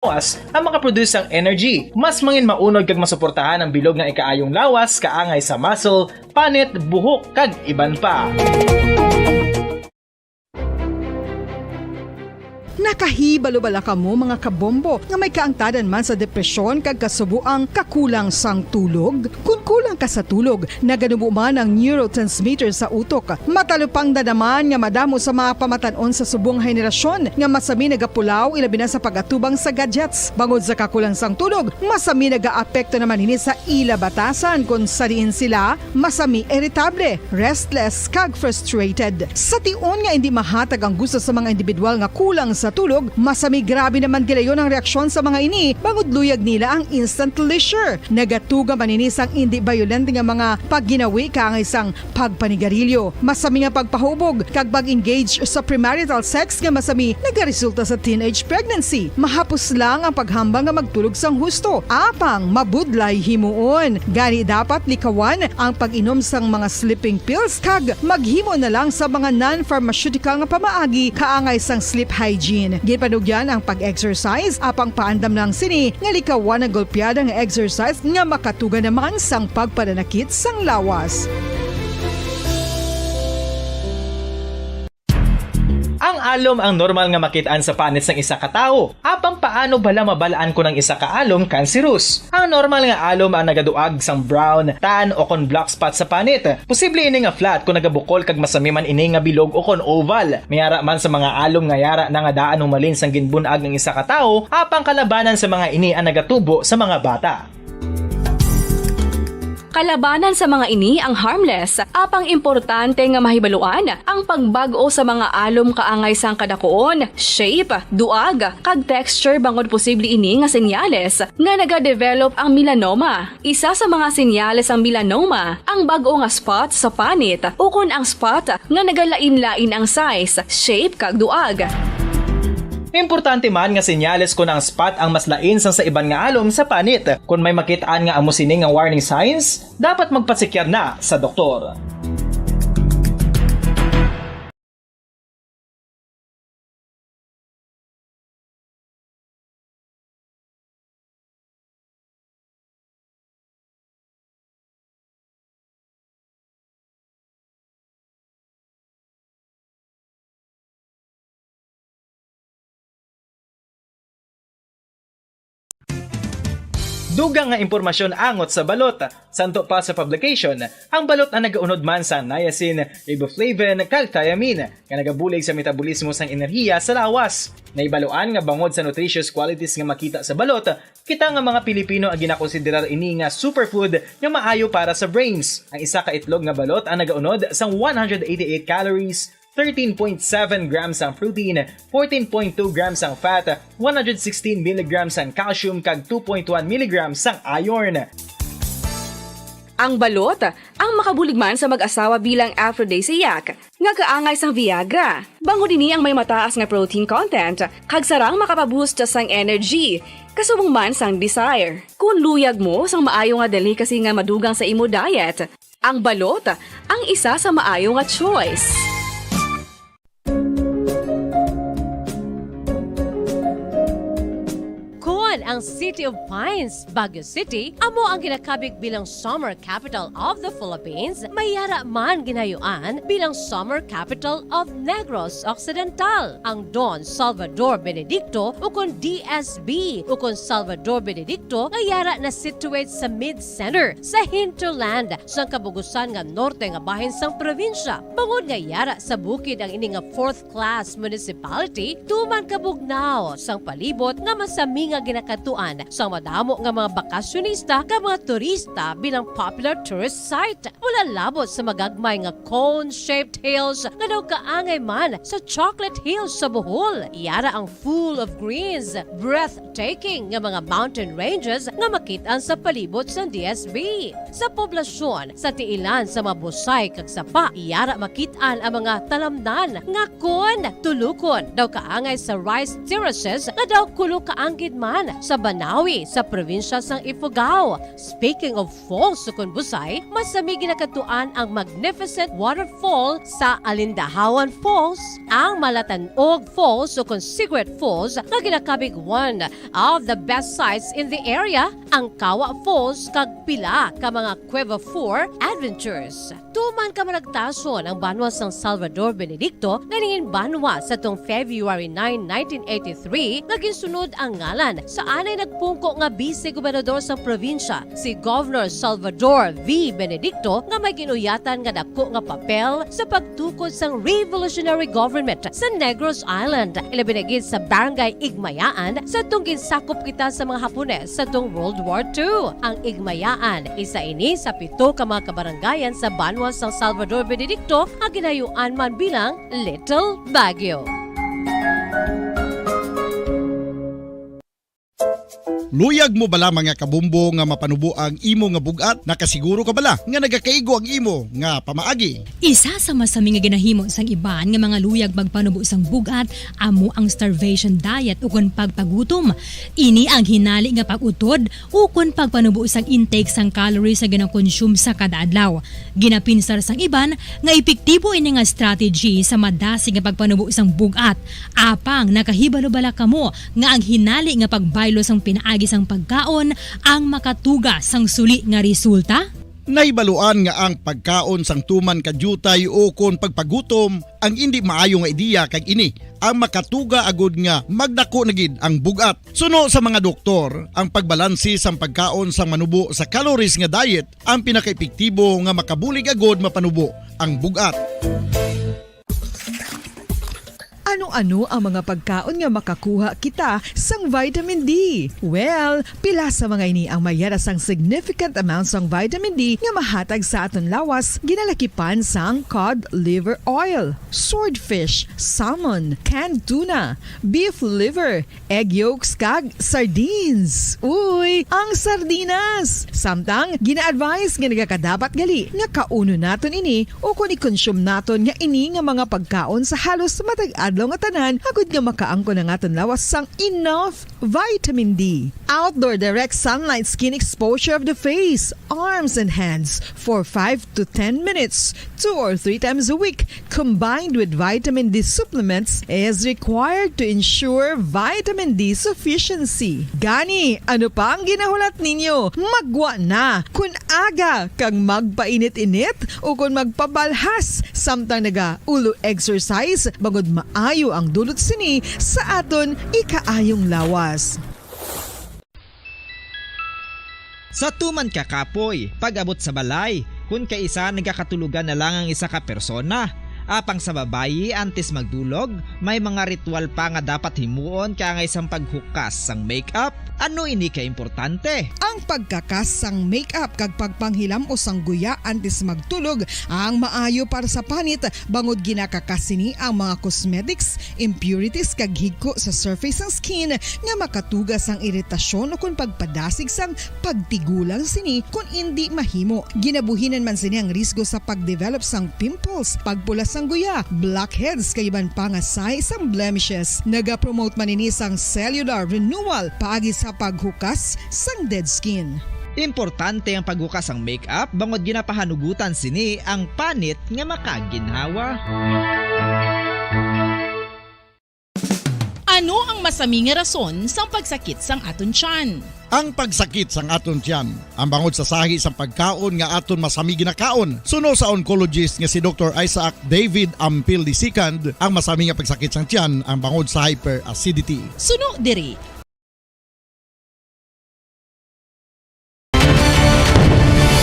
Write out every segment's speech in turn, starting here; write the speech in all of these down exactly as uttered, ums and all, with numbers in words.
lawas ang makaproduce sang energy. Mas mangin maunod kag masuportahan ang bilog nga ikaayong lawas, kaangay sa muscle, panit, buhok, kag iban pa. Nakahibalo bala kamo, mga kabombo, nga may kaangtadan man sa depresyon kag kasubo ang kakulang sang tulog? Kun kulang ka sa tulog, naganubo man ang neurotransmitter sa utok. Matalupangdan naman nga madamo sa mga pamatan-on sa subong henerasyon nga masami nagapulaw, ilabi na sa pag-atubang sa gadgets. Bangod sa kakulang sang tulog, masami nagaapekto naman ini sa ila batasan, kon sa diin sila masami iritable, restless, kag frustrated. Sa tion nga indi mahatag ang gusto sa mga individual nga kulang sa tulog, masami grabe naman gilayon ang reaksyon sa mga ini, bangod luyag nila ang instant leisure. Nagatuga man ini sang indi bayolente nga mga pagginawi kaangay sang pagpanigarilyo, masami nga pagpahubog, kag pag-engage sa premarital sex nga masami nagaresulta sa teenage pregnancy. Mahapos lang ang paghambal nga magtulog sang husto, apang mabudlay himuon. Gani, dapat likawan ang pag-inom sang mga sleeping pills kag maghimo na lang sa mga non-pharmaceutical nga pamaagi kaangay sang sleep hygiene. Ginpanugyan ang pag-exercise, apang paandam lang sini nga likawan ang golpeada nga exercise nga makatuga naman sang pagpananakit sang lawas. Ang alom ang normal nga makit-an sa panit sang isa ka tawo. Apang paano bala mabal-an kon ang isa ka alom kanserus? Ang normal nga alom ang nagaduag sang brown, tan, o kon black spot sa panit. Posible ini nga flat kon nagabukol kag masami man ini nga bilog o kon oval. May ara man sa mga alom nga yara na nga daan humalin sang ginbun-ag ang isa ka tawo, apang kalabanan sa mga ini ang nagatubo sa mga bata. Kalabanan sa mga ini ang harmless, apang importante nga mahibaluan ang pagbag-o sa mga alom kaangay sang kadakuon, shape, duag, kag texture, bangod posible ini nga senyales nga nagadevelop ang melanoma. Isa sa mga senyales sang melanoma ang bag-o nga spot sa panit ukon ang spot nga nagalain-lain ang size, shape, kag duag. Importante man nga senyales kon ang spot ang mas lain sang sa iban nga alom sa panit. Kon may makit-an nga amo sini nga warning signs, dapat magpasekyar na sa doktor. Dugang nga impormasyon angot sa balot. Santo pa sa publication, ang balot ang nagaunod man sa niacin, riboflavin, kag thiamine, nga nagabulig sa metabolismo sang enerhiya sa lawas. Nahibaluan nga bangod sa nutritious qualities nga makita sa balot, kita nga mga Pilipino ang ginakonsiderar ini nga superfood nga maayo para sa brains. Ang isa ka itlog nga balot ang nagaunod sang one hundred eighty-eight calories, thirteen point seven grams ang protein, fourteen point two grams ang fat, one hundred sixteen milligrams ang calcium, kag two point one milligrams ang iron. Ang balot ang makabulig man sa mag-asawa bilang aphrodisiac nga kaangay sang Viagra. Bangod ini ang may mataas nga protein content, kag sarang makapaboost sang energy, kasubong man sang desire. Kon luyag mo sang maayo nga delicacy nga madugang sa imo diet, ang balot ang isa sa maayo nga choice. Kon ang City of Pines, Baguio City, amo ang ginakabig bilang Summer Capital of the Philippines, may yara man ginayuan bilang Summer Capital of Negros Occidental. Ang Don Salvador Benedicto, ukon D S B, ukon Salvador Benedicto, nga yara na-situate sa mid-center, sa hinterland, sang kabugusan nga norte nga bahin sang probinsya. Bangod nga yara sa bukid ang ini nga fourth class municipality, tuman kabugnaw sang palibot nga masami nga ginakadtuan sang madamo nga mga bakasyonista kag mga turista bilang popular tourist site. Mula labot sa magagmay nga cone-shaped hills nga daw kaangay man sa Chocolate Hills sa Bohol, yara ang full of greens, breathtaking nga mga mountain ranges nga makit-an sa palibot sang D S B. Sa poblasyon, sa tiilan sa mga busay kag sapa, yara makit-an ang mga talamnan nga kon tulukon daw kaangay sa rice terraces nga daw kulo ka anggid man sa Banawi, sa probinsya sang Ifugao. Speaking of falls, sukon Busay, masami ginakadtuan ang magnificent waterfall sa Alindahawan Falls, ang Malatanog Falls, sukon Cigarette Falls, nga ginakabig one of the best sights in the area, ang Kawa Falls, kag pila ka mga Quiver Four adventures. Tuman ka managtason ang banwa sang Salvador Benedicto nga nangin banwa sa tong February nine, nineteen eighty-three, nga ginsunod ang ngalan sa anay nagpungko nga bise gobernador sang probinsya, si Governor Salvador V. Benedicto, nga may ginuyatan nga dako nga papel sa pagtukod sang revolutionary government sa Negros Island, ilabi na gid sa Barangay Igmayaan, sa tong ginsakop kita sa mga Hapones sa tong World War Two. Ang Igmayaan, isa ini sa pito ka mga kabarangayan sa banwa sang Salvador Benedicto nga ginayuan man bilang Little Baguio. Luyag mo bala, mga kabombo, nga mapanubo ang imo nga bug-at? Nakasiguro ka bala nga nagakaigo ang imo nga pamaagi? Isa sa masami nga ginahimo sang iban nga mga luyag magpanubo sang bug-at amo ang starvation diet ukon pagpagutom. Ini ang hinali nga pag-utod ukon pagpanubo sang intake sang calories nga ginakonsume sa kada adlaw. Ginapinsar sang iban nga epektibo ini nga strategy sa madasig nga pagpanubo sang bug-at. Apang nakahibalo bala kamo nga ang hinali nga pagbaylo sang pinaagi sang pagkaon ang makatuga sang suli nga resulta? Nahibaluan nga ang pagkaon sang tuman ka diutay ukon pagpagutom ang indi maayo nga ideya, kag ini ang makatuga agud nga magdako na gid ang bug-at. Suno sa mga doktor, ang pagbalanse sang pagkaon sang manubo sa calories nga diet ang pinakaepektibo nga makabulig agud mapanubo ang bug-at. Ano-ano ang mga pagkaon nga makakuha kita sang vitamin D? Well, pila sa mga ini ang may yara sang significant amount sang vitamin D nga mahatag sa aton lawas, ginalakipan sang cod liver oil, swordfish, salmon, canned tuna, beef liver, egg yolks, kag sardines. Uy, ang sardinas! Samtang, gina-advise nga nagakadapat gali nga kaunon naton ini ukon i-consume naton nga ini nga mga pagkaon sa halos matag adlaw nga tanan, agud nga makaangkon ang aton lawas sang enough vitamin D. Outdoor direct sunlight skin exposure of the face, arms, and hands for five to ten minutes, two or three times a week, combined with vitamin D supplements, is required to ensure vitamin D sufficiency. Gani, ano pa ang ginahulat ninyo? Maggwa na! Kun aga kag magpainit-init ukon magpabalhas samtang naga-ulo exercise, bangod maayo ang dulot sini sa aton ikaayong lawas. Sa tuman ka kapoy, pag-abot sa balay, kun kaisa nagakatulogan na lang ang isa ka persona. Apang sa babayi, antes magdulog, may mga ritual pa nga dapat himuon kaangay sang paghukas sang makeup. Ano ini ka importante? Ang pagkakas sang makeup kag pagpanghilam-o sang guya antes magtulog ang maayo para sa panit, bangod ginakakas sini ang mga cosmetics, impurities, kag higko sa surface sang skin nga makatuga sang iritasyon ukon pagpadasig sang pagtigulang sini kon indi mahimo. Ginabuhinan man sini ang risgo sa pagdevelop sang pimples, pagpula sang guya, blackheads, kag iban pa nga sign sang blemishes. Nagapromote man ini sang cellular renewal paagi sa paghukas sang dead skin. Importante ang paghukas sang makeup bangod ginapahanugutan sini ang panit nga makaginhawa. Ano ang masami nga rason sang pagsakit sang aton tiyan? Ang pagsakit sang aton tiyan, ang bangod sa sahi sang pagkaon nga aton masami ginakaon. Suno sa oncologist nga si Doktor Isaac David Ampil the second, ang masami nga pagsakit sang tiyan ang bangod sa hyperacidity. Suno diri.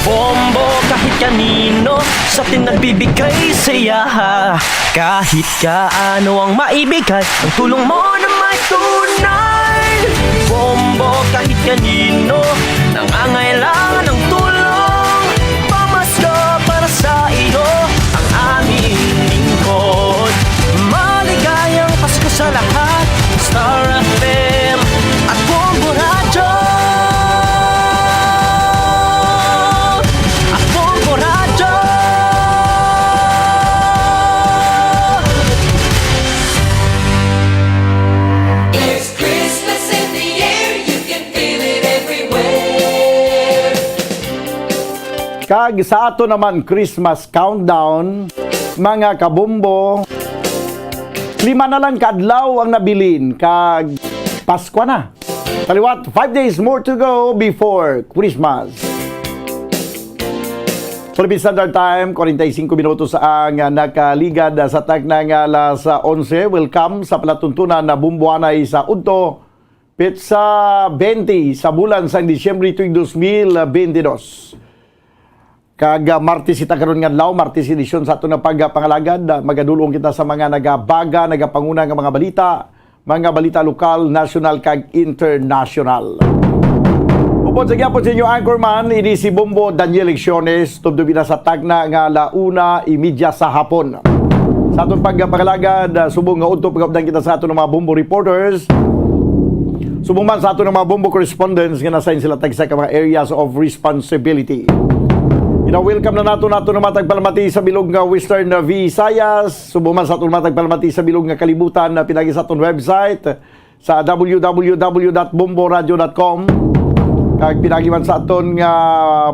Bombo kahit kanino sa atin nagbibigay saya. Kahit kaano ang maibigay, ang tulong mo na may tunay. Bombo kahit kanino nangangailangan ng tulong. Pamasko para sa iyo ang aming lingkod. Maligayang Pasko sa lahat. Star F M at Bombo Radyo. At Bombo Radyo. Kag sa ato naman Christmas countdown, mga kabombo, lima na lang ka adlaw ang nabilin, kag Paskwa na. Sa liwat, five days more to go before Christmas. Philippine Standard Time, forty-five minutos ang nakaligad sa takna nga alas onse. Welcome sa palatuntunan na Bombohanay sa Udto, petsa twenty sa bulan sang Disyembre tuig dos mil bentidós. Kag, ah, Martes kita karon nga adlaw, Martes edisyon sa aton nga pagpangalagad. Ah, magadulong kita sa mga nagabaga, nagapanguna nga mga balita, mga balita lokal, nasyonal, kag internasyonal. Upod sa gyapon sa inyo anchorman, ini si Bombo Daniel Lecciones, tubtob na sa takna nga ala una imidya sa hapon. Sa aton pagpangalagad, ah, subong nga udto pagabdan kita sa aton mga Bombo reporters, subong man sa aton mga Bombo correspondents nga nasign sila tagsa ka mga areas of responsibility. Gina-welcome na nato nato na matag palamati sa bilog nga Western Visayas, subong man sa aton matag palamati sa bilog nga kalibutan na pinagi sa aton website sa w w w dot bombo radio dot com, kag pinagi man sa aton nga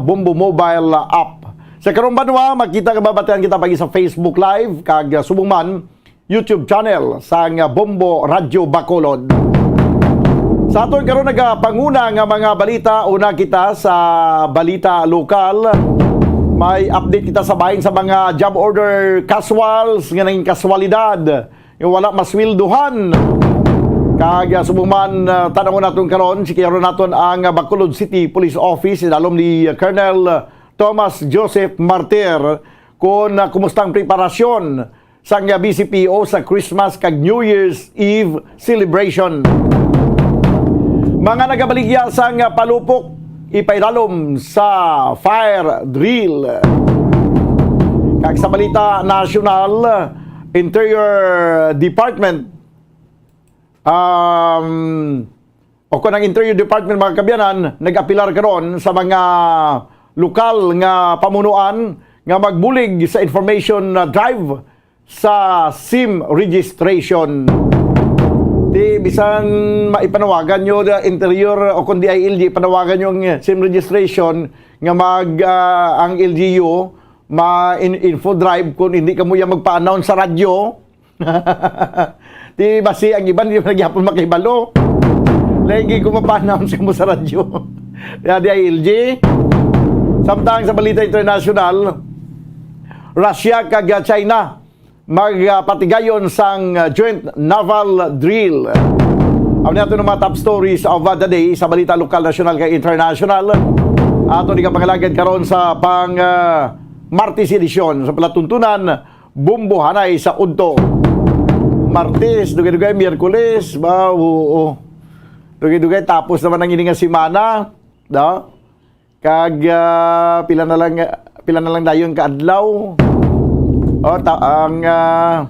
Bombo mobile app. Sa karong banwa, makita nga mabatian kita pagi sa Facebook Live, kag, ah, subong man YouTube channel sang Bombo Radyo Bacolod. Sa aton karon nagapanguna nga mga balita, una kita sa balita lokal. May update kita sa bahin sa mga job order casuals nga naging kaswalidad nga wala masweldohan. Kag, ah, subong man, ah, tan-awon naton karon, sikiyaron naton ang, ah, Bacolod City Police Office, idalom ni, ah, Colonel Thomas Joseph Martir, kung, ah, kumusta ang preparasyon sang, ah, B C P O sa Christmas kag New Year's Eve celebration. Mga nagabaligya sang, ah, palupok, ipaidalom sa fire drill. Kag sa balita nasyonal, Interior Department, um, o kung ang Interior Department, mga kabyanan, nag-apilar karon sa mga lokal nga pamunuan nga magbulig sa information, uh, drive sa SIM registration. Di bisan maipanawagan nyo the Interior o kung D I L G, ipanawagan nyo ang SIM registration nga mag, ah, ang L G U ma-, in-, info drive kung hindi kamo yan magpa-announce sa radyo. Di basi ang iban di man gyapon makahibalo. Lagi ko mapa-announce kamo sa radyo. Ya, D I L G. Samtang sa balita international, Russia kag, ah, China magpatigayon sang, uh, joint naval drill. Amo ni ato ng mga top stories of, uh, the day sa balita lokal, nasyonal, kag international. Ato ni kapangalagad karon sa pang, uh, Martes edisyon sa palatuntunan, Bombohanay sa Udto. Martes, dugay-dugay, Miyerkules, ba, oo. Dugay-dugay, tapos naman ang ini nga semana, no? Kag, ah, pila na lang, pila na lang dayon ka adlaw. O, ta-, ang, ah,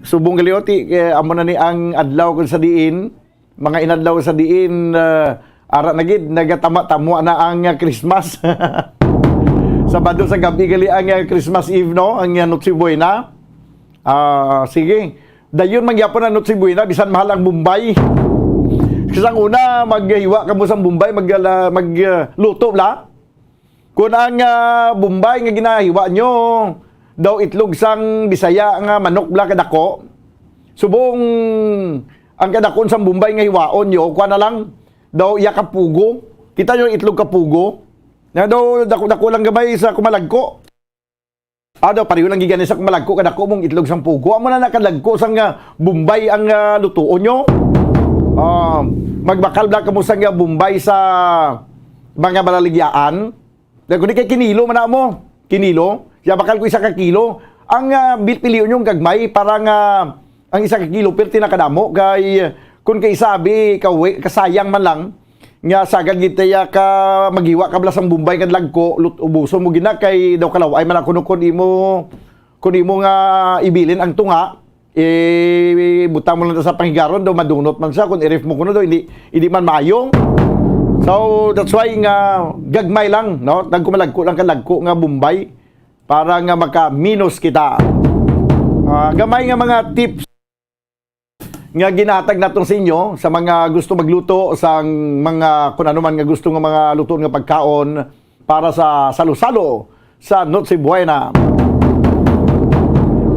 subong gali, o, ti-, eh, amo na ni ang adlaw kung sa diin, mga inadlaw sa diin, ah, ara na gid, nagatama-tamo na ang, ah, Christmas. Sabado sa gabi gali ang, ah, Christmas Eve, no? Ang, ah, Noche Buena. Ah, sige. Dayon man gyapon ang Noche Buena, bisan mahal ang Bombay. Kasi ang una, maghiwa ka mo sang Bombay, mag, ah, mag, ah, luto bla. Kung ang, ah, Bombay nga ginahiwa nyo, daw itlog sang Bisaya nga manok bla kadako. Subong ang kadakon sang Bombay nga hiwaon nyo, kuha na lang, daw iya ka pugo. Kita nyo ang itlog ka pugo? Na daw dako-dako lang gamay sa kumalagko. Ah, daw, pareho lang gigani sa kumalagko kadako mong itlog sang pugo. Amo na nakadagko sang, ah, Bombay ang, ah, lutuon nyo. Ah, magbakal bla kamo sang, ah, Bombay sa mga balaligyaan. Dahil kung di kay kinilo man na mo. Kinilo. Siya bakal ko isa ka kilo. Ang, ah, bil-, pilion yung gagmay para nga ang isa ka kilo, perti na kadamo. Kay, kung kay isa, abi, kawi-, kasayang man lang. Nga sagad gid taya ka maghiwa ka bala sang Bombay nga lagko, lut-, ubuson mo gina kay daw kalaw-ay man ako no kun imo, kun imo nga ibilin ang tunga, eh, butang mo lang sa panghigaron, daw madunot man siya, kung i-ref mo kuno daw, hindi, hindi man maayo. So, that's why nga gagmay lang, no? Nagkumalagko lang ka lagko nga Bombay para nga makaminos kita. Ah, gamay nga mga tips nga ginahatag naton sa inyo sa mga gusto magluto sang mga kun ano man nga gusto nga mga luto nga pagkaon para sa salo-salo sa Noche Buena.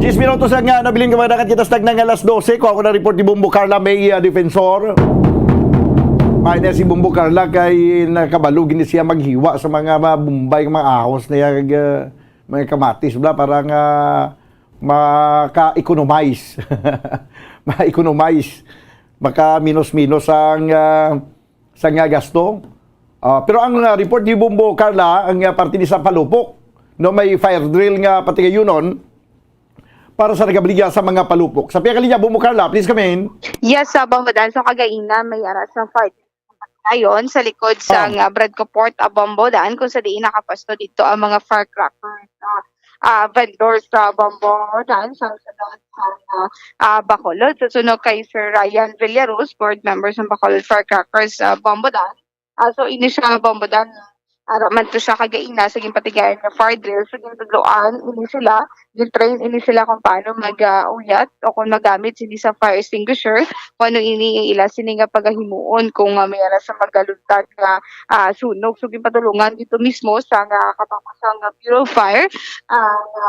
Diyes minutos ang, ah, nabilin, kamag-anakan, kita sa tagna nga alas dose. Kuha ko na report ni Bombo Carla May, ah, Defensor. May na si Bombo Carla kay nakabalo gini siya maghiwa sa mga, mga bumbay, mga ahos niya, ah, mga kamatis, bla, para nga maka-economize. Ma-economize. Maka-minus-minus ang, ah, sa nga gasto. Ah, pero ang, ah, report ni Bombo Carla, ang, ah, parte ni sa palupok, no, may fire drill nga patigayunon para sa nagabaligya sa mga palupok. Sa pihak linya, Bombo Carla, please come in. Yes, sa Bombo Dan, so kagaina may ara sa fire ayon sa likod sa, oh, nga Bradco Port, ah, Bombo Dan, kung sa diin nakapasto dito ang mga firecrackers, ah, ah, vendors sa Bombo Dan, sa, sa, sa, ah, Bacolod. So, sunog kay Sir Ryan Villaruz, board member sa Bacolod Firecrackers, ah, Bombo Dan. Ah, so, ini siya, Bombo Dan, ara man to siya kagaina sa ginpatigayan nga fire drill. So, gintudloan ini sila, gin-train ini sila kung paano mag, ah, uyat o kung magamit sini sa fire extinguisher, kung ano ini ila sini nga pagahimuon kung, ah, may ara sa magaluntad nga, ah, sunog. So, ginpadulungan dito mismo sa nga kapakusang nga Bureau of Fire, ah, nga,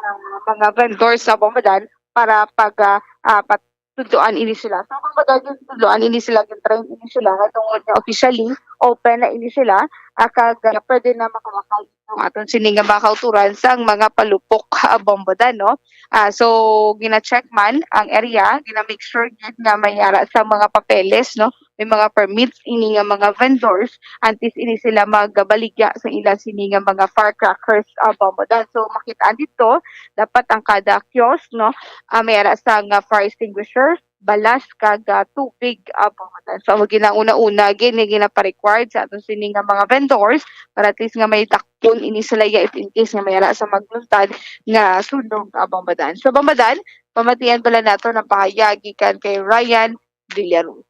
ah, mga vendors sa Bombo Dan para pag, ah, ah, pat-, tudloan ini sila. So, kumbaga, gin-, tudloan ini sila, gin-train ini sila, nga tungod nga officially open na ini sila, ah, kag, ah, pwede na makawakay ang aton sini nga mga kauturan sang mga palupok, ah, Bombo Dan, no? Ah, so, gina-check man ang area, gina-make sure gid nga may ara sa mga papeles, no? May mga permits ini nga mga vendors, antes ini sila magabaligya sa ila sini nga mga firecrackers, ah, Bombo Dan. So, makita dito, dapat ang kada kiosk, no, ah, may ara sa nga fire extinguisher, balas, kag, ah, tubig, ah, Bombo Dan. So, ang ginauna-una, gini, ginaparequired sa aton sini nga mga vendors para at least nga may dakpon ini sila, ya, if in case nga may ara sa magluntad nga sunog, ah, Bombo Dan. So, Bombo Dan, pamatian bala nato ang pahayag gikan kay Ryan Villaruz.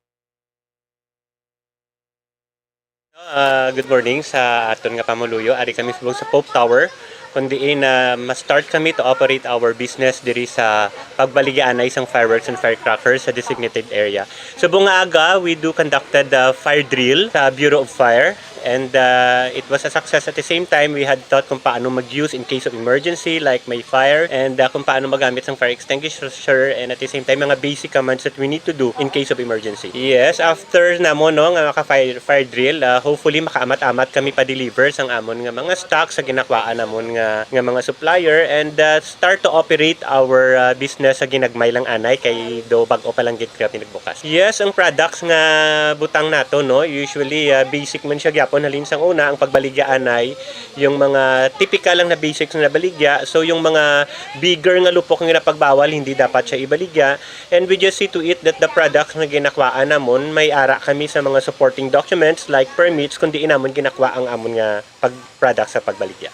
Ah, good morning sa aton nga pamuluyo. Ari kami subong sa Pope Tower, kun diin, ah, ma-start kami to operate our business diri sa pagbaligya anay sang fireworks and firecrackers sa designated area. Subong nga aga, we do conducted the fire drill sa Bureau of Fire, and, ah, it was a success. At the same time, we had taught kung paano mag-use in case of emergency, like may fire, and, ah, kung paano magamit sang fire extinguisher, and at the same time, mga basic commands that we need to do in case of emergency. Yes, after namo, no, nga maka-fire, fire drill, ah, hopefully makaamat-amat kami pa-deliver sang amon nga mga stock sa ginakwaan namon nga, nga mga supplier, and, ah, start to operate our, ah, business sa ginagmay lang anay, kay do bag-o pa lang gid kami nagbukas. Yes, ang products nga butang nato, no, usually, ah, basic man siya gyapon. Halin sang una, ang pagbaligya anay, yung mga typical lang na basics na baligya. So, yung mga bigger nga lupok nga ginapagbawal, hindi dapat siya ibaligya. And we just see to it that the products nga ginakwaan namon, may ara kami sa mga supporting documents like permits, kundi inamon ginakwaan ang amon nga pag-, products sa pagbaligya.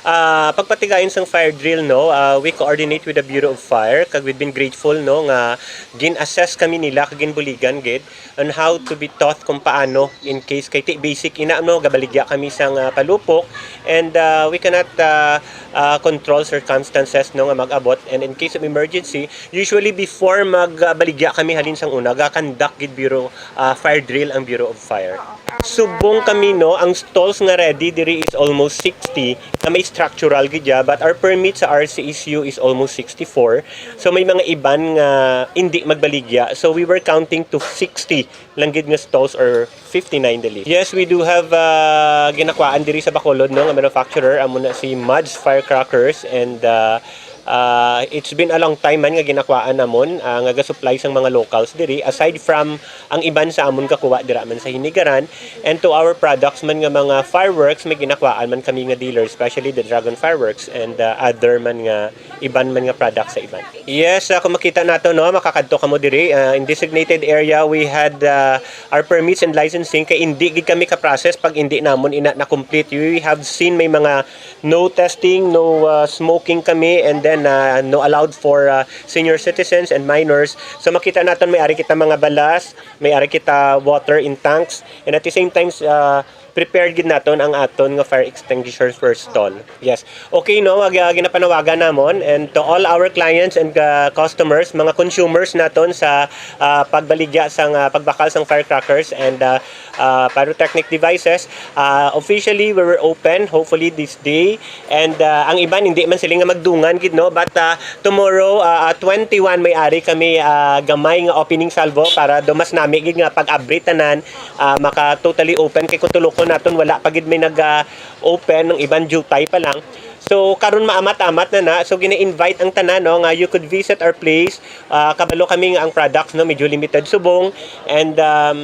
Ah, pagpatigayon sang fire drill, no, ah, we coordinate with the Bureau of Fire, kag we've been grateful, no, nga gin-assess kami nila, kag ginbuligan gid on how to be taught kung paano in case kay ti-, basic ina, no, gabaligya kami sang palupok, and, ah, we cannot, ah, ah, control circumstances, no, nga mag-abot, and in case of emergency, usually before magbaligya kami halin sang una, ga-conduct gid Bureau, ah, fire drill ang Bureau of Fire. Subong kami, no, ang stalls nga ready diri is almost sixty, na may structural gid ya, but our permit sa R C S U is almost sixty-four. So may mga iban nga indi magbaligya. So we were counting to sixty lang gid nga stalls or fifty-nine dali. Yes, we do have, ah, ginakwaan diri sa Bacolod, no, nga manufacturer, amo na si Mads Firecrackers, and, ah, ah, it's been a long time man nga ginakwaan namon, ah, nga ga-supply sang mga locals diri, aside from ang iban sa amon gakuha dira man sa Hinigaran, and to our products man nga mga fireworks, may ginakwaan man kami nga dealers, especially the Dragon Fireworks and, ah, other man nga iban man nga products sa iban. Yes, ah, kung makita nato, no, makakadto kamo diri, ah, in designated area, we had, ah, our permits and licensing, kay indi gid kami ka-process pag indi namon ina na-complete. We have seen may mga no testing, no, ah, smoking kami, and then, ah, no allowed for, ah, senior citizens and minors. So makita naton may ari kita mga balas, may ari kita water in tanks, and at the same times, ah, prepared gid naton ang aton nga fire extinguishers for stall. Yes. Okay, no, ag-, ah, ginapanawagan namon, and to all our clients and, ah, customers, mga consumers naton sa, ah, pagbaligya sang, ah, pagbakal sang firecrackers and, ah, ah, pyrotechnic devices. Ah, officially, we were open, hopefully this day. And, ah, ang iban, hindi man sila nga magdungan gid, no? But, ah, tomorrow, ah, ah, twenty-one, may ari kami, ah, gamay nga opening salvo para do mas nami gid nga pag-abri tanan, ah, maka totally open. Kay kung tulukon naton, wala pa gid may nag, ah, open, ang iban jutay pa lang. So, karon maamat-amat na na. So, gina-invite ang tanan, no, nga you could visit our place. Ah, kabalo kami nga ang products, no, medyo limited subong. And, um,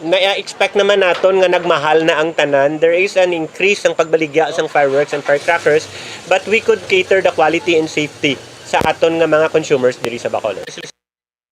na-expect naman naton nga nagmahal na ang tanan. There is an increase ang pagbaligya sang fireworks and firecrackers, but we could cater the quality and safety sa aton nga mga consumers diri sa Bacolod.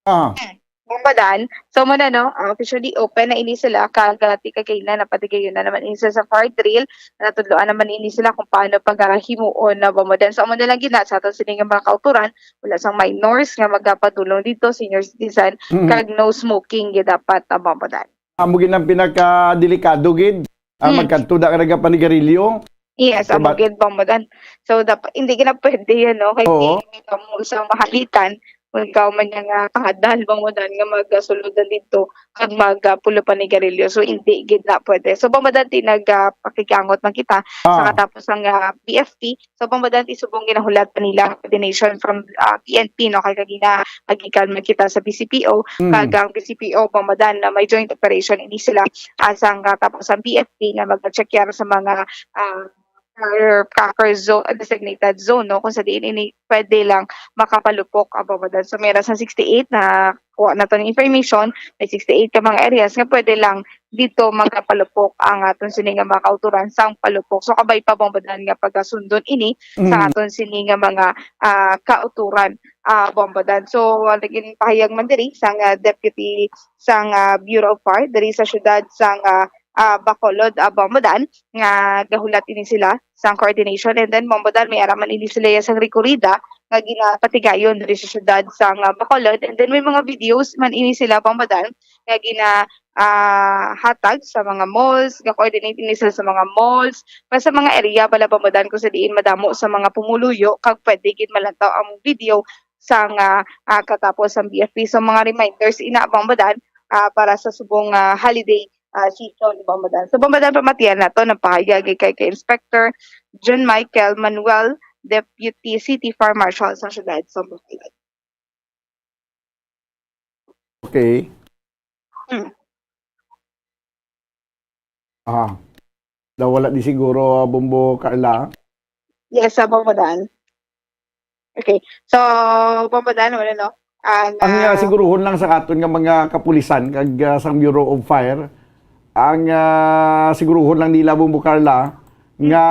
Ah. Bombadan. So mo na, no, ah, officially open na ini sila kag, ah, ti kagina na patigayon na naman ini sila sa fire drill. Natudloan naman ini sila kung paano pagahimuon na bombadan. So amo na lang gina sa aton sini nga mga kauturan, wala sang minors nga magapadulong dito, senior citizen, Mhm. kag no smoking gid dapat ang bombadan. Amo gid ang pinakadelikado gid. Ah, Hmm. magkadto da ka nagapanigarilyo. Yes, amo Diba? gid bombadan. So dapat hindi gid na pwede yan, no? Kay Oo. Hindi kamo sa mahalitan kung ikaw man nga kahadal bombadan nga magasuludan dito kag magapulo panigarilyo. So hindi gid na pwede. So bombadan ti nag ah, pakikiangot man kita sa Ah, katapos ang ah, B F P. So bombadan ti subong ginahulat pa nila coordination from ah, P N P, no, kay kagina magikan man kita sa B C P O, mm. kag ang B C P O bombadan na may joint operation ini sila ah, sang katapos ang B F P nga mag-check sa mga ah, firecracker zone, designated zone, no, kung sa diin ini pwede lang makapalupok ang bombadan. So meron sa sixty-eight na kuha na to ng information, may sixty-eight ka mga areas nga pwede lang dito magpalupok ang aton sini nga mga kauturan sang palupok. So kabay pa bombadan nga pagasundon ini sa Mm. aton sini nga mga ah, kauturan ah, bombadan. So ah, naging pahayag man diri sang ah, deputy sang ah, Bureau of Fire diri sa syudad sang ah, ah, Bacolod, ah, bombadan nga gahulat ini sila sang coordination, and then bombadan may ara man ini sila ya sang rekorida nga ginapatigayon diri sa syudad sang ah, Bacolod, and then may mga videos man ini sila bombadan nga gina ah, hatag sa mga malls, ga-coordinate ini sila sa mga malls, pa sa mga area bala bombadan kung sa diin madamo sa mga pumuluyo kag pwede gid malantaw ang video sang ah, ah, katapos ang B F P. So mga reminders ina bombadan ah, para sa subong ah, holiday ah, season bombadan. So bombadan pamatian nato ang pahayag kay, kay Inspector John Michael Manuel, Deputy City Fire Marshal sa syudad sa Bacolod. Okay. Hmm. Ah. Daw wala di siguro, Bombo Carla. Yes, sa bombadan. Okay. So, bombadan, wala, no? Ang, Ang ah, ah, siguruhon lang sa aton nga mga kapulisan kag ah, sang Bureau of Fire, ang ah, siguruhon lang nila, Bombo Carla, nga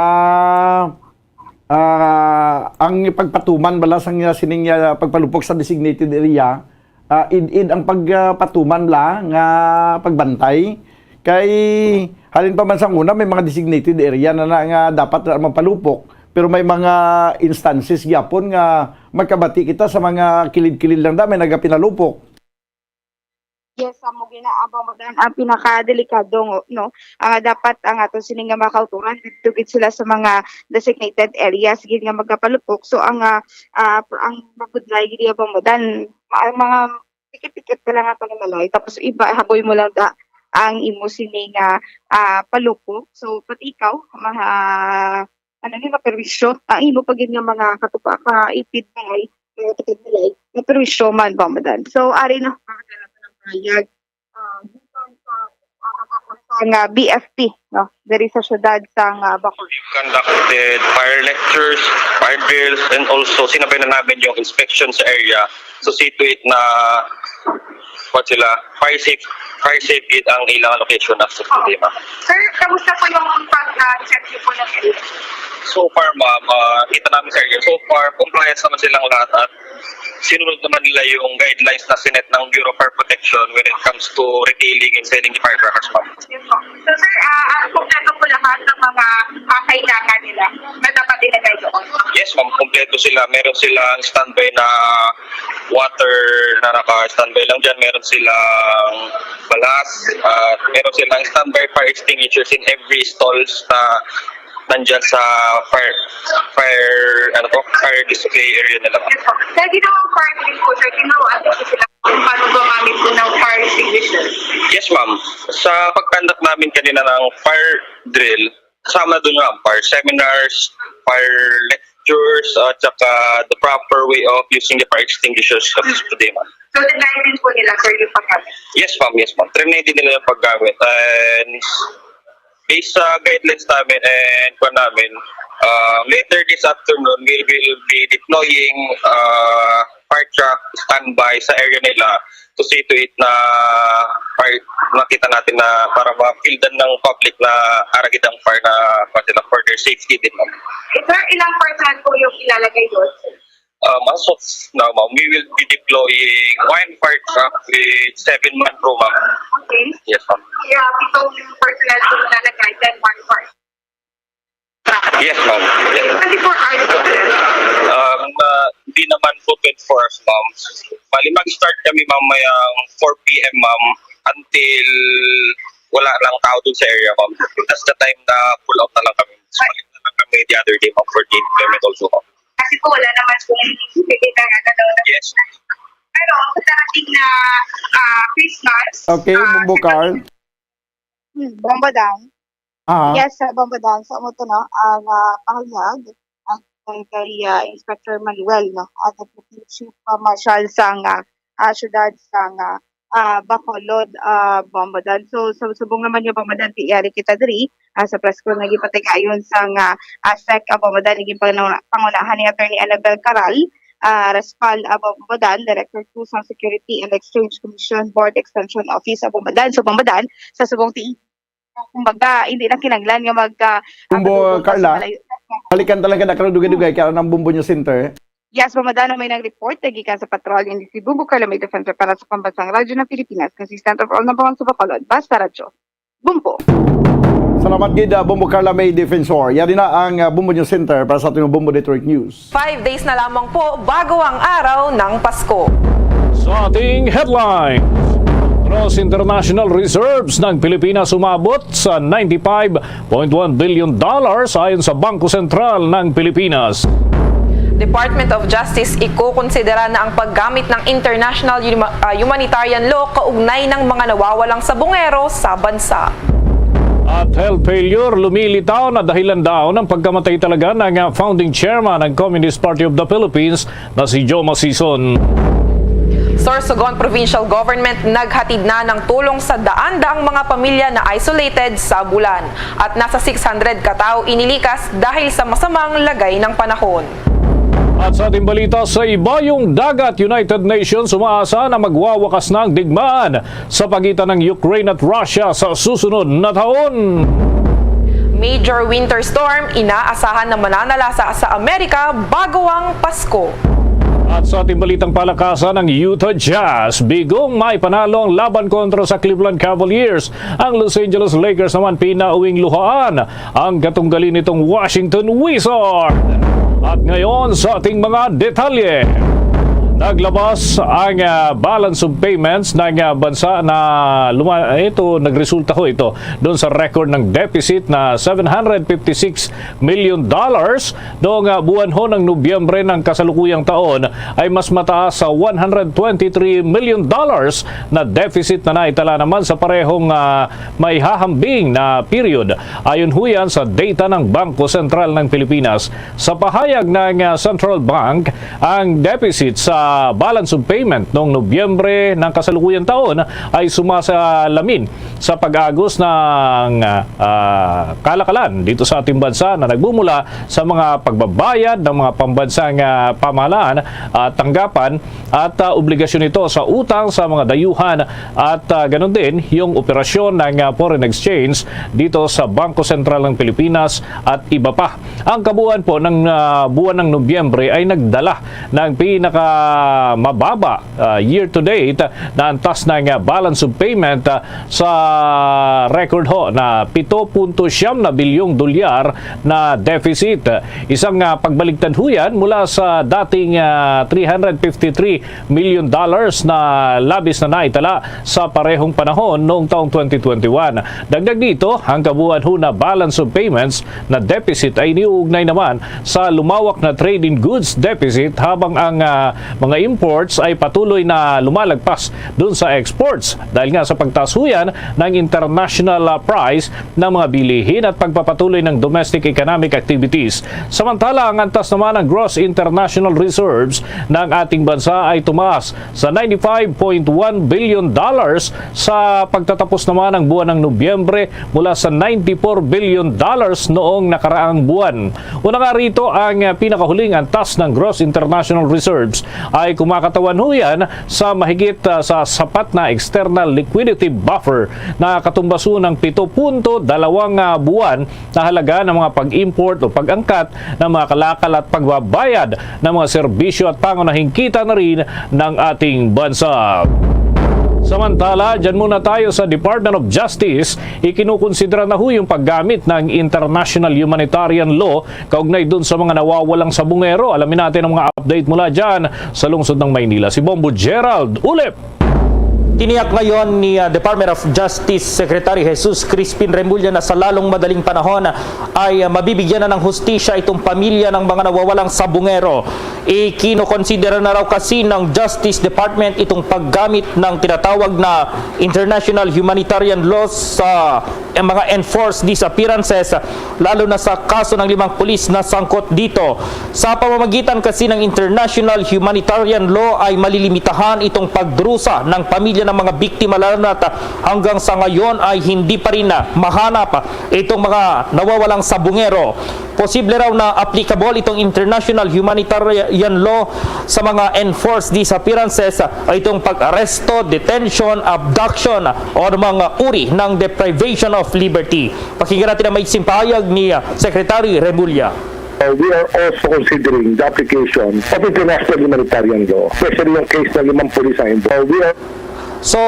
ah, ang pagpatuman bala sang ah, sining ah, pagpalupok sa designated area, ah, id-id ang pagpatuman la nga pagbantay. Kay halin pa man sang una, may mga designated area na, na nga dapat na magpalupok, pero may mga instances gyapon nga magkabati kita sa mga kilid-kilid lang da may nagapinalupok. Yes, amo gina, ah, bombadan ang pinakadelikado, no? Ang dapat ang ato sini nga mga kauturan dito gid sila sa mga designated areas gid nga magapalupok. So ang ah, ah, ang mabudlay gid nga bombadan, ang mga tikit-tikit ka lang nga panimalay, tapos iba haboy mo lang da ang imo sini nga ah, palupok. So pati ikaw, maha, ano ni, maperwisyo ang imo pa gid nga mga katupa ka ipid balay, mga tukod balay, maperwisyo man, bombadan. So ari na ang payag ah, dito sa ah, nga B F P, no, diri sa syudad sa nga Bacolod. Conducted fire lectures, fire drills, and also sinabay na namin yung inspection sa area. So see to it na what sila, fire safe, fire safe gid ang ilang location as of today, ma'am. Sir, kamusta po yung pag-check niyo po ng area? So far, ma'am, ah, kita namin sa area. So far, compliance naman silang lahat at sinunod naman nila yung guidelines na sinet ng Bureau of Fire Protection when it comes to retailing and selling the firecrackers, ma'am. Yes po. So sir, ah, ah, kompleto po lahat ng mga ah, kailangan nila na dapat ilagay doon. Yes, ma'am, kompleto sila. Meron silang standby na Water na naka-standby lang dyan. Meron silang balas at meron silang standby fire extinguishers in every stalls na nandyan sa fire, fire, ano po, fire display area nila, ma'am. Yes, po. Sa ginawang fire drill po, sir, tinuruan po sila kung paano gumamit po ng fire extinguisher? Yes, ma'am. Sa pag-conduct namin kanina ng fire drill, kasama doon nga ang fire seminars, fire lectures, at saka the proper way of using the fire extinguishers of the day, ma'am. So, trinay din po nila, sir, yung paggamit? Yes, ma'am. Yes, ma'am. Trinay din nila yung paggamit. And based sa guidelines namin and kwan namin, uh, later this afternoon, we will be deploying uh, fire truck standby sa area nila to see to it na fire, nakita natin na para ma-fieldan ng public na aragid ang fire na kwan sila for their safety din, ma'am. Sir, ilang personnel po yung ilalagay doon? Um, as of now, ma'am, we will be deploying one fire truck with seven man crew, ma'am. Okay. Yes, ma'am. Yeah, pitong personnel po ilalagay, then one fire. Yes, ma'am. Yes, ma'am. Twenty-four hours po, sir? Um, uh, di naman po twenty-four hours, ma'am. Bali, mag-start kami mamayang four P M, ma'am, until wala lang tao dun sa area, ma'am. That's the time na pull out na lang kami. Balik na lang kami the other day, ma'am, for the payment also, ma'am. Kasi po, wala naman po yung pwede na ano daw na. Yes. Pero sa darating na, ah, Christmas, Okay, ah, Bombo sa Carl. Hmm, Bombo Dang. Ah. Yes, sa Bombo Dang. Sa amo to, no? Ang, ah, pahayag, ang kay, ah, Inspector Manuel, no? Ang Deputy Chief, ah, Marshal sang, ah, ah, siyudad sang, ah, ah, Bacolod, ah, Bombo Dang. So, sa subong naman niya, Bombo Dang, ti yari kita diri, ah, sa press con nga gipatigayon sang, ah, ah, sec, ah, Bombo Dang, naging panguna-, pangunahan ni Attorney Annabel Caral, ah, Raspal, ah, Bombo Dang, Director two sang Security and Exchange Commission Board Extension Office, ah, Bombo Dang. So, Bombo Dang, sa subong ti-, kumbaga, hindi na kinahanglan nga mag, ah, Bombo, matulog ka sa Carla, malayo. Balikan talaga na karon dugay-dugay, kaya ang Bombo News Center. Yes, Bombo Dang, may nag-report, nagikan sa Patrol, N D C Bombo, Carla May Defensor para sa Pambansang Radyo ng Pilipinas, consistent of all number one sa Bacolod, Basta Radyo. Bombo. Salamat gid, ah, Bombo Carla May Defensor. Yari na ang, ah, Bombo News Center para sa ating Bombo Network News. Five days na lamang po bago ang araw ng Pasko. Sa ating headlines, gross international reserves ng Pilipinas umabot sa ninety-five point one billion dollars ayon sa Bangko Sentral ng Pilipinas. Department of Justice ikokonsidera na ang paggamit ng international huma-, ah, humanitarian law kaugnay ng mga nawawalang sabungero sa bansa. At health failure, lumilitaw na dahilan daw ng pagkamatay talaga ng, ah, founding chairman ng Communist Party of the Philippines na si Joe Masison. Sorsogon Provincial Government naghatid na ng tulong sa daan-daang mga pamilya na isolated sa Bulan, at nasa six hundred ka tawo inilikas dahil sa masamang lagay ng panahon. At sa ating balita, sa ibayong dagat, United Nations umaasa na magwawakas na ang digmaan sa pagitan ng Ukraine at Russia sa susunod na taon. Major winter storm inaasahan na mananalasa sa Amerika bago ang Pasko. At sa ating balitang palakasan, ng Utah Jazz, bigong may panalo ang laban kontra sa Cleveland Cavaliers. Ang Los Angeles Lakers naman pinauwing luhaan ang katunggali nitong Washington Wizard. At ngayon sa ating mga detalye. Naglabas ang, ah, balance of payments ng, ah, bansa na luma-, ito, nagresulta ho ito doon sa record ng deficit na seven hundred fifty-six million dollars. Noong, ah, buwan ho ng Nobyembre ng kasalukuyang taon ay mas mataas sa one hundred twenty-three million dollars na deficit na naitala naman sa parehong, ah, maihahambing na period. Ayon ho yan sa data ng Bangko Sentral ng Pilipinas. Sa pahayag ng, ah, Central Bank, ang deficit sa balance of payment noong Nobyembre ng kasalukuyang taon ay sumasalamin sa pag-agos ng, ah, kalakalan dito sa ating bansa na nagmumula sa mga pagbabayad ng mga pambansang, ah, pamahalaan at tanggapan at, ah, obligasyon nito sa utang sa mga dayuhan at, ah, ganun din yung operasyon ng, ah, foreign exchange dito sa Bangko Sentral ng Pilipinas at iba pa. Ang kabuuan po ng, ah, buwan ng Nobyembre ay nagdala ng pinaka ah, mababa, ah, year to date, ah, na antas na nga balance of payment, ah, sa record ho na pito punto siyam na bilyong dolyar na deficit. Isang, ah, pagbaligtad ho yan mula sa dating, ah, three hundred fifty-three million dollars na labis na naitala sa parehong panahon noong taong twenty twenty-one. Dagdag dito, ang kabuuan ho na balance of payments na deficit ay iniuugnay naman sa lumawak na trade in goods deficit, habang ang, ah, mga imports ay patuloy na lumalagpas dun sa exports dahil nga sa pagtaas ho yan ng international, ah, price ng mga bilihin at pagpapatuloy ng domestic economic activities. Samantala, ang antas naman ng gross international reserves ng ating bansa ay tumaas sa ninety-five point one billion dollars sa pagtatapos naman ng buwan ng Nobyembre, mula sa ninety-four billion dollars noong nakaraang buwan. Una nga rito, ang, ah, pinakahuling antas ng gross international reserves ay kumakatawan ho yan sa mahigit, ah, sa sapat na external liquidity buffer na katumbas ho ng pito punto dalawang, ah, buwan na halaga ng mga pag-import o pag-angkat ng mga kalakal at pagbabayad ng mga serbisyo at pangunahing kita na rin ng ating bansa. Samantala, dyan muna tayo sa Department of Justice. Ikinukonsidera na ho yung paggamit ng international humanitarian law kaugnay dun sa mga nawawalang sabungero. Alamin natin ang mga update mula dyan sa lungsod ng Maynila. Si Bombo Gerald Ulep. Tiniyak ngayon ni, ah, Department of Justice Secretary Jesus Crispin Remulla na sa lalong madaling panahon ay, ah, mabibigyan na ng hustisya itong pamilya ng mga nawawalang sabungero. Ikinokonsidera na raw kasi ng Justice Department itong paggamit ng tinatawag na international humanitarian laws sa, eh, mga enforced disappearances, lalo na sa kaso ng limang pulis na sangkot dito. Sa pamamagitan kasi ng international humanitarian law ay malilimitahan itong pagdurusa ng pamilya ng mga biktima, lalo na hanggang sa ngayon ay hindi pa rin na mahanap itong mga nawawalang sabungero. Posible raw na applicable itong international humanitarian law sa mga enforced disappearances, itong pag-aresto, detention, abduction, o mga uri ng deprivation of liberty. Pakinggan natin ang may simpahayag ni, ah, Secretary Remulla. Uh, we are also considering the application of international humanitarian law, especially yung case na limang pulis ang involved. Uh, we are So,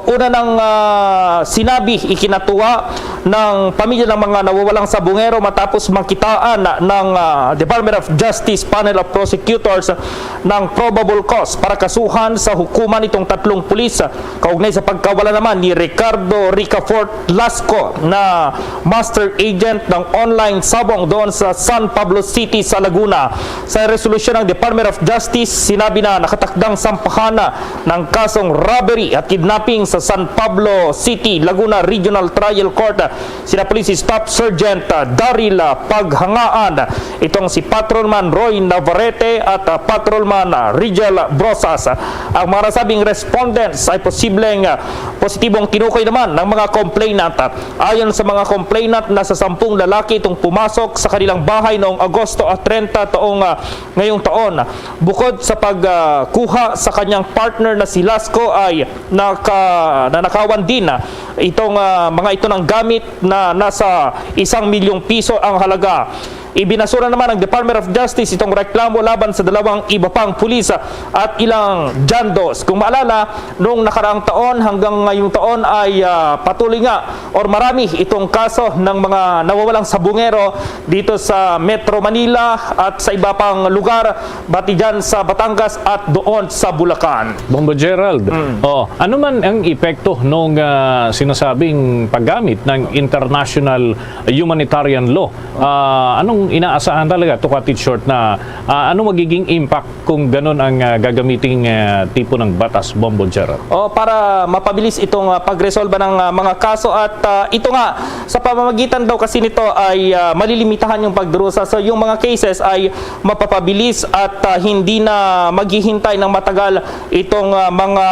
una nang, ah, sinabi, ikinatuwa ng pamilya ng mga nawawalang sabungero matapos makitaan ng, ah, Department of Justice Panel of Prosecutors ng probable cause para kasuhan sa hukuman itong tatlong pulis, ah, kaugnay sa pagkawala naman ni Ricardo Ricafort Lasco na master agent ng online sabong doon sa San Pablo City sa Laguna. Sa resolusyon ng Department of Justice, sinabi na nakatakdang sampahan na ng kasong robbery at kidnapping sa San Pablo City, Laguna Regional Trial Court sina Police Staff Sergeant, ah, Daryl, ah, Paghangaan, itong si Patrolman Roy Navarrete at, ah, Patrolman, ah, Rigel Brosas. Ang mga nasabing respondents ay posibleng, ah, positibong tinukoy naman ng mga complainant. Ayon sa mga complainant, nasa sampung lalaki itong pumasok sa kanilang bahay noong Agosto, ah, treinta taong, ah, ngayong taon. Bukod sa pag, ah, kuha sa kanyang partner na si Lasco ay naka-, nanakawan din, ah, itong, ah, mga ito ng gamit na nasa isang milyong piso ang halaga. Ibinasura naman ng Department of Justice itong reklamo laban sa dalawang iba pang pulis, ah, at ilang John Does. Kung maalala, noong nakaraang taon hanggang ngayong taon ay, ah, patuloy nga or marami itong kaso ng mga nawawalang sabungero dito sa Metro Manila at sa iba pang lugar, pati dyan sa Batangas at doon sa Bulacan. Bombo Gerald, Mm. oh, ano man ang epekto nung, ah, sinasabing paggamit ng international humanitarian law? Ah, anong inaasahan talaga, to cut it short, na, ah, ano magiging impact kung ganun ang, ah, gagamiting, ah, tipo ng batas, Bombo Gerald? O, para mapabilis itong, ah, pagresolba ng, ah, mga kaso at, ah, ito nga, sa pamamagitan daw kasi nito ay, ah, malilimitahan yung pagdurusa. So, yung mga cases ay mapapabilis at, ah, hindi na maghihintay ng matagal itong, ah, mga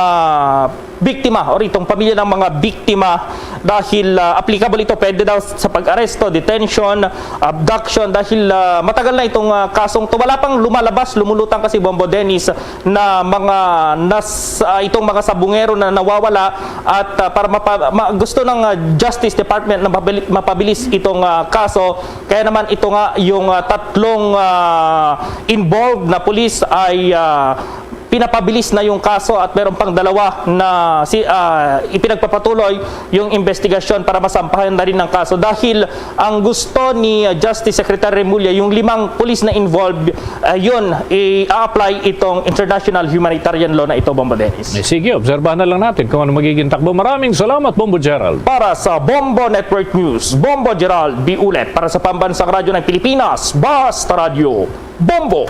biktima or itong pamilya ng mga biktima dahil, ah, applicable ito, pwede daw sa pag-aresto, detention, abduction dahil, ah, matagal na itong, ah, kasong to. Wala pang lumalabas, lumulutang kasi, Bombo Dennis, na mga nas-, ah, itong mga sabungero na nawawala at, ah, para mapa-, ma-, gusto ng, ah, Justice Department na mabili-, mapabilis itong, ah, kaso. Kaya naman ito nga yung, ah, tatlong, ah, involved na pulis ay, ah, pinapabilis na yung kaso at meron pang dalawa na si, ah, ipinagpapatuloy yung investigasyon para masampahan na rin ng kaso dahil ang gusto ni Justice Secretary Remulla, yung limang pulis na involved, ah, yun, i-apply itong international humanitarian law na ito, Bombo Dennis. Eh, sige, obserbahan na lang natin kung ano magiging takbo. Maraming salamat, Bombo Gerald. Para sa Bombo Network News, Bombo Gerald Biulet. Para sa Pambansang Radyo ng Pilipinas, Basta Radyo, Bombo!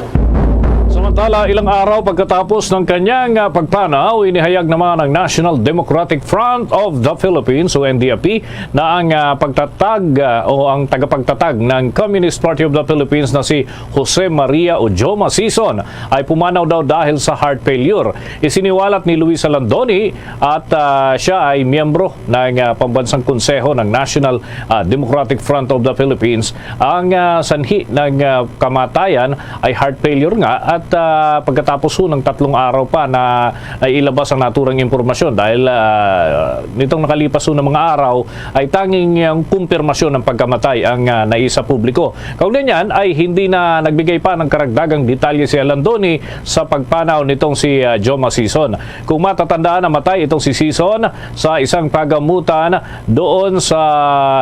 Samantala, ilang araw pagkatapos ng kanyang, ah, pagpanaw, inihayag naman ng National Democratic Front of the Philippines o N D F P na ang, ah, pagtatag, ah, o ang tagapagtatag ng Communist Party of the Philippines na si Jose Maria o Joma Sison ay pumanaw daw dahil sa heart failure. Isiniwalat ni Luisa Landoni at, ah, siya ay miyembro ng, ah, Pambansang Konseho ng National, ah, Democratic Front of the Philippines. Ang, ah, sanhi ng, ah, kamatayan ay heart failure nga at, ah, pagkatapos ho ng tatlong araw pa na ay ilabas ang naturang impormasyon dahil, ah, nitong nakalipas ho ng mga araw ay tanging ang kumpirmasyon ng pagkamatay ang, ah, naisa publiko. Kaugnay niyan ay hindi na nagbigay pa ng karagdagang detalye si Landoni sa pagpanaw nitong si, ah, Joma Sison. Kung matatandaan, namatay itong si Sison sa isang pagamutan doon sa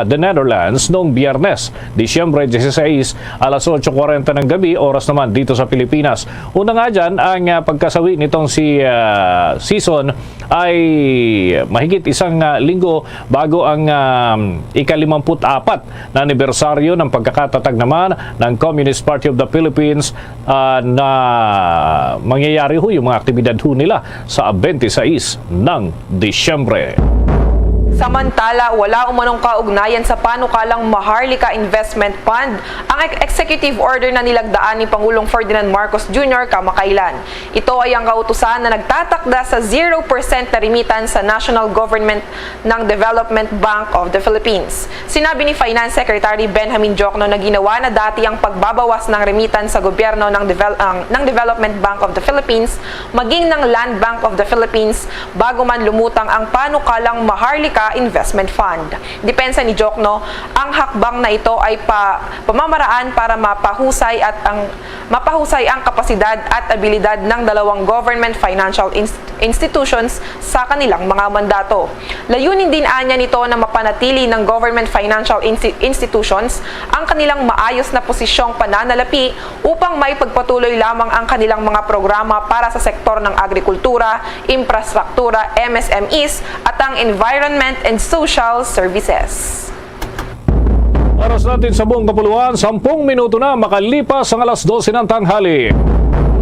The Netherlands noong Biyernes, Disyembre dieciséis, alas otso kwarenta ng gabi, oras naman dito sa Pilipinas. Una nga dyan, ang, ah, pagkasawi nitong si, ah, Sison ay mahigit isang, ah, linggo bago ang, ah, ikalimamput-apat na anibersaryo ng pagkakatatag naman ng Communist Party of the Philippines, ah, na mangyayari ho yung mga aktibidad ho nila sa twenty-six ng Disyembre. Samantala, wala umanong kaugnayan sa panukalang Maharlika Investment Fund ang ex-, executive order na nilagdaan ni Pangulong Ferdinand Marcos Junior kamakailan. Ito ay ang kautusan na nagtatakda sa zero percent na remittance sa national government ng Development Bank of the Philippines. Sinabi ni Finance Secretary Benjamin Diokno na ginawa na dati ang pagbabawas ng remittance sa gobyerno ng, devel-, ang, ng Development Bank of the Philippines maging ng Land Bank of the Philippines bago man lumutang ang panukalang Maharlika Investment Fund. Depensa ni Diokno, ang hakbang na ito ay pa, pamamaraan para mapahusay at ang mapahusay ang kapasidad at abilidad ng dalawang government financial ins-, institutions sa kanilang mga mandato. Layunin din anya nito na mapanatili ng government financial insti-, institutions ang kanilang maayos na posisyong pananalapi upang may pagpatuloy lamang ang kanilang mga programa para sa sektor ng agrikultura, infrastruktura, M S M Es, at ang environment and social services. Oras natin sa buong kapuluan, sampung minuto na makalipas ang alas dose ng tanghali.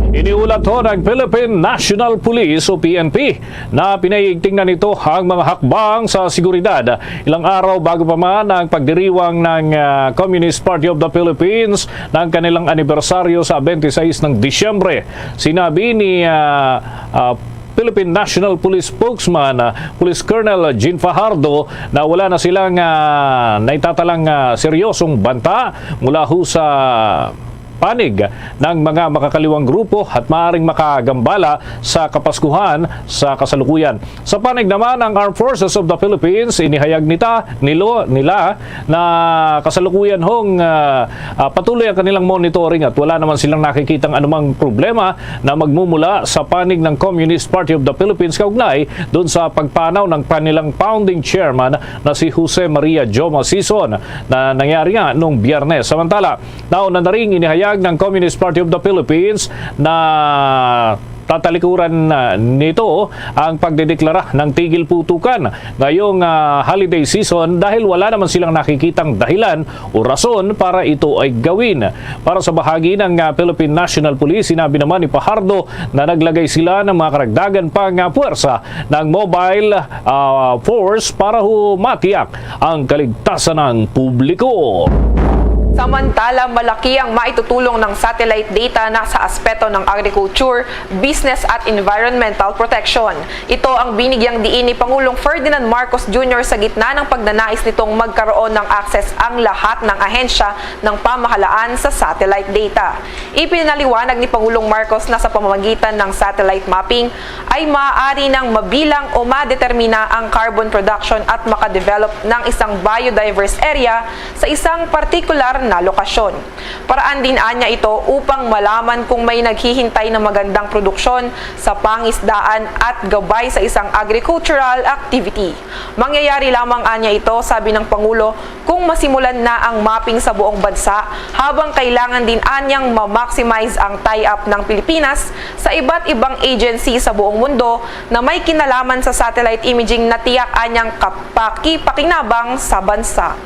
Iniulat ho ng Philippine National Police o P N P na pinaiigting na nito ang mga hakbang sa seguridad. Ilang araw bago pa man ang pagdiriwang ng, ah, Communist Party of the Philippines ng kanilang anibersaryo sa twenty-six ng Disyembre, sinabi ni, ah, ah, Philippine National Police spokesman, ah, Police Colonel Jean Fajardo, na wala na silang, ah, naitatalang, ah, seryosong banta mula ho sa panig ng mga makakaliwang grupo at maaaring makagambala sa Kapaskuhan sa kasalukuyan. Sa panig naman ng Armed Forces of the Philippines, inihayag nita, nilo, nila na kasalukuyan hong, ah, ah, patuloy ang kanilang monitoring at wala naman silang nakikitang anumang problema na magmumula sa panig ng Communist Party of the Philippines kaugnay doon sa pagpanaw ng kanilang founding chairman na si Jose Maria Joma Sison na nangyari nga nung Biyernes. Samantala, nauna na ring inihayag ng Communist Party of the Philippines na tatalikuran na nito ang pagdedeklara ng tigil putukan ngayong, ah, holiday season dahil wala naman silang nakikitang dahilan o rason para ito ay gawin. Para sa bahagi ng, ah, Philippine National Police, sinabi naman ni Fajardo na naglagay sila ng mga karagdagan pang, ah, puwersa ng mobile, ah, force para ho matiyak ang kaligtasan ng publiko. Samantala, malaki ang maitutulong ng satellite data na sa aspeto ng agriculture, business at environmental protection. Ito ang binigyang diin ni Pangulong Ferdinand Marcos Junior sa gitna ng pagnanais nitong magkaroon ng access ang lahat ng ahensya ng pamahalaan sa satellite data. Ipinaliwanag ni Pangulong Marcos na sa pamamagitan ng satellite mapping ay maaari nang mabilang o madetermina ang carbon production at makadevelop ng isang biodiverse area sa isang partikular na lokasyon. Paraan din anya ito upang malaman kung may naghihintay na magandang produksyon sa pangisdaan at gabay sa isang agricultural activity. Mangyayari lamang anya ito, sabi ng Pangulo, kung masimulan na ang mapping sa buong bansa, habang kailangan din anyang ma-maximize ang tie-up ng Pilipinas sa iba't ibang agency sa buong mundo na may kinalaman sa satellite imaging na tiyak anyang kapakipakinabang sa bansa.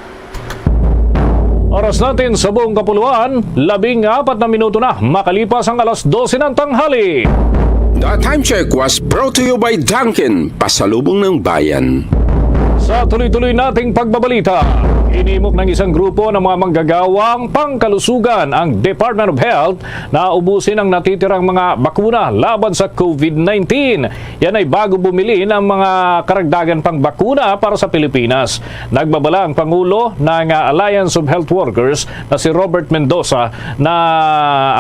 Oras natin sa buong kapuluan, labing apat na minuto na makalipas ang alas dose ng tanghali. The Time Check was brought to you by Dunkin, pasalubong ng bayan. Sa tuloy-tuloy nating pagbabalita, inimok ng isang grupo ng mga manggagawang pangkalusugan ang Department of Health na ubusin ang natitirang mga bakuna laban sa COVID nineteen. Yan ay bago bumili ng mga karagdagan pang bakuna para sa Pilipinas. Nagbabala ang Pangulo ng Alliance of Health Workers na si Robert Mendoza na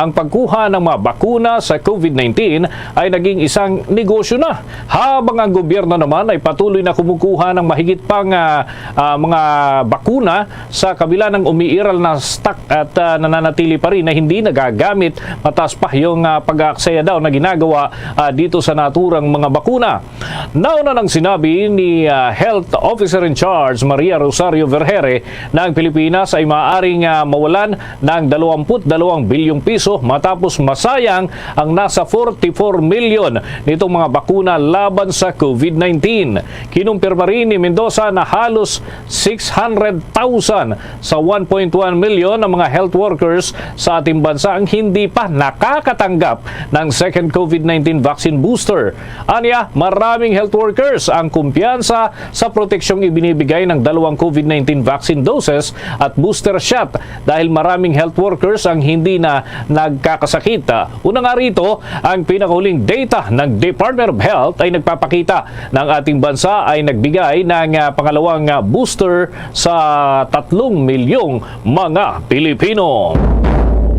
ang pagkuha ng mga bakuna sa COVID nineteen ay naging isang negosyo na, habang ang gobyerno naman ay patuloy na kumukuha ng mahigit pang ah, ah, mga bakuna sa kabila ng umiiral na stock at ah, nananatili pa rin na hindi nagagamit. Mataas pa yung ah, pag-aaksaya daw na ginagawa ah, dito sa naturang mga bakuna. Nauna nang sinabi ni ah, Health Officer in Charge Maria Rosario Vergere na ang Pilipinas ay maaaring ah, mawalan ng dalawampu't dalawang bilyong piso matapos masayang ang nasa forty-four million nitong mga bakuna laban sa COVID nineteen. Kinumpirma rin ni Mendoza na halos six hundred thousand sa one point one million ang mga health workers sa ating bansa ang hindi pa nakakatanggap ng second COVID nineteen vaccine booster. Anya, maraming health workers ang kumpiyansa sa proteksyong ibinibigay ng dalawang COVID nineteen vaccine doses at booster shot dahil maraming health workers ang hindi na nagkakasakit. Una nga rito, ang pinakahuling data ng Department of Health ay nagpapakita na ang ating bansa ay nagbigay ng ah, pangalawang ah, booster sa tatlong milyong mga Pilipino.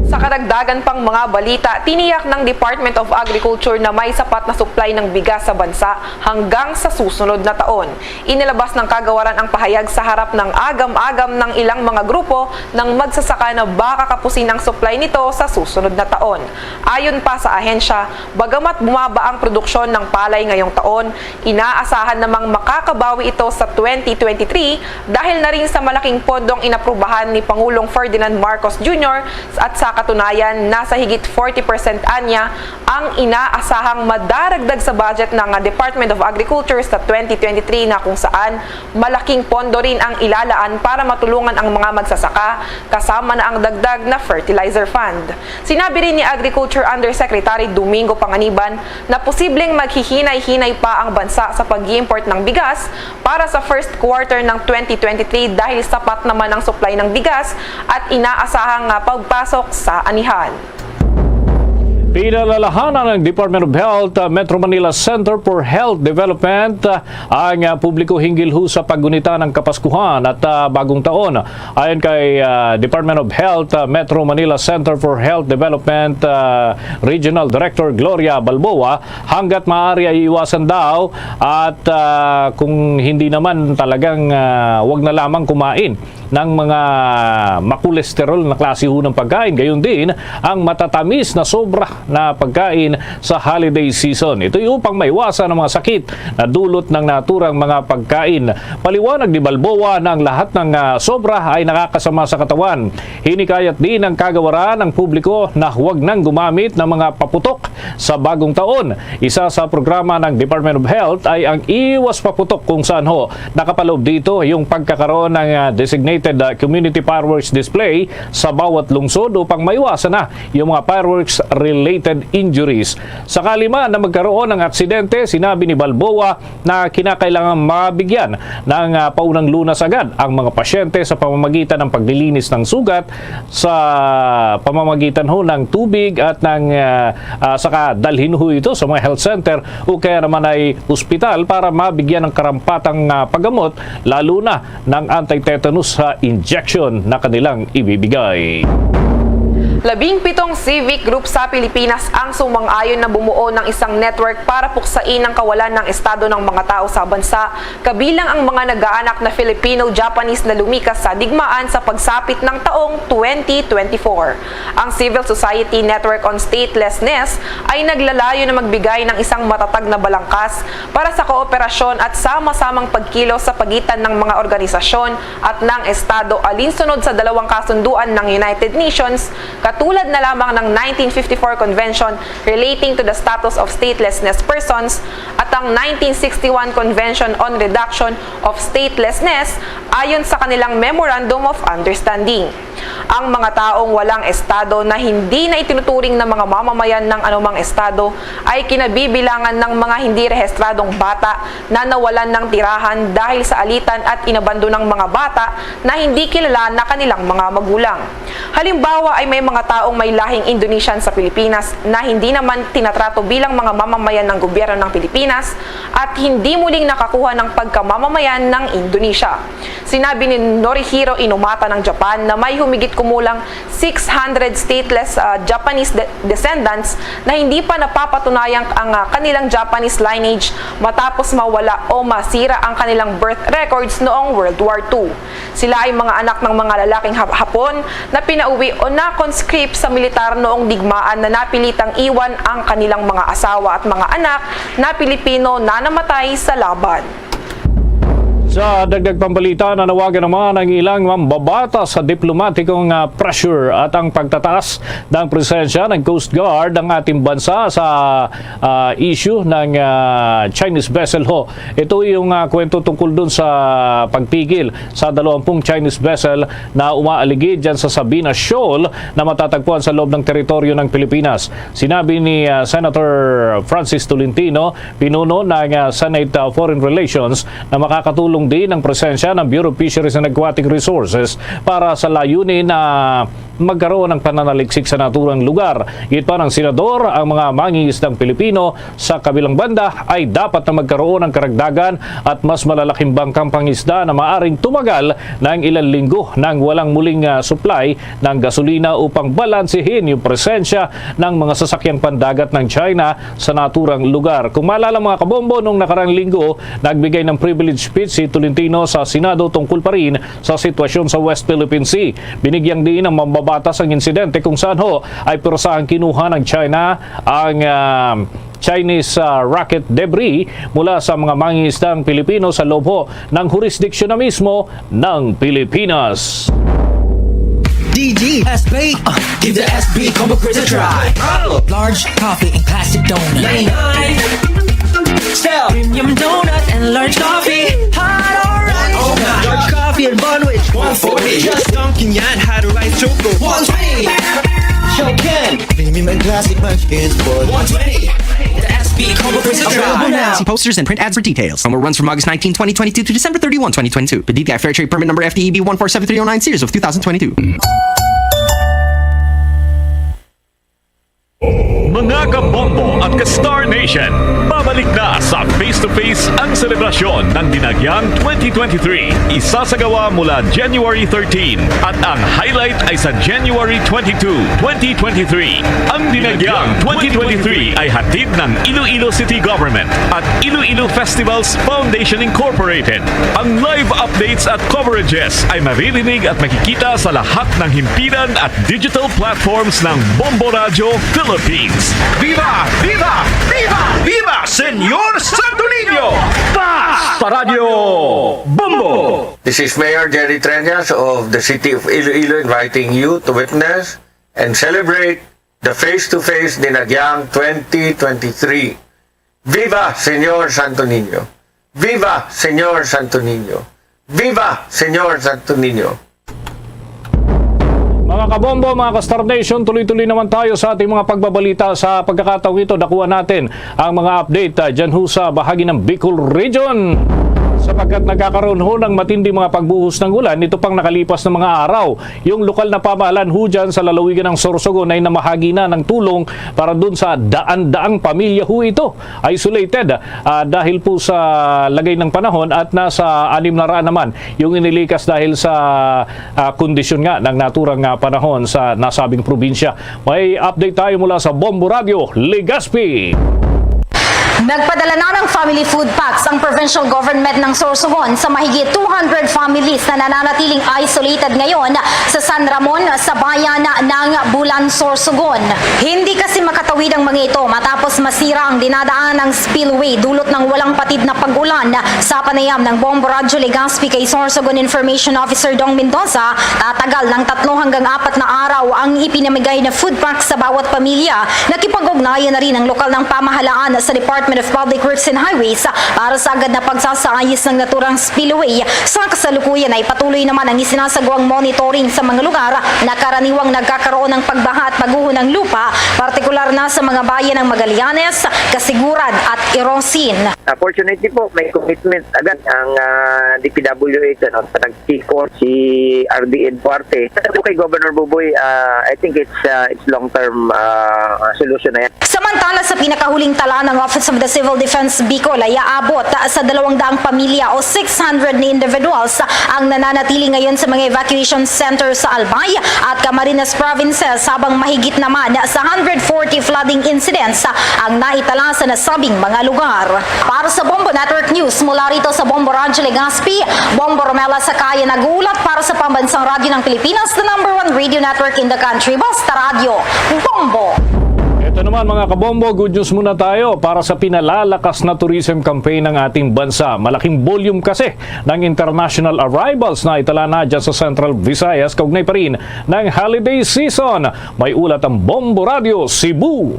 Sa karagdagan pang mga balita, tiniyak ng Department of Agriculture na may sapat na supply ng bigas sa bansa hanggang sa susunod na taon. Inilabas ng Kagawaran ang pahayag sa harap ng agam-agam ng ilang mga grupo ng magsasaka na baka kapusin ang supply nito sa susunod na taon. Ayon pa sa ahensya, bagamat bumaba ang produksyon ng palay ngayong taon, inaasahan namang makakabawi ito sa twenty twenty-three dahil na rin sa malaking pondong inaprubahan ni Pangulong Ferdinand Marcos Junior at sa katunayan, nasa higit forty percent anya ang inaasahang madaragdag sa budget ng Department of Agriculture sa twenty twenty-three na kung saan malaking pondo rin ang ilalaan para matulungan ang mga magsasaka, kasama na ang dagdag na fertilizer fund. Sinabi rin ni Agriculture Undersecretary Domingo Panganiban na posibleng maghihinay-hinay pa ang bansa sa pag-import ng bigas para sa first quarter ng twenty twenty-three dahil sapat naman ang supply ng bigas at inaasahang ah, pagpasok sa anihan. Pinalalahanan ng Department of Health, uh, Metro Manila Center for Health Development, uh, ang uh, publiko hinggil ho sa paggunita ng Kapaskuhan at uh, Bagong Taon. Ayon kay uh, Department of Health, uh, Metro Manila Center for Health Development uh, Regional Director Gloria Balboa, hanggat maaari ay iwasan daw at uh, kung hindi naman talagang uh, wag na lamang kumain ng mga makolesterol na klase ho ng pagkain. Gayon din ang matatamis na sobra na pagkain sa holiday season. Ito'y upang maiwasan ang mga sakit na dulot ng naturang mga pagkain. Paliwanag ni Balboa na ang lahat ng ah, sobra ay nakakasama sa katawan. Hinikayat din ng kagawaran ang publiko na huwag nang gumamit ng mga paputok sa bagong taon. Isa sa programa ng Department of Health ay ang Iwas Paputok, kung saan ho nakapaloob dito yung pagkakaroon ng ah, designated ah, community fireworks display sa bawat lungsod upang maiwasan na yung mga fireworks-related injuries. Sakali man na magkaroon ng aksidente, sinabi ni Balboa na kinakailangan mabigyan ng ah, paunang lunas agad ang mga pasyente sa pamamagitan ng paglilinis ng sugat sa pamamagitan ho ng tubig at ng ah, ah, saka dalhin ho ito sa mga health center o kaya naman ay ospital para mabigyan ng karampatang ah, paggamot, lalo na ng anti-tetanus ah, injection na kanilang ibibigay. Labing pitong civic group sa Pilipinas ang sumang-ayon na bumuo ng isang network para puksain ang kawalan ng estado ng mga tao sa bansa, kabilang ang mga nag-aanak na Filipino-Japanese na lumikas sa digmaan sa pagsapit ng taong twenty twenty-four. Ang Civil Society Network on Statelessness ay naglalayo na magbigay ng isang matatag na balangkas para sa kooperasyon at sama-samang pagkilos sa pagitan ng mga organisasyon at ng Estado alinsunod sa dalawang kasunduan ng United Nations, katulad na lamang ng nineteen fifty-four Convention relating to the status of statelessness persons at ang nineteen sixty-one Convention on Reduction of Statelessness, ayon sa kanilang Memorandum of Understanding. Ang mga taong walang estado na hindi na itinuturing na mga mamamayan ng anumang estado ay kinabibilangan ng mga hindi rehistradong bata na nawalan ng tirahan dahil sa alitan at inabandonang mga bata na hindi kilala na kanilang mga magulang. Halimbawa ay may mga taong may lahing Indonesian sa Pilipinas na hindi naman tinatrato bilang mga mamamayan ng gobyerno ng Pilipinas at hindi muling nakakuha ng pagkamamamayan ng Indonesia. Sinabi ni Norihiro Inumata ng Japan na may humigit kumulang six hundred stateless, ah, Japanese de- descendants na hindi pa napapatunayang ang, ah, kanilang Japanese lineage matapos mawala o masira ang kanilang birth records noong World War two. Sila ay mga anak ng mga lalaking Hap- Hapon na pinauwi o na-conscript sa militar noong digmaan na napilitang iwan ang kanilang mga asawa at mga anak na Pilipino na namatay sa laban. Sa dagdag pambalita, nanawagan naman ang ilang mambabata sa diplomatikong, ah, pressure at ang pagtataas ng presensya ng Coast Guard ng ating bansa sa, ah, issue ng, ah, Chinese vessel ho. Ito yung, ah, kwento tungkol dun sa pagpigil sa dalawampung Chinese vessel na umaaligid dyan sa Sabina Shoal na matatagpuan sa loob ng teritoryo ng Pilipinas. Sinabi ni, ah, Senator Francis Tolentino, pinuno ng, ah, Senate, ah, Foreign Relations, na makakatulong din ang presensya ng Bureau of Fisheries and Aquatic Resources para sa layunin na magkaroon ng pananaliksik sa naturang lugar. Giit pa ng senador, ang mga mangingisdang Pilipino sa kabilang banda ay dapat na magkaroon ng karagdagan at mas malalaking bangkang pangisda na maaring tumagal ng ilang linggo nang walang muling, ah, supply ng gasolina upang balansehin yung presensya ng mga sasakyang pandagat ng China sa naturang lugar. Kung maalala, mga kabombo, nung nakarang linggo, nagbigay ng privilege speech si Tolentino sa Senado tungkol pa rin sa sitwasyon sa West Philippine Sea. Binigyang diin ng mambabatas ang insidente kung saan ho ay pirusahang kinuha ng China ang, ah, Chinese, ah, rocket debris mula sa mga mangingisdang Pilipino sa loob ho ng hurisdiksyon na mismo ng Pilipinas. D G S P. Uh, give the S P combo quiz a try. Large coffee and classic donut. Sell premium donut and large coffee. Hot or ice. Large coffee and bun with one forty. Just dunking yan, hot or ice choco. One twenty. Show Ken. Premium and classic munchkins for one twenty. The S P combo quiz a try. Available now. See posters and print ads for details. Promo runs from August nineteen, twenty twenty-two to December thirty-one, twenty twenty-two. P D T I Fair Trade Permit Number F T E B one four seven three oh nine, series of two thousand twenty-two. Mga kabombo at ka-Star Nation, babalik na sa Face to Face ang selebrasyon ng Dinagyang twenty twenty-three. Isasagawa mula January thirteen at ang highlight ay sa January twenty-two, twenty twenty-three. Ang Dinagyang twenty twenty-three ay hatid ng Iloilo City Government at Iloilo Festivals Foundation Incorporated. Ang live updates at coverages ay maririnig at makikita sa lahat ng himpilan at digital platforms ng Bombo Radyo Philippines. Viva! Viva! Viva! Viva Señor Santo Niño! Basta Radyo Bombo! This is Mayor Jerry Treñas of the City of Iloilo inviting you to witness and celebrate the Face to Face Dinagyang twenty twenty-three. Viva Señor Santo Niño! Viva Señor Santo Niño! Viva Señor Santo Niño! Mga kabombo, mga ka-Star Nation, tuloy-tuloy naman tayo sa ating mga pagbabalita. Sa pagkakataong ito, dakuha natin ang mga update, ah, dyan ho sa bahagi ng Bicol Region. Sapagkat nagkakaroon ho ng matinding mga pagbuhos ng ulan nito pang nakalipas na mga araw. Yung lokal na pamahalaan ho dyan sa lalawigan ng Sorsogon ay namahagi na ng tulong para dun sa daan-daang pamilya ho ito. Isolated, ah, dahil po sa lagay ng panahon at nasa anim na raan naman yung inilikas dahil sa, ah, kondisyon nga ng naturang, ah, panahon sa nasabing probinsya. May update tayo mula sa Bombo Radio, Legazpi. Nagpadala na ng family food packs ang provincial government ng Sorsogon sa mahigit two hundred families na nananatiling isolated ngayon sa San Ramon, sa bayan ng Bulan, Sorsogon. Hindi kasi makatawid ang mga ito matapos masira ang dinadaan ng spillway dulot ng walang patid na pag-ulan. Sa panayam ng Bombo Radyo Legazpi kay Sorsogon Information Officer Dong Mendoza, tatagal ng tatlo hanggang apat na araw ang ipinamigay na food pack sa bawat pamilya. Nakipag-ugnayan na rin ang lokal ng pamahalaan sa Department of Public Works and Highways para sa agad na pagsasaayos ng naturang spillway. Sa kasalukuyan ay patuloy naman ang isinasagawang monitoring sa mga lugar na karaniwang nagkakaroon ng pagbaha at pagguho ng lupa, partikular na sa mga bayan ng Magallanes, Casiguran at Irosin. Ah, fortunately po, may commitment agad ang, ah, D P W H, ano, sa nagsikon, si R D N Duarte. Sabi ko kay Governor Buboy, ah, I think it's, ah, it's long-term, ah, solution na yan. Samantala, sa pinakahuling tala ng Office of the Civil Defense Bicol ay aabot sa dalawang daang pamilya o six hundred na individuals ang nananatili ngayon sa mga evacuation center sa Albay at Camarines provinces, habang mahigit naman sa hundred forty flooding incidents ang naitala sa nasabing mga lugar. Para sa Bombo Network News, mula rito sa Bombo Radyo Legazpi, Bombo Romela Sakaya nag-uulat para sa Pambansang Radyo ng Pilipinas, the number one radio network in the country. Basta Radyo, Bombo! Ito naman, mga kabombo, good news muna tayo para sa pinalalakas na tourism campaign ng ating bansa. Malaking volume kasi ng international arrivals na itala na dyan sa Central Visayas kaugnay pa rin ng holiday season. May ulat ang Bombo Radyo Cebu.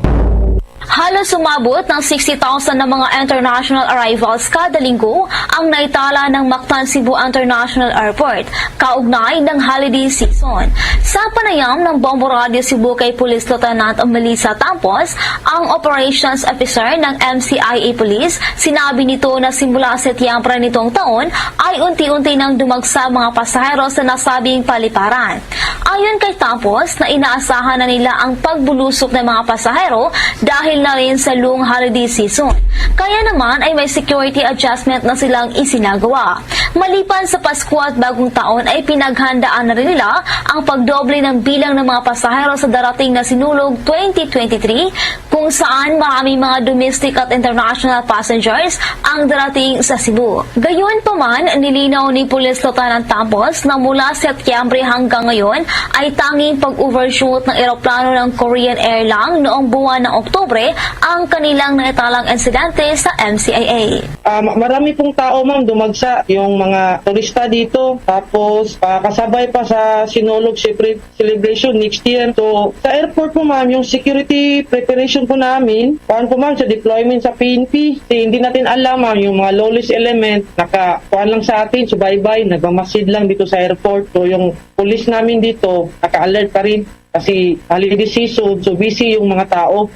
Halos umabot ng sixty thousand na mga international arrivals kada linggo ang naitala ng Mactan Cebu International Airport kaugnay ng holiday season. Sa panayam ng Bombo Radyo Cebu kay Police Lieutenant Melissa Tampos, ang operations officer ng M C I A Police, sinabi nito na simula Setyembre nitong taon ay unti-unti nang dumagsa ang mga pasahero sa nasabing paliparan. Ayon kay Tampos, na inaasahan na nila ang pagbulusok ng mga pasahero dahil na rin sa long holiday season. Kaya naman ay may security adjustment na silang isinagawa. Maliban sa Pasko at Bagong Taon ay pinaghandaan na rin nila ang pagdoble ng bilang ng mga pasahero sa darating na Sinulog twenty twenty-three, kung saan maraming mga domestic at international passengers ang darating sa Cebu. Gayunpaman, nilinaw ni Police Lieutenant Tampos na mula Setyembre hanggang ngayon ay tanging pag-overshoot ng eroplano ng Korean Air lang noong buwan ng Oktubre ang kanilang naitalang insidente sa M C I A. Ah, ma-, marami pong tao, ma'am, dumagsa yung mga turista dito. Tapos, ah, kasabay pa sa Sinulog Siyempre celebration next year. So, sa airport po, ma'am, yung security preparation po namin, kuwan po, ma'am, sa deployment sa P N P. Kasi hindi natin alam, ma'am, yung mga lawless element, naka, kuwan lang sa atin, subaybay, nagmamasid lang dito sa airport. So, yung police namin dito, naka-alert pa rin. Kasi holiday season, so busy yung mga tao.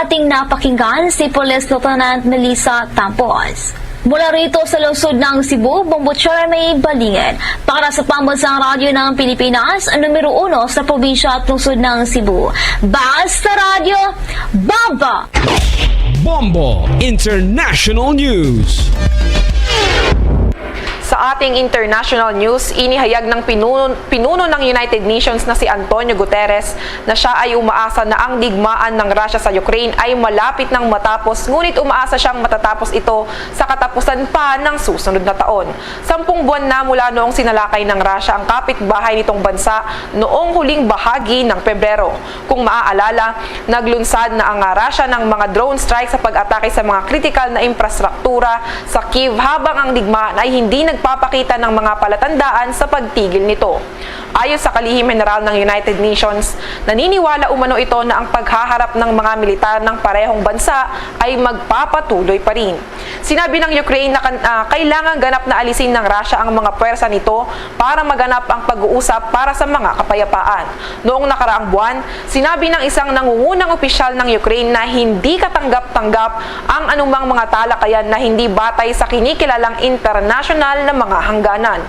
Ating napakinggan si Police Lieutenant Melissa Tampos. Mula rito sa lungsod ng Cebu, Bombo Charmaine Balingin. Para sa Pambansang Radyo ng Pilipinas, numero uno sa probinsya at lungsod ng Cebu. Basta Radyo, Bombo! Bombo International News. Sa ating international news, inihayag ng pinuno, pinuno ng United Nations na si Antonio Guterres na siya ay umaasa na ang digmaan ng Russia sa Ukraine ay malapit nang matapos, ngunit umaasa siyang matatapos ito sa katapusan pa ng susunod na taon. Sampung buwan na mula noong sinalakay ng Russia ang kapitbahay nitong bansa noong huling bahagi ng Pebrero. Kung maaalala, naglunsad na ang Russia ng mga drone strike sa pag-atake sa mga kritikal na infrastruktura sa Kyiv, habang ang digmaan ay hindi nag papakita ng mga palatandaan sa pagtigil nito. Ayon sa kalihim general ng United Nations, naniniwala umano ito na ang paghaharap ng mga militar ng parehong bansa ay magpapatuloy pa rin. Sinabi ng Ukraine na kan- ah, kailangan ganap na alisin ng Russia ang mga pwersa nito para maganap ang pag-uusap para sa mga kapayapaan. Noong nakaraang buwan, sinabi ng isang nangungunang opisyal ng Ukraine na hindi katanggap-tanggap ang anumang mga talakayan na hindi batay sa kinikilalang internasyonal na mga hangganan.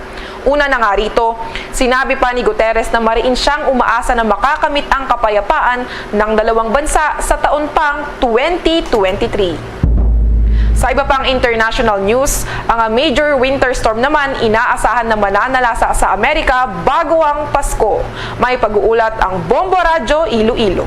Una na nga rito, sinabi pa ni Guterres na mariin siyang umaasa na makakamit ang kapayapaan ng dalawang bansa sa taon pang twenty twenty-three. Sa iba pang international news, ang major winter storm naman inaasahan na mananalasa sa Amerika bago ang Pasko. May pag-uulat ang Bombo Radyo Iloilo.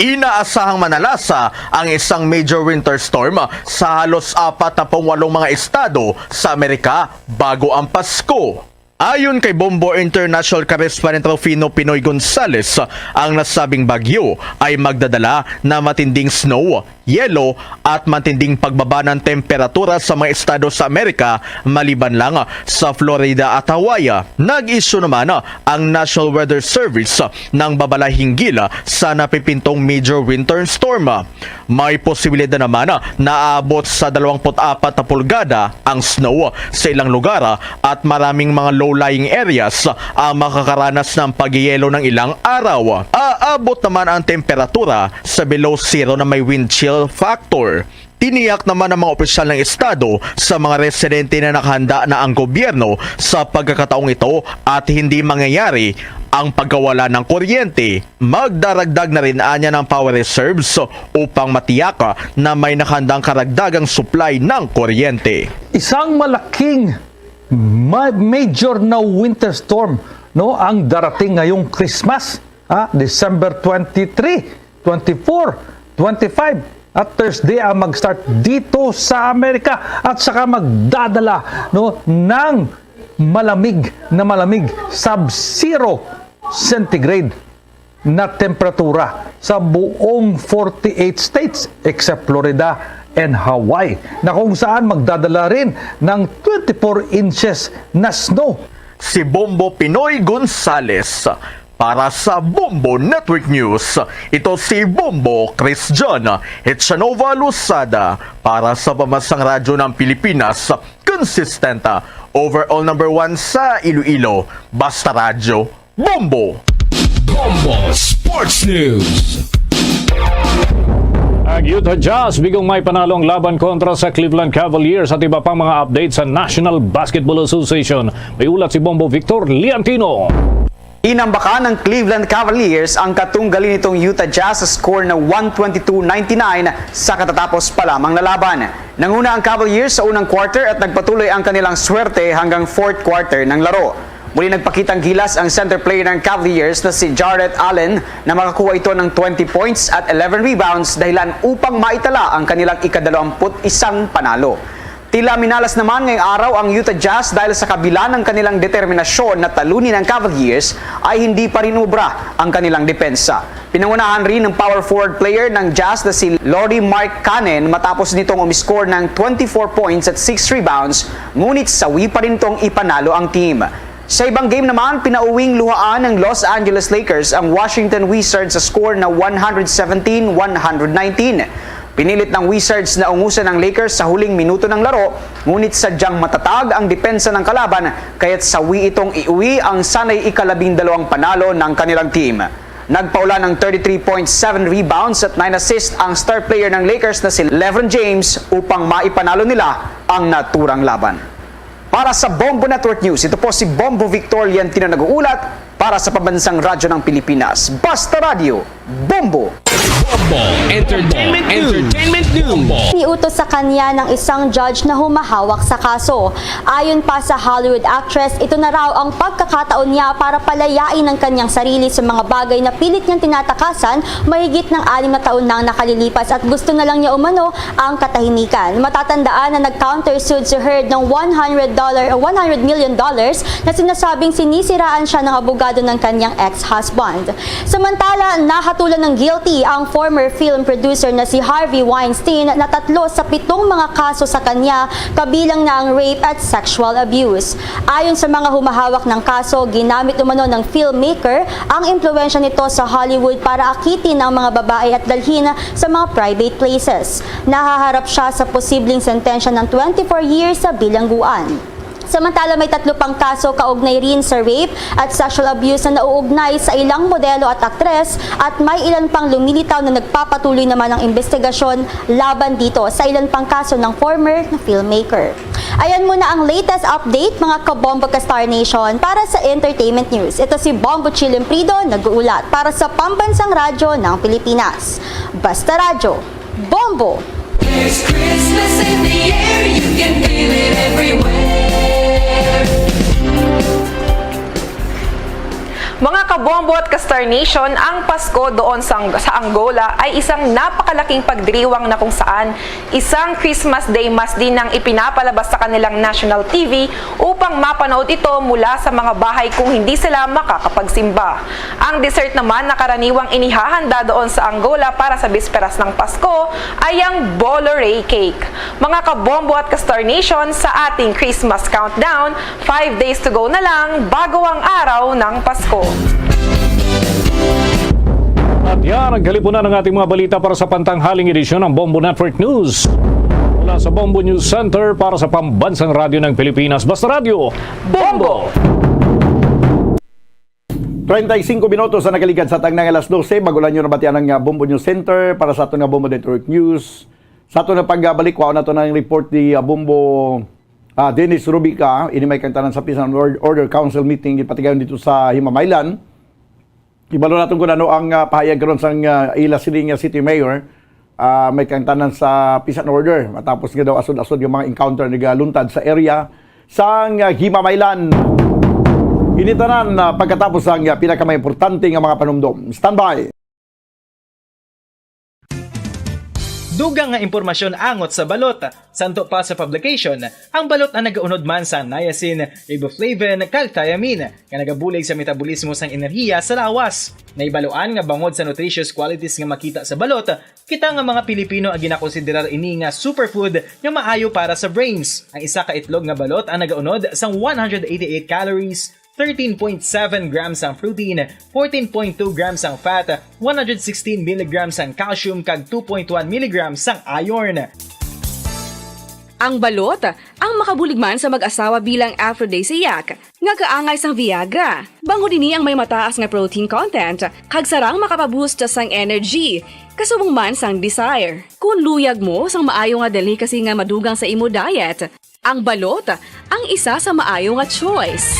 Inaasahang manalasa ang isang major winter storm sa halos apat na pung walong mga estado sa Amerika bago ang Pasko. Ayon kay Bombo International correspondent Rufino Pinoy Gonzales, ang nasabing bagyo ay magdadala na matinding snow, yelo at matinding pagbaba ng temperatura sa mga estado sa Amerika maliban lang sa Florida at Hawaii. Nag-issue naman ang National Weather Service ng babala hinggil sa napipintong major winter storm. May posibilidad naman na aabot sa dalawampu't apat na pulgada ang snow sa ilang lugar at maraming mga low-lying areas ang makakaranas ng pagyelo ng ilang araw. Aabot naman ang temperatura sa below zero na may wind chill factor. Tiniyak naman ng mga opisyal ng estado sa mga residente na nakahanda na ang gobyerno sa pagkakataong ito at hindi mangyayari ang pagkawala ng kuryente. Magdaragdag na rin anya ng power reserves upang matiyak na may nakahandang karagdagang supply ng kuryente. Isang malaking ma- major na winter storm, no, ang darating ngayong Christmas, ah, December twenty-three, twenty-four, twenty-five, at Thursday ang mag-start dito sa Amerika at saka magdadala, no, ng malamig na malamig, sub-zero centigrade na temperatura sa buong forty-eight states except Florida and Hawaii, na kung saan magdadala rin ng twenty-four inches na snow. Si Bombo Pinoy Gonzales para sa Bombo Network News. Ito si Bombo Chris John Hitchanova Losada para sa Pambansang Radyo ng Pilipinas. Consistent, overall number one sa Iloilo. Basta Radyo, Bombo! Bombo Sports News. Ang Utah Jazz bigong may panalo ang laban kontra sa Cleveland Cavaliers at iba pang mga update sa National Basketball Association. May ulat si Bombo Victor Liantino. Inambakan ng Cleveland Cavaliers ang katunggali nitong Utah Jazz sa score na one twenty-two ninety-nine sa katatapos pa lamang na laban. Nanguna ang Cavaliers sa unang quarter at nagpatuloy ang kanilang swerte hanggang fourth quarter ng laro. Muli nagpakitang gilas ang center player ng Cavaliers na si Jarrett Allen na makakuha ito ng twenty points at eleven rebounds dahilan upang maitala ang kanilang ikadalawamput isang panalo. Tila minalas naman ngayong araw ang Utah Jazz dahil sa kabila ng kanilang determinasyon na talunin ang Cavaliers ay hindi pa rin umubra ang kanilang depensa. Pinangunahan rin ng power forward player ng Jazz na si Lauri Markkanen matapos nitong umiscore ng twenty-four points at six rebounds, ngunit sawi pa rin itong ipanalo ang team. Sa ibang game naman, pinauwing luhaan ng Los Angeles Lakers ang Washington Wizards sa score na one hundred seventeen one hundred nineteen. Pinilit ng Wizards na ungusan ang Lakers sa huling minuto ng laro, ngunit sadyang matatag ang depensa ng kalaban kaya't sawi itong iuwi ang sanay ikalabing dalawang panalo ng kanilang team. Nagpaula ng thirty-three point seven rebounds at nine assists ang star player ng Lakers na si LeBron James upang maipanalo nila ang naturang laban. Para sa Bombo Network News, ito po si Bombo Victor Liantino nag-uulat para sa Pambansang Radyo ng Pilipinas. Basta Radyo, Bombo! Bombo Entertainment News. Entertainment News. Iniutos sa kanya ng isang judge na humahawak sa kaso. Ayon pa sa Hollywood actress, ito na raw ang pagkakataon niya para palayain ang kanyang sarili sa mga bagay na pilit niyang tinatakasan mahigit ng anim na taon nang nakalilipas at gusto na lang niya umano ang katahimikan. Matatandaan na nag-countersued si Heard ng one hundred dollar o one hundred million dollars na sinasabing sinisiraan siya ng abogado ng kanyang ex-husband. Samantala, nahatulan ng guilty ang former film producer na si Harvey Weinstein na tatlo sa pitong mga kaso sa kanya, kabilang na ang rape at sexual abuse. Ayon sa mga humahawak ng kaso, ginamit umano ng filmmaker ang impluwensya nito sa Hollywood para akitin ang mga babae at dalhin sa mga private places. Nahaharap siya sa posibleng sentensya ng twenty-four years sa bilangguan. Samantala, may tatlo pang kaso kaugnay rin sa rape at sexual abuse na nauugnay sa ilang modelo at aktres, at may ilan pang lumilitaw na nagpapatuloy naman ang investigasyon laban dito sa ilan pang kaso ng former na filmmaker. Ayan muna ang latest update, mga kabombo ka Star Nation. Para sa Entertainment News, ito si Bombo Chilimprido, nag-uulat para sa Pambansang Radyo ng Pilipinas. Basta Radyo, Bombo! There's Christmas in the air, you can feel it everywhere. Mga kabombo at ka-Star Nation, ang Pasko doon sa, sa Angola ay isang napakalaking pagdiriwang na kung saan isang Christmas Day mass din ang ipinapalabas sa kanilang national T V upang mapanood ito mula sa mga bahay kung hindi sila makakapagsimba. Ang dessert naman na karaniwang inihahanda doon sa Angola para sa bisperas ng Pasko ay ang Bolo Rey Cake. Mga kabombo at ka-Star Nation, sa ating Christmas countdown, five days to go na lang bago ang araw ng Pasko. At yan ang kalipunan ng ating mga balita para sa pantanghaling edisyon ng Bombo Network News. Mula sa Bombo News Center para sa Pambansang Radyo ng Pilipinas, Basta Radyo, Bombo! Treinta y cinco minutos ang nakaligad sa tangnang alas dose. Bago lang nyo nabatian ang, ah, Bombo News Center para sa aton nga Bombo Network News. Sa aton nga pagbalik, kuhaon nato na ang report ni, ah, Bombo, ah, Dennis Rubica. Ini may kang tanan sa Peace and Or-, Order Council meeting gipatigayon dito sa Himamaylan. Ibalo naton kung ano ang, ah, pahayag karon sang, ah, ila sini nga city mayor. Ah, may kang tanan sa peace and order matapos nga daw asod-asod nga mga encounter nagaluntad sa area sang, ah, Himamaylan. Ini tanan, ah, pagkatapos ang, ah, pinakamaimportante nga mga panumdom. Standby. Dugang nga impormasyon angot sa balot. Santo pa sa publication, ang balot ang nagaunod man sa niacin, riboflavin, kag thiamine, nga nagabulig sa metabolismo sang enerhiya sa lawas. Nahibaluan nga bangod sa nutritious qualities nga makita sa balot, kita nga mga Pilipino ang ginakonsiderar ini nga superfood nga maayo para sa brains. Ang isa ka itlog nga balot ang nagaunod sang one hundred eighty-eight calories, thirteen point seven grams ang protein, fourteen point two grams ang fat, one hundred sixteen milligrams ang calcium, kag two point one milligrams ang iron. Ang balot, ang makabulig man sa mag-asawa bilang aphrodisiac, nga kaangay sang Viagra. Bangod ini ang may mataas nga protein content, kag sarang makapaboost sang energy, kasubong man sang desire. Kung luyag mo sang maayo nga delicacy nga madugang sa imo diet, ang balot ang isa sa maayo nga choice.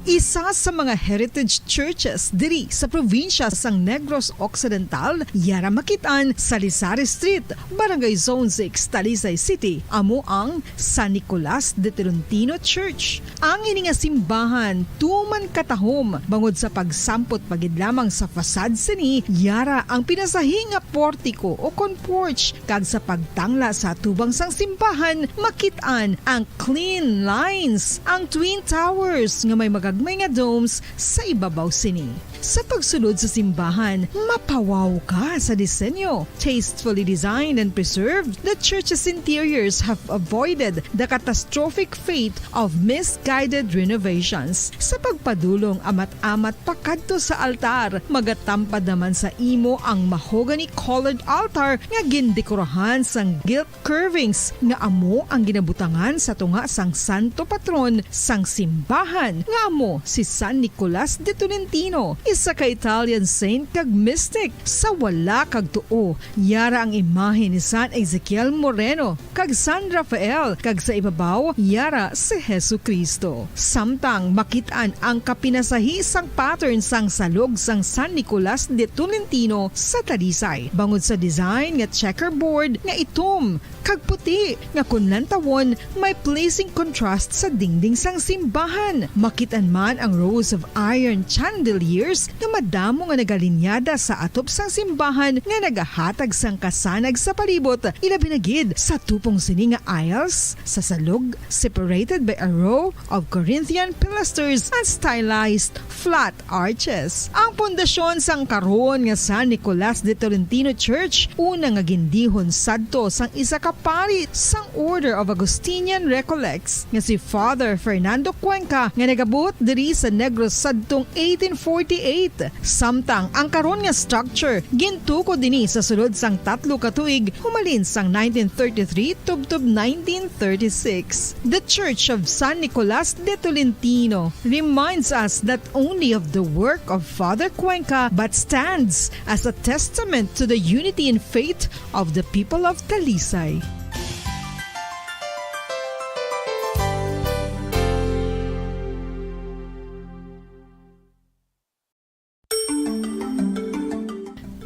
Isa sa mga heritage churches diri sa probinsya sang Negros Occidental, yara makit-an sa Lisari Street, Barangay Zone six, Talisay City, amo ang San Nicolas de Tolentino Church. Ang ini nga simbahan tuman katahom bangod sa pagsampot pa gid lamang sa facade sini, yara ang pinasahi nga portiko o kon porch, kag sa pagtangla sa atubang sang simbahan, makit-an ang clean lines, ang twin towers nga may magagmay nga domes sa ibabaw sini. Sa pagsulod sa simbahan, mapawaw ka sa disenyo. Tastefully designed and preserved, the church's interiors have avoided the catastrophic fate of misguided renovations. Sa pagpadulong amat-amat pakadto sa altar, magatampad naman sa imo ang mahogany-colored altar nga gindekorahan sang gilt curvings nga amo ang ginabutangan sa tunga sang santo patron sang simbahan, nga amo si San Nicolas de Tolentino, isa ka Italian saint kag mystic. Sa wala kag tuo, yara ang imahe ni San Ezekiel Moreno kag San Rafael, kag sa ibabaw, yara si Jesu-Cristo. Samtang makit-an ang kapinasahi sang pattern sang salog sang San Nicolas de Tolentino sa Talisay, bangod sa design nga checkerboard nga itom kag puti, nga kon lantawon, may pleasing contrast sa dingding sang simbahan. Makit-an man ang rows of iron chandeliers nga madamo nga nagalinyada sa atop sang simbahan nga nagahatag sang kasanag sa palibot, ilabi na gid sa tupong sini nga aisles sa salog, separated by a row of Corinthian pilasters and stylized flat arches. Ang pundasyon sang karon nga San Nicolas de Tolentino Church, una nga gindihon sadto sang isa ka pari sang Order of Augustinian Recollects nga si Father Fernando Cuenca, nga nagabuot diri sa Negros sadtong eighteen forty-eight. Samtang ang karon nga structure gintukod ini sa sulod sang tatlo ka tuig, humalin sang nineteen thirty-three tubtob nineteen thirty-six. The Church of San Nicolas de Tolentino reminds us not only of the work of Father Cuenca, but stands as a testament to the unity in faith of the people of Talisay.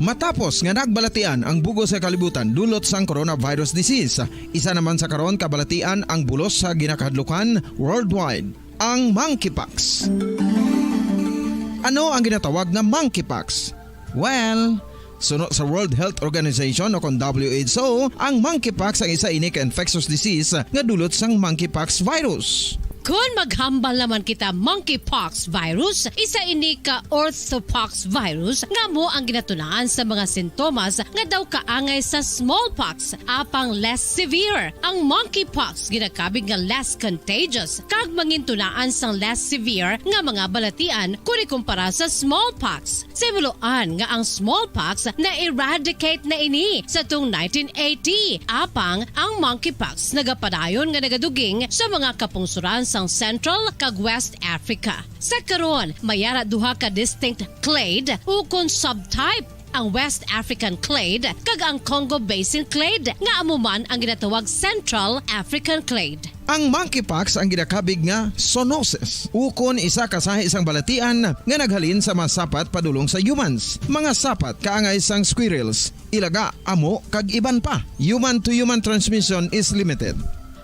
Matapos nga nagbalatian ang bug-os nga kalibutan dulot sang coronavirus disease, isa naman sa karon kabalatian ang bulos sa ginakahadlukan worldwide, ang monkeypox. Ano ang ginatawag nga monkeypox? Well, suno sa World Health Organization o kon W H O, ang monkeypox ang isa ini ka infectious disease nga dulot sang monkeypox virus. Kon maghambal naman kita, monkeypox virus, isa ini ka orthopox virus nga amo ang ginatunaan sa mga sintomas nga daw kaangay sa smallpox, apang less severe. Ang monkeypox ginakabig nga less contagious kag mangintunaan sang less severe nga mga balatian kon ikumpara sa smallpox. Sa himuloan nga ang smallpox na-eradicate na ini sa tong nineteen eighty, apang ang monkeypox nagapadayon nga nagaduging sa mga kapungsoran sang Central kag West Africa. Sa karon, may ara duha ka distinct clade ukon subtype, ang West African clade kag ang Congo Basin clade, nga amo man ang ginatawag Central African clade. Ang monkeypox ang ginakabig nga zoonosis, ukon isa ka sahi sang balatian nga naghalin sa mga sapat padulong sa humans, mga sapat kaangay sang squirrels, ilaga, amo, kag iban pa. Human-to-human transmission is limited.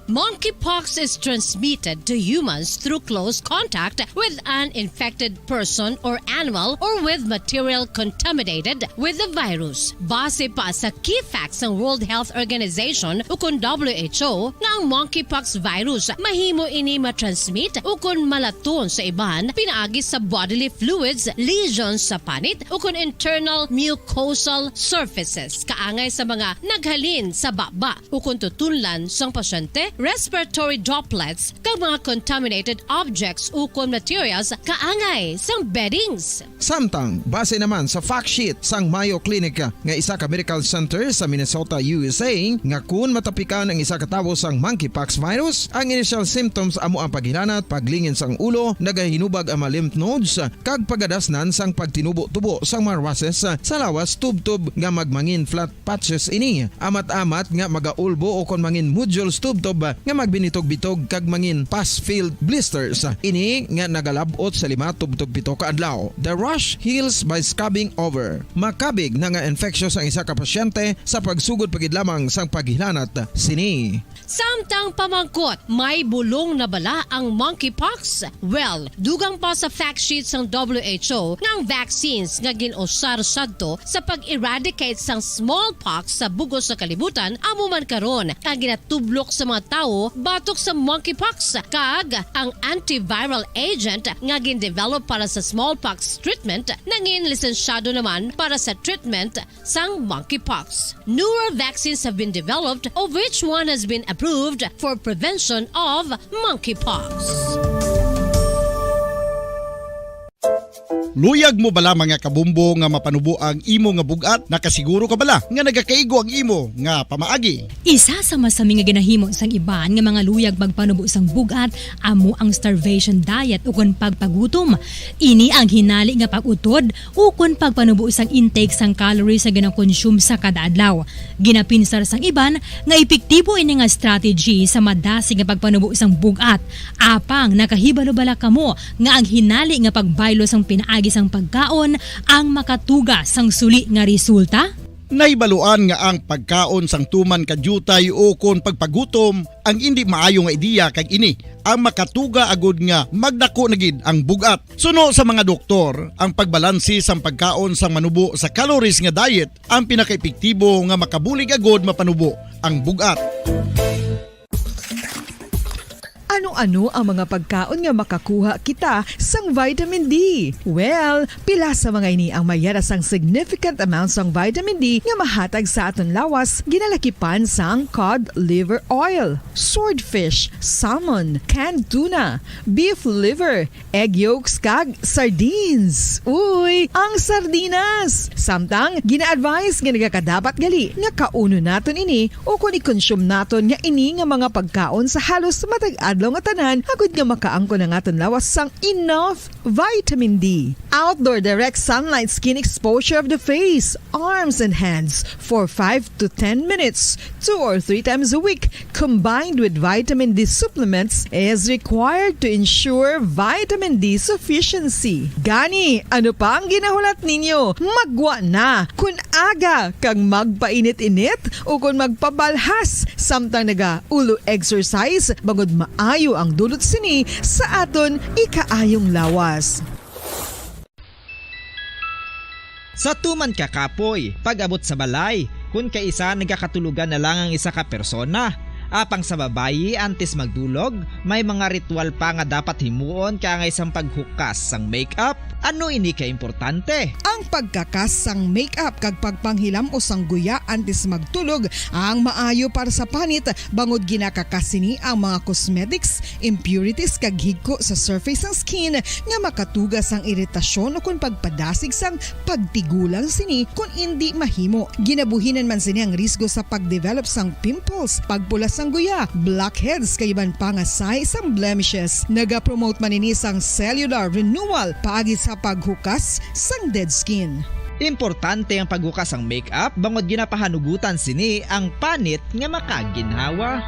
Monkeypox is transmitted to humans through close contact with an infected person or animal or with material contaminated with the virus. Base pa sa key facts sang World Health Organization ukon W H O, nga ang monkeypox virus mahimo ini matransmit ukon malaton sa iban pinaagi sa bodily fluids, lesions sa panit, ukon internal mucosal surfaces, kaangay sa mga naghalin sa baba ukon tutunlan sang pasyente, respiratory droplets, kag mga contaminated objects ukon materials kaangay sang beddings. Samtang, base naman sa fact sheet sang Mayo Clinic nga isa ka medical center sa Minnesota, U S A, nga kun matapikan ang isa ka tawo sang monkeypox virus, ang initial symptoms amo ang paghilanat, paglingin sang ulo, nagahinubag ang mga lymph nodes, kag pagadasnan sang pagtinubo-tubo sang mga rushes sa lawas tubtob nga magmangin flat patches ini. Amat-amat nga magaulbo o kon mangin nodules tubtob nga magbinitog-bitog kag mangin pus-filled blisters. Ini nga nagalab-ot sa lima tubtob pito ka adlaw. The rash heals by scabbing over. Makabig na nga infectious ang isa ka pasyente sa pagsugod pa gid lamang sang paghilanat sini. Samtang pamangkot, may bulong na bala ang monkeypox? Well, dugang pa sa fact sheet sang W H O nga ang vaccines nga gin-usar sadto sa pag-eradicate sang smallpox sa bug-os nga kalibutan amo man karon ang ginatublok sa mga tawo batok sa monkeypox, kag ang antiviral agent nga gin-develop para sa smallpox treatment nangin lisensyado naman para sa treatment sang monkeypox. Newer vaccines have been developed, of which one has been approved for prevention of monkeypox. Luyag mo bala, mga kabumbo, nga mapanubo ang imo nga bug-at? Nakasiguro ka bala nga nagakaigo ang imo nga pamaagi? Isa sa masami nga ginahimo sang iban nga mga luyag magpanubo sang bug-at amo ang starvation diet, ukon pagpagutom. Ini ang hinali nga pag-utod ukon pagpanubo sang intake sang calories nga ginakonsume sa kada adlaw. Ginapinsar sang iban nga epektibo ini nga strategy sa madasig nga pagpanubo sang bug-at. Apang nakahibalo bala kamo nga ang hinali nga pagbaylo sang pinaagi sang pagkaon ang makatuga sang suli nga resulta? Nahibaluan nga ang pagkaon sang tuman ka diutay o kon pagpagutom ang indi maayo nga ideya, kag ini ang makatuga agud nga magdako na gid ang bug-at. Suno sa mga doktor, ang pagbalanse sang pagkaon sang manubo sa calories nga diet ang pinakaepektibo nga makabulig agud mapanubo ang bug-at. Ano-ano ang mga pagkaon nga makakuha kita sang vitamin D? Well, pila sa mga ini ang mayara sang significant amount sang vitamin D nga mahatag sa aton lawas, ginalakipan sang cod liver oil, swordfish, salmon, canned tuna, beef liver, egg yolks, kag sardines. Uy, ang sardinas! Samtang, gina-advise nga nagakadapat gali nga kaunon naton ini o kon i-consume naton nga ini nga mga pagkaon sa halos matag adlaw nga tanan, agud nga makaangkon ang aton lawas sang enough vitamin D. Outdoor direct sunlight skin exposure of the face, arms, and hands for five to ten minutes, two or three times a week, combined with vitamin D supplements, is required to ensure vitamin D sufficiency. Gani, ano pa ang ginahulat ninyo? Maggwa na! Kun aga kag magpainit-init o kon magpabalhas samtang naga-ulo exercise, bangod maayo ang dulot sini sa aton ikaayong lawas. Sa tuman ka kapoy, pag-abot sa balay, kun kaisa nagakatulogan na lang ang isa ka persona. Apang sa babayi, antes magdulog, may mga ritual pa nga dapat himuon kaangay sang paghukas sang makeup. Ano ini ka importante? Ang pagkakas sang makeup kag pagpanghilam-os sang guya antes magtulog ang maayo para sa panit, bangod ginakakas sini ang mga cosmetics, impurities kag higko sa surface sang skin nga makatuga sang iritasyon o kon pagpadasig sang pagtigulang sini kon indi mahimo. Ginabuhinan man sini ang risgo sa pagdevelop sang pimples, pagpula sang guya, blackheads, kag iban pa nga sign sang blemishes. Nagapromote man ini sang cellular renewal paagi sa paghukas sang dead skin. Importante ang paghukas sang makeup bangod ginapahanugutan sini ang panit nga makaginhawa.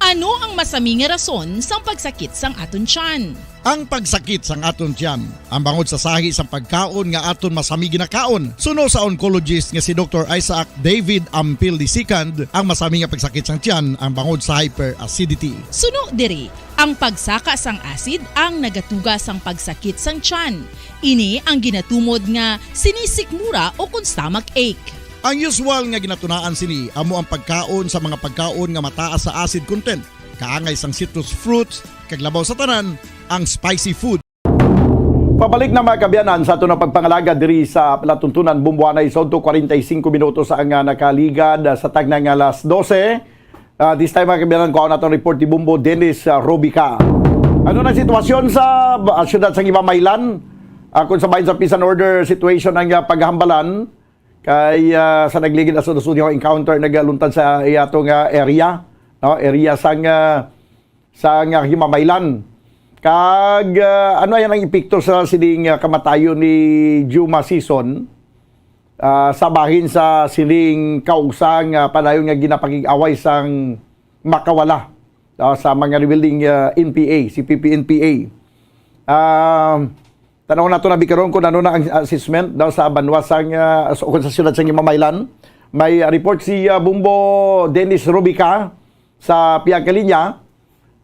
Ano ang masami nga rason sang pagsakit sang aton tiyan? Ang pagsakit sang aton tiyan, ang bangod sa sahi sang pagkaon nga aton masami ginakaon. Suno sa oncologist nga si Doktor Isaac David Ampil the second, ang masami nga pagsakit sang tiyan ang bangod sa hyperacidity. Suno diri, ang pagsaka sang acid ang nagatuga sang pagsakit sang tiyan. Ini ang ginatumod nga sinisikmura o kon stomach ache. Ang usual nga ginatunaan sini amo ang pagkaon sa mga pagkaon nga mataas sa acid content, kaangay sang citrus fruits, kag labaw sa tanan, ang spicy food. Pabalik na, mga kaabyanan, sa aton nga pagpangalagad diri sa palatuntunan Bumbuanay sa udto, kwarenta y singko minutos ang, ah, nakaligad, ah, sa tagna nga alas dose. Ah, this time, mga kaabyanan, kuhaon naton report ni Bumbo Dennis, ah, Rubica. Ano na sitwasyon sa, ah, siyudad sa Himamaylan? Ah, kung sa bahin sa peace and order situation ang, ah, paghambalan, kay, ah, sa nagligid na sunod-sunod nga encounter nagaluntad sa iya to nga area, no? Area sang, ah, sang, ah, Himamaylan. Kag, ah, ano yan ang epekto sa sining, ah, kamatayon ni Juma Sison, ah, sa bahin sa sining kaugsang, ah, padayon nga ginapakig-away sang makawala, ah, sa mga rebelde nga N P A, C P P N P A. Ah, Tan-aw nato na bi karon kung ano na ang assessment daw sa banwa sang, ah, sa, sa siyudad sang Himamaylan. May, ah, report si, ah, Bumbo Dennis Rubica sa pihak nga linya.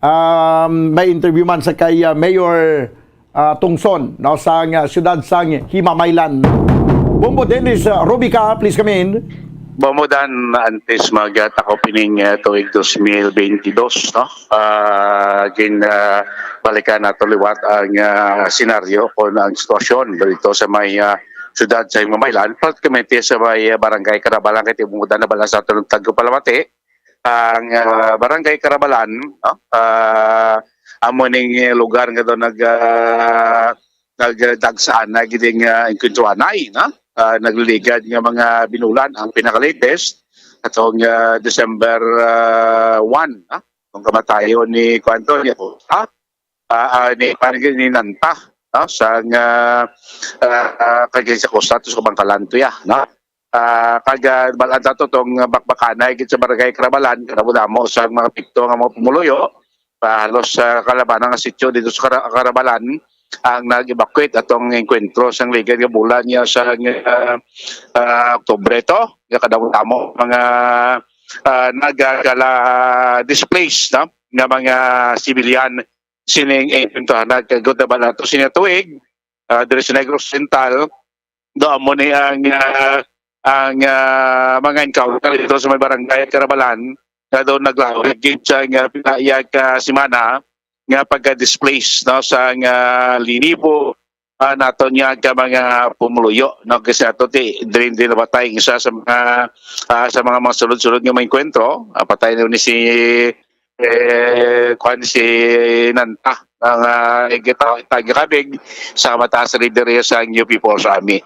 Um, may interview man sa kay, ah, Mayor, ah, Tungson, no, sang, ah, siyudad sang Himamaylan. Bumbo Dennis, ah, Rubica, please come in. Bumbo Dan, antes mag, ah, takop ining, ah, tuig dos mil bentidós, no? Ah, gin, ah, balikan nato liwat ang, ah, senaryo kon ang sitwasyon dito sa may, ah, siyudad sa Himamaylan, particularmente sa may, ah, Barangay Carabalan, kay tibuok na bala sa aton tagpalamati ang, ah, Barangay Carabalan, no? Ah, amo ning lugar nga daw nag, ah, nagdagsa na gid ang, ah, engkwentro anay, no? Ah, nagliligad nga mga binulan ang pinaka-latest atong, ah, December, ah, one, no? Ang kamatayon ni kuan to, ni Acosta, ah, ah, ni, kuan, ni Nanta, no? Sa nga, ah, ah, kag sa Acosta to sa Bangkalan to ya, no? Ah, kag, ah, bal-an ta to tong bakbakanay gid sa Barangay Carabalan, kadamo-damo sa mga pikto nga mga pumuluyo, ah, halos sa kalabanan nga sitio dito sa Cara-, Carabalan, ang nag-evacuate atong engkwentro sang ligad nga bulan niya sa, ah, ah, Oktubre to, nga kadamo-damo mga, ah, nagakala displaced, no, nga mga civilian sining engkwentro. Nagkagot na ba nato sini tuig, ah, diri sa Negros Oriental, do amo ni ang, ah, ang, ah, mga encounter dito sa may barangay Carabalan, nga daw naglawig gid sa nga pila ka semana nga pagka-displace, no, sa nga linibo, ah, nato niya ka mga pumuluyo, no, kasi ato ti diri din nabatay ang isa sa mga, ah, sa mga, mga sulod-sulod nga mga engkwentro. Ah, patay na ni si, eh, kuan, si Nanta, ang, ah, gita-, tagkabig sa mataas leader sa New People's Army.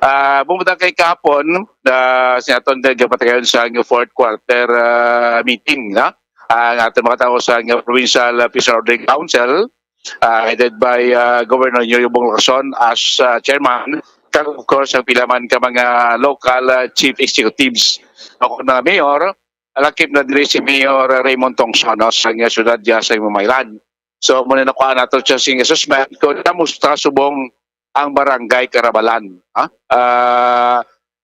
Ah, bumutang kay kahapon, ah, sa aton nagpatayon sa fourth quarter, ah, meeting, no? Ang aton mga tawo sa Provincial Peace and Order Council, ah, headed by, ah, Governor Yoyobong Lacson as, ah, chairman, kag of course ang pila man ka mga local, ah, chief executives o mga mayor, lakip na diri si Mayor Raymond Tongson, no, sa nga syudad diya sa Himamaylan. So, muna nakuha nato siya sing assessment kung kamusta subong ang barangay Carabalan, ha? Ah,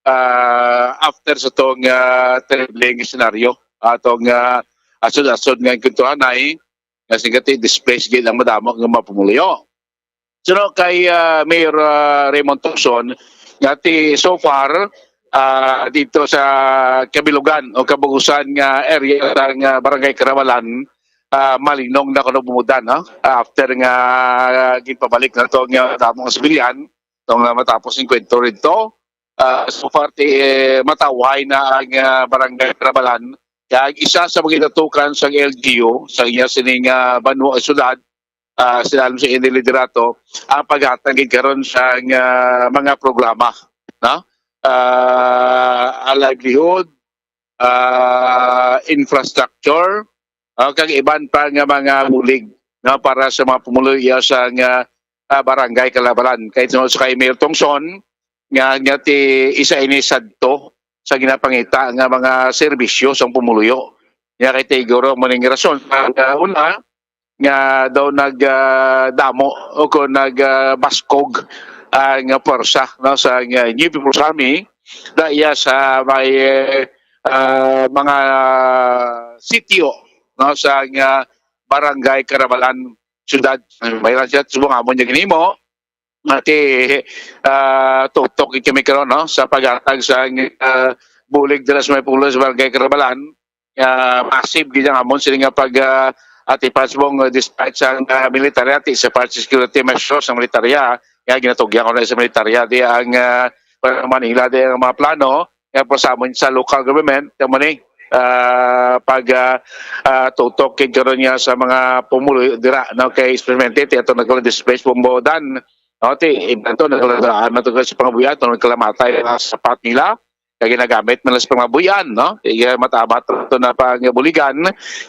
ah, after sa tong, ah, terrible nga senaryo, atong, ah, asod-asod nga kuntuhanay, nga singati displaced gid ang madamo nga mga pumuluyo. So, no, kay, ah, Mayor, ah, Raymond Tongson, nga ti so far, ah, dito sa kabilugan o kabugusan nga area sang, ah, Barangay Carabalan, ah, malinong na kuno bumudan, no? After nga, ah, ginpabalik na to nga damo nga sibilyan, tong, ah, matapos ang kwento dito, ah, so far, ti, eh, matawhay na ang, ah, Barangay Carabalan. Kaya ang isa sa mga ginatukan sa L G U, sa iya sining, ah, banwa, syudad, ah, sila sa ini liderato, ang paghatag gid karon sa, ah, mga programa, no? Ah, ang livelihood, ah, infrastructure, ah, kag iban pa nga mga bulig, no, para sa mga pumuluyo sa nga, ah, barangay Carabalan. Kay tungod sa kay Mayor Tongson, nga, nga ti isa ini sadto sa ginapangita nga mga serbisyo sang pumuluyo. Nga kay siguro mo ning rason. Ang, ah, una, nga daw nag, ah, damo o kung nag, ah, baskog ang pwersa, no, sa, ah, New People's Army, daya sa may, eh, ah, mga sitio, no, sa, ah, Barangay Carabalan, syudad. May lang siya, subong amo niya ginimo, nga ti, ah, tutok gid kami karon, no, sa paghatag sa, ah, bulig dira sa may pulo sa Barangay Carabalan. Ah, massive gid ang amon sila nga pag, ah, ati pasbong, ah, despite sa, ah, military, ati sa part security measures sa militarya, nga ginatugyan ko na sa militarya, di ang, ah, Manila, di ang mga plano, nga po sa amon sa local government, kamo ni, ah, pag, ah, ah, tutok kay karon nga sa mga pumulo dira, no, kay especially ti ato nagkala displaced pumbodan, no, ti iban to nagkala, ah, matugod sa pangabuya, to nagkalamatay ang sapat nila, kay ginagamit man sa pangabuyan, no, kay, ah, matamat to na pangbuligan,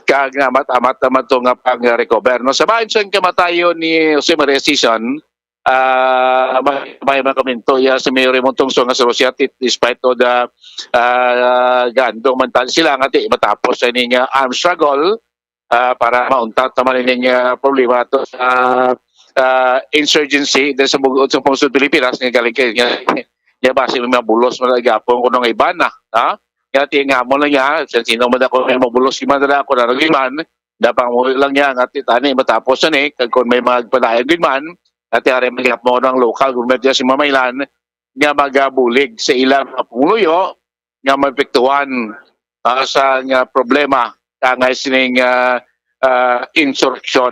kag namat-amat naman to nga pang-recover, no, sa bahin sa kamatayon ni Jose Maria Sison, ah, may, may mga komento iya si Mayor Raymond Tongson nga sa Rosyati, despite of the, ah, gandong man tali sila nga ti matapos sa ining, ah, armed struggle, ah, para mauntat naman ining, ah, problema to sa, ah, insurgency dahil sa bug-, sa pungsod Pilipinas nga galing kay nga, nga base may mga bulos man gapon kuno nga iban na, ha? Nga ti nga mo lang niya, sa sino man ako may mabulos iman dala ako na ragiman, da pang mo lang niya nga ti tani matapos na ni kag kung may magpadayon gid man, ati ari man gyapon ang local government diya sa Himamaylan nga magabulig sa ilang mga pumuluyo nga maepektuhan, ah, sa nga problema kangay sining, ah, ah, insurrection.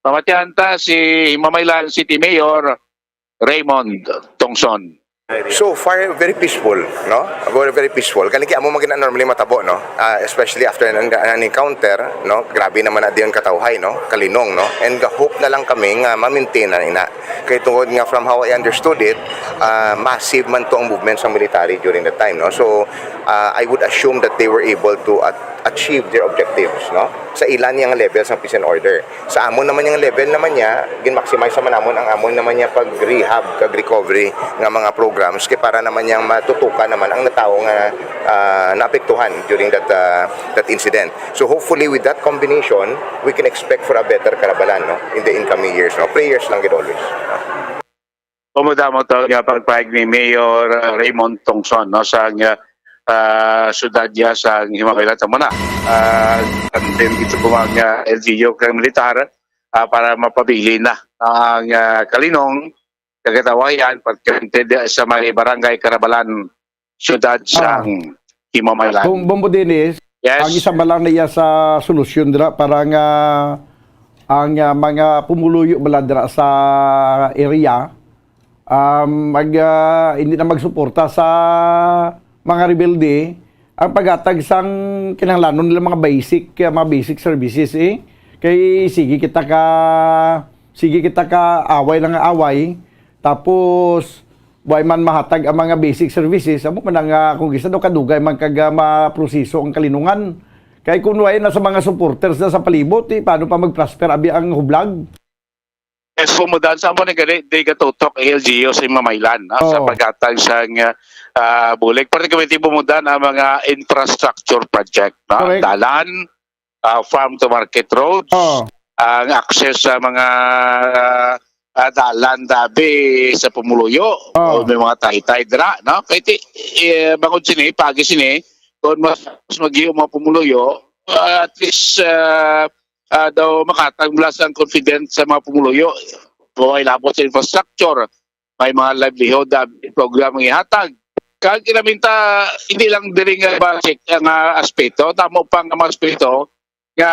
Pamatian ta si Himamaylan City Mayor Raymond Tongson. So far, very peaceful, no? Very, very peaceful. Kani kay amo man gid na normally matabo, no? Ah, especially after an, an encounter, no? Grabe naman na diyon katawhay, no? Kalinong, no? And ga-hope na lang kami nga ma-maintain na ina. Kay tungod nga from how I understood it, ah, massive man to ang movement sa military during that time, no? So, uh, I would assume that they were able to at- achieve their objectives, no? Sa ilan yang level sang peace and order. Sa amon naman yang level naman niya, gin-maximize naman namon ang amon naman niya pag-rehab, kag recovery nga mga programs, kay para naman yang matutukan naman ang natawo nga ah, naapektuhan during that ah, that incident. So hopefully with that combination, we can expect for a better Karabalan, no, in the incoming years, no. Prayers lang gid always. Pumudamo to nga pagpahayag ni Mayor uh, Raymond Tongson, no, sa nga uh, syudad niya sa Himamaylan sa muna. Uh, ang din dito po mga L G U kang militar uh, para mapabilin na ang uh, Kalinong kagatawayan, particularly sa may barangay Karabalan, syudad sa Himamaylan. Bong, Bombo Dennis, ang Yes. isa ba lang na iya sa solusyon dira para nga ang ah, mga pumuluyo bala dira sa area um, mag, ah, hindi na magsuporta sa mga rebelde ang paghatag sang kinahanglanon nila mga basic ah, mga basic services eh kay sige kita ka sige kita ka away lang nga away tapos way man mahatag ang mga basic services, amo man ang uh, kung gisa daw kadugay man kag uh, maproseso ang kalinungan. Kay kung way na sa mga supporters na sa palibot, eh, paano pa mag-prosper abi ang hublag? Yes, pumudan sa mo ni gani di gatutok ang L G U sa Himamaylan, no? Sa Oo. paghatag sa uh, uh, bulig. Particularly pumudan ang mga infrastructure project, no? Correct. Dalan, uh, farm to market roads, Oh, ang access sa mga uh, uh, dalan dabi sa pumuluyo Oh. o may mga taytay dira, no? Kay ti eh, bangod sini, pagi sini, kung mas, mas magiyo mga pumuluyo, uh, at least uh, uh, daw makatag mula sa confidence sa mga pumuluyo. Kung may labot sa infrastructure, may mga livelihood uh, program ang ihatag. Kag ilaminta, hindi lang diri nga basic nga aspeto, tamo pa nga mga aspeto nga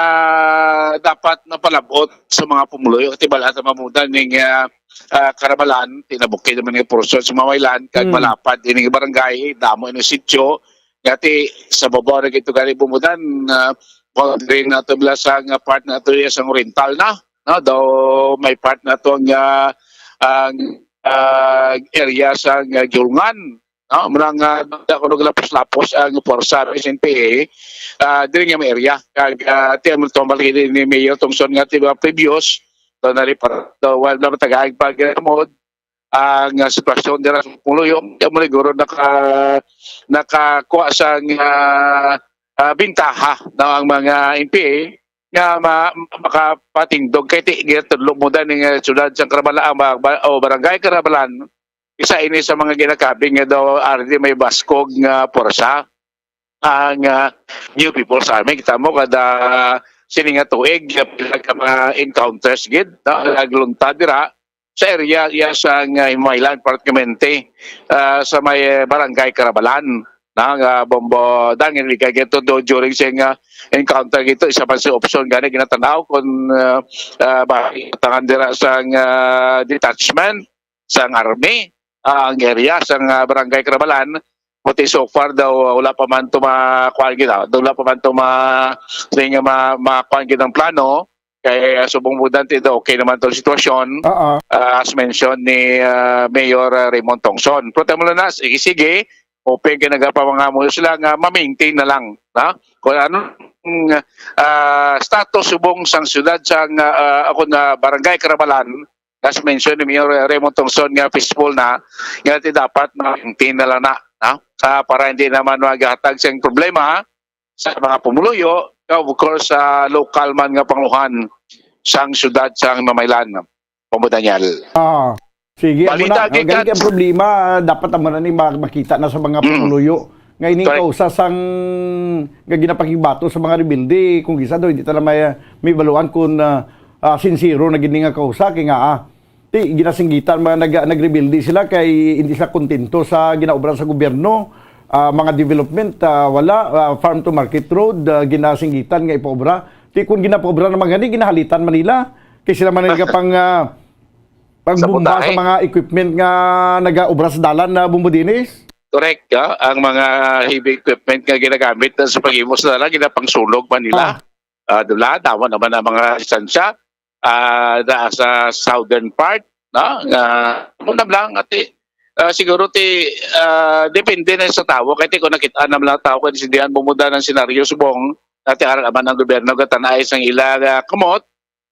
dapat mapalabot sa mga pumuluyo. Kati bala sa mamudan ning uh, uh, Karabalan, tinabukid naman nga portion sa Mamaylan, kag Mm. malapad ining barangay, damo ining sityo. Ngati sa babaw na gito gani bumudan, uh, boundary na to bila sa nga part na to sa oriental na, no? Daw may part na to nga ang uh, area sa nga Giulngan, no? Mura nga uh, ako naglapos-lapos ang puwersa sa S N P A uh, diri nga may area. Kag uh, ti ang tumbal ni Mayor Tongson nga ti mga previous, daw na report, daw wala na matagaig pag uh, ang uh, sitwasyon dira sa Puluyong, kaya mo siguro naka nakakuha sa uh, uh, bintaha na ang mga N P A nga ma, makapatindog kay ti ginatudlo mo dan nga syudad sa Karabala ang ba- o barangay Karabalan, isa ini sa mga ginakabing nga daw already may baskog nga puwersa ang uh, New People's Army. Kita mo kada sini nga tuig uh, pila ka mga encounters gid no? Nagluntad dira sa area ya sa nga Himaylan, partikularmente uh, sa may barangay Karabalan na nga bombo dangin ika gito do during sa nga encounter gito isa pa sa option gani ginatanaw kung uh, uh, ba tangan dira sa nga detachment sa nga army uh, ang area sa nga barangay Karabalan, but so far daw uh, wala pa man to makuan gid ah. Wala pa man to ma sing ma makuan gid ang plano kay uh, subong budante daw okay naman to sitwasyon. Oo. Uh, as mentioned ni uh, Mayor uh, Raymond Tongson. Pero tamo na sige, sige, open kay nagapamangamuyo sila nga ma-maintain na lang, ha? Kung ano uh, status subong sang syudad sang uh, ako na barangay Karabalan, as mentioned ni Mayor Raymond Tongson nga peaceful na, nga ti dapat ma-maintain na lang na, ha? Uh, para hindi naman maghatag siyang problema sa mga pumuluyo, of course sa uh, local man nga pangluhan sang syudad sang Mamaylan. Pamudanyal. Ah. Sige, Balita, ang problema, dapat naman ni makita na sa mga mm. pumuluyo. Nga ining Correct. Kausa sang nga ginapakigbato sa mga rebelde, kung gisa daw, hindi tala may, may baluan kung uh, uh, sincero na gini nga kausa, kay nga ah, ti, ginasinggitan mga nag, nagrebelde sila kay hindi sila kontento sa ginaobra sa gobyerno, uh, mga development, uh, wala, uh, farm to market road, uh, ginasinggitan nga ipaobra. Ti kung ginapaobra naman gani, ginahalitan man nila. Kay sila man nagapang uh, pagbumba sa mga equipment nga nagaobra sa dalan na Bumbo Dinis? Correct. Uh, ang mga heavy equipment nga ginagamit sa paghimo sa dalan, ginapangsunog man nila. Ah. Uh, dula, dawa naman ang mga listansya uh, da, sa southern part. No? Uh, muna lang, ati, Ah, siguro ti, ah, depende na sa tawo. Kay ti kung nakita naman lang tawo kung sindihan mo muda ng senaryo, subong, nati ara naman ang gobyerno, gatanay sang ila nga kamot,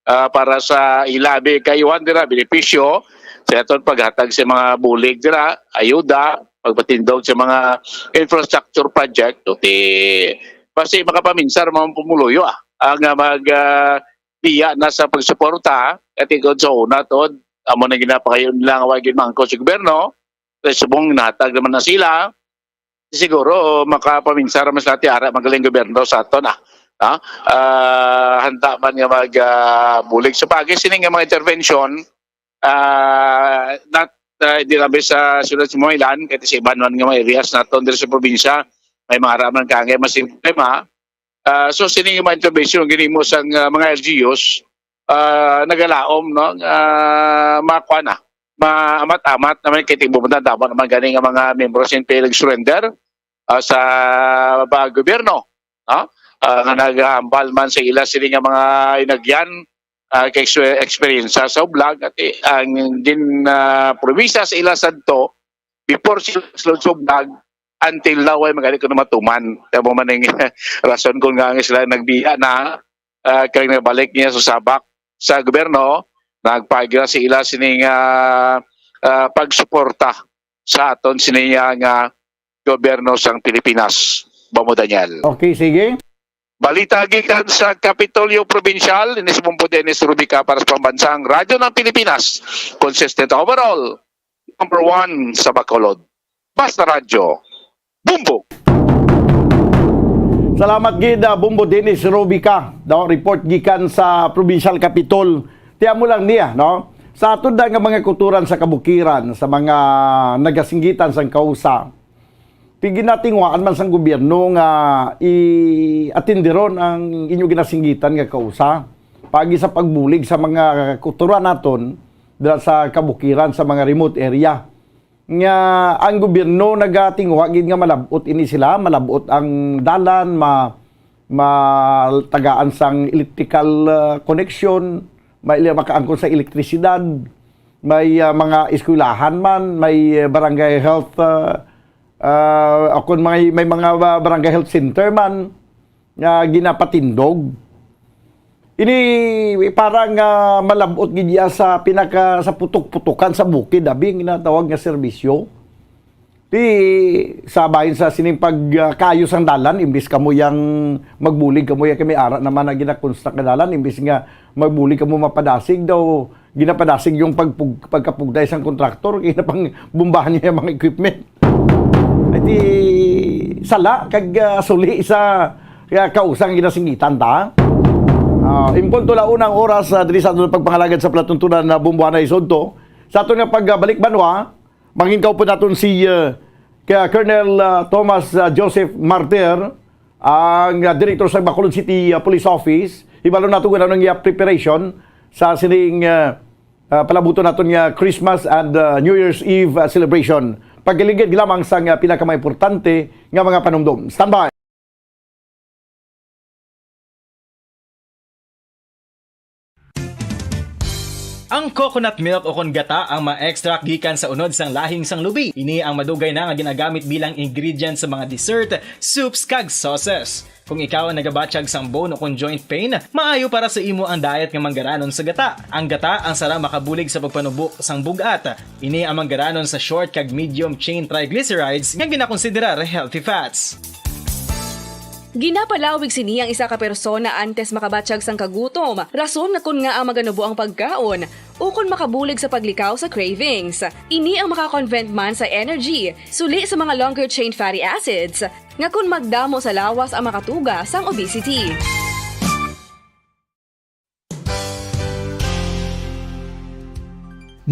ah, para sa ilabi kayuhan dira, benepisyo, sa aton paghatag sa mga bulig dira, ayuda, pagpatindog sa mga infrastructure project, o ti, basi makapaminsar mga pumuluyo, ah, ang, ah, mag, ah, biya na sa pagsuporta, at ikon sa una, tod, amo na ginapangayon lang, wa gid mangko sa gobyerno, kay subong nahatag naman na sila, siguro makapaminsar mas natin ara magaling gobyerno sa ato na. Ha? Ah, handa man nga mag, ah, bulig sa pagi sini nga mga intervention, ah, not, ah, di lang sa sulod sa Moylan, kahit sa iban man nga mga areas naton diri sa probinsya, may mga raman kangay mas problema. Ah, so sini yung mga intervention nga ginimo sang, ah, mga L G Us, ah, nagalaom, no, ah, makuha na, maamat-amat naman kay tibubutan tama naman gani nga mga membro sa N P A nag-surrender, ah, sa ba, gobyerno, no? Ah, nga naghambal man sa ila sini nga mga inagyan, ah, kay exper-, eksperyensya sa Ublag at, eh, ang din, ah, probinsya sa ila sadto before sila sulod sa Ublag, until now ay magani ko na matuman. Kaya mo man ang rason kung nga sila nagbiya na, ah, kay nabalik niya sa sabak sa gobyerno, nagpagira sa ila sining, ah, ah, pagsuporta sa aton siniya nga gobyerno sang Pilipinas. Bamo, Daniel. Okay, sige. Balita gikan sa Kapitolyo Probinsyal, inis Bumbo Dennis Rubica para sa Pambansang Radyo ng Pilipinas. Consistent overall, number one sa Bacolod. Basta Radyo, Bumbo. Salamat gid, ah, Bumbo Dennis Rubica. Daw report gikan sa Provincial Capitol. Tiyan mo lang niya, no? Sa aton na nga mga kuturan sa kabukiran, sa mga nagasinggitan sang kausa, ti ginatinguhaan man sang gobyerno nga i-atindiron ang inyo ginasinggitan nga kausa, paagi sa pagbulig sa mga kuturan naton dira sa kabukiran, sa mga remote area. Nga ang gobyerno nagatinguha gid nga malab-ot ini sila, malab-ot ang dalan, ma-, matagaan sang electrical, ah, connection, may makaangkon sa elektrisidad, may, ah, mga eskwelahan man, may, ah, barangay health, ah, ah, o kung may, may mga ba-, barangay health center man nga ginapatindog. Ini parang, ah, malab-ot gid iya sa pinaka, sa putok-putokan sa bukid, abi, ang ginatawag nga serbisyo. Ti sa bahin sa sining pag, ah, kayo sang dalan, imbis kamo yang magbulig kamo yang kami ara naman na ginakonstruct nga dalan, imbis nga magbulig kamo mapadasig daw, ginapadasig yung pagpug-, pagkapugday sang kontraktor, kaya na pang bombahan niya yung mga equipment. Ay di, sala, kag, ah, suli sa, kaya kausang ginasinggitan ta. Ah, in punto la una ang oras, ah, diri sa aton pagpangalagad sa palatuntunan na Bumbuanay Sudto. Sa aton nga pagbalik banwa, mangin kaupod naton si, ah, kay Colonel, ah, Thomas, ah, Joseph Martir, ang, ah, direktor sa Bacolod City, ah, Police Office. Hibalo nato kung ano nga preparation sa sining, ah, ah, palabuton naton nga Christmas and, ah, New Year's Eve, ah, celebration. Pagkaligid lamang sa nga pinakamaimportante nga mga panumdom. Standby. Ang coconut milk o kon gata ang ma-extract gikan sa unod sang lahing sang lubi. Ini ang madugay na nga ginagamit bilang ingredient sa mga dessert, soups, kag sauces. Kung ikaw ang nagabatyag sang bone o kon joint pain, maayo para sa imo ang diet nga manggaranon sa gata. Ang gata ang sara makabulig sa pagpanubo sang bug-at. Ini ang manggaranon sa short kag medium chain triglycerides nga ginakonsiderar healthy fats. Ginapalawig sini ang isa ka persona antes makabatyag sang kagutom, rason nga kon ngaa maganubo ang pagkaon, ukon makabulig sa paglikaw sa cravings. Ini ang maka-convert man sa energy, suli sa mga longer chain fatty acids, nga kon magdamo sa lawas ang makatuga sang obesity.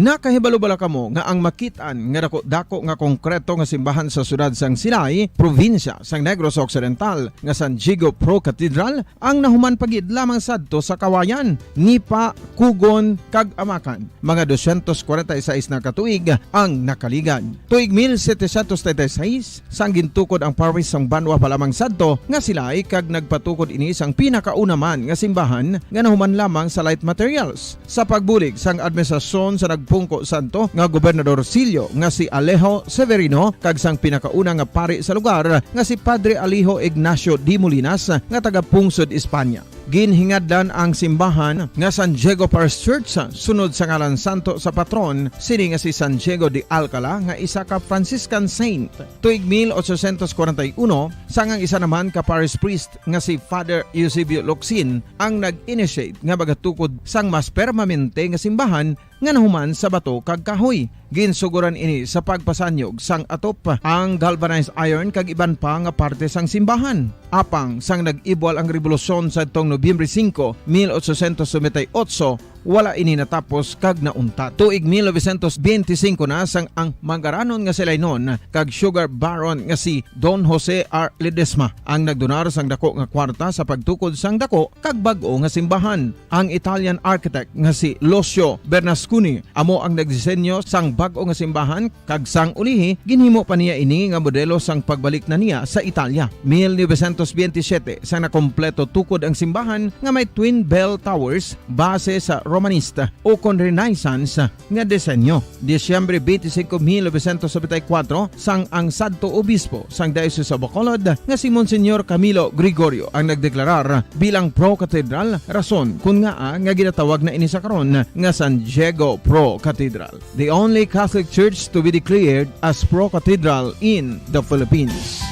Nakahibalo bala kamo nga ang makit-an nga dako-dako nga konkreto nga simbahan sa siyudad sang Silay, probinsya sang Negros Occidental, nga San Diego Pro Cathedral, ang nahuman pa gid lamang sadto sa Kawayan, Nipa, Kugon, kag Amakan? Mga dosyentos kwarenta y seis na ka tuig ang nakaligad. Tuig mil setecientos treinta y seis, sang gintukod ang parish sang banwa pa lamang sadto nga Silay, kag nagpatukod ini sang pinakauna man nga simbahan nga nahuman lamang sa light materials. Sa pagbulig sang administrasyon sa nag-, Pungko Santo nga gobernadorcillo nga si Alejo Severino kag sang pinakauna nga pari sa lugar nga si Padre Alejo Ignacio de Molinas nga taga Pungsod, Espanya. Ginhingadlan ang simbahan nga San Diego Parish Church sunod sa ngalan santo sa patron sini nga si San Diego de Alcala nga isa ka Franciscan saint. Tuig mil ochocientos kwarenta y uno, sang ang isa naman ka parish priest nga si Father Eusebio Locsin ang nag-initiate nga magatukod sang mas permanente nga simbahan nga nahuman sa bato kag kahoy. Ginsugoran ini sa pagpasanyog sang atop, ang galvanized iron kag iban pa nga parte sang simbahan. Apang sang nag-ibwal ang rebolusyon sadtong Nobyembre singko, mil ochocientos noventa y ocho, wala ini natapos kag nauntat. Tuig mil novecientos benti singko na sang ang mangaranon nga si Lainon kag sugar baron nga si Don Jose R. Ledesma ang nagdonar sang dako nga kwarta sa pagtukod sang dako kag bag-o nga simbahan. Ang Italian architect nga si Lucio Bernasconi amo ang nagdisenyo sang bag-o nga simbahan, kag sang ulihi ginhimo pa niya ini nga modelo sang pagbalik na niya sa Italia. Mil novecientos benti siyete, sang nakompleto tukod ang simbahan nga may twin bell towers base sa Romanista ukon Renaissance nga disenyo. Disyembre twenty-five, mil novecientos noventa y cuatro, sang ang sadto obispo sang Diocese of Bacolod nga si Monsignor Camilo Gregorio ang nagdeklarar bilang pro-cathedral, rason kon ngaa nga ginatawag na ini sa karon nga San Diego Pro Cathedral, the only Catholic church to be declared as pro-cathedral in the Philippines.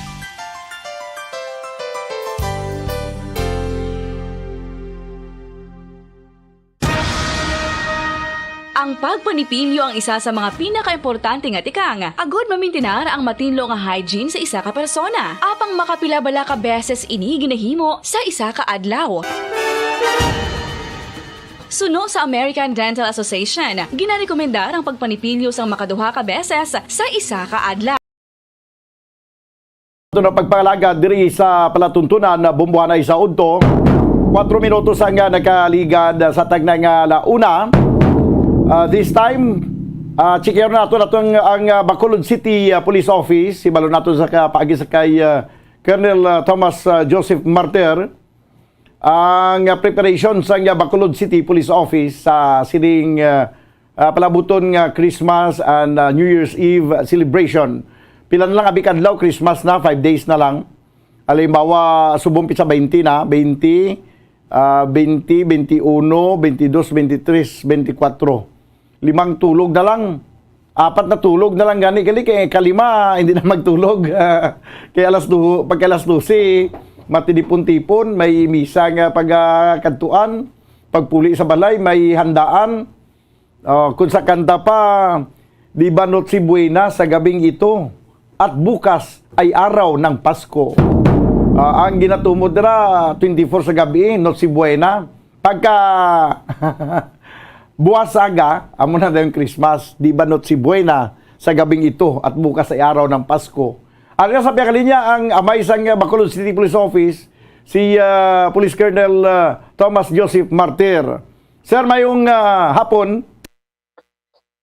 Ang pagpanipilyo ang isa sa mga pinakaimportante nga tikang agod mamintinar ang matinlo nga hygiene sa isa ka persona. Apang makapila bala ka beses ini ginahimo sa isa ka adlaw? Suno sa American Dental Association, ginarekomendar ang pagpanipilyo sang makaduha ka beses sa isa ka adlaw. Ato na pagpangalagad diri sa palatuntunan na Bombohanay sa Udto. Kwatro minutos ang, ah, nakaligad, ah, sa tagna nga la una. Ah, this time, ah, checkeron nato nato ang, ang, ah, Bacolod City, ah, Police Office. Hibalo nato sa ka-, paagi sa kay, ah, Colonel, ah, Thomas, ah, Joseph Martir. Ang, ah, preparation sang, ah, Bacolod City Police Office sa sining, ah, ah, palabuton nga Christmas and, ah, New Year's Eve celebration. Pila na lang abi ka adlaw, Christmas na, five days na lang. Halimbawa, subong petsa, twenty na, twenty, ah, twenty, twenty-uno, twenty-dos, twenty-tres, twenty-kwatro. Limang tulog na lang. Apat na tulog na lang gani, gali kay kalima, hindi na magtulog. Kay alas du-, pagka alas dose, matinipon-tipon, may misa nga pagkadtuan, pagpuli sa balay, may handaan. Oh, kung sa kanta pa, "Di ba Noche Buena sa gabing ito? At bukas ay araw ng Pasko." Ah, ang ginatumod dira, twenty-four sa gabi, Noche Buena. Pagka buwas aga, amo na dayon Christmas. "Di ba Noche Buena sa gabing ito? At bukas ay araw ng Pasko." Ari sa piyakalinya ang amay sang Bacolod City Police Office, si, ah, Police Colonel, ah, Thomas Joseph Martir. Sir, mayong, ah, hapon.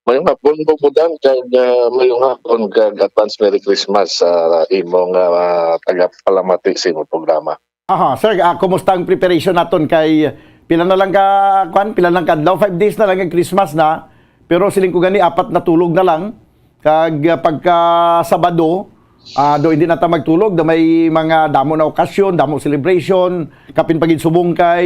Mayong hapon, Bubudan, kag, ah, mayong hapon, kag advance Merry Christmas sa imong, ah, tagapalamati sa imong programa. Aha, sir, ah, kumusta ang preparation naton kay pila na lang ka, kwan, pila lang ka adlaw, five days na lang ang Christmas na, pero siling ko gani apat na tulog na lang, kag, ah, pagka Sabado, ah, do hindi na ta magtulog, do may mga damo na okasyon, damo celebration, kapin pa gid subong kay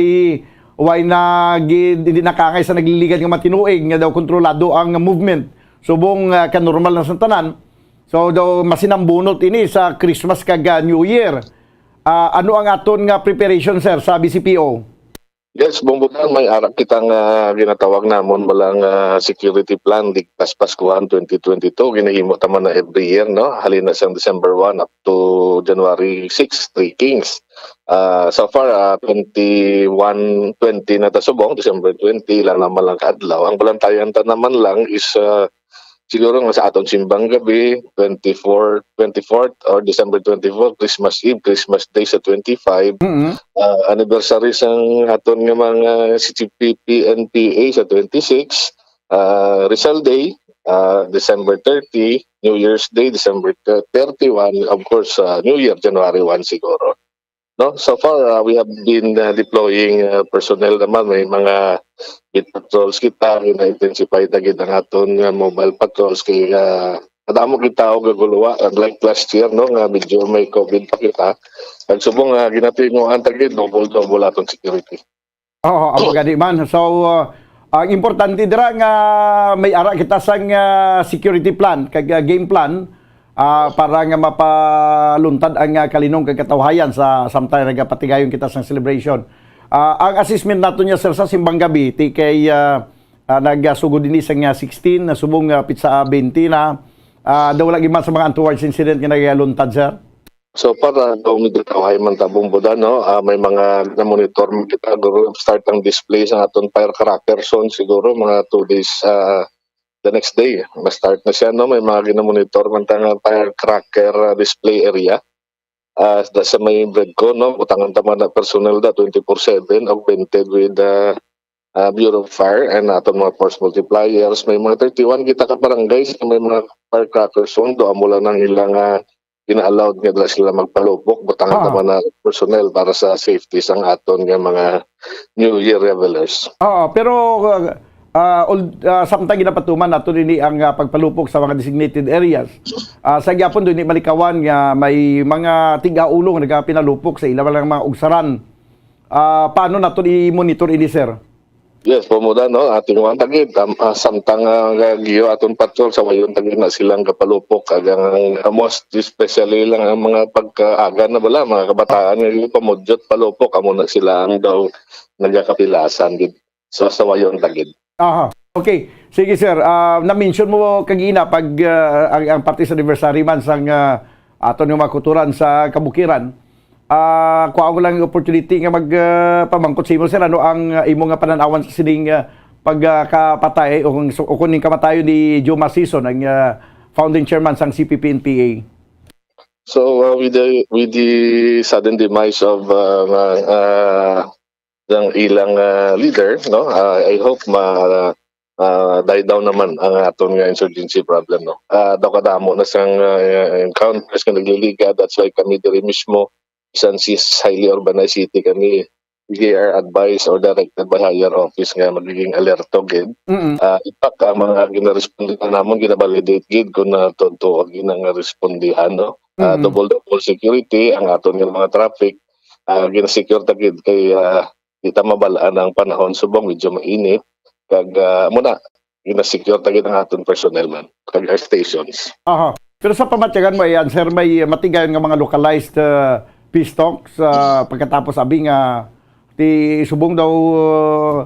way na gid, hindi na kaangay sa nagliligad nga matinuig nga daw kontrolado ang movement. Subong, ah, kanormal na sa tanan. So, daw masinambunot ini sa Christmas kag, ah, New Year. Ah, ano ang aton nga preparation, sir, sa B C P O? Yes, Bubudan, may ara kita nga ginatawag namon bala nga security plan, Ligtas Paskuhan twenty twenty-two. Ginahimo ta man na every year, no? Halin na sang December one up to January six, Three Kings. Ah, so far, ah, twenty-one, twenty na ta subong, December twenty, ila na man lang ka adlaw. Ang balantayan ta naman lang is, ah, siguro nga sa aton simbang gabi, twenty-four, twenty-fourth or December twenty-four, Christmas Eve, Christmas Day sa twenty-five, Mm-hmm. ah, anniversary sang aton nga mga C C P P N P A sa twenty-six, ah, Rizal Day, ah, December thirty, New Year's Day, December thirty-one, of course, ah, New Year, January one siguro. No? So far, uh, we have been uh, deploying uh, personnel naman. May mga beat patrols kita, gina-intensify na gid ang aton nga mobile patrols kay uh, kadamo kita og gaguluwa, unlike last year, no, nga medyo may COVID pa kita. Nagsubong nga ginatinguhan ta gid, double-double aton security. Oo, amo gani man. So, uh, ang importante dira nga may ara kita sang uh, security plan kag uh, game plan uh, para nga mapaluntad ang uh, kalinong kag katawhayan sa samtang nagapatigayon kita sang celebration. Uh, ang assessment nato niya, sir, sa simbang gabi, ti kay uh, uh, nagsugod ini sang uh, sixteen, na subong uh, pitsa uh, twenty na, uh, daw lagi man sa mga untoward incident nga nagaluntad, sir? So para daw medyo tawhay man ta, Bombodan, no? Ah, may mga na-monitor man kita, guro start ang display sa aton firecracker zone siguro mga two days, ah, the next day. Ma-start na siya, no? May mga gina-monitor man ta nga firecracker ah, display area. Ah, sa may Bredco, no? Butangan ta man na personnel da twenty-four seven augmented with the ah, Bureau of Fire and aton mga force multipliers. May mga thirty-one kita ka barangays nga may mga firecrackers. Sundo amo lang ang ilang ah, gina-allowed nga dira sila magpalupok. Butangan Ah. ta man na personnel para sa safety sang aton nga mga New Year revelers. Oo, pero uh, uh, ul- uh, samtang ginapatuman nato nini ang uh, pagpalupok sa mga designated areas. Uh, sa gyapon doon ni malikawan nga may mga tig-aulo nga nagapinalupok sa ila lang mga ugsaran. Uh, paano nato i-monitor ini, sir? Yes, Bombodan, no? Ating one tagid, um, ah, samtang uh, giyo aton patrol sa wayon tagid na silang kapalupok. Kag ang uh, most especially lang ang mga pagkaaga na bala, mga kabataan nga yung pamudyot palupok, amo na sila ang daw nagakapilasan gid. So sa wayon tagid. Aha. Okay. Sige, sir. Ah, na-mention mo kagina pag ah, ang, ang parte sa anniversary man sang ah, aton nga mga kuturan sa kabukiran. Ah, kuha ko lang yung opportunity nga mag ah, pamangkot sa imo, sir, ano ang ah, imo nga panan-awan sa sining ah, pagkapatay o kung o kung ning kamatayon ni Joe Masison, ang ah, founding chairman sang C P P N P A? So uh, with the with the sudden demise of uh, uh, ng ilang uh, leader, no, uh, I hope ma uh, die down naman ang aton nga insurgency problem, no. Uh, daw kadamo na sang uh, encounters nga nagliliga, that's why kami diri mismo bisan si highly urbanized city kami, we are advised or directed by higher office nga magiging alerto gid. Mm-mm. Uh, in fact, ang mga ginarespondihan namon ginabalidate gid kung natutuo gid ang respondihan, no. Uh, Mm. Double double security ang aton nga mga traffic, uh, ginasecure ta gid kay uh, di ta mabal-an ang panahon subong medyo mainit kag uh, muna ginasecure ta gid ang aton personnel man kag our stations. Aha. Pero sa pamatyagan mo, ayan, sir, may matigayon nga mga localized uh, peace talks uh, pagkatapos abi nga ti subong daw uh,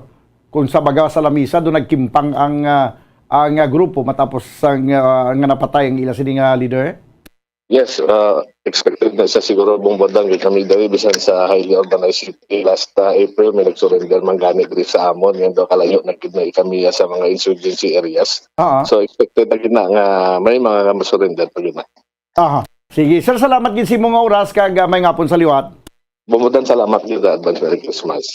kung sa baga sa lamisa do nagkimpang ang uh, ang uh, grupo matapos sang uh, nga napatay ang ila sini nga leader. Yes, uh, expected na siya siguro, Bombodan, kay kami dali bisan sa highly urbanized city last uh, April may nag-surrender man gani diri sa amon, nga daw kalayo na gid na kami sa mga insurgency areas. Ah. So expected na gid na nga may mga ma-surrender pa gid na. Aha. Sige, sir, salamat gid sa imong oras kag uh, may ngapon sa liwat. Bombodan, salamat gid, advance Merry Christmas.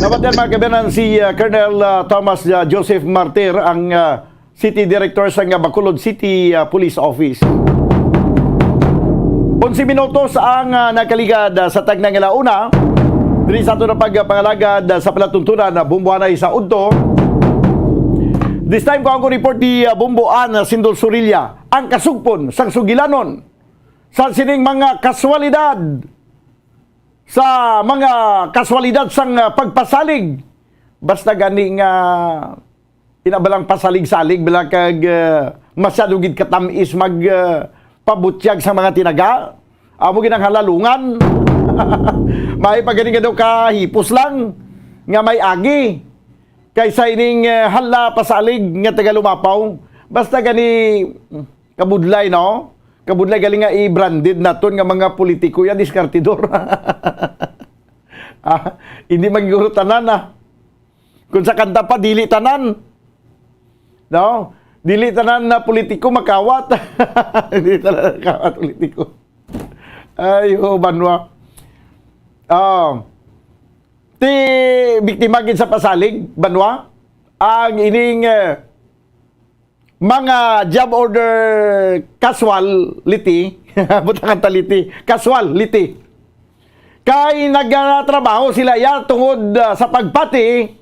Dapat yan, mga kabanan, si uh, Colonel uh, Thomas uh, Joseph Martir, ang uh, City Director sa nga Bacolod City uh, Police Office. Onse minutos ang uh, nakaligad uh, sa tagna nga launa. Diri sa ato na pagpangalagad uh, sa palatuntunan na Bumbuanay sa Udto. This time ko ang report ni uh, Bumbuan uh, Sindol Surilla, ang kasugpon sang sugilanon sa sining mga kaswalidad sa mga kaswalidad sang uh, pagpasalig. Basta gani nga inabalang pasalig-salig bala kag uh, masyado gid katamis mag uh, pabutyag sa mga tinaga. Amo gid ang halalungan. May pa gani nga daw kahipos lang nga may agi kaysa ining uh, hala pasalig nga taga Lumapaw. Basta gani kabudlay, no? Kabudlay galing nga i-branded naton nga mga politiko ya diskartidor. Ah, hindi magiguro tanan ah. Kung sa kanta pa, dili tanan. No? Dili tanan na politiko makawat. Dili tanan makawat politiko. Ay, oh, banwa. Ah, ti biktima gid sa pasalig, banwa. Ang ining eh, mga job order casuality, butangan ta liti, casuality. Kay nagatrabaho sila iya tungod, ah, sa pagpati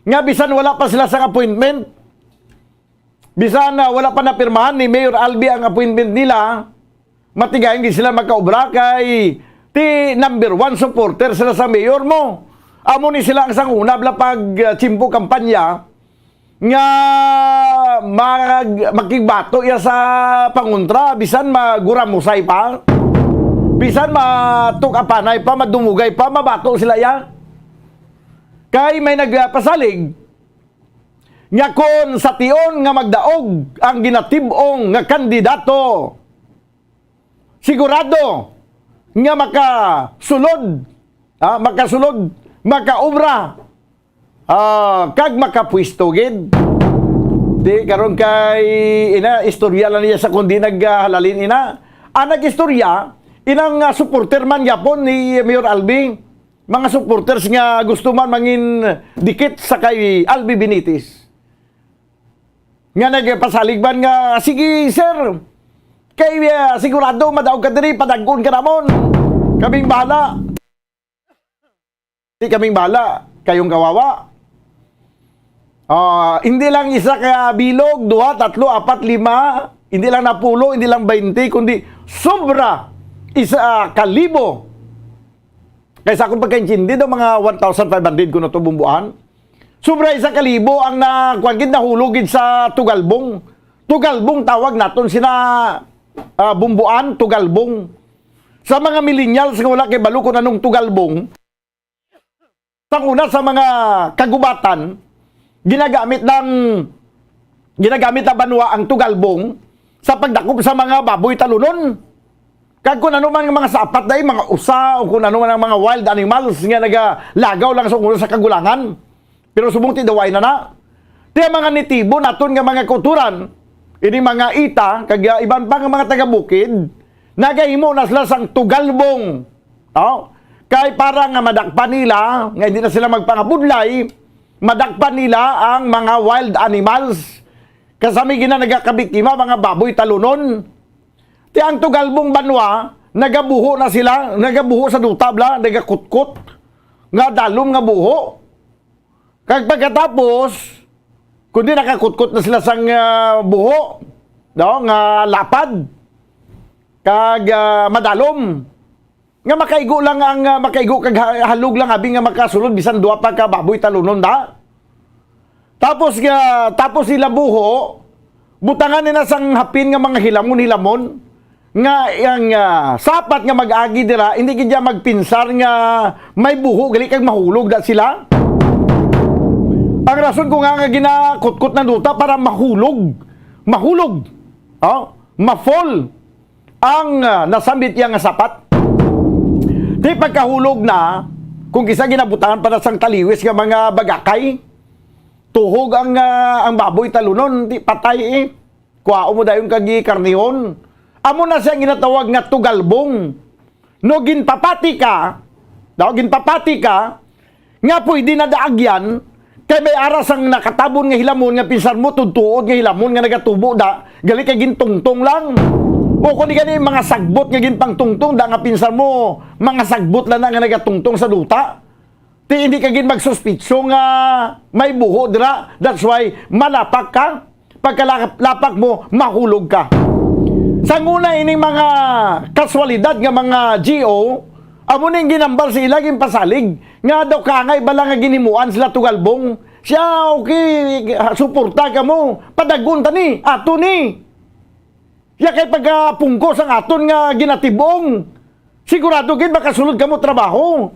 nga bisan wala pa sila sang appointment, bisan, ah, wala pa napirmahan ni Mayor Albi ang appointment nila, matigayon gid sila makaobra kay ti number one supporter sila sa mayor mo. Amo ni sila ang sang una bala pag, ah, tiyempo kampanya nga mag-, makigbato iya sa pangontra, bisan maguramusay pa, bisan matuk-apanay pa, madumugay pa, mabato sila iya. Kay may nagpasalig nga kon sa tion nga magdaog ang ginatib-ong nga kandidato, sigurado nga makasulod, ah, makasulod, makaobra, ah, kag makapwesto gid. Di karon kay ina, istorya lang niya sa kundi naghahalin ina. Ang nag-istorya, inang, ah, supporter man gyapon ni Mayor Albi. Mga supporters nga gusto man mangin dikit sa kay Albi Benitez. Nga nagpasalig man nga, "Sige, sir. Kay, ah, sigurado madaog ka diri, padag-on ka namon. Kaming bahala." Di kaming bahala, kayong kawawa. Ah, hindi lang isa ka bilog, duha, tatlo, apat, lima, hindi lang napulo, hindi lang baynte, kundi sobra isa ka libo. Kay sa akong pagkaintindi daw, mga one thousand five hundred kuno to bumbuan. Sobra isa ka libo ang na, kuwan gid, nahulog gid sa Tugalbong. Tugalbong tawag naton sina, ah, bumbuan, Tugalbong. Sa mga millennials nga wala kay balo kung anong Tugalbong, sang una sa mga kagubatan, ginagamit ng, ginagamit na banwa ang Tugalbong sa pagdakop sa mga baboy talunon. Kag kung ano man nga mga sapat dai, mga usa, o kung ano man ang mga wild animals nga nagalagaw lang sa, sa kagulangan. Pero subong ti daw ay na na. Ti ang mga nitibo naton nga mga kauturan, ini mga ita, kag, ah, iban pa nga mga taga-bukid, nagahimo na sila sang Tugalbong. Oh? Kay para nga madakpan nila, nga hindi na sila magpangabudlay, madakpan nila ang mga wild animals. Kasami gina nagakabiktima, mga baboy talunon. Ti ang Tugalbong banwa, nagabuho na sila, nagabuho sa duta bla, nagakutkot nga dalom nga buho. Kag pagkatapos, kundi nakakutkot na sila sang, ah, buho, no, nga lapad, kag, ah, madalom, nga makaigo lang ang, ah, makaigo kag ha-, halog lang abi nga makasulod bisan duha pa ka baboy talunon da. Tapos nga, tapos sila buho, butangan nila sang hapin nga mga hilamon-hilamon, nga ang, ah, sapat nga mag-agi dira, hindi gid magpinsar nga may buho, gali kag mahulog da sila. Ang rason ko nga, nga ginakutkot ng duta para mahulog. Mahulog. Oh, ma-fall ang, ah, nasambit iya nga sapat. Di pagkahulog na, kung kisa ginabutangan pa na sang taliwis nga mga bagakay, tuhog ang, ah, ang baboy talunon, di patay eh. Kuhaon mo dayon kag gikarnihon. Amo na siya ang ginatawag nga tugalbong. No ginpapati ka, no ginpapati ka, nga pwede na daagyan, kay may ara sang nakatabon nga hilamon nga pinsar mo, tudtuod nga hilamon nga nagatubo da, gali kay gintungtong lang. O kung di gani, mga sagbot nga ginpangtungtong da nga pinsar mo, mga sagbot lang na nga nagatungtong sa duta. Ti hindi ka gid magsuspitso nga may buho dira. That's why malapak ka. Pagkalapak mo, mahulog ka. Sang una ining mga kaswalidad nga mga G O, amo ning ginambal sa ila, ginpasalig nga daw kangay bala nga ginimuan sila tugalbong. Siya, okay, suporta ka mo. Padagon ta ni, ato ni. Ya kay pagkapungko sang aton nga ginatibong. Sigurado gid makasulod kamo trabaho.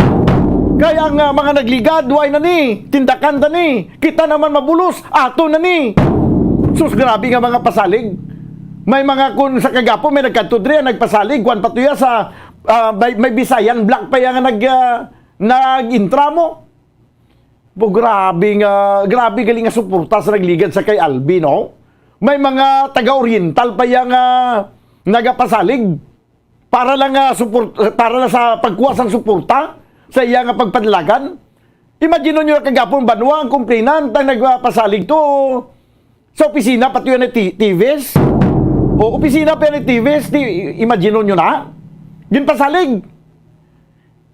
Kay ang, ah, mga nagligad, way na ni, tindakan ta ni. Kita naman mabulos, ato na ni. Sus, grabe nga mga pasalig. May mga kun sa kagapo, may nagkadto diri, nagpasalig, kuwan pa to ya sa, ah, may, may Bisayan Black pa ya nga nag, ah, nag-intra mo. Bo, grabe nga, grabe gali nga suporta sa nagligad sa kay Albi, no? May mga taga-Oriental pa ya nga nagapasalig para lang nga suport-, para lang sa pagkuha sang suporta sa iya nga pagpadalagan. Imagine nyo kagapon banwa ang complainant ang nagpasalig to sa opisina pa to yan ni T-, T V S. O, opisina pa yan ni T V S, di, imagine nyo na. Ginpasalig.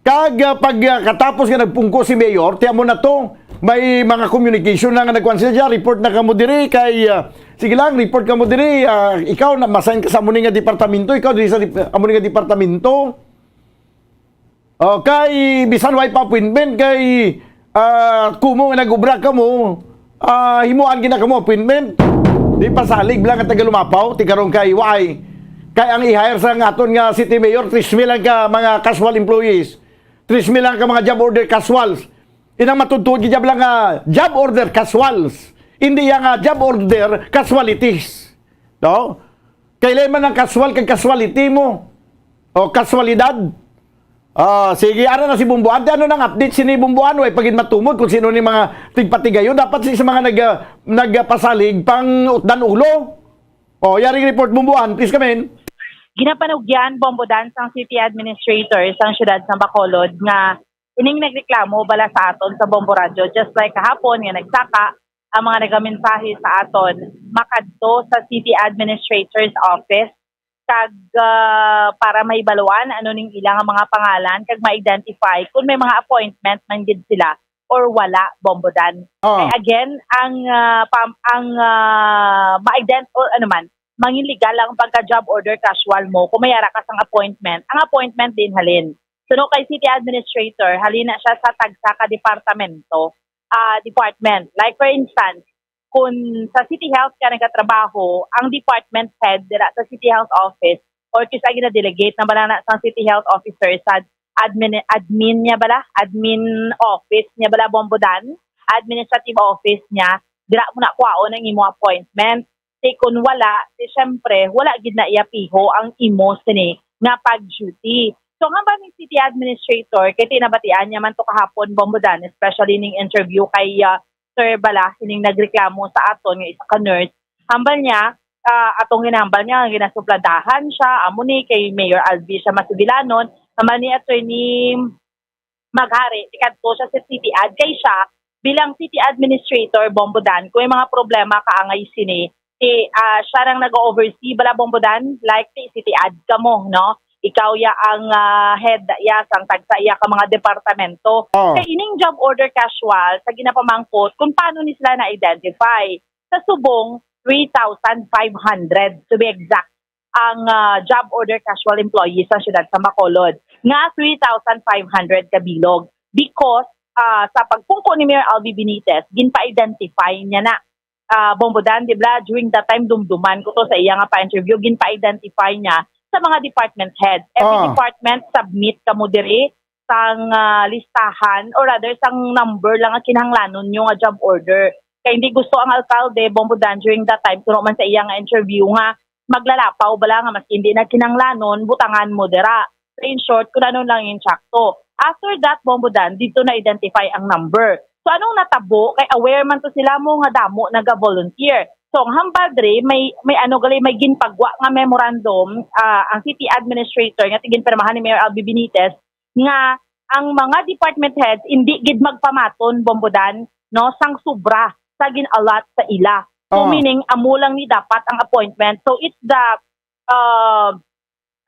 Kag, ah, pag, ah, katapos nga nagpungko si Mayor, ti amo na to, may mga communication na nga nagkuan sila, "Report na kamo diri kay, ah, sige lang, report kamo diri, ah, ikaw na masign ka sa amo ni nga departamento, ikaw diri sa dep-, amo ni nga departamento." Okay, bisan way pa appointment kay, ah, kumo nga nag-obra kamo, ah, himuan gina kamo appointment. Di pasalig lang nga taga Lumapaw, ti karon kay way. Kay ang i-hire sa nga aton nga city mayor, tres mil lang ka mga casual employees. Tres mil lang ka mga job order casuals. Inang matudtuod gid lang nga job order casuals. Hindi yang nga job order casualities. No? Kay lain man ang casual kag casuality mo. O casualidad. Ah, sige, ara na si Bumbuan. Ti ano nang update sini Bumbuan? Way pa gid matumod kung sino ni mga tigpatigayon. Dapat si sa mga nag, ah, nagpasalig pang utdan ulo. O, yaring report Bumbuan, please come in. Ginapanugyan, Bombo Dan, sang city administrator sang siyudad sang Bacolod nga ining nagreklamo bala sa aton sa Bombo Radyo, just like kahapon nga nagsaka ang mga nagamensahe sa aton makadto sa city administrator's office kag, ah, para mahibaluan ano ning ila nga mga pangalan kag ma-identify kung may mga appointment man gid sila or wala, Bombo Dan. Ah. Kay again, ang, ah, pam-, ang, ah, ma-ident-, or ano man, mangin legal ang pagka-job order casual mo kung may ara ka sang appointment. Ang appointment din halin. Suno kay city administrator, halin na siya sa tagsa ka departamento, ah, department. Like for instance, kung sa City Health ka nagatrabaho, ang department head dira sa City Health Office, or kisa gina-delegate na bala na sang City Health Officer sa admin, admin niya bala, admin office niya bala, Bombo Dan, administrative office niya, dira mo na kuhaon ang imo appointment. Ti kun wala, ti syempre, wala gid na iya piho ang imo sini nga pag-duty. So, ang hambal ni city administrator, kay tinabatian niya man to kahapon, Bombo Dan, especially ning interview kay, ah, Sir Bala, sining nagreklamo sa aton nga isa ka nurse. Hambal niya, ah, atong ginahambal niya, nga ginasupladahan siya, amo ni kay Mayor Albi siya masibilanon. Hambal ni Attorney Maghari, ikadto siya sa city ad, kay siya, bilang city administrator, Bombo Dan, kung may mga problema kaangay sini, ti, ah, siya nang nag-oversee bala, Bombo Dan, like ti city ad kamo, no? Ikaw ya ang, ah, head ya sang tagsa ya ka mga departamento. Oh. Kay ining job order casual sa ginapamangkot kung paano ni sila na-identify. Sa subong, three thousand five hundred, to be exact, ang, ah, job order casual employees sa siyudad sa Bacolod, nga three thousand five hundred ka bilog. Because, ah, sa pagpungko ni Mayor Albi Benitez, ginpa-identify niya na, ah, Bombo Dan, di ba? During that time, dumduman ko to sa iya nga pa-interview, ginpa-identify niya sa mga department head. Every Ah. department, submit kamo diri sang, ah, listahan, or rather, sang number lang nga kinahanglanon nyo nga job order. Kay hindi gusto ang alkalde, Bombo Dan, during that time, suno man sa iya nga interview nga maglalapaw bala nga mas hindi na kinahanglanon, butangan mo dira. So, in short, kung ano lang yung sakto. After that, Bombo Dan, dito na-identify ang number. So, anong natabo? Kay aware man to sila mo nga damo naga-volunteer. So, ang hambal diri, may, may ano gali, may ginpagwa nga memorandum, ah, ang city administrator nga tiginpirmahan ni Mayor Albi Benitez, nga ang mga department heads hindi gid magpamaton, Bombo Dan, no, sang sobra sa gin-allot sa ila. So, Oh. meaning, amo lang ni dapat ang appointment. So, it's the, uh,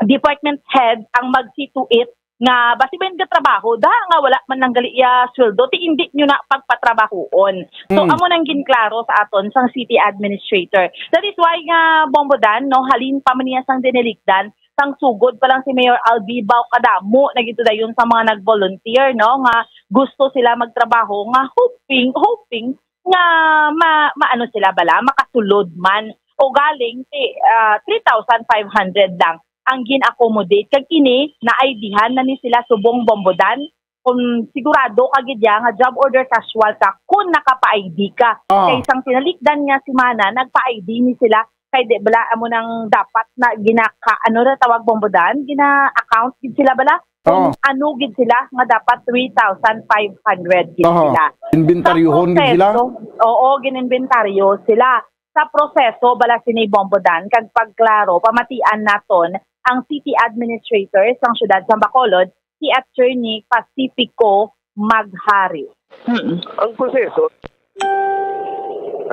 department head ang mag-see to it nga basi ba yung trabaho, da nga wala man lang gali iya sweldo, ti hindi nyo na pagpatrabahuon. So, Mm. amo nang ginklaro sa aton sang city administrator. That is why nga, Bombo Dan, no, halin pa man niya sang dinilikdan, sang sugod pa lang si Mayor Albi, baw kadamo na gito dayon sa mga nag-volunteer, no, nga gusto sila magtrabaho, nga hoping, hoping nga ma-, maano sila bala, makasulod man. O galing, ti, ah, three thousand five hundred lang ang gin-accommodate. Kag ini, na-I D-han na ni sila subong, Bombo Dan. Kung sigurado ka gid ya nga job order casual ka, kung naka-I D ka. Ah. Kay sang tinalikdan nga semana, nagpa-I D ni sila. Kay di bala, amo nang dapat na ginaka-, ano na tawag, Bombo Dan? Gina-account gid sila bala? Kung Oh. ano gid sila nga dapat three thousand five hundred gid Aha. sila. Inventaryohon Sa gid sila? proseso, oo, gin-inventaryo sila. Sa proseso bala sini, Bombo Dan, kag pagklaro, pamatian naton ang city administrator sang siyudad sa Bacolod, si Attorney Pacifico Maghari. Mm. Ang proseso,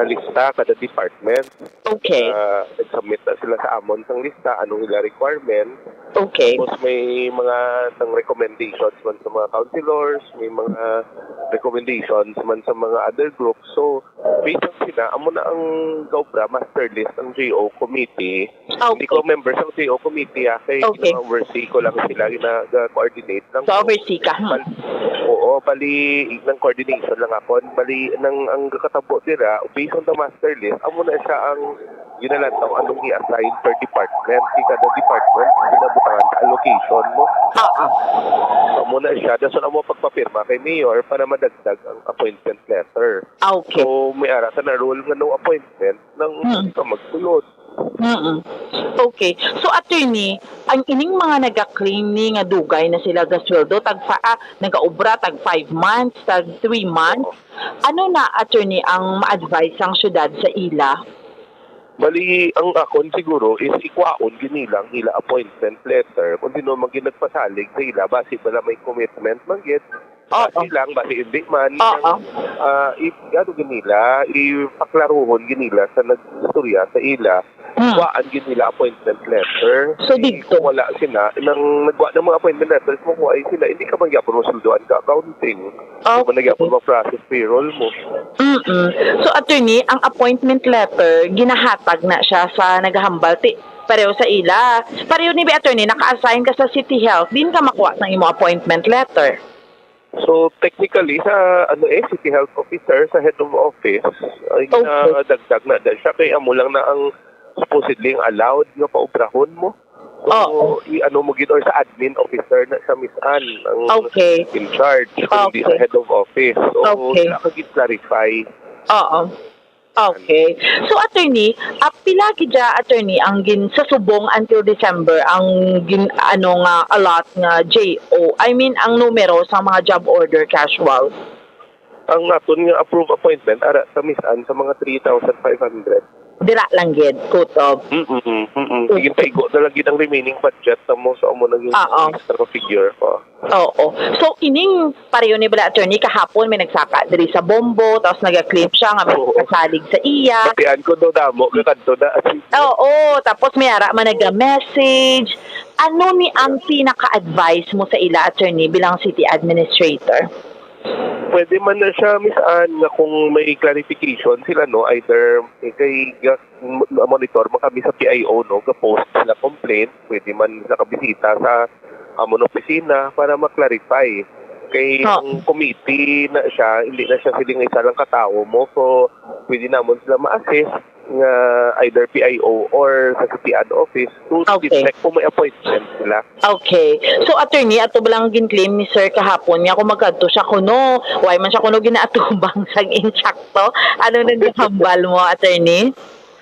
lista kada department. Okay. Ah, nag-submit na sila sa amon sang lista, anong ila requirement. Okay. Tapos may mga sang recommendations man sa mga councilors, may mga recommendations man sa mga other groups. So, based on sina, amo na ang gaobra, master list ang J O committee. Hindi Okay. ko member sang J O committee, ah, kay Okay. gina-oversee ko lang sila, gina-coordinate lang. So, oversee ka. Hmm. Bal- Oo, bali, nang coordination lang ako. Bali, nang ang katabo dira, based on the master list, amo na siya ang ginalantaw anong i-assign per department. Kay kada department, ginabutangan sa allocation mo. Oo. Amo na siya. Dason amo pagpapirma kay mayor para madagdag ang appointment letter. Okay. So, may ara sa na rule nga no appointment nang Hmm. ka magsulod. Mm. Okay. So, attorney, ang ining mga naga-claim ni nga dugay na sila gasweldo, tag fa- ah, nagaobra tag five months, tag three months, ano na, attorney, ang ma-advise sang syudad sa ila? Bali, ang akon siguro is ikwaon gid nila ang ila appointment letter kung sino man gid nagpasalig sa ila, basi bala may commitment man gid. Oo. Basi lang, basi hindi man. Oo. Ah, i-, ano gid nila, ipaklaruhon gid nila sa nag-istorya sa ila. Hmm. Kuhaan gid nila appointment letter. So, dito? Kung wala sila, nang nagwa ng mga appointment letters mo, kuha sila, hindi ka man gyapon masulduan ka accounting. Hindi man Okay. na gyapon ma-process payroll mo. Mm-mm. So, attorney, ang appointment letter, ginahatag na siya sa nagahambal. Ti, pareho sa ila. Pareho ni bi, attorney, naka-assign ka sa City Health, din ka makuha sang imo appointment letter. So, technically, sa, ano eh, City Health Officer, sa head of office, ay Okay. ginadagdag na dahil siya kay amo lang na ang supposedly ang allowed nga paubrahon mo. So, Oo. i-ano mo gid, or sa admin officer na sa Miss Ann ang Okay. in charge, kung hindi sa Okay. head of office. So, Okay. sila ka gid clarify. Oo. Okay. So, attorney, ah, pila gid siya, attorney, ang gin sa subong until December ang gin ano nga allot nga J O? I mean, ang numero sa mga job order casual. Ang aton nga approved appointment ara sa Miss Ann sa mga three thousand five hundred. Dira lang gid, kutob. Mm-mm, mm-mm. Sige, paigo na lang gid ang remaining budget sa mo, so amo na yung Oo. extra figure ko. Oo. So, ining pareho ni bala, attorney, kahapon may nagsaka diri sa Bombo, tapos nag-claim siya nga may Oo. kasalig sa iya. Batian ko daw damo, kakadto na. Oo, tapos may ara man naga-message. Ano ni ang pinaka-advice mo sa ila, attorney, bilang city administrator? Pwede man na siya, Miss Ann, nga kung may clarification sila, no, either kay ga- monitor man kami sa P I O, no, ga-post sila complaint, pwede man nakabisita sa amon opisina para ma-clarify. Kay Oh. Ang committee na siya, hindi na siya siling isa lang katawo mo, so pwede namon sila ma-assist nga either P I O or sa City Ad Office to Okay. detect kung may appointment sila. Okay. So, attorney, ato ba lang gin-claim ni sir kahapon niya kung magkadto siya kuno? Why man siya kuno ginaatubang sang insakto? Ano nang gahambal mo, attorney?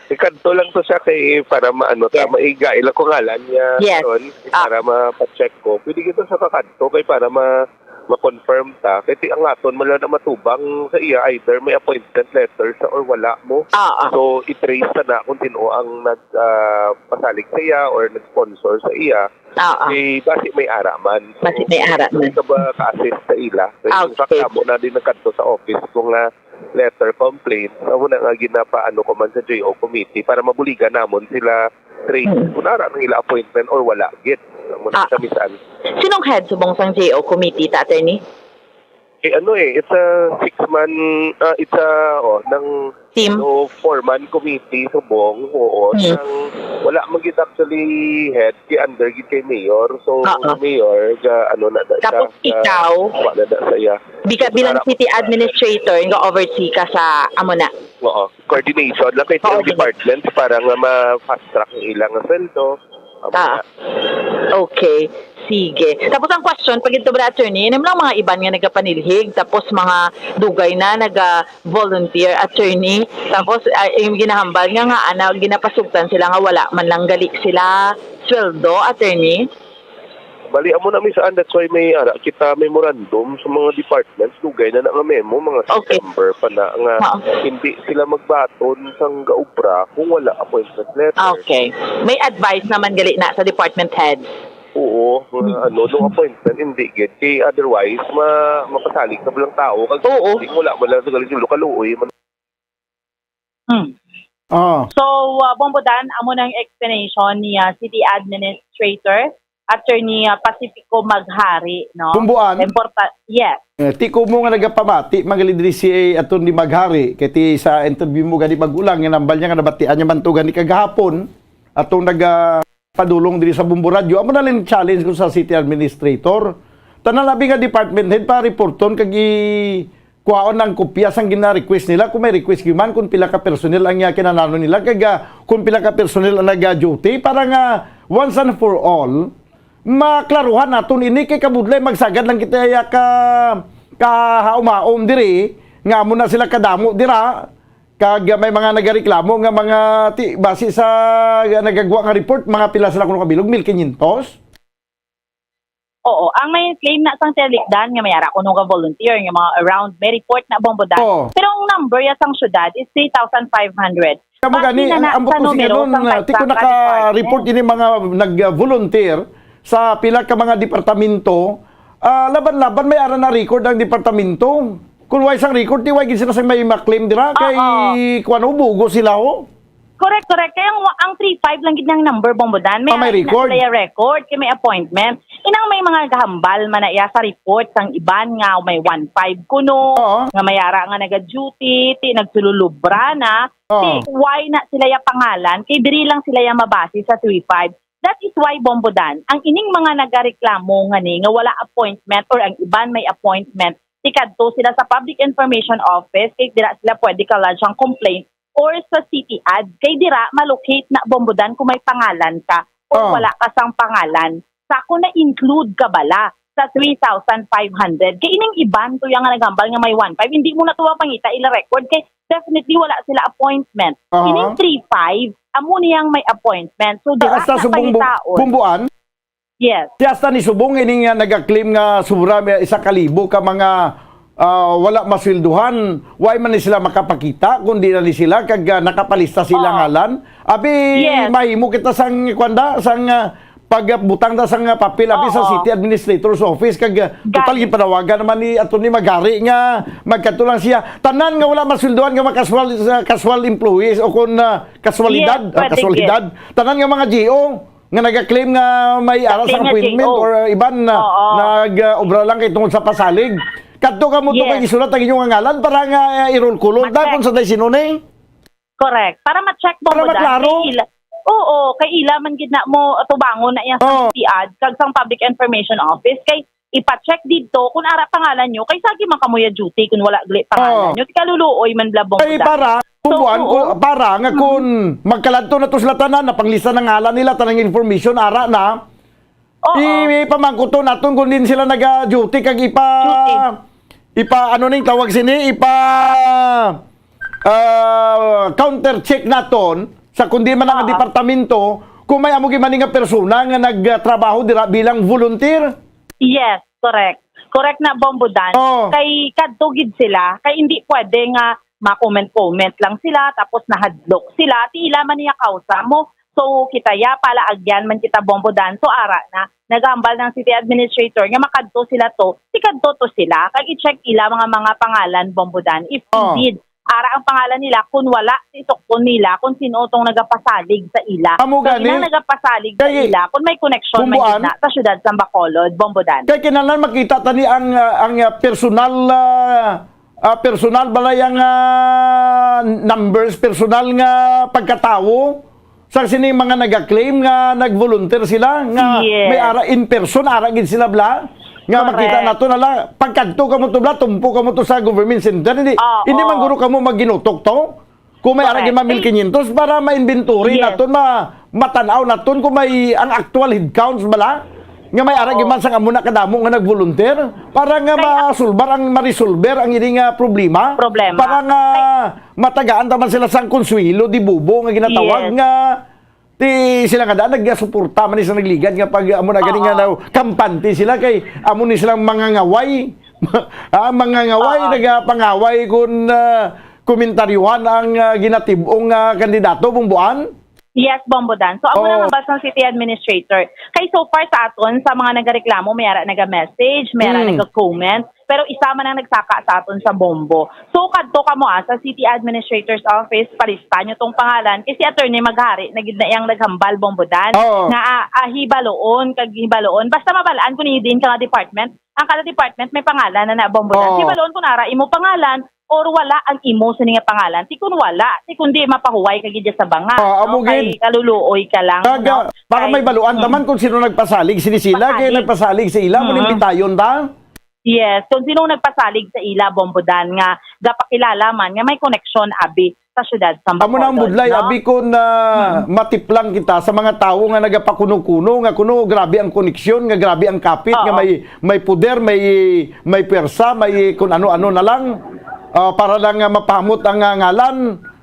Ikadto lang to siya kay para maano ta, Yes. maiga ila ko ngalan niya Yes. karon, Ah. para ma-check ko. Pwede kita sa kakadto kay para ma ma-confirm ta. Kay ti ang aton man lang na matubang sa iya, either may appointment letter siya or wala mo. Ah, ah. So, i-trace ta na kung sino ang nag ah, pasalig sa iya or nag-sponsor sa iya. Ah, ah. Kay basi may ara man. So, Basi may ara man. Ka ba ka-assist sa ila? Kay Ah, in fact, okay. Amo na din nagkadto sa office ko nga letter complaint. Amo na nga ginapaano ko man sa J O committee para mabuligan namon sila trace Hmm. kung ara ang ila appointment or wala gid. Amo na Ah. siya, Miss Ann. Sinong head subong sang J O committee, ta, attorney? Eh, ano eh, it's a six-man, ah, it's a, oh, nang Team? So, four-man committee subong, oo. Hmm. Nang, wala man gid actually head, kay under gid kay mayor. So, Oo. mayor, ga, ano na, na siya, Tapos ga, ikaw? Wala na sa iya. Bika, bilang city administrator, nga oversee ka sa amo na. Oo. Coordination lang kay Coordination. Department para nga ma-fast track ang ilang sweldo. Amo Ah. na. Okay. Sige. Tapos ang question, pag ito ba, attorney, yun lang mga iban nga nagapanilhig, tapos mga dugay na naga-volunteer, attorney. Tapos, ay, yung ginahambal nga, nga, ana, ginapasugtan sila nga wala man lang gali sila sweldo, attorney. Bali, amo na, Miss Ann, that's why may ara kita memorandum sa mga departments, dugay na na nga memo, mga Okay. September pa na, nga Ah. hindi sila magbaton sang gaobra kung wala appointment letter. Okay. May advice naman gali na sa department head. Oo, mga Hmm. ano, no appointment, hindi gid. Kay otherwise, ma mapasalig na lang tao. Kag Oo. Wala man lang sa galing, kaluoy man. Hmm. Ah. So, uh, Bombo Dan, amo nang explanation ni, uh, City Administrator, Attorney, uh, Pacifico Maghari, no? Bombo An? Importa-, yes. Eh, tiko mo nga nagapamati, magaling diri si Attorney Maghari, kay ti sa interview mo gani bago lang, nga nambal niya nga nabatian niya man to gani kagahapon, atong naga-, padulong diri sa Bombo Radyo. Amo na lang challenge ko sa city administrator. Tanan labi nga department head pa reporton kag i-, kuhaon ang kopya sang gina-request nila, kung may request gyud man, kung pila ka personnel ang, ah, kinahanglan nila, kag, ah, kung pila ka personnel ang naga-duty, para nga once and for all, maklaruhan naton ini, kay kabudlay magsagad lang kita ya ka, kahaom-haom diri, nga amo na sila kadamo dira, kag may mga nagareklamo nga mga ti-, base sa nagagwa nga report, mga pila sila kuno kabilog, mil quinientos? Oo, ang may claim na sang Telikdan nga may ara kuno nga volunteer nga mga around, may report na, Bombo Dan. Oo. Pero ang number ya sang syudad is three thousand five hundred. Kamo Base gani, na ang, na ang sa buto numero siganon, sang ah, ti ko kay sa naka-report department. Ini mga nag-volunteer sa pila ka mga departamento, ah, laban-laban may ara na record ang departamento. Kung way sang record, ti way gid sila sa may ma-claim dira, kay Oo. Kuwan, oh, bugo sila, oh. Correct, correct. Kaya ang, ang three five lang gid ang number, Bombo Dan. May Ah, may ari na record? Sila ya record, kay may appointment. Inang may mga gahambal man na iya sa report sang iban nga may one five kuno, Oo. nga may ara nga naga-duty, ti nagsululubra na. Oo. Ti why na sila ya pangalan? Kay diri lang sila ya mabase sa three five. That is why, Bombo Dan, ang ining mga nagareklamo nga ni nga wala appointment or ang iban may appointment, ti kadto sila sa Public Information Office, kay dira sila pwede ka-lodge ang complaint or sa City Ad. Kay dira, malocate na, Bombo Dan, kung may pangalan ka or Oh. wala ka sang pangalan. Sa kung na-include ka bala sa three thousand five hundred. Kay ining iban to yang nga naghambal nga may one five, hindi mo na to mapangita ila record kay definitely wala sila appointment. Aha. Ining three five, amo niyang may appointment. So, Ti dira hasta sa subong bu-, pangitaon. Bumbuan? Yes. Ti hasta ni subong ini nga nagaklaim nga sobra may isa ka libo ka mga, ah, wala masweldohan. Why man ni sila makapakita kung di na ni sila kag, ah, nakapalista sila Oo. ngalan? Abi, Yes. mahimo kita sang, kwan da, sang, ah, pagbutang da sang, ah, papel, abi sa Oo. City Administrator's Office kag, ah, total Gani. gipanawagan naman ni Attorney Magari nga magkadto lang siya. Tanan nga wala masweldohan nga mga casual, sa casual employees o kung, ah, kasualidad, Yes, ah, pwede, kasualidad. Tanan nga mga G O nga nagaklaim nga may ara sa Nagaklaim nga appointment G O. or, uh, iban na Oo. nag, uh, obra lang kay tungod sa pasalig. Kadto ka mo to Yes. kay isulat ang inyong ngalan para nga, uh, i-roll call. Mag-check. Dahil kung sa tayo sinunay. Correct. Para ma-check mo Para mo dyan. maklaro. Kay ila, oo, kay ila man gid na mo atubangon na iya sa Oo. City Ad, kag sang Public Information Office. Kay ipa-check didto kung ara pangalan nyo, kay sagi man kamo ya duty kung wala gali pangalan Oo. nyo. Ti kaluluoy man bala, Bombo Ay, Dan. para, So, Bumbuan, oo. ku-, para nga Mm. kung magkaladto na to sila tanan, napanglista na ngalan nila, tanang information, ara na, Oo. i-, ipamangkuto naton kung din sila naga-duty, kag ipa-, Duty. ipa-, ano ning tawag sini? Ipa-, ah, counter check naton sa kundi man ang Oo. departamento, kung may amo gid man nga persona nga nagtrabaho dira bilang volunteer. Yes, correct. Correct na, Bombo Dan. Oo. Kay kadto gid sila, kay hindi pwede nga ma-comment-comment lang sila, tapos nahadlok sila, ti ila man niya kausa mo. So, kita ya, palaagyan man kita, Bombo Dan. So, ara na, nagambal ng city administrator nga makadto sila to, ti kadto to sila, kag i-check ila mga, mga pangalan, Bombo Dan, if Oo. indeed ara ang pangalan nila, kun wala, ti sukton nila kun sino tong nagapasalig sa ila. Amo So, gani. Inang nagapasalig sa Kay, ila, kun may koneksyon man Bumbuan. gid na sa siyudad sa Bacolod, Bombo Dan. Kay kinahanglan makita tani ang, ah, ang, ah, personal, ah, ah, personal bala yang, ah, numbers, personal nga pagkatawo sa sini mga nagaklaim nga nag-volunteer sila nga Yes. may ara in person, ara gid sila bala nga Correct. makita nato na lang. Pagkadto kamo to bala, tumpo kamo to sa government center. Hindi, Oo. hindi man guro kamo magginutok to. Kung may ara Correct. gid man mil quinientos para ma-inventory Yes. naton, ma-, matan-aw naton kung may ang actual headcounts bala nga may ara Oo. gid man sang amo na kadamo nga nag-volunteer para nga Kaya masulbar ang, maresolver ang ini nga problema. Problema. Para nga Kay matagaan ta man sila sang konsuelo di bubo nga ginatawag Yes. nga ti sila nga daan nagasuporta man ni sa nagligad nga pag amo na gani nga Oo. daw kampante sila kay amo ni silang mangangaway. Ah, mangangaway, Oo. nagapangaway kun, ah, komentaryuhan ang, ah, ginatib-ong, ah, kandidato, Bumbuan? Yes, Bombo Dan. So, amo na Oh. nga basta ang city administrator. Kay so far sa aton, sa mga nagareklamo, may ara naga-message, may ara Hmm. naga-comment, pero isa man ang nagsaka sa aton sa Bombo. So, kadto kamo, ah, sa city administrator's office, palista nyo tong pangalan, kay si Attorney Maghari na gid na iyang naghambal, Bombo Dan, Oo. nga, ah, ah, hibaloon, kag hibaloon. Basta mabalaan ko ninyo din ka nga department, ang kada department may pangalan na na, Bombo Dan. Oo. Hibaloon kung ara imo pangalan, or wala ang imo sini nga pangalan. Ti kun wala, ti kundi mapahuway ka gid sa banga, Ah, amo no? Kay gid. Kaluluoy ka lang, Kag, no? ah, para Kay may baluan Mm. taman kung sino nagpasalig, sini sila, kay Pasalig. nagpasalig sa ila, mo Mm. nimbitayon ta? Yes, kung sino nagpasalig sa ila, Bombo Dan, nga gapakilala man, nga may koneksyon, abi, sa syudad sa Amo na ang Bacolod, budlay, no? abi, kung, ah, Mm. matiplang kita sa mga tawo nga nagapakuno-kuno, nga kuno grabe ang koneksyon, nga grabe ang kapit, nga Oo. may, may puder, may, may pwersa, may kung ano-ano na lang, ah, para lang nga mapahamot ang, ah, ngalan.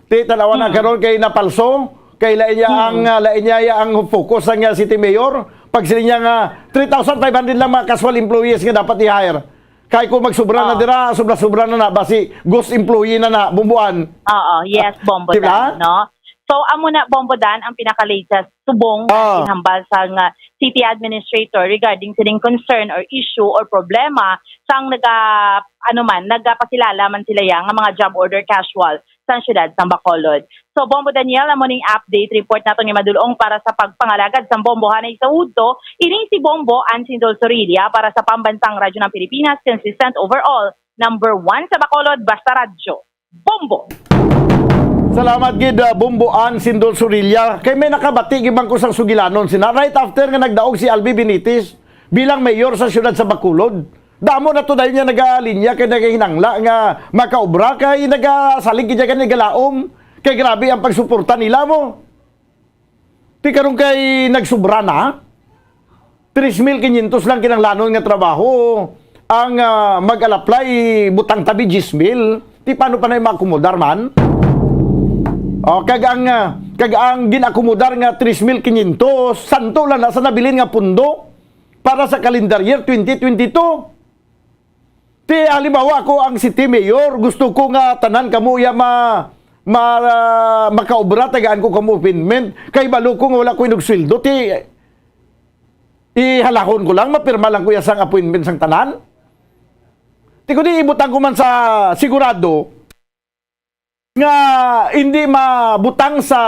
Ti, tanawa na Hmm. karon kay napalso, kay lain niya Hmm. ang, ah, lain niya ya ang focus sang, ah, city mayor. Pag sila niya nga three thousand five hundred lang mga casual employees nga dapat i-hire. Kay kung magsubra na Oh. dira, sobra-sobra na na, basi ghost employee na na, Bombo Ann. Oo, yes, Bombo Di ba? Dan, no? So, amo na, Bombo Dan, ang pinaka-latest subong nga Ah. ginhambal sang, ah, city administrator regarding sining concern or issue or problema sang naga-, ano man, nagapakilala man sila ya nga mga job order casual sa siyudad sang Bacolod. So, Bombo Daniel, amo ning update report naton nga madulong para sa pagpangalagad sang Bombo hanay sa udto. Ini si Bombo Ann Sindol Sorilla para sa Pambansang Radyo ng Pilipinas, consistent overall, number one sa Bacolod, basta radyo. Bombo! Salamat gid, ah, Bombo Ann Sindol Sorilla. Kay may nakabati gid man ko sang sugilanon sina. Right after nga nagdaog si Albi Benitez bilang mayor sa siyudad sa Bacolod. Damo na to dayon niya nagalinya kay nagahinangla nga makaobra kay nagasalig gid gani galaom. Kay grabe ang pagsuporta nila mo. Ti karon kay nagsubra na. Tres mil kinyentos lang kinahanglanon nga trabaho. Ang, ah, mag-alaplay, butang tabi diyes mil. Ti paano pa na maakomodar man? O, kag ang, ah, kag ang ginakomodar nga tres mil kinyentos, santo lang na sa nabilin nga pundo para sa calendar year twenty twenty-two. Ti, halimbawa, ako ang city mayor, gusto ko nga tanan kamo ya ma-, ma-, makaobra, tagaan ko kamo appointment. Kay balo ko nga wala ko inugsweldo, ti, ihalahon ko lang, mapirma lang ko ya sang appointment sang tanan. Ti, kundi ibutang ko man sa sigurado, nga hindi mabutang sa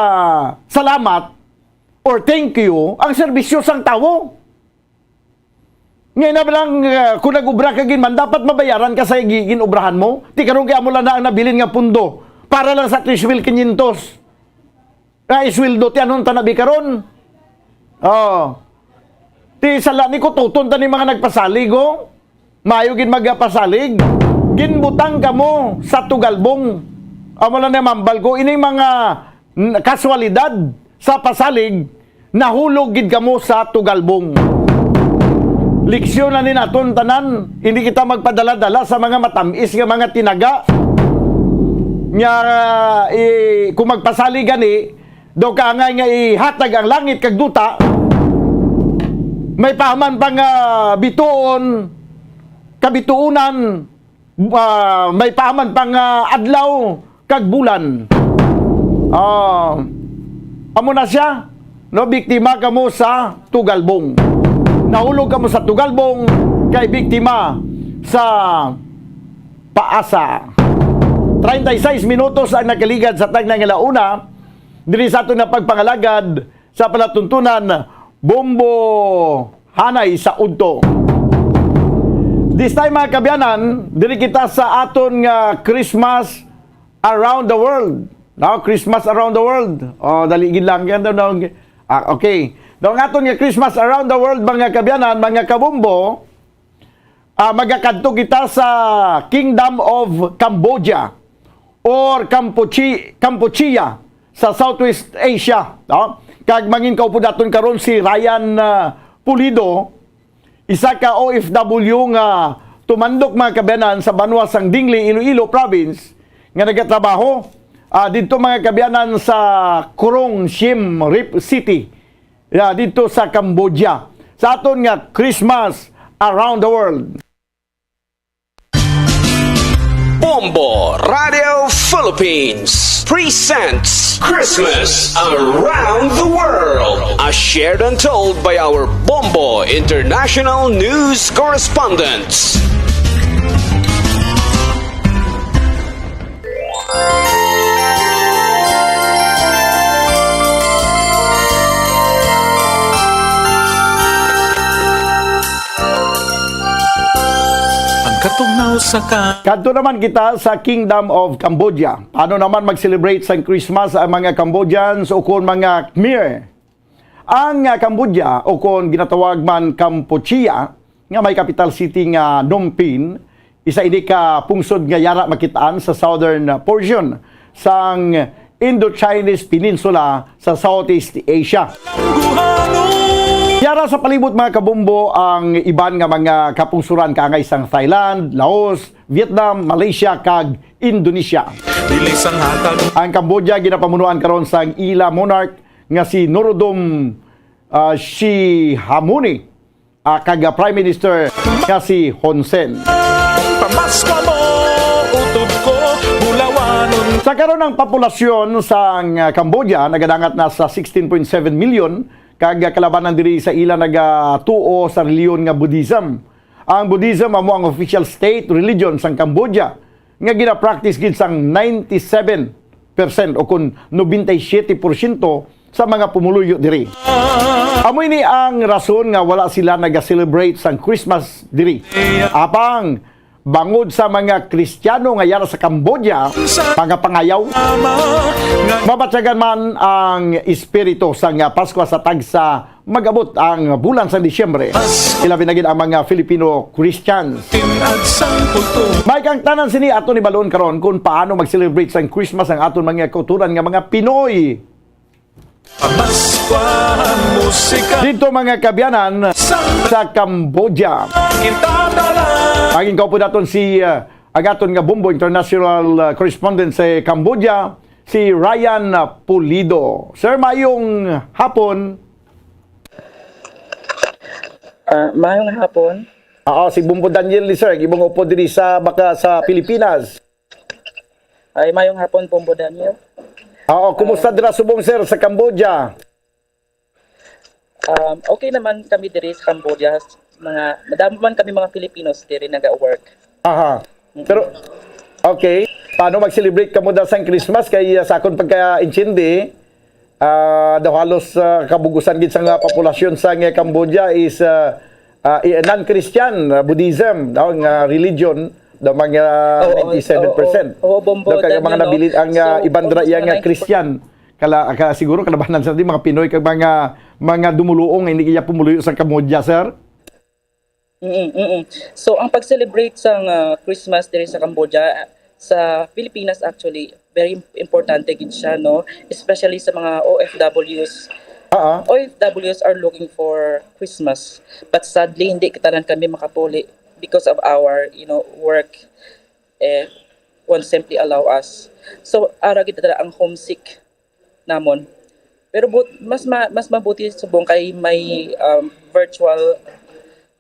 salamat or thank you ang serbisyo sang tawo. Ngayon na lang, uh, kung nag-ubra ka gid man, dapat mabayaran ka sa gi-, gin-obrahan mo. Ti karon kay amo lang na ang nabilin nga pundo para lang sa tres mil kinyentos. Ay, sweldo, ti anon ta na bi karon? Oh. Ti sala ni kututon ta ni mga nagpasalig, oh. Maayo gid magapasalig. Ginbutang kamo sa Tugalbong. Amo lang na mambal ko, ining mga n-, kaswalidad sa pasalig, nahulog gid kamo sa Tugalbong. Leksyon na ni naton tanan, hindi kita magpadala-dala sa mga matamis nga mga tinaga. Nga, eh, kung magpasalig gani, daw kaangay nga ihatag ang langit kag duta, may pahaman pa nga bituon, kabituunan, ah, may pahaman pa nga adlaw kag bulan. Ah, amo na siya, no, biktima kamo sa Tugalbong. Nahulog kamo sa Tugalbong, kay biktima sa paasa. Treinta y seis minutos ang nakaligad sa tagna nga launa. Diri sa aton nga pagpangalagad sa palatuntunan, Bombo Hanay sa Udto. This time, mga kabyanan, diri kita sa aton nga Christmas Around the World. No? Christmas Around the World. Oh, dali gid lang yan daw, no? Ah, okay. Daw ang aton nga Christmas Around the World, mga kabyanan, mga kabombo, ah, magakadto kita sa Kingdom of Cambodia or Kampuchi-, Kampuchea sa Southwest Asia, no? Kag mangin kaupo daton karon si Ryan, ah, Pulido, isa ka O F W nga tumandok, mga kabyanan, sa banwa sang Dingli, Iloilo Province, nga nagatrabaho, ah, didto, mga kabyanan, sa Krung Siem Reap City, ya, didto sa Cambodia, sa aton nga Christmas Around the World. Bombo Radio Philippines. Philippines presents Christmas Around the World, as shared and told by our Bombo International News Correspondents. Ang katugnaw sa ka- Kadto naman kita sa Kingdom of Cambodia. Paano naman mag-celebrate sang Christmas ang mga Cambodians o kon mga Khmer? Ang, ah, Cambodia, o kon ginatawag man Kampuchea, nga may capital city nga Phnom Penh, isa ini ka pungsod nga yara makitaan sa southern, ah, portion sang Indo-Chinese Peninsula sa Southeast Asia. Yara sa palibot, mga kabombo, ang iban nga mga kapungsuran kaangay sang Thailand, Laos, Vietnam, Malaysia, kag Indonesia. Dili sang hatag. Ang Cambodia ginapamunuan karon sang ila monarch nga si Norodom, ah, Sihamoni, ah, kag, ah, Prime Minister nga si Hun Sen. Pamaskwa mo, utod ko, bulawanon. Sa karon, ang populasyon sang, ah, Cambodia nagadangat na sa sixteen point seven million, kag, ah, kalabanan diri sa ila nagatuo sa relihiyon nga Buddhism. Ang Buddhism amo ang official state religion sang Cambodia, nga gina-practice gid sang ninety-seven percent o kon nobenta y siyete porsyento sa mga pumuluyo diri. Amo ini ang rason nga wala sila naga-celebrate sang Christmas diri. Apang bangod sa mga Kristiyano nga yara sa Cambodia, mga pangayaw, mabatyagan man ang espiritu sang Pasko sa tagsa mag-abot ang bulan sa Disyembre. Ilabi na gid ang mga Filipino Christians. May kang tanan sini ato ni balon karon kung paano mag-celebrate sang Christmas ang aton mga kauturan nga mga Pinoy. Pamaskwang musika. Dito, mga kaabyanan, sa Cambodia. Kita dala. Ang inkaupo naton si, uh, ang aton nga Bombo International, uh, Correspondent sa Cambodia, si Ryan, uh, Pulido. Sir, mayong hapon. Ah, mayong hapon. Oo, si Bombo Daniel ni sir, gibong upo diri sa, baka sa Pilipinas. Ay, mayong hapon, Bombo Daniel. Oo, kumusta dira subong, sir, sa Cambodia? Um, okay naman kami diri sa Cambodia. Mga, madamo man kami mga Filipinos diri naga-work. Aha. Mm. Pero, okay. Paano mag-celebrate kamo da sang Christmas? Kay, ah, sa akon pagkaintindi, ah, daw halos, ah, kabugusan gid sa nga populasyon sa nga Cambodia is, ah, ah, i-, non-Christian, ah, Buddhism, daw nga religion, daw mga Oo, ninety-seven percent. Oo, oo, Bombo Daw kay mga Daniel, no? nabilin ang, ah, So, iban dira almost iya mga nga ninety percent. Christian. Kala, ka, siguro kalabanan sa di mga Pinoy kag mga, mga dumuluong nga hindi iya pumuluyo sa Cambodia, sir? Mm, mm. So, ang pag-celebrate sang, ah, Christmas diri sa Cambodia, ah, sa Pilipinas actually, very im-, importante gid siya, no? Especially sa mga O F Ws. Ah, ah. O F Ws are looking for Christmas, but sadly, hindi tanan kami makapuli because of our, you know, work, eh, won't simply allow us. So, ara gid dala ang homesick namon. Pero but, mas ma-, mas mabuti subong kay may, um, virtual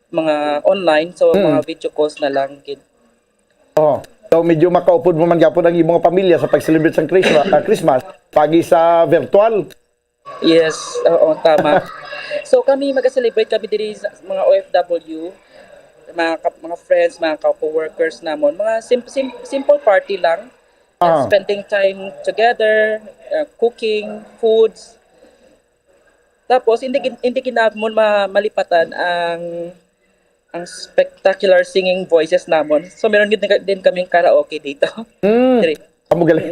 mga online, so Mm. mga video calls na lang gid. Oh, so medyo makaupod mo man gyapon ang imong pamilya sa pag-celebrate sang Christmas, ah, Christmas, pagi sa virtual. Yes, oo, tama. So kami mag-celebrate kami diri sa mga O F W, mga ka-, mga friends, mga ka-, co-workers namon, mga sim-, sim-, simple party lang. Ah. Spending time together, uh, cooking, foods. Tapos, hindi gin-, hindi gid namon ma-, malipatan ang, ang spectacular singing voices namon. So, meron gid ka-, din kaming karaoke dito. Mm. Diri. Amo gali.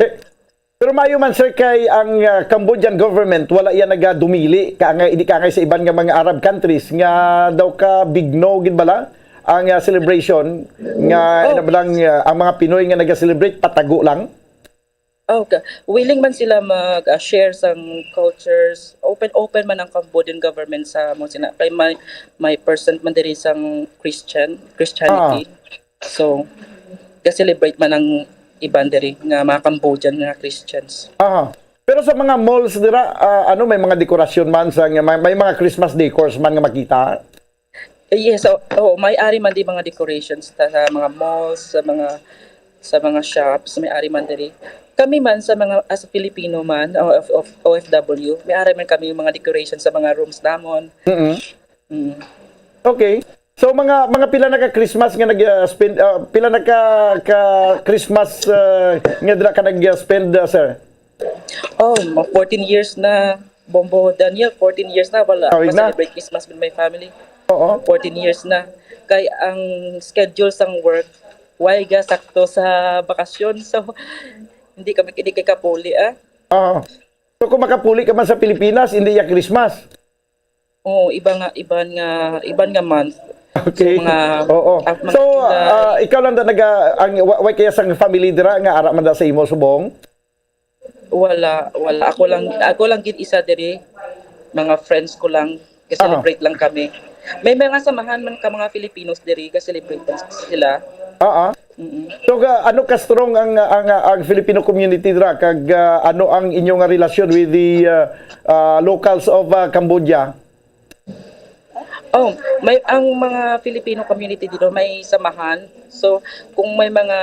Pero maayo man, sir, kay ang, ah, Cambodian government, wala iya nagadumili ka nga, hindi ka nga sa iban nga mga Arab countries nga daw ka big no gid bala ang, ah, celebration nga Oh. ina ba lang, ah, ang mga Pinoy nga naga-celebrate patago lang? Okay. Willing man sila mag, ah, share sang cultures. Open, open man ang Cambodian government sa mo sina. Kay may, may percent man diri sang Christian, Christianity. Ah. So, ga-celebrate man ang iban diri nga mga Cambodian nga Christians. Aha. Pero sa mga malls dira, ah, ano, may mga dekorasyon man sa, may, may mga Christmas decors man nga makita? Eh, yes, so, oh, may ari man di mga decorations ta, sa mga malls, sa mga, sa mga shops, may ari man diri. Kami man sa mga, as a Filipino man, O F, of O F W, may ara man kami yung mga decoration sa mga rooms namon. Mm-mm. Mm. Okay. So mga mga pila na ka Christmas nga nag-spend, ah, pila na ka, ka Christmas, ah, nga dira ka nag-spend, ah, sir? Oh, mga fourteen years na, Bombo Daniel, fourteen years na wala Tawag na. ma-celebrate Christmas with my family. Oo. Fourteen years na. Kay ang schedule sang work, way ga sakto sa bakasyon. So, hindi kami, hindi kay kapuli, ah. Oo. So kung makapuli ka man sa Pilipinas, hindi ya Christmas. Oo, iba nga, iban nga, iban nga month. Okay. So, mga, Oo. ah, mga So, July. ah, ikaw lang da naga ang wa, wa kaya sang family dira nga ara man da sa imo subong? Wala, wala. Ako lang, ako lang gid isa diri. Mga friends ko lang. Ga-celebrate lang kami. May mga samahan man ka mga Filipinos diri, ga-celebrate man sila. Ah, ah. Mm. So ga, ano ka strong ang ang ang Filipino community dira kag ah, ano ang inyo nga relasyon with the ah, ah, locals of ah, Cambodia? Oh, may ang mga Filipino community dito may samahan. So, kung may mga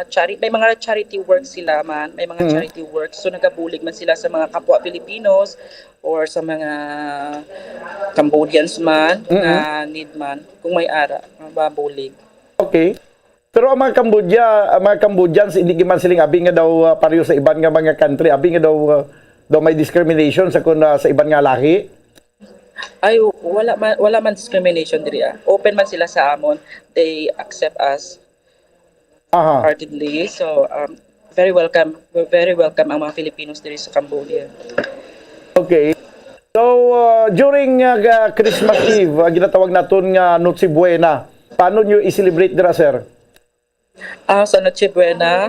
charity, may mga charity work sila man, may mga Mhm. charity work. So, nagabulig man sila sa mga kapwa Filipinos or sa mga Cambodians man Mhm. na need man, kung may ara, mababulig. Okay. Pero ang mga Cambodia, ang mga Cambodians, hindi man siling abi nga daw ah, pareho sa iban nga mga country, abi nga daw ah, daw may discrimination sa kun ah, sa iban nga lahi. Ay, wala man, wala man discrimination diri, ah. Open man sila sa amon. They accept us Aha. heartedly. So, um, very welcome. We're very welcome ang mga Filipinos diri sa Cambodia. Okay. So, uh, during uh, ga- Christmas Eve, uh, ginatawag naton nga Noche Buena, paano nyo i-celebrate dira, sir? Ah, sa Noche Buena,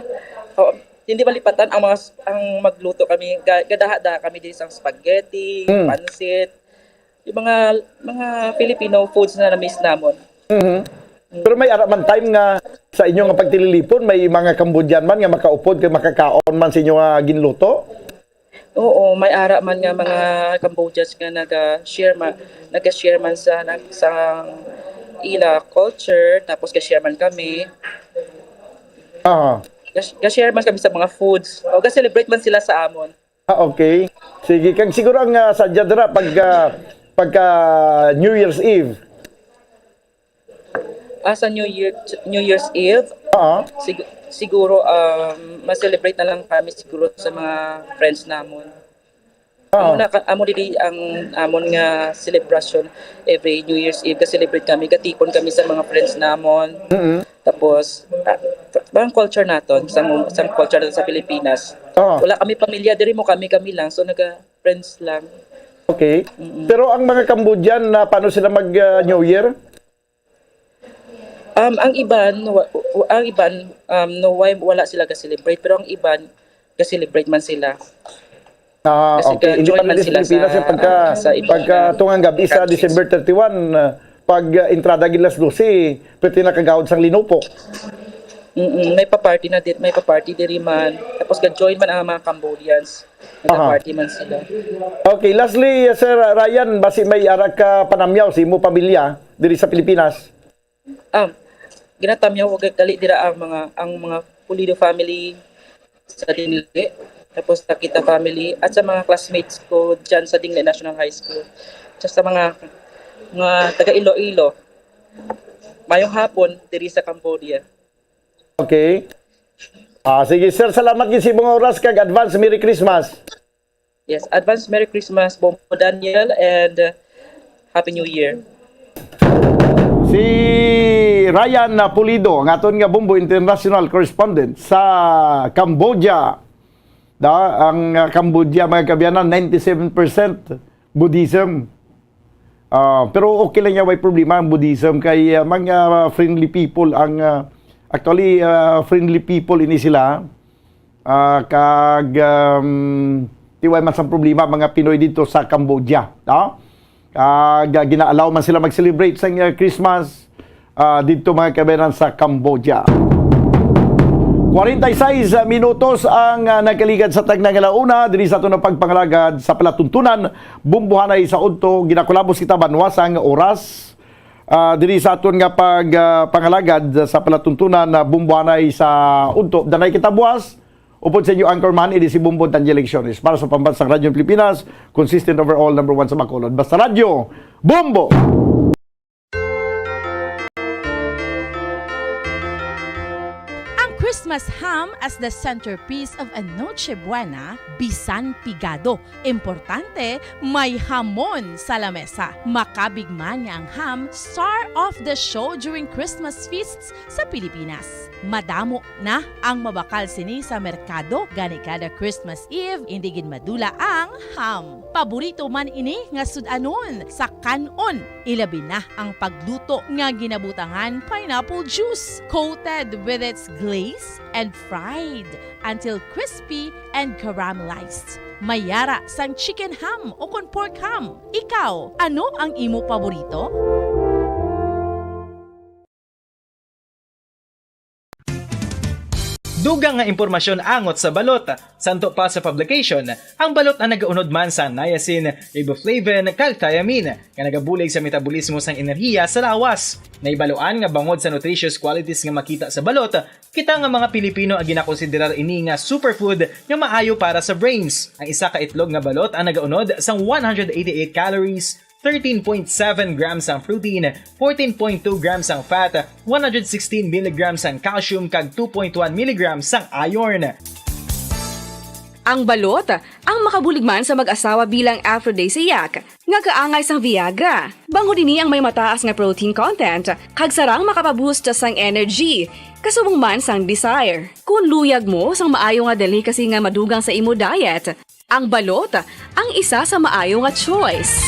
oh, hindi malipatan ang mga s- ang magluto kami. Ga- Gadaha-daha kami diri sang spaghetti, Mm. pansit, yung mga mga Filipino foods na na-miss namon. Mhm. Pero may ara man time nga sa inyo nga pagtililipon, may mga Cambodian man nga makaupod kay makakaon man sa inyo nga ginluto? Oo, may ara man nga mga Cambodians nga naga-share man, naga-share man sa nag sa ila culture, tapos ga-share man kami. Aha. Ga- Ga-share man kami sa mga foods. O ga-celebrate man sila sa amon. Ah, okay. Sige, kag siguro ang uh, sadya dira pag ah, pagka New Year's Eve. Ah, sa New Year, New Year's Eve, Ah. sig- siguro um, ma-celebrate na lang kami siguro sa mga friends namon. Ah. Amo na ka- amo diri ang amon nga celebration every New Year's Eve. Ga-celebrate kami, gatipon kami sa mga friends namon. Mm-mm. Tapos ah, parang culture naton, sa sa culture naton sa Pilipinas. Ah. Wala kami pamilya diri mo, kami kami lang. So naga friends lang. Okay. Mm-mm. Pero ang mga Cambodian na paano sila mag ah, New Year? Um, ang iban, wa- wa- ang iban um, no, why wala sila ga-celebrate, pero ang iban ga-celebrate man sila. Ah, Kasi okay. Hindi ga-join man man dito sa sila Pilipinas sa- yung pagka, sa iba pagka na tungang gabi sa countries. December thirty-one, ah, pag ah, entrada gid las dose, pwede na kagaod sang linupok. Mm, may pa-party na di, may pa-party diri man. Tapos ga-join man ang mga Cambodians. Aha. Nag-party man sila. Okay, lastly, Sir Ryan, basi may ara ka panamyaw sa imo pamilya diri sa Pilipinas? Ah, ginatamyaw ko gali dira ang mga ang mga Pulido family sa Dinli, tapos Takita family, at sa mga classmates ko dyan sa Dinli National High School, at sa mga mga taga Iloilo. Mayong hapon diri sa Cambodia. Okay. Ah, sige, sir, salamat gid sa imong oras kag advance Merry Christmas. Yes, advance Merry Christmas, Bombo Daniel, and uh, Happy New Year. Si Ryan Pulido, ang aton nga Bombo International Correspondent sa Cambodia. Da, ang uh, Cambodia, mga kaabyanan, ninety-seven percent Buddhism. Ah, pero okay lang niya, may problema ang Buddhism kay uh, mga friendly people ang uh, actually uh, friendly people ini sila. Ah, kag um, tiway man sang problema mga Pinoy dito sa Cambodia, no? Kag uh, gina-allow man sila mag-celebrate sa uh, Christmas ah, dito mga kabayanan sa Cambodia. Kwarenta y seis minutos ang ah, nagkaligad sa tagna nga launa diri sa aton nga pagpangalagad sa palatuntunan, bumbuhanay sa udto. Ginakulabos kita banwa sang oras ah, diri sa aton nga pag ah, pangalagad sa palatuntunan na bumbuhanay sa udto. Danay kita buwas Upod sa inyo anchorman, ini si Bombo Daniel Lecciones. Para sa Pambansang Radyo Pilipinas, consistent overall, number one sa Bacolod. Basta Radyo, Bombo! Ang Christmas ham as the centerpiece of a Noche Buena, bisan pigado. Importante, may hamon sa lamesa. Makabig man nga ang ham, star of the show during Christmas feasts sa Pilipinas. Madamo na ang mabakal sini sa merkado, gani kada Christmas Eve, indi gid madula ang ham. Paborito man ini nga sud-anon sa kan-on, ilabi na ang pagluto nga ginabutangan pineapple juice, coated with its glaze, and fried until crispy and caramelized. May yara sang chicken ham o kon pork ham. Ikaw, ano ang imo paborito? Dugang nga impormasyon angot sa balot. Santo pa sa publication, ang balot ang nagaunod man sa niacin, riboflavin, kag thiamine, nga nagabulig sa metabolismo sang enerhiya sa lawas. Naibaluan nga bangod sa nutritious qualities nga makita sa balot, kita nga mga Pilipino ang ginakonsiderar ini nga superfood nga maayo para sa brains. Ang isa ka itlog nga balot ang nagaunod sang one hundred eighty-eight calories, thirteen point seven grams ang protein, fourteen point two grams ang fat, one hundred sixteen milligrams ang calcium, kag two point one milligrams ang iron. Ang balot, ang makabulig man sa mag-asawa bilang aphrodisiac, nga kaangay sang Viagra. Bangod ini ang may mataas nga protein content, kag sarang makapaboost sang energy, kasubong man sang desire. Kung luyag mo sang maayo nga delicacy nga madugang sa imo diet, ang balot ang isa sa maayo nga choice.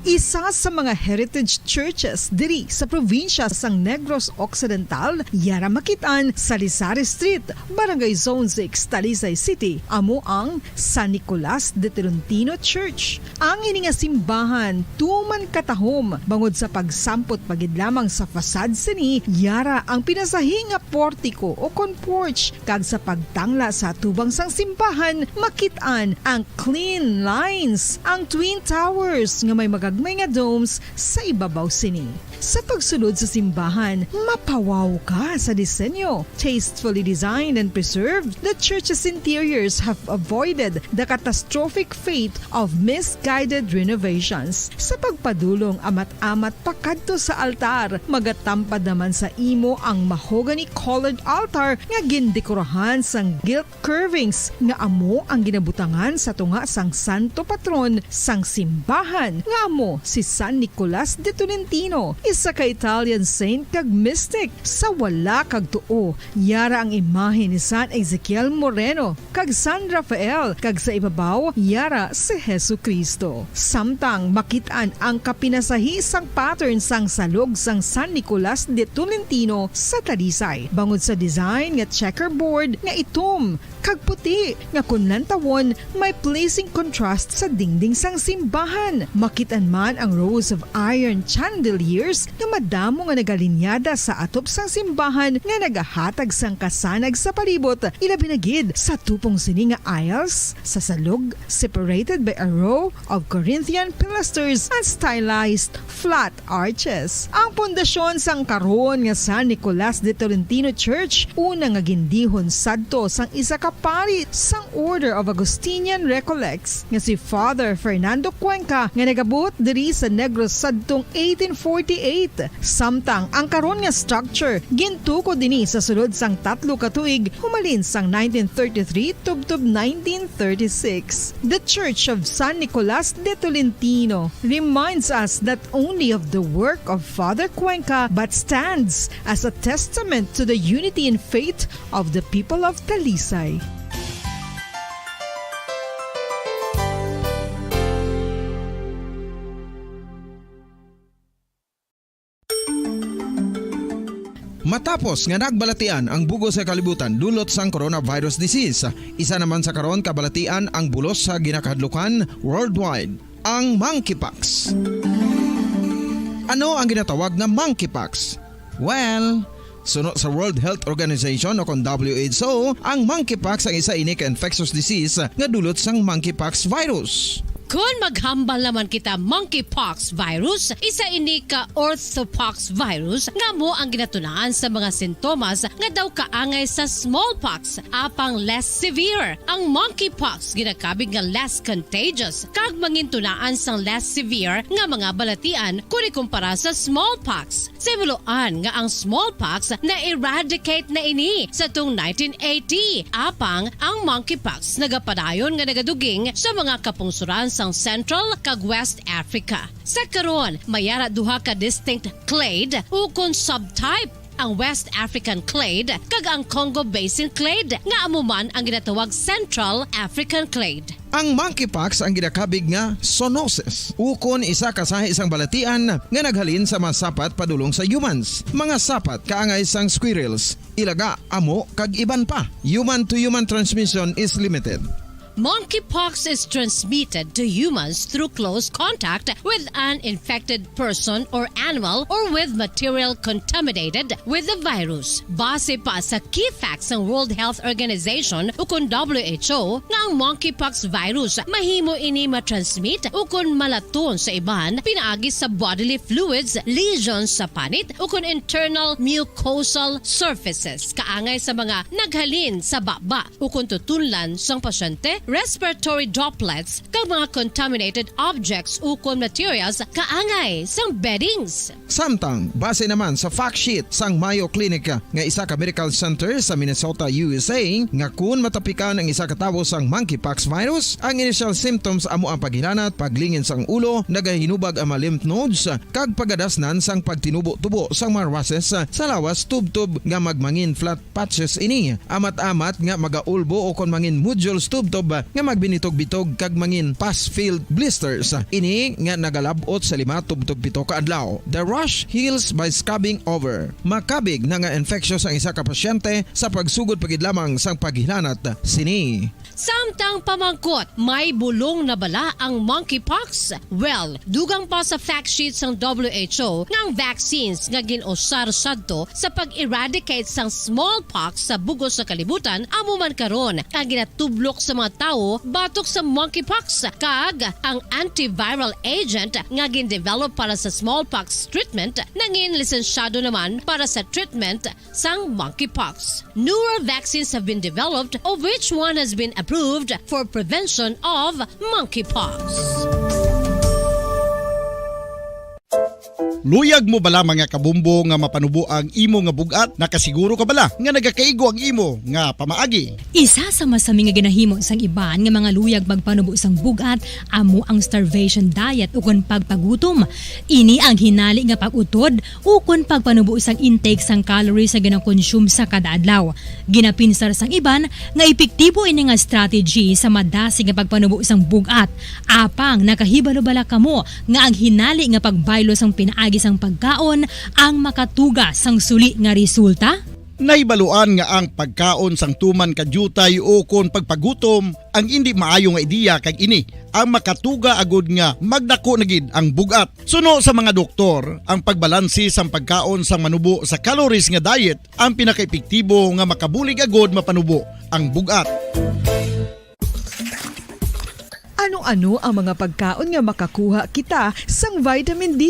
Isa sa mga heritage churches diri sa probinsya sang Negros Occidental, yara makit-an sa Lisari Street, Barangay Zone six, Talisay City, amo ang San Nicolas de Tolentino Church. Ang ini nga simbahan tuman katahom bangod sa pagsampot pa gid lamang sa facade sini, yara ang pinasahi nga portiko o kon porch, kag sa pagtangla sa atubang sang simbahan makit-an ang clean lines, ang twin towers nga may magagmay nga domes sa ibabaw sini. Sa pagsulod sa simbahan, mapawaw ka sa disenyo. Tastefully designed and preserved, the church's interiors have avoided the catastrophic fate of misguided renovations. Sa pagpadulong amat-amat pakadto sa altar, magatampad naman sa imo ang mahogany-colored altar nga gindekorahan sang gilt curvings nga amo ang ginabutangan sa tunga sang santo patron sang simbahan, nga amo si San Nicolas de Tolentino, isa ka Italian saint kag mystic. Sa wala kag tuo, yara ang imahe ni San Ezekiel Moreno kag San Rafael, kag sa ibabaw, yara si Jesu-Cristo. Samtang makit-an ang kapinasahi sang pattern sang salog sang San Nicolas de Tolentino sa Talisay, bangod sa design nga checkerboard nga itom kag puti nga kon lantawon may pleasing contrast sa dingding sang simbahan. Makit-an man ang rows of iron chandeliers nga madamo nga nagalinyada sa atop sang simbahan nga nagahatag sang kasanag sa palibot, ilabi na gid sa tupong sini nga aisles sa salog, separated by a row of Corinthian pilasters and stylized flat arches. Ang pundasyon sang karon nga San Nicolas de Tolentino Church, una nga gindihon sadto sang isa ka pari sang Order of Augustinian Recollects nga si Father Fernando Cuenca, nga nagabuot diri sa Negros sadtong eighteen forty-eight. Samtang ang karon nga structure gintukod ini sa sulod sang tatlo ka tuig humalin sang nineteen thirty-three tubtob nineteen thirty-six. The Church of San Nicolas de Tolentino reminds us not only of the work of Father Cuenca but stands as a testament to the unity in faith of the people of Talisay. Matapos nga nagbalatian ang bugos sa kalibutan dulot sang coronavirus disease, isa naman sa karon kabalatian ang bulos sa ginakahadlukan worldwide, ang monkeypox. Ano ang ginatawag nga monkeypox? Well, suno sa World Health Organization o kon W H O, ang monkeypox ang isa ini ka infectious disease nga dulot sang monkeypox virus. Kon maghambal naman kita monkeypox virus, isa ini ka orthopox virus nga amo ang ginatunaan sa mga sintomas nga daw kaangay sa smallpox, apang less severe. Ang monkeypox ginakabig nga less contagious kag mangintunaan sang less severe nga mga balatian kon ikumpara sa smallpox. Sa himuloan nga ang smallpox na-eradicate na ini sa tung nineteen eighty, apang ang monkeypox nagapadayon nga nagaduging sa mga kapungsuran sang Central kag West Africa. Sa karon, may ara duha ka distinct clade ukon subtype, ang West African clade kag ang Congo Basin clade, nga amo man ang ginatawag Central African clade. Ang monkeypox ang ginakabig nga zoonosis, ukon isa ka sahi sang balatian nga naghalin sa mga sapat padulong sa humans, mga sapat kaangay sang squirrels, ilaga, amo, kag iban pa. Human-to-human transmission is limited. Monkeypox is transmitted to humans through close contact with an infected person or animal or with material contaminated with the virus. Base pa sa key facts sang World Health Organization ukon W H O, nga ang monkeypox virus mahimo ini matransmit ukon malaton sa iban pinaagi sa bodily fluids, lesions sa panit, ukon internal mucosal surfaces, kaangay sa mga naghalin sa baba ukon tutunlan sang pasyente, respiratory droplets, kag mga contaminated objects ukon materials kaangay sang beddings. Samtang, base naman sa fact sheet sang Mayo Clinic nga isa ka medical center sa Minnesota, U S A, nga kun matapikan ang isa ka tawo sang monkeypox virus, ang initial symptoms amo ang paghilanat, paglingin sang ulo, nagahinubag ang mga lymph nodes, kag pagadasnan sang pagtinubo-tubo sang mga rushes sa lawas tubtob nga magmangin flat patches ini, amat-amat nga magaulbo ukon mangin nodules tubtob nga magbinitog-bitog kag mangin pus-filled blisters. Ini nga nagalab-ot sa lima tubtob pito ka adlaw. The rash heals by scabbing over. Makabig na nga infectious ang isa ka pasyente sa pagsugod pa gid lamang sang paghilanat sini. Samtang pamangkot, may bulong na bala ang monkeypox? Well, dugang pa sa fact sheet sang W H O nga ang vaccines nga gin-usar sadto sa pag-eradicate sang smallpox sa bug-os nga kalibutan amo man karon ang ginatublok sa mga tawo batok sa monkeypox, kag ang antiviral agent nga gin-develop para sa smallpox treatment nangin lisensyado naman para sa treatment sang monkeypox. Newer vaccines have been developed, of which one has been approved for prevention of monkeypox. Luyag mo bala, mga kabumbo, nga mapanubo ang imo nga bug-at? Nakasiguro ka bala nga nagakaigo ang imo nga pamaagi? Isa sa masami nga ginahimo sang iban nga mga luyag magpanubo sang bug-at amo ang starvation diet ukon pagpagutom. Ini ang hinali nga pag-utod ukon pagpanubo sang intake sang calories nga ginakonsume sa kada adlaw. Ginapinsar sang iban nga epektibo ini nga strategy sa madasig nga pagpanubo sang bug-at. Apang nakahibalo bala kamo nga ang hinali nga pagbaylo sang pinaagi sang pagkaon ang makatuga sang suli nga resulta? Nahibaluan nga ang pagkaon sang tuman ka diutay ukon pagpagutom ang indi maayo nga ideya, kag ini ang makatuga agud nga magdako na gid ang bug-at. Suno sa mga doktor, ang pagbalanse sang pagkaon sang manubo sa calories nga diet ang pinakaepektibo nga makabulig agud mapanubo ang bug-at. Ano-ano ang mga pagkaon nga makakuha kita sang vitamin D?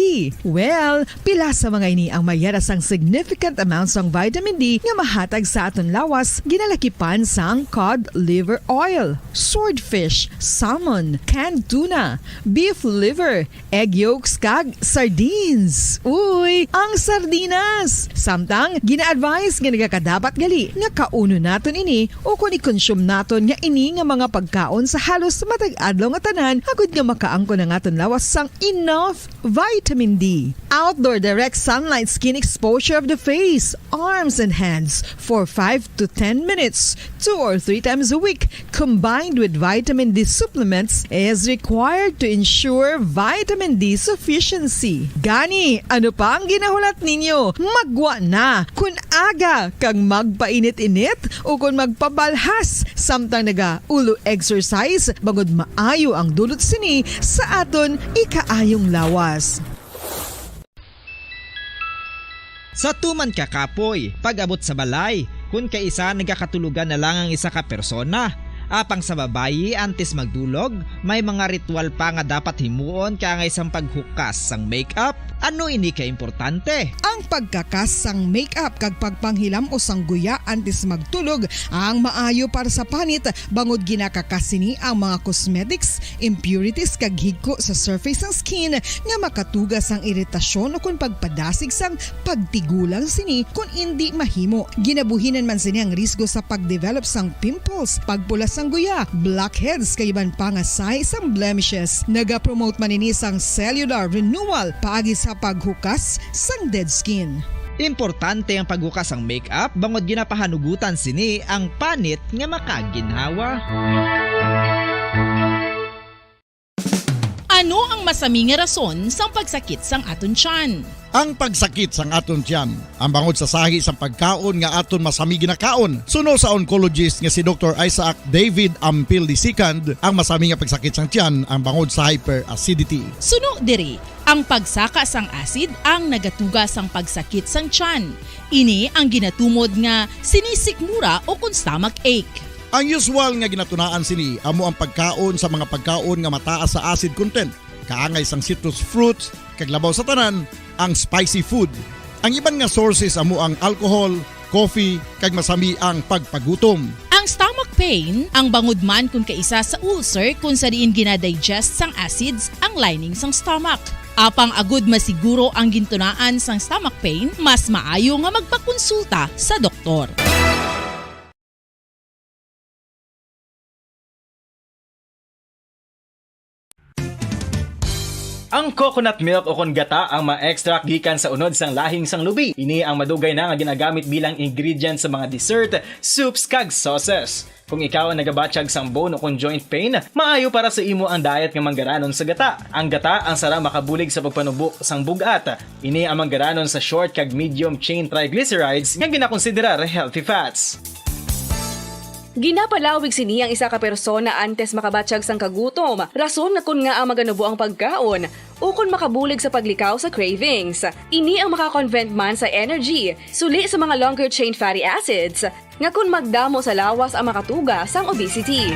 Well, pila sa mga ini ang may yara sang significant amount sang vitamin D nga mahatag sa aton lawas, ginalakipan sang cod liver oil, swordfish, salmon, canned tuna, beef liver, egg yolks kag sardines. Uy, ang sardinas! Samtang, gina-advise nga nagakadapat gali nga kaunon naton ini ukon i-consume naton nga ini nga mga pagkaon sa halos matag adlaw nga tanan agud nga makaangkon ang aton lawas sang enough vitamin D. Outdoor direct sunlight skin exposure of the face, arms, and hands for five to ten minutes, two or three times a week, combined with vitamin D supplements, is required to ensure vitamin D sufficiency. Gani, ano pa ang ginahulat ninyo? Maggwa na! Kon aga kag magpainit-init ukon magpabalhas samtang naga-ulo exercise, bangod maayo ang dulot sini sa aton ikaayong lawas. Sa tuman ka kapoy, pag-abot sa balay, kon kaisa nagakatulogan na lang ang isa ka persona, Apang sa babayi, antes magdulog, may mga ritual pa nga dapat himuon kaangay sang paghukas sang makeup. Ano ini ka importante? Ang pagkakas sang makeup kag pagpanghilam-os sang guya antes magtulog ang maayo para sa panit, bangod ginakakas sini ang mga cosmetics, impurities, kag higko sa surface sang skin nga makatuga sang iritasyon ukon pagpadasig sang pagtigulang sini kon indi mahimo. Ginabuhinan man sini ang risgo sa pag-develop sang pimples, pagpula sang guya, blackheads, kag iban pa nga sahi sang blemishes. Nagapromote man ini sang cellular renewal paagi sa paghukas sang dead skin. Importante ang paghukas sang makeup bangod ginapahanugutan sini ang panit nga makaginhawa. Ano ang masami nga rason sang pagsakit sang aton tiyan? Ang pagsakit sang aton tiyan, ang bangod sa sahi sang pagkaon nga aton masami ginakaon, suno sa oncologist nga si Doktor Isaac David Ampil the second, ang masami nga pagsakit sang tiyan ang bangod sa hyperacidity. Suno diri, ang pagsaka sang acid ang nagatuga sang pagsakit sang tiyan. Ini ang ginatumod nga sinisikmura o kon stomach ache. Ang usual nga ginatunaan sini amo ang pagkaon sa mga pagkaon nga mataas sa acid content, kaangay sang citrus fruits, kag labaw sa tanan, ang spicy food. Ang iban nga sources amo ang alcohol, coffee, kag masami ang pagpagutom. Ang stomach pain, ang bangod man kon kaisa sa ulcer kon sa diin gina-digest sang acids ang lining sang stomach. Apang agud masiguro ang gintunaan sang stomach pain, mas maayo nga magpakonsulta sa doktor. Ang coconut milk o kon gata ang ma-extract gikan sa unod sang lahing sang lubi. Ini ang madugay na nga ginagamit bilang ingredient sa mga dessert, soups, kag sauces. Kung ikaw ang nagabatyag sang bone o kon joint pain, maayo para sa imo ang diet nga manggaranon sa gata. Ang gata ang sara makabulig sa pagpanubo sang bug-at. Ini ang manggaranon sa short kag medium chain triglycerides nga ginakonsiderar healthy fats. Ginapalawig sini ang isa ka persona antes makabatyag sang kagutom, rason nga kon ngaa maganubo ang pagkaon, ukon makabulig sa paglikaw sa cravings. Ini ang maka-convert man sa energy, suli sa mga longer chain fatty acids, nga kon magdamo sa lawas ang makatuga sang obesity.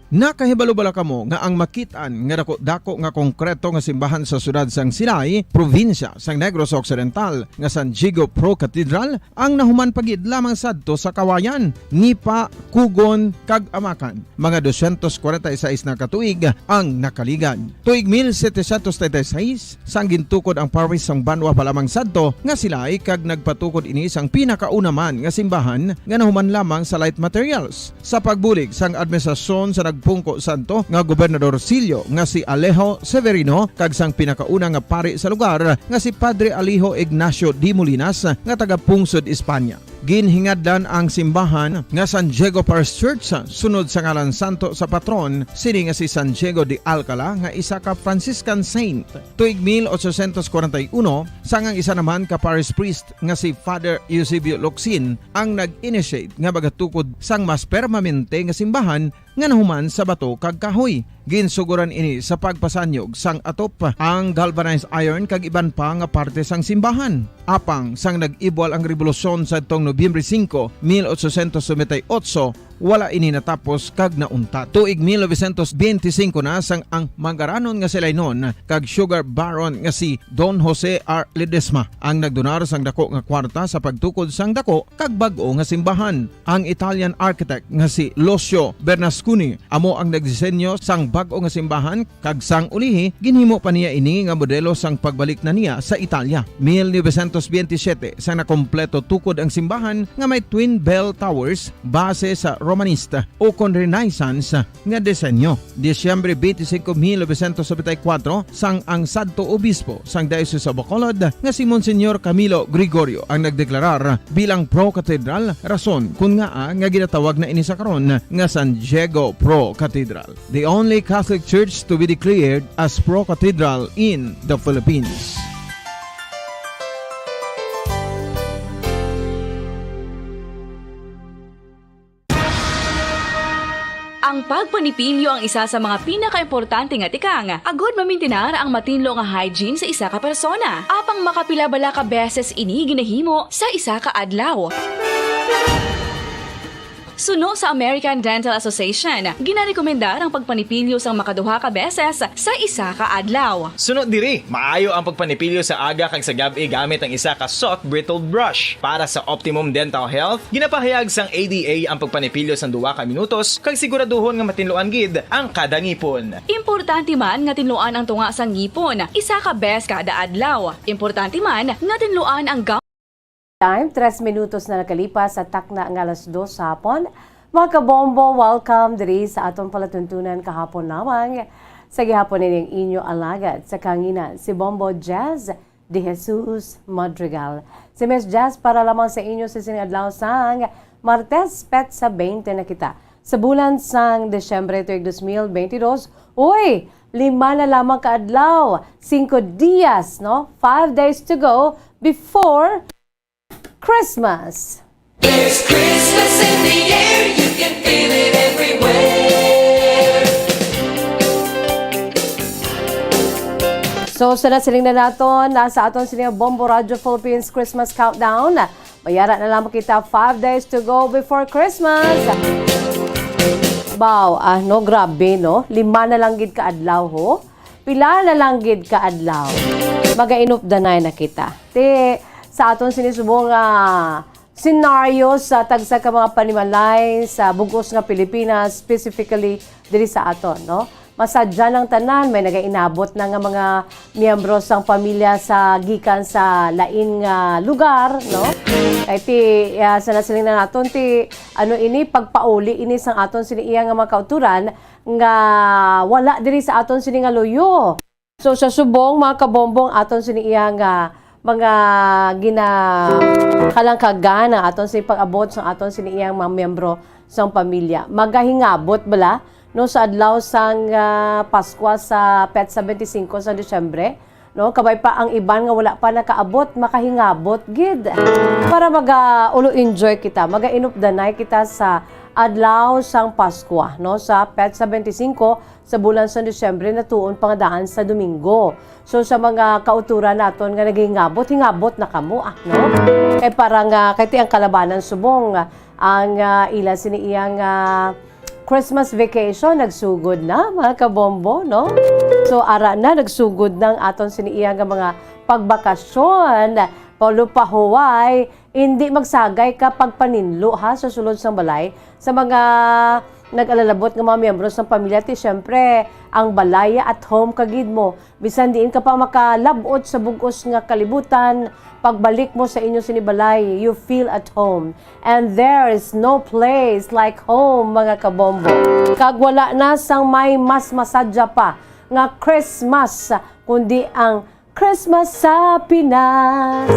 Nakahibalo bala kamo nga ang makit-an nga dako-dako nga konkreto nga simbahan sa siyudad sang Silay, probinsya sang Negros Occidental, nga San Diego Pro Cathedral, ang nahuman pa gid lamang sadto sa Kawayan, Nipa, Cogon, kag Amacan. Mga dosyentos kwarenta y seis na ka tuig ang nakaligad. Tuig mil setecientos treinta y seis, sang gintukod ang parish sang banwa pa lamang sadto nga Silay, kag nagpatukod ini sang pinakauna man nga simbahan nga nahuman lamang sa light materials. Sa pagbulig sang administrasyon sa nagpungko sadto nga gobernador silyo nga si Alejo Severino kag sang pinakauna nga pari sa lugar nga si Padre Alejo Ignacio de Molinas nga taga-pungsod Espanya. Ginhingadlan ang simbahan nga San Diego Parish Church sunod sa ngalan santo sa patron sini nga si San Diego de Alcala nga isa ka Franciscan saint. Tuig mil ochocientos kwarenta y uno, sang ang isa naman ka parish priest nga si Father Eusebio Locsin ang nag-initiate nga magatukod sang mas permanente nga simbahan nga nahuman sa bato kag kahoy. Ginsuguran ini sa pagpasanyog sang atop, ang galvanized iron kag iban pa nga parte sang simbahan. Apang sang nag-ibwal ang rebolusyon sadtong Nobyembre singko, mil ochocientos noventa y ocho, wala ini natapos kag nauntat. Tuig mil novecientos benti singko na sang ang manggaranon nga Silaynon kag sugar baron nga si Don Jose R. Ledesma ang nagdonar sang dako nga kwarta sa pagtukod sang dako kag bag-o nga simbahan. Ang Italian architect nga si Lucio Bernasconi amo ang nagdisenyo sang bag-o nga simbahan, kag sang ulihi, ginhimo pa niya ini nga modelo sang pagbalik na niya sa Italia. Mil novecientos benti siyete, sang nakompleto tukod ang simbahan nga may twin bell towers base sa Romanista ukon Renaissance nga disenyo. Disyembre benti singko, mil novecientos nobenta y kuwatro, sang ang sadto obispo sang Diocese of Bacolod nga si Monsignor Camilo Gregorio ang nagdeklarar bilang pro-cathedral, rason kon ngaa nga ginatawag na ini sa karon nga San Diego Pro Cathedral, the only Catholic church to be declared as pro-cathedral in the Philippines. Ang pagpanipilyo ang isa sa mga pinakaimportante nga tikang agud mamintinar ang matinlo nga hygiene sa isa ka persona. Apang Makapila bala ka beses ini ginahimo sa isa ka adlaw? Suno sa American Dental Association, ginarekomendar ang pagpanipilyo sang makaduha ka beses sa isa ka adlaw. Suno diri, maayo ang pagpanipilyo sa aga kag sa gab-i gamit ang isa ka soft bristle brush. Para sa optimum dental health, ginapahayag sang A D A ang pagpanipilyo sang duha ka minutos kag siguraduhon nga matinluan gid ang kada ngipon. Importante man nga tinluan ang tunga sang ngipon isa ka bes kada adlaw. Importante man nga tinluan ang gum- Time, tres minutos na nakalipas sa takna nga alas dos sa hapon. Mga kabombo, welcome diri sa aton palatuntunan kahapon lamang. Sa gihapon ining inyo alagad sa kanginan, si Bombo Jazz de Jesus Madrigal. Si Miss Jazz para lamang sa inyo sa sining adlaw sang Martes, petsa twenty na kita. Sa bulan sang Disyembre tuig dos mil benti dos, uy, lima na lamang ka adlaw, cinco dias, no? Five days to go before Christmas. There's Christmas in the air, you can feel it everywhere. So, sa nasiling na naton, nasa aton sini Bombo Radio Philippines Christmas Countdown. Mayara na lamang kita, five days to go before Christmas. Baw, ah, no, grabe, no? Lima na lang gid ka adlaw, ho? Pila na lang gid ka adlaw? Magainupdanay na kita. Ti, sa aton sini subong nga senaryo sa tagsa ka mga panimalay sa bug-os nga Pilipinas, specifically diri sa aton, no? Masadya ng tanan, may nagainabot na nga mga miyembro sang pamilya sa gikan sa lain nga lugar, no? Kay ti, ah, sa nasiling na naton, ti, ano ini, pagpauli ini sang aton sini iya nga mga kauturan nga wala diri sa aton sini nga luyo. So, sa subong, mga kabombong, aton sini iya nga mga ginakalangkagan ang aton sini pag-abot sa aton sini iyang mga miyembro sang pamilya. Magahingabot bala, no, sa adlaw sang, ah, Paskwa sa petsa twenty-cinco sa Disyembre, no? Kabay pa ang iban nga wala pa nakaabot, makahingabot gid. Para maga-ulo enjoy kita, magainupdanay kita sa adlaw sang Paskwa, no? Sa petsa twenty-cinco sa bulan sang Disyembre, natuon pa nga daan sa Domingo. So, sa mga kauturan naton nga nagahingabot, hingabot na kamo, ah, no? Kay para nga, kay ti ang kalabanan subong, ang, ah, ila sini iyang, ah, Christmas vacation nagsugod na, mga kabombo, no? So, ara na, nagsugod na ang aton sini iya nga mga pagbakasyon. Paulo pa huway, hindi magsagay ka pagpaninlo, ha, sa sulod sang balay. Sa mga nag-alalabot nga mga miyembro sang pamilya, ti, syempre, ang balay at home ka gid mo. Bisan diin ka pa makalab-ot sa bug-os nga kalibutan, pagbalik mo sa inyo sini balay, you feel at home. And there is no place like home, mga kabombo. Kag wala na sang may mas masadya pa nga Christmas, kundi ang Christmas sa Pinas.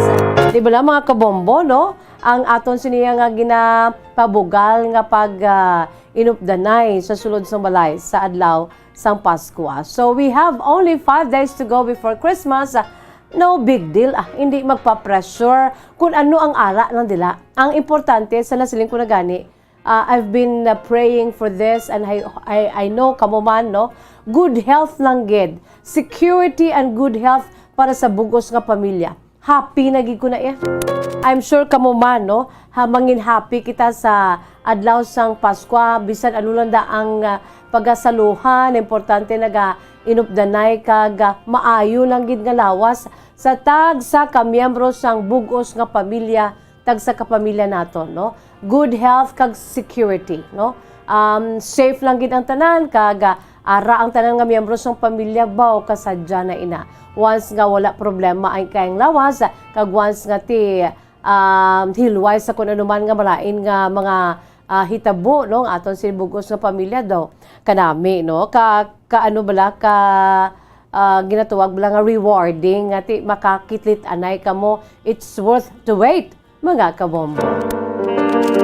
Di ba lang, mga kabombo, no? Ang aton siniya nga ginapabugal nga pag, ah, inupdanay sa sulod sang balay sa adlaw sang Paskwa. So, we have only five days to go before Christmas. No big deal, ah, hindi magpa-pressure kung ano ang ara lang dila. Ang importante, sa nasiling ko na gani, ah, I've been, ah, praying for this, and I, I, I know kamo man, no? Good health lang gid. Security and good health para sa bugos nga pamilya. Happy na gid ko na iya. I'm sure kamo man, no? Ha, mangin happy kita sa adlaw sang Paskwa, bisan ano lang da ang, ah, pagasaluhan, importante naga inupdanay kag, ah, maayo lang gid nga lawas sa tagsa ka miyembro sang bugos nga pamilya, tagsa ka pamilya naton, no? Good health kag security, no? Um, safe lang gid ang tanan kag, ah, ara ang tanan nga miyembro sang pamilya, baw kasadya na ina. Once nga wala problema ang kayang lawas, kag once nga ti, um, hilway sa kun ano man nga malain nga mga, ah, hitabo, no, nga aton sini bugos nga pamilya daw. Kanami, no? Ka, ka ano bala, ka, ah, ginatawag bala nga rewarding, nga ti makakitlit anay kamo, it's worth to wait, mga kabombo.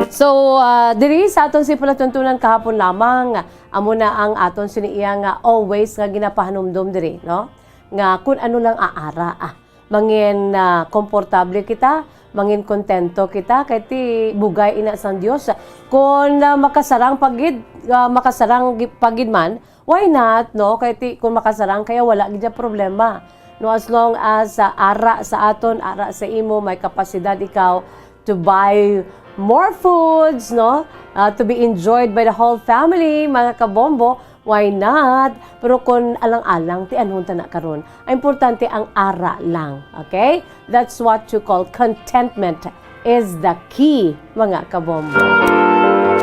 So, ah, diri sa aton sini palatuntunan kahapon lamang, amo na ang aton sini iya nga always nga ginapahanumdom diri, no? Nga kun ano lang aara, ah. Mangin, ah, komportable kita, mangin kontento kita, kay ti bugay ina sang Dios. Kun, ah, makasarang pa gid, ah, makasarang gi-, pa gid man, why not, no? Kay ti, kun makasarang, kaya wala gid siya problema. No, as long as, ah, ara sa aton, ara sa imo, may kapasidad ikaw to buy more foods, no? Ah, to be enjoyed by the whole family, mga kabombo, why not? Pero kung alang-alang, ti anhon ta na karon? Ang importante, ang ara lang, okay? That's what you call contentment is the key, mga kabombo.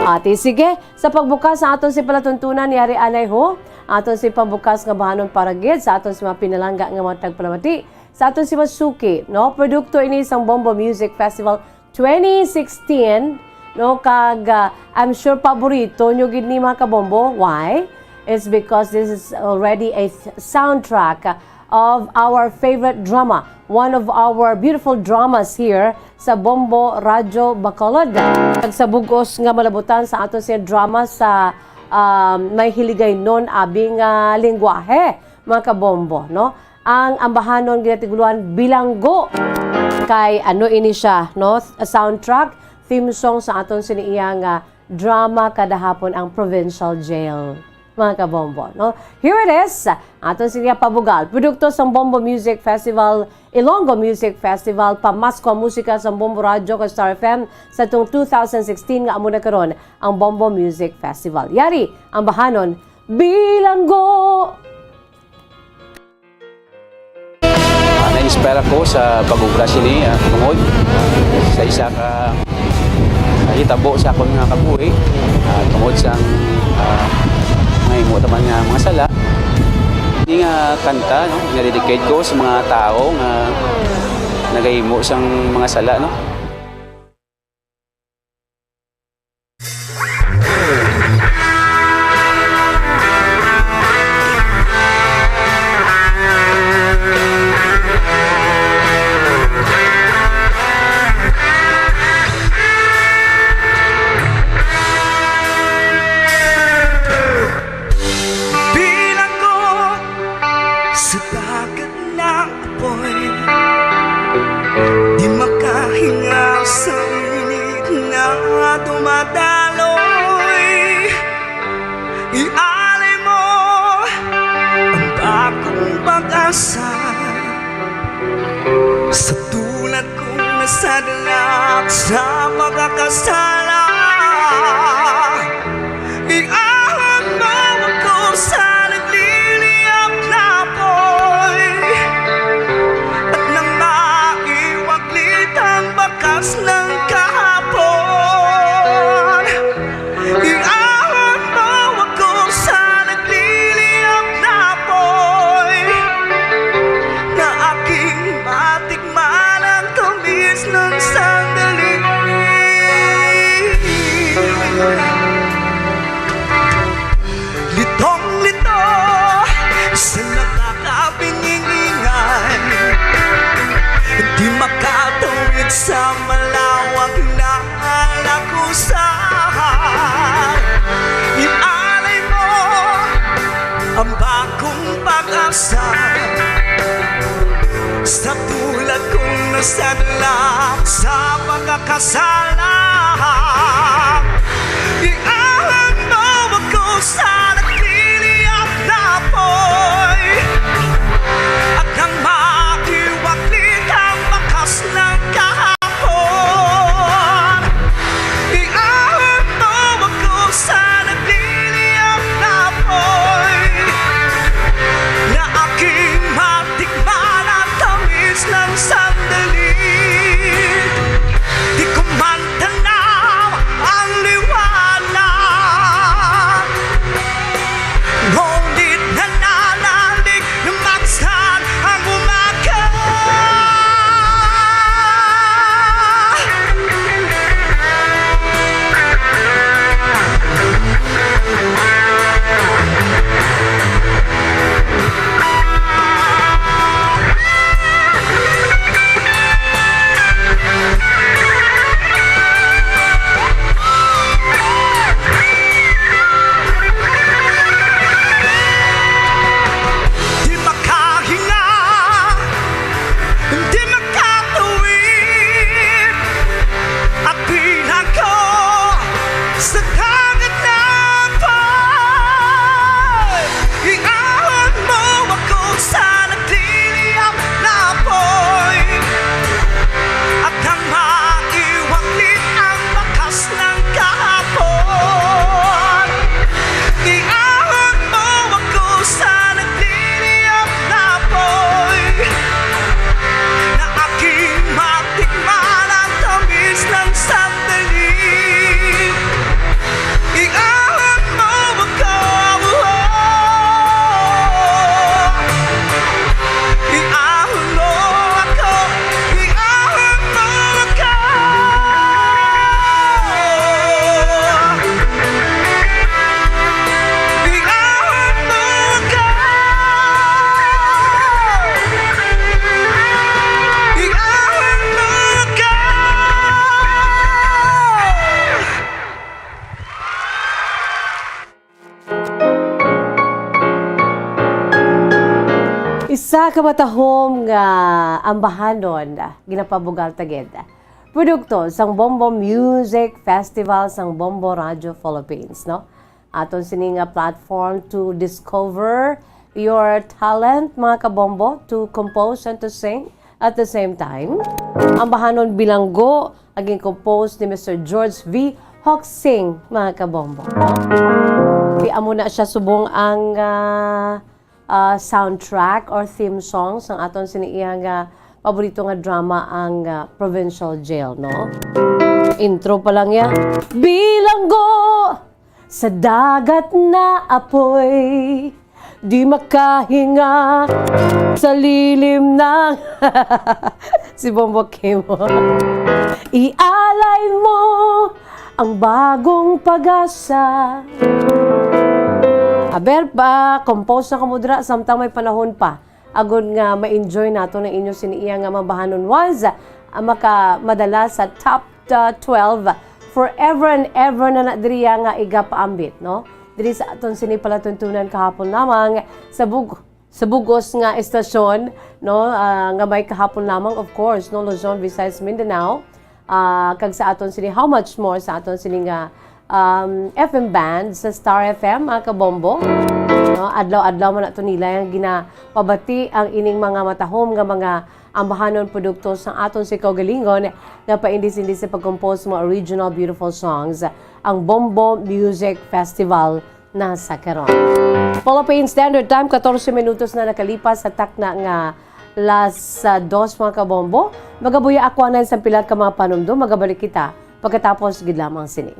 Ati, sige, sa pagbukas sa aton si palatuntunan, yari anay ho, aton si pambukas nga bahanon para gid sa aton si mga pinalangga nga mga tagpalamati, sa aton si masuki, no? Produkto ini sang Bombo Music Festival twenty sixteen, no? Kag, ah, I'm sure paborito nyo gid ni, mga kabombo. Why? It's because this is already a th- soundtrack of our favorite drama, one of our beautiful dramas here sa Bombo Radyo Bacolod. Kag sa bug-os nga malabutan sa aton siya drama sa, um, may Hiligaynon abi nga lengguwahe, mga kabombo, no? Ang ambahanon ginatiguluhan Bilanggo. Kay ano ini siya, no? Soundtrack, theme song sa aton sini iya nga drama kada hapon ang Provincial Jail. Mga kabombo, no? Here it is, aton sini iya pabugal. Produkto sang Bombo Music Festival, Ilonggo Music Festival, Pamasko ang Musika sang Bombo Radyo kag Star F M sa tong two thousand sixteen nga amo na karon ang Bombo Music Festival. Yari, ambahanon, Bilanggo! Ah, na-inspire ako sa pag-obra sini, ah, tungod sa isa ka, ah, hitabo sa akon nga kabuhi, ah, tungod sa, ah, mga himo taman nga mga sala. Ini nga kanta, no, nga dedicate ko sa mga tao nga nagahimo sang mga sala, no. Bilanggo sa dagat nga apoy, di makahingaw sa init nga dumadaloy. Ialay mo ang bagong pag-asa sa tulad kong nasadlak sa pagkakasala. Iahon mo ako sa nagliliyab na apoy, at nang maiwaglit ang bakas ng kahapon. Iahon mo ako sa nagliliyab na apoy, na aking matikman ang tamis ng sandali. Litong-lito sa nakakabingingan, di makatawid sa malawak na lagusan. Ialay mo ang bagong pag-asa sa tulad kong nasadlak sa pagkakasala. Iahon mo ako sa nagliliyab na apoy, at nang maiwaglit ang bakas ng kahapon. Iahon mo ako sa nagliliyab na apoy, na aking matikman ang tamis ng sandali. Di ko man tanaw ang liwanag Kamatahom nga ambahanon, ginapabugal ta gid. Produkto sang Bombo Music Festival sang Bombo Radio Philippines, no? Aton sini nga platform to discover your talent, mga kabombo, to compose and to sing at the same time. Ambahanon Bilanggo, ang gin-compose ni Mister George V. Hoxing, mga kabombo, no? Di amo na siya subong ang, ah, ah, soundtrack or theme song sang aton sini iya nga paborito nga drama, ang, ah, Provincial Jail, no? Intro pa lang ya, "Bilanggo sa dagat na apoy, di makahinga sa lilim ng," si Bombo Kimo. "Ialay mo ang bagong pag-asa." Aber, pa-compose na kamo dira samtang may panahon pa, agod nga ma-enjoy nato ang inyo sini iya nga mabahanon once, ah, maka-, madala sa top, ah, twelve. Forever and ever na na diriya nga igapaambit, no? Diri sa aton sini palatuntunan kahapon lamang sa bug-, sa bugos nga estasyon, no, ah, nga may kahapon lamang, of course, no, Luzon, Visayas, Mindanao, ah, kag sa aton sini, how much more sa aton sini nga, um, F M band sa Star F M, mga kabombo. No, adlaw-adlaw man nato nila ang ginapabati ang ining mga matahom nga mga ambahanon produkto sa aton si kaugalingon nga paindis-indis sa pag-compose mga original beautiful songs, ang Bombo Music Festival na sa karon. Philippine Standard Time, katorse minutos na nakalipas sa takna nga las, ah, dos, mga kabombo. Magabuya ako anay sa pila ka mga panumdom. Magabalik kita pagkatapos gid lamang sini.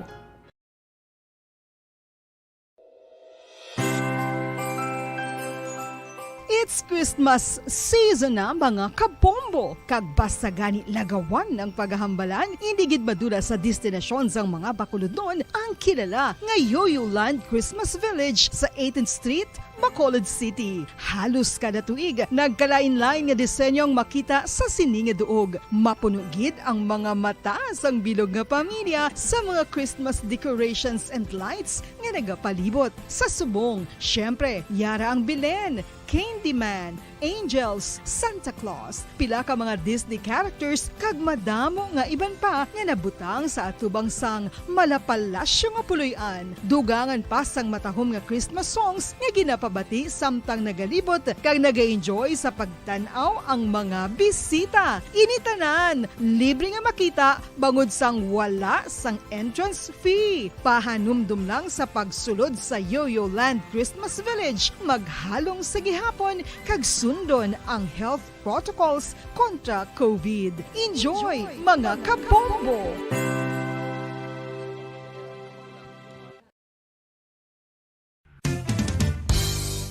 It's Christmas season na, mga kabombo, kag basta gani lagawan ang paghahambalan, indi gid madula sa destinasyon sang mga bakulodnon ang kilala nga Yoyo Land Christmas Village sa eighteenth Street, Bacolod City. Halos kada tuig, nagkalain-lain nga disenyo ang makita sa sini nga duog. Mapuno gid ang mga mata sang bilog nga pamilya sa mga Christmas decorations and lights nga nagapalibot. Sa subong, siyempre, yara ang Belen, Candyman, Angels, Santa Claus, pila ka mga Disney characters, kag madamo nga iban pa nga nabutang sa atubang sang malapalasyo nga puloy-an. Dugangan pa sang matahom nga Christmas songs nga ginapabati samtang nagalibot kag nag-enjoy sa pagtan-aw ang mga bisita. Ini tanan libre nga makita bangod sang wala sang entrance fee. Pahanumdom lang sa pagsulod sa Yoyo Land Christmas Village, maghalong sa gihapon kag sundon ang health protocols kontra COVID. Enjoy, mga kabombo!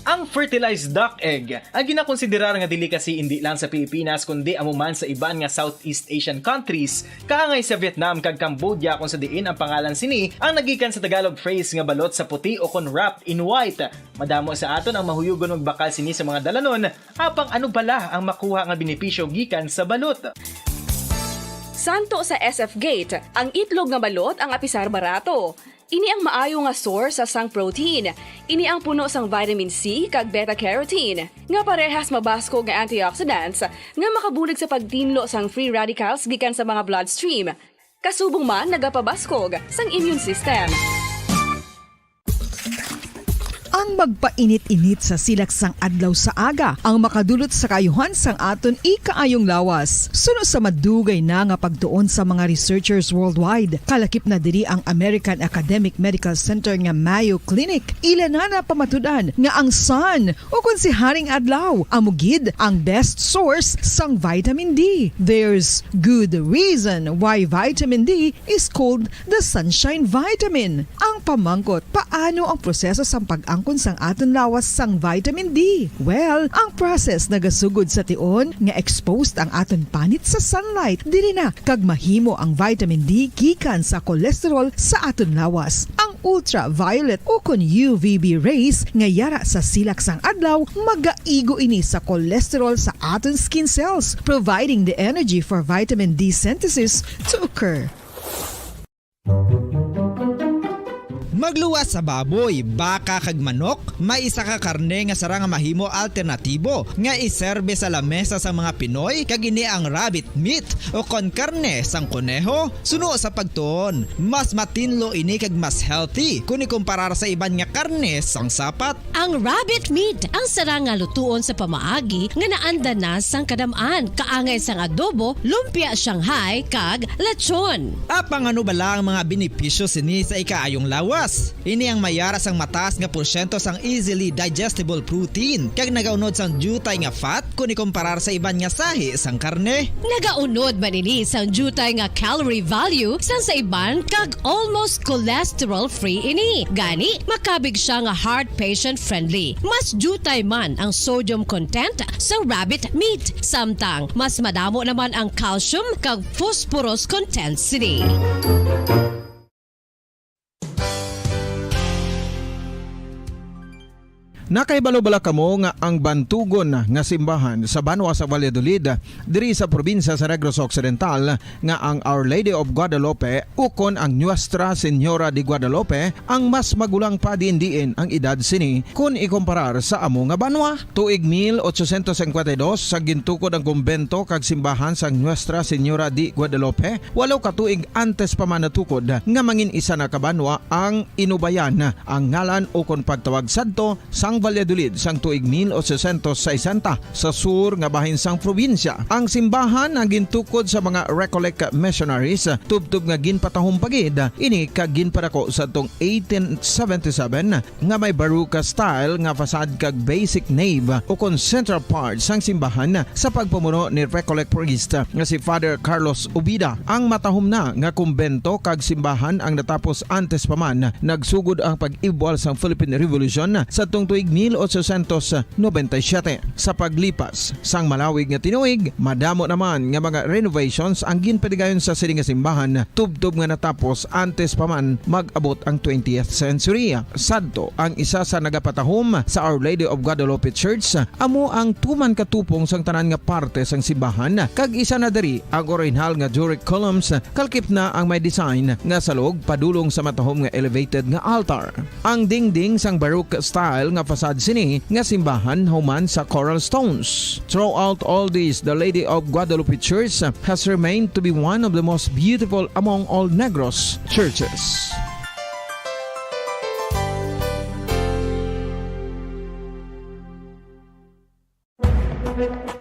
Ang fertilized duck egg, ang ginakonsiderar nga delicacy indi lang sa Pilipinas, kundi amo man sa iban nga Southeast Asian countries, kaangay sa Vietnam kag Cambodia, kung sa diin ang pangalan sini ang nagikan sa Tagalog phrase nga balot sa puti o kon wrapped in white. Madamo sa aton ang mahuyugon magbakal sini sa mga dalanon, apang ano bala ang makuha nga benepisyo gikan sa balot? Santo sa S F Gate, ang itlog nga balot ang apisar barato. Ini ang maayo nga source sa sang protein. Ini ang puno sang vitamin C kag beta-carotene, nga parehas mabaskog nga antioxidants nga makabulig sa pagtinlo sang free radicals gikan sa mga bloodstream. Kasubong man nagapabaskog sang immune system. Ang magpainit-init sa silak sang adlaw sa aga ang makadulot sa kaayuhan sang aton ikaayong lawas. Suno sa madugay na nga pagtuon sa mga researchers worldwide, kalakip na diri ang American Academic Medical Center nga Mayo Clinic. Ila na napamatud-an nga ang sun, o kon si Haring Adlaw, amo gid ang best source sang vitamin D. There's good reason why vitamin D is called the sunshine vitamin. Ang pamangkot, paano ang proseso sang pag-angkon sang aton lawas sang vitamin D? Well, ang process nagasugod sa tion nga exposed ang aton panit sa sunlight. Diri na kag mahimo ang vitamin D gikan sa cholesterol sa aton lawas. Ang ultraviolet o kon U V B rays nga yara sa silak sang adlaw magaigo ini sa cholesterol sa aton skin cells, providing the energy for vitamin D synthesis to occur. Magluwas sa baboy, baka kag manok, may isa ka karne nga sarang nga mahimo alternatibo nga iserbe sa lamesa sang mga Pinoy, kag ini ang rabbit meat, o kon karne sang koneho. Suno sa pagtuon, mas matinlo ini kag mas healthy kon ikumparar sa iban nga karne sang sapat. Ang rabbit meat ang sarang nga lutuon sa pamaagi nga naanda na sang kadam-an, kaangay sang adobo, lumpia Shanghai, kag lechon. Apang ano bala ang mga benepisyo sini sa ikaayong lawas? Ini ang may ara sang mataas nga porsyento sang easily digestible protein, kag nagaunod sang diutay nga fat kon ikumparar sa iban nga sahi sang karne. Nagaunod man ini sang diutay nga calorie value sang sa iban, kag almost cholesterol-free ini. Gani, makabig siya nga heart patient-friendly. Mas diutay man ang sodium content sa rabbit meat, samtang mas madamo naman ang calcium kag phosphorus content sini. Nakahibalo bala kamo nga ang bantugon nga simbahan sa banwa sa Valladolid, diri sa probinsya sa Negros Occidental, nga ang Our Lady of Guadalupe ukon ang Nuestra Señora de Guadalupe ang mas magulang pa diin-diin ang edad sini kon ikumparar sa amo nga banwa? Tuig mil ochocientos cincuenta y dos, sa gintukod ang kumbento kag simbahan sang Nuestra Señora de Guadalupe, walo ka tuig antes pa man natukod nga mangin isa na ka banwa ang Inubayan, ang ngalan ukon pagtawag sadto sang Valladolid sang tuig mil ochocientos sesenta, sa sur nga bahin sang probinsya. Ang simbahan ang gintukod sa mga Recollect missionaries, tubtob nga ginpatahom pa gid ini kag ginpadako sadtong eighteen seventy-seven, nga may Baroque style nga facade kag basic nave ukon central part sang simbahan sa pagpamuno ni Recollect priest nga si Father Carlos Ubida. Ang matahom na nga kumbento kag simbahan ang natapos antes pa man nagsugod ang pag-ibwal sang Philippine Revolution sadtong tuig mil ochocientos noventa y siete. Sa paglipas sang malawig nga tinuig, madamo naman nga mga renovations ang ginpatigayon sa sini nga simbahan, tubtob nga natapos antes pa man mag-abot ang twentieth century. Sadto, ang isa sa nagapatahom sa Our Lady of Guadalupe Church amo ang tuman ka tupong sang tanan nga parte sang simbahan, kag isa na diri ang orihinal nga Doric columns, kalkip na ang may design nga salog padulong sa matahom nga elevated nga altar. Ang dingding sang Baroque style nga facade sini nga simbahan human sa coral stones. Throughout all this, the Lady of Guadalupe Church has remained to be one of the most beautiful among all Negros churches.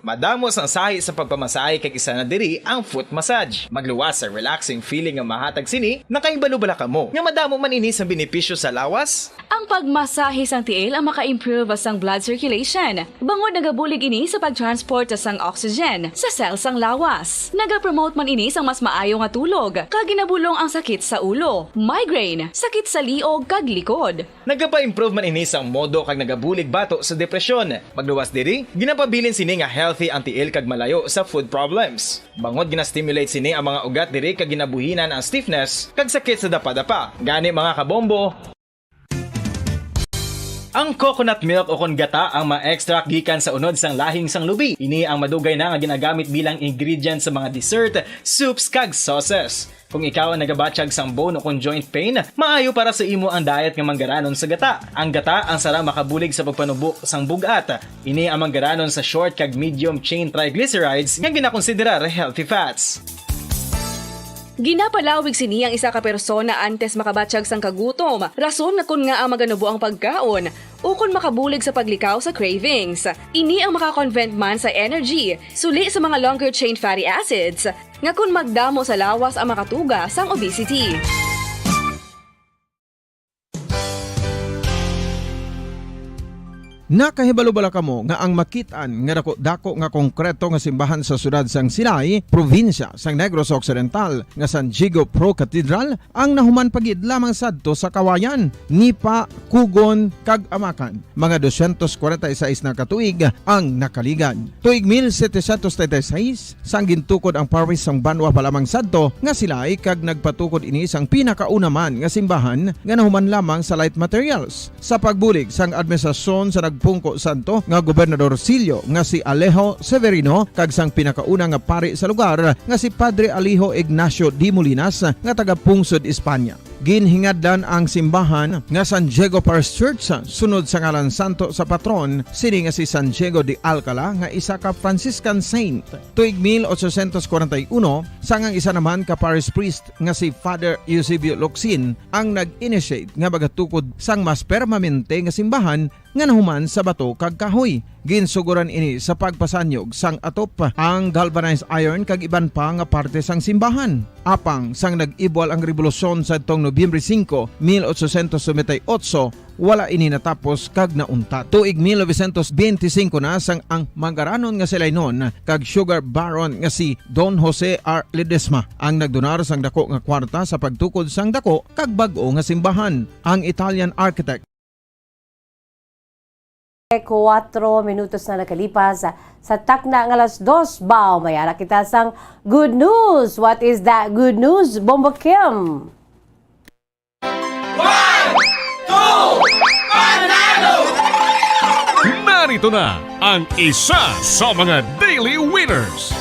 Madamo sang sahi sa pagpamasahe, kag isa na diri ang foot massage. Magluwas sa relaxing feeling nga mahatag sini. Nakahibalo bala kamo nga madamo man ini sang benepisyo sa lawas? Ang pagmasahe sang tiil ang maka-improve sang blood circulation, bangod nagabulig ini sa pag-transport sang oxygen sa cell sang lawas. Nagapromote man ini sang mas maayo nga tulog, kag ginabulong ang sakit sa ulo, migraine, sakit sa liog, kag likod. Nagapa-improve man ini sang modo kag nagabulig bato sa depresyon. Magluwas diri, ginapabilin sini nga healthy ang tiil kag malayo sa foot problems. Bangod gina-stimulate sini ang mga ugat diri kag ginabuhinan ang stiffness kag sakit sa dapadapa. Gani, mga kabombo, ang coconut milk ukon gata ang ma-extract gikan sa unod sang lahing sang lubi. Ini ang madugay na nga ginagamit bilang ingredient sa mga dessert, soups, kag sauces. Kung ikaw ang nagabatyag sang bone ukon joint pain, maayo para sa imo ang diet nga manggaranon sa gata. Ang gata ang sarang makabulig sa pagpanubo sang bug-at. Ini ang manggaranon sa short kag medium chain triglycerides nga ginakonsiderar healthy fats. Ginapalawig sini ang isa ka persona antes makabatyag sang kagutom, rason nga kon ngaa maganubo ang pagkaon, ukon makabulig sa paglikaw sa cravings. Ini ang maka-convert man sa energy, suli sa mga longer chain fatty acids, nga kon magdamo sa lawas ang makatuga sang obesity. Nakahibalo bala kamo nga ang makit-an nga dako-dako nga konkreto nga simbahan sa siyudad sang Silay, probinsya sang Negros Occidental, nga San Diego Pro Cathedral, ang nahuman pa gid lamang sadto sa Kawayan, Nipa, Kugon, kag Amacan? Mga doscientos cuarenta y seis na ka tuig ang nakaligad. Tuig mil setecientos treinta y seis, sang gintukod ang parish sang banwa pa lamang sadto nga Silay, kag nagpatukod ini sang pinakauna man nga simbahan nga nahuman lamang sa light materials. Sa pagbulig sang administrasyon sa nagpungko sadto nga Gobernador Sillo nga si Alejo Severino kag sang pinakauna nga pari sa lugar nga si Padre Alejo Ignacio de Molinas nga taga-pungsod Espanya. Ginhingadlan ang simbahan nga San Diego Parish Church sunod sa ngalan santo sa patron sini nga si San Diego de Alcala, nga isa ka Franciscan saint. Tuig mil ochocientos kwarenta y uno, sang ang isa naman ka parish priest nga si Father Eusebio Locsin ang nag-initiate nga magatukod sang mas permanente nga simbahan nga nahuman sa bato kag kahoy. Ginsugoran ini sa pagpasanyog sang atop, ang galvanized iron kag iban pa nga parte sang simbahan. Apang sang nag-ibwal ang rebolusyon sadtong Nobyembre singko, mil ochocientos noventa y ocho, wala ini natapos kag nauntat. Tuig mil novecientos benti singko na sang ang manggaranon nga si Lainon kag sugar baron nga si Don Jose R. Ledesma ang nagdonar sang dako nga kwarta sa pagtukod sang dako kag bag-o nga simbahan. Ang Italian architect Kuwatro minutos na nakalipas sa takna nga alas dos. Baw, may ara kita sang good news. What is that good news, Bombo Kim? One, two, panalo! Narito na ang isa sa mga daily winners.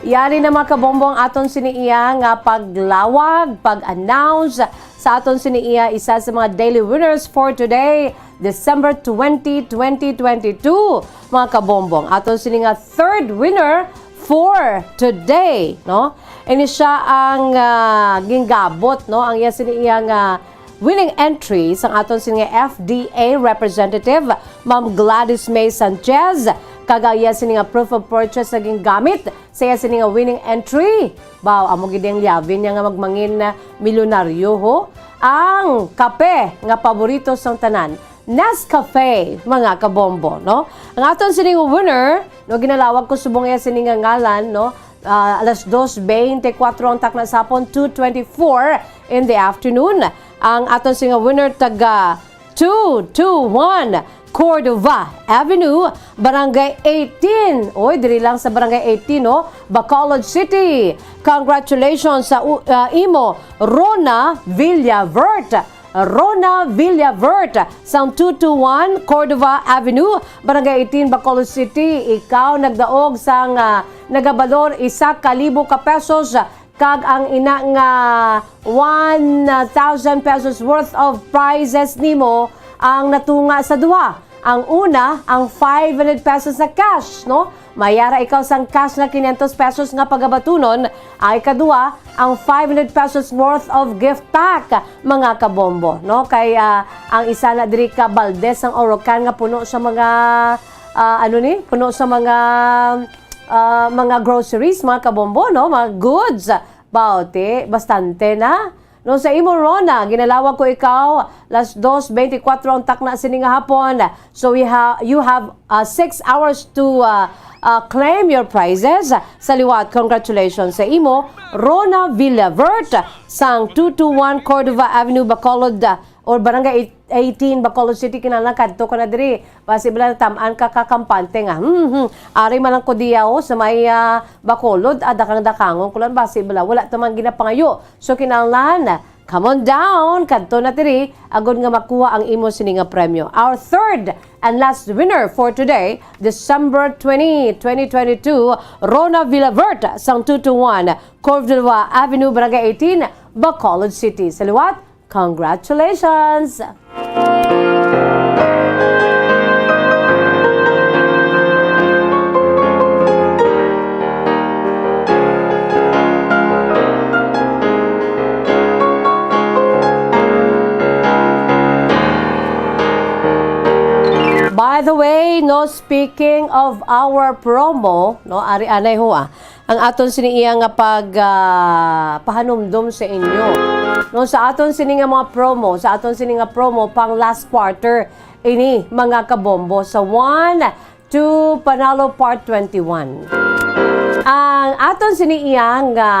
Yari na, mga kabombo, ang aton sini iya nga paglawag, pag-announce sa aton sini iya isa sa mga daily winners for today, December twenty, twenty twenty-two, mga kabombo. Ang aton sini nga third winner for today, no? Ini siya ang, ah, ginggabot, no? Ang iya sini iya nga winning entry sang aton sini nga F D A representative, Ma'am Gladys May Sanchez, kag ang iya sini nga proof of purchase nga gingamit sa iya sini nga winning entry. Baw, amo gid ang liabin niya nga magmangin na milyonaryo, ho. Ang kape nga paborito sang tanan, Nescafe, mga kabombo, no? Ang aton sini nga winner, no, ginalawag ko subong iya sini nga ngalan, no? Ah, alas dos beintikwatro ang takna sa hapon, two twenty-four in the afternoon. Ang aton sini nga winner, taga two two one Cordova Avenue, Barangay eighteen. Oy, diri lang sa Barangay eighteen, no? Bacolod City. Congratulations sa u-, ah, imo, Rona Villavert. Rona Villavert sang two two one Cordova Avenue, Barangay eighteen, Bacolod City. Ikaw nagdaog sang, ah, nagabalor isa ka libo ka pesos, kag ang ina nga one thousand pesos worth of prizes nimo ang natunga sa duha. Ang una, ang five hundred pesos na cash, no? Mayara ikaw sang cash nga quinientos pesos nga pagabatunon. Ang ikaduha, ang five hundred pesos worth of gift pack, mga kabombo, no? Kay, ah, ang isa na diri ka balde sang Orocan nga puno sa mga, ah, ano ni? Puno sa mga, ah, mga groceries, mga kabombo, no? Mga goods. Baw ti, bastante na. No, sa imo, Rona, ginalawag ko ikaw, alas dos beintikwatro ang takna sini nga hapon. So, we ha-, you have, uh, six hours to, uh, uh, claim your prizes. Sa liwat, congratulations sa imo, Rona Villavert, sang two two one Cordova Avenue, Bacolod, uh, or Barangay eight-, eighteen, Bacolod City. Kinahanglan kadto ka na diri. Basi bala natam-an ka kakampante nga, hmm, hmm, ari man lang ko diya, oh, sa may, ah, Bacolod, ah, dakang-dakangon ko lang, basi bala wala ta man ginapangayo. So, kinahanglan, come on down, kadto na diri, agod nga makuha ang imo sini nga premyo. Our third and last winner for today, December twenty, twenty twenty-two, Rona Villavert, sang two two one Cordova Avenue, Barangay eighteen, Bacolod City. Sa liwat, congratulations! By the way, no, speaking of our promo, no, ari anay ho, ah, ang aton sini iya nga pag, ah, pahanumdom sa inyo. No, sa aton sini nga mga promo, sa aton sini nga promo pang last quarter ini, mga kabombo, sa One to Panalo Part twenty-one. Ang aton sini iya nga,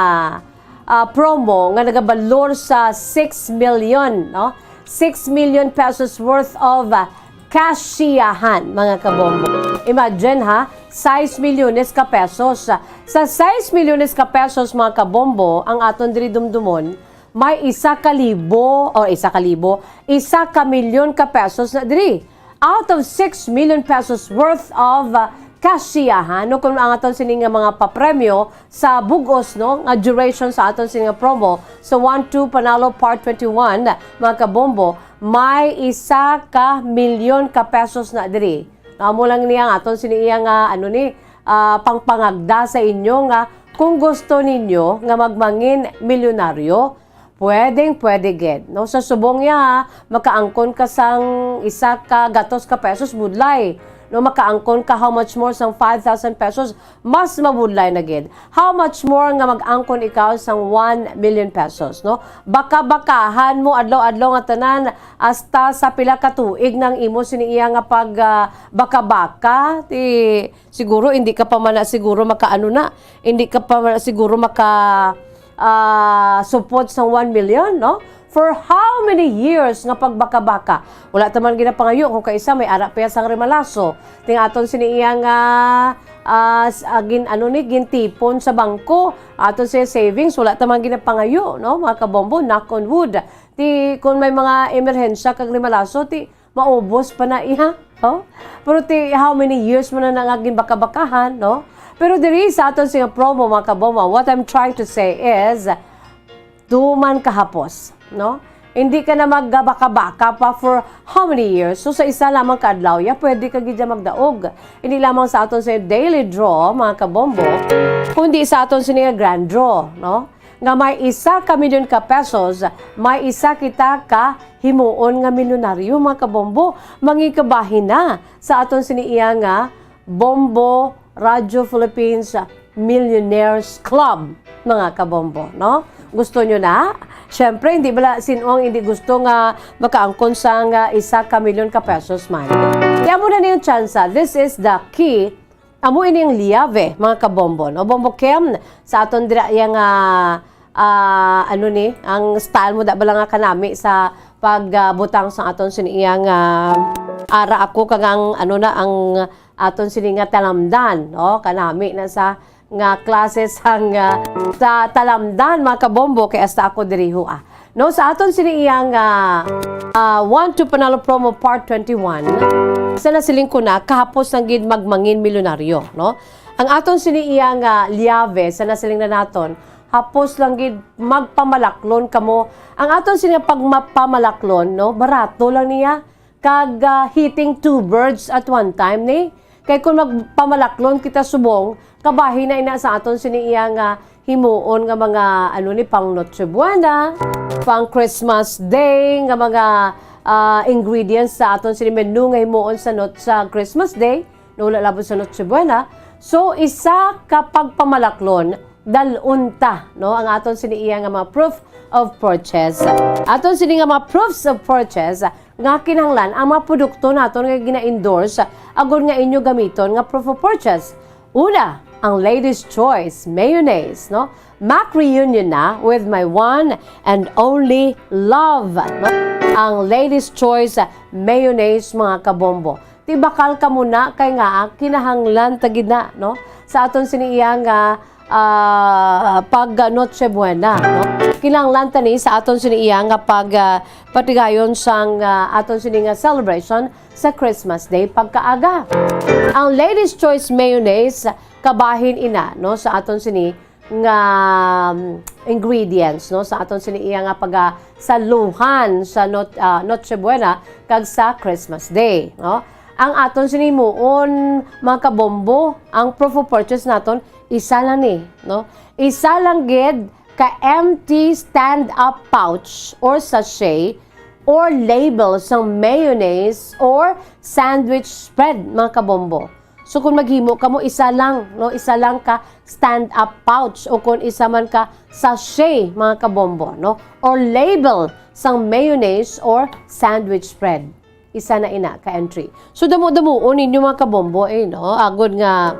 ah, promo nga nagabalor sa six million, no? Six million pesos worth of, ah, kasyahan, mga kabombo. Imagine, ha, sais milyones ka pesos. Sa sais milyones ka pesos, mga kabombo, ang aton diri dumdumon, may isa ka libo, o isa ka libo, isa ka milyon ka pesos na diri. Out of six million pesos worth of, uh, kasyahan, no, kung ang aton sini nga mga papremyo sa bug-os, no, nga duration sa aton sini nga promo sa One Two Panalo Part twenty-one, mga kabombo, may isa ka milyon ka pesos na diri. Amo lang niya ang aton sini iya nga, ano ni, ah, pangpangagda sa inyo nga kung gusto ninyo nga magmangin milyonaryo, pwedeng pwede gid, no? Sa subong niya, ha, makaangkon ka sang isa ka gatos ka pesos budlay, no? Makaangkon ka how much more sang five thousand pesos, mas mabudlay na gid. How much more nga mag-angkon ikaw sang one million pesos, no? Baka-bakahan mo adlaw-adlaw nga tanan, hasta sa pila ka tuig nang imo sini iya nga pag, ah, baka-baka, ti siguro hindi ka pa man na siguro makaano na, hindi ka pa man na siguro maka, ah, supot sang one million, no? For how many years nga pagbaka-baka? Wala ta man ginapangayo kung kaisa may ara pa iya sang remalaso. Ting aton sini iya nga, ah, s-, ah, gin-, ano ni, gintipon sa bangko, aton sini savings, wala ta man ginapangayo, no? Mga kabombo, knock on wood. Ti, kung may mga emerhensya kag remalaso, ti, maubos pa na iya, oh? Pero ti, how many years mo na na nga ginbaka-bakahan, no? Pero diri sa aton sini nga promo, mga kabombo, what I'm trying to say is, tuman kahapos, no? Hindi ka na magbaka-baka pa for how many years? So, sa isa lamang ka adlaw, ya, pwede ka gid ya magdaog. Hindi lamang sa aton sa daily draw, mga kabombo, kundi sa aton sini nga grand draw, no? Nga may isa ka milyon ka pesos, may isa kita ka himuon nga milyonaryo, mga kabombo. Mangikabahin na sa aton sini iya nga Bombo Radio Philippines Millionaires Club, mga kabombo, no? Gusto nyo na? Siyempre, hindi bala sin-o ang hindi gusto nga makaangkon sang isa ka milyon ka pesos man. Kaya mo na niyang tsansa. This is the key. Amo ini ang liyave, mga kabombo, no? Bombo Kim, sa aton dira iya nga, ah, ano ni, ang style mo da bala nga kanami sa pagbutang sa aton sini iya nga ara ako kag ang, ano na, ang aton sini nga talamdan, no? Kanami na sa nga klase sang, ah, sa talamdan, mga kabombo, kay hasta ako diri ho, ah. No, sa aton sini iya nga, ah, One to Panalo Promo Part twenty-one, sa nasiling ko na, kahapos lang gid magmangin milyonaryo, no? Ang aton sini iya nga liyave, sa nasiling na naton, hapos lang gid magpamalaklon kamo. Ang aton sini nga pagmapamalaklon, no, barato lang niya. Kag, ah, hitting two birds at one time ni. Kay kung magpamalaklon kita subong, kabahin na ina sa aton sini iya nga himuon nga mga, ano ni, pang Noche Buena, pang Christmas Day nga mga, ah, ingredients sa aton sini menu nga himuon sa not-, sa Christmas Day, no, wala labot sa Noche Buena. So, isa ka pagpamalaklon, dal-on ta, no, ang aton sini iya nga mga proof of purchase. Aton sini nga mga proofs of purchase nga kinahanglan ang mga produkto naton nga gina-endorse agod nga inyo gamiton nga proof of purchase. Una, ang Ladies Choice Mayonnaise, no? Mac reunion na with my one and only love, no? Ang Ladies Choice Mayonnaise, mga kabombo. Ti bakal kamo na kay nga, ah, kinahanglan ta gid na, no? Sa aton sini iya nga, ah, pag, ah, Noche Buena, no? Kinahanglan ta ni sa aton sini iya nga pag, ah, patigayon sang, ah, aton sini nga celebration sa Christmas Day pagkaaga. Ang Ladies Choice Mayonnaise, kabahin ina, no, sa aton sini nga, um, ingredients, no, sa aton sini iya nga pagasaluhan sa not-, ah, Noche Buena kag sa Christmas Day, no? Ang aton sini himuon, mga kabombo, ang proof of purchase naton, isa lang ni, no? Isa lang gid ka empty stand-up pouch or sachet or label sang mayonnaise or sandwich spread, mga kabombo. So, kung maghimo kamo, isa lang, no? Isa lang ka stand-up pouch o kung isa man ka sachet, mga kabombo, no? Or label sang mayonnaise or sandwich spread. Isa na ina ka entry. So, damo-damuon ninyo, mga kabombo, eh, no? Agod nga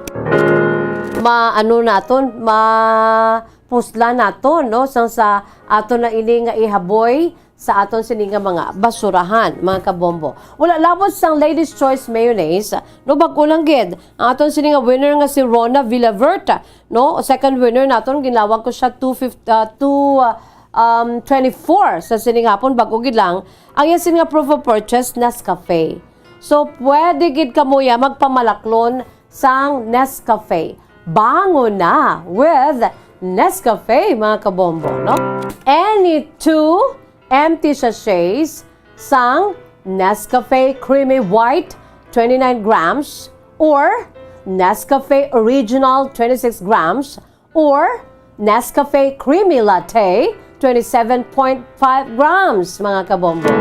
ma-, ano naton, mapusla naton, no? Sang sa aton na ini nga ihaboy sa aton sini nga mga basurahan, mga kabombo. Wala labot sang Ladies Choice Mayonnaise, no, bag-o lang gid. Ang aton sini nga winner nga si Rona Villavert, no, second winner naton, ginlawag ko siya two fifty, ah, two, ah, um, twenty-four sa sini nga hapon, bag-o gid lang. Ang iya sini nga proof of purchase, Nescafe. So, pwede gid kamo ya magpamalaklon sang Nescafe. Bangon na with Nescafe, mga kabombo, no? Any two empty sachets sang Nescafe Creamy White, twenty-nine grams, or Nescafe Original, twenty-six grams, or Nescafe Creamy Latte, twenty-seven point five grams, mga kabombo.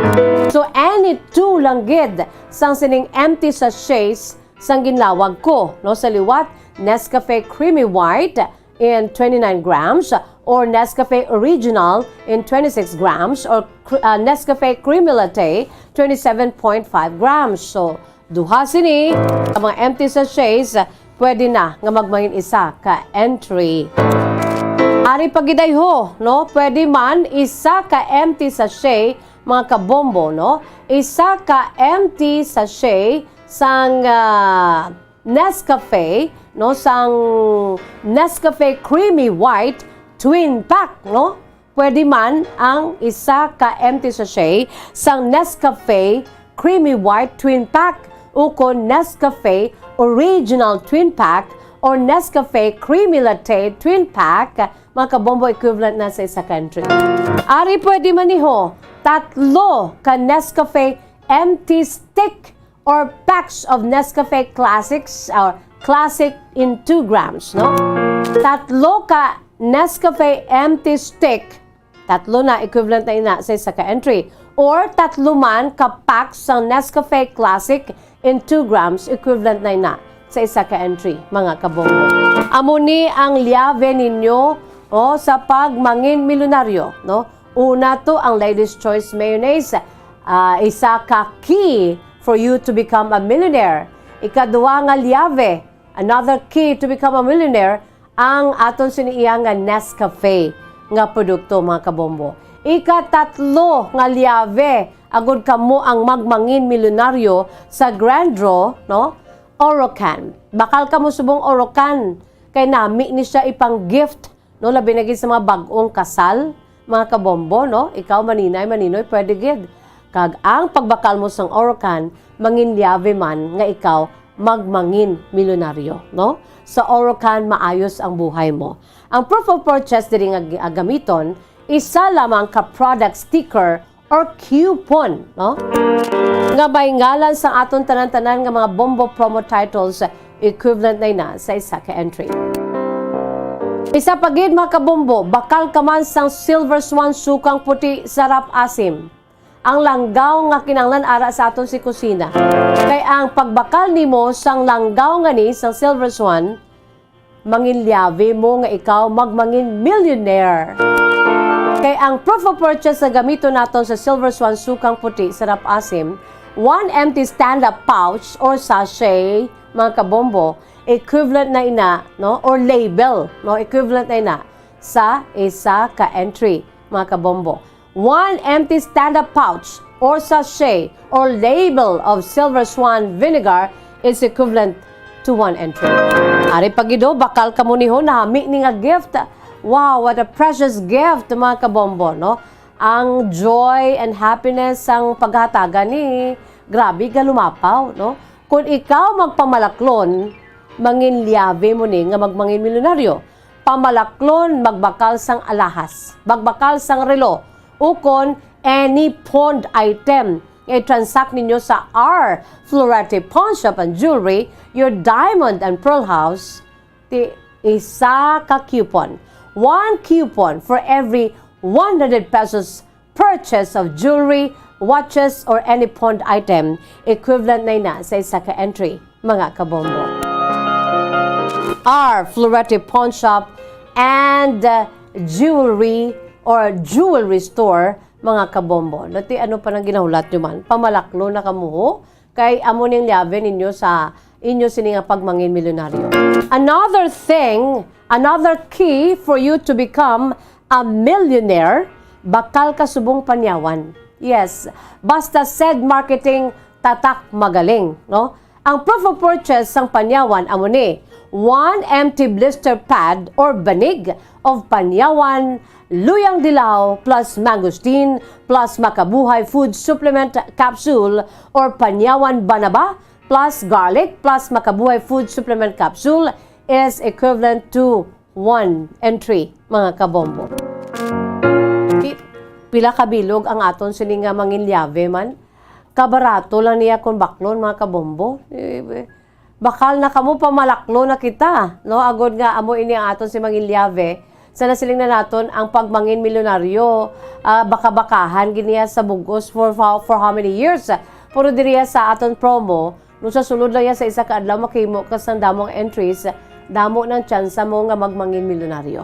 So, any two lang gid sang sining empty sachets sang ginlawag ko, no, sa liwat, Nescafe Creamy White in twenty-nine grams, or Nescafe Original in twenty-six grams, or cr-, ah, Nescafe Creamy Latte, twenty-seven point five grams. So, duha sini ka mga empty sachets, pwede na nga magmangin isa ka entry. Ari pa gid ay ho, no? Pwede man isa ka empty sachet, mga kabombo, no? Isa ka empty sachet sang, ah, Nescafe, no? Sang Nescafe Creamy White Twin Pack, no? Pwede man ang isa ka empty sachet sang Nescafe Creamy White Twin Pack ukon Nescafe Original Twin Pack or Nescafe Creamy Latte Twin Pack, mga kabombo, equivalent na sa isa ka entry. Ari pwede man ni ho, tatlo ka Nescafe empty stick or packs of Nescafe Classics or Classic in two grams, no? Tatlo ka Nescafe empty stick, tatlo na, equivalent na ina sa isa ka entry. Or tatlo man ka packs sang Nescafe Classic in two grams, equivalent na ina sa isa ka entry, mga kabombo. Amo ni ang liave ninyo, o, sa pagmangin milyonaryo, no? Una to ang Ladies Choice Mayonnaise, ah, isa ka key for you to become a millionaire. Ikadua nga liave, another key to become a millionaire, ang aton sini iya nga Nescafe nga produkto, mga kabombo. Ikatatlo nga liave, agud kamo ang magmangin milyonaryo sa Grand Draw, no? Orocan. Bakal kamo subong Orocan, kay nami ni siya ipang-gift, no, labi na gid sa mga bag-ong kasal, mga kabombo, no? Ikaw, maninay, maninoy, pwede gid. Kag ang pagbakal mo sang Orocan, mangin liave man nga ikaw magmangin milyonaryo, no? Sa Orocan, maayos ang buhay mo. Ang proof of purchase diri nga gi-, ah, gamiton, isa lamang ka product sticker or coupon, no? Nga may ngalan sang aton tanan-tanan nga mga Bombo promo titles, equivalent na ina sa isa ka entry. Isa pa gid, mga kabombo, bakal ka man sang Silver Swan Sukang Puti Sarap Asim. Ang langgaw nga kinahanglan ara sa aton si kusina. Kay ang pagbakal nimo sang langgaw ngani sang Silver Swan, manginliabi mo nga ikaw magmangin millionaire. Kay ang proof of purchase nga gamiton naton sa Silver Swan Sukang Puti Sarap Asim, one empty stand-up pouch or sachet, mga kabombo, equivalent na ina, no? Or label, no? Equivalent na ina sa isa ka entry, mga kabombo. One empty stand-up pouch or sachet or label of Silver Swan vinegar is equivalent to one entry. Ari pa gid, oh, bakal kamo ni ho, nami ni nga gift. Wow, what a precious gift, mga kabombo, no? Ang joy and happiness sang paghatagan ni, grabe, galumapaw, no? Kung ikaw magpamalaklon, manginliabi mo ni nga magmangin milyonaryo. Pamalaklon, magbakal sang alahas, magbakal sang relo, ukon any pawned item nga i-transact ninyo sa R Florete Pawn Shop and Jewelry, your diamond and pearl house, ti isa ka coupon. One coupon for every one hundred pesos purchase of jewelry, watches, or any pawned item, equivalent na ina sa isa ka entry, mga kabombo. R Florete Pawn Shop and, uh, Jewelry or Jewelry Store, mga kabombo. Dati ano pa nang ginahulat nyo man? Pamalaklo na kamo, ho? Kay amo ning liabe ninyo sa inyo sini nga pagmangin milyonaryo. Another thing, another key for you to become a millionaire, bakal ka subong panyawan. Yes, basta said marketing, tatak, magaling, no? Ang proof of purchase sang panyawan amo ni, one empty blister pad or banig of panyawan, luyang dilaw plus mangosteen plus makabuhay food supplement capsule or panyawan banaba plus garlic plus Makabuhay food supplement capsule is equivalent to one entry, mga kabombo. Ti-, pila ka bilog ang aton sini nga manginlyave man. Kabarato lang niya kung baklon, mga kabombo. Eh, bakal na kamo, pamalaklo na kita, no? Agod nga amo ini ang aton si manginlyave. Sa nasiling na naton ang pagmangin milyonaryo, ah, baka-bakahan gid niya sa bugos for, for, for how many years? Pero diriya sa aton promo, nung sa sulod lang yan sa isa ka adlaw, makahimo ka sang damong entries, damo ng tsansa mo nga magmangin milyonaryo.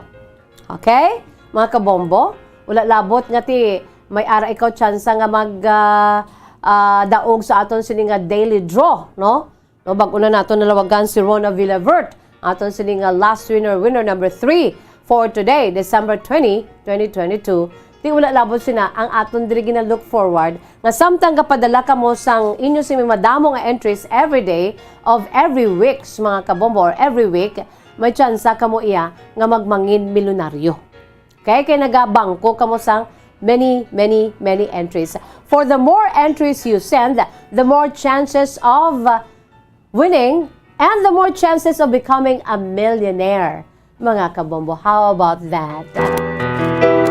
Okay? Mga kabombo, wala labot nga ti may ara ikaw tsansa nga mag, ah, ah, daog sa aton sini nga daily draw, no? No, bag-o na nato nalawagan si Rona Villavert, aton sini nga last winner, winner number three for today, December twenty, twenty twenty-two. Ti wala labot sina ang aton diri gina-look forward nga samtang gapadala kamo sang inyo sini madamo nga entries every day of every week, mga kabombo, or every week, may tsansa kamo iya nga magmangin milyonaryo. Okay? Kay nagabangko kamo sang many, many, many entries. For the more entries you send, the more chances of, uh, winning and the more chances of becoming a millionaire. Mga kabombo, how about that?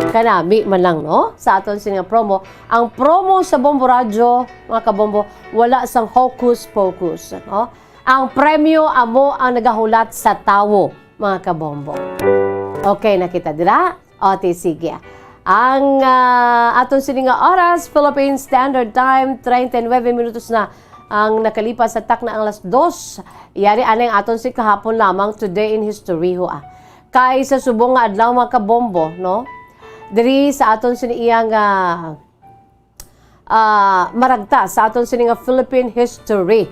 Kanami man lang, no? Sa aton sini nga promo, ang promo sa Bombo Radyo, mga kabombo, wala sang hocus-pocus, no? Ang premyo amo ang nagahulat sa tawo, mga kabombo. Okay na kita dira? O, ti, sige. Ang, ah, aton sini nga oras, Philippine Standard Time, treinta y nueve minutos na ang nakalipas sa takna ang alas dos. Yari anay ang aton si kahapon lamang, today in history, ho, ah. Kay sa subong nga adlaw, mga kabombo, no? Diri sa aton sini iya nga, ah, maragta sa aton sini nga Philippine history.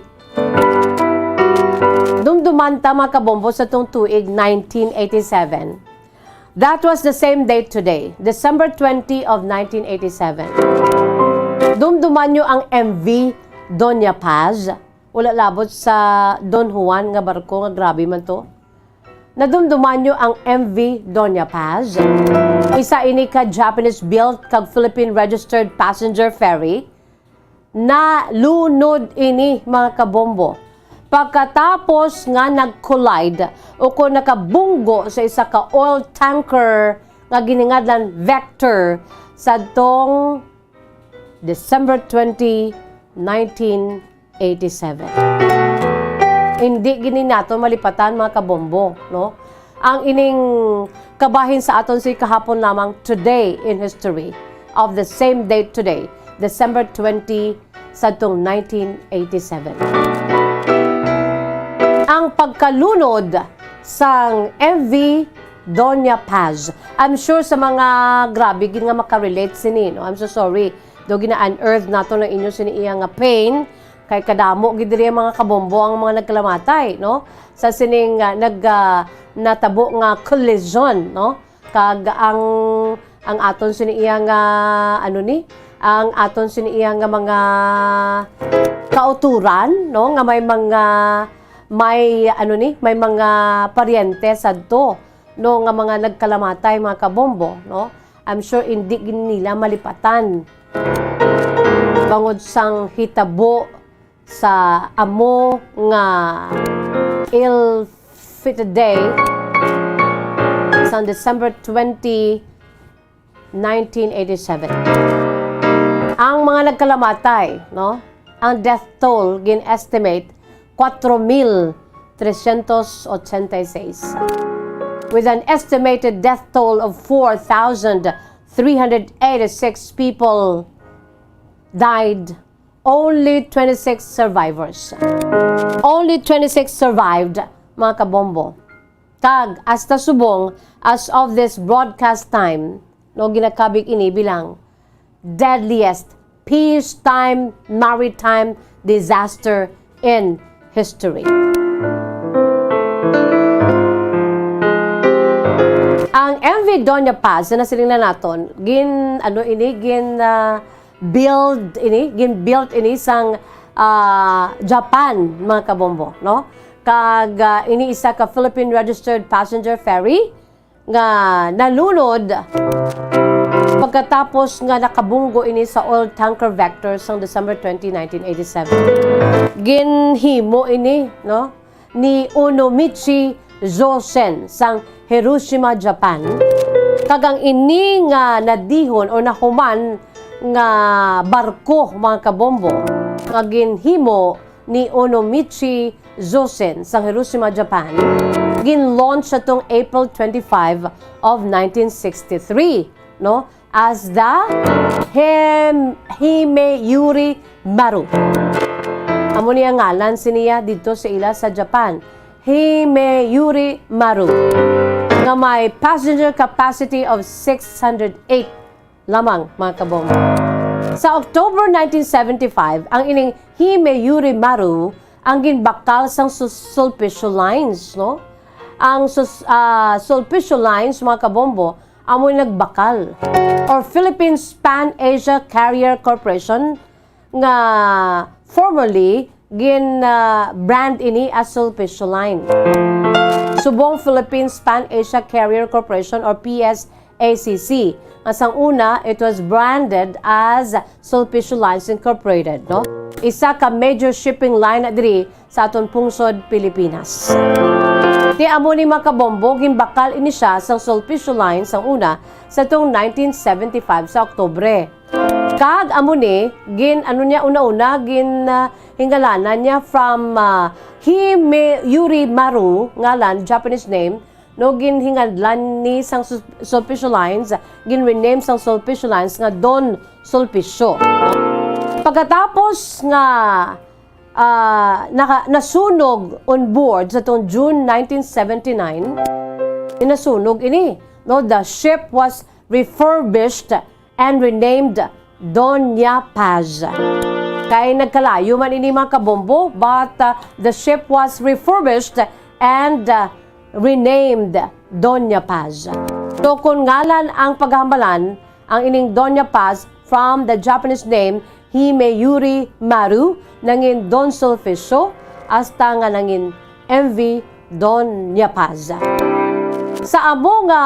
Dumduman ta, mga kabombo, sa tong tuig nineteen eighty-seven. That was the same date today, December twenty of nineteen eighty-seven. Dumduman nyo ang M V Doña Paz. Wala labot sa Don Juan nga barko nga grabe man to. Nadumduman nyo ang M V Doña Paz? Isa ini ka Japanese-built kag Philippine-registered passenger ferry. Nalunod ini, mga kabombo, pagkatapos nga nag-collide o kon nakabunggo sa isa ka oil tanker nga giningadlan Vector sadtong December twenty, nineteen eighty-seven. Hindi gini nato malipatan, mga kabombo, no? Ang ining kabahin sa aton si kahapon lamang, today in history, of the same date today, December twenty, sadtong nineteen eighty-seven. Ang pagkalunod sang M V Doña Paz. I'm sure sa mga grabe gid nga makarelate sini, no? I'm so sorry. Do gina-unearth nato na inyo sini iya nga pain. Kay kadamo gid diri ang mga kabombo ang mga nagkalamatay, no? Sa sining, ah, nag, ah, natabo nga collision, no? Kag ang, ang aton sini iya nga, ano ni? Ang aton sini iya nga mga kauturan, no? Nga may mga, may, ano ni? May mga paryente sadto, no? Nga mga nagkalamatay, mga kabombo, no? I'm sure hindi gid nila malipatan bangod sang hitabo sa amo nga ill-fated day sa December twenty, nineteen eighty-seven. Ang mga nagkalamatay, no? Ang death toll gin-estimate, cuatro mil trescientos ochenta y seis, with an estimated death toll of four thousand three hundred eighty-six people died. Only twenty-six survivors. Only twenty-six survived, mga kabombo. Kag hasta subong, as of this broadcast time, no, ginakabig ini bilang deadliest peacetime maritime disaster in history. Ang M V Doña Paz, na nasiling na naton, gin, ano ini, gin, ah, build ini, gin built ini sang, ah, Japan, mga kabombo, no? Kag, ah, ini isa ka Philippine registered passenger ferry nga nalunod Pagkatapos nga nakabunggo ini sa oil tanker Vector sang December twenty, nineteen eighty-seven, ginhimo ini, no, ni Onomichi Zosen sang Hiroshima, Japan, kag ang ini nga nadihon o nahuman nga barko, mga kabombo, nga ginhimo ni Onomichi Zosen sang Hiroshima, Japan, gin-launch atong April twenty-five of nineteen sixty-three, no? As the Him-, Himeyuri Maru. Amo ni ang ngalan siniya didto sa ila sa Japan. Himeyuri Maru, nga may passenger capacity of six hundred eight lamang, mga kabombo. Sa October nineteen seventy-five, ang ining Himeyuri Maru ang ginbakal sang Sul-, Sulpicio Lines, no? Ang Sus-, ah, Sulpicio Lines, mga kabombo, amo nagbakal, or Philippine Span Asia Carrier Corporation, nga formerly gin, ah, brand ini as Sulpicio Line. Subong Philippine Span Asia Carrier Corporation or P S A C C, nga sang una, it was branded as Sulpicio Lines Incorporated, no? Isa ka major shipping line na diri sa aton pungsod, Pilipinas. Ti amo ni, mga kabombo, ginbakal ini siya sang Sulpicio Line sang una sa tong nineteen seventy-five sa Oktubre. Kag amo ni, gin, ano niya, una-una, gin, ah, hingalanan niya from, ah, Himeyuri Maru, ngalan, Japanese name, no, ginhinganlan ni sang Sul-, Sulpicio Lines, gin-rename sang Sulpicio Lines nga Don Sulpicio. Pagkatapos nga, ah, naka-, nasunog on board sa tong June nineteen seventy-nine, nasunog ini, no, the ship was refurbished and renamed Doña Paz. Kay nagkalayo man ini, mga kabombo, but, uh, the ship was refurbished and, uh, renamed Doña Paz. So, kung ngalan ang paghambalan, ang ining Doña Paz from the Japanese name Himeyuri Maru, nangin Don Sulficio, hasta nga nangin M V Doña Paz. Sa amo nga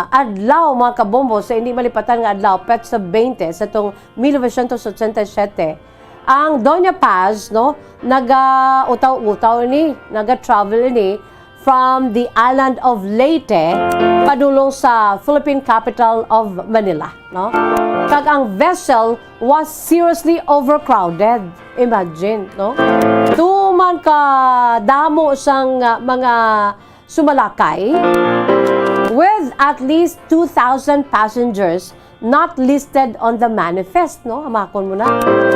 adlaw, mga kabombo, sa hindi malipatan nga adlaw, petsa twenty sa tong mil novecientos ochenta y siete, ang Doña Paz, no, naga-utaw-utaw ni, naga-travel ni from the island of Leyte padulong sa Philippine capital of Manila, no? Kag ang vessel was seriously overcrowded. Imagine, no? Tuman ka damo sang, ah, mga sumalakay, with at least two thousand passengers not listed on the manifest, no? Hamakon mo na.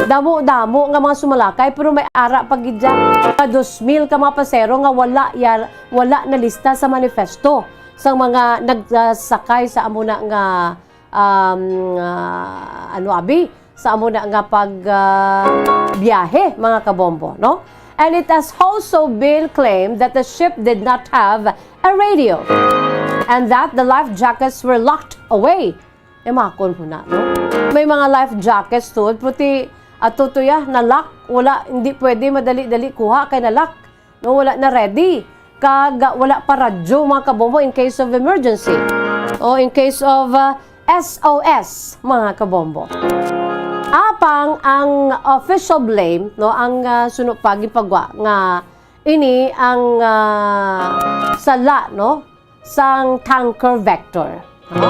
Damo-damo nga mga sumalakay, pero may ara pa gid dyan. Mga dos mil ka mga pasero nga wala yar-, wala nalista sa manifesto sang mga nagsakay sa amo na nga, um, ah, ano, abi, sa amo na nga pag, ah, biyahe, mga kabombo, no? And it has also been claimed that the ship did not have a radio and that the life jackets were locked away. Imakon mo na, no? May mga life jackets to, puti ato to ya, na-lock, wala, hindi pwede madali-dali kuha kay na-lock, no? Wala na ready. Kag wala pa radyo, mga kabombo, in case of emergency. O in case of, uh, S O S, mga kabombo. Apang ang official blame, no, ang, uh, suno pa gipagwa nga ini ang, uh, sala, no, sang tanker Vector. No?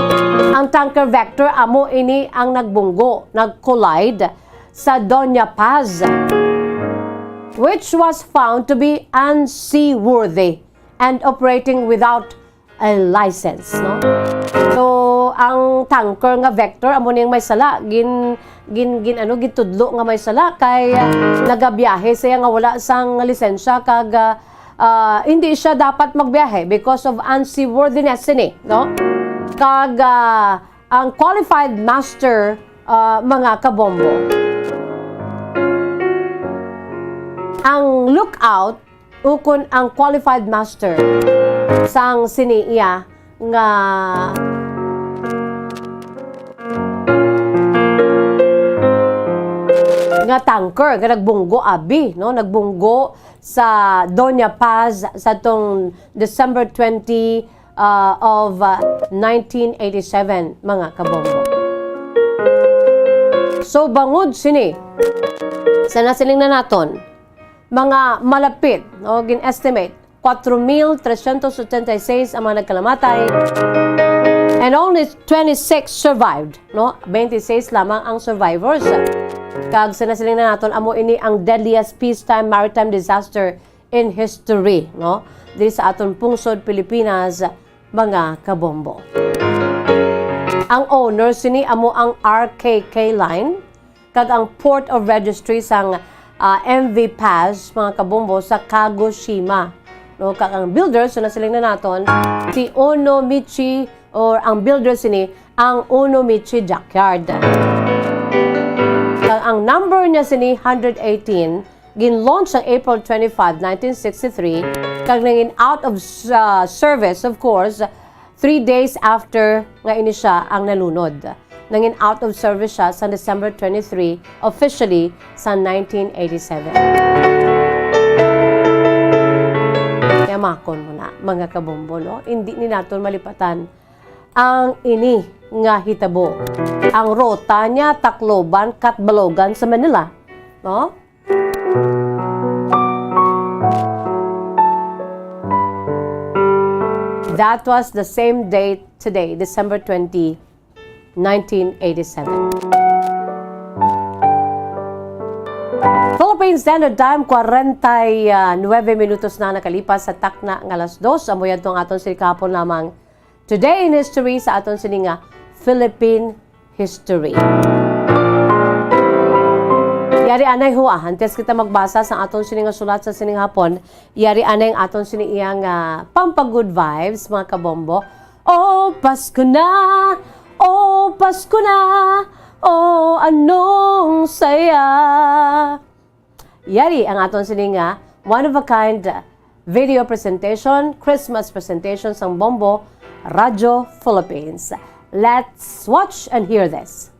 Ang tanker Vector amo ini ang nagbunggo, nag-collide sa Doña Paz, which was found to be unseaworthy and operating without a license, no? So, ang tanker nga Vector amo ning may sala, gin, gin, gin, ano, gitudlo nga may sala kay, ah, nagabiyahe siya nga wala sang lisensya kag, ah, ah, hindi siya dapat magbiyahe because of unseaworthiness ini, no? Kag, ah, ang qualified master, ah, mga kabombo, ang lookout ukon ang qualified master sang sini iya nga, nga tanker nga nagbunggo abi, no? Nagbunggo sa Doña Paz sa tong December twenty, uh, of, uh, nineteen eighty-seven, mga kabombo. So, bangod sini, sa nasiling na naton, mga malapit, no, gin-estimate, cuatro mil trescientos ochenta y seis ang mga nagkalamatay, and only twenty-six survived, no? Twenty-six lamang ang survivors. Kag sa nasiling na naton, amo ini ang deadliest peacetime maritime disaster in history, no? Diri sa aton pungsod Pilipinas, mga kabombo. Ang owner sini amo ang R K K Line, kag ang Port of Registry sang, ah, M V Pass, mga kabombo, sa Kagoshima. No, kag ang builder, so nasiling na naton, si Onomichi, or ang builder sini, ang Onomichi Dockyard. Kag ang number niya sini, hundred eighteen, gin-launch sang April twenty-five, nineteen sixty-three, kag nangin out of s-, ah, service, of course, three days after nga ini siya ang nalunod. Nangin out of service siya sa December twenty-three, officially sa nineteen eighty-seven. Kaya makon mo na, mga kabombo, no? Hindi ni naton malipatan ang ini nga hitabo. Ang ruta niya, Tacloban, Catbalogan sa Manila, no? That was the same date today, December twenty, nineteen eighty-seven. Philippine Standard Time, kwarenta y nuebe minutos na nakalipas sa takna nga alas dos. Amo yadto ang aton sini kahapon lamang. Today in History sa aton sini nga Philippine History. Yari anay, ho, ah, antes kita magbasa sa aton sini nga sulat sa sining hapon, yari anay ang aton sini iya nga pampagood vibes, mga kabombo. Oh, Pasko na! Oh, Pasko na! Oh, anong saya! Yari ang aton sini nga one of a kind video presentation, Christmas presentation sang Bombo Radyo Philippines. Let's watch and hear this.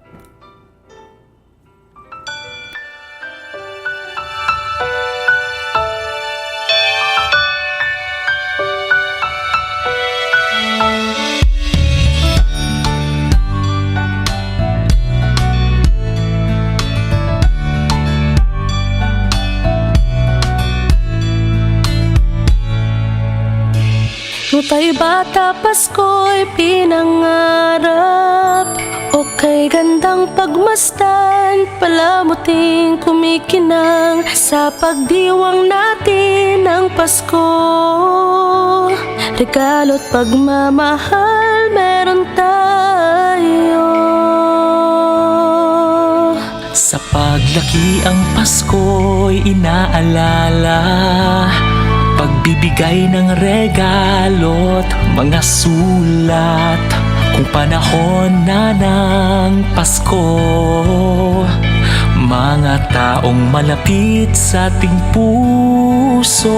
Nutay bata, Pasko'y pinangarap. Okay, gandang pagmasdan, palamuting kumikinang sa pagdiwang natin ng Pasko. Regalo't pagmamahal meron tayo. Sa paglaki ang Pasko'y inaalala, pagbibigay ng regalo't mga sulat. Kung panahon na ng Pasko, mga taong malapit sa ating puso.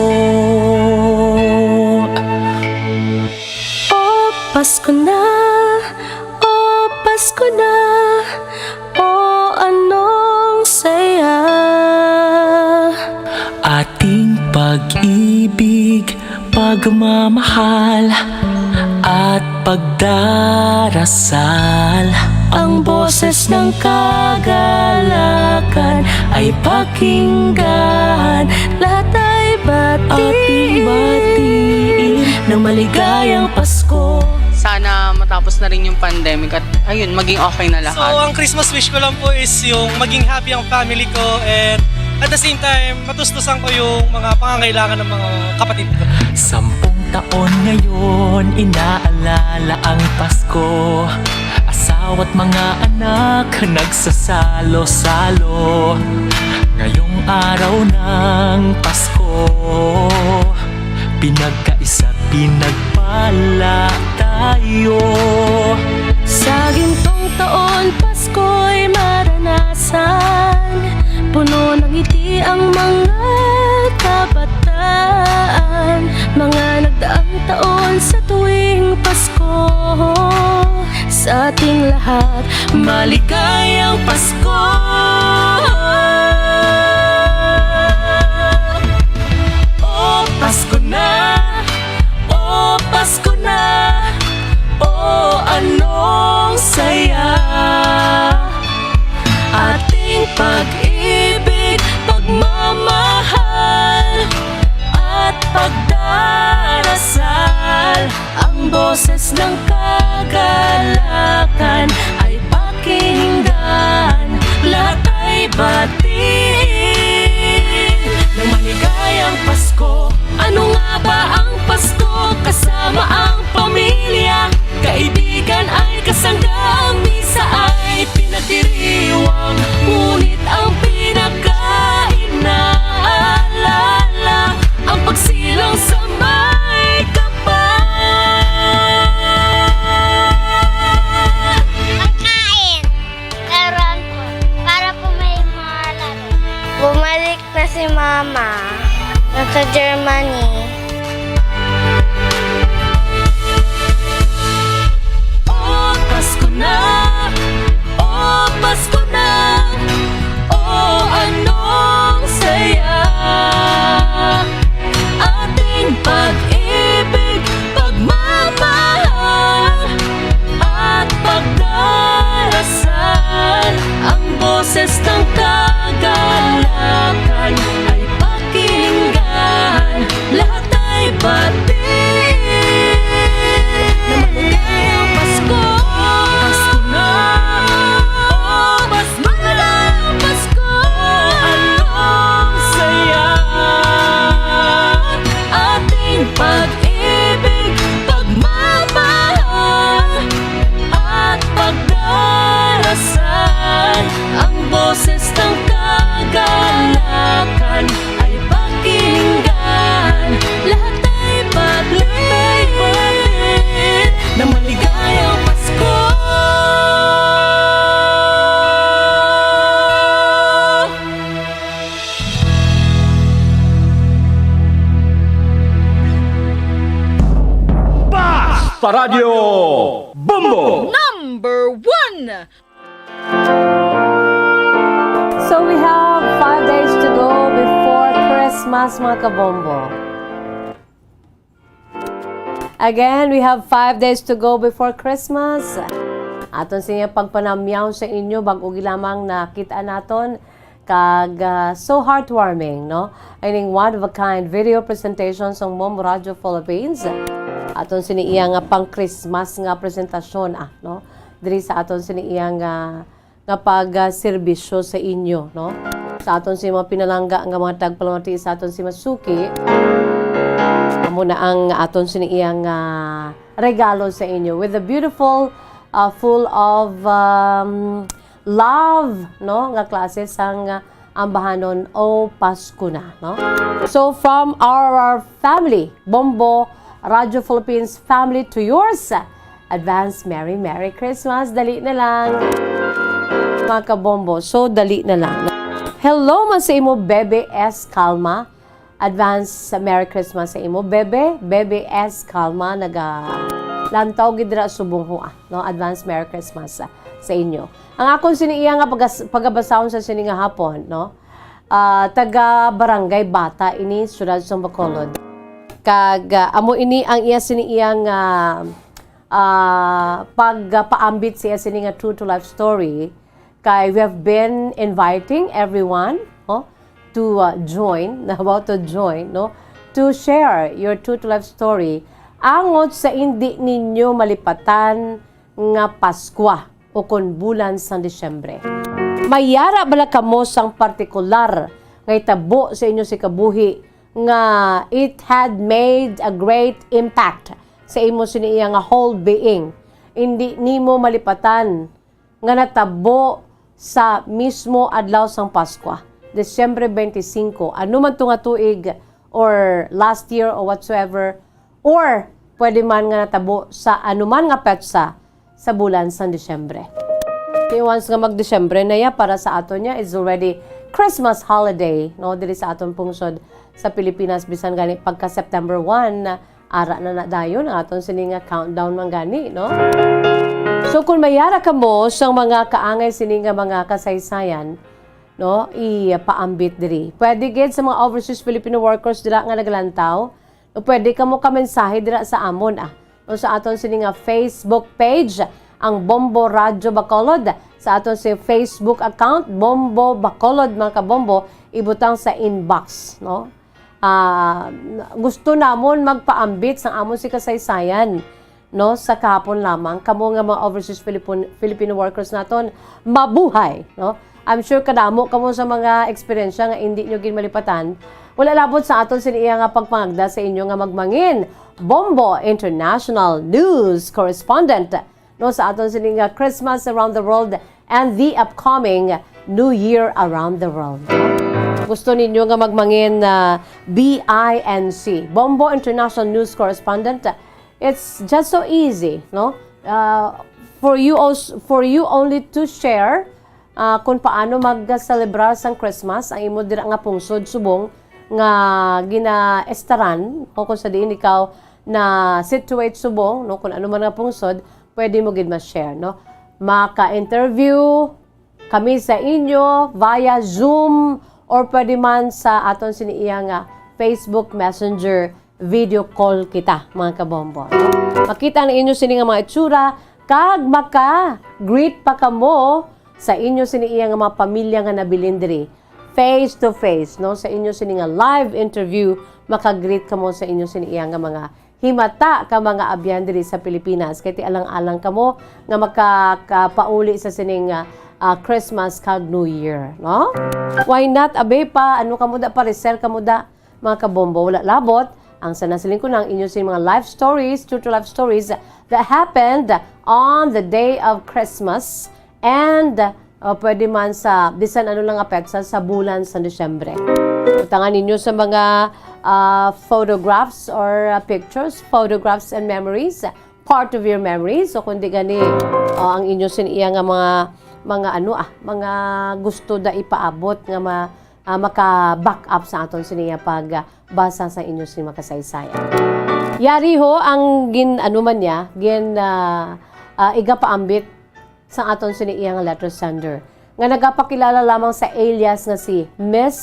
O Pasko na, o Pasko na, o anong saya. Ating pag-ibig, pagmamahal, at pagdarasal. Ang boses ng kagalakan ay pakinggan. Lahat ay batiin. Ating batiin ng maligayang Pasko. Sana matapos na rin yung pandemic at, ayun, maging okay na lahat. So, ang Christmas wish ko lang po is yung maging happy ang family ko and at the same time, matustusan ko yung mga pangangailangan ng mga kapatid ko. Sampung taon ngayon, inaalala ang Pasko. Asawa't mga anak, nagsasalo-salo. Ngayong araw ng Pasko, pinagkaisa't pinagpala tayo. Sa gintong taon, Pasko'y maranasan. Puno ng ngiti ang mga kabataan. Mga nagdaang taon sa tuwing Pasko. Sa ating lahat, maligayang Pasko. O Pasko na, o Pasko na, o anong saya. At Boses ng kagalakan ay pakinggan, lahat ay batiin. Ng maligayang Pasko, ano nga ba ang Pasko? Kasama ang pamilya, kaibigan ay kasangga, ang misa ay pinagdiriwang, ngunit ang pinakainaalala ang pagsilang sa may kapal. Pagkain. Laruan po. Para po may mga laro. Bumalik na si Mama. Nasa Germany. O Pasko na, o Pasko na, o anong saya. Ating pag-ibig, pagmamahal, at pagdarasal. Ang boses ng kagalakan ay pakinggan, lahat ay batiin. Na maligayang Pasko, Pasko na. O Pasko na, Pasko. Anong saya. Ating pag-ibig, pagmamahal, at pagdarasal. Ang boses ng kagalakan ay pakinggan, lahat ay batiin. Na maligayang Pasko. Basta Radyo Bombo! Number one! So we have five days to go before Christmas, mga kabombo. Again, we have five days to go before Christmas. Aton siya pagpanamyaw sa inyo, bag-o lamang nakita naton kag, ah, so heartwarming, no? Ining one of a kind video presentation sang Mom Radio Philippines. Aton sini iya nga pang Christmas nga presentasyon, ah, no? Diri sa aton sini iya nga, nga pag, ah, serbisyo sa inyo, no? Sa aton sini mga pinalangga nga mga tagpalamati sa aton sini mga suki, amo na ang aton sini iya nga regalo sa inyo with a beautiful, ah, full of, um, love, no, nga klase sang, ah, ambahanon, O Pasko na, no? So, from our family, Bombo Radio Philippines family, to yours, advance Merry, Merry Christmas. Dali na lang, mga kabombo. So, dali na lang. Hello man sa imo, Bebe S. Calma. Advance Merry Christmas sa imo, Bebe. Bebe S. Calma, naga lantaw gid dira subong ho, ah, no? Advance Merry Christmas, ah, sa inyo. Ang akon sini iya nga pagas-, pagabasahon sa sini nga hapon, no? Ah, taga Barangay Bata ini, siyudad sang Bacolod. Kag, ah, amo ini ang iya sini iya nga, ah, pagpaambit sa iya sini nga true to life story. Kay we have been inviting everyone, oh, to, uh, join, about to join, no, to share your true to life story angot sa indi ninyo malipatan nga Paskwa ukon bulan sang Disyembre. May yara bala kamo sang partikular nga hitabo sa inyo sini kabuhi nga it had made a great impact sa imo sini iya nga whole being? Indi nimo malipatan nga natabo sa mismo adlaw sang Paskwa, Disyembre twenty-five, ano man to nga tuig, or last year, or whatsoever, or pwede man nga natabo sa anuman nga petsa sa bulan sang Disyembre. Kay once nga mag-Disyembre na ya, para sa aton niya, it's already Christmas holiday, no, diri sa aton pungsod sa Pilipinas, bisan gani pagka September one, ara na na dayon ang aton sini nga countdown man gani, no? So, kung may yara kamo sang mga kaangay sini nga mga kasaysayan, no, ipaambit diri. Pwede gid sa mga overseas Filipino workers dira nga nagalantaw, no, pwede kamo kamensahe dira sa amon, ah, no, sa aton sini nga Facebook page, ang Bombo Radyo Bacolod, sa aton si Facebook account, Bombo Bacolod, mga kabombo, ibutang sa inbox, no? Ah, gusto namon magpaambit sang amon sini kasaysayan, no, sa kahapon lamang, kamo nga mga overseas Filipin-, Filipino workers naton, mabuhay, no? I'm sure kadamo kamo sa mga eksperyensya nga indi nyo ginmalipatan. Wala labot sa aton sini iya nga pagpangagda sa inyo nga magmangin, Bombo International News Correspondent, no, sa aton sini nga Christmas around the world and the upcoming New Year around the world. Gusto ninyo nga magmangin na B I N C, Bombo International News Correspondent? It's just so easy, no? Uh, for you als-, for you only to share, uh, kung paano magselebrar sang Christmas ang imo dira nga pungsod subong nga ginaestaran, o kung sa diin ikaw na situate subong, no, kung ano man nga pungsod, pwede mo gid ma-share, no? Maka-interview kami sa inyo via Zoom or pwede man sa aton sini iya nga Facebook Messenger, video call kita, mga kabombo, no? Makita na inyo sini nga mga itsura kag maka-greet pa kamo sa inyo sini iya nga mga pamilya nga nabilin diri face to face, no? Sa inyo sini nga live interview, maka-greet kamo sa inyo sini iya nga mga himata ka mga abyan diri sa Pilipinas. Kay ti alang-alang kamo nga makakapauli sa sining, ah, ah, Christmas kag New Year, no? Why not? Abe pa, ano kamo da, pareser kamo da, mga kabombo, wala labot. Ang sana siling ko na ang inyo sing mga life stories, true to life stories that happened on the day of Christmas and, uh, pwede man sa bisan ano lang nga petsa sa bulan sa Disyembre. Butangan ninyo sa mga, uh, photographs or, uh, pictures, photographs and memories, part of your memories. So, kundi gani, uh, ang inyo sin iya nga mga, mga ano, ah, mga gusto da ipaabot nga ma-, ah, maka-back up sa aton siniya pag, ah, basa sa inyo sin makasaysayan. Yari ho ang gin-, ano man niya, gin-, ah, ah, igapaambit sa aton sini iya nga letter sender, nga nagapakilala lamang sa alias nga si Miss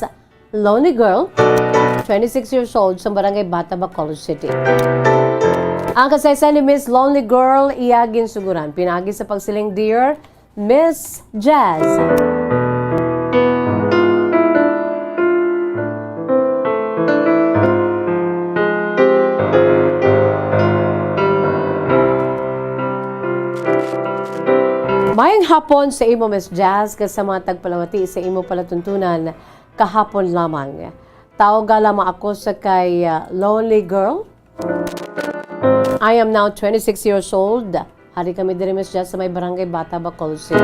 Lonely Girl, twenty-six years old, sa Barangay Bata, Bacolod City. Ang kasaysayan ni Miss Lonely Girl, iya ginsuguran pinagi sa pagsiling, "Dear Miss Jazz." Mayong hapon sa imo, Miss Jazz, kag sa mga tagpalamati sa imo palatuntunan kahapon lamang. Tawga lamang ako sa kay, ah, Lonely Girl. I am now twenty-six years old. Hari kami diri, Miss Jazz, sa may Barangay Bata, Bacolod City.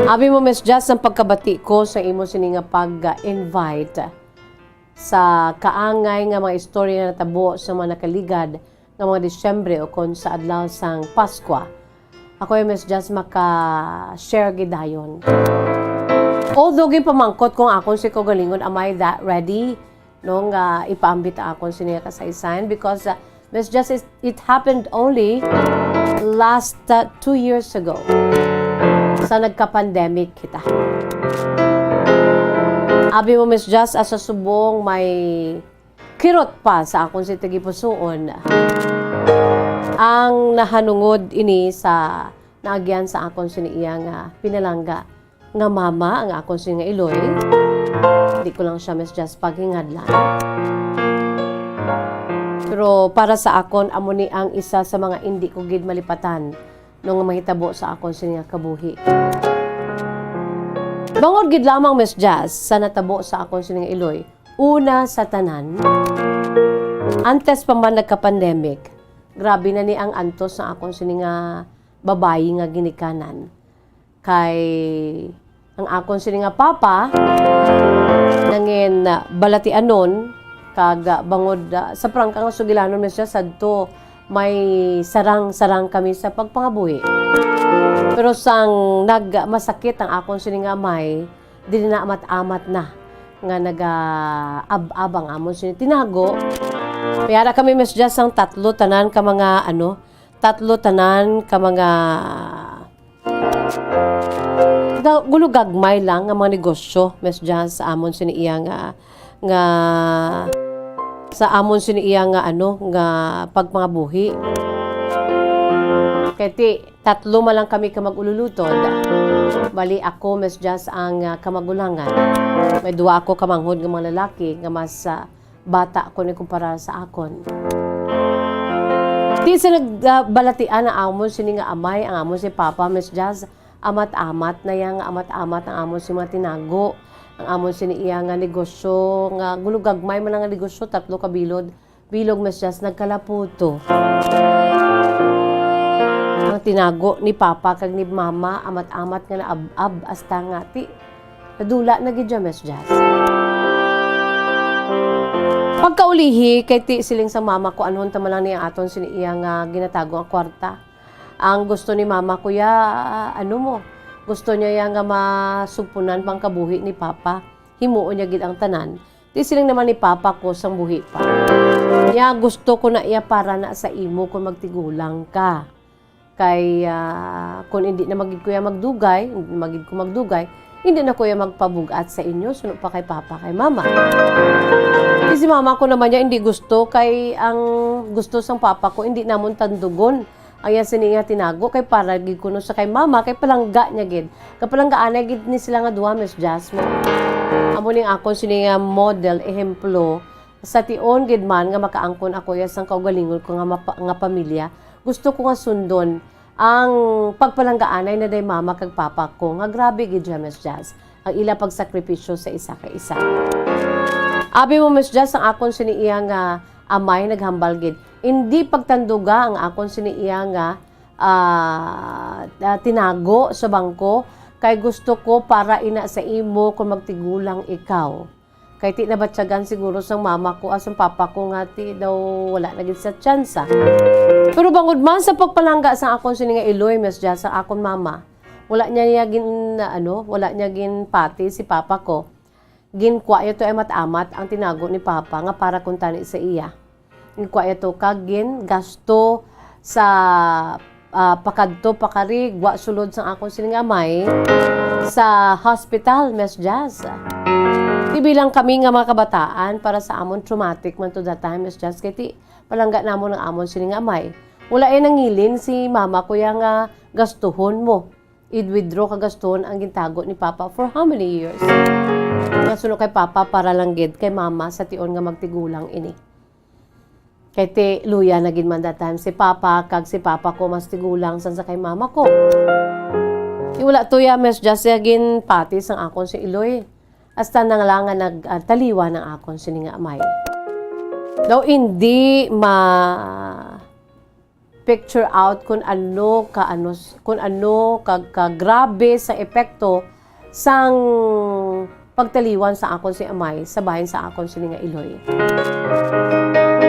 Abi mo, Miss Jazz, ang pagkabati ko sa imo sini nga pag-invite sa kaangay nga mga istorya nga natabo sa mga nakaligad nga mga Disyembre o kon sa adlaw sang Paskwa. Ako, Miss Jazz, maka-share gid dayon. Although ginpamangkot ko ang akon si kaugalingon, "Am I that ready?" No, nga ipaambit ang akon sini nga kasaysayan because, uh, Miss Jazz, is, it happened only last, uh, two years ago sa nagka-pandemic kita. Abi mo, Miss Jazz, asa subong may kirot pa sa akon si tagipusoon ang nahanungod ini sa naagyan sa akon sini iya nga pinalangga nga mama ang akon sini nga iloy. Di ko lang siya, Miss Jazz, paghingadlan. Pero para sa akon, amo ni ang isa sa mga indi ko gid malipatan no nga mahitabo sa akon sini nga kabuhi. Bangod gid lamang, Miss Jazz, sa natabo sa akon sini nga iloy, una sa tanan, antes pa man nagka-pandemic, grabe na ni ang antos sa akon sini nga babayi nga ginikanan. Kay ang akon sini nga papa nangin, ah, balatianon, kag, ah, bangod, ah, sa prangka nga sugilanon, Miss Jazz, sadto may sarang-sarang kami sa pagpangabuhi. Pero sang nagmasakit ang akon sini nga amay, dili na amat-amat na nga nagaab-ab ang amon sini tinago. May ara kami, Miss Jazz, ang tatlo tanan ka mga, ano, tatlo tanan ka mga ga-, gulo gagmay lang nga mga negosyo, Miss Jazz, sa amon sini iya nga, nga, sa amon sini iya nga, ano, nga pagpangabuhi. Kay ti, tatlo man lang kami ka mag-ululutod. Bali, ako, Miss Jazz, ang, ah, kamagulangan. May duwa ako ka manghod nga mga lalaki nga mas, ah, bata ko ni kumpara sa akon. Ti sa nagbalatian ang amon sini nga amay, ang amon si Papa, Miss Jazz, amat-amat na iya nga amat-amat ang amon si mga tinago. Ang amon sini iya nga negosyo, nga gulugagmay man lang nga negosyo, tatlo ka bilog. Bilog, Miss Jazz, nagkalaputo. Ang tinago ni Papa kag ni Mama, amat-amat nga naab-ab, hasta nga ti, nadula na gid siya, Miss Jazz. Pagkaulihi, kay ti siling sa mama ko, anhon ta man lang ni aton sini iya nga ginatago ang kwarta. Ang gusto ni mama ko ya, ano mo, gusto niya ya nga masugpunan pang kabuhi ni Papa. Himuon niya gid ang tanan. Ti siling naman ni Papa ko sang buhi pa. Niya, gusto ko na iya para na sa imo kung magtigulang ka. Kay, ah, kung hindi na magid ko ya magdugay, hindi magid ko magdugay, hindi na ko ya magpabug-at sa inyo, suno pa kay Papa, kay Mama. Ti si Mama ko naman niya, hindi gusto, kay ang gusto sang Papa ko, hindi namon tandugon. Ang iya sini nga tinago kay para gid kuno sa kay mama, kay palangga niya gid. Kapalanggaan na gid ni sila nga duha, Miss Jasmine. Amo ning akon sini nga model, ehemplo, sa tion gid man nga makaangkon ako iya sang kaugalingon ko nga mapa-, nga pamilya. Gusto ko nga sundon ang pagpalanggaanay na day mama kag papa ko, nga grabe gid siya, Miss Jazz, ang ila pagsakripisyo sa isa ka isa. Abi mo, Miss Jazz, ang akon sini iya nga amay naghambal gid, indi pagtanduga ang akon sini iya nga, ah, ah, tinago sa bangko, kay gusto ko para ina sa imo kon magtigulang ikaw. Kay ti nabatyagan siguro sang mama ko, ah, sang papa ko nga ti daw wala na gid sa tsansa. Pero bangod man sa pagpalangga sang akon sini nga iloy, Miss Jazz, sa akon mama, wala niya, niya gin-, ano, wala niya ginpati si papa ko. Ginkwa niya to ay amat-amat ang tinago ni Papa nga para kuntani sa iya. Ginkwa niya to kag gingasto sa, ah, pakadto pakari, gwa sulod sang akon sini nga amay sa hospital, Miss Jazz. Ti bilang kami nga mga kabataan, para sa amon traumatic man to that time, Miss Jazz, kay ti palangga namon ang amon sini nga amay. Wala ay nangilin si mama ko ya nga gastuhon mo. I-withdraw ka gaston ang gintago ni Papa for how many years? Nga suno kay Papa, para lang gid kay Mama sa tion nga magtigulang ini. Kay ti luya na gid man that time si Papa, kag si Papa ko mas tigulang sang sa kay Mama ko. Ti wala to ya, Miss Jazz, ya ginpati sang akon si iloy. Hasta na lang nga nag, ah, taliwan ang akon sini nga amay. Daw indi ma- picture out kung ano ka, ano s-, kung ano ka, ka grabe sa epekto sang pagtaliwan sa akon si amay sa bahin sa akon sini nga iloy.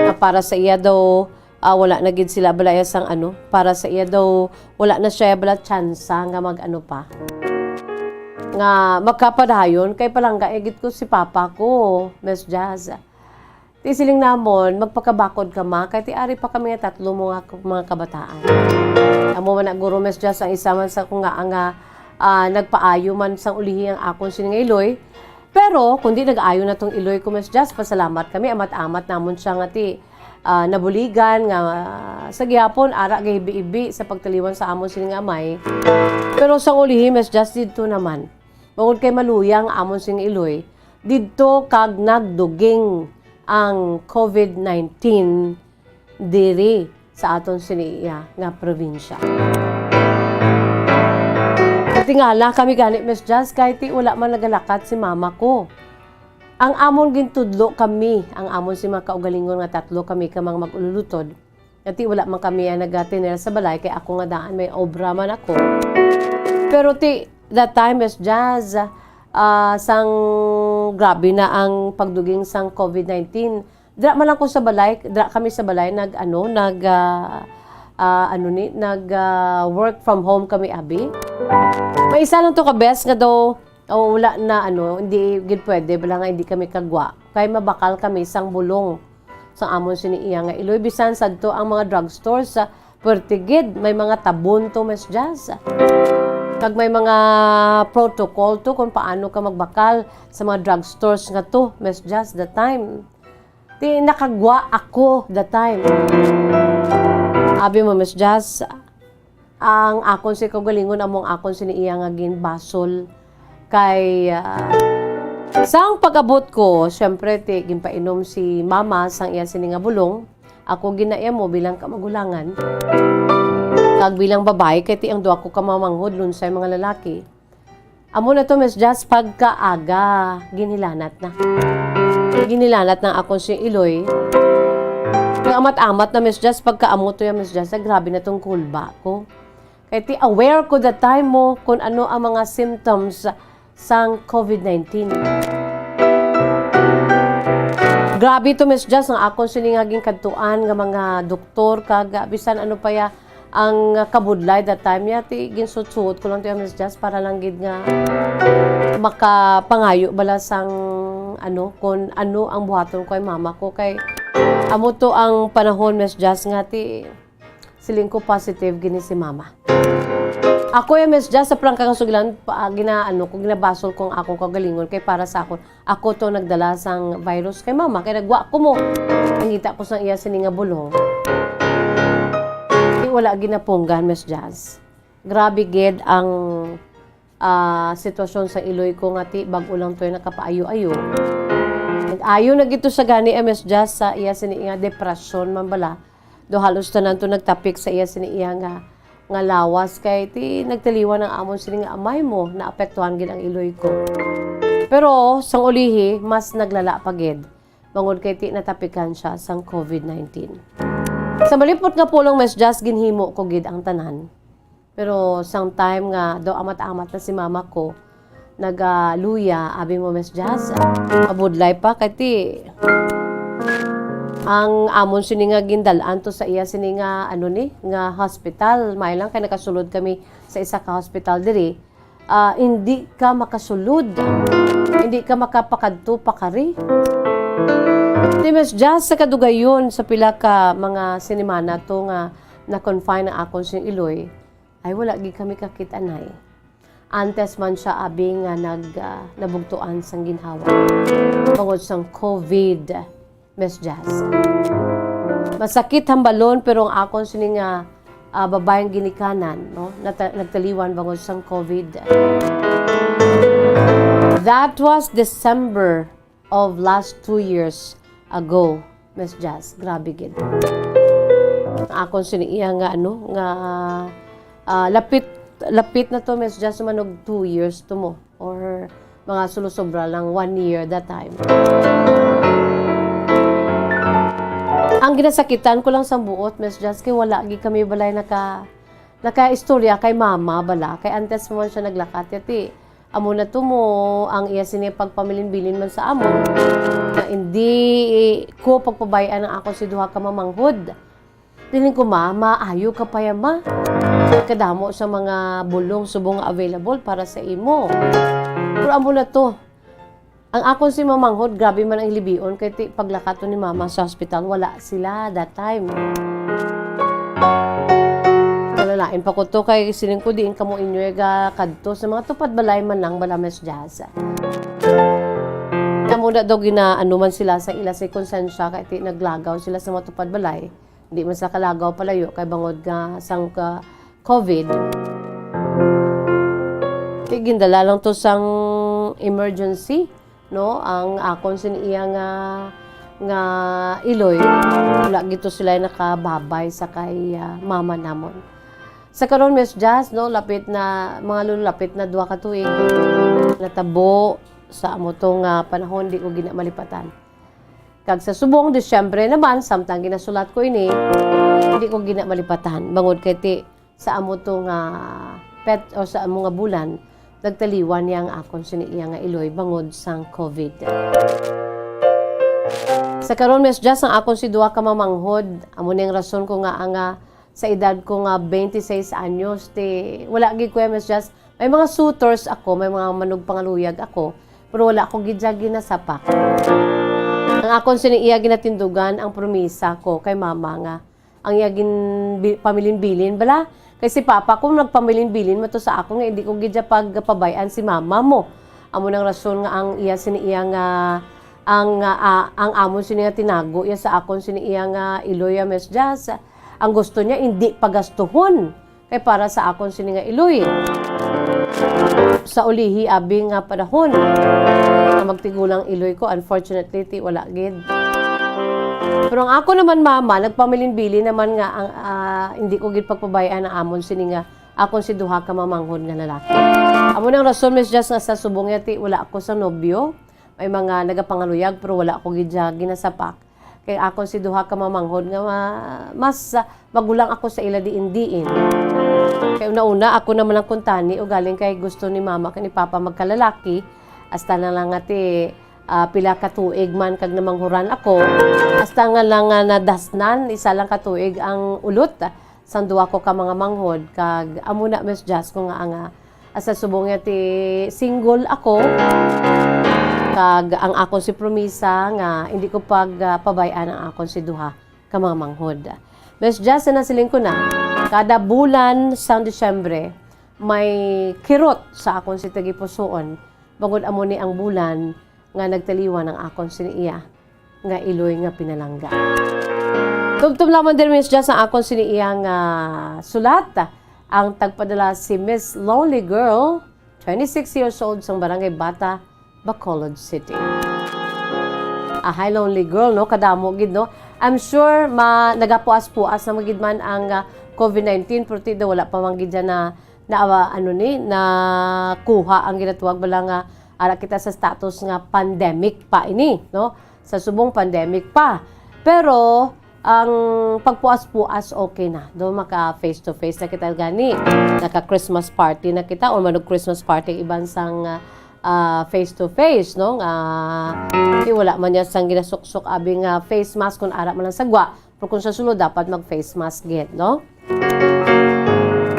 Ah, para sa iya daw, ah, wala na gid sila balaya sang ano, para sa iya daw wala na siya bala tsansa nga mag-ano pa, nga magkapadayon kay palangga gid ko si papa ko, Miss Jazz. Ti siling namon, "Magpakabakod ka, ma, kay ti ari pa kami nga tatlo mo nga k-, mga kabataan." Amo man na, guro, Miss Jazz, ang isa man sa ko nga, nga, ah, nagpaayo man sang ulihi ang akon sini nga iloy. Pero, kundi nag-ayo na tong iloy ko, Miss Jazz, pasalamat kami, amat-amat namon siya nga ti, ah, nabuligan nga, ah, sa gihapon, ara gahibi-ibi sa pagtaliwan sa amon sini nga amay. Pero sang ulihi, Miss Jazz, didto naman. Bangod kay maluya ang amon sini nga iloy, didto kag nagduging ang covid nineteen diri sa aton sini iya nga probinsya. Tingala kami gani, Miss Jazz, kay ti wala man nagalakat si mama ko. Ang amon gintudlo kami, ang amon si mga kaugalingon nga tatlo kami ka mga mag-ululutod. Nga ti wala man kami, ah, nagatener sa balay, kay ako nga daan may obra man ako. Pero ti, that time, Miss Jazz, ah, sang grabe na ang pagduging sang covid nineteen, dira man lang ko sa balay, dira kami sa balay nag, ano, nag, ah, ah, ano ni, nag, ah, work from home kami, abi. May isa lang to ka bes nga daw, oh, wala na, ano, hindi gid pwede, bala nga hindi kami kagwa. Kay mabakal kami sang bulong sa amon sini iya nga iloy. Bisan sadto ang mga drugstore sa Pertigid, may mga tabon to, Miss Jazz. Kag may mga protocol to kung paano ka magbakal sa mga drugstores nga to, Miss Jazz, the time. Ti nakagwa ako the time. Abi mo, Miss Jazz, ang akon si kaugalingon among akon sini iya nga ginbasol kay, ah, sang pag-abot ko, syempre, ti ginpainom si mama sang iya sini nga bulong. Ako gin-iya mo bilang kamagulangan. Kag bilang babayi, kay ti ang duha ko ka mamanghod, lunsay mga lalaki. Amo na to, Miss Jazz, pagkaaga, ginilanat na. Ginilanat na akon si Iloy. Kay amat-amat na, Miss Jazz, pagkaamo to ya, Miss Jazz, ay grabe na tong kulba ko. Kay ti aware ko that time mo kung ano ang mga symptoms sang COVID nineteen. Grabe to, Miss Jazz, ang akon sini nga ginkadtuan nga mga doktor kag, ah, bisan ano pa ya ang kabudlay that time ya, ti ginsuot-suot ko lang to ya, Miss Jazz, para lang gid nga makapangayo bala sang ano, kung ano ang buhaton ko kay mama ko. Kay amo to ang panahon, Miss Jazz, nga ti siling ko positive gini si mama. Ako ya, Miss Jazz, sa prangka nga sugilan, pa, gina, ano, ko ginabasol ko ang akong kaugalingon kay para sa akon. Ako to nagdala sang virus kay mama, kay nagwa ko mo. Nangita ko sang iya sini nga bulong. Di wala ginapunggan, Miss Jazz. Grabe gid ang, ah, sitwasyon sa Iloy ko nga ti bag-o lang to yung nakapaayo-ayo. Nag-ayo na gid to sa gani, eh, Miss Jazz, sa iya sini nga depresyon man bala. Do halos tanan to nagtapik sa iya sini iya nga, nga lawas kay ti nagtaliwan ang amon sini nga amay mo, naapektuhan gid ang Iloy ko. Pero sang ulihi, mas naglala pa gid. Bangod kay ti natapikan siya sang COVID nineteen. Sa malipot nga pulong, Miss Jazz, ginhimo ko gid ang tanan. Pero sang time nga daw amat-amat na si mama ko, nagaluya, abi mo, Miss Jazz, mabudlay pa, kay ti, ang amon sini nga gindal-an to sa iya sini nga, ano ni, nga hospital. May lang kay nakasulod kami sa isa ka hospital diri. Ah, hindi ka makasulod. Hindi ka makapakadto pakari. Ti, Miss Jazz, sa kadugayon, sa pila ka mga sinimana to nga na-confine ang akon sing Iloy, ay wala gid kami kakit-anay. Antes man siya, abi, nga nag, ah, nabugtuan sang ginhawa bangod sang COVID, Miss Jazz. Masakit hambalon, pero ang akon sini nga, ah, babayang ginikanan, no? Nata-, nagtaliwan bangod sang COVID. That was December of last two years ago, Miss Jazz. Grabe gid. Ang akon sini iya nga, ano, nga, ah, lapit, lapit na to, Miss Jazz, manog two years to mo. Or mga sulusobra lang, one year that time. Ang ginasakitan ko lang sa buot, Miss Jazz, kay wala gid kami balay naka, naka-istorya kay mama bala. Kay antes mo man siya naglakat, yati. Amo na to mo, ang iya sini pagpamilin-bilin man sa amon. Na hindi ko pagpabay-an ang ako si duha ka mamanghod. Piling ko, "Ma, maayo ka pa ya, ma. Kadamo sa mga bulong subong nga available para sa imo." Pero amo na to. Ang akon si mamanghod, grabe man ang libion, kay ti, paglakaton ni mama sa hospital, wala sila that time. Nalalain pa ko to, kay siling ko, "Diin kamo inyo ga kadto sa mga tupad balay man lang bala, Miss Jazz?" Amo na daw gina-, ano man sila sa ila si konsensya, kay ti, naglagaw sila sa mga tupad balay. Di man sila kalagaw palayo kay bangod nga sang ka COVID. Kay gindala lang to sang emergency, no? Ang akon sin iya nga, nga iloy, wala gito sila nakababay sa kay, ah, mama namon. Sa karon, Miss Jazz, no, lapit na, mga lulapit na duha ka tuig, natabo sa amo to nga panahon, di ko gina malipatan. Kag sa subong Disyembre naman, samtang ginasulat ko ini, hindi ko gina malipatan. Bangod kay ti, sa amo to nga pet o sa amo nga bulan, nagtaliwan niya ang akon sini iya nga iloy bangod sang COVID. Sa karon, Miss Jazz, ang akon si duha ka mamanghod, amo ni ang rason ko nga, nga sa edad ko nga twenty-six anyos, ti wala gid, Kuya Miss Jazz. May mga suitors ako, may mga manugpangaluyag ako, pero wala ko gid siya ginasapak. Ang akon sini iya ginatindugan ang promisa ko kay mama nga ang iya gin-, bi-, pamilin-bilin bala. Kay si papa ko nagpamilin-bilin man to sa ako nga hindi ko gid siya pagpabay-an si mama mo. Amo nang rason nga ang iya sini iya nga ang, ah, ang amon sini nga tinago iya sa akon sini iya nga iloy, ah, Miss Jazz. Ang gusto niya, hindi pagastuhon. Kay para sa akon sini nga iloy, sa ulihi abi nga panahon nga magtigulang iloy ko, unfortunately, ti wala gid. Pero ang ako naman mama, nagpamilin-bilin naman nga ang, ah, hindi ko gid pagpabay-an ang amon sini nga akon si duha ka mamanghod nga lalaki. Amo nang rason, Miss Jazz, nga sa subong niya ti wala ako sa nobyo. May mga nagapangaluyag pero wala ko gid siya ginasapak. Kay akon si duha ka mamanghod nga ma-, mas, ah, magulang ako sa ila diin-diin. Kay una-una, ako naman ang kuntani, ugaling kay gusto ni mama kag ni papa magkalalaki. Hasta na lang nga ti, ah, pila ka tuig man kag namanghuran ako. Hasta nga lang nga nadasnan, isa lang ka tuig ang ulot sang duha ko ka mga manghod. Kag amo na, Miss Jazz, ko nga, nga, ah, sa subong niya ti single ako, kag ang akon si promisa nga hindi ko pag, ah, pabay-an ang akon si duha ka mga manghod. Miss Jazz, nasiling ko na, kada bulan sang Disyembre, may kirot sa akon si tagipusoon, bangod amo ni ang bulan nga nagtaliwan ang akon sini iya nga iloy nga pinalangga. Tumtom lamang diri, Miss Jazz, ang akon sini iya nga sulat. Ang tagpadala si Miss Lonely Girl, twenty-six years old, sang Barangay Bata, Bacolod City. Ah, hi, Lonely Girl, no? Kadamo gid, no? I'm sure ma-, nagapuas-puas na gid man ang, ah, COVID nineteen, pero ti daw wala pa man gid dyan na, na, ah, ano ni, nakuha ang ginatawag bala nga ara kita sa status nga pandemic pa ini, no? Sa subong pandemic pa. Pero ang pagpuas-puas okay na. Do maka face to face na kita gani. Naka Christmas party na kita or manog Christmas party iban sang, ah, ah, face to face, no? Nga, ti wala man niya sang ginasuksok abi nga face mask kung ara man lang sa gwa, pero kung sa sulod dapat mag face mask gid, no?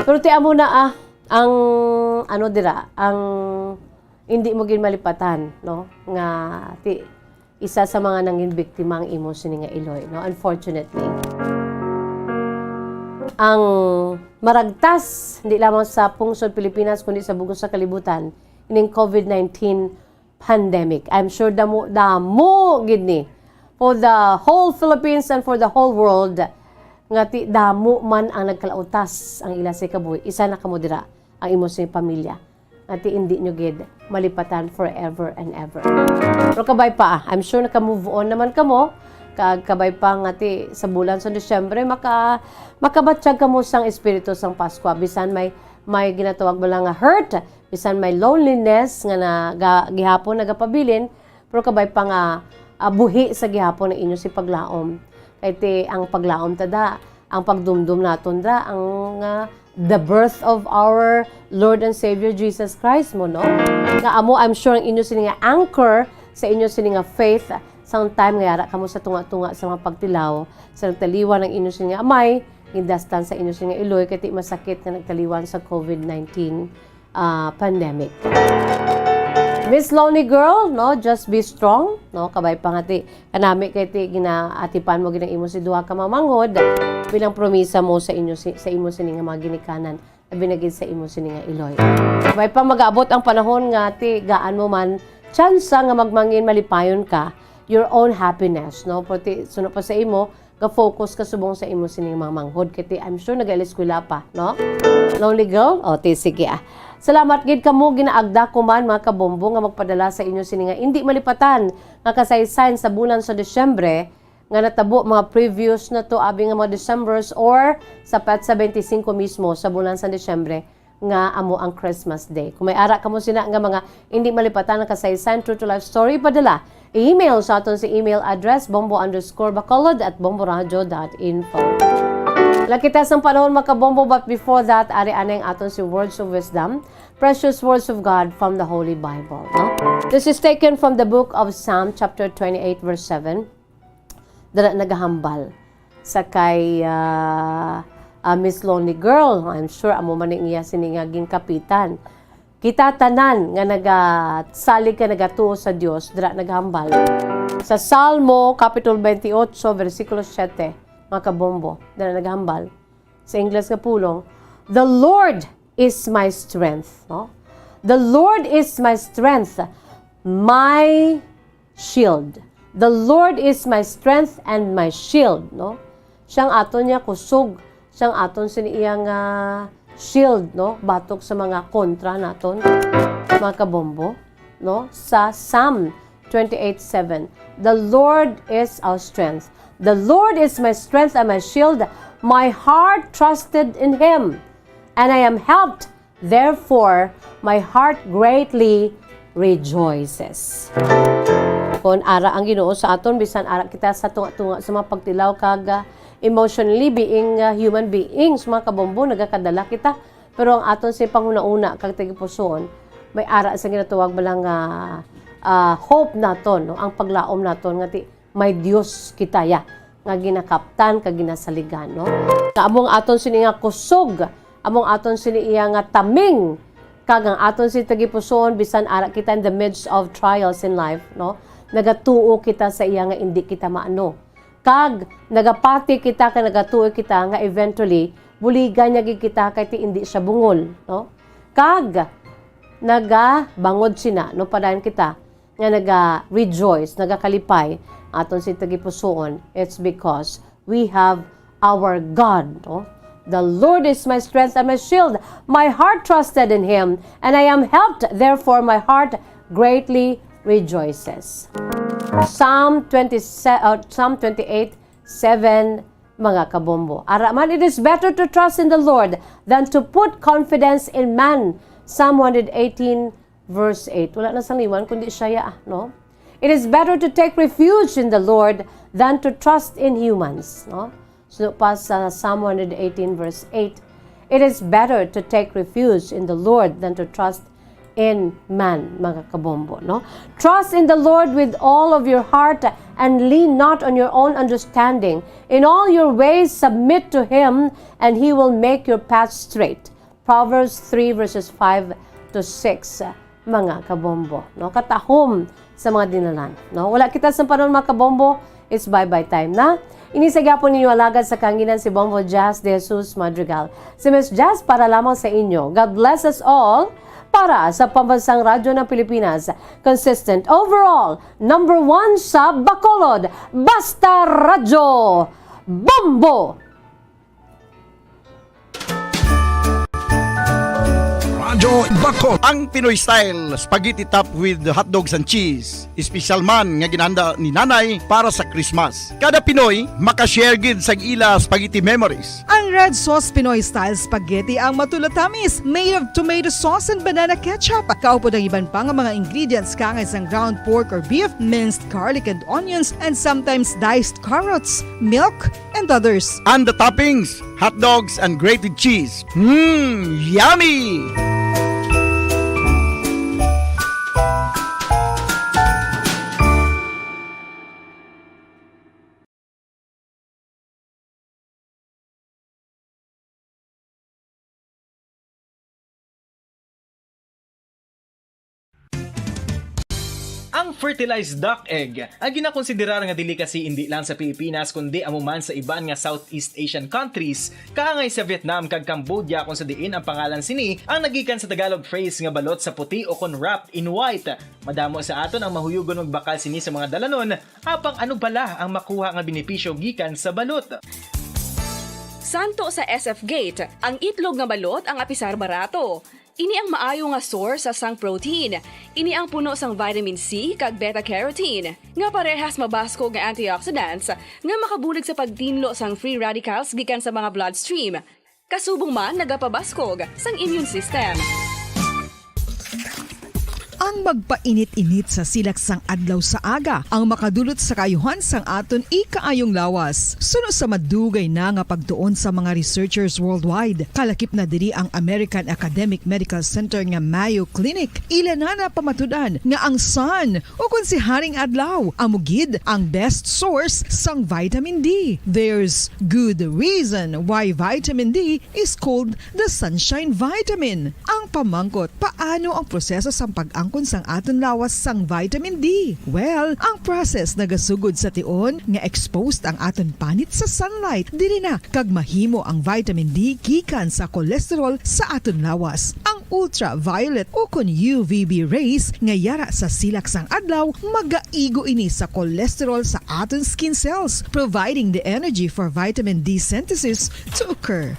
Pero ti amo na, ah, ang ano dira, ang hindi mo gid malipatan, no? Nga ti isa sa mga nangin biktima ang imo sini nga iloy, no? Unfortunately. Ang maragtas, hindi lamang sa pungsod Pilipinas, kundi sa bug-os sa kalibutan, ining COVID nineteen pandemic. I'm sure damo, damo gid ni for the whole Philippines and for the whole world nga ti damo man ang nagkalautas ang ila sa kabuhi. Isa na kamo dira, ang imo sing pamilya. Nga ti indi nyo gid malipatan forever and ever. Pero kabay pa, ah, I'm sure naka-move on naman kamo. Kag kabay pa nga ti sa bulan sa Disyembre, maka-, makabatyag kamo sang espiritu sang Paskwa. Bisan may, may ginatawag mo lang nga hurt, bisan may loneliness nga na, ga-, gihapon nagapabilin, pero kabay pa nga, ah, buhi sa gihapon ang inyo si paglaom. Kay ti ang paglaom ta da, ang pagdumdom naton da, ang, ah, the birth of our Lord and Savior Jesus Christ mo, no? Nga amo, I'm sure, ang inyo sini nga anchor sa inyo sini nga faith, sang time nga yara kamo sa tunga-tunga sa mga pagtilaw, sa nagtaliwan ang inyo sini nga amay, gindastan sa inyo sini nga iloy, kay ti masakit nga nagtaliwan sa COVID nineteen, ah, pandemic. Miss Lonely Girl, no, just be strong, no, kabay pa nga ti kanami kay ti ginaatipan mo gid ang imo si duha ka mamanghod bilang promisa mo sa inyo si, sa imo sini nga mga ginikanan, abi na gid sa imo sini nga iloy. Kabay pa, magaabot ang panahon nga ti gaan mo man tsansa nga magmangin malipayon ka, your own happiness, no? Pero ti suno pa sa imo, ga-focus ka subong sa imo sining mga manghod. Kay ti, I'm sure nagaeskwela pa, no? Lonely girl? O, ti, sige, ah. Salamat gid kamo, ginaagda ko man, mga kabombo, nga magpadala sa inyo sini nga indi malipatan nga kasaysayan sa bulan sa Disyembre, nga natabo mga previous na to, abi nga mga Decembers, or sa petsa twenty-five mismo sa bulan sa Disyembre, nga amo ang Christmas Day. Kung may ara kamo sina nga mga hindi malipatan nga kasaysayan, true to life story, padala. Email sa aton sa email address, bombo underscore bacolod at bomboradio dot info. Lakita sang panahon, mga kabombo, but before that, ari anay ang aton si Words of Wisdom, precious words of God from the Holy Bible, no? This is taken from the book of Psalm, chapter twenty-eight, verse seven. Dira nagahambal sa kay, ah, ah, Miss Lonely Girl. I'm sure amo man ang iya sini nga ginkapitan. Kita tanan nga nagasalig ka, nagatuo sa Dios, dira nagahambal. Sa Salmo, Kapitulo twenty-eight, bersikulo siete, mga kabombo, dira nagahambal. Sa Ingles nga pulong, "The Lord is my strength," no? "The Lord is my strength, my shield." "The Lord is my strength and my shield," no? Siyang aton niya kusog, siyang aton sini iya nga shield, no? Batok sa mga kontra naton, mga kabombo, no? Sa Psalm twenty-eight seven, "The Lord is our strength. "The Lord is my strength and my shield. My heart trusted in him, and I am helped. Therefore, my heart greatly rejoices." Kon ara ang Ginoo sa aton, bisan ara kita sa tunga-tunga sa mga pagtilaw kag, ah, emotionally being, ah, human beings, mga kabombo, nagakadala kita. Pero ang aton si panghunahuna kag tagipusoon, may ara sa ginatawag bala nga, ah, hope naton, no? Ang paglaom naton nga ti-, may Dios kita ya nga ginakaptan kag ginasaligan, no? Nga among aton sini nga kusog, among aton sini iya nga taming, kag ang aton si tagipusoon, bisan ara kita in the midst of trials in life, no? Nagatuo kita sa iya nga indi kita maano. Kag nagapati kita, kag nagatuo kita nga eventually buligan niya gid kita kay ti indi siya bungol, no? Kag nagabangod sina, no, padayon kita nga naga-rejoice, nagakalipay aton si tagipusoon. It's because we have our God, no? "The Lord is my strength and my shield. My heart trusted in him, and I am helped. Therefore, my heart greatly rejoices." Psalm twenty, uh, Psalm twenty-eight seven, mga kabombo. Ara man, "It is better to trust in the Lord than to put confidence in man." Psalm one hundred eighteen, verse eight. Wala na sang liwan, kundi siya ya, no? "It is better to take refuge in the Lord than to trust in humans," no? So, pa sa Psalm one hundred eighteen, verse eight, "It is better to take refuge in the Lord than to trust in man," mga kabombo, no? "Trust in the Lord with all of your heart and lean not on your own understanding. In all your ways, submit to Him, and He will make your path straight." Proverbs three, verses five to six, mga kabombo, no? Katahom sa mga dinalan, no? Wala kita sa panahon, mga kabombo, it's bye-bye time na. Ini sa gyapon ninyo alagad sa kahanginan, si Bombo Jazz De Jesus Madrigal. Si Miss Jazz para lamang sa inyo. God bless us all. Para sa Pambansang Radyo ng Pilipinas, consistent overall, number one sa Bacolod. Basta Radyo, Bombo! Radyo Bacol. Ang Pinoy style spaghetti topped with hotdogs and cheese. Espesyal man nga ginhanda ni Nanay para sa Christmas. Kada Pinoy makashare gid sa ila spaghetti memories. Ang Red Sauce Pinoy Style Spaghetti ang matulatamis, made of tomato sauce and banana ketchup. Kaupod ang iban pa nga mga ingredients, kaangay sang ground pork or beef, minced garlic and onions, and sometimes diced carrots, milk, and others. And the toppings, hot dogs and grated cheese. Mmm, yummy! Ang fertilized duck egg, ang ginakonsiderar nga delicacy indi lang sa Pilipinas, kundi amo man sa iban nga Southeast Asian countries, kaangay sa Vietnam kag Cambodia, kung sa diin ang pangalan sini ang nagikan sa Tagalog phrase nga balot sa puti o kon wrapped in white. Madamo sa aton ang mahuyugon magbakal sini sa mga dalanon, apang ano bala ang makuha nga benepisyo gikan sa balot? Santo sa S F Gate, ang itlog nga balot ang apisar barato. Ini ang maayo nga source sa sang protein. Ini ang puno sang vitamin C kag beta carotene, nga parehas mabaskog nga antioxidants nga makabulig sa pagtinlo sang free radicals gikan sa mga bloodstream. Kasubong man, nagapabaskog sang immune system. Ang magpainit-init sa silak sang adlaw sa aga ang makadulot sa kaayuhan sang aton ikaayong lawas. Suno sa madugay na nga pagtuon sa mga researchers worldwide, kalakip na diri ang American Academic Medical Center nga Mayo Clinic, ila na napamatud-an nga ang sun, o kon si Haring Adlaw, amo gid ang best source sang vitamin D. There's good reason why vitamin D is called the sunshine vitamin. Ang pamangkot, paano ang proseso sang pag-angkon sang aton lawas sang vitamin D? Well, ang process nagasugod sa tion nga exposed ang aton panit sa sunlight. Diri na kag mahimo ang vitamin D gikan sa cholesterol sa aton lawas. Ang ultraviolet o kon U V B rays nga yara sa silak sang adlaw, magaigo ini sa cholesterol sa aton skin cells, providing the energy for vitamin D synthesis to occur.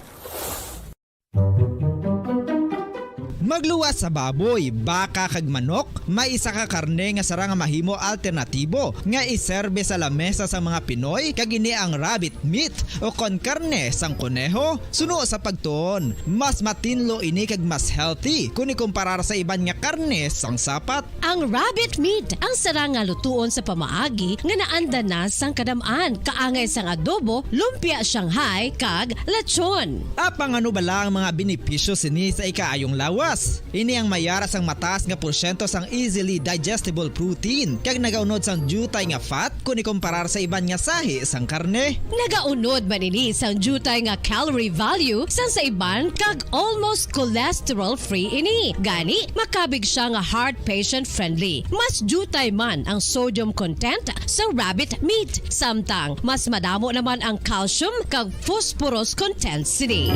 Magluwas sa baboy, baka kag manok, may isa ka karne nga sarang nga mahimo alternatibo nga iserbe sa lamesa sang mga Pinoy, kag ini ang rabbit meat o kon karne sang koneho. Suno sa pagtuon, mas matinlo ini kag mas healthy kon ikumparar sa iban nga karne sang sapat. Ang rabbit meat ang sarang nga lutuon sa pamaagi nga naanda na sang kadam-an, kaangay sang adobo, lumpia Shanghai, kag lechon. Apang ano bala ang mga benepisyo sini sa ikaayong lawas? Ini ang may ara sang mataas nga porsyento sang easily digestible protein, kag nagaunod sang diutay nga fat kon ikumparar sa iban nga sahi sang karne. Nagaunod man ini sang diutay nga calorie value sang sa iban, kag almost cholesterol-free ini. Gani, makabig sia nga heart patient-friendly. Mas diutay man ang sodium content sa rabbit meat, samtang mas madamo naman ang calcium kag phosphorus content sini.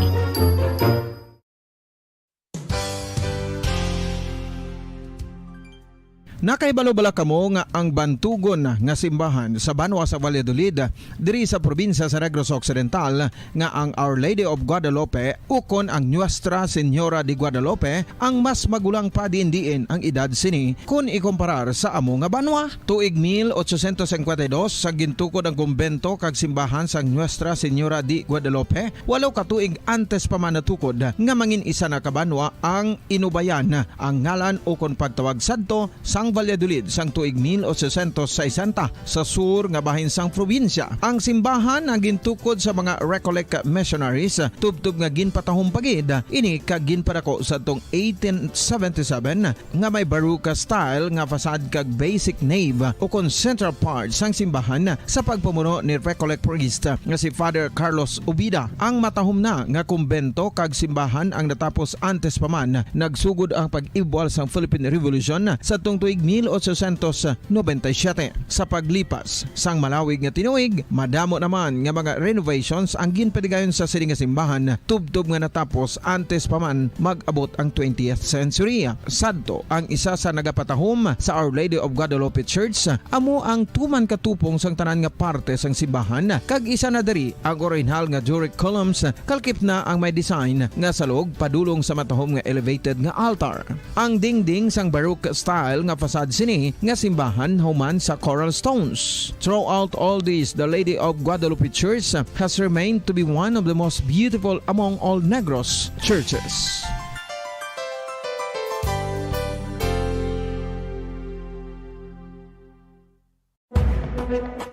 Nakahibalo bala kamo nga ang bantugon nga simbahan sa banwa sa Valladolid, diri sa probinsya sa Negros Occidental, nga ang Our Lady of Guadalupe ukon ang Nuestra Señora de Guadalupe ang mas magulang pa diin-diin ang edad sini kon ikumparar sa amo nga banwa? Tuig mil ochocientos cincuenta y dos sa gintukod ang kumbento kag simbahan sang Nuestra Señora de Guadalupe, walo ka tuig antes pa man natukod nga mangin isa na ka banwa ang inubayan ang ngalan ukon pagtawag sadto sang Valladolid sang tuig mil ochocientos sesenta sa sur nga bahin sang probinsya. Ang simbahan ang gintukod sa mga Recollect missionaries, tubtob nga ginpatahom pa gid ini kag ginpadako sadtong eighteen seventy-seven nga may Baroque style nga facade kag basic nave ukon central part sang simbahan sa pagpamuno ni Recollect priest nga si Father Carlos Ubida. Ang matahom na nga kumbento kag simbahan ang natapos antes pa man nagsugod ang pag-ibwal sang Philippine Revolution sadtong tuig mil ochocientos noventa y siete. Sa paglipas sang malawig nga tinuig, madamo naman nga mga renovations ang ginpatigayon sa sini nga simbahan, tubtob nga natapos antes pa man mag-abot ang twentieth century. Sadto, ang isa sa nagapatahom sa Our Lady of Guadalupe Church amo ang tuman katupong sang tanan nga parte sang simbahan, kag isa na diri ang orihinal nga Doric columns, kalkip na ang may design nga salog padulong sa matahom nga elevated nga altar. Ang dingding sang Baroque style nga facade sini nga simbahan human sa coral stones. Throughout all this, the Lady of Guadalupe Church has remained to be one of the most beautiful among all Negros churches.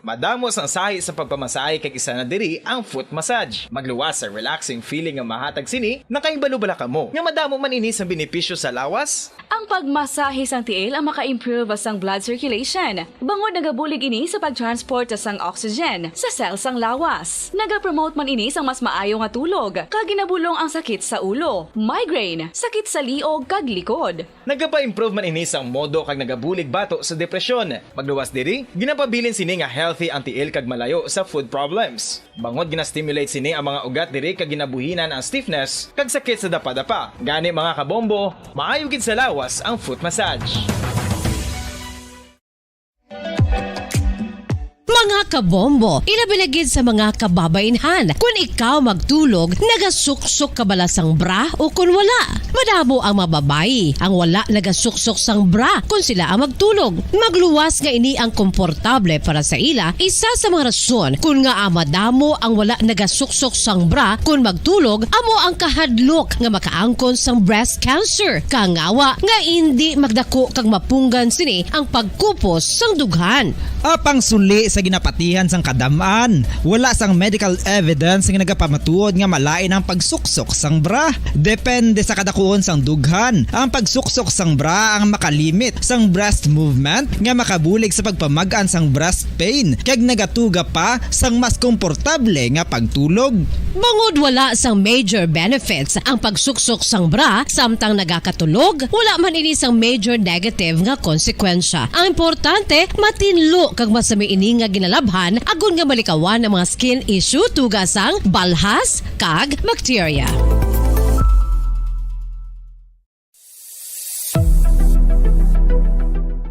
Madamo sang sahi sa pagpamasahe, kag isa na diri ang foot massage. Magluwas sa relaxing feeling nga mahatag sini. Nakahibalo bala kamo nga madamo man ini sa benepisyo sa lawas? Ang pagmasahe sang tiil ang maka-improve sang blood circulation, bangod nagabulig ini sa pag-transport sang oxygen sa cell sang lawas. Nagapromote man ini sang mas maayo nga tulog, kag ginabulong ang sakit sa ulo, migraine, sakit sa liog, kag likod. Nagapa-improve man ini sang modo kag nagabulig bato sa depresyon. Magluwas diri, ginapabilin sini nga healthy ang tiil kag malayo sa foot problems. Bangod gina-stimulate sini ang mga ugat diri kag ginabuhinan ang stiffness kag sakit sa dapadapa. Gani, mga kabombo, maayo gid sa lawas ang foot massage. Mga kabombo, ilabi na gid sa mga kababaynhan, kun ikaw magtulog, nagasuksok ka bala sang bra o kun wala? Madamo ang mga babayi ang wala nagasuksok sang bra kun sila ang magtulog. Magluwas nga ini ang komportable para sa ila. Isa sa mga rason kun ngaa madamo ang wala nagasuksok sang bra kun magtulog amo ang kahadlok nga makaangkon sang breast cancer, kangawa nga indi magdako kag mapunggan sini ang pagkupos sang dughan. Apang suli sa ginapatihan sang kadam-an, wala sang medical evidence nga nagapamatuod nga malain ang pagsuksok sang bra. Depende sa kadakuon sang dughan. Ang pagsuksok sang bra ang makalimit sang breast movement nga makabulig sa pagpamag-an sang breast pain kag nagatuga pa sang mas komportable nga pagtulog. Bangod wala sang major benefits ang pagsuksok sang bra samtang nagakatulog, wala man ini sang major negative nga konsekwensya. Ang importante, matinlo kag masami ini nga ginalabhan agod nga malikawan ang mga skin issue, tuga sang balhas kag bakterya.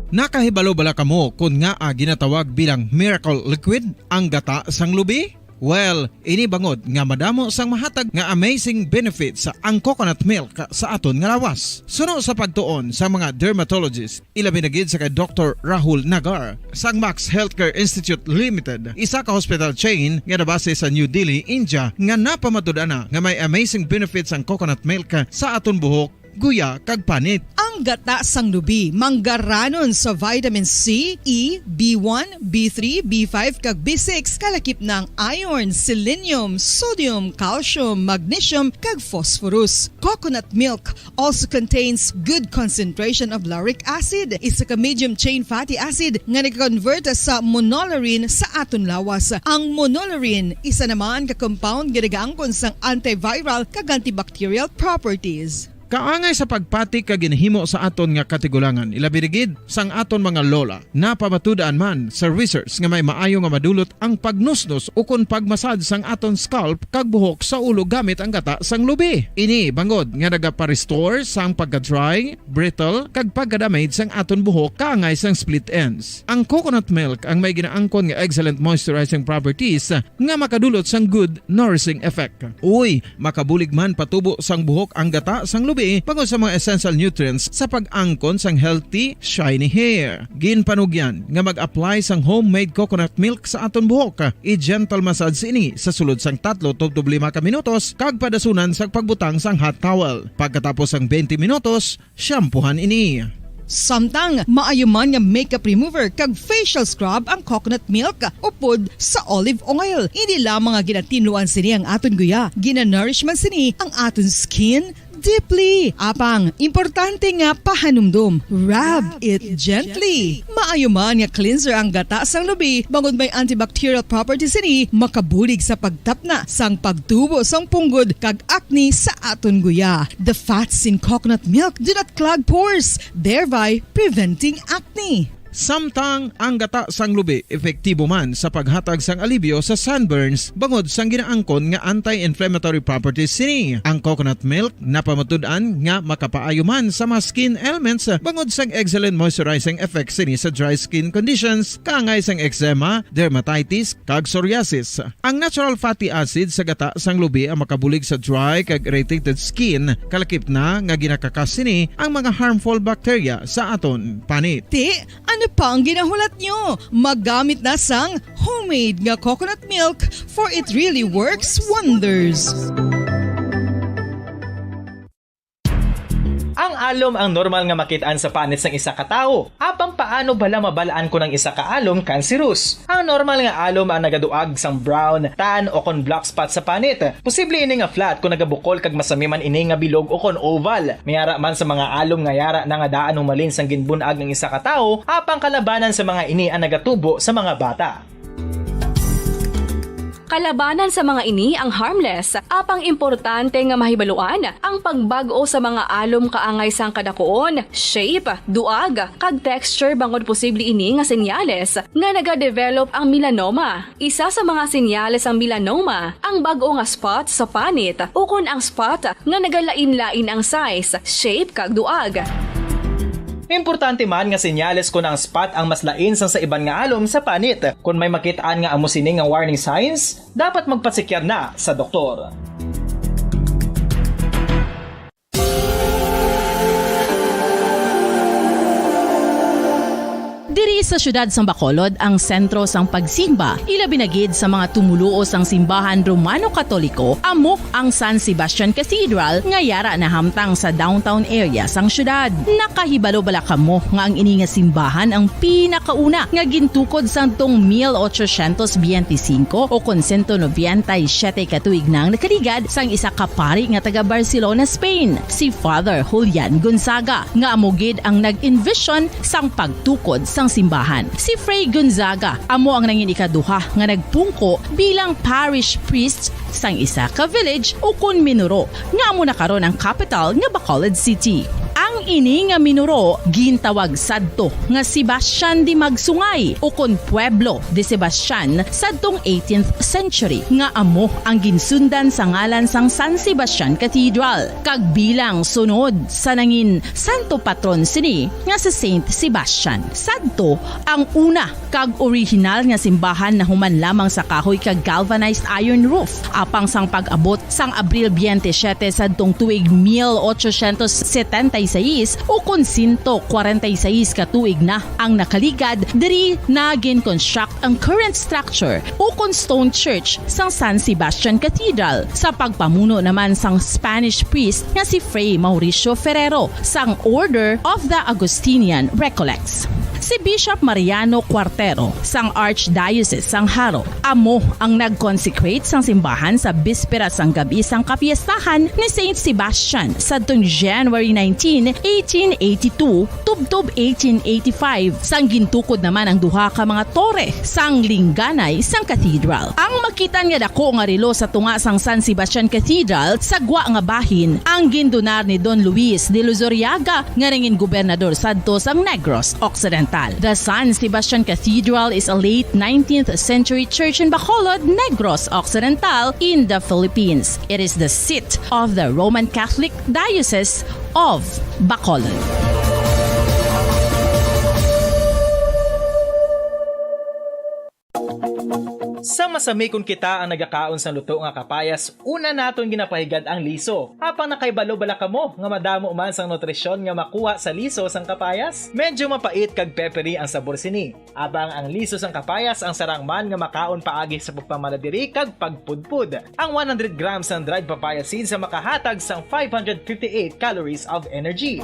Nakahibalo bala kamo kon ngaa ginatawag bilang miracle liquid ang gata sang lubi? Well, ini bangod nga madamo sang mahatag nga amazing benefits ang coconut milk sa aton nga lawas. Suno sa pagtuon sa mga dermatologist, ilabi na gid sa kay Doktor Rahul Nagar sang Max Healthcare Institute Limited, isa ka hospital chain nga nabase sa New Delhi, India, nga napamatud-an na nga may amazing benefits ang coconut milk sa aton buhok, guya, kag panit. Ang gata sang lubi manggaranon sa vitamin C, E, B one, B three, B five, kag B six, kalakip na ang iron, selenium, sodium, calcium, magnesium, kag phosphorus. Coconut milk also contains good concentration of lauric acid, isa ka medium chain fatty acid nga nag-convert sa monolaurin sa aton lawas. Ang monolaurin isa naman ka compound nga nagaangkon sang antiviral kag antibacterial properties. Kaangay sa pagpati kag ginhimo sa aton nga katigulangan, ilabi na gid sang aton mga lola. Napamatud-an man sa research nga may maayo nga madulot ang pagnusnos ukon pagmasad sang aton scalp kag buhok sa ulo gamit ang gata sang lubi. Ini bangod nga nagapa-restore sang pagka-dry, brittle, kag pagka-damage sang aton buhok kaangay sang split ends. Ang coconut milk ang may ginaangkon nga excellent moisturizing properties nga makadulot sang good nourishing effect. Uy, makabulig man patubo sang buhok ang gata sang lubi bangod sa mga essential nutrients sa pag-angkon sang healthy, shiny hair. Ginpanugyan nga mag-apply sang homemade coconut milk sa aton buhok. I-gentle massage ini sa sulod sang tatlo tubtob lima ka minutos kag padasunan sang pagbutang sang hot towel. Pagkatapos sang twenty minutos, shampoohan ini. Samtang maayo man nga makeup remover kag facial scrub ang coconut milk upod sa olive oil. Hindi lamang nga ginatinluan sini ang aton guya, ginanourish man sini ang aton skin deeply. Apang, importante nga pahanumdom, rub it gently. Maayo man nga cleanser ang gata sang lubi, bangod may antibacterial properties sini, makabulig sa pagtapna sang pagtubo sang punggod kag acne sa aton guya. The fats in coconut milk do not clog pores, thereby preventing acne. Samtang ang gata sang lubi epektibo man sa paghatag sang alibyo sa sunburns bangod sang ginaangkon nga anti-inflammatory properties sini. Ang coconut milk napamatud-an nga makapaayo man sa mga skin ailments bangod sang excellent moisturizing effects sini sa dry skin conditions, kaangay sang eczema, dermatitis, kag psoriasis. Ang natural fatty acid sa gata sang lubi ang makabulig sa dry kag irritated skin, kalakip na nga ginakakas sini ang mga harmful bacteria sa aton panit. Ti, ano pa ang ginahulat nyo? Maggamit na sang homemade nga coconut milk, for it really works wonders. Ang alom ang normal nga makit-an sa panit sang isa ka tawo. Apang paano bala mabal-an kon ang isa ka alom cancerous? Ang normal nga alom ang nagaduag sang brown, tan, o kon black spot sa panit. Posible ini nga flat kon nagabukol kag masami man ini nga bilog o kon oval. May ara man sa mga alom nga yara na nga daan humalin sang ginbun-ag ang isa ka tawo, apang kalabanan sa mga ini ang nagatubo sa mga bata. Kalabanan sa mga ini ang harmless, apang importante nga mahibaluan ang pagbag-o sa mga alom kaangay sang kadakuon, shape, duag, kag texture bangod posible ini nga senyales nga nagadevelop ang melanoma. Isa sa mga senyales sang melanoma ang bag-o nga spot sa panit ukon ang spot nga nagalain-lain ang size, shape, kag duag. Importante man nga senyales kon ang spot ang mas lain sang sa iban nga alom sa panit. Kon may makit-an nga amo sini nga warning signs, dapat magpasikyar na sa doktor. Diri sa siyudad sang Bacolod ang sentro sang pagsimba, ilabi na gid sa mga tumoluo sang simbahan Romano-Katoliko, amo ang San Sebastian Cathedral nga yara nahamtang sa downtown area sang siyudad. Nakahibalo bala kamo nga ang ini nga simbahan ang pinakauna nga gintukod sang tong mil ochocientos biyente singko o kon sento nobenta y siyete ka tuig nang nakaligad sang isa ka pari nga taga Barcelona, Spain, si Father Julian Gonzaga, nga amo gid ang nag-envision sang pagtukod sang simbahan. Si Fray Gonzaga amo ang nangin ikaduha nga nagpungko bilang parish priest sang isa ka village ukon minuro nga amo na karon ang kapital nga Bacolod City. Ang Ini nga minuro gintawag sadto nga Sebastian de Magsungay ukon Pueblo de Sebastian sadtong eighteenth century, nga amo ang ginsundan sa ngalan sang San Sebastian Cathedral, kag bilang sunod sa nangin santo patron sini nga si Saint Sebastian. Sadto ang una kag orihinal nga simbahan nahuman lamang sa kahoy kag galvanized iron roof, apang sang pag-abot sang Abril twenty-seven sadtong tuig mil ochocientos setenta y seis, ukon sento kwarenta y seis ka tuig na ang nakaligad, diri na gin-construct ang current structure ukon stone church sang San Sebastian Cathedral, sa pagpamuno naman sang Spanish priest nga si Fray Mauricio Ferrero sang Order of the Augustinian Recollects. Si Bishop Mariano Cuartero sang Archdiocese sang Jaro amo ang nag-consecrate sang simbahan sa bispera sang gab-i sang kapiestahan ni Saint Sebastian sadtong January nineteen, eighteen eighty-two, tubtob eighteen eighty-five, sang gintukod naman ang duha ka mga tore sang lingganay sang cathedral. Ang makitan nga dako nga relo sa tunga sang San Sebastian Cathedral sa gwa nga bahin ang gindunar ni Don Luis de Luzuriaga, nga nangin gobernador sadto sang Negros Occidental. The San Sebastian Cathedral is a late nineteenth century church in Bacolod, Negros Occidental, in the Philippines. It is the seat of the Roman Catholic Diocese of Bacolod. Sa masami kon kita ang nagakaon sang luto nga kapayas, una naton ginapahigad ang liso. Apang nakahibalo bala kamo nga madamo man sang nutrisyon nga makuha sa liso sang kapayas? Medyo mapait kag peppery ang sabor sini. Apang ang liso sang kapayas ang sarang man nga makaon paagi sa pagpamala diri kag pagpudpod. Ang one hundred grams sang dried papaya seeds ang makahatag sang five hundred fifty-eight calories of energy.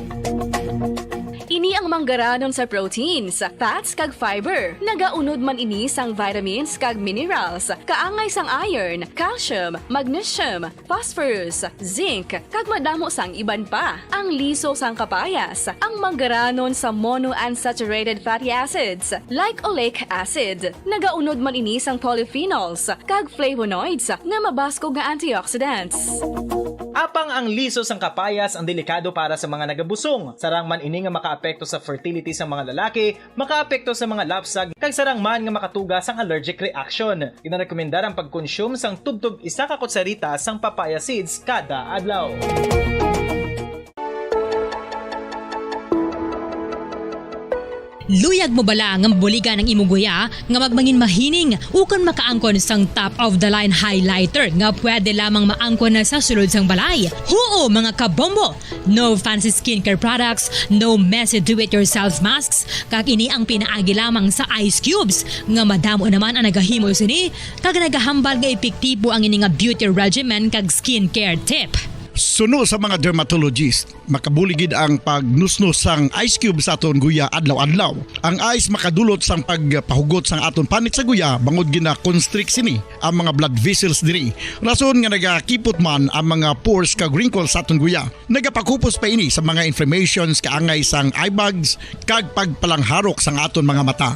Ini ang manggaranon sa proteins, fats, kag fiber. Nagaunod man ini sang vitamins kag minerals, kaangay sang iron, calcium, magnesium, phosphorus, zinc, kag madamo sang iban pa. Ang liso sang kapayas, ang manggaranon sa monounsaturated fatty acids, like oleic acid. Nagaunod man ini sang polyphenols kag flavonoids nga mabaskog nga antioxidants. Apang ang liso sang kapayas ang delikado para sa mga nagabusong. Sarang man ini nga makaapekto sa fertility sang mga lalaki, makaapekto sa mga lapsag, kag sarang man nga makatuga sang allergic reaction. Ginarekomendar ang pagkonsume sang tubtob isa ka kutsarita sang papaya seeds kada adlaw. Luyag mo bala nga mabuligan ang imo guya nga magmangin mahining ukon makaangkon sang top of the line highlighter nga pwede lamang maangkon na sa sulod sang balay? Huo, mga kabombo! No fancy skincare products, no messy do-it-yourself masks, kag ini ang pinaagi lamang sa ice cubes, nga madamo naman ang nagahimo sini, kag nagahambal nga epektibo ang ini nga beauty regimen kag skincare tip. Suno sa mga dermatologist, makabulig gid ang pagnusnos sang ice cube sa aton guya adlaw-adlaw. Ang ice makadulot sang pagpahugot sang aton panit sa guya, bangod gina-constrict sini ang mga blood vessels diri. Rason nga nagakipot man ang mga pores kag wrinkles sa aton guya. Nagapakupos pa ini sa mga inflammations, kaangay sang eye bags, kag pagpalangharok sang aton mga mata.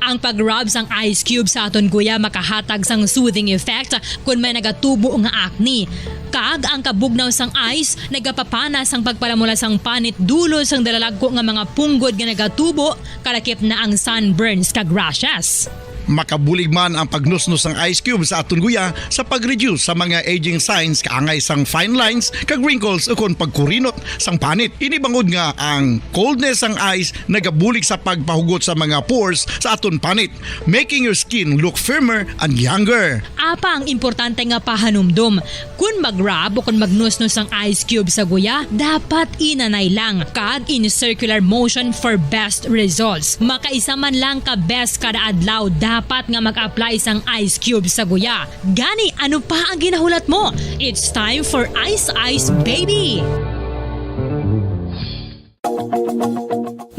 Ang pag-rub sang ice cube sa aton guya makahatag sang soothing effect kon may nagatubo nga acne. Kag ang kabugnaw sang ice nagapapana sang pagpalamula sang panit dulot sang dalalagko nga mga punggod nga nagatubo, kalakip na ang sunburns kag rashes. Makabulig man ang pagnusnos sang ice cube sa aton guya sa pag-reduce sa mga aging signs, kaangay sang fine lines kag wrinkles ukon pagkurinot sang panit. Ini bangod nga ang coldness sang ice nagabulig sa pagpahugot sa mga pores sa aton panit, making your skin look firmer and younger. Apang importante nga pahanumdom, kon mag-rub o kon magnusnos ang ice cube sa guya, dapat inanay lang kag in circular motion for best results. Makaisa man lang ka beses kada adlaw dapat nga mag-apply sang ice cube sa guya. Gani, ano pa ang ginahulat mo? It's time for Ice Ice Baby!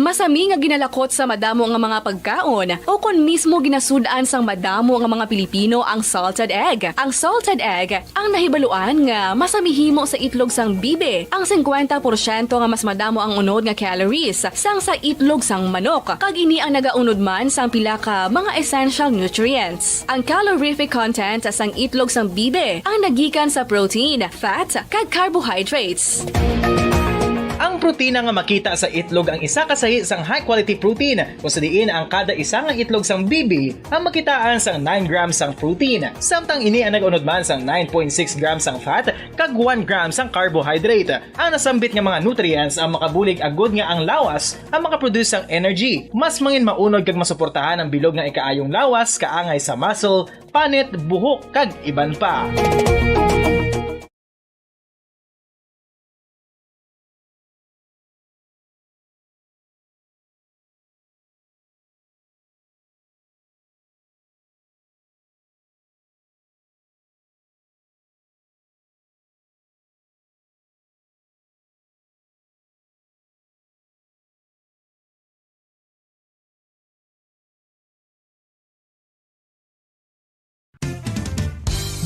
Masami nga ginalakot sa madamo nga mga pagkaon, o kon mismo ginasud-an sang madamo nga mga Pilipino ang salted egg. Ang salted egg ang nahibaluan nga masami himo sa itlog sang bibe, ang singkwenta porsyento nga mas madamo ang unod nga calories sang sa itlog sang manok, kag ini ang nagaunod man sang pila ka mga essential nutrients. Ang calorific content sang itlog sang bibe ang nagikan sa protein, fat, kag carbohydrates. Ang protina nga makita sa itlog ang isa ka sahi sang high-quality protein, kung sa diin ang kada isa nga itlog sang bibi ang makitaan sang nine grams sang protein. Samtang ini ang nag-unod man sang nine point six grams sang fat kag one gram sang carbohydrate. Ang nasambit nga mga nutrients ang makabulig agud nga ang lawas ang makaproduce sang energy. Mas mangin maunod kag masuportahan ang bilog nga ikaayong lawas, kaangay sa muscle, panit, buhok, kag iban pa.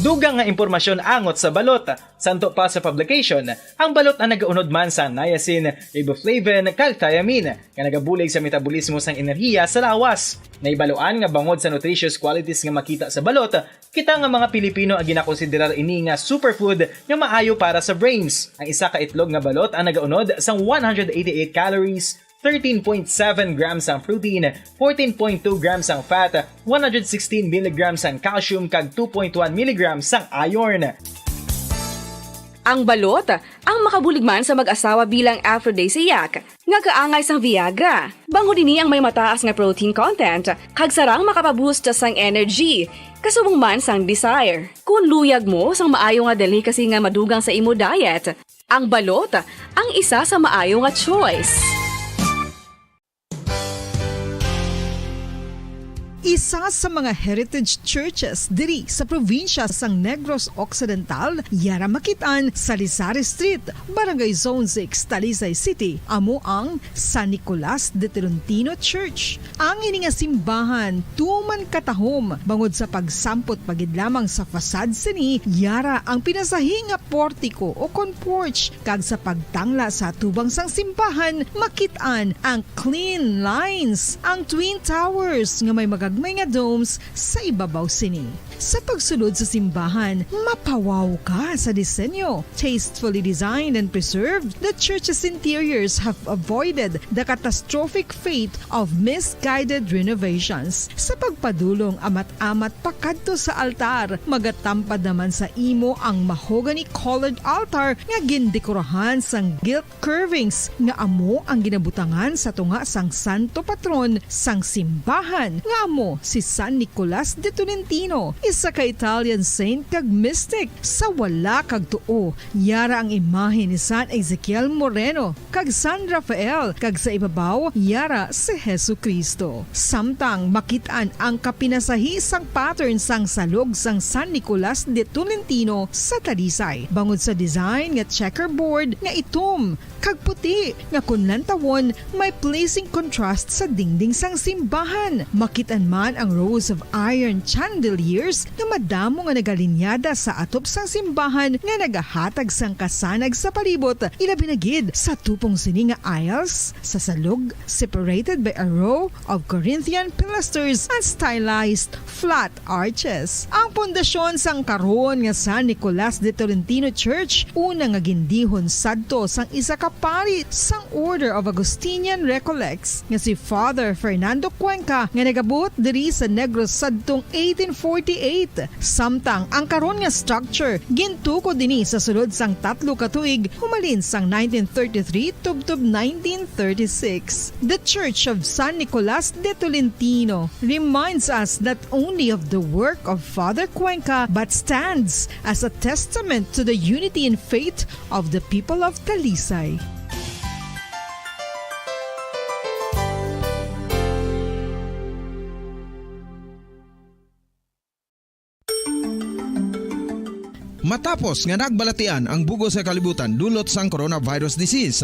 Dugang nga impormasyon angot sa balot. Santo pa sa publication, ang balot ang nagaunod man sa niacin, riboflavin, kag thiamine, nga nagabulig sa metabolismo sang enerhiya sa lawas. Nahibaluan nga bangod sa nutritious qualities nga makita sa balot, kita nga mga Pilipino ang ginakonsiderar ini nga superfood nga maayo para sa brains. Ang isa ka itlog nga balot ang nagaunod sang one hundred eighty-eight calories, thirteen point seven grams ang protein, fourteen point two grams ang fat, one hundred sixteen milligrams ang calcium, kag two point one milligrams ang iron. Ang balot, ang makabulig man sa mag-asawa bilang aphrodisiac, nga kaangay sang Viagra. Bangod ini ang may mataas nga protein content, kag sarang makapaboost sang energy, kasubong man sang desire. Kung luyag mo sang maayo nga delicacy nga madugang sa imo diet, ang balot ang isa sa maayo nga choice. Isa sa mga heritage churches diri sa probinsya sang Negros Occidental, yara makit-an sa Lisari Street, Barangay Zone six, Talisay City, amo ang San Nicolas de Tolentino Church. Ang ini nga simbahan tuman katahom bangod sa pagsampot pa gid lamang sa fasad sini, yara ang pinasahi nga portiko o kon porch, kag sa pagtangla sa atubang sang simbahan, makit-an ang clean lines, ang twin towers nga may magagmay nga domes sa ibabaw sini. Sa pagsulod sa simbahan, mapawaw ka sa disenyo. Tastefully designed and preserved, the church's interiors have avoided the catastrophic fate of misguided renovations. Sa pagpadulong amat-amat pakadto sa altar, magatampad naman sa imo ang mahogany-colored altar nga gindekorahan sang gilt curvings nga amo ang ginabutangan sa tunga sang santo patron sang simbahan, nga amo si San Nicolas de Tolentino, isa ka Italian saint kag mystic. Sa wala kag tuo, yara ang imahe ni San Ezekiel Moreno kag San Rafael, kag sa ibabaw, yara si Jesu-Cristo. Samtang makit-an ang kapinasahi sang pattern sang salog sang San Nicolas de Tolentino sa Talisay, bangod sa design nga checkerboard nga itom kag puti nga kon lantawon may pleasing contrast sa dingding sang simbahan. Makit-an man ang rows of iron chandeliers nga madamo nga nagalinyada sa atop sang simbahan nga nagahatag sang kasanag sa palibot, ilabi na gid sa tupong sini nga aisles sa salog, separated by a row of Corinthian pilasters and stylized flat arches. Ang pundasyon sang karon nga San Nicolas de Tolentino Church, una nga gindihon sadto sang isa ka pari sang Order of Augustinian Recollects nga si Father Fernando Cuenca, nga nagabuot diri sa Negros sadtong eighteen forty-eight. Samtang ang karon nga structure gintukod ini sa sulod sang tatlo ka tuig, humalin sang nineteen thirty-three tubtob nineteen thirty-six. The Church of San Nicolas de Tolentino reminds us not only of the work of Father Cuenca but stands as a testament to the unity in faith of the people of Talisay. Matapos nga nagbalatian ang bug-os nga kalibutan dulot sang coronavirus disease,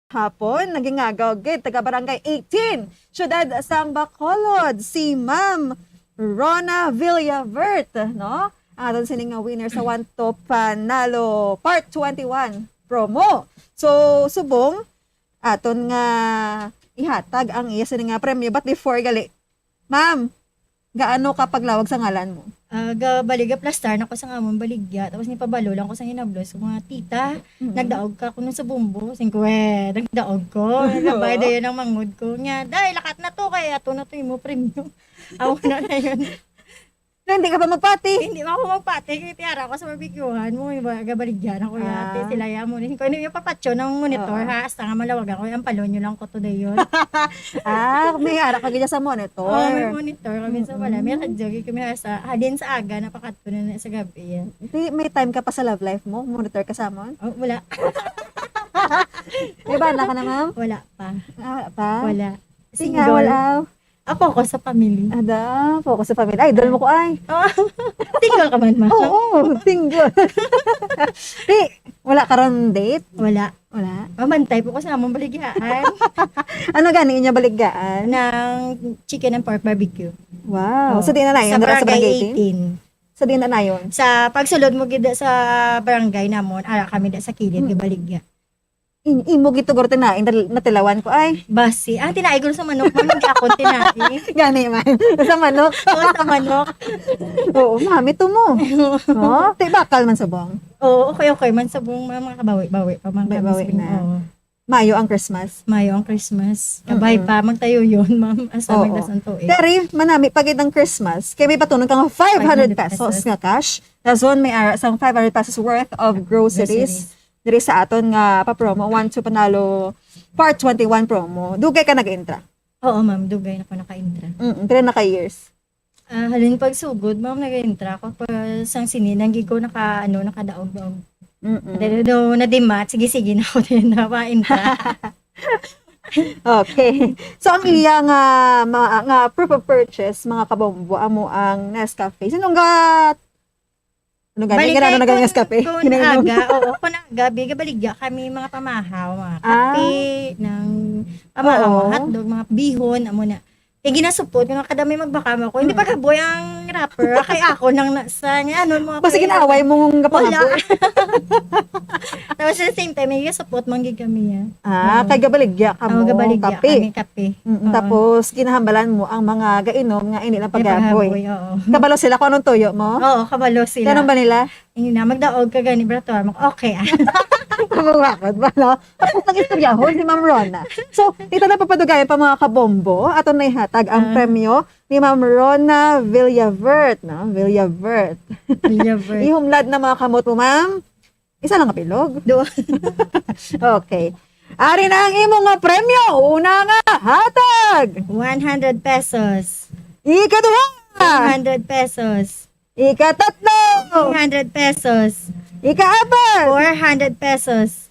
hapon, nagingagaw gid taga Barangay eighteen, siyudad sang Bacolod, si Ma'am Rona Villavert, no? Ang aton sini nga winner sa One to Panalo Part twenty-one promo. So, subong, aton nga ihatag ang iya sini nga premyo. But before gali, Ma'am, gaano ka paglawag sa ngalan mo? Ah, gabali, gaplastar na ko sa amon baligya. Tapos nipabalo lang ko sa hinablos ko nga, "Tita, Mm. nagdaog ka kuno sa Bombo?" Sing ko, "Eh, nagdaog ko." Nagabay dayon ang mangod ko. Nga, "Day, lakat na to, kay ato na to imo premyo." Awa na na yun. Na hindi ka pa magpati? Hindi pa ako magpati. Kay tiara ko sa barbecuehan mo, yung ba, gabaligyan ako yung ate, Ah. sila yan mo. Kung ano yung papatyo ng monitor, Oo. ha, hasta nga malawag ako, ang palonyo lang ko today yun. Ah, may ara ka gid sa monitor. Oo, may monitor kami sa wala. May Mm-mm. radyo gid kami sa, halin sa aga, napakadto na na sa gabi. Yan. Di, may time ka pa sa love life mo? Monitor ka sa amon? Oh, wala. May bana ka na, ma'am? Wala pa. Ah, wala pa? Wala. Di nga, Single. wala. Ah, focus sa family. Ada, focus sa family. Idol mo ko ay. Oh, single ka man, ma'am? Oo, single. Di, wala ka ron date? Wala. Wala? Mamantay po ko sa among baligyaan. Ano gani inyo baligyaan? Ng chicken and pork barbecue. Wow. Oh. So, di na na yun? Sa Dara sa Barangay Barangay eighteen? eighteen. So, di na na yun? Sa pagsulod mo gid sa barangay namon, ara kami da sa kilid, Hmm. gabaligya. In-, imo gid to, guro, tinaing, dal-, natilawan ko, ay. Basi. Ah, tinaing ko sa manok, ma'am, hindi ako tinaing. Gani man. Sa manok. Oo, sa manok. Oo, mami to mo. No? Ti bakal man subong. Oo, okay, okay man subong, ma'am, makabawi-bawi pa man kami Bawi-bawi sa na. Oo. Mayo ang Christmas. Mayo ang Christmas. Kabay Mm-mm. pa, magtayo yun, ma'am. Hasta Oo. magdas ang tuig. Pero, manami pa gid ang Christmas. Kay may patunon ka nga five hundred pesos Five hundred pesos. nga cash. Dason may ara sang five hundred pesos worth of groceries. Groceries. Diri sa aton nga pa-promo, One to Panalo Part twenty-one promo. Dugay ka nag-intra? Oo, ma'am. Dugay na ko naka-intra. Mm, pila na ka years? Ah, halin pagsugod, ma'am, nag-intra ako. Pa, sang sini, nang gid ko naka, ano, nakadaog-daog. Mm-mm. Pero do, nadimat, sige-sige na ako din na ma-intra. Okay. So, ang iya nga, ma-, nga proof of purchase, mga kabombo, amo ang Nescafe. Sino nga, ano gani? Balik Nga ano kay na gani kun, Nescafe? kun Kinainom? aga, oo, kun aga, biga baligya kami mga pamahaw, mga Ah. kape, ng pamahaw, Oo. mga hotdog, mga bihon, amo na. Kay ginasupot ko nga kada may magbakam ako, hindi Mm. paghaboy ang wrapper, kay ako nang na, sa, nga, ano, mga Basta player. ginaaway mo nga Wala. paghaboy. Tapos sa same time, may ginasupot man gid kami, ah. Ah, Oo. kay gabaligya ka Oo, mo, gabaligya kape. kami, kape. Mm, Oo. tapos ginahambalan mo ang mga gainom nga hindi lang Ay, paghaboy. paghaboy, oo. Kabalo sila kung anong tuyo mo? Oo, kabalo sila. Ganun ba nila? Hindi na, magdaog ka gani, brato, ah. Mag-, okay, ah. Mabawakot ba, no? Tapos ang istoryahon si Ma'am Rona. So, ito na papadugayan pa, mga kabombo, ato na ihatag ang Ah. premyo ni Ma'am Rona Villavert, no? Villavert. Villavert. Ihumlad na mga kamot mo, ma'am. Isa lang ka bilog. Doon. Okay. Ari na ang imo nga premyo. Una nga hatag. One hundred pesos. Ikaduha. Two hundred pesos. Ikatatlo. Three hundred pesos. Ikaapat. Four hundred pesos.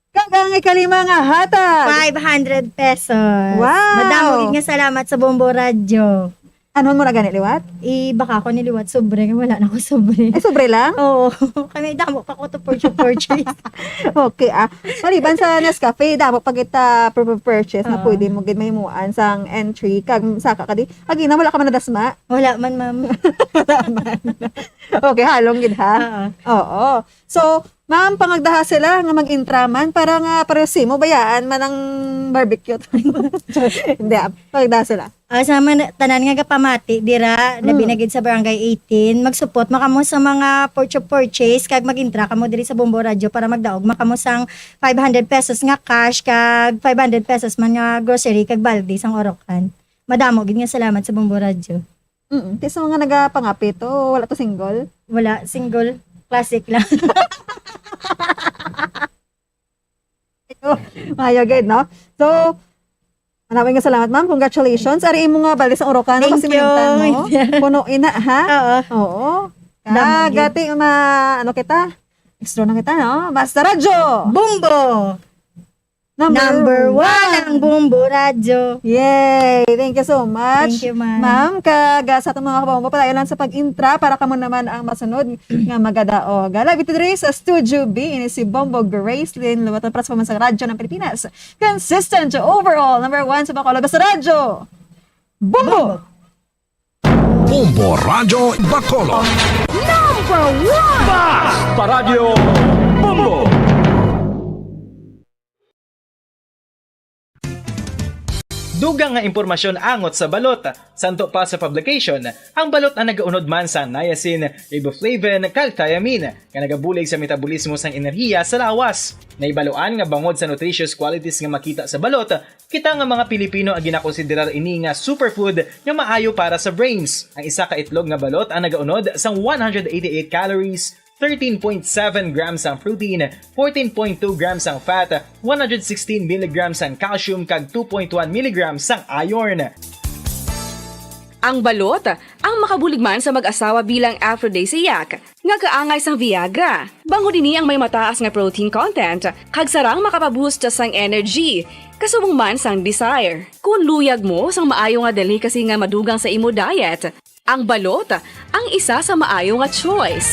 Kag ang ikalima nga hatag. Five hundred pesos. Wow! Madamo gid nga salamat sa Bombo Radyo. Ano mo na gani liwat? Eh, baka ako niliwat sobre, nga wala na ako sobre. Ay, sobre lang? Oo. Kami damo pa ko to purchase, purchase. Okay, ah. Maliban sa Nescafe, damo pa kita pur-, purchase na Oo. pwede mo gid mahimuan sang entry. Kag saka ka di. Agi na, wala ka man nadasma? Wala man, ma'am. Wala man. Okay, halong gid, ha? Oo. Oo. So, ma'am, pangagdaha sila nga mag-intra man para nga pareho simo bayaan man ang barbecue. Hindi, ah, pangagdaha sila. Ah, sa man, tanan nga gapamati dira, labi Mm. na gid sa Barangay eighteen, magsupot man kamo sa mga purchase, purchase, kag mag-intra kamo diri sa Bombo Radyo para magdaog man kamo sang five hundred pesos nga cash, kag five hundred pesos man nga grocery, kag balde sang urokan. Madamo gid nga salamat sa Bombo Radyo. Mm, ti sa mga nagapangapit, oh, wala to single? Wala, single. Classic lang. Mayo gid, no? So, manaway nga salamat, ma'am. Congratulations. Ari imo nga balde sa urokan, Thank you. Nakasimintan, no? Puno ina, ha? Oo. Oo. Damo gid. Kagati ma-, ano kita? Extra na kita, no? Basta Radyo! Bombo! Number Number one. one ang Bombo Radyo. Yay! Thank you so much, Thank you, ma'am. ma'am. Kag, ah, sa atong mga kabombo, padayon lang sa pag-intra para kamo naman ang masunod nga magadaog. Live ito diri sa Studio B, ini si Bombo Gracelyn Luwatan para sa Pamansang Radyo ng Pilipinas. Consistent to overall number one sa Bacolod. Basta Radyo! Bombo! Bombo Radyo Bacolod. Number one! Basta Radyo Bombo! Dugang nga impormasyon angot sa balot. Santo pa sa publication, ang balot ang nagaunod man sa niacin, riboflavin, kag thiamine, nga nagabulig sa metabolismo sang enerhiya sa lawas. Nahibaluan nga bangod sa nutritious qualities nga makita sa balot, kita nga mga Pilipino ang ginakonsiderar ini nga superfood nga maayo para sa brains. Ang isa ka itlog nga balot ang nagaunod sang one hundred eighty-eight calories, thirteen point seven grams ang protein, fourteen point two grams ang fat, one hundred sixteen milligrams ang calcium, kag two point one milligrams ang iron. Ang balot ang makabulig man sa mag-asawa bilang aphrodisiac nga kaangay sang Viagra. Bangod ini ang may mataas nga protein content kag sarang makapaboost sang energy, kasubong man sang desire. Kung luyag mo sang maayo nga delicacy nga madugang sa imo diet, ang balot ang isa sa maayo nga choice.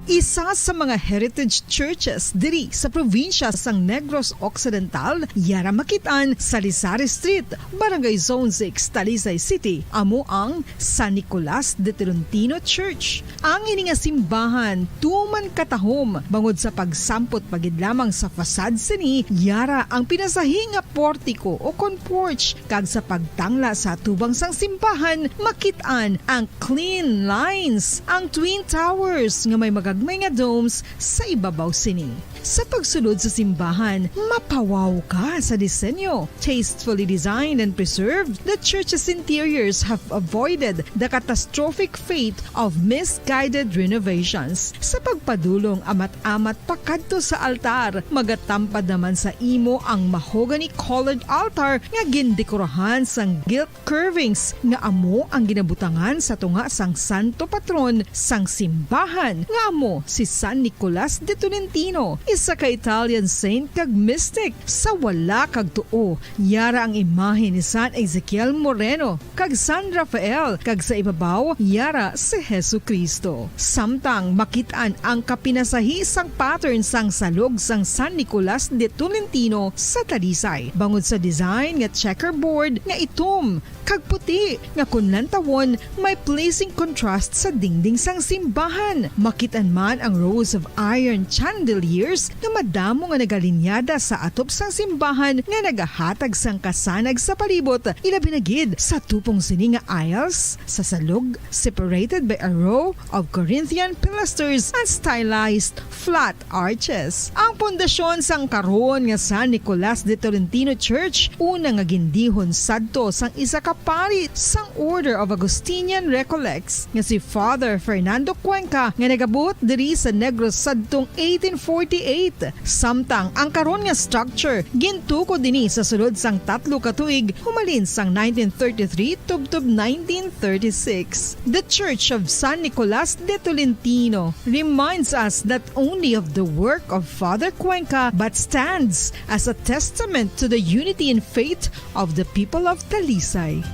Isa sa mga heritage churches diri sa probinsya sang Negros Occidental, yara makit-an sa Lisari Street, Barangay Zone six, Talisay City, amo ang San Nicolas de Tolentino Church. Ang ini nga simbahan tuman katahom bangod sa pagsampot pa gid lamang sa facade sini, yara ang pinasahi nga portiko o kon porch, kag sa pagtangla sa atubang sang simbahan makit-an ang clean lines, ang twin towers nga may magagmay nga domes sa ibabaw sini. Sa pagsulod sa simbahan, mapawaw ka sa disenyo. Tastefully designed and preserved, the church's interiors have avoided the catastrophic fate of misguided renovations. Sa pagpadulong amat-amat pakadto sa altar, magatampad naman sa imo ang mahogany-colored altar nga gindekorahan sang gilt curvings nga amo ang ginabutangan sa tunga sang santo patron sang simbahan, nga amo si San Nicolas de Tolentino, isa ka Italian saint kag mystic. Sa wala kag tuo, yara ang imahe ni San Ezekiel Moreno kag San Rafael, kag sa ibabaw yara si Jesu-Cristo. Samtang makit-an ang kapinasahi sang pattern sang salog sang San Nicolas de Tolentino sa Talisay, bangod sa design nga checkerboard nga itom kag puti, nga kon lantawon, may pleasing contrast sa dingding sang simbahan. Makit-an man ang rows of iron chandeliers nga madamo nga nagalinyada sa atop sang simbahan nga nagahatag sang kasanag sa palibot, ilabi na gid sa tupong sini nga aisles sa salog, separated by a row of Corinthian pilasters and stylized flat arches. Ang pundasyon sang karon nga San Nicolas de Tolentino Church, una nga gindihon sadto sang isa ka pari sang Order of Augustinian Recollects nga si Father Fernando Cuenca, nga nagabot diri sa Negros sadtong eighteen forty-eight. Samtang ang karon nga structure gintukod ini sa sulod sang tatlo ka tuig, humalin sang nineteen thirty-three tubtob nineteen thirty-six. The Church of San Nicolas de Tolentino reminds us not only of the work of Father Cuenca, but stands as a testament to the unity in faith of the people of Talisay.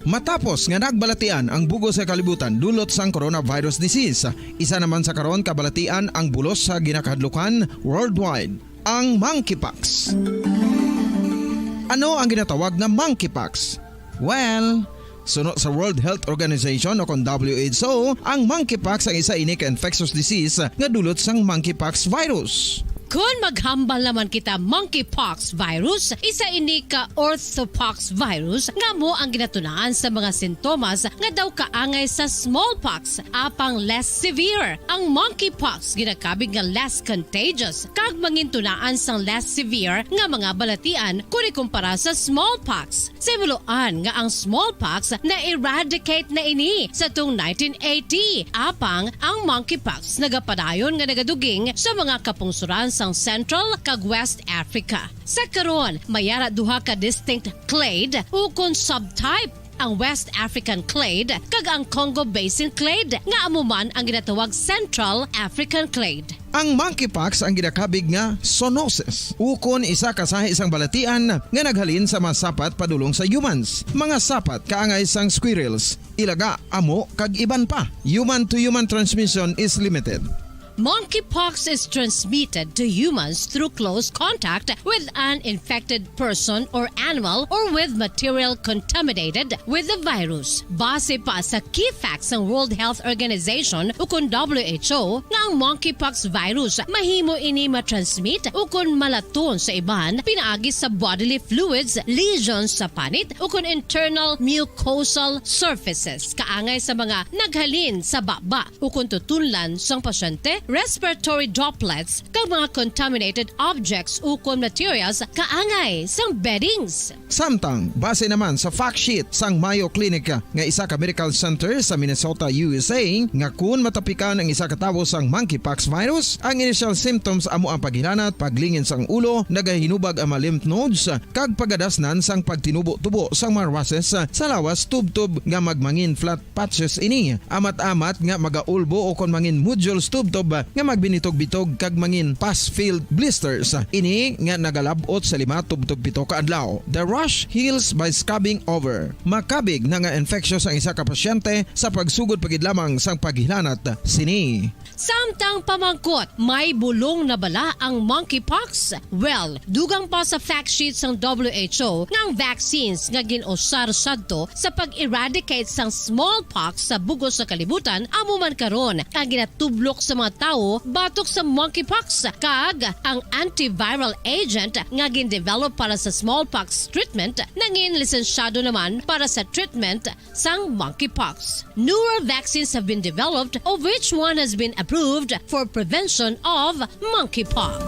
Matapos nga nagbalatian ang bug-os nga kalibutan dulot sang coronavirus disease, isa naman sa karon kabalatian ang bulos sa ginakahadlukan worldwide, ang monkeypox. Ano ang ginatawag nga monkeypox? Well, suno sa World Health Organization o kon W H O, ang monkeypox ang isa ini ka infectious disease nga dulot sang monkeypox virus. Kon maghambal naman kita monkeypox virus, isa ini ka orthopox virus nga amo ang ginatunaan sa mga sintomas nga daw kaangay sa smallpox, apang less severe. Ang monkeypox ginakabig nga less contagious kag mangintunaan sang less severe nga mga balatian kon ikumpara sa smallpox. Sa himuloan nga ang smallpox na-eradicate na ini sa tung nineteen eighty, apang ang monkeypox nagapadayon nga nagaduging sa mga kapungsoran sang Central kag West Africa. Sa karon, may ara duha ka distinct clade ukon subtype, ang West African clade kag ang Congo Basin clade, nga amo man ang ginatawag Central African clade. Ang monkeypox ang ginakabig nga zoonosis, ukon isa ka sahi sang balatian nga naghalin sa mga sapat padulong sa humans, mga sapat kaangay sang squirrels, ilaga, amo, kag iban pa. Human-to-human transmission is limited. Monkeypox is transmitted to humans through close contact with an infected person or animal or with material contaminated with the virus. Base pa sa key facts sang World Health Organization ukon W H O nga ang monkeypox virus mahimo ini matransmit ukon malaton sa iban pinaagi sa bodily fluids, lesions sa panit ukon internal mucosal surfaces, kaangay sa mga naghalin sa baba ukon tutunlan sang pasyente, respiratory droplets, kag mga contaminated objects ukon materials kaangay sang beddings. Samtang, base naman sa fact sheet sang Mayo Clinic nga isa ka medical center sa Minnesota, U S A, nga kun matapikan ang isa ka tawo sang monkeypox virus, ang initial symptoms amo ang paghilanat, paglingin sang ulo, nagahinubag ang mga lymph nodes, kag pagadasnan sang pagtinubo-tubo sang mga rushes sa lawas tubtob nga magmangin flat patches ini, amat-amat nga magaulbo ukon mangin nodules tubtob nga magbinitog-bitog kag mangin pus-filled blisters. Ini nga nagalab-ot sa lima tubtob pito ka adlaw. The rash heals by scabbing over. Makabig na nga infectious ang isa ka pasyente sa pagsugod pa gid lamang sang paghilanat sini. Samtang pamangkot, may bulong na bala ang monkeypox? Well, dugang pa sa fact sheet sang W H O nga ang vaccines nga gin-usar sadto sa pag-eradicate sang smallpox sa bug-os nga kalibutan amo man karon ang ginatublok sa mga tawo batok sa monkeypox, kag ang antiviral agent nga gin-develop para sa smallpox treatment nangin lisensyado naman para sa treatment sang monkeypox. Newer vaccines have been developed, of which one has been approved for prevention of monkeypox.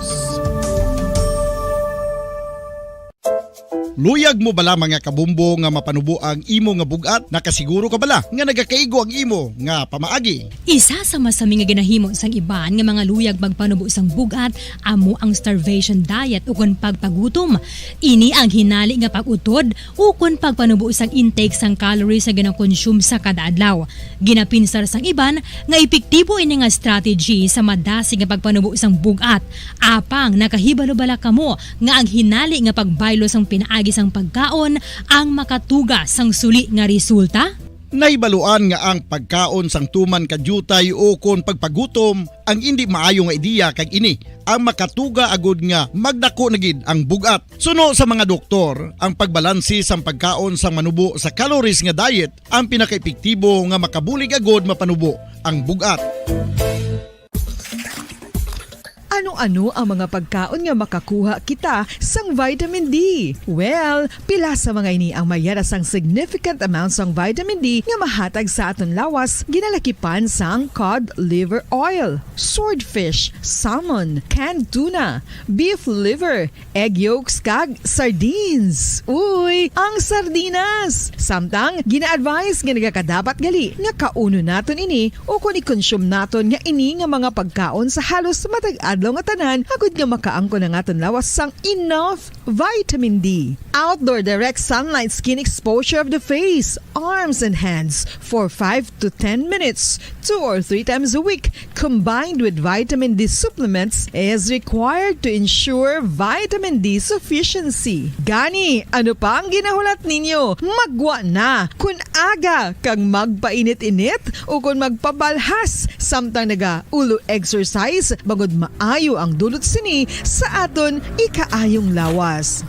Luyag mo bala, mga kabumbo, nga mapanubo ang imo nga bug-at? Nakasiguro ka bala nga nagakaigo ang imo nga pamaagi? Isa sa masami nga ginahimo sang iban nga mga luyag magpanubo sang bug-at amo ang starvation diet ukon pagpagutom. Ini ang hinali nga pag-utod ukon pagpanubo sang intake sang calories nga ginakonsume sa kada adlaw. Ginapinsar sang iban nga epektibo ini nga strategy sa madasig nga pagpanubo sang bug-at. Apang nakahibalo bala kamo nga ang hinali nga pagbaylo sang pinaagi sang pagkaon ang makatuga sang suli nga resulta? Nahibaluan nga ang pagkaon sang tuman ka diutay ukon pagpagutom ang indi maayo nga ideya, kag ini ang makatuga agud nga magdako na gid ang bug-at. Suno sa mga doktor, ang pagbalanse sang pagkaon sang manubo sa calories nga diet ang pinakaepektibo nga makabulig agud mapanubo ang bug-at. Ano-ano ang mga pagkaon nga makakuha kita sang vitamin D? Well, pila sa mga ini ang may yara sang significant amount sang vitamin D nga mahatag sa aton lawas, ginalakipan sang cod liver oil, swordfish, salmon, canned tuna, beef liver, egg yolks, kag sardines. Uy, ang sardinas! Samtang, gina-advise nga nagakadapat gali nga kaunon naton ini ukon i-consume naton nga ini nga mga pagkaon sa halos matag adlaw nga tanan, agud nga makaangkon ang aton lawas sang enough vitamin D. Outdoor direct sunlight skin exposure of the face, arms, and hands for five to ten minutes, two or three times a week, combined with vitamin D supplements, is required to ensure vitamin D sufficiency. Gani, ano pa ang ginahulat ninyo? Maggwa na! Kun aga kag magpainit-init ukon magpabalhas samtang nagaulo exercise, bangod maayo ang dulot sini sa aton ikaayong lawas.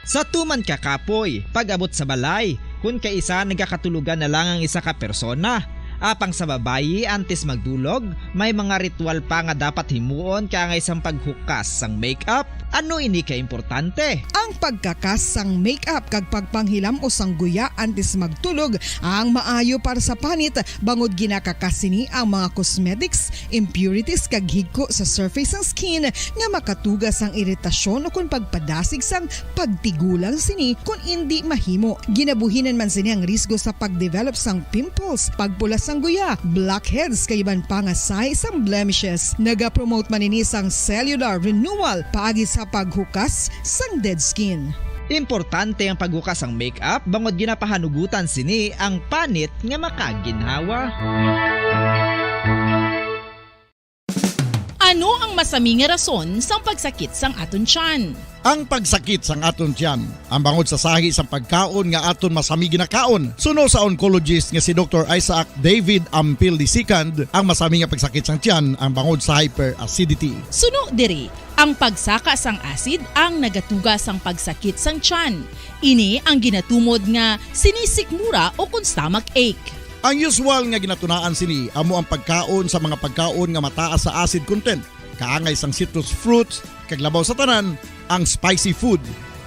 Sa tuman ka kapoy, pag-abot sa balay, kun kaisa nagakatulogan na lang ang isa ka persona. Apang sa babayi, antes magdulog, may mga ritual pa nga dapat himuon kaangay sang paghukas sang makeup. Ano ini ka importante? Ang pagkakas sang makeup kag pagpanghilam-os sang guya antes magtulog ang maayo para sa panit, bangod ginakakas sini ang mga cosmetics, impurities, kag higko sa surface sang skin nga makatuga sang iritasyon ukon pagpadasig sang pagtigulang sini kon indi mahimo. Ginabuhinan man sini ang risgo sa pagdevelop sang pimples, pagpula sang guya, blackheads, kag iban pa nga sahi sang blemishes. Nagapromote man ini sang cellular renewal paagi sa paghukas sang dead skin. Importante ang paghukas sang makeup bangod ginapahanugutan sini ang panit nga makaginhawa. Ano ang masami nga rason sang pagsakit sang aton tiyan? Ang pagsakit sang aton tiyan, ang bangod sa sahi sang pagkaon nga aton masami ginakaon. Suno sa oncologist nga si Doktor Isaac David Ampil the second, ang masami nga pagsakit sang tiyan ang bangod sa hyperacidity. Suno diri, ang pagsaka sang acid ang nagatuga sang pagsakit sang tiyan. Ini ang ginatumod nga sinisikmura o kon stomach ache. Ang usual nga ginatunaan sini amo ang pagkaon sa mga pagkaon nga mataas sa acid content, kaangay sang citrus fruits, kag labaw sa tanan, ang spicy food.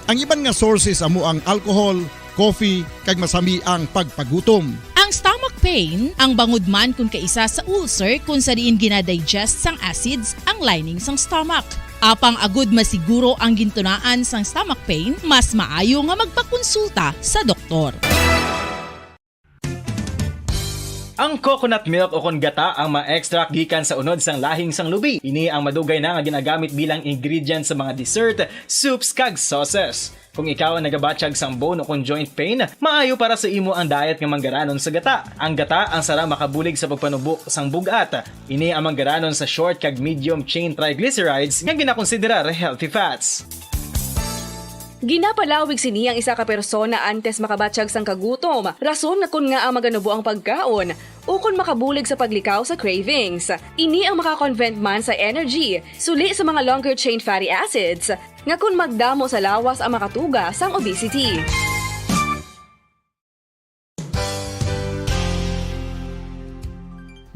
Ang iban nga sources amo ang alcohol, coffee, kag masami ang pagpagutom. Ang stomach pain, ang bangod man kon kaisa sa ulcer kon sa diin ginadigest sang acids ang lining sang stomach. Apang agud masiguro ang gintunaan sang stomach pain, mas maayo nga magpakonsulta sa doktor. Ang coconut milk o kon gata ang ma-extract gikan sa unod sang lahing sang lubi. Ini ang madugay na nga ginagamit bilang ingredient sa mga dessert, soups, kag sauces. Kung ikaw ang nagabatyag sang bone o kon joint pain, maayo para sa imo ang diet nga manggaranon sa gata. Ang gata ang sarang makabulig sa pagpanubo sang bug-at. Ini ang manggaranon sa short kag medium chain triglycerides nga ginakonsiderar healthy fats. Ginapalawig sini ang isa ka persona antes makabatyag sang kagutom, rason nga kon ngaa maganubo ang pagkaon, ukon makabulig sa paglikaw sa cravings. Ini ang makakonvert man sa energy, suli sa mga longer chain fatty acids, nga kon magdamo sa lawas ang makatuga sang obesity.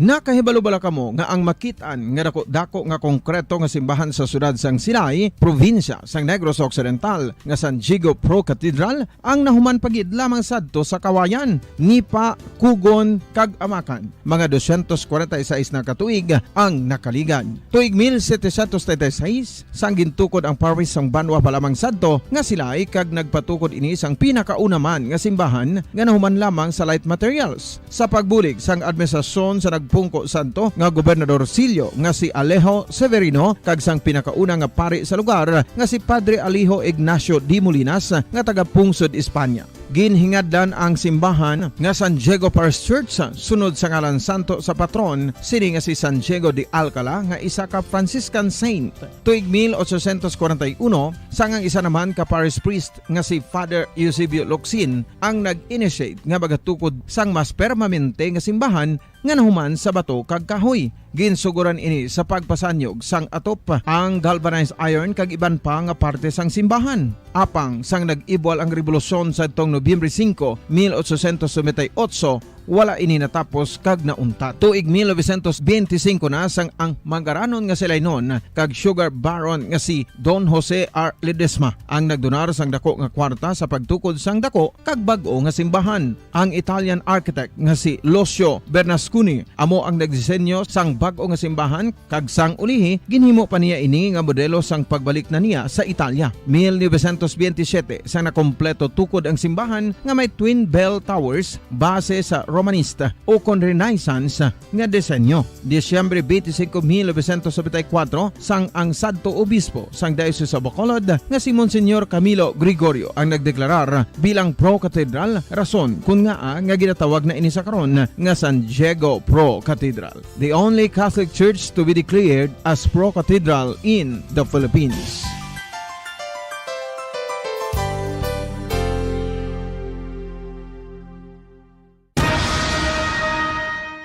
Nakahibalo bala kamo nga ang makit-an nga dako-dako nga konkreto nga simbahan sa siyudad sang Silay, probinsya sang Negros Occidental, nga San Diego Pro Cathedral ang nahuman pa gid lamang sadto sa Kawayan, Nipa, Cogon, kag Amacan? Mga dosyentos kwarenta y seis na ka tuig ang nakaligad. Tuig mil setecientos treinta y seis, sang gintukod ang parish sang banwa pa lamang sadto nga Silay, kag nagpatukod ini sang pinakauna man nga simbahan nga nahuman lamang sa light materials. Sa pagbulig sang administrasyon sa nagpungko sadto nga Gobernador Sillo nga si Alejo Severino kag sang pinakauna nga pari sa lugar nga si Padre Alejo Ignacio de Molinas nga taga Pungsod, Espanya. Ginhingadlan ang simbahan nga San Diego Parish Church sunod sa ngalan santo sa patron sini nga si San Diego de Alcala nga isa ka Franciscan saint. Tuig mil ochocientos kwarenta y uno, sang ang isa naman ka parish priest nga si Father Eusebio Locsin ang nag-initiate nga magatukod sang mas permanente nga simbahan nga nahuman sa bato kag kahoy. Ginsugoran ini sa pagpasanyog sang atop, ang galvanized iron kag iban pa nga parte sang simbahan. Apang sang nag-ibwal ang rebolusyon sadtong Nobyembre singko, mil ochocientos noventa y ocho, wala ini natapos kag nauntat. Tuig mil novecientos benti singko na sang ang manggaranon nga Silaynon kag sugar baron nga si Don Jose R. Ledesma ang nagdonar sang dako nga kwarta sa pagtukod sang dako kag bag-o nga simbahan. Ang Italian architect nga si Lucio Bernasconi amo ang nagdisenyo sang bag-o nga simbahan, kag sang ulihi ginhimo pa niya ini nga modelo sang pagbalik na niya sa Italia. Mil novecientos benti siyete, sang nakompleto tukod ang simbahan nga may twin bell towers base sa Romanista o kon Renaissance nga disenyo. Disyembre twenty-five, mil novecientos noventa y cuatro, sang ang sadto obispo sang Diocese of Bacolod nga si Monsignor Camilo Gregorio ang nagdeklarar bilang pro-cathedral, rason kon ngaa nga ginatawag na ini sa karon nga San Diego Pro Cathedral, the only Catholic Church to be declared as pro-cathedral in the Philippines.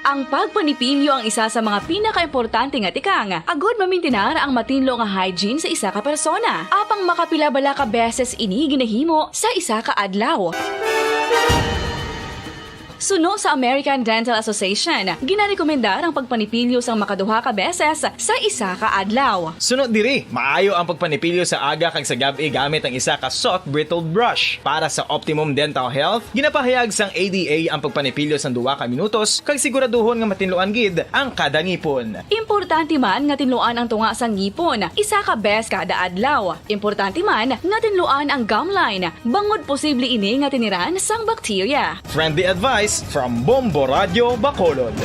Ang pagpanipilyo ang isa sa mga pinakaimportante nga tikang agud mamintinar ang matinlo nga hygiene sa isa ka persona. Apang makapila bala ka beses ini ginahimo sa isa ka adlaw? Suno sa American Dental Association, ginarekomendar ang pagpanipilyo sang makaduha ka beses sa isa ka adlaw. Suno diri, maayo ang pagpanipilyo sa aga kag sa gab-i gamit ang isa ka soft bristled brush. Para sa optimum dental health, ginapahayag sang A D A ang pagpanipilyo sang duha ka minutos kag siguraduhon nga matinluan gid ang kada ngipon. Importante man nga tinluan ang tunga sang ngipon isa ka bes kada adlaw. Importante man nga tinluan ang gum line, bangod posible ini nga tiniran sang bakterya. Friendly advice from Bombo Radyo Bacolod.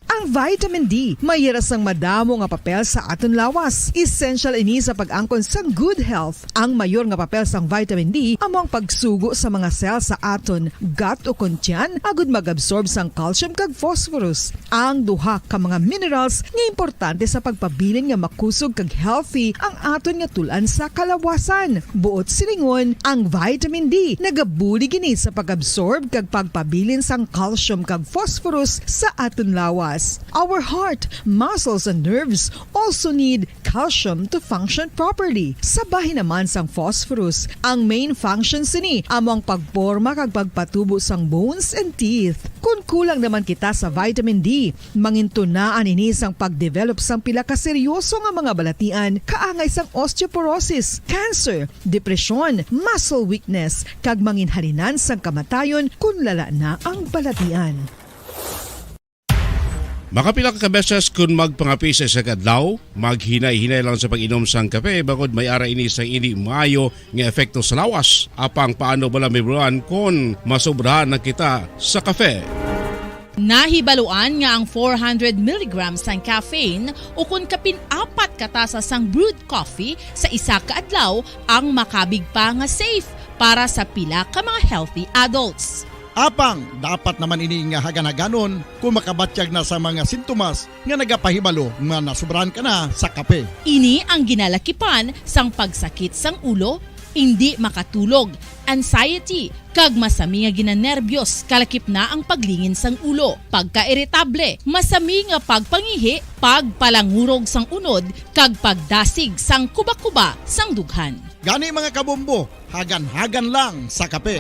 Ang Vitamin D may yara sang madamo nga papel sa aton lawas. Essential ini sa pag-angkon sang good health. Ang mayor nga papel sang vitamin D amo ang pagsugo sa mga cell sa aton gut o kon tiyan agud mag-absorb sang calcium kag phosphorus, ang duha ka mga minerals nga importante sa pagpabilin nga makusog kag healthy ang aton nga tul-an sa kalawasan. Buot silingon, ang vitamin D nagabulig ini sa pag-absorb kag pagpabilin sang calcium kag phosphorus sa aton lawas. Our heart, muscles, and nerves also need calcium to function properly. Sa bahin naman sang phosphorus, ang main function sini amo ang pagporma kag pagpatubo sang bones and teeth. Kon kulang naman kita sa vitamin D, mangintunaan ini sang pag-develop sang pila ka seryoso nga mga balatian kaangay sang osteoporosis, cancer, depresyon, muscle weakness, kag manginhalinan sang kamatayon kon lala na ang balatian. Makapila ka beses kon magpangape sa isa ka adlaw, maghinay-hinay lang sa pag-inom sang kape bangod may ara ini sang indi maayo nga epekto sa lawas. Apang paano bala mahibaluan kon masobrahan na kita sa kape? Nahibaluan nga ang four hundred milligrams sang caffeine ukon kapin apat ka tasa sang brewed coffee sa isa ka adlaw ang makabig pa nga safe para sa pila ka mga healthy adults. Apang dapat naman ini nga hagan-haganon kon makabatyag na sa mga sintomas nga nagapahibalo nga nasobrahan ka na sa kape. Ini ang ginalakipan sang pagsakit sang ulo, indi makatulog, anxiety, kag masami nga ginanerbiyos, kalakip na ang paglingin sang ulo, pagkairitable, masami nga pagpangihi, pagpalangurog sang unod, kag pagdasig sang kubakuba sang dughan. Gani, mga kabombo, hagan-hagan lang sa kape.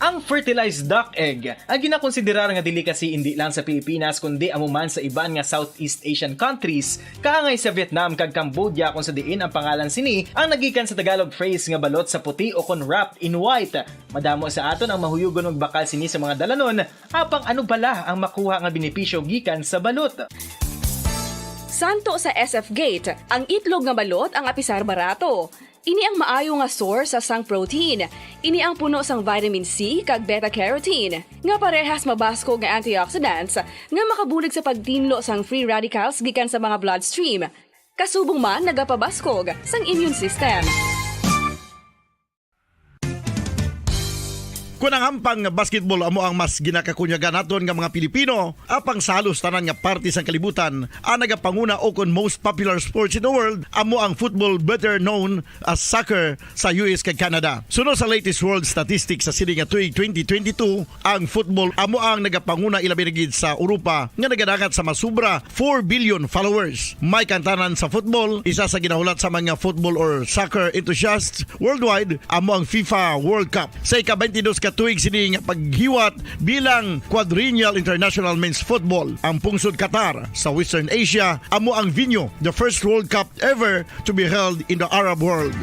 Ang fertilized duck egg, ang ginakonsiderar nga delicacy indi lang sa Pilipinas kundi amo man sa iban nga Southeast Asian countries, kaangay sa Vietnam kag Cambodia, kung sa diin ang pangalan sini ang nagikan sa Tagalog phrase nga balot sa puti o kon wrapped in white. Madamo sa aton ang mahuyugon magbakal sini sa mga dalanon, apang ano bala ang makuha nga benepisyo gikan sa balot? Santo sa S F Gate, ang itlog nga balot ang apisar barato. Ini ang maayo nga source sa sang protein. Ini ang puno sang vitamin C kag beta-carotene, nga parehas mabaskog nga antioxidants nga makabulig sa pagtinlo sang free radicals gikan sa mga bloodstream. Kasubong man nagapabaskog sang immune system. Kun ang hampang nga basketball amo ang mas ginakakunyagan naton nga mga Pilipino, apang sa halos tanan nga parte sang kalibutan, ang nagapanguna o kon most popular sports in the world amo ang football, better known as soccer, sa U S kag Canada. Suno sa latest world statistics sa sini nga tuig twenty twenty-two, ang football amo ang nagapanguna, ilabi na gid sa Europa nga nagadangat sa masubra four billion followers. May kantanan sa football, isa sa ginahulat sa mga football or soccer enthusiasts worldwide amo ang FIFA World Cup. Sa ika-twenty-dos ka tuig sini nga paghiwat bilang Quadrennial International Men's Football, ang pungsod Qatar sa Western Asia amo ang venue, the first World Cup ever to be held in the Arab world.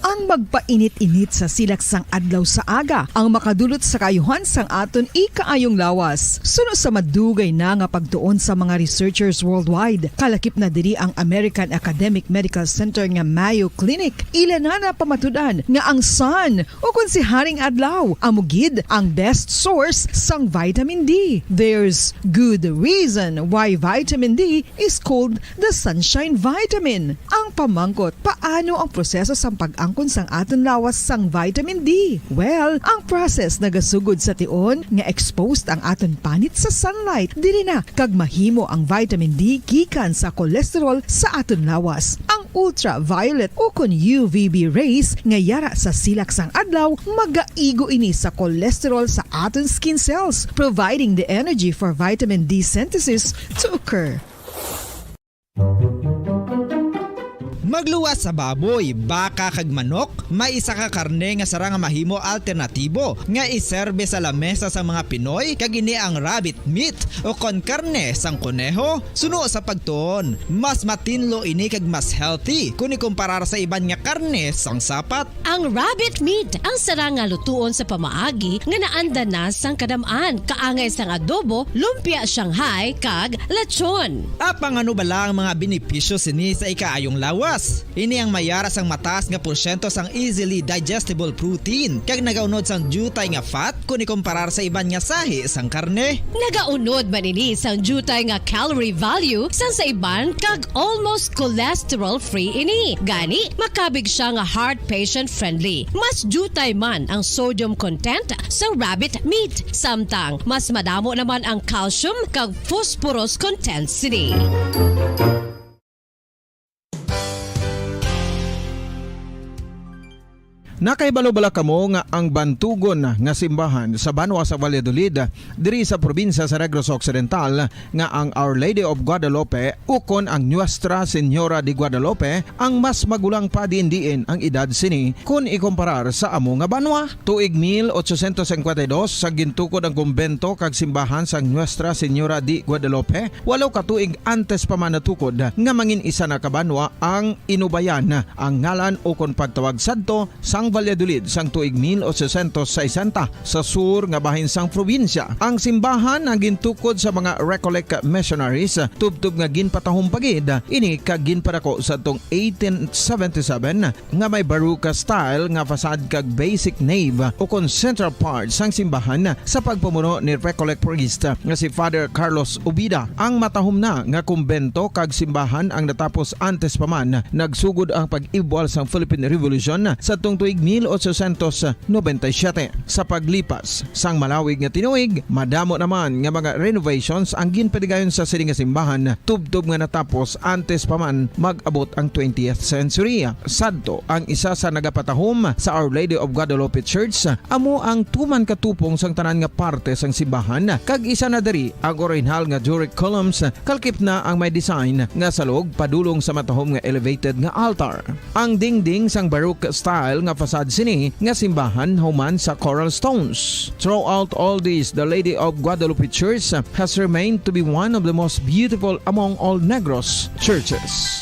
Ang magpainit-init sa silak sang adlaw sa aga ang makadulot sa kaayuhan sang aton ikaayong lawas. Suno sa madugay na nga pagtuon sa mga researchers worldwide, kalakip na diri ang American Academic Medical Center nga Mayo Clinic, ila na napamatud-an nga ang sun, ukon si Haring Adlaw, amo gid ang best source sang vitamin D. There's good reason why vitamin D is called the sunshine vitamin. Ang pamangkot, paano ang proseso sang pag-angkon sang aton lawas sang vitamin D? Well, ang process nagasugod sa tion nga exposed ang aton panit sa sunlight, diri na kag mahimo ang vitamin D gikan sa cholesterol sa aton lawas. Ang ultraviolet ukon U V B rays nga yara sa silak sang adlaw magaigo ini sa cholesterol sa aton skin cells, providing the energy for vitamin D synthesis to occur. Magluwas sa baboy, baka kag manok, may isa ka karne nga sara nga mahimo alternatibo nga iserbe sa lamesa sa mga Pinoy, kag ini ang rabbit meat o kon karne sang koneho. Suno sa pagtuon, mas matinlo ini kag mas healthy kon ikumparar sa iban nga karne sang sapat. Ang rabbit meat ang sara nga lutuon sa pamaagi nga naanda na sang kadam-an, kaangay sang adobo, lumpia Shanghai, kag lechon. Apang ano bala ang mga benepisyo sini sa ikaayong lawas? Ini ang may ara sang mataas nga porsyento sang easily digestible protein, kag nagaunod sang diutay nga fat kon ikomparar sa iban nga sahi sang karne. Nagaunod man ini sang diutay nga calorie value sang sa iban, kag almost cholesterol-free ini. Gani, makabig siya nga heart patient-friendly. Mas diutay man ang sodium content sa rabbit meat, samtang mas madamo naman ang calcium kag phosphorus content sini. Nakahibalo bala kamo nga ang bantugon nga simbahan sa banwa sa Valladolid, diri sa probinsya sa Negros Occidental, nga ang Our Lady of Guadalupe ukon ang Nuestra Señora de Guadalupe ang mas magulang pa diin-diin ang edad sini kon ikomparar sa amo nga banwa? Tuig mil ochocientos cincuenta y dos sa gintukod ang kumbento kag simbahan sang Nuestra Señora de Guadalupe, walo ka tuig antes pa man natukod nga mangin isa na ka banwa ang Inubayan, ang ngalan ukon pagtawag sadto sang Valladolid sang tuig mil ochocientos sesenta sa sur nga bahin sang probinsya. Ang simbahan ang gintukod sa mga Recollect missionaries, tubtob nga ginpatahom pa gid ini kag ginpadako sadtong eighteen seventy-seven nga may Baroque style nga facade kag basic nave ukon central part sang simbahan sa pagpamuno ni Recollect priest nga si Father Carlos Ubida. Ang matahom na nga kumbento kag simbahan ang natapos antes pa man nagsugod ang pag-ibwal sang Philippine Revolution sa tuong tuig mil ochocientos noventa y siete. Sa paglipas sang malawig nga tinuig, madamo naman nga mga renovations ang ginpaligayon sa sini nga simbahan, tubtob nga natapos antes pa man mag-abot ang twentieth century. Sadto, ang isa sa nagapatahom sa Our Lady of Guadalupe Church amo ang tuman ka tupong sang tanan nga parte sang simbahan, kag isa na diri ang orihinal nga Doric columns, kalkip na ang may design nga salog padulong sa matahom nga elevated nga altar. Ang dingding sang Baroque style nga facade sini nga simbahan human sa coral stones. Throughout all this, the Lady of Guadalupe Church has remained to be one of the most beautiful among all Negros churches.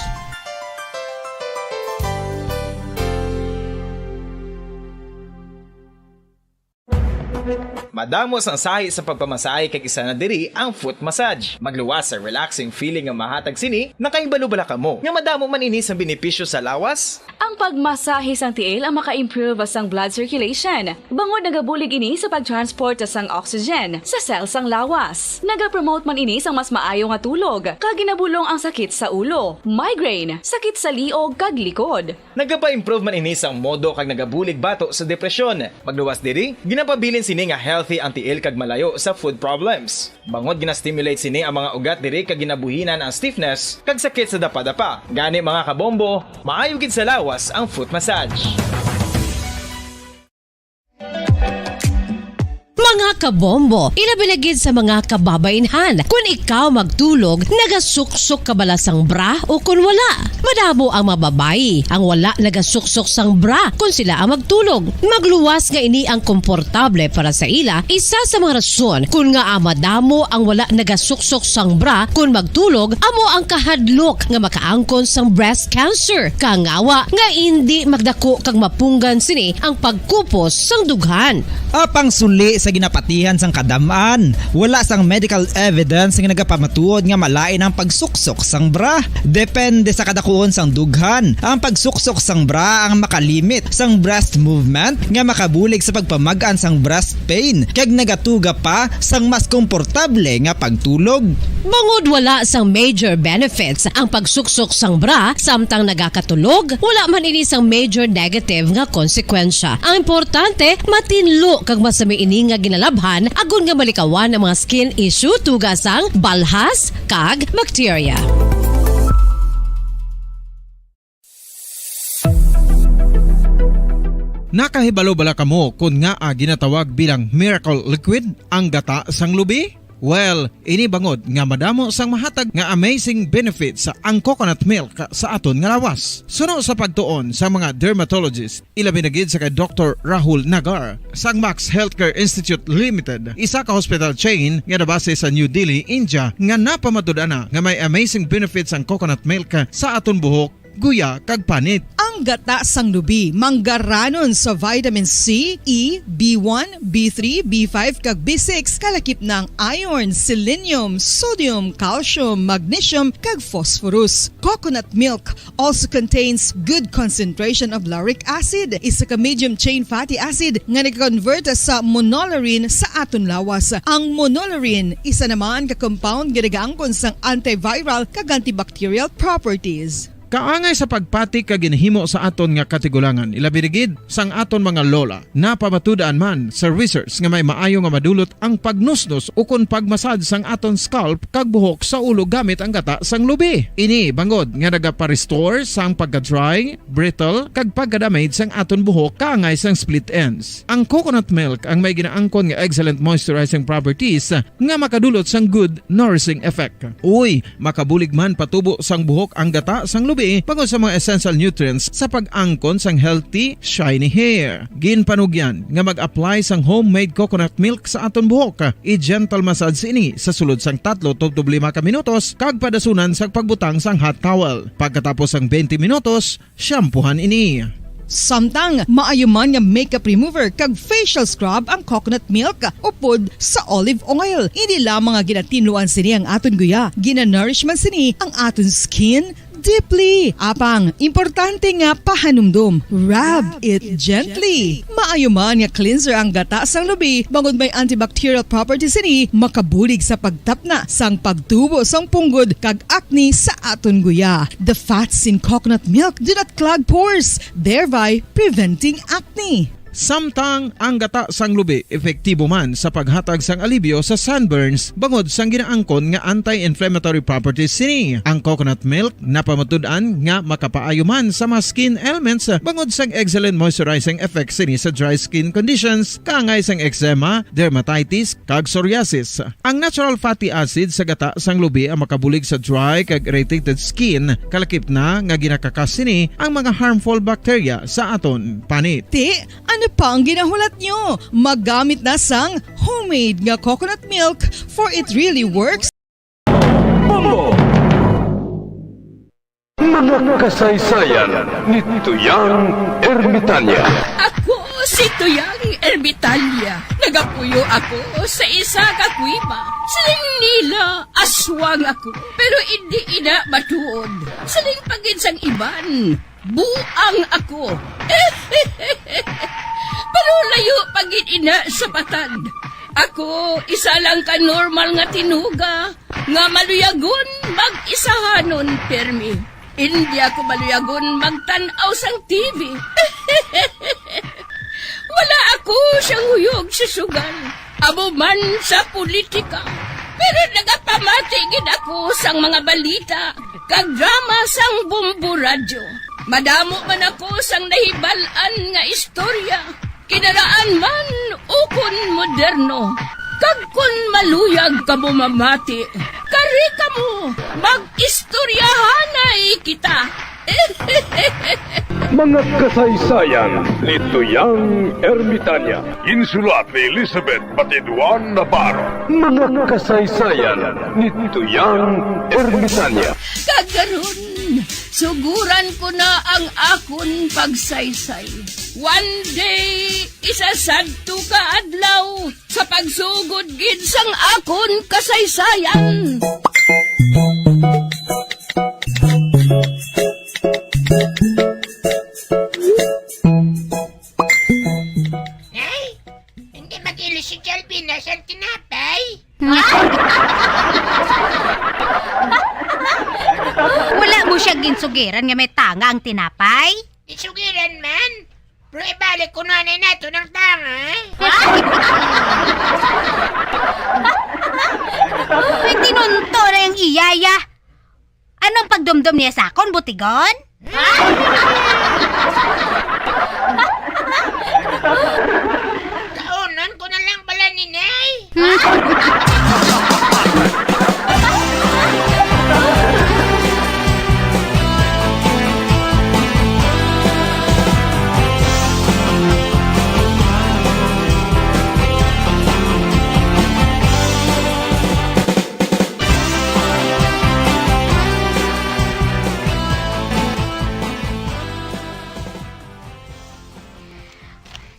Madamo sang sahi sa pagpamasahe, kag isa na diri ang foot massage. Magluwas sa relaxing feeling nga mahatag sini. Nakahibalo bala kamo nga madamo man ini sang benepisyo sa lawas? Ang pagmasahe sang tiil ang maka-improve sang blood circulation, bangod nagabulig ini sa pag-transport sang oxygen sa cell sang lawas. Nagapromote man ini sang mas maayo nga tulog, kag ginabulong ang sakit sa ulo, migraine, sakit sa liog, kag likod. Nagapa-improve man ini sang modo kag nagabulig bato sa depresyon. Magluwas diri, ginapabilin sini nga healthy ang tiil kag malayo sa foot problems. Bangod gina-stimulate sini ang mga ugat diri kag ginabuhinan ang stiffness kag sakit sa dapadapa. Gani, mga kabombo, maayo gid sa lawas ang foot massage. Mga kabombo, ilabi na gid sa mga kababainhan, kun ikaw magtulog, nagasuksok ka bala sang bra o kun wala? Madamo ang mga babayi ang wala nagasuksok sang bra kun sila ang magtulog. Magluwas nga ini ang komportable para sa ila, isa sa mga rason kun ngaa madamo ang wala nagasuksok sang bra kun magtulog amo ang kahadlok nga makaangkon sang breast cancer, kangawa nga indi magdako kag mapunggan sini ang pagkupos sang dughan. Apang suli sa ginapatihan sang kadam-an, wala sang medical evidence nga nagapamatuod nga malain ang pagsuksok sang bra. Depende sa kadakuon sang dughan, ang pagsuksok sang bra ang makalimit sang breast movement nga makabulig sa pagpamag-an sang breast pain kag nagatuga pa sang mas komportable nga pagtulog. Bangod wala sang major benefits ang pagsuksok sang bra samtang nagakatulog, wala man ini sang major negative nga konsekwensya. Ang importante, matinlo kag masami ini nga ginalabhan agod nga malikawan ang mga skin issue, tuga sang balhas kag bakterya. Nakahibalo bala kamo kon ngaa ginatawag bilang miracle liquid ang gata sang lubi? Well, ini bangod nga madamo sang mahatag nga amazing benefits ang coconut milk sa aton nga lawas. Suno sa pagtuon sa mga dermatologist, ilabi na gid sa kay Doktor Rahul Nagar sang Max Healthcare Institute Limited, isa ka hospital chain nga nabase sa New Delhi, India, nga napamatud-an na nga may amazing benefits ang coconut milk sa aton buhok guya, kag panit. Ang gata sang lubi manggaranon sa vitamin C, E, B one, B three, B five, kag B six, kalakip na ang iron, selenium, sodium, calcium, magnesium, kag phosphorus. Coconut milk also contains good concentration of lauric acid, isa ka medium chain fatty acid nga nagakonvert sa monolaurin sa aton lawas. Ang monolaurin, isa naman ka compound nga nagaangkon sang antiviral kag antibacterial properties. Kaangay sa pagpati kag ginahimo sa aton nga katigulangan, ilabi na gid sang aton mga lola. Napamatud-an man sa research nga may maayo nga madulot ang pagnusnos ukon pag-massage sang aton scalp kag buhok sa ulo gamit ang gata sang lubi. Ini bangod nga nagapa-restore sang pagka-dry, brittle, kag pagka-damage sang aton buhok kaangay sang split ends. Ang coconut milk ang may ginaangkon nga excellent moisturizing properties nga makadulot sang good nourishing effect. Uy, makabulig man patubo sang buhok ang gata sang lubi bangod sa mga essential nutrients sa pag-angkon sang healthy, shiny hair. Ginpanugyan nga mag-apply sang homemade coconut milk sa aton buhok. I-gentle massage ini sa sulod sang tatlo tubtob lima ka minutos kag padasunan sang pagbutang sang hot towel. Pagkatapos sang twenty minutos, shampoohan ini. Samtang maayo man nga makeup remover kag facial scrub ang coconut milk upod sa olive oil. Hindi lamang nga ginatinluan sini ang aton guya, ginanourish man sini ang aton skin deeply. Apang importante nga pahanumdom, rub it gently. Maayo man nga cleanser ang gata sang lubi bangod may antibacterial properties sini, makabulig sa pagtapna sang pagtubo sang punggod kag acne sa aton guya. The fats in coconut milk do not clog pores, thereby preventing acne. Samtang ang gata sang lubi epektibo man sa paghatag sang alibyo sa sunburns bangod sang ginaangkon nga anti-inflammatory properties sini. Ang coconut milk napamatud-an nga makapaayo man sa mga skin ailments bangod sang excellent moisturizing effect sini sa dry skin conditions, kaangay sang eczema, dermatitis, kag psoriasis. Ang natural fatty acid sa gata sang lubi ang makabulig sa dry kag irritated skin, kalakip na nga ginakakas sini ang mga harmful bacteria sa aton panit. Ti, ano pa ang ginahulat nyo? Magamit na sang homemade nga coconut milk, for it really works. Bombo! Mga kasaysayan ni Tuyang Ermitanya. Ako si Tuyang Ermitanya. Nagapuyo ako sa isa ka kuweba. Siling nila, aswang ako. Pero indi ina matuod. Siling pa gid sang iban, buang ako. Pero layo pa gid ina sa patad. Ako, isa lang ka normal nga tinuga nga maluyagon mag-isahanon pirmi. Indi ako maluyagon magtan-aw sang T V. Wala ako siyang huyog sa sugal, amo man sa politika. Pero nagapamati gid ako sang mga balita kag drama sang Bombo Radyo. Madamo man ako sang nahibal-an nga istorya, kinaraan man ukon moderno. Kag kon maluyag kamo mamati, kari kamo, mag-istoryahanay kita. Mga kasaysayan ni Tuyang Ermitanya. Insulat ni Elizabeth Batiduan Navarro. Mga kasaysayan ni Tuyang Ermitanya. Kag karon, suguran ko na ang akon pagsaysay. One day, isa sadto ka adlaw, sa pagsugod gid sang akon kasaysayan. Nay, hindi mag-ilis si Jalvina sang tinapay? Wala mo siya ginsugiran nga may tanga ang tinapay? Isugiran man. Pero ibalik ko na nato ng tanga. Ay, tinunto na yung iyaya. Anong pagdumdom niya sa akon, butigon? Kaunon ko na lang bala ni Nay.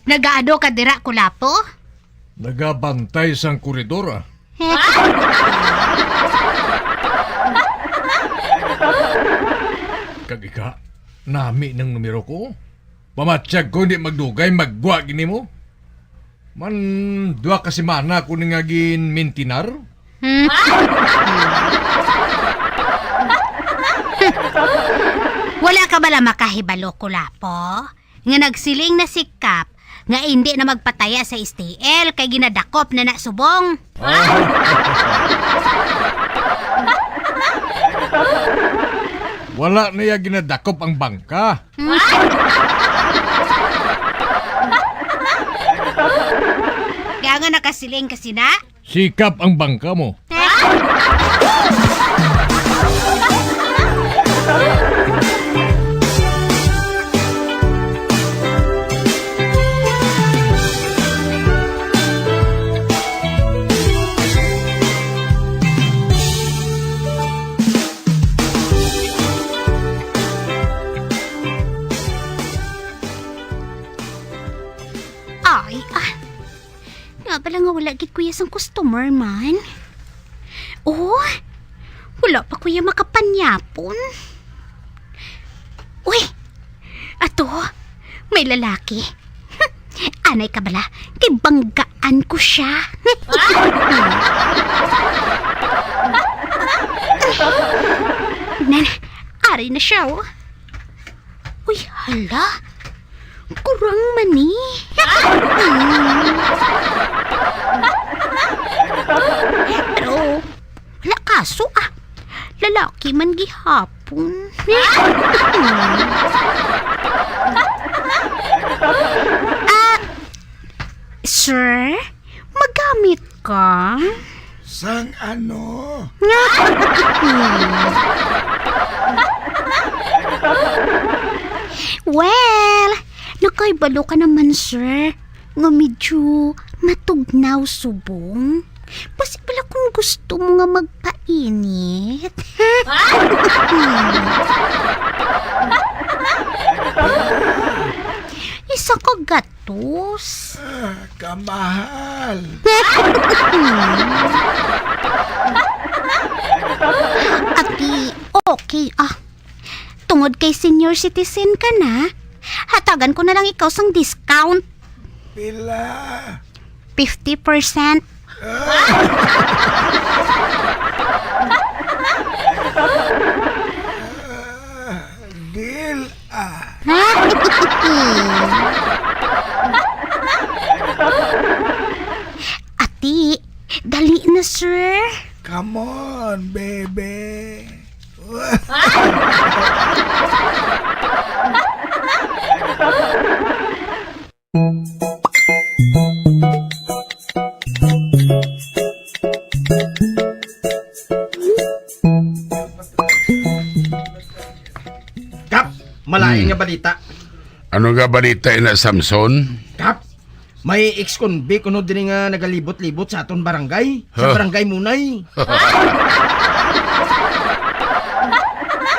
Nagaado ka dira, Kulapo? Nagabantay sang koridor, ah. Kag ika, nami nang numero ko. Pamatyag ko, hindi magdugay, maggwa gini mo. Man, duha ka semana ko ni nga ginmintinar. Hmm? Wala ka bala makahibalo, Kulapo, nga nagsiling na si Kap nga hindi na magpataya sa S T L kay ginadakop na na subong? Wala na iya ginadakop ang bangka. Kaya nga nakasiling ka sina? Sikap ang bangka mo. Ay, ah. Nga pala nga wala gid kuya sang customer man. Oh, wala pa kuya makapanyapon. Uy, ato, may lalaki. Anay ka bala, kay banggaan ko siya. Nan, ari na siya, oh. Uy, hala. Kurang man ni. Pero, wala kaso, ah. Lalaki man gihapon. Ah, sir, magamit ka? Sang ano? Well, nakahibalo ka naman, sir, nga medyo matugnaw subong. Basi pala kung gusto mo nga magpainit. Isa ka gatos. Ah, kamahal. Abi, okay, ah. Tungod kay senior citizen ka na, hatagan ko na lang ikaw sang discount. Pila? Fifty percent. Ah. Ah, deal, ah. Ati, dali na, sir. Come on, baby. Kap, malain Hmm. nga balita. Ano nga balita ina, Samson? Kap, may ex-convict kuno diri nga nagalibot-libot sa aton barangay, sa Huh? Barangay Munay.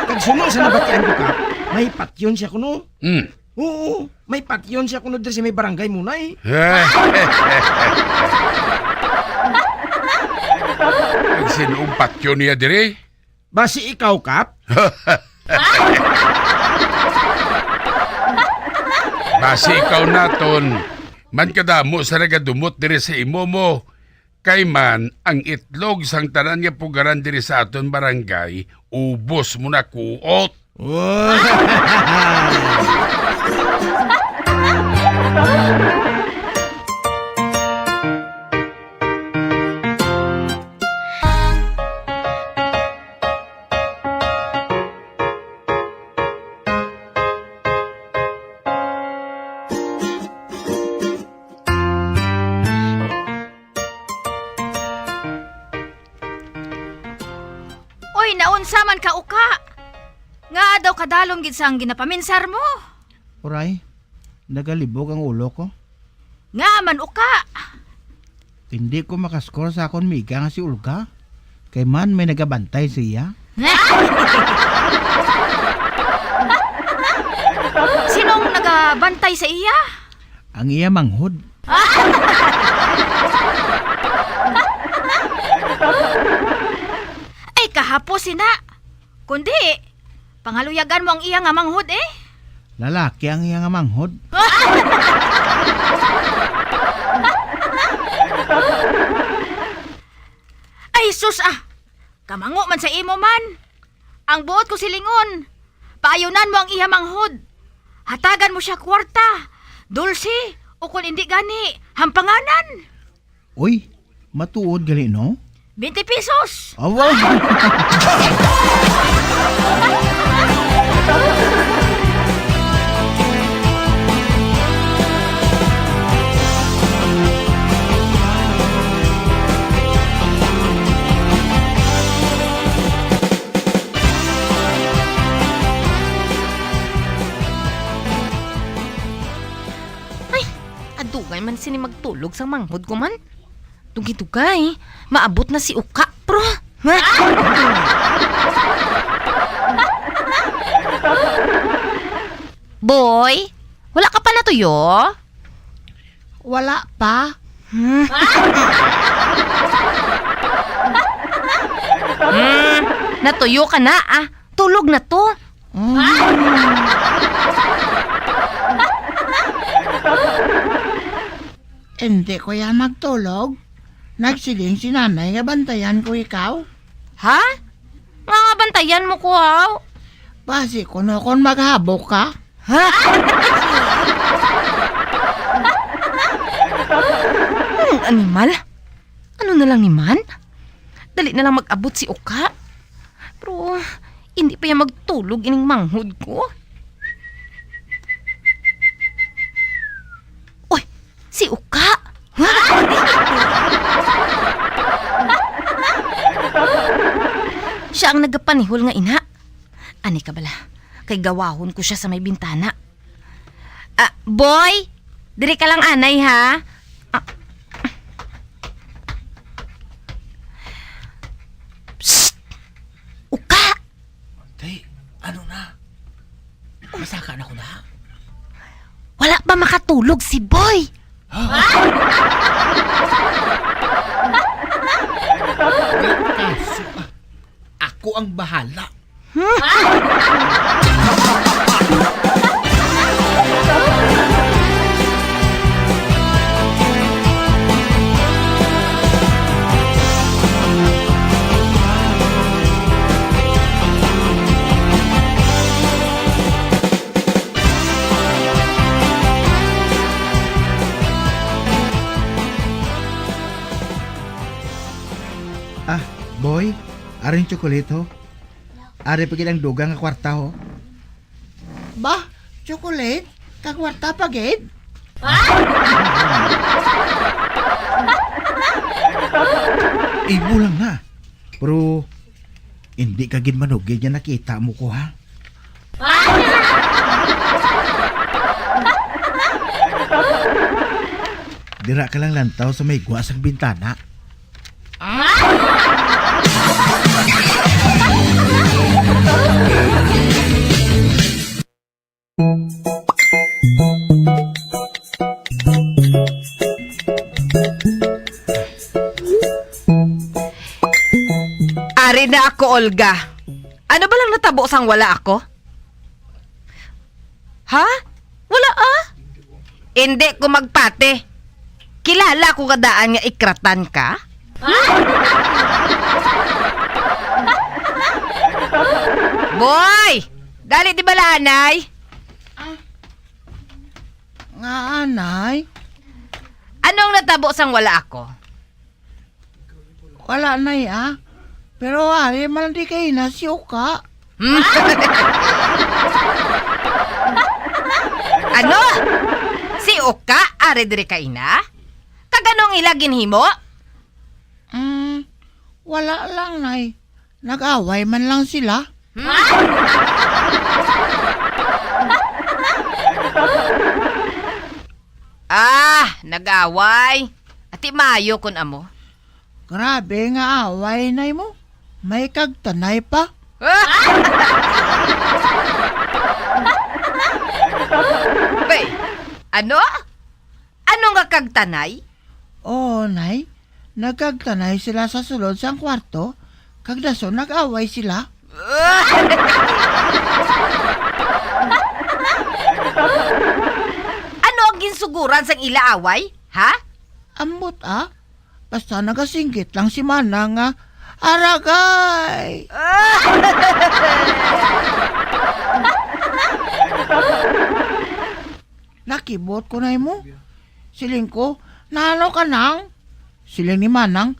Kag suno sa nabatian ko, Kap, may patyon siya kuno. Hmm. Oo, may patyon siya kuno diri sa may Barangay Munay. Ang sin-ong patyon niya diri? Basi ikaw, Kap? Basi ikaw naton, man kadamo sa nagadumot diri sa imo mo. Kay man, ang itlog sang tanan nga pugaran diri sa aton barangay, ubos mo na kuot. Wow! Oy, naunsa man ka, Uka? Ngaa daw kadalom gid sang ginapaminsar mo? Uray, nagalibog ang ulo ko. Ngaa man, Uka? Hindi ko makaskor sa akon miga nga si Olga. Kay man may nagabantay sa iya. Sinong nagabantay sa iya? ang iya manghod. Ay, kahapos ina. Kundi, pangaluyagan mo ang iya nga manghod, eh. Lalaki ang iya nga manghod. Ay, sus, ah. Kamango man sa imo man. Ang buot ko silingon, paayunan mo ang iya manghod. Hatagan mo siya kwarta, dulce, o kon indi gani, hampanganan. Uy, matuod gali, no? Twenty pesos. Awa! Ay, adugay man sini magtulog sang manghod ko man. Dugay-dugay, maabot na si Uka, pro. Boy, wala ka pa natuyo? Wala pa. Hmm. Hmm, natuyo ka na, ah. Tulog na to. Mm. Hindi ko yan magtulog. Nagsiling si nanay nga bantayan ko ikaw. Ha? Nga nga bantayan mo ko, haw? Basi kuno kon maghabok ka. Ha? Hmm, animal? Ano na lang ni man? Dali na lang mag-abot si Uka. Pero hindi pa yan magtulog ining manghod ko. Uy, si Uka! Siya ang nagapanihol nga ina. Ani ka bala, kay gawahon ko siya sa may bintana. Ah, boy, diri ka lang anay, ha? Ah. Psst! Uka! Tay, ano na? Masaka na ko na. Wala pa makatulog si Boy. Ha? Wala ka, su-, ah, ako ang bahala. Ah, boy, aring tsokolate, ho. Ari pa gid ang dugang nga kwarta, ho. Ba, tsokolate? Kag kwarta pa gid? Imo lang na. Pero hindi ka gid manugid nga nakita mo ko, ha? Dira ka lang lantaw sa may gwa sang bintana. Ari na ako, Olga. Ano ba lang natabo sang wala ako? Ha? Wala, ah. Hindi ko magpati. Kilala ko ka daan nga ikratan ka? Boy! Dali, di ba, lanay? Ah. Nga, anay? Anong natabo sang wala ako? Wala, nay, ah. Pero ari man di kay na si Uka. Hmm? Ano? Si Uka, ari diri ka ina? Kag anong ila ginhimo? Mm, wala lang, nay. Nag-away man lang sila. Hmm? Ah, nag-away. Ati maayo kun amo. Grabe nga away, nay mo. May kagtanay pa. Bay, ano? Ano nga kagtanay? Oo, Nay. Nagkagtanay sila sa sulod sang kwarto, kag dason nag-away sila. Ano ang ginsuguran sang ila away, ha? Ambot, ah. Basta nagasinggit lang si Manang nga, "Aragay!" Nakibot ko na imo. Siling ko, "Nano ka nang?" Siling ni Manang,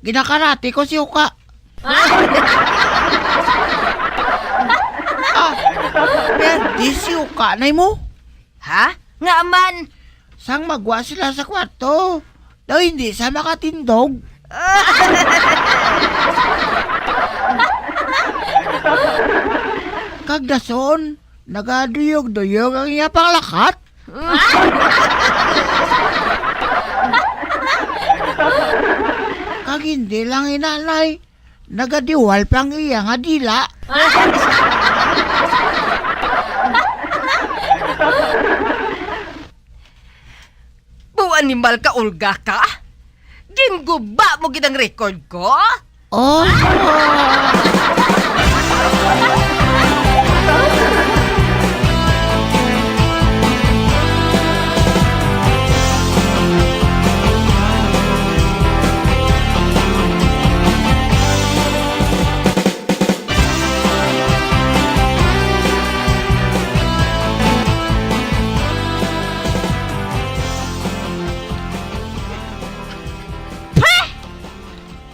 "Ginakarate ko si Uka." Ah, perdi si Uka na imo. Ha? Nga man? Sang magwa sila sa kwarto, daw hindi sa makatindog. Kag dason, nagaduyog-duyog ang iya panglakat. Kag hindi lang inanay, nagadiwal pa ang iya nga dila. Bu animal ka, Olga ka? Ginguba mo gid ang record ko? Oh!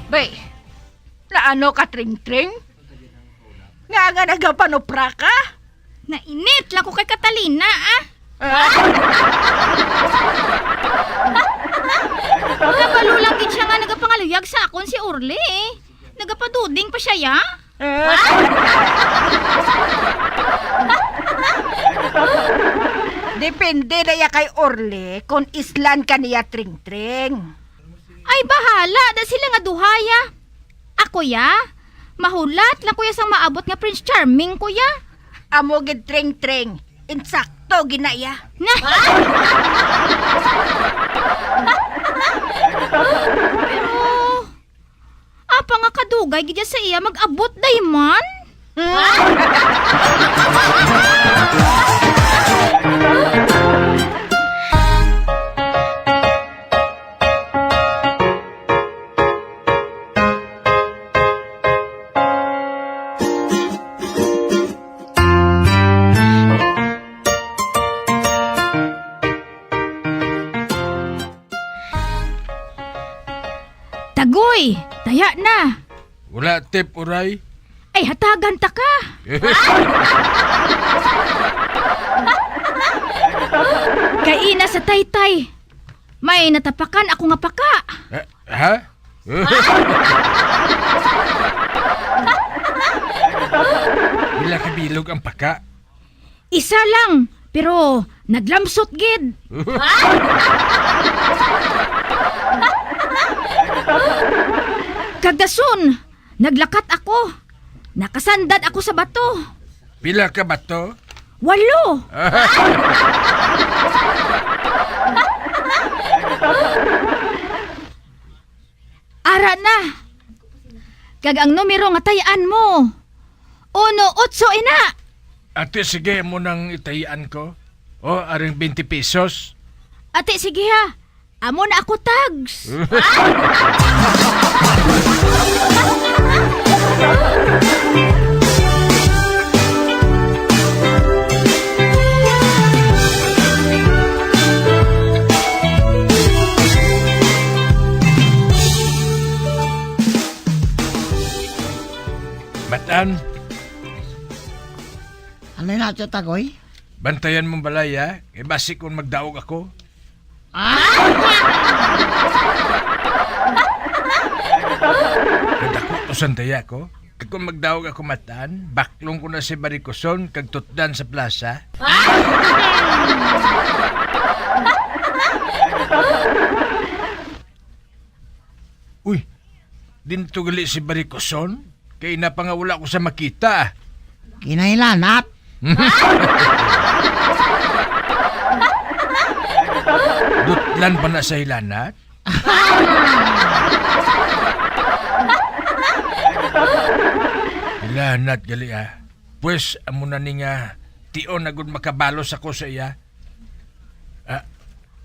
Bay, naano ka, Tring-Tring? Nga nga nagapanupra ka? Nainit lang ko kay Catalina, ah. Kabalo lang gid siya nga nagapangaluyag sa akon si Orly, eh. Nagapaduding pa siya, ya? Depende na ya kay Orly kon islan ka niya, Tring-Tring. Ay, bahala na sila nga duha, ya. Ako, ya, mahulat lang ko ya sang maabot nga Prince Charming ko, ya. Amo gid, Tring-Tring. Insakto gid na ya. Na- Pero, apa nga kadugay gid ya sa iya mag-abot, day man? Tagoy, taya na. Wala tip, Uray. Ay, hatagan ta ka. Kay ina sa taytay, may natapakan ako nga paka. Eh, ha? Pila ka bilog ang paka? Isa lang, pero naglamsot gid. Kag dason, naglakat ako. Nakasandad ako sa bato. Pila ka bato? Walo. Ara na. Kag ang numero nga tayan mo, uno otso ina. Ate, sige, mo nang itayan ko. O, aring twenty pesos. Ate, sige ha. Amo na ako, tags. Matan. Ano na ito, Tagoy? Bantayan mong balay, ha? Kay basi kung magdaog ako. Ah! Kadako to sandaya ko. Kag kung magdaog ako, Matan, baklong ko na si Barikoson kag tutdan sa plaza. Uy, dinto gali si Barikoson? Kay na pa nga wala ko sa makita. Kinailanat. Lan pa na sa hilanat? Hilanat gali, ah. Pues, amo na ni nga, tion na gud makabalos ako sa iya. Ah,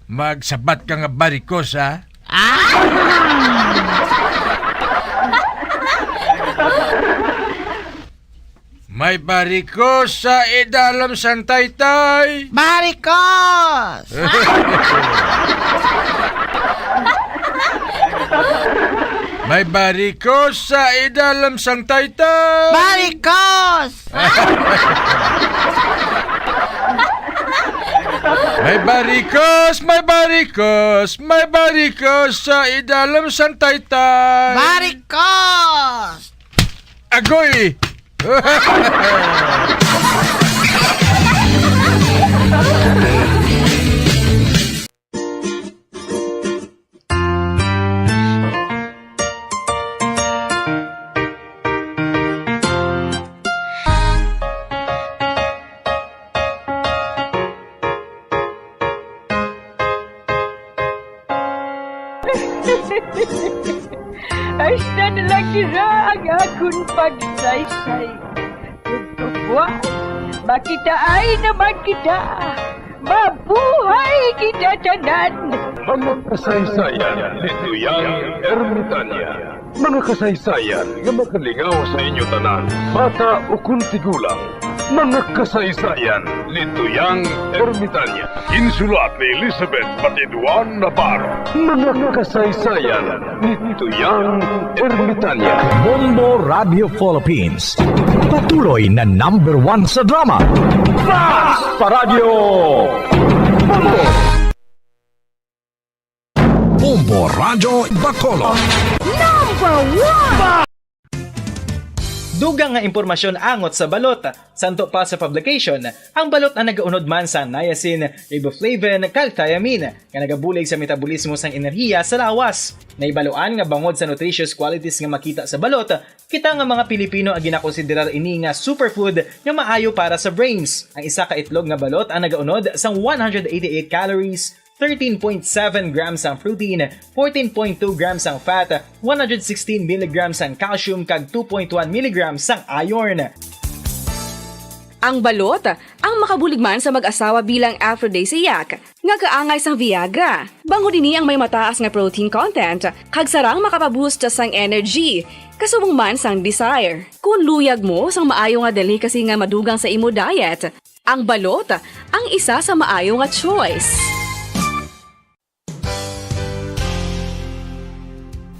magsabat ka nga barikos, ha? Ah! May barikos sa idalom sang taytay. Barikos! May barikos sa idalom sang taytay. Barikos! May barikos, may barikos, may barikos sa idalom sang taytay. Barikos! Agoy! Hasta na lang dira ang akon pagsaysay. Ug buwas, makitaay naman kita. Mabuhay kita tanan! Mga kasaysayan ni Tuyang Ermitania. Mga kasaysayan nga makalingaw sa inyo tanan, bata ukon tigulang. Mga kasaysayan ni Tuyang Ermitania. Ginsulat ni Elizabeth Batiduan Navarro. Mga kasaysayan ni Tuyang Ermitania. Bombo Radio Philippines. Patuloy na number one sa drama. Fast Paradyo! Bombo! Bombo Radyo Bacolod. Number one! Dugang nga impormasyon angot sa balot. Santo pa sa publication, ang balot ang nagaunod man sa niacin, riboflavin, kag thiamine, nga nagabulig sa metabolismo sang enerhiya sa lawas. Nahibaluan nga bangod sa nutritious qualities nga makita sa balot, kita nga mga Pilipino ang ginakonsiderar ini nga superfood nga maayo para sa brains. Ang isa ka itlog nga balot ang nagaunod sang one hundred eighty-eight calories, thirteen point seven grams ang protein, fourteen point two grams ang fat, one hundred sixteen milligrams ang calcium, kag two point one milligrams ang iron. Ang balot, ang makabulig man sa mag-asawa bilang aphrodisiac, nga kaangay sang Viagra. Bangod ini ang may mataas nga protein content, kag sarang makapaboost sang energy, kasubong man sang desire. Kung luyag mo sang maayo nga delicacy nga madugang sa imo diet, ang balot ang isa sa maayo nga choice.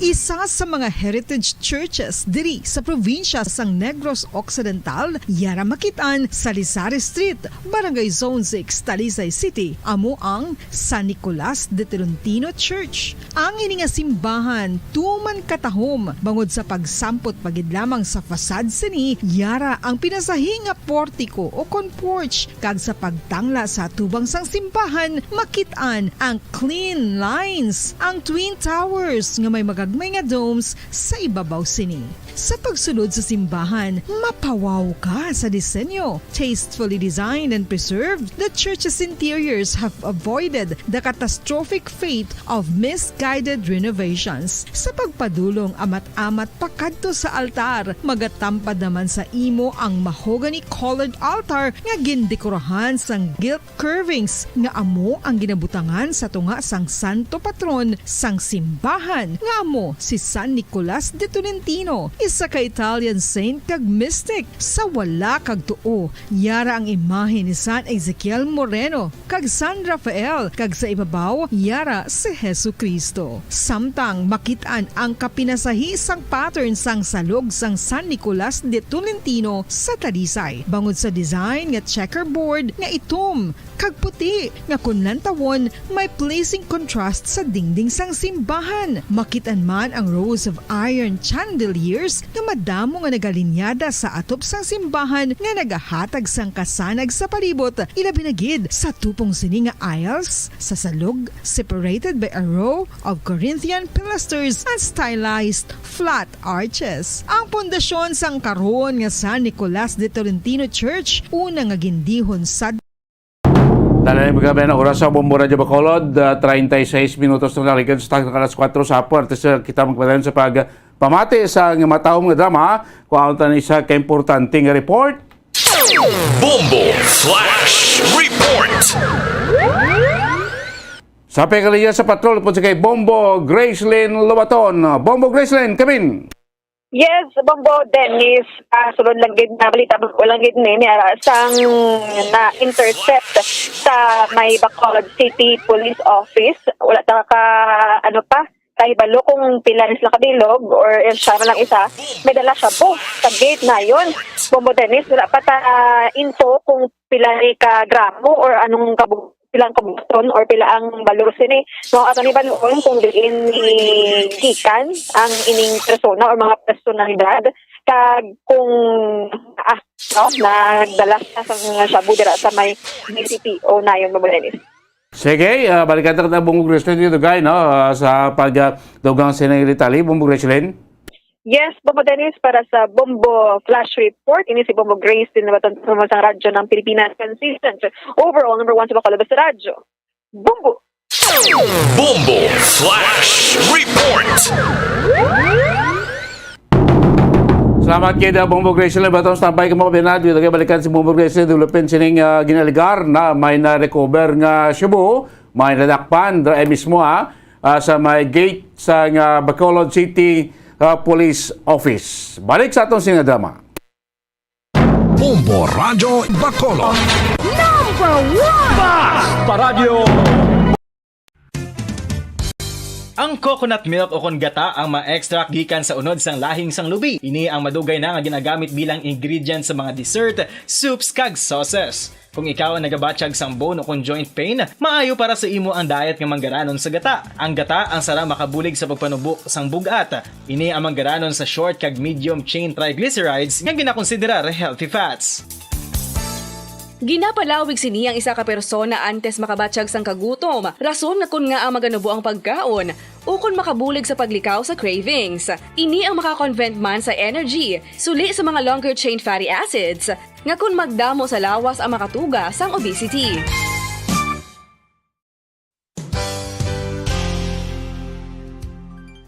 Isa sa mga heritage churches diri sa probinsya sang Negros Occidental, yara makit-an sa Lizares Street, Barangay Zone six, Talisay City, amo ang San Nicolas de Tolentino Church. Ang ini nga simbahan tuman katahom bangod sa pagsampot pa gid lamang sa facade sini, yara ang pinasahi nga portiko o kon porch, kag sa pagtangla sa atubang sang simbahan, makit-an ang clean lines, ang twin towers nga may magagmay nga domes sa ibabaw sini. Sa pagsulod sa simbahan, mapawaw ka sa disenyo. Tastefully designed and preserved, the church's interiors have avoided the catastrophic fate of misguided renovations. Sa pagpadulong amat-amat pakadto sa altar, magatampad naman sa imo ang mahogany-colored altar nga gindekorahan sang gilt curvings nga amo ang ginabutangan sa tunga sang santo patron sang simbahan, nga amo si San Nicolas de Tolentino, isa ka Italian saint kag mystic. Sa wala kag tuo, yara ang imahe ni San Ezekiel Moreno kag San Rafael, kag sa ibabaw, yara si Jesu-Cristo. Samtang makit-an ang kapinasahi sang pattern sang salog sang San Nicolas de Tolentino sa Talisay, bangod sa design nga checkerboard nga itom kag puti, nga kon lantawon, may pleasing contrast sa dingding sang simbahan. Makit-an man ang rows of iron chandeliers nga madamo nga nagalinyada sa atop sang simbahan nga nagahatag sang kasanag sa palibot, ilabi na gid sa tupong sini nga aisles sa salog, separated by a row of Corinthian pilasters and stylized flat arches. Ang pundasyon sang karon nga San Nicolas de Tolentino Church, una nga gindihon sa Ay, magabi na oras sa Bombo Radyo Bacolod, ah, treinta y seis minutos na nalikan sa tag-, alas kuwatro sa hapon. At sa kita magpadayon sa pagpamati sa nga matahom nga drama, kuhaon ta ni sa kaimportante nga report. Bombo Flash Report. Sa pagkalinya sa patrol, po sa kay Bombo Gracelyn Lobaton. Bombo Gracelyn, kamin. Yes, Bombo Dennis, ah, sulod lang gid na balita, bag-o lang gid ni, ni ara sang na-intercept sa may Bacolod City Police Office. Wala ta ka, ano pa, kahibalo kung pila ni sila kabilog or siya man lang isa. May dala shabu sa gate na yun. Bombo Dennis, wala pa ta info kung pila ni ka gramo or anong kabu-, pila ang kabuton or pila ang balor sini. No, ato ni baluon kung diin ni gikan ang ining persona or mga personalidad kag kung, ah, no, nagdala siya sa mga shabu dira sa may B C P O na yun, Bombo Dennis. Sige, ah, balikan ta kita, Bombo Gracelyn, dito, guy, no? Ah, sa pag, ah, dugang sa ining detalye, Bombo Gracelyn. Yes, Bombo Dennis, para sa Bombo Flash Report, ini si Bombo Grace din naman sa radyo ng Pilipinas, consistent, overall number one sa Bacolod sa radyo. Bombo! Bombo Flash Report! Salamat kay da Bombo Grace. Baton, standby ka mo, Bernardo. Ito kay balikan si Bombo Grace, dulupin sining, ah, ginaligar na may na-recover nga shabu, may nadakpan, dra-, eh, mismo, ha, ah, sa may gate sa nga Bacolod City, ah, Police Office. Balik sa atong sini nga drama. Bombo Radyo Bacolod. Number one! Basta Radyo! Ang coconut milk o kon gata ang ma-extract gikan sa unod sang lahing sang lubi. Ini ang madugay na nga ginagamit bilang ingredient sa mga dessert, soups, kag sauces. Kung ikaw ang nagabatyag sang bone o kon joint pain, maayo para sa imo ang diet nga manggaranon sa gata. Ang gata ang sara makabulig sa pagpanubo sang bug-at. Ini ang manggaranon sa short kag medium chain triglycerides nga ginakonsiderar healthy fats. Ginapalawig sini ang isa ka persona antes makabatyag sang kagutom, rason nga kon ngaa maganubo ang pagkaon, ukon makabulig sa paglikaw sa cravings. Ini ang maka-convert man sa energy, suli sa mga longer chain fatty acids, nga kon magdamo sa lawas ang makatuga sang obesity.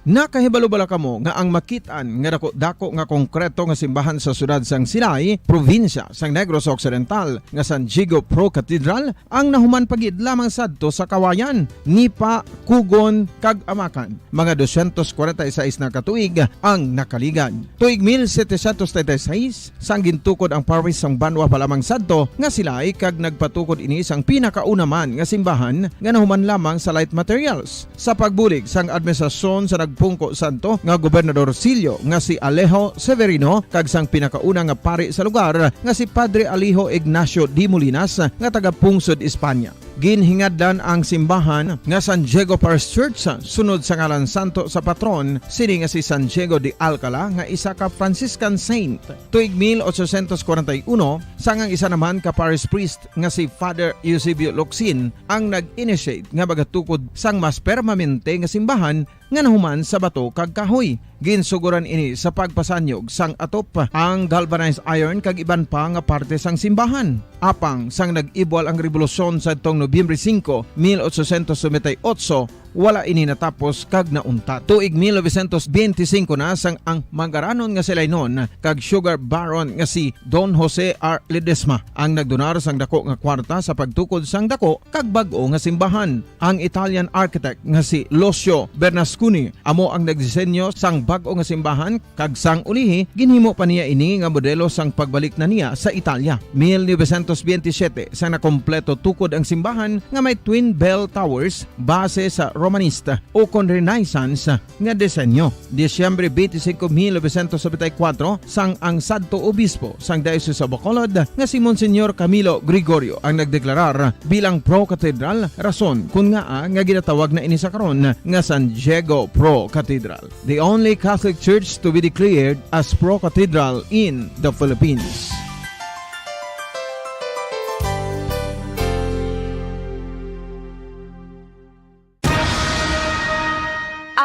Nakahibalo bala kamo nga ang makit-an nga dako-dako nga konkreto nga simbahan sa siyudad sang Silay, probinsya sang Negros Occidental, nga San Diego Pro Cathedral, ang nahuman pa gid lamang sadto sa Kawayan, Nipa, Cogon, kag Amacan, mga dosyentos kwarenta y seis na ka tuig ang nakaligad. Tuig mil setecientos treinta y seis, sang gintukod ang parish sang banwa pa lamang sadto nga Silay, kag nagpatukod ini sang pinakauna man nga simbahan nga nahuman lamang sa light materials. Sa pagbulig sang administrasyon sa nagpungko sadto nga Gobernador Silio nga si Alejo Severino kag sang pinakauna nga pari sa lugar nga si Padre Alejo Ignacio de Molinas nga taga Pungsod, Espanya. Ginhingadlan ang simbahan nga San Diego Parish Church sunod sa ngalan santo sa patron sini nga si San Diego de Alcala nga isa ka Franciscan saint. Tuig mil ochocientos kwarenta y uno, sang ang isa naman ka parish priest nga si Father Eusebio Locsin ang nag-initiate nga magatukod sang mas permanente nga simbahan nga nahuman sa bato kag kahoy. Ginsuguran ini sa pagpasanyog sang atop, ang galvanized iron kag iban pa nga parte sang simbahan. Apang sang nag-ibwal ang rebolusyon sadtong Nobyembre singko, mil ochocientos noventa y ocho, wala ini natapos kag nauntat. Tuig mil novecientos benti singko na sang ang manggaranon nga si Lainon kag sugar baron nga si Don Jose R. Ledesma ang nagdonar sang dako nga kwarta sa pagtukod sang dako kag bag-o nga simbahan. Ang Italian architect nga si Lucio Bernasconi amo ang nagdisenyo sang bag-o nga simbahan, kag sang ulihi ginhimo pa niya ini nga modelo sang pagbalik na niya sa Italia. Mil novecientos benti siyete, sang nakompleto tukod ang simbahan nga may twin bell towers base sa Romanista o kon Renaissance nga disenyo. Disyembre twenty-five, mil novecientos noventa y cuatro, sang ang sadto obispo sang Diocese of Bacolod nga si Monsignor Camilo Gregorio ang nagdeklarar bilang pro-cathedral, rason kun ngaa nga ginatawag na ini sa karon nga San Diego Pro Cathedral, the only Catholic Church to be declared as pro-cathedral in the Philippines.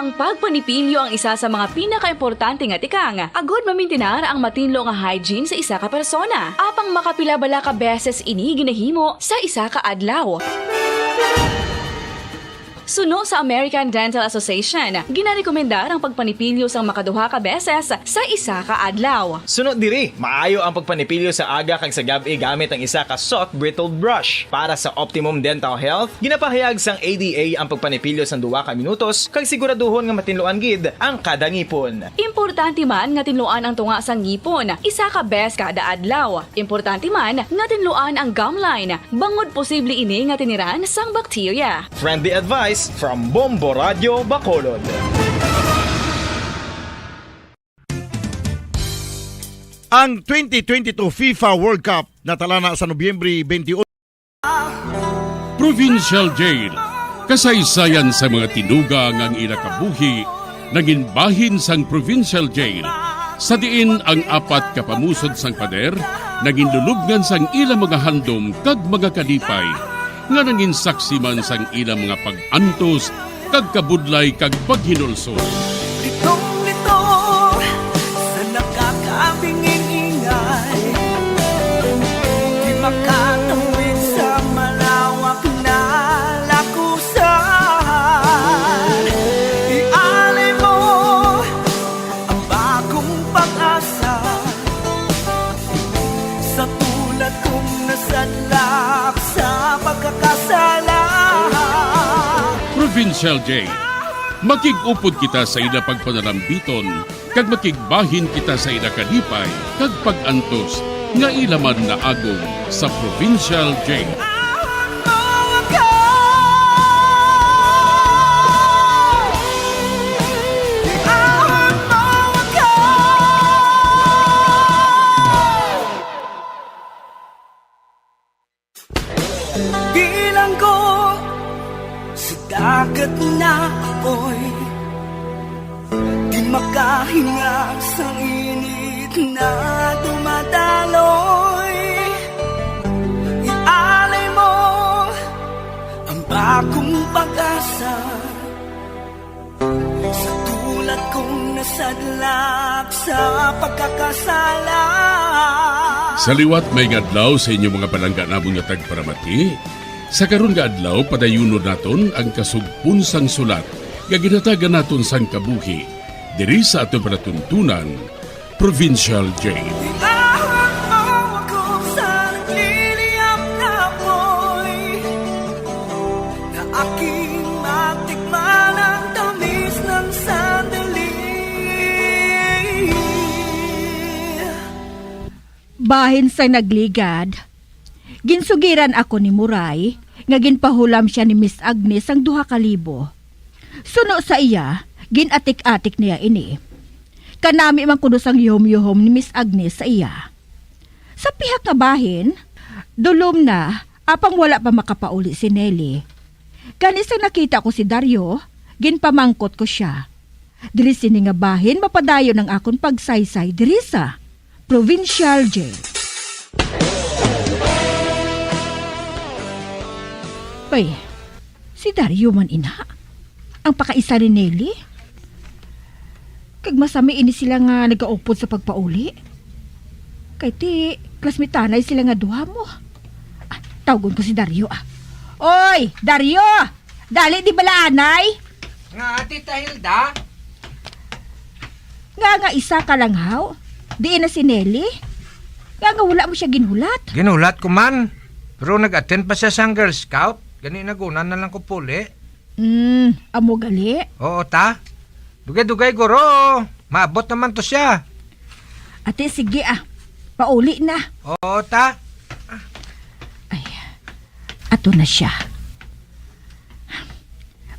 Ang pagpanipilyo ang isa sa mga pinakaimportante nga tikang agud mamintinar ang matinlo nga hygiene sa isa ka persona. Apang makapila bala ka beses ini ginahimo sa isa ka adlaw? Suno sa American Dental Association, ginarekomendar ang pagpanipilyo sang makaduha ka beses sa isa ka adlaw. Suno diri, maayo ang pagpanipilyo sa aga kag sa gab-i gamit ang isa ka soft bristled brush. Para sa optimum dental health, ginapahayag sang A D A ang pagpanipilyo sang duha ka minutos kag siguraduhon nga matinluan gid ang kada ngipon. Importante man nga tinluan ang tunga sang ngipon isa ka bes kada adlaw. Importante man nga tinluan ang gum line, bangod posible ini nga tiniran sang bakterya. Friendly advice from Bombo Radio Bacolod. Ang twenty twenty-two FIFA World Cup natalana sa Nobyembre twenty-one. Provincial Jail, kasaysayan sa mga tinuga nga ang ila kabuhi nangin bahin sang Provincial Jail, sa diin ang apat ka pamusod sang pader nangin lulubngan sang ila mga handom kag mga kalipay, nga nangin saksi man sang ila mga pag-antos kag kabudlay kag paghinulsol. Litong-litong sa nakakabingin-ingay, di makatawid sa malawak na lakusan. Ialay mo ang bagong pag-asa sa tulad kong nasadlak sa pagkakasala. Provincial Jail. Makig-upod kita sa ila pagpanalambiton, kag makigbahin kita sa ila kalipay kag pag-antos nga ila man naagom sa Provincial Jail. Bilanggo sa dagat na apoy, di makahinga sang init na dumadaloy. Ialay mo ang bagong pag-asa sa tulad kong nasadlak sa pagkakasala. Sa liwat, maayong adlaw sa inyo mga palangga namon nga tagparamati. Sa karon nga adlaw, padayunon naton ang kasugpon sang sulat nga ginhatagan naton sang kabuhi diri sa aton palatuntunan, Provincial Jail. Iahon mo ako sa nagliliyab na apoy, na aking matikman ang tamis ng sandali. Bahin sa nagligad, ginsugiran ako ni Muray nga ginpahulam sia ni Miss Agnes sang duha ka libo. Suno sa iya, gin-atik-atik niya ini. Kanami man kuno sang yuhom-yuhom ni Miss Agnes sa iya. Sa pihak nga bahin, dulom na, apang wala pa makapauli si Nelly. Gani sang nakita ko si Dario, ginpamangkot ko sia. Diri sini nga bahin mapadayon ang akon pagsaysay diri sa Provincial Jail. Ay, si Dario man ina. Ang pakaisa ni Nelly. Kag masami ini sila nga nagaupod sa pagpauli. Kay ti, klasmitanay sila nga duha mo. Ah, tawgon ko si Dario, ah. Oy, Dario! Dali, di bala anay? Nga, Tita Hilda? Nga, nga isa ka lang, haw? Diin na si Nelly? Nga, nga wala mo siya ginhulat? Ginhulat ko man. Pero nag-attend pa siya sang Girl Scout. Gani naguna na lang ko puli. Hmm, amo gali? Oo, ta. Dugay-dugay, guro. Maabot naman to siya. Ate, sige, ah. Pauli na. Oo, ta. Ay, ato na siya.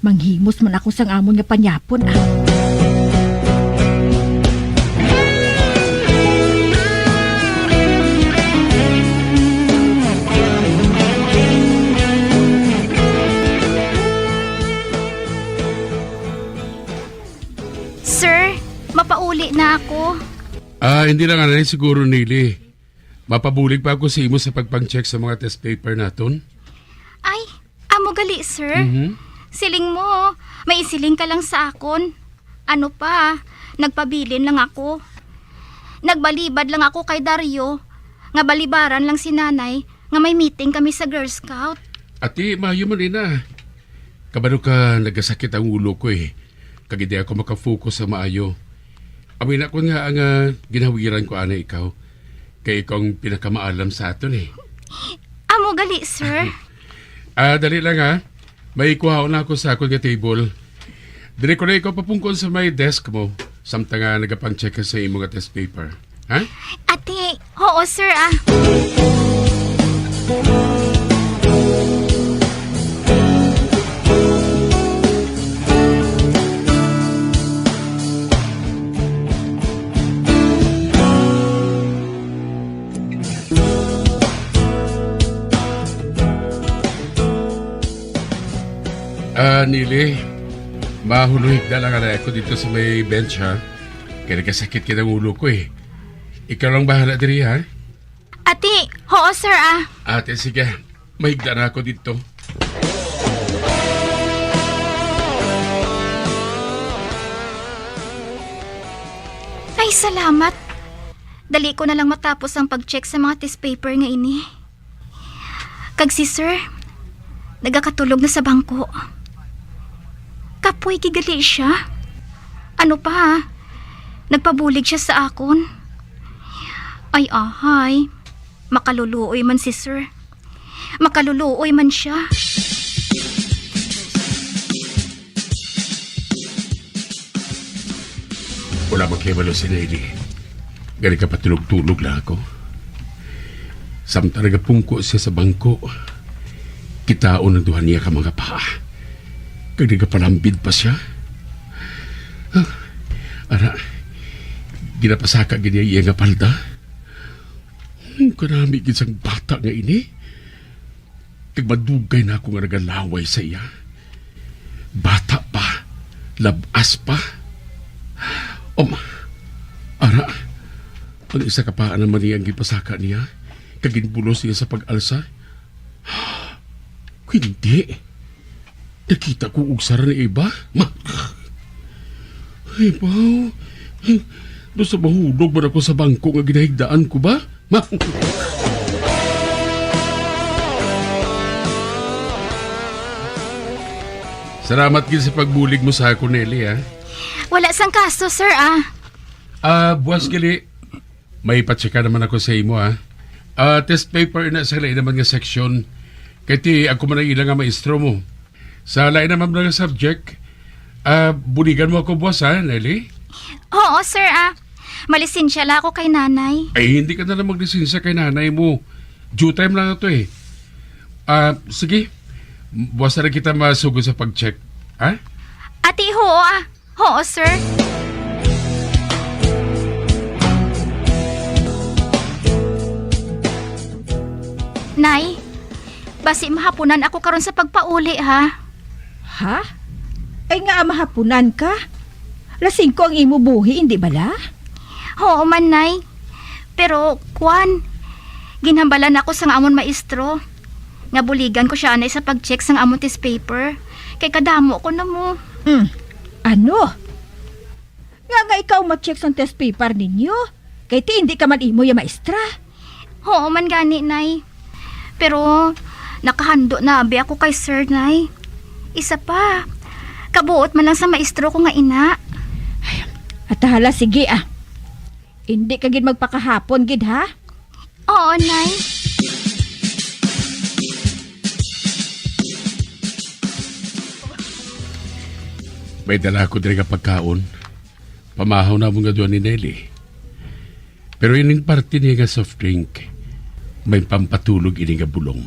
Manghimos man ako sang amon nga panyapon, ah. Sir, mapauli na ako. Ah, hindi lang anay siguro, Nelly. Mapabulig pa ako sa imo sa pagpang-check sa mga test paper naton. Ay, amo gali, sir? Mhm. Siling mo, may isiling ka lang sa akon. Ano pa, nagpabilin lang ako. Nagbalibad lang ako kay Dario, nga balibaran lang si Nanay nga may meeting kami sa Girl Scout. Ati, maayo man ina. Kabalo ka, nagasakit ang ulo ko eh. Kag hindi ako makafocus sa maayo. Amoy na ko nga ang, ah, ginahawiran ko ana ikaw. Kay ikaw ang pinakamaalam sa aton eh. Amo gali, sir. Ah, dali lang ha. May kuhaon na ako sa akon nga table. Diri ko na ikaw papungkon sa may desk mo. Samtang nga nagapang-check ka sa imo nga test paper. Ha? Ate, oo, sir, ah. Ah, Nili, mahuluhig na lang anay ako dito sa may bench, ha? Kaya nagkasakit ka ng ulo ko, eh. Ikaw lang bahala diri, ha? Ate, oo, sir, ah. Ate, sige. Mahigda na ako dito. Ay, salamat. Dali ko na lang matapos ang pag-check sa mga test paper nga ini. Kag si sir, nagakatulog na sa bangko. Kapoy gigali siya. Ano pa, ha? Nagpabulig siya sa akon. Ay, ahay. Makaluluoy man si sir. Makaluluoy man siya. Wala man kay malo si Nelly. Gani ka patulog-tulog lang ako. Samtang nagapungko siya sa bangko, kitaon ang duha niya ka mga paa. Kag nagapalambid pa siya. Ah, ara, ginapasaka gid niya iya nga palda. Hmm, kanami gid sang bata nga ini. Kag madugay na ako nga nagalaway sa iya. Bata pa, labas pa. Um, ara, ang isa ka paa naman niya ang gipasaka niya, kag ginbulos niya sa pag-alsa. Hindi. Nakita ko og sara ni iba. Ma-, Ay, baw. Ay, basta mahulog man ako sa bangko nga ginahigdaan ko ba? Ma-, Salamat gid sa pagbulig mo sa akon, Nelly, ha? Wala sang kaso, sir, ah. Ah, buwas gali. May patsika naman ako sa imo, ha. Ah, test paper na sa lain naman nga section. Kay ti ako man ang ila nga maestro mo. Sa lain naman nga subject, ah, buligan mo ako buwas, ha, Nelly? Oo, sir, ah. Malisensya la ako kay nanay. Ay, hindi ka na lang maglisensya kay nanay mo. Due time lang ito eh. Ah, sige. Buwas na rin kita masugod sa pag-check. Ha? Ati, oo, ah. Oo, sir. Nay, basi mahapunan ako karon sa pagpauli, ha? Ha? Ay nga mahapunan ka? Lasing ko ang imo buhi, hindi bala? Oo man, Nay. Pero, kwan, ginhambalan ako sang amon maestro nga buligan ko siya anay sa pag-check sang amon test paper, kay kadamo ko na mo. Hmm. Ano? Nga nga ikaw ma-check sang test paper ninyo? Kay ti hindi ka man imo ya maestra. Oo man gani, Nay. Pero nakahando na abi ako kay Sir, Nay. Isa pa, kabuot man lang sa maestro ko nga ina. At hala, sige ah. Hindi ka gid magpakahapon gid, ha? Oo, Nay. May dala ako diri nga pagkaon. Pamahaw namon nga duha ni Nelly. Pero ining parte niya nga soft drink, may pampatulog ini nga bulong.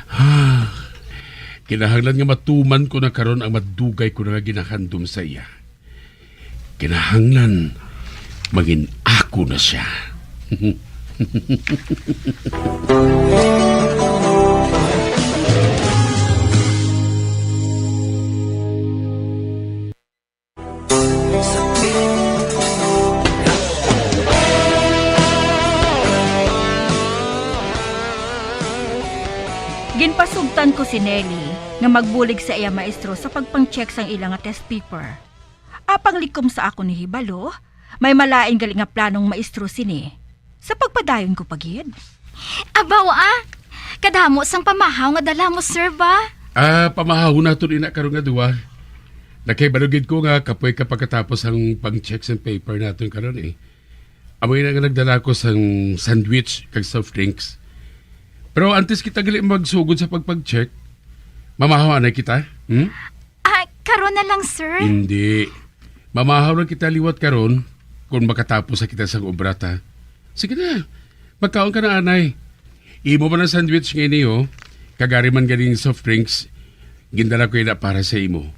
Ah, kinahanglan nga matuman ko na karon ang madugay ko na nga ginahandom sa iya. Kinahanglan mangin ako na siya. Si Nelly nga magbulig sa iya maestro sa pagpang-check sang ila nga test paper. Apang likom sa akon nahibalo, may malain gali nga planong maestro sini. Sa pagpadayon ko pa gid. Abaw, ah! Kadamo sang pamahaw nga dala mo, sir, ba? Ah, pamahawon naton ina karon nga duwa. Nakahibalo gid ko nga kapoy ka pagkatapos ang pang-check sang paper naton karon, eh. Amo ina nga nagdala ko sang sandwich kag soft drinks. Pero antes kita gali magsugod sa pagpag-check, mamahaw anay kita, hmm? Ah, karon na lang, sir. Hindi. Mamahaw lang kita liwat karon kung makatapos na kita sang obra, ta. Sige na. Magkaon ka na, anay. Imo man ang sandwich nga ini, oh. Kag ari man ganing soft drinks. Gindala ko ina para sa imo.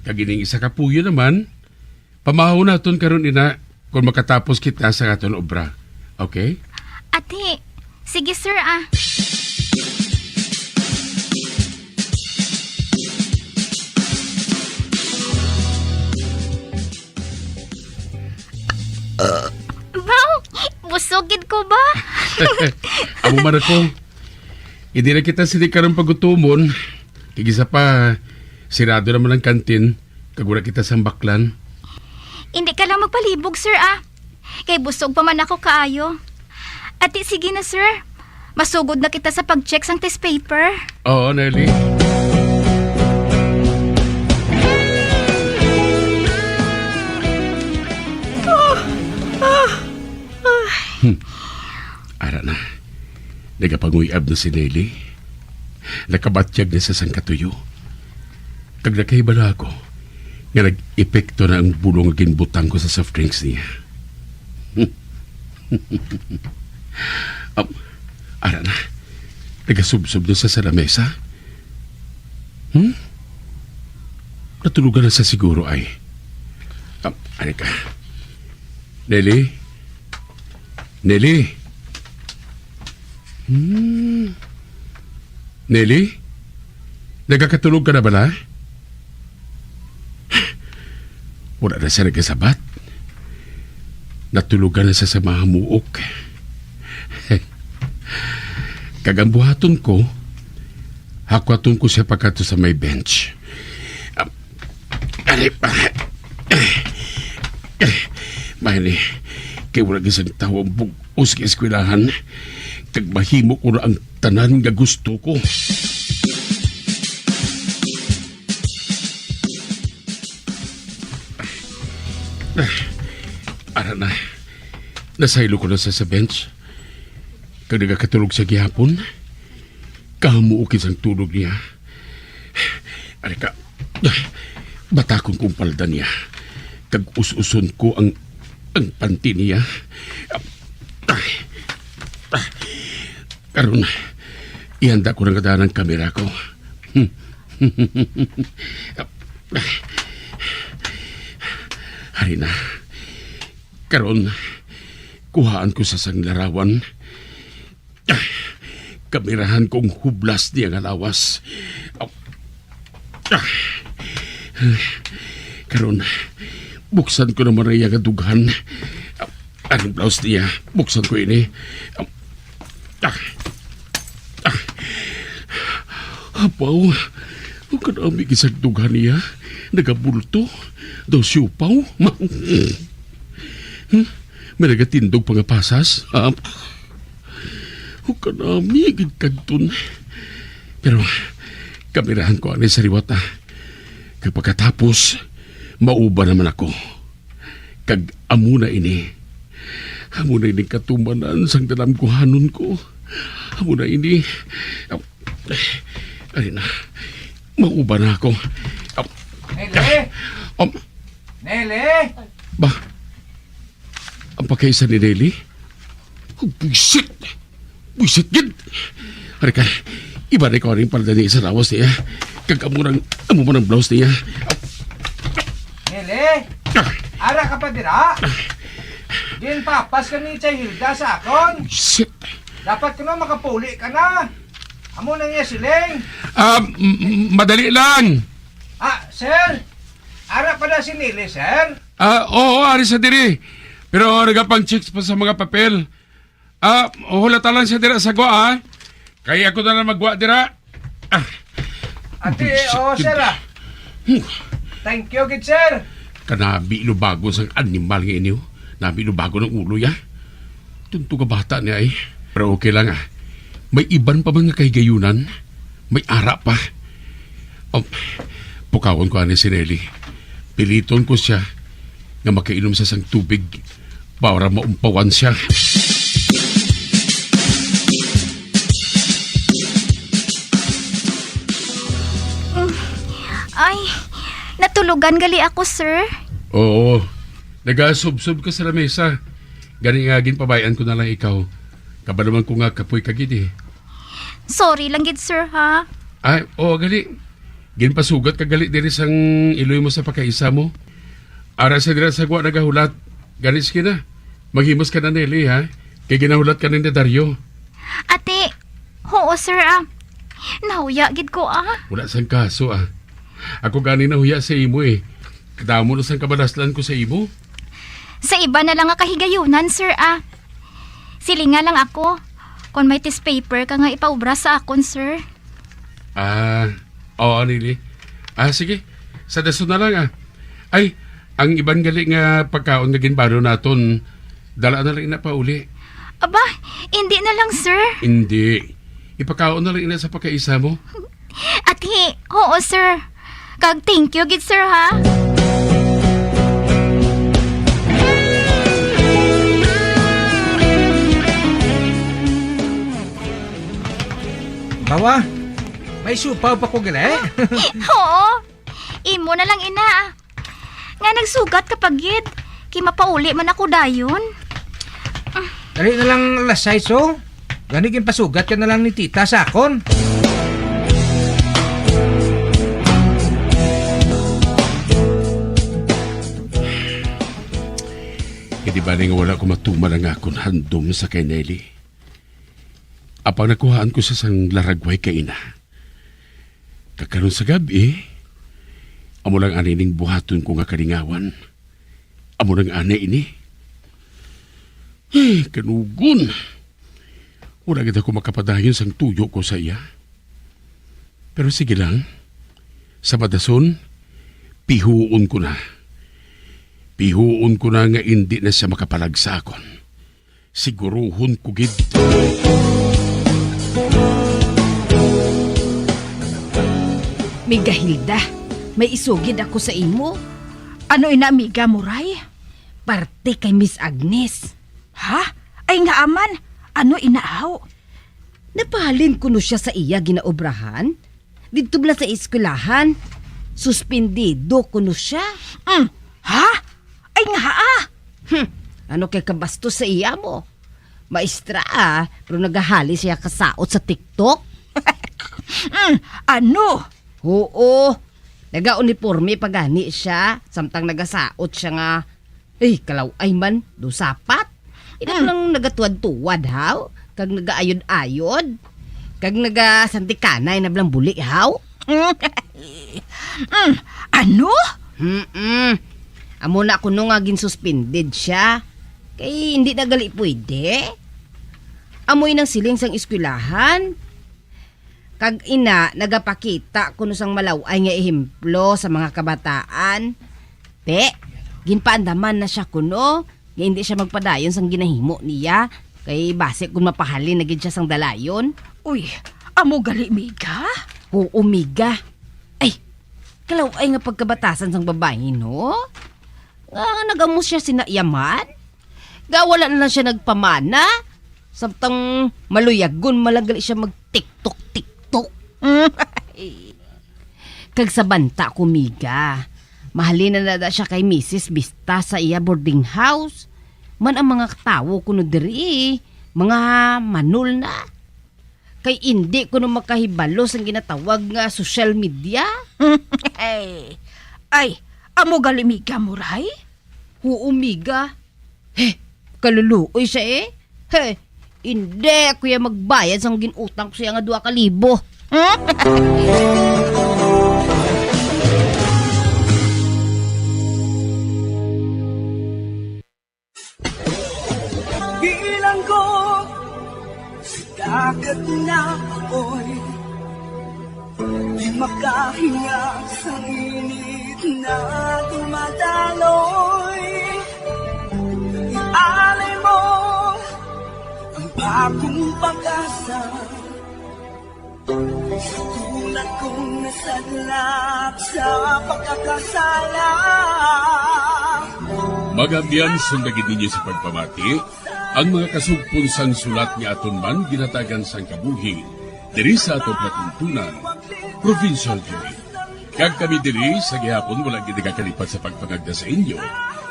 Kag ining isa ka puyo naman, pamahawon naton karon ina kung makatapos kita sa aton obra. Okay? Ati, sige, sir, ah. Baw, busog gid ko ba? Amo man ako. Hindi na kita sini karon pagutomon. Kag isa pa, sirado naman ang kantin, kag wala kita sambaklan. Hindi ka lang magpalibog, sir, ah. Kay busog pa man ako kaayo. Ati, sige na, sir. Masugod na kita sa pag-check sang test paper. Oo, Nelly. Hmm. Ara na. Nagapanguy-ab na si Nelly. Nakabatyag na sa sangkatuyo. Kag nakahibalo ako nga nag-epekto na ang bulong nga ginbutang ko sa soft drinks niya. Um, ara na. Nagasubsob na sa, sa lamesa. Hmm? Natulugan na sa siguro ay. Um, ari ka. Nelly? Nelly? Hmm. Nelly? Nagakatulog ka na bala? Wala na siya nagasabat. Natulugan na siya sa mga hamuok. Kag ang buhaton ko, hakwaton ko siya pagkadto sa may bench. Ah, ali pa. Mahini, kay wala gisang tawo ang bug-os nga eskwelahan, kag mahimo ko na ang tanan nga gusto ko. Ara na. Nasaylo ko na sa, sa bench. Kag nagakatulog sa gihapon. Kahamuok sang tulog niya. Ari ka, batakon kong palda niya. Kag us-uson ko ang, ang panty niya. Karon, ihanda ko na nga ang kamera ko. Hari na. Karon, kuhaan ko sa sang larawan. Kamirahan kong hublas niya nga lawas. Karon, buksan ko naman ang iya nga dughan. Ang blouse niya, buksan ko ini. Ah, ah. Apaw, ang kanami gisagdugan niya, nagabulto, daw siupaw. Hmm? May nagatindog pa nga pasas. Ah, ang kanami gid kagton. Pero, kamirahan ko ani sa liwat, ah. Kag pagkatapos, mauban naman ako. Kag amo na ini. Amo na ini katumanan sang dalamguhanon ko. Amo na ini. Ari na. Mauban na ako. Nelly! Um, Nelly! Ba? Ang pagkaisa ni Nelly? Oh, buisit! Buisit gid! Ari ka, iba na ko rin pala dali sa lawas niya. Kag amo nang, amo man ang blouse niya. Nelly! Ah. Ara ka pa dira? Ginpapas ka ni Chay Hilda sa akon. Shit. Dapat kuno makapuli ka na. Amo na niya siling. Ah, m-, m-, madali lang. Ah, sir? Ara pa na si Nelly, sir? Ah, oo, ari sa diri. Pero nagapang checks pa sa mga papel. Ah, hulata lang siya dira sa gwa, ah. Kay ako na lang magwa dira. Ah, Ate, Buisit oh, gid. Sir, ah. Hmm. Thank you, gid, sir. Kanabi lubago sang animal nga ini, oh. Nabi lubago ng ulo, ya. Tunto ka bata niya, eh. Pero okay lang, ah. May iban pa man nga kahigayunan. May ara pa. Oh, pukawon ko ani si Nelly. Piliton ko siya nga makainom sa sang tubig para maumpawan siya. Ay, natulugan gali ako, sir. Oo, nagasubsob ka sa lamesa. Gani nga, ginpabayan ko na lang ikaw. Kabalo man ko nga kapoy ka gid, eh. Sorry lang gid, sir, ha? Ay, oo, gali. Ginpasugat ka gali diri sang iloy mo sa pakaisa mo. Ara sa dira sa gwa nagahulat. Gani, sige na. Maghimos ka na, Nelly, ha? Kay ginahulat ka ni Dario. Ate, oo, sir, ah. Nahuya gid ko, ah. Wala sang kaso, ah. Ako gani nahuya sa imo, eh. Kadamo na sang kabalaslan ko sa imo. Sa iba na lang nga kahigayunan, sir, ah. Silinga lang ako, kung may test paper ka nga ipaubra sa akon, sir. Ah, oo, Nelly. Ah, sige. Sa dason na lang, ah. Ay, ang iban gali nga pagkaon nga ginbalo naton, dala na lang ina pauli. Aba, hindi na lang, sir. Hindi. Ipakaon na lang ina sa pakaisa mo. Ati, oo, sir. Kag thank you gid, sir, ha? Bawa, may siupaw pa ko gali. Oo. Imo na lang, ina. Nga nagsugat ka pa gid. Kay mapauli man ako dayon. Dali na lang alas sais, oh. Gani ginpasugat ka na lang ni tita sa akon. Kay di ba nga wala ko matuman ang akon handom sa kay Nelly? Apang nakuhaan ko siya sang laragway kay ina. Kag karon sa gab-i, amo lang ani ning buhaton ko nga kalingawan. Amo lang ani ini. Ay, kanugon. Wala gid ako makapadayon sang tuyo ko sa iya. Pero sige lang. Sa madason, pihuon ko na. Pihuon ko na nga indi na siya makapalag sa akon. Siguruhon ko gid. Miga Hilda, may isugid ako sa imo. Ano ina, amiga Muray? Parte kay Miss Agnes. Ha? Ay nga aman, ano ina, aw? Napahalin kuno siya sa iya ginaobrahan? Didto bala sa eskwelahan, suspindido kuno siya. Mm. Ha? Ay nga, ah! Hmm. Ano kay kabastos sa iya mo? Maestra, ah, pero nagahali siya kasaot sa TikTok? Mm, ano? Oo. Nagauniporme pa gani siya, samtang nagasaot siya nga, ay, kalaw-ay man, daw sapat. Ina Hmm. lang nagatuwad-tuwad, haw? Kag nagaayod-ayod? Kag nagasantikanay na blang buli, haw? Mm, ano? Mm-mm. Amo na kuno nga ginsuspended siya. Kay hindi na gali pwede. Amoy nang siling sang eskwelahan. Kag ina, nagapakita kuno sang malaw-ay nga ehemplo sa mga kabataan. Te, ginpaandaman na siya kuno nga indi siya magpadayon sang ginahimo niya, kay basi kun mapahalin na gid siya sang dalayon. Uy, amo gali, miga? Oo, miga. Ay, kalaw-ay nga pagkabatasan sang babayi, no? Nga nag-amo siya sina iya man? Nga wala na lang siya nagpamana? Samtang maluyagon man lang gali siya mag-TikTok-TikTok. Kag sa banta ko, miga, mahalin na na siya kay Misis Bista sa iya boarding house. Man ang mga tawo kuno diri, mga manol na. Kay indi kuno makahibalo sang ginatawag nga social media. Ay, ay, amo gali, miga, Muray? Oo, miga. He, kaluluoy siya, eh. He, hindi ako ya magbayad sang ginutang ko siya nga dua ka libo. Bilang ko, si dagat na ako'y di maka- Pag-asa, tulad kong nasadlak sa pagkakasala. Mga abyan, sundagin ninyo sa pagpamati ang mga kasugpon sang sulat nga aton man ginhatagan sang kabuhi diri sa aton palatuntunan, Provincial Joy. Kag kami diri sa gihapon wala gid nagakalipat sa pagpangagda sa inyo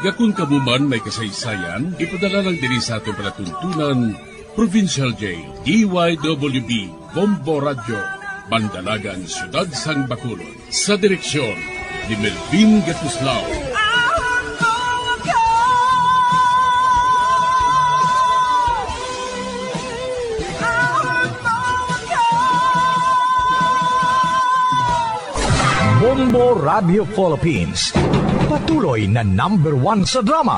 nga kon kamo man may kasaysayan, ipadala lang diri sa aton palatuntunan, Provincial J, D Y W B, Bombo Radyo, Bandalagan, Siyudad sang Bacolod. Sa direksyon ni Melvin Gatuslao. Bombo Radio Philippines, patuloy na number one sa drama.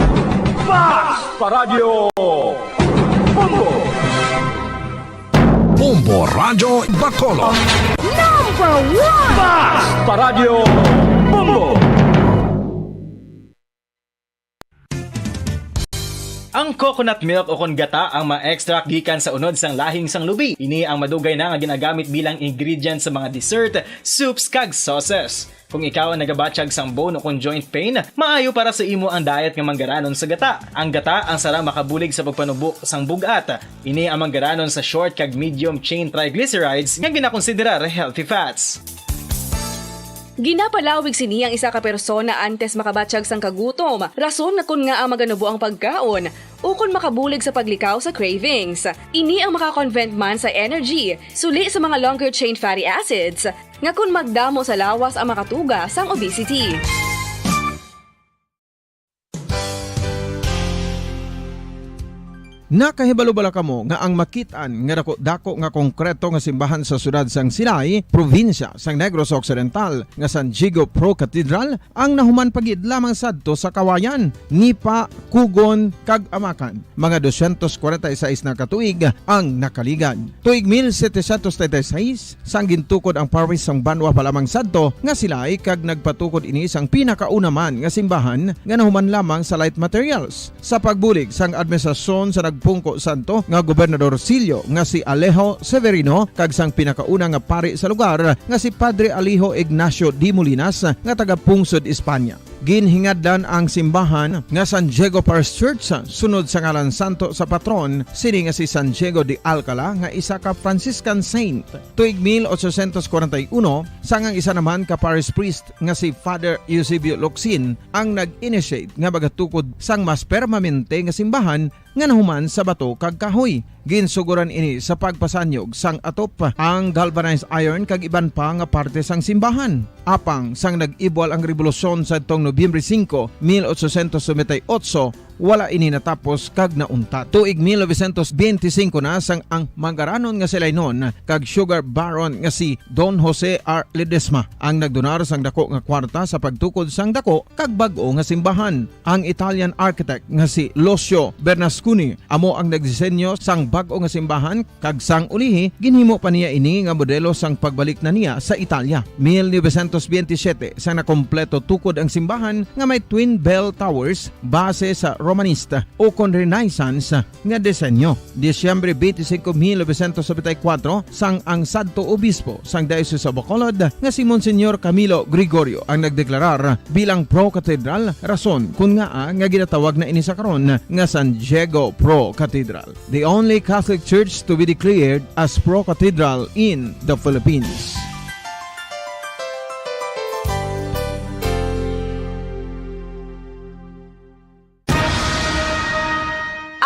Fast Paradyo Bombo! Bombo Radyo Bacolod. Number one! Fast Paradyo Bombo! Ang coconut milk ukon gata ang ma-extract gikan sa unod sang lahing sang lubi. Ini ang madugay na nga ginagamit bilang ingredient sa mga dessert, soups, kag sauces. Kung ikaw ang nagabatyag sang bone ukon joint pain, maayo para sa imo ang diet nga manggaranon sa gata. Ang gata ang sarang makabulig sa pagpanubo sang bug-at. Ini ang manggaranon sa short kag medium chain triglycerides nga ginakonsiderar healthy fats. Ginapalawig sini ang isa ka persona antes makabatyag sang kagutom, rason nga kon ngaa maganubo ang pagkaon, ukon makabulig sa paglikaw sa cravings. Ini ang makakonvert man sa energy, suli sa mga longer chain fatty acids, nga kon magdamo sa lawas ang makatuga sang obesity. Nakahibalo bala kamo nga ang makit-an nga daku-daku nga konkreto nga simbahan sa siyudad sang Silay, probinsya sang Negros Occidental, nga San Diego Pro Cathedral, ang nahuman pa gid lamang sadto sa Kawayan, Nipa, Kugon, kag Amakan? Mga dosyentos kwarenta y seis na ka tuig ang nakaligad. Tuig mil setecientos treinta y seis, sang gintukod ang parish sang banwa pa lamang sadto nga Silay, kag nagpatukod ini sang pinakauna man nga simbahan nga nahuman lamang sa light materials. Sa pagbulig sang administrasyon sa nagpungko sadto nga Gobernador Sillo nga si Alejo Severino kag sang pinakauna nga pari sa lugar nga si Padre Alejo Ignacio de Molinas nga taga-pungsod Espanya. Ginhingadlan ang simbahan nga San Diego Parish Church sunod sa ngalan santo sa patron sini nga si San Diego de Alcala nga isa ka Franciscan saint. Tuig mil ochocientos kwarenta y uno, sang ang isa naman ka parish priest nga si Father Eusebio Locsin ang nag-initiate nga magatukod sang mas permanente nga simbahan nga nahuman sa bato kag kahoy. Ginsuguran ini sa pagpasanyog sang atop, ang galvanized iron kag iban pa nga parte sang simbahan. Apang sang nag-ibwal ang rebolusyon sadtong Nobyembre singko, mil ochocientos noventa y ocho, wala ini natapos kag nauntat. Tuig mil novecientos benti singko na sang ang manggaranon nga Silaynon kag sugar baron nga si Don Jose R. Ledesma ang nagdonar sang dako nga kwarta sa pagtukod sang dako kag bag-o nga simbahan. Ang Italian architect nga si Lucio Bernasconi amo ang nagdisenyo sang bag-o nga simbahan, kag sang ulihi ginhimo pa niya ini nga modelo sang pagbalik na niya sa Italia. Mil novecientos benti siyete, sang nakompleto tukod ang simbahan nga may twin bell towers base sa Romanesque ukon Renaissance nga disenyo. Disyembre twenty-five, mil novecientos noventa y cuatro, sang ang sadto obispo sang Diocese of Bacolod nga si Monsignor Camilo Gregorio ang nagdeklarar bilang pro-cathedral, rason kon ngaa nga ginatawag na ini sa karon nga San Diego Pro Cathedral, the only Catholic church to be declared as pro-cathedral in the Philippines.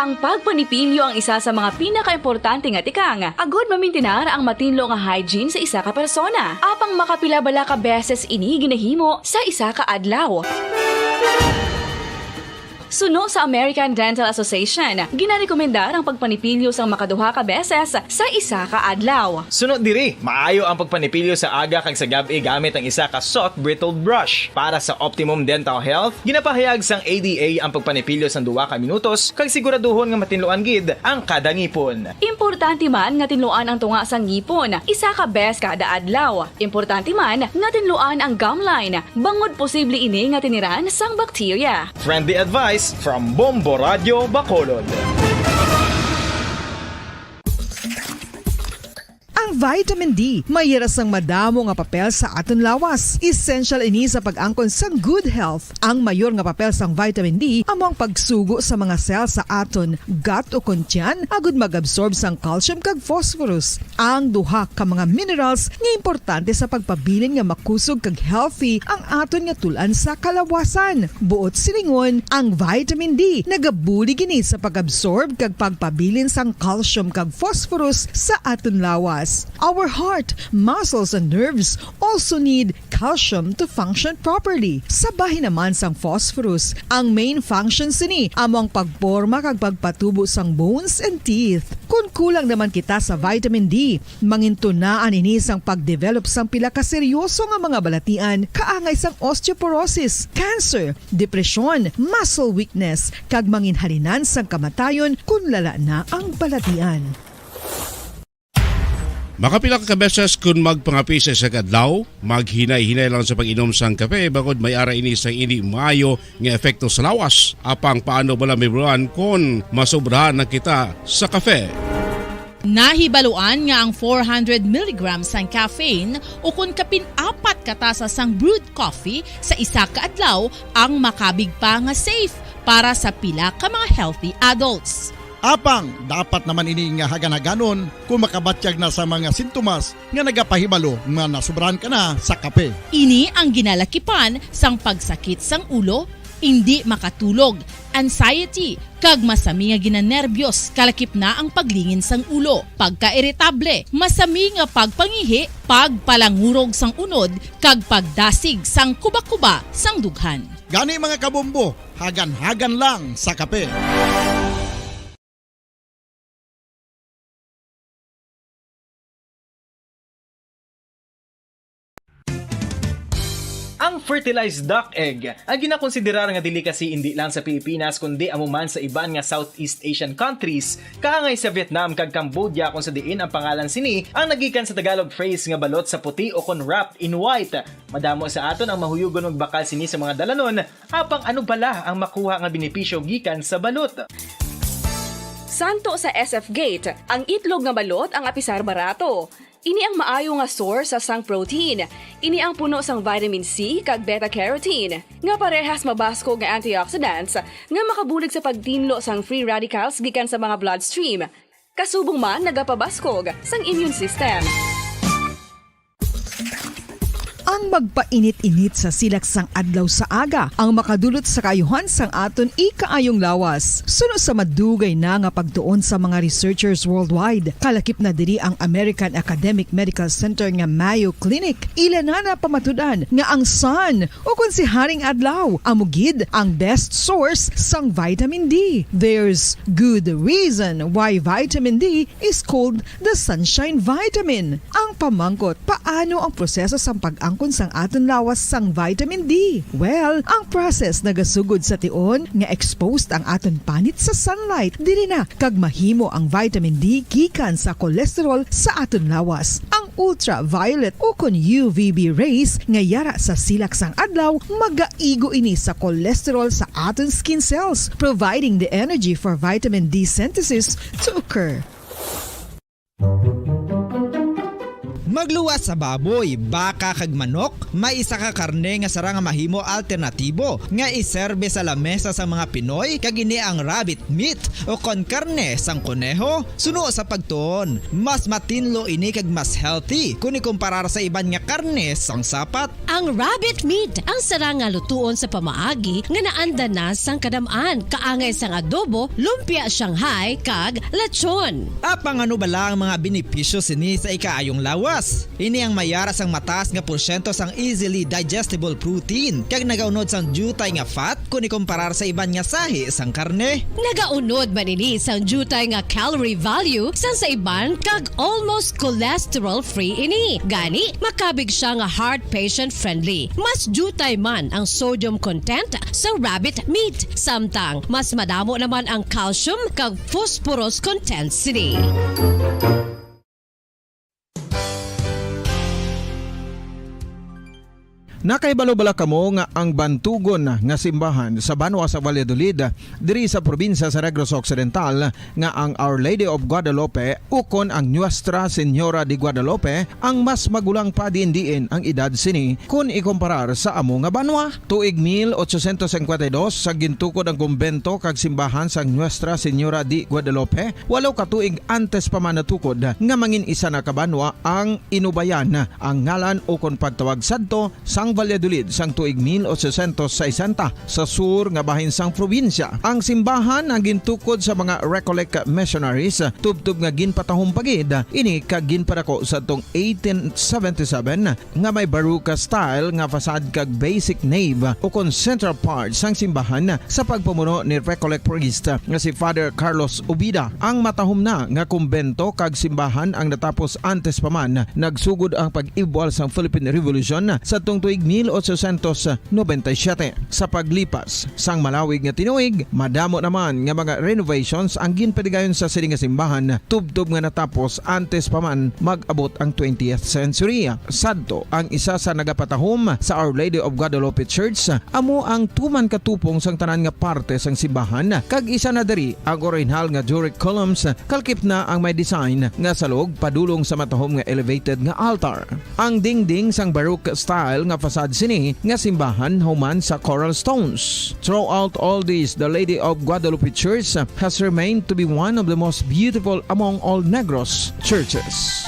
Ang pagpanipilyo ang isa sa mga pinakaimportante nga tikang agod mamintinar ang matinlo nga hygiene sa isa ka persona. Apang makapila bala ka beses ini ginahimo sa isa ka adlaw? Suno sa American Dental Association, ginarekomendar ang pagpanipilyo sang makaduha ka beses sa isa ka adlaw. Suno diri, maayo ang pagpanipilyo sa aga kag sa gab-i gamit ang isa ka soft bristled brush. Para sa optimum dental health, ginapahayag sang A D A ang pagpanipilyo sang duha ka minutos kag siguraduhon nga matinluan gid ang kada ngipon. Importante man nga tinluan ang tunga sang ngipon isa ka beses kada adlaw. Importante man nga tinluan ang gum line, bangod posible ini nga tiniran sang bakterya. Friendly advice from Bombo Radyo Bacolod. Vitamin D may yara sang madamo nga papel sa aton lawas. Essential ini sa pag-angkon sang good health. Ang mayor nga papel sang vitamin D amo ang pagsugo sa mga cell sa aton gut o kon tiyan agud mag-absorb sang calcium kag phosphorus, ang duha ka mga minerals nga importante sa pagpabilin nga makusog kag healthy ang aton nga tul-an sa kalawasan. Buot silingon, ang vitamin D nagabulig ini sa pag-absorb kag pagpabilin sang calcium kag phosphorus sa aton lawas. Our heart, muscles, and nerves also need calcium to function properly. Sa bahin naman sang phosphorus, ang main function sini amo ang pagporma kag pagpatubo sang bones and teeth. Kon kulang naman kita sa vitamin D, mangintunaan ini sang pag-develop sang pila ka seryoso nga mga balatian kaangay sang osteoporosis, cancer, depresyon, muscle weakness, kag manginhalinan sang kamatayon kon lala na ang balatian. Makapila ka beses kon magpangape sa isa ka adlaw, maghinay-hinay lang sa pag-inom sang kape, bangod may ara ini sang indi maayo nga epekto sa lawas. Apang paano bala, Ma'am Roan, kon masobrahan na kita sa kape? Nahibaluan nga ang four hundred milligrams sang caffeine, ukon kapin apat ka tasa sang brewed coffee sa isa ka adlaw, ang makabig pa nga safe para sa pila ka mga healthy adults. Apang dapat naman ini nga hagan-haganon kung makabatyag na sa mga sintomas nga nagapahibalo nga nasobrahan ka na sa kape. Ini ang ginalakipan sang pagsakit sang ulo, indi makatulog, anxiety, kag masami nga ginanerbiyos, kalakip na ang paglingin sang ulo, pagkairitable, masami nga pagpangihi, pagpalangurog sang unod, kag pagdasig sang kuba-kuba sang dughan. Gani, mga kabombo, hagan-hagan lang sa kape. Ang fertilized duck egg, ang ginakonsiderar nga delicacy indi lang sa Pilipinas, kundi amo man sa iban nga Southeast Asian countries, kaangay sa Vietnam kag Cambodia, kung sa diin ang pangalan sini ang nagikan sa Tagalog phrase nga balot sa puti o kon wrapped in white. Madamo sa aton ang mahuyugon magbakal sini sa mga dalanon, apang ano bala ang makuha nga benepisyo gikan sa balot? Santo sa S F Gate, ang itlog nga balot ang apisar barato. Ini ang maayo nga source sa sang protein. Ini ang puno sang vitamin C kag beta carotene, nga parehas mabaskog nga antioxidants nga makabulig sa pagtinlo sang free radicals gikan sa mga bloodstream. Kasubong man nagapabaskog sang immune system. Ang magpainit-init sa silak sang adlaw sa aga ang makadulot sa kaayuhan sang aton ikaayong lawas. Suno sa madugay na nga pagtuon sa mga researchers worldwide, kalakip na diri ang American Academic Medical Center nga Mayo Clinic, ila na napamatud-an nga ang sun, ukon si Haring Adlaw, amo gid ang best source sang vitamin D. There's good reason why vitamin D is called the sunshine vitamin. Ang pamangkot, paano ang proseso sang pag-angkon sang aton lawas sang vitamin D? Well, ang process nagasugod sa tion nga exposed ang aton panit sa sunlight, diri na kag mahimo ang vitamin D gikan sa cholesterol sa aton lawas. Ang ultraviolet ukon U V B rays nga yara sa silak sang adlaw magaigo ini sa cholesterol sa aton skin cells, providing the energy for vitamin D synthesis to occur. Magluwas sa baboy, baka, kag manok, may isa ka karne nga sarang nga mahimo alternatibo nga iserbe sa lamesa sang mga Pinoy, kag ini ang rabbit meat, ukon karne sang koneho. Suno sa pagtuon, mas matinlo ini kag mas healthy kon ikumparar sa iban nga karne sang sapat. Ang rabbit meat ang sarang nga lutuon sa pamaagi nga naandan na sang kadam-an, kaangay sang adobo, lumpia Shanghai, kag lechon. Apang ano bala ang mga benepisyo sini sa ikaayong lawas? Ini ang may ara sang mataas nga porsyento sang easily digestible protein, kag nagaunod sang diutay nga fat kon ikumparar sa iban nga sahi sang karne. Nagaunod man ini sang diutay nga calorie value sang sa iban kag almost cholesterol-free ini. Gani, makabig sia nga heart patient-friendly. Mas diutay man ang sodium content sa rabbit meat, samtang mas madamo naman ang calcium kag phosphorus content sini. Nakahibalo bala kamo nga ang bantugon nga simbahan sa banwa sa Valladolid, diri sa probinsya sa Negros Occidental, nga ang Our Lady of Guadalupe ukon ang Nuestra Señora de Guadalupe ang mas magulang pa diin-diin ang edad sini kon ikumparar sa amo nga banwa? Tuig mil ochocientos cincuenta y dos, sa gintukod ang kumbento kag simbahan sang Nuestra Señora de Guadalupe, walo ka tuig antes pa man natukod nga mangin isa na ka banwa ang Inubayan, ang ngalan ukon pagtawag sadto sang Valladolid sang tuig mil ochocientos sesenta, sa sur nga bahin sang probinsya. Ang simbahan ang gintukod sa mga Recollect missionaries, tubtob nga ginpatahom pa gid ini kag ginpadako sadtong eighteen seventy-seven, nga may Baroque style nga facade kag basic nave ukon central part sang simbahan sa pagpamuno ni Recollect priest nga si Father Carlos Ubida. Ang matahom na nga kumbento kag simbahan ang natapos antes pa man nagsugod ang pag-ibwal sang Philippine Revolution sadtong tuig mil ochocientos noventa y siete. Sa paglipas sang malawig nga tinuig, madamo naman nga mga renovations ang ginpadigayon sa sini nga simbahan, tubtob nga natapos antes pa man mag-abot ang twentieth century. Sadto, ang isa sa nagapatahom sa Our Lady of Guadalupe Church amo ang tuman ka tupong sang tanan nga parte sang simbahan, kag isa na diri ang orihinal nga Doric columns, kalkip na ang may design nga salog padulong sa matahom nga elevated nga altar. Ang dingding sang Baroque style nga facade sini nga simbahan human sa coral stones. Throughout all this, the Lady of Guadalupe Church has remained to be one of the most beautiful among all Negros churches.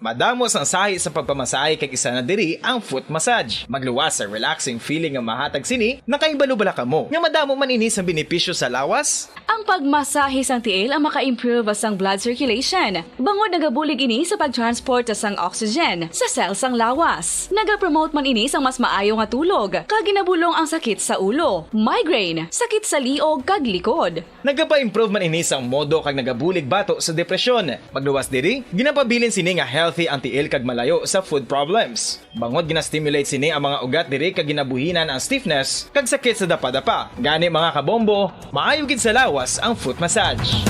Madamo sang sahi sa pagpamasahe kag isa na diri ang foot massage. Magluwas sa relaxing feeling nga mahatag sini, nakahibalo bala kamo nga madamo man ini sang benepisyo sa lawas? Ang pagmasahe sang tiil ang maka-improve sang blood circulation, bangod nagabulig ini sa pag-transport sang oxygen sa cell sang lawas. Nagapromote man ini sang mas maayo nga tulog, kag ginabulong ang sakit sa ulo, migraine, sakit sa liog, kag likod. Nagapa-improve man ini sang modo kag nagabulig bato sa depresyon. Magluwas diri, ginapabilin sini nga healthy ang tiil kag malayo sa foot problems. Bangod gina-stimulate sini ang mga ugat diri kag ginabuhinan ang stiffness kag sakit sa dapadapa. Gani, mga kabombo, maayo gid sa lawas ang foot massage.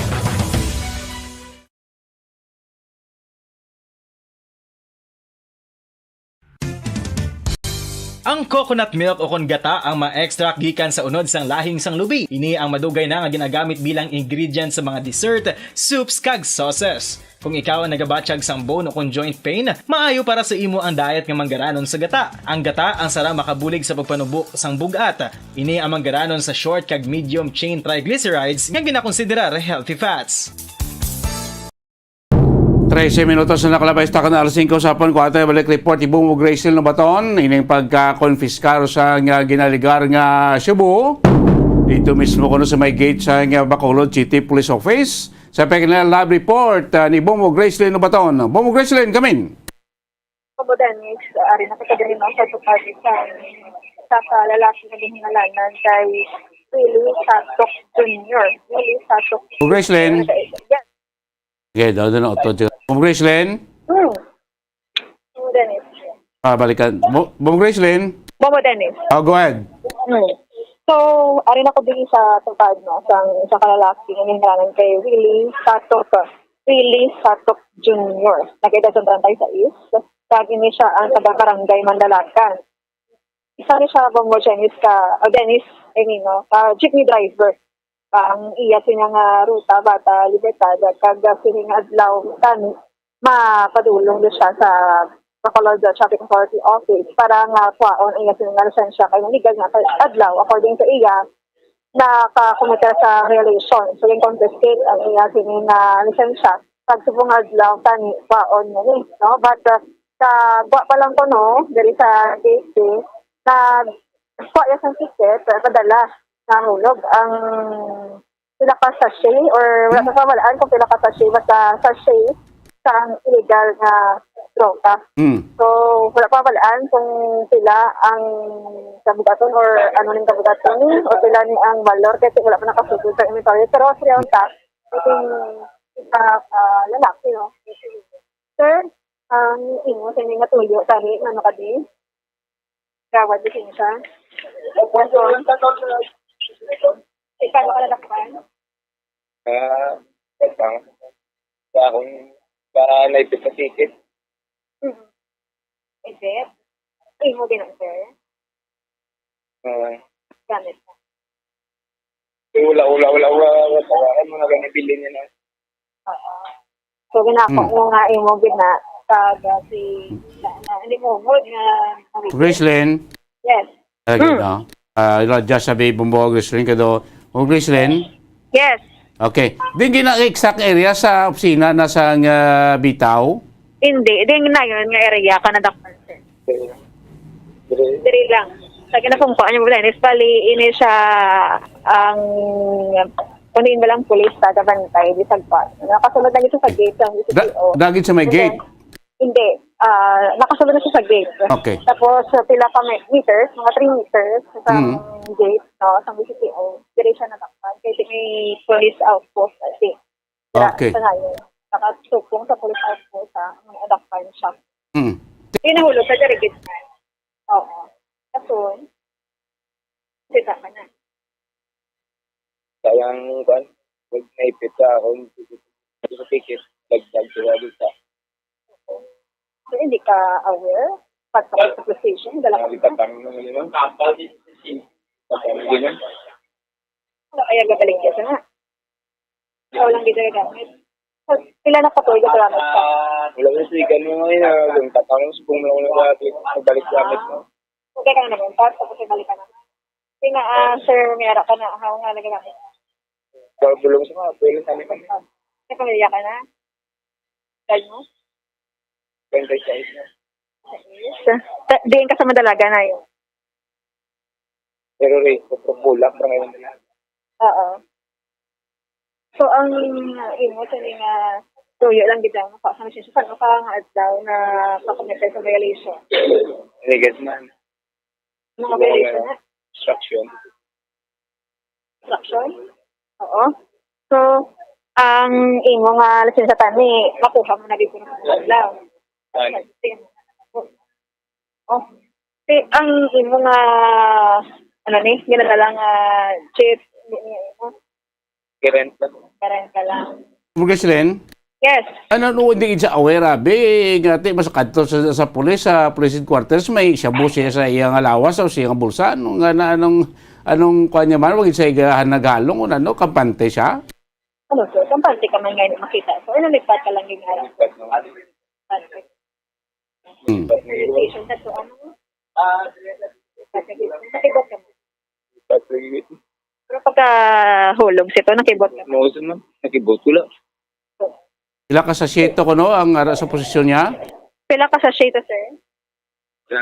Ang coconut milk ukon gata ang ma-extract gikan sa unod sang lahing sang lubi. Ini ang madugay na nga ginagamit bilang ingredient sa mga dessert, soups, kag sauces. Kung ikaw ang nagabatyag sang bone ukon joint pain, maayo para sa imo ang diet nga manggaranon sa gata. Ang gata ang sara makabulig sa pagpanubo sang bug-at. Ini ang manggaranon sa short kag medium chain triglycerides nga ginakonsiderar healthy fats. Trese minutos na nakalabay sa takon alas singko sa hapon. Kuha tayo balik report ni Bongo Grace Lino Baton. Ining pagkakonfiskar sa nga ginaligar nga shabu dito mismo kuno sa may gate sa nga Bacolod City Police Office. Sa Peknel Live Report, ah, ni Bongo Grace Lino Baton. Bongo Grace Lino, come in. Opo, Dennis, ari na kita diri, no, sa tupad sa, sa ka lalaki nga ginhingalanan kay Willie Satok Junior. Willie Satok Bongo Grace Lino. Yes. Okay, daw na auto. Ma'am Gracelyn? Hmm. Ma'am Dennis. Ah, balikan. Mo, Ma'am Gracelyn? Ma'am Dennis. Oh, go ahead. Hmm. So, ari na ko diri sa tupad, no, sang isa ka lalaki nga ginhingalanan kay Willie Satok, Willie Satok Junior. Nag-edad sa treinta y seis. Kag ini siya ang taga Barangay Mandalacan. Isa ni siya, Bongo Dennis, ka, o Dennis, I mean, no, ka jeepney driver. Ah, ang iya sini nga ruta, Bata, Libertad, kag, ah, sini nga adlaw, kan, mapadulong na siya sa Bacolod Traffic Authority Office para nga kuhaon ang iya sini nga lisensya kay naligal nga ka-, adlaw, according sa iya, nakakomit sa violation. So, yung confiscate ang iya sini nga lisensya. Pag subong adlaw, tani, kuhaon niya ni, no? But, ah, sa gwa pa lang ko, no, diri sa gate, eh, nag-, kuha iya sang ticket, ah, padala, nahulog ang pila ka sachet, or wala pa mabalaan kung pila ka sachet, basta sachet sa ang illegal nga droga. Hmm. So, wala pa mabalaan kung pila ang kabugaton or ano ning kabugaton, o pila ni ang valor, kasi wala pa nakasugod sa inventory. Pero sa unta, itong isa ka lalaki, no? Sir, ang imo sa inyong nga tuyo, tani, ano ka di? Gawad lisensya? Ikaw, ano ka lalakpan? Ah. Sa, sa akong, sa naipit sa ticket. Mm. Is it? Imo din ang, sir? Ah. Gamit mo. Pero wala, wala, wala, wala, wala, wala, ano na gani bilin niya na. Oo. So, ginako Mm. mo nga imo gina, kag, ah, si, na, na, hindi mo, mo, na, Gracelyn? Yes. Lagi, Mm. no? Ah, ila dyan sa Bay Bumbo, Gracelyn, kado. O, Gracelyn? Yes. Okay. Din gina exact area sa opisina na sa nga bitaw? Hindi. Din na yun nga area ka nadakpan, sir. Diri lang. Sa kinakungkuan niya, wala. Is bali, ini siya ang, kunin ba lang, pulis, tagabantay, di sagpa. Nakasunod na dito sa gate, ang Da-, C C T O. Dagit sa may And then, gate? Hindi. Ah, nakasulod na siya sa gate. Okay. Tapos, sa pila ka me-, meters, mga three meters, sa Mm. gate, no, sa C C T O, diri siya natakpan. Kasi may police outpost, I think. Dira, Okay. Sa ngayon. Nakasupong sa police outpost, ha, ang natakpan siya. Mm. Yung nahulog sa diri, gate na. Oo. Kaso, kita ka na. Kaya ang, kwan, pag naipit sa akong ticket, dagdag sa bulsa. So, hindi ka aware? Pag sa police station, dala ka Ang na. Katang naman yun. Katang naman yun. Ano kaya gabalik ka na? Ikaw lang di ka gamit. So, pila na ka tuig ka gamit ka? Wala ko sa ikan mo ngayon, ah, yung katang, subong mo lang na gamit. Nagbalik gamit mo. Okay ka na naman, tapos balik ka na. Sina, ah, sir, may ara ka na, how nga nagagamit? Wala bulong sa mga, pwede sa amin kami. May pamilya ka na? Dad mo? Twenty-six na. Sa, ta-, diin ka sa Madalaga na yun? Pero rin, sa Purpulak, barangay Mandala. Oo. So, ang, uh, imo sa mga tuyo lang gid ang mukha sa machine. So, saan ka nga adlaw na kakomete sa violation? Illegal man. Mga violation na? Obstruction. Obstruction? Oo. So, ang imo nga lisensya tani, makuha mo na dito ng adlaw. Ano? Oh. Si, ang imo nga, ano ni, ginadala nga jeep, hindi niya imo. I-rent lang. I-rent ka lang. Congressman? Yes. Ano, no, hindi siya aware, abi, nga ti, mas kadto sa, sa pulis, sa police headquarters, may shabu siya sa iyang alawas o sa iyang bulsa. Ano nga na, anong, anong kuha niya man, wag siya igahan naghalong, o ano, kampante siya? Ano, sir? Kampante ka man ngayon makita. So, ano, lipat ka lang yung araw. Lipat naman. Kampante. Hmm. Station na to, ano? Nakibot ka mo? Pero pagka hulog sito, nakibot ka mo? Mauso man. Nakibot ko lang. Pila ka sachet to kuno ang ara sa posisyon niya? Pila ka sachet to, sir? Sa,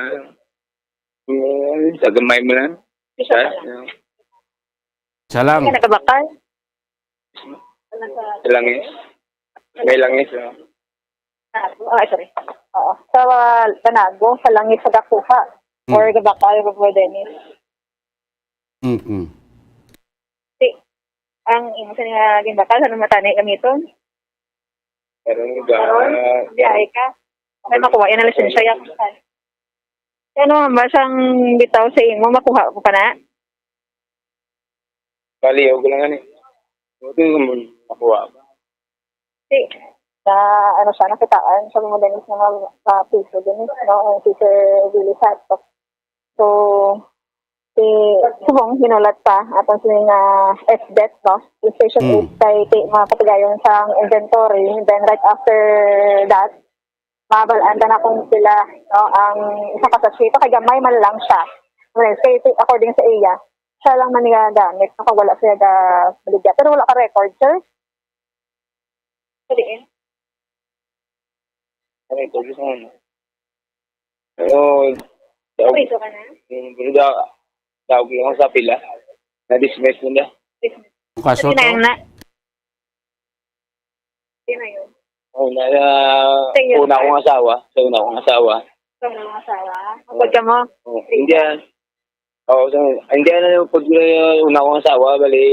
mm, sa gamay mo lang. Isa Sa, ka lang. Isa lang. Hindi ka nagabakal? Sa langis. May langis, oh. Ah, oh, sorry. Oo. Sa Banago, sa langis sa gakuha. Hmm. Or gabakal, Robert Dennis. Mm-mm. Si, ang imo sa nga ginbakal, ano matani gamiton? Karon, ga-, Karon, biyahe ka. May makuha yan ang lisensya, yak. Ano, ba sang bitaw sa imo, makuha ko pa na? Bali, ako lang, ani. Buti naman, makuha ko. Si, na, ano siya, nakitaan sa mga danis nga, ah, piso din, no? Ang si Sir Willie Santos. So, si, subong, hinulat pa, atong sini nga S D E T, no? Station Mm. eight kay, kay mga katigayon sa inventory. Then, right after that, mabalaan ta na kung sila, no, ang isa ka sachet, kay gamay man lang siya. Well, say, say, according sa iya, siya lang man niya gamit, no, kag wala siya ga-, baligya. Pero wala ka record, sir? Sa diin? Ano ito? Gusto mo? Pero, daw, Priso ka na? Yung, pero daw, daw ko lang sa pila. Na-dismiss mo na. Dismiss. Ang kaso Sa to? Tinayang na? Sino yun? Oh, na, na, Sa iyo, una sir? Kong asawa. Sa una kong asawa. Sa una kong asawa? Ang Oh. Pagka mo? Oh, Priso? Hindi, ah. Oo, so, hindi, ano, pag, eh, una kong asawa, bali,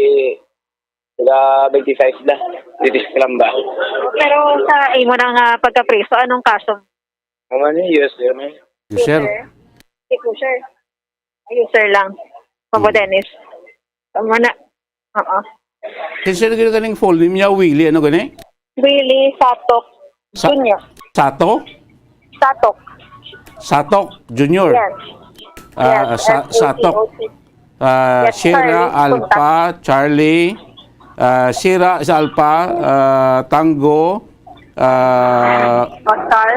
sila twenty-five na. Twenty-six lang ba? Pero sa imo na nga pagkapriso, anong kaso? Ano ni, U S, sir, man? User? User. Di ko, sir. Ay, user lang. Papa Hmm. Dennis. Tama na. Oo. Kinsa na gid ganing full name niya, Willie, ano gani? Willie Satok Sa- Junior. Sato? Satok. Satok Junior. Yes. Ah, Yes, Sa- S A T O C. Satok. Ah, Yes, Sierra Charlie Alpha, Charlie, ah, Sierra sa Alpha, ah, Tango, ah, Oscar.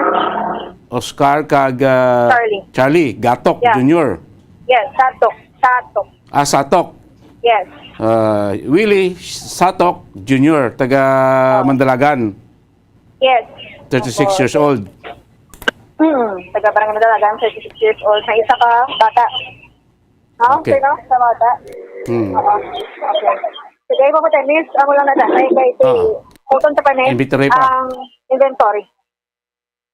Oscar kag, ah, Charlie. Charlie Gatok Yeah. Junior. Yes, Satok. Satok. Ah, Satok. Yes. Ah, Willie Satok Junior, taga Oh. Mandalagan, Yes. thirty-six Opo. years old. Hmm, taga Barangay Madalagan, thirty-six years old. May isa ka bata. Ha? Okay. Sino? Sa bata? Hmm. Oo. Okay. Sige, Papa Dennis, amo lang na daan. Ay, kay si Oo. Fulton Tapanes, Inventory pa. ang inventory.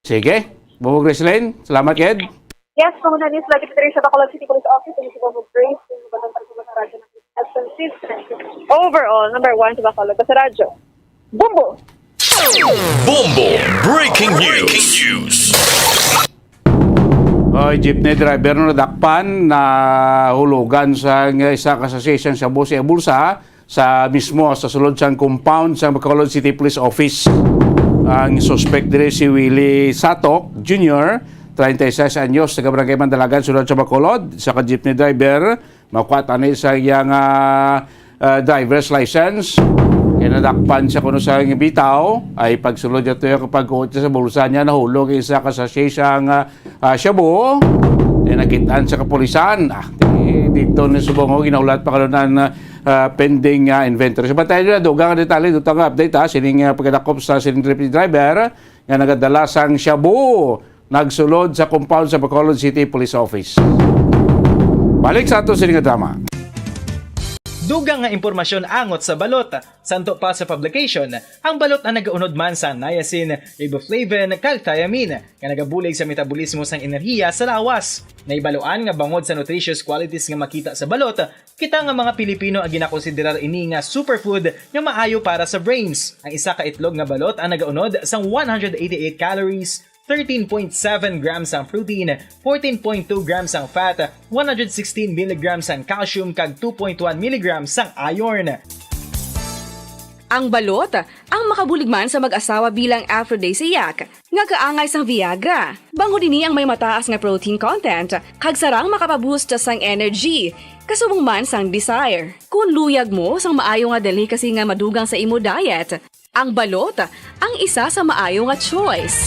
Sige. Bubog Reslen, salamat, Ked. Yes, Papa Dennis, lagi diri sa Bacolod City Police Office, ini si Bubog Grace, yung batang taga sa radyo ng Consistent. Overall, number one sa Bacolod sa radyo. Bumbo! Bombo Breaking News. Oy, jeepney driver na nadakpan, nahulugan sa isa ka sachet sang shabu sa bulsa sa mismo sa sulod sang compound sa Bacolod City Police Office. Ang suspect diri si Willie Satok Junior, treinta y seis anyos, taga Barangay Mandalagan, sulod sa Bacolod. Isa ka jeepney driver, makuha tani sa iyang, ah, ah, driver's license. Kaya nadakpan siya kuno sa iyang bitaw, ay pagsulod niya to yung pagkuot niya sa bulsa niya, nahulog ang isa ka sachet sang, ah, ah, shabu. Kaya nakitaan sa kapulisan. Ah, di, dito ni subong, oh, ginahulat pa karon ang, ah, pending, ah, inventory. So, bantayan nyo na, dugang ang detalye, dutang nga update, ha, sining, ah, pagkadakop sa sining jeepney driver nga nagadala sang shabu nagsulod sa compound sa Bacolod City Police Office. Balik sa ato sini nga drama. Dugang nga impormasyon angot sa balot. Santo pa sa publication, ang balot ang nagaunod man sa niacin, riboflavin, kag thiamine, nga nagabulig sa metabolismo sang enerhiya sa lawas. Naibaluan nga bangod sa nutritious qualities nga makita sa balot, kita nga mga Pilipino ang ginakonsiderar ini nga superfood nga maayo para sa brains. Ang isa ka itlog nga balot ang nagaunod sang one hundred eighty-eight calories, thirteen point seven grams ang protein, fourteen point two grams ang fat, one hundred sixteen milligrams ang calcium, kag two point one milligrams ang iron. Ang balot, ang makabulig man sa mag-asawa bilang aphrodisiac, nga kaangay sang Viagra. Bangod ini ang may mataas nga protein content, kag sarang makapaboost sang energy, kasubong man sang desire. Kung luyag mo sang maayo nga delicacy nga madugang sa imo diet, ang balot ang isa sa maayo nga choice.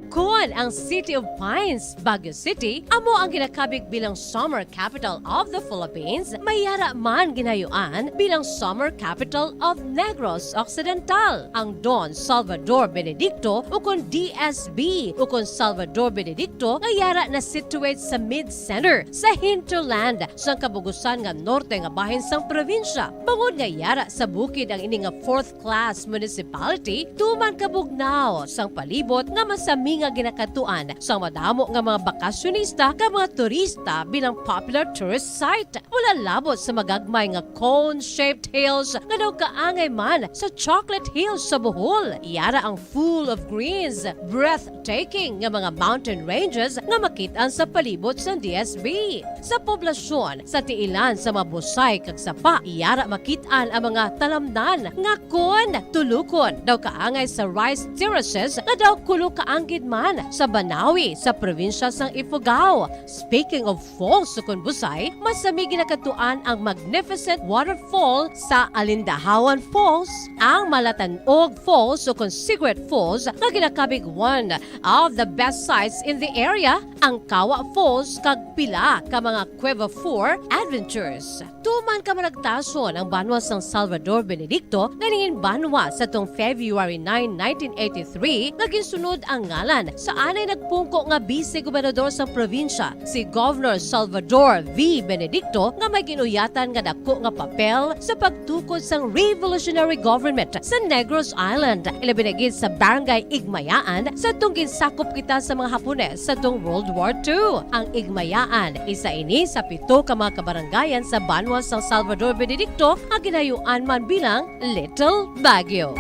Kon ang City of Pines, Baguio City, amo ang ginakabig bilang Summer Capital of the Philippines, may yara man ginayuan bilang Summer Capital of Negros Occidental. Ang Don Salvador Benedicto, ukon D S B, ukon Salvador Benedicto, nga yara na situate sa mid-center, sa hinterland, sang kabugusan nga norte nga bahin sang probinsya. Bangod nga yara sa bukid ang ini nga fourth class municipality, tuman kabugnaw sang palibot nga masami nga ginakadtuan sang madamo nga mga bakasyonista kag mga turista bilang popular tourist site. Wala labot sa magagmay nga cone-shaped hills nga daw kaangay man sa Chocolate Hills sa Bohol. Yara ang full of greens, breathtaking nga mga mountain ranges nga makit-an sa palibot sang D S B. Sa poblasyon, sa tiilan sa mga busay kag sapa, yara makit-an ang mga talamnan nga kon tulukon daw kaangay sa rice terraces nga daw kulo ka anggid man sa Banawi sa probinsya sang Ifugao. Speaking of falls ukon busay, masami ginakadtuan ang magnificent waterfall sa Alindahawan Falls, ang Malatanog Falls ukon Cigarette Falls nga ginakabig one of the best sights in the area, ang Kawa Falls kag pila ka mga Cueva Four adventures. Tuman ka managtason ang banwa sang Salvador Benedicto nga nangin banwa sa tong February nine, nineteen eighty-three, nga ginsunod ang ngalan sa anay nagpungko nga bise gobernador sang probinsya, si Governor Salvador V. Benedicto, nga may ginuyatan nga dako nga papel sa pagtukod sang revolutionary government sa Negros Island, ilabi na gid sa Barangay Igmayaan, sa tong ginsakop kita sa mga Hapones sa tong World War Two. Ang Igmayaan, isa ini sa pito ka mga kabarangayan sa banwa sang Salvador Benedicto nga ginayuan man bilang Little Baguio.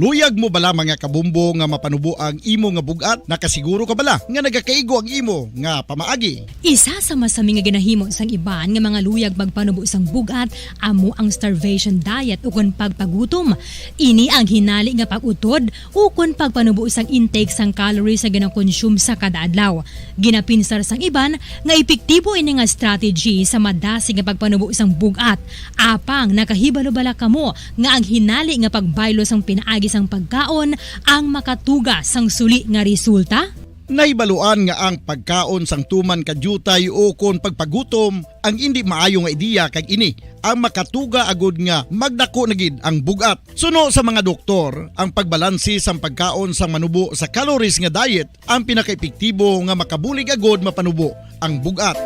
Luyag mo bala, mga kabumbo, nga mapanubo ang imo nga bug-at? Nakasiguro ka bala nga nagakaigo ang imo nga pamaagi? Isa sa masami nga ginahimo sang iban nga mga luyag magpanubo sang bug-at amo ang starvation diet ukon pagpagutom. Ini ang hinali nga pag-utod ukon pagpanubo sang intake sang calories nga ginakonsume sa kada adlaw. Ginapinsar sang iban nga epektibo ini nga strategy sa madasig nga pagpanubo sang bug-at. Apang nakahibalo bala kamo nga ang hinali nga pagbaylo sang pinaagi sang pagkaon ang makatuga sang suli nga resulta? Nahibaluan nga ang pagkaon sang tuman ka diutay ukon pagpagutom ang indi maayo nga ideya, kag ini ang makatuga agud nga magdako na gid ang bug-at. Suno sa mga doktor, ang pagbalanse sang pagkaon sang manubo sa calories nga diet ang pinakaepektibo nga makabulig agud mapanubo ang bug-at.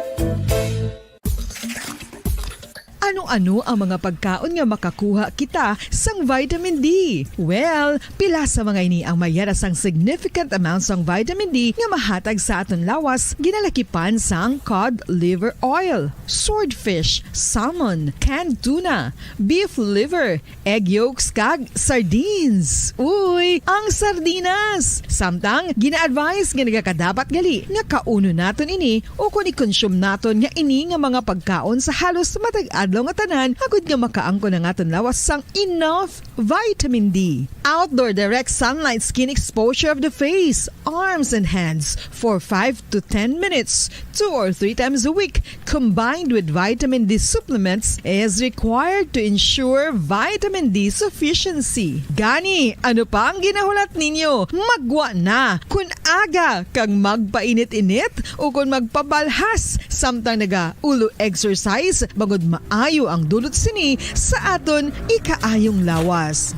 Ano-ano ang mga pagkaon nga makakuha kita sang vitamin D? Well, pila sa mga ini ang may yara sang significant amount sang vitamin D nga mahatag sa aton lawas, ginalakipan sang cod liver oil, swordfish, salmon, canned tuna, beef liver, egg yolks, kag sardines. Uy, ang sardinas! Samtang, gina-advise nga nagakadapat gali nga kaunon naton ini ukon i-consume naton nga ini nga mga pagkaon sa halos matag adlaw nga tanan, agud nga makaangkon ang aton lawas sang enough vitamin D. Outdoor direct sunlight skin exposure of the face, arms, and hands for five to ten minutes, two or three times a week, combined with vitamin D supplements, is required to ensure vitamin D sufficiency. Gani, ano pa ang ginahulat ninyo? Maggwa na! Kun aga kag magpainit-init ukon magpabalhas samtang naga-ulo exercise, bangod maayo ang dulot sini sa aton ikaayong lawas.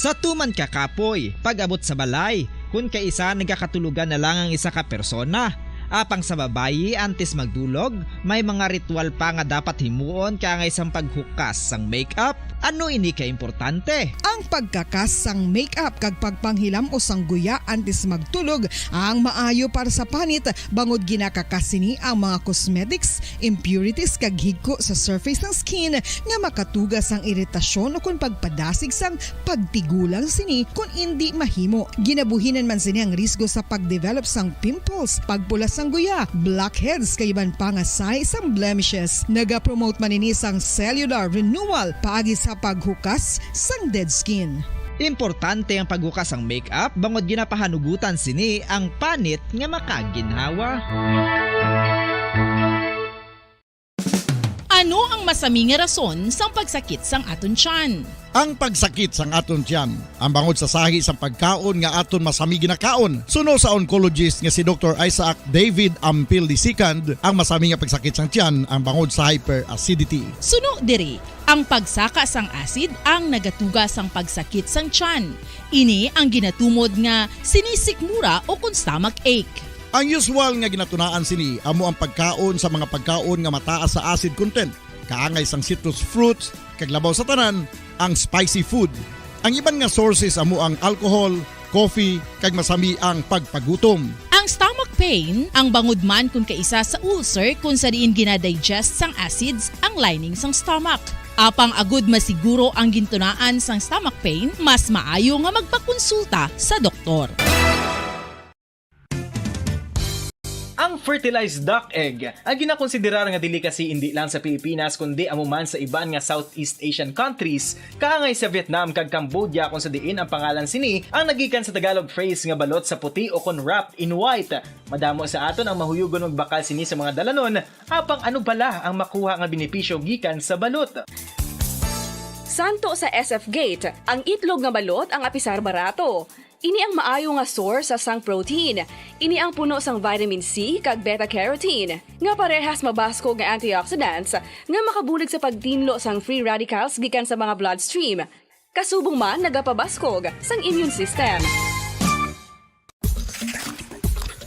Sa tuman ka kapoy, pag-abot sa balay, kun kaisa nagakatulogan na lang ang isa ka persona. Apang sa babayi, antes magdulog, may mga ritual pa nga dapat himuon kaangay sang paghukas sang makeup. Ano ini ka importante? Ang pagkakas sang makeup kag pagpanghilam-os sang guya antes magtulog ang maayo para sa panit, bangod ginakakas sini ang mga cosmetics, impurities, kag higko sa surface sang skin nga makatuga sang iritasyon ukon pagpadasig sang pagtigulang sini kon indi mahimo. Ginabuhinan man sini ang risgo sa pag-develop sang pimples, pagpula sang guya, blackheads, kag iban pa nga sahi sang blemishes. Nagapromote man ini sang cellular renewal paagi sa paghukas sang dead skin. Importante ang paghukas sang makeup bangod ginapahanugutan sini ang panit nga makaginhawa. Ano ang masami nga rason sang pagsakit sang aton tiyan? Ang pagsakit sang aton tiyan, ang bangod sa sahi sang pagkaon nga aton masami ginakaon. Suno sa oncologist nga si Doktor Isaac David Ampil the second, ang masami nga pagsakit sang tiyan ang bangod sa hyperacidity. Suno diri, ang pagsaka sang acid ang nagatuga sang pagsakit sang tiyan. Ini ang ginatumod nga sinisikmura ukon stomach ache. Ang usual nga ginatunaan sini amo ang pagkaon sa mga pagkaon nga mataas sa acid content, kaangay sang citrus fruits, kag labaw sa tanan, ang spicy food. Ang iban nga sources amo ang alcohol, coffee, kag masami ang pagpagutom. Ang stomach pain ang bangod man kon kaisa sa ulcer, kon sa diin ginadigest sang acids ang lining sang stomach. Apang agud masiguro ang gintunaan sang stomach pain, mas maayo nga magpakonsulta sa doktor. Ang fertilized duck egg, ang ginakonsiderar nga delicacy indi lang sa Pilipinas kundi amo man sa iban nga Southeast Asian countries, kaangay sa Vietnam kag Cambodia, kung sa diin ang pangalan sini ang nagikan sa Tagalog phrase nga balot sa puti o kon wrapped in white. Madamo sa aton ang mahuyugon magbakal sini sa mga dalanon, apang ano bala ang makuha nga benepisyo gikan sa balot? Santo sa S F Gate, ang itlog nga balot ang apisar barato. Ini ang maayo nga source sang protein. Ini ang puno sang vitamin C kag beta-carotene, nga parehas mabaskog nga antioxidants nga makabulig sa pagtinlo sang free radicals gikan sa mga bloodstream. Kasubong man nagapabaskog sang immune system.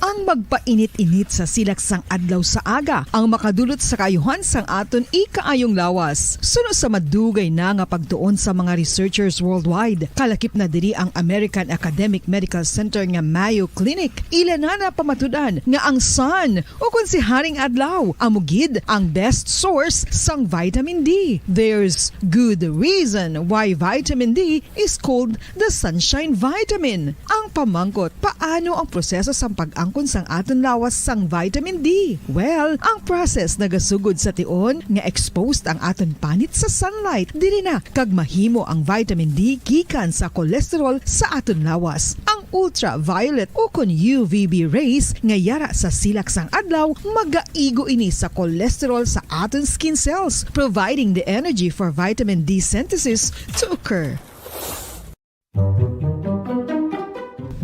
Ang magpainit-init sa silak sang adlaw sa aga ang makadulot sa kaayuhan sang aton ikaayong lawas. Suno sa madugay na nga pagtuon sa mga researchers worldwide, kalakip na diri ang American Academic Medical Center nga Mayo Clinic, ila na napamatud-an nga ang sun, o kon si Haring Adlaw, amo gid ang best source sang vitamin D. There's good reason why vitamin D is called the sunshine vitamin. Ang pamangkot, paano ang proseso sang pag-angkon sang aton lawas sang vitamin D? Well, ang process nagasugod sa tion nga exposed ang aton panit sa sunlight. Diri na kag mahimo ang vitamin D gikan sa cholesterol sa aton lawas. Ang ultraviolet o kon U V B rays nga yara sa silak sang adlaw magaigo ini sa cholesterol sa aton skin cells, providing the energy for vitamin D synthesis to occur.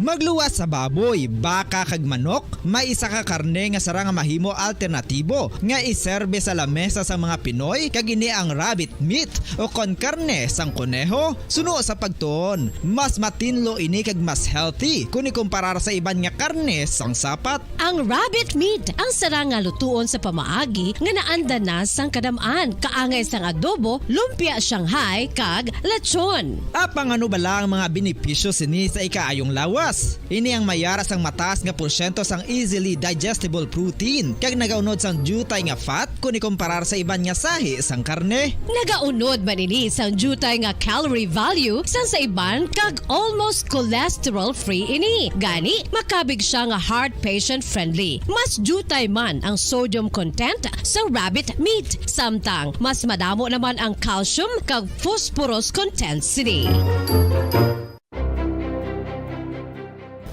Magluwas sa baboy, baka, kag manok, may isa ka karne nga sarang nga mahimo alternatibo nga iserbe sa lamesa sang mga Pinoy, kag ini ang rabbit meat o kon karne sang koneho. Suno sa pagtuon, mas matinlo ini kag mas healthy kon ikumparar sa iban nga karne sang sapat. Ang rabbit meat ang sarang nga lutuon sa pamaagi nga naanda na sang kadam-an, kaangay sang adobo, lumpia Shanghai, kag lechon. Apang ano bala ang mga benepisyo sini sa ikaayong lawas? Ini ang mayara sang mataas nga porsyento sang easily digestible protein, kag nagaunod sang diutay nga fat kon ikumparar sa iban nga sahi sang karne. Nagaunod man ini sang diutay nga calorie value sang sa iban, kag almost cholesterol-free ini. Gani, makabig sia nga heart patient-friendly. Mas diutay man ang sodium content sa rabbit meat, samtang mas madamo naman ang calcium kag phosphorus content sini.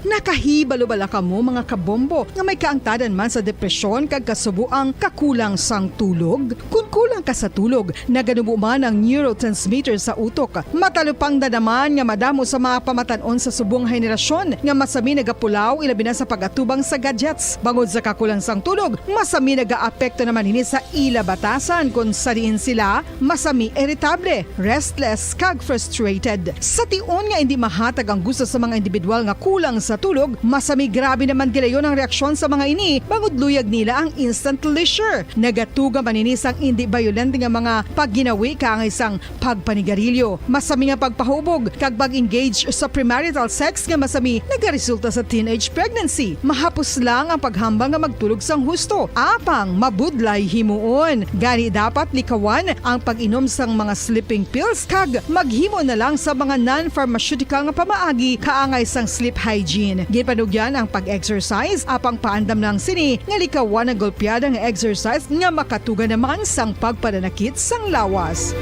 Nakahibalo bala kamo, mga kabombo, nga may kaangtadan man sa depresyon kag kasubo ang kakulang sang tulog? Kon kulang ka sa tulog, naganubo man ang neurotransmitter sa utok. Matalupangdan naman nga madamo sa mga pamatan-on sa subong nga henerasyon nga masami nagapulaw, ilabi na sa pag-atubang sa gadgets. Bangod sa kakulang sang tulog, masami nagaapekto naman ini sa ila batasan, kon sa diin sila masami iritable, restless, kag frustrated. Sa tion nga indi mahatag ang gusto sa mga individual nga kulang sa tulog, masami grabe naman gilayon ang reaksyon sa mga ini, bangod luyag nila ang instant leisure. Nagatuga man ini sang indi bayolente nga mga pagginawi kaangay sang pagpanigarilyo, masami nga pagpahubog, kag pag-engage sa premarital sex nga masami nagaresulta sa teenage pregnancy. Mahapos lang ang paghambal nga magtulog sang husto, apang mabudlay himuon. Gani, dapat likawan ang pag-inom sang mga sleeping pills kag maghimo na lang sa mga non-pharmaceutical nga pamaagi kaangay sang sleep hygiene. Ginpanugyan ang pag-exercise, apang paandam lang sini nga likawan ang golpeada nga exercise nga makatuga naman sang pagpananakit sang lawas.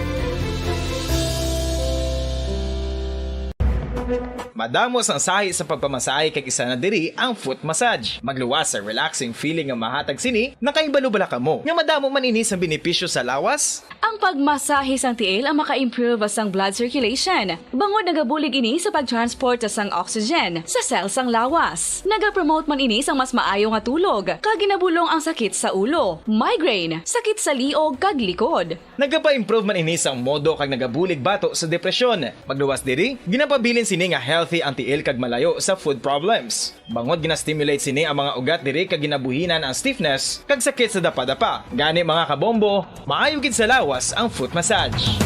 Madamo sang sahi sa pagpamasahe, kag isa na diri ang foot massage. Magluwas sa relaxing feeling nga mahatag sini. Nakahibalo bala kamo nga madamo man ini sa benepisyo sa lawas? Ang pagmasahe sang tiil ang maka-improve sang blood circulation, bangod nagabulig ini sa pag-transport sang oxygen sa cell sang lawas. Nagapromote man ini sang mas maayo nga tulog, kag ginabulong ang sakit sa ulo, migraine, sakit sa liog, kag likod. Nagapa-improve man ini sang modo kag nagabulig bato sa depresyon. Magluwas diri, ginapabilin sini nga healthy ang tiil kag malayo sa foot problems. Bangod gina-stimulate sini ang mga ugat diri kag ginabuhinan ang stiffness kag sakit sa dapadapa. Gani, mga kabombo, maayo gid sa lawas ang foot massage.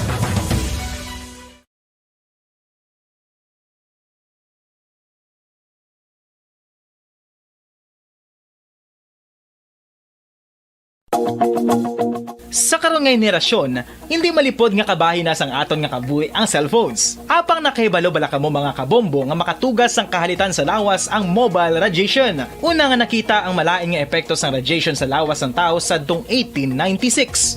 Sa karon nga henerasyon, hindi malipod nga kabahin na sang aton nga kabuhi ang cellphones. Apang nakahibalo bala kamo, mga kabombo, nga makatuga sang kahalitan sa lawas ang mobile radiation? Una nga nakita ang malain nga epekto sang radiation sa lawas sang tawo sadtong eighteen ninety-six.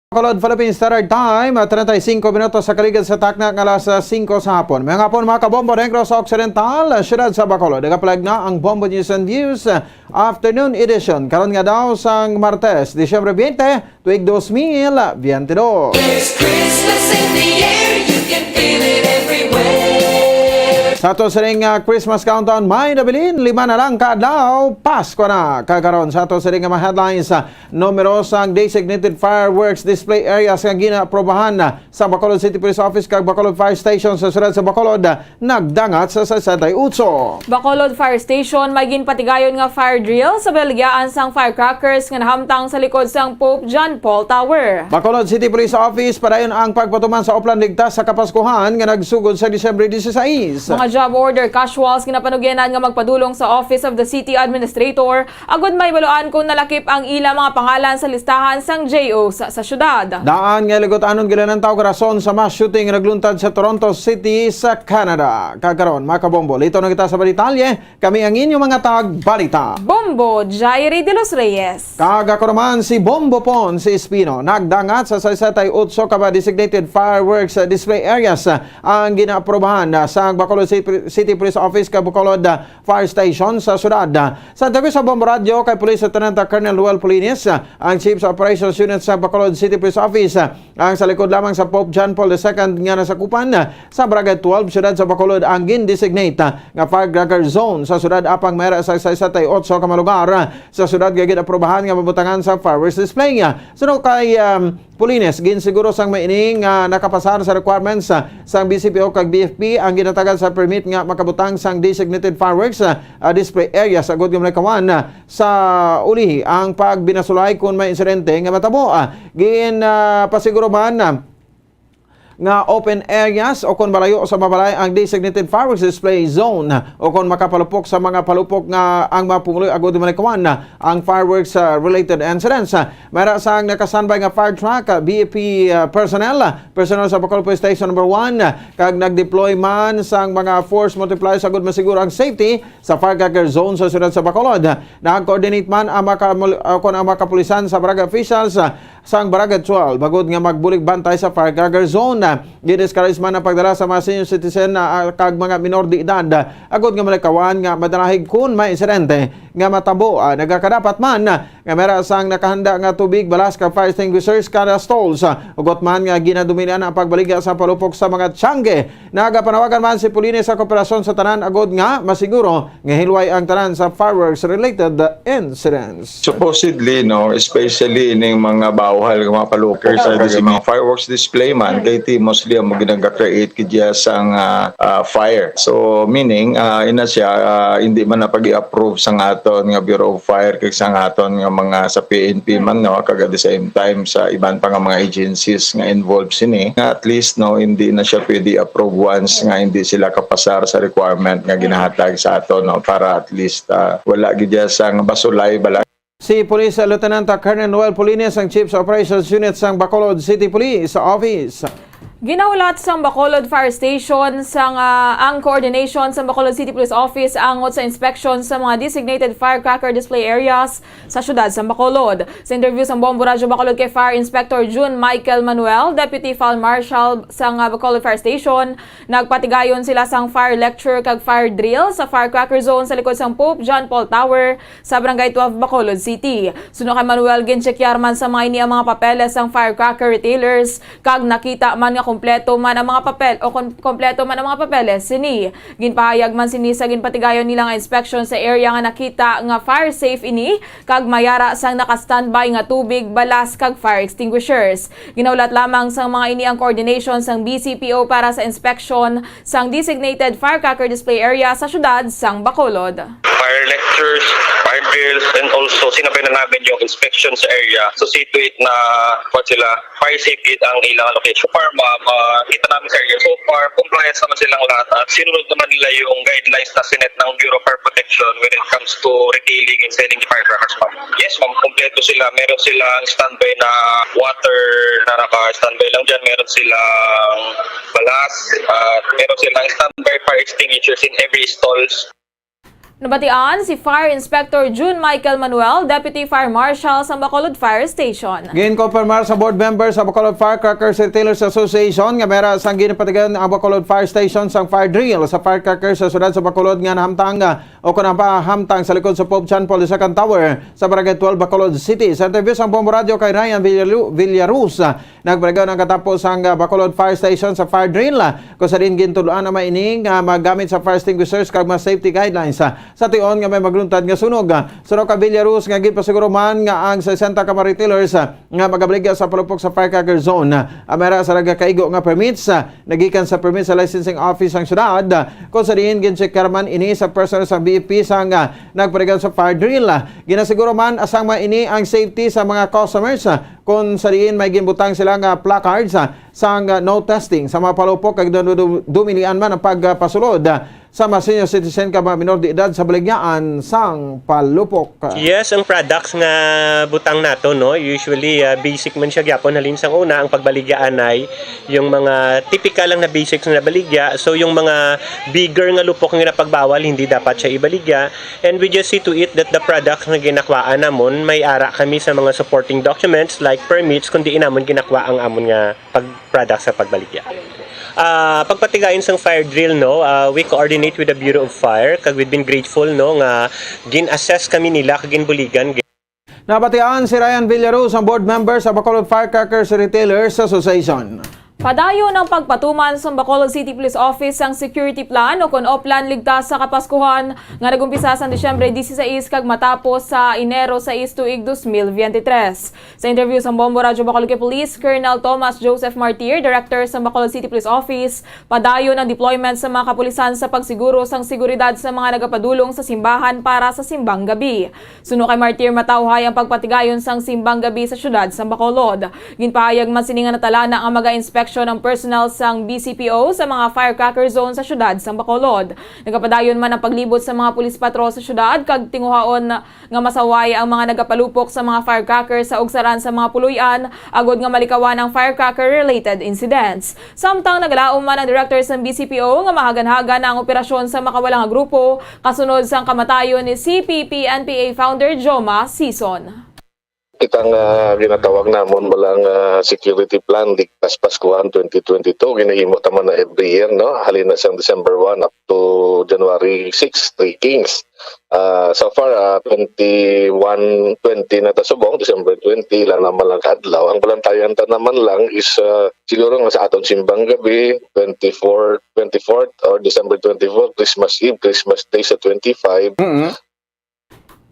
Bacolod, Philippine Standard Time, treinta y cinco minutos sa kaligid sa takna nga alas singko sa hapon. Mayong hapon, mga kabombo, Negros Occidental, siyudad sa Bacolod. Nagapalag na ang Bombo News and Views Afternoon Edition. Karon nga daw sang Martes, Disyembre twenty, tuig dos mil biyente dos. There's Christmas in the air, you can feel it everywhere. Sa ato sining, ah, Christmas countdown, may nabilin, lima na lang ka adlaw, Pasko na. Kag karon, sa ato sining mga headlines, ah, numerosang designated fireworks display areas nga ginaaprobahan, ah, sa Bacolod City Police Office kag Bacolod Fire Station sa siyudad sa Bacolod, ah, nagdangat sa sesenta y ocho. Bacolod Fire Station may ginpatigayon nga fire drill sa balahigyaan sang firecrackers nga nahamtang sa likod sang Pope John Paul Tower. Bacolod City Police Office, padayon ang pagpatuman sa Oplan Ligtas sa Kapaskuhan nga nagsugod sa Disyembre dieciséis. Mga job order casuals ginapanugyanan nga magpadulong sa Office of the City Administrator agud mahibaluan kon nalakip ang ila mga pangalan sa listahan sang J O sa, sa syudad. Daan nga ligot-anon ginalantaw nga rason sa mass shooting nga nagluntad sa Toronto City sa Canada. Kag karon, mga kabombo, lito na kita sa detalye. Kami ang inyong mga tagbalita. Bombo Jairi de los Reyes. Kag ako naman si Bombo Pon, si Espino. Nagdangat sa sesenta y ocho ka mga designated fireworks, uh, display areas, uh, ang ginaaprobahan, uh, sang Bacolod City, City Police Office kag Bacolod, uh, Fire Station sa syudad. Uh, sa interview sa Bombo Radyo kay Police Lieutenant Colonel Noel Polines, uh, ang Chief sa Operations Unit sa Bacolod City Police Office, uh, ang sa likod lamang sa Pope John Paul the Second nga nasakupan, uh, sa Barangay twelve, siyudad sa Bacolod, ang gin-designate, uh, nga firecracker zone sa syudad, apang may ara sa sesenta y ocho ka mga lugar, uh, sa syudad nga gin-aprobahan nga mabutangan sa fireworks display. Uh, suno kay, um, Polines, ginsiguro sang may ini nga nakapasar sa requirements, uh, sang B C P O kag B F P ang ginatagan sa permit nga makabutang sang designated fireworks, uh, uh, display area sa agod nga malikawan, uh, sa uli ang pagbinasulay kon may insidente nga matabo. Uh, gin, uh, pasiguro man, uh, nga open areas o kon malayo sa mabalay ang designated fireworks display zone o kon makapalupok sa mga palupok nga ang mga pumuluyo agod malikawan ang fireworks, uh, related incidents. Uh, may ara sang nakastandby nga fire truck, uh, B F P, uh, personnel, uh, personnel sa Bacolod Police Station Number One, uh, kag nag-deploy man sang mga force multipliers agud masiguro ang safety sa firecracker zone sa siyudad sa Bacolod. Nag-coordinate man ang maka-, uh, kon ang mga kapulisan sa barangay officials, uh, sang Barangay twelve, agud nga magbulig bantay sa firecracker zone. Gin-discourage man ang pagdala sa mga senior citizen, ah, kag mga minor de edad, agud nga malikawan nga madalahig kun may insidente nga matabo. Ah, nagakadapat man nga may ara sang nakahanda nga tubig, balas, kag fire extinguishers kada stalls. Ah, hugot man nga ginadominan ang pagbaligya sa palupok sa mga tiyangge. Nagapanawagan man si Polines sa kooperasyon sa tanan agud nga masiguro nga hilway ang tanan sa fireworks-related incidents. Supposedly, no, especially ining mga bauhal nga mga palupok, sa mga fireworks display man, kay ti mostly ang mga ginaga-create kay diya sang, ah, ah, fire. So, meaning, ah, ina siya, ah, hindi man na pag-i-approve sang aton nga Bureau of Fire, kag sang aton nga mga sa P N P man, no, kag at the same time sa iban pa nga mga agencies nga involved sini, nga at least, no, hindi na siya pwede approve once nga hindi sila kapasar sa requirement nga ginahatag sa aton, no, para at least, ah, wala gid siya sang basulay bala. Si Police Lieutenant Colonel Noel Polines ang Chief sa Operations Unit sang Bacolod City Police Office. Ginahulat sang Bacolod Fire Station sang, ah, ang coordination sa Bacolod City Police Office angot sa inspection sa mga designated firecracker display areas sa siyudad sa Bacolod. Sa interview sa Bombo Radyo Bacolod kay Fire Inspector June Michael Manuel, Deputy Fire Marshal sang, ah, Bacolod Fire Station, nagpatigayon sila sang fire lecture kag fire drill sa firecracker zone sa likod sang Pope John Paul Tower sa Barangay twelve, Bacolod City. Suno kay Manuel, ginchekyar man sa mga ini ang mga papeles sang firecracker retailers, kag nakita man nga kompleto man ang mga papel o kon-, kompleto man ang mga papeles sini. Ginpahayag man sini sa ginpatigayon nila nga inspection sa area nga nakita nga fire safe ini, kag may ara sang naka-standby nga tubig, balas, kag fire extinguishers. Ginahulat lamang sang mga ini ang coordination sang B C P O para sa inspection sang designated firecracker display area sa siyudad sang Bacolod. Fire lectures, fire drills, and also sinabay na namin yung inspection sa area. So, see to it na, what sila, fire safe gid ang ilang location. So far, ma'am, ah, kita namin sa area. So far, compliance naman silang lahat at sinunod naman nila yung guidelines na sinet ng Bureau of Fire Protection when it comes to retailing and selling the firecrackers, ma'am. Yes, ma'am, kompleto sila. Meron silang standby na water na naka-standby lang dyan. Meron silang balas at meron silang standby fire extinguishers in every stalls. Nabatian si Fire Inspector June Michael Manuel, Deputy Fire Marshal sa Bacolod Fire Station. Ginkumpirmar sa board member sa Bacolod Firecrackers Retailers Association nga mera sang ginapatigayon ang Bacolod Fire Station sang fire drill sa firecrackers sa siyudad sa Bacolod nga nahamtang, ah, o kon napahamtang sa likod sa Pope John Paul the Second Tower sa Barangay twelve, Bacolod City. Sa interview sang Bombo Radio kay Ryan Villaru-, Villaruz, ah, nagpatigayon ang katapos sang, ah, Bacolod Fire Station sa fire drill, ah, kung sa diin gintudloan ang mga ini nga magamit sa fire extinguishers kag mga safety guidelines, ah, sa tion nga may magluntad nga sunog. Ah, suno ka Villaruz nga ginpasiguro man nga ang sesenta ka mga retailers, ah, nga magabaligya sa palupok sa firecracker zone, ah, ang mera sa nagakaigo nga permits, ah, nagikan sa permit sa licensing office sang syudad, ah, kung sa diin gincheckar man ini sa personnel sa B F P sang, ah, nagpatigayon sa fire drill. Ah, ginasiguro man sang mga ini ang safety sa mga customers, ah, kung sa diin may ginbutang sila nga placards, ah, sang, ah, no testing sa mga palupok kag dum-, dum-, dumilian man ang pagpasulod, ah, sa mga senior citizen kag mga minor de edad sa baligyaan sang palupok. Yes, ang products nga butang nato, no, usually, ah, basic man siya gyapon. Halin sang una, ang pagbaligyaanay, yung mga typical lang na basics na baligya. So, yung mga bigger nga lupok nga ginapagbawal, hindi dapat siya ibaligya. And we just see to it that the products nga ginakwaan namon, may ara kami sa mga supporting documents like permits, kundi inamon ginakwaan ang amon nga pag-, product sa pagbaligya. Ah, pagpatigayon sang fire drill, no, ah, we coordinate with the Bureau of Fire, kag we've been grateful, no, nga gin-assess kami nila kag ginbuligan. Nabatian si Ryan Villaruz, ang board member sa Bacolod Firecrackers Retailers Association. Padayon ang pagpatuman sa Bacolod City Police Office sang security plan o kon OPLAN ligtas sa Kapaskuhan nga nag-umpisa sa Disyembre dieciséis kag matapos sa Enero sais tuig dos mil veintitrés. Sa interview sa Bombo Radyo Bacolod kay Police Colonel Thomas Joseph Martir, Director sa Bacolod City Police Office, padayon ang deployment sa mga kapulisan sa pagsiguro sang seguridad sa mga nagapadulong sa simbahan para sa simbang gabi. Suno kay Martir, matawhay ang pagpatigayon sang simbang gabi sa siyudad sa Bacolod. Ginpahayag man sini nga natalana ang mga inspeksyon ang personnel sang B C P O sa mga firecracker zone sa siyudad sa Bacolod. Nagapadayon man ang paglibot sa mga police patrol sa siyudad kag tinguhaon nga masaway ang mga nagapalupok sa mga firecrackers sa ugsaran sa mga puloy-an agod nga malikawan ang firecracker-related incidents. Samtang nagalaom man ang director sang B C P O nga mahagan-hagan na ang operasyon sa makawala nga grupo kasunod sang kamatayon ni C P P N P A founder Joma Sison. Kita nga ginatawag namon bala nga security plan, Ligtas Paskuhan twenty twenty-two, ginahimo ta man na every year, no? Halin na sang December one up to January six, Three Kings. Ah, so far, ah, twenty-one, twenty na ta subong, December twenty, ila naman lang ka adlaw. Ang balantayan ta naman lang is, ah, siguro nga sa aton simbang gabi, twenty-four, twenty-fourth or December twenty-four, Christmas Eve, Christmas Day sa twenty-five. Mm-hmm.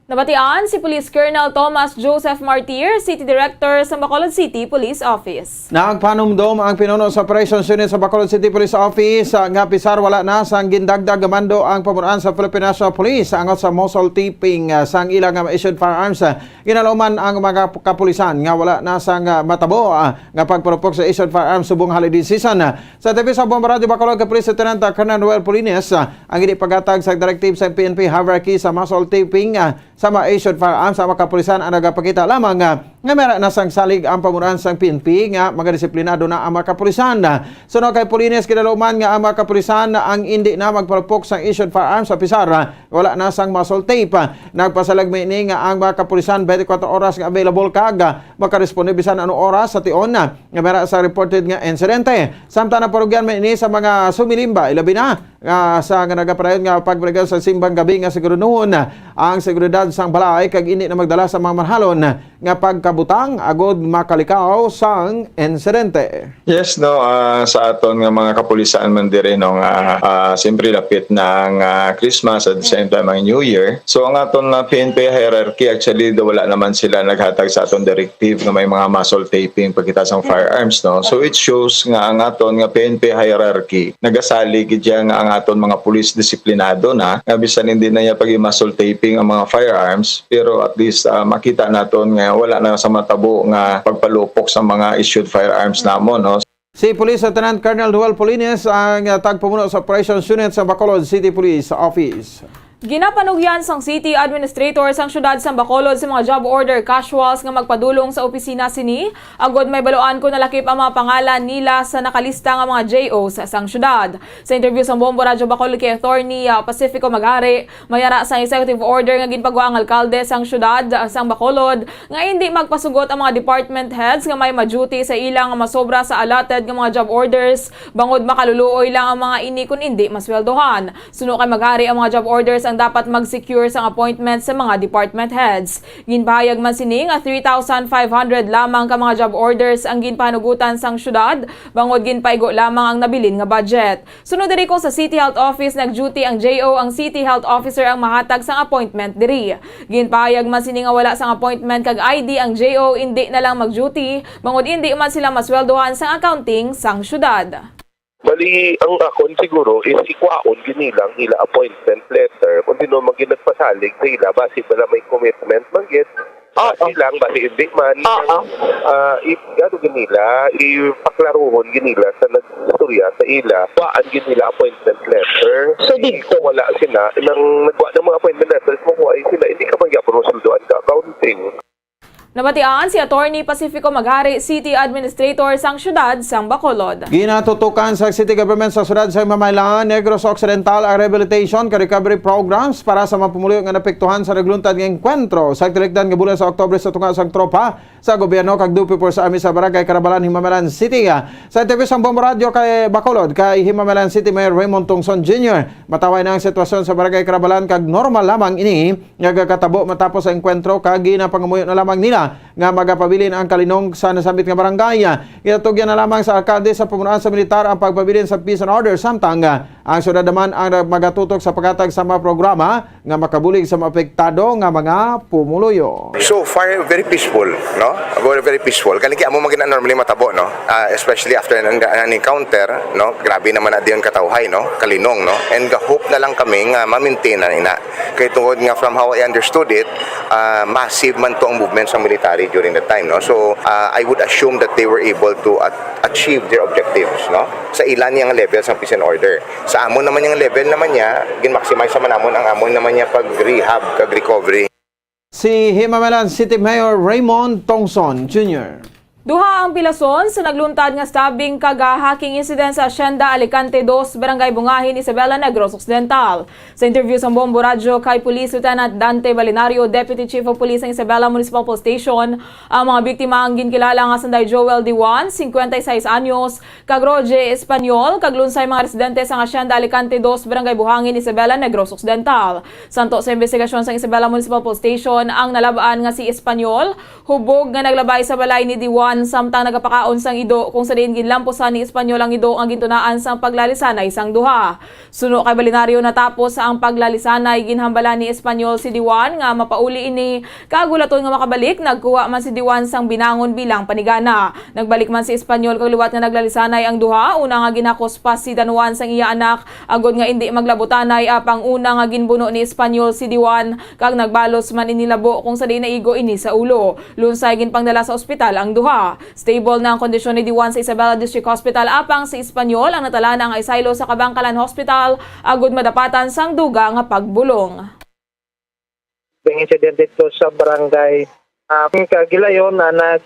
Nabatian si Police Colonel Thomas Joseph Martir, City Director sa Bacolod City Police Office. Nagpanumdom ang pinuno sa Operations Unit sa Bacolod City Police Office, ah, nga pisar wala na sang gindagdag nga mando ang pamunuan sa Philippine National Police angot sa muzzle taping, ah, sang ila nga issued firearms. Ah, ginaluman ang mga kapulisan nga wala na sang, ah, matabo, ah, nga pagpalupok sa issued firearms subong holiday season. Ah, sa T V sa Bombo Radyo Bacolod kay Police Lieutenant, ah, Colonel Noel Polines, ah, ang hindi paghatag sa directive sa P N P hierarchy sa muzzle taping, ah, sa mga issued firearms sa mga kapulisan ang nagapakita lamang, ah, nga mera na sang salig ang pamunuan sang P N P nga mga disiplinado na ang mga kapulisan. Ah, suno kay Polines, kinaluman nga ang mga kapulisan ang hindi na magpalupok sang issued firearms sa pisar, ah, wala na sang muzzle tape. Ah, nagpasalag man ini nga ang mga kapulisan twenty-four oras nga available kag, ah, makaresponde bisan ano oras sa tion, ah, nga mera sa reported nga insidente. Samtang naparugyan man ini sa mga sumilimba, ilabi na nga sa nga nagapadayon nga pagpatigayon sa simbang gabi nga siguraduhon ang seguridad sang balay kag indi na magdala sa mga marhalon nga pagkabutang agud makalikaw sang insidente. Yes, no, ah, sa aton nga mga kapulisan man diri, no, nga, ah, siyempre lapit na ang, ah, Christmas, at the same time ang New Year. So ang aton nga P N P hierarchy, actually, do wala naman sila naghatag sa aton directive nga may mga muzzle taping pagkita sang firearms, no. So it shows nga ang aton nga P N P hierarchy nagasalig gid siya nga ang aton mga pulis disiplinado na, nga bisan hindi na niya pag-muzzle taping ang mga firearms, pero at least, ah, makita naton nga wala na sa matabo nga pagpalupok sa mga issued firearms namon, no. Si Police Lieutenant Colonel Duel Polines ang, ah, tagpamuno sa Operations Unit sa Bacolod City Police Office. Ginapanugyan sang city administrator sang siyudad sang Bacolod sa mga job order casuals nga magpadulong sa opisina sini, agod may baluan kon nalakip ang mga pangalan nila sa nakalista nga mga J Os sang siyudad. Sa interview sang Bombo Radyo Bacolod kay Attorney, ah, Pacifico Magari, may ara sang executive order nga ginpagwa ang alkalde sang siyudad, ah, sang Bacolod nga indi magpasugot ang mga department heads nga may ma-duty sa ila nga masobra sa allotted nga mga job orders, bangod makaluluoy lang ang mga ini kon indi masweldohan. Suno kay Magari, ang mga job orders ang dapat mag-secure sang appointment sa mga department heads. Ginpahayag man sini nga three thousand five hundred lamang ka mga job orders ang ginpahanugutan sang siyudad, bangod ginpaigo lamang ang nabilin nga budget. Sunod diri, kung sa City Health Office nag-duty ang J O, ang City Health Officer ang mahatag sang appointment diri. Ginpahayag man sini nga wala sang appointment kag I D ang J O, indi na lang mag-duty, bangod indi man sila masweldohan sang accounting sang siyudad. Bali, ang akon siguro is ikwaon gid nila ang ila appointment letter kung sino man gid nagpasalig sa ila, basi bala may commitment man gid. Basi lang, basi hindi man. Ah, i-, ano gid nila, ipaklaruhon gid nila sa nag-istorya sa ila, kuhaan gid nila appointment letter. So, dito wala sila, nang nagkuha ng mga appointment letters, makuha sila, hindi ka man gyapon masulduan ka accounting. Nabatian si Attorney Pacifico Magari, City Administrator sang siyudad sang Bacolod. Ginatutukan sa City Government sa siyudad sa Himamaylan, Negros Occidental ang rehabilitation kag recovery programs para sa mga pumuluyo nga naapektuhan sa nagluntad nga engkwentro sa tilikdan nga bulan sa Oktubre sa tunga sang tropa sa gobyerno kag Dupi Force Army sa Barangay Carabalan, Himamaylan City. Sa interview sang Bombo Radyo kay Bacolod kay Himamaylan City Mayor Raymond Tongson Junior, mataway na ang sitwasyon sa Barangay Carabalan kag normal lamang ini nga gakatabo matapos sa engkwentro kag ginapangamuyo na lamang nila nga magapabilin ang kalinong sa nasambit nga barangay. Ginatugyan na lamang sa alkalde sa pamunuan sa militar ang pagpabilin sa peace and order, samtang ang siyudad naman ang magatutok sa paghatag sa mga programa nga makabulig sa mga apektado nga mga pumuluyo. So far, very peaceful, no? Very, very peaceful. Kani kay amo man gid ang normally matabo, no? Ah, especially after an, an encounter, no? Grabe naman na diyon katawhay, no? Kalinong, no? And ga-hope na lang kami nga ma-maintain na ina. Kay tungod nga, from how I understood it, ah, massive man to ang movement sa military during that time, no? So, ah, I would assume that they were able to at-, achieve their objectives, no? Sa ila niyang level sa peace and order. Sa amon naman yang level naman niya, gin-maximize naman amon ang amon naman niya pag-rehab kag recovery. Si Himamaylan City Mayor Raymond Tongson Junior. Duha ang pilason sa nagluntad nga stabbing kag hacking incident sa Hacienda Alicante dos, Barangay Bungahin, Isabela, Negros Occidental. Sa interview sa Bombo Radyo kay Police Lieutenant Dante Balinario, Deputy Chief of Police sa Isabela Municipal Police Station, ang mga biktima ang ginkilala nga sanday Joel Diwan, singkwenta y seis anyos, kag Roger Espanyol, kag lunsay mga residente sa Hacienda Alicante dos, Barangay Buhangin, Isabela, Negros Occidental. Santo sa imbestigasyon sang Isabela Municipal Police Station, ang nalab-an nga si Espanyol hubog nga naglabay sa balay ni Diwan samtang nagapakaon sang ido, kung sa diin ginlampusan ni Espanyol ang ido nga gintunaan sang paglalisanay sang duha. Suno kay Balinario, natapos ang paglalisanay, ginhambalan ni Espanyol si Diwan nga mapauli ini, kag hulaton nga makabalik, nagkuha man si Diwan sang binangon bilang panigana. Nagbalik man si Espanyol kag liwat nga naglalisanay ang duha, una nga ginakos pa si Danuan sang iya anak, agod nga indi maglabutanay, apang una nga ginbuno ni Espanyol si Diwan, kag nagbalos man ini labo, kung sa diin naigo ini sa ulo. Lunsay ginpangdala sa ospital ang duha. Stable na ang kondisyon ni Diwan sa Isabela District Hospital, apang si Espanyol ang natalana nga isaylo sa Kabangkalan Hospital, agod madapatan sang dugang nga pagbulong. Ang insidente dito sa barangay, ah, kagilayon na nag,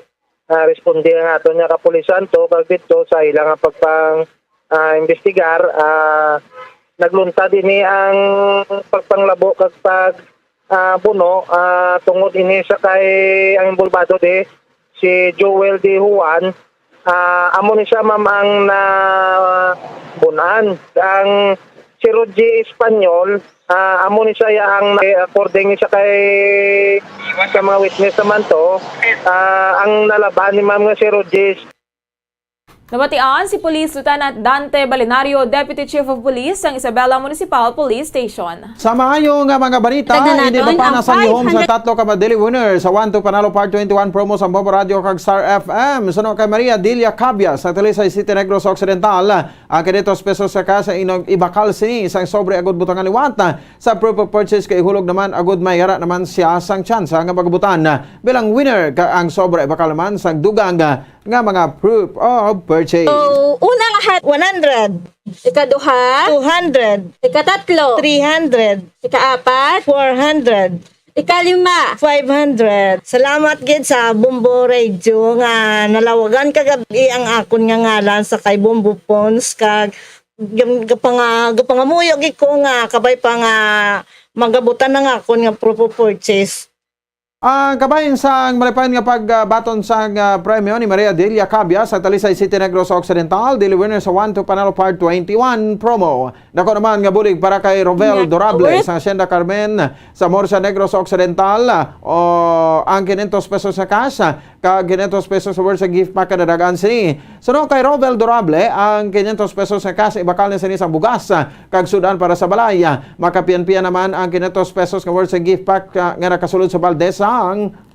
ah, responde ang aton nga kapulisan to, kag dito sa ilang pagpang, ah, imbestigar, ah, nagluntad ini ang pagpanglabo kag pag, ah, buno, ah, tungod ini sa kay ang involvado di si Joel D. Juan. Ah, amo ni siya, ma'am, ang na bunan. Ang si Roger Espanyol, ah, amo ni siya ang, eh, according ni siya kay sa mga witness naman to, ah, ang nalaban ni ma'am nga si Roger. Nabatian si Police Lieutenant Dante Balinario, Deputy Chief of Police sang Isabela Municipal Police Station. Sa maayo nga mga balita, hindi mapana sa lihom sa tatlo ka mga daily winner sa One to Panalo Part twenty-one promo sa Bombo Radyo kag Star F M. Suno kay Maria Delia Cabias sa Talisay City, Negros Occidental. Ang kinentos pesos sa kasa inong ibakal sini sang sobre agud butangan liwat sa proof of purchase kay hulog naman agud may ara naman siya sang tsansa nga magabutan bilang winner ka ang sobre ibakal naman sang dugang nga mga proof of purchase. So, una nga Hat. One hundred. Ikaduha. Two hundred. Ikatatlo. Three hundred. Ikaapat. Four hundred. Ikalima. Five hundred. Salamat gid sa Bombo Radio nga nalawagan kagab-i ang akon nga ngalan sa kay Bombo Pons kag gam-, gapanga-, gapangamuyo gid ko nga kabay pa nga magabutan ang akon nga proof of purchase. Ang kabahin sang malipayon nga pagbaton sang, ah, premyo ni Maria Delia Cabia sa Talisay City, Negros Occidental, dili winner sa one two Panalo Part twenty-one promo. Dako naman nga bulig para kay Rovel Nga Dorable oras. Sa Hacienda Carmen sa Morsa, Negros Occidental, o ang quinientos pesos nga cash, kag quinientos pesos worth sa gift pack nga dadagan sini. Suno kay Rovel Dorable, ang quinientos pesos nga cash ibakal na sini sa bugas, kag sudan para sa balay. Makapian-pian naman ang quinientos pesos nga worth sa gift pack, ah, nga nakasulod sa balde sang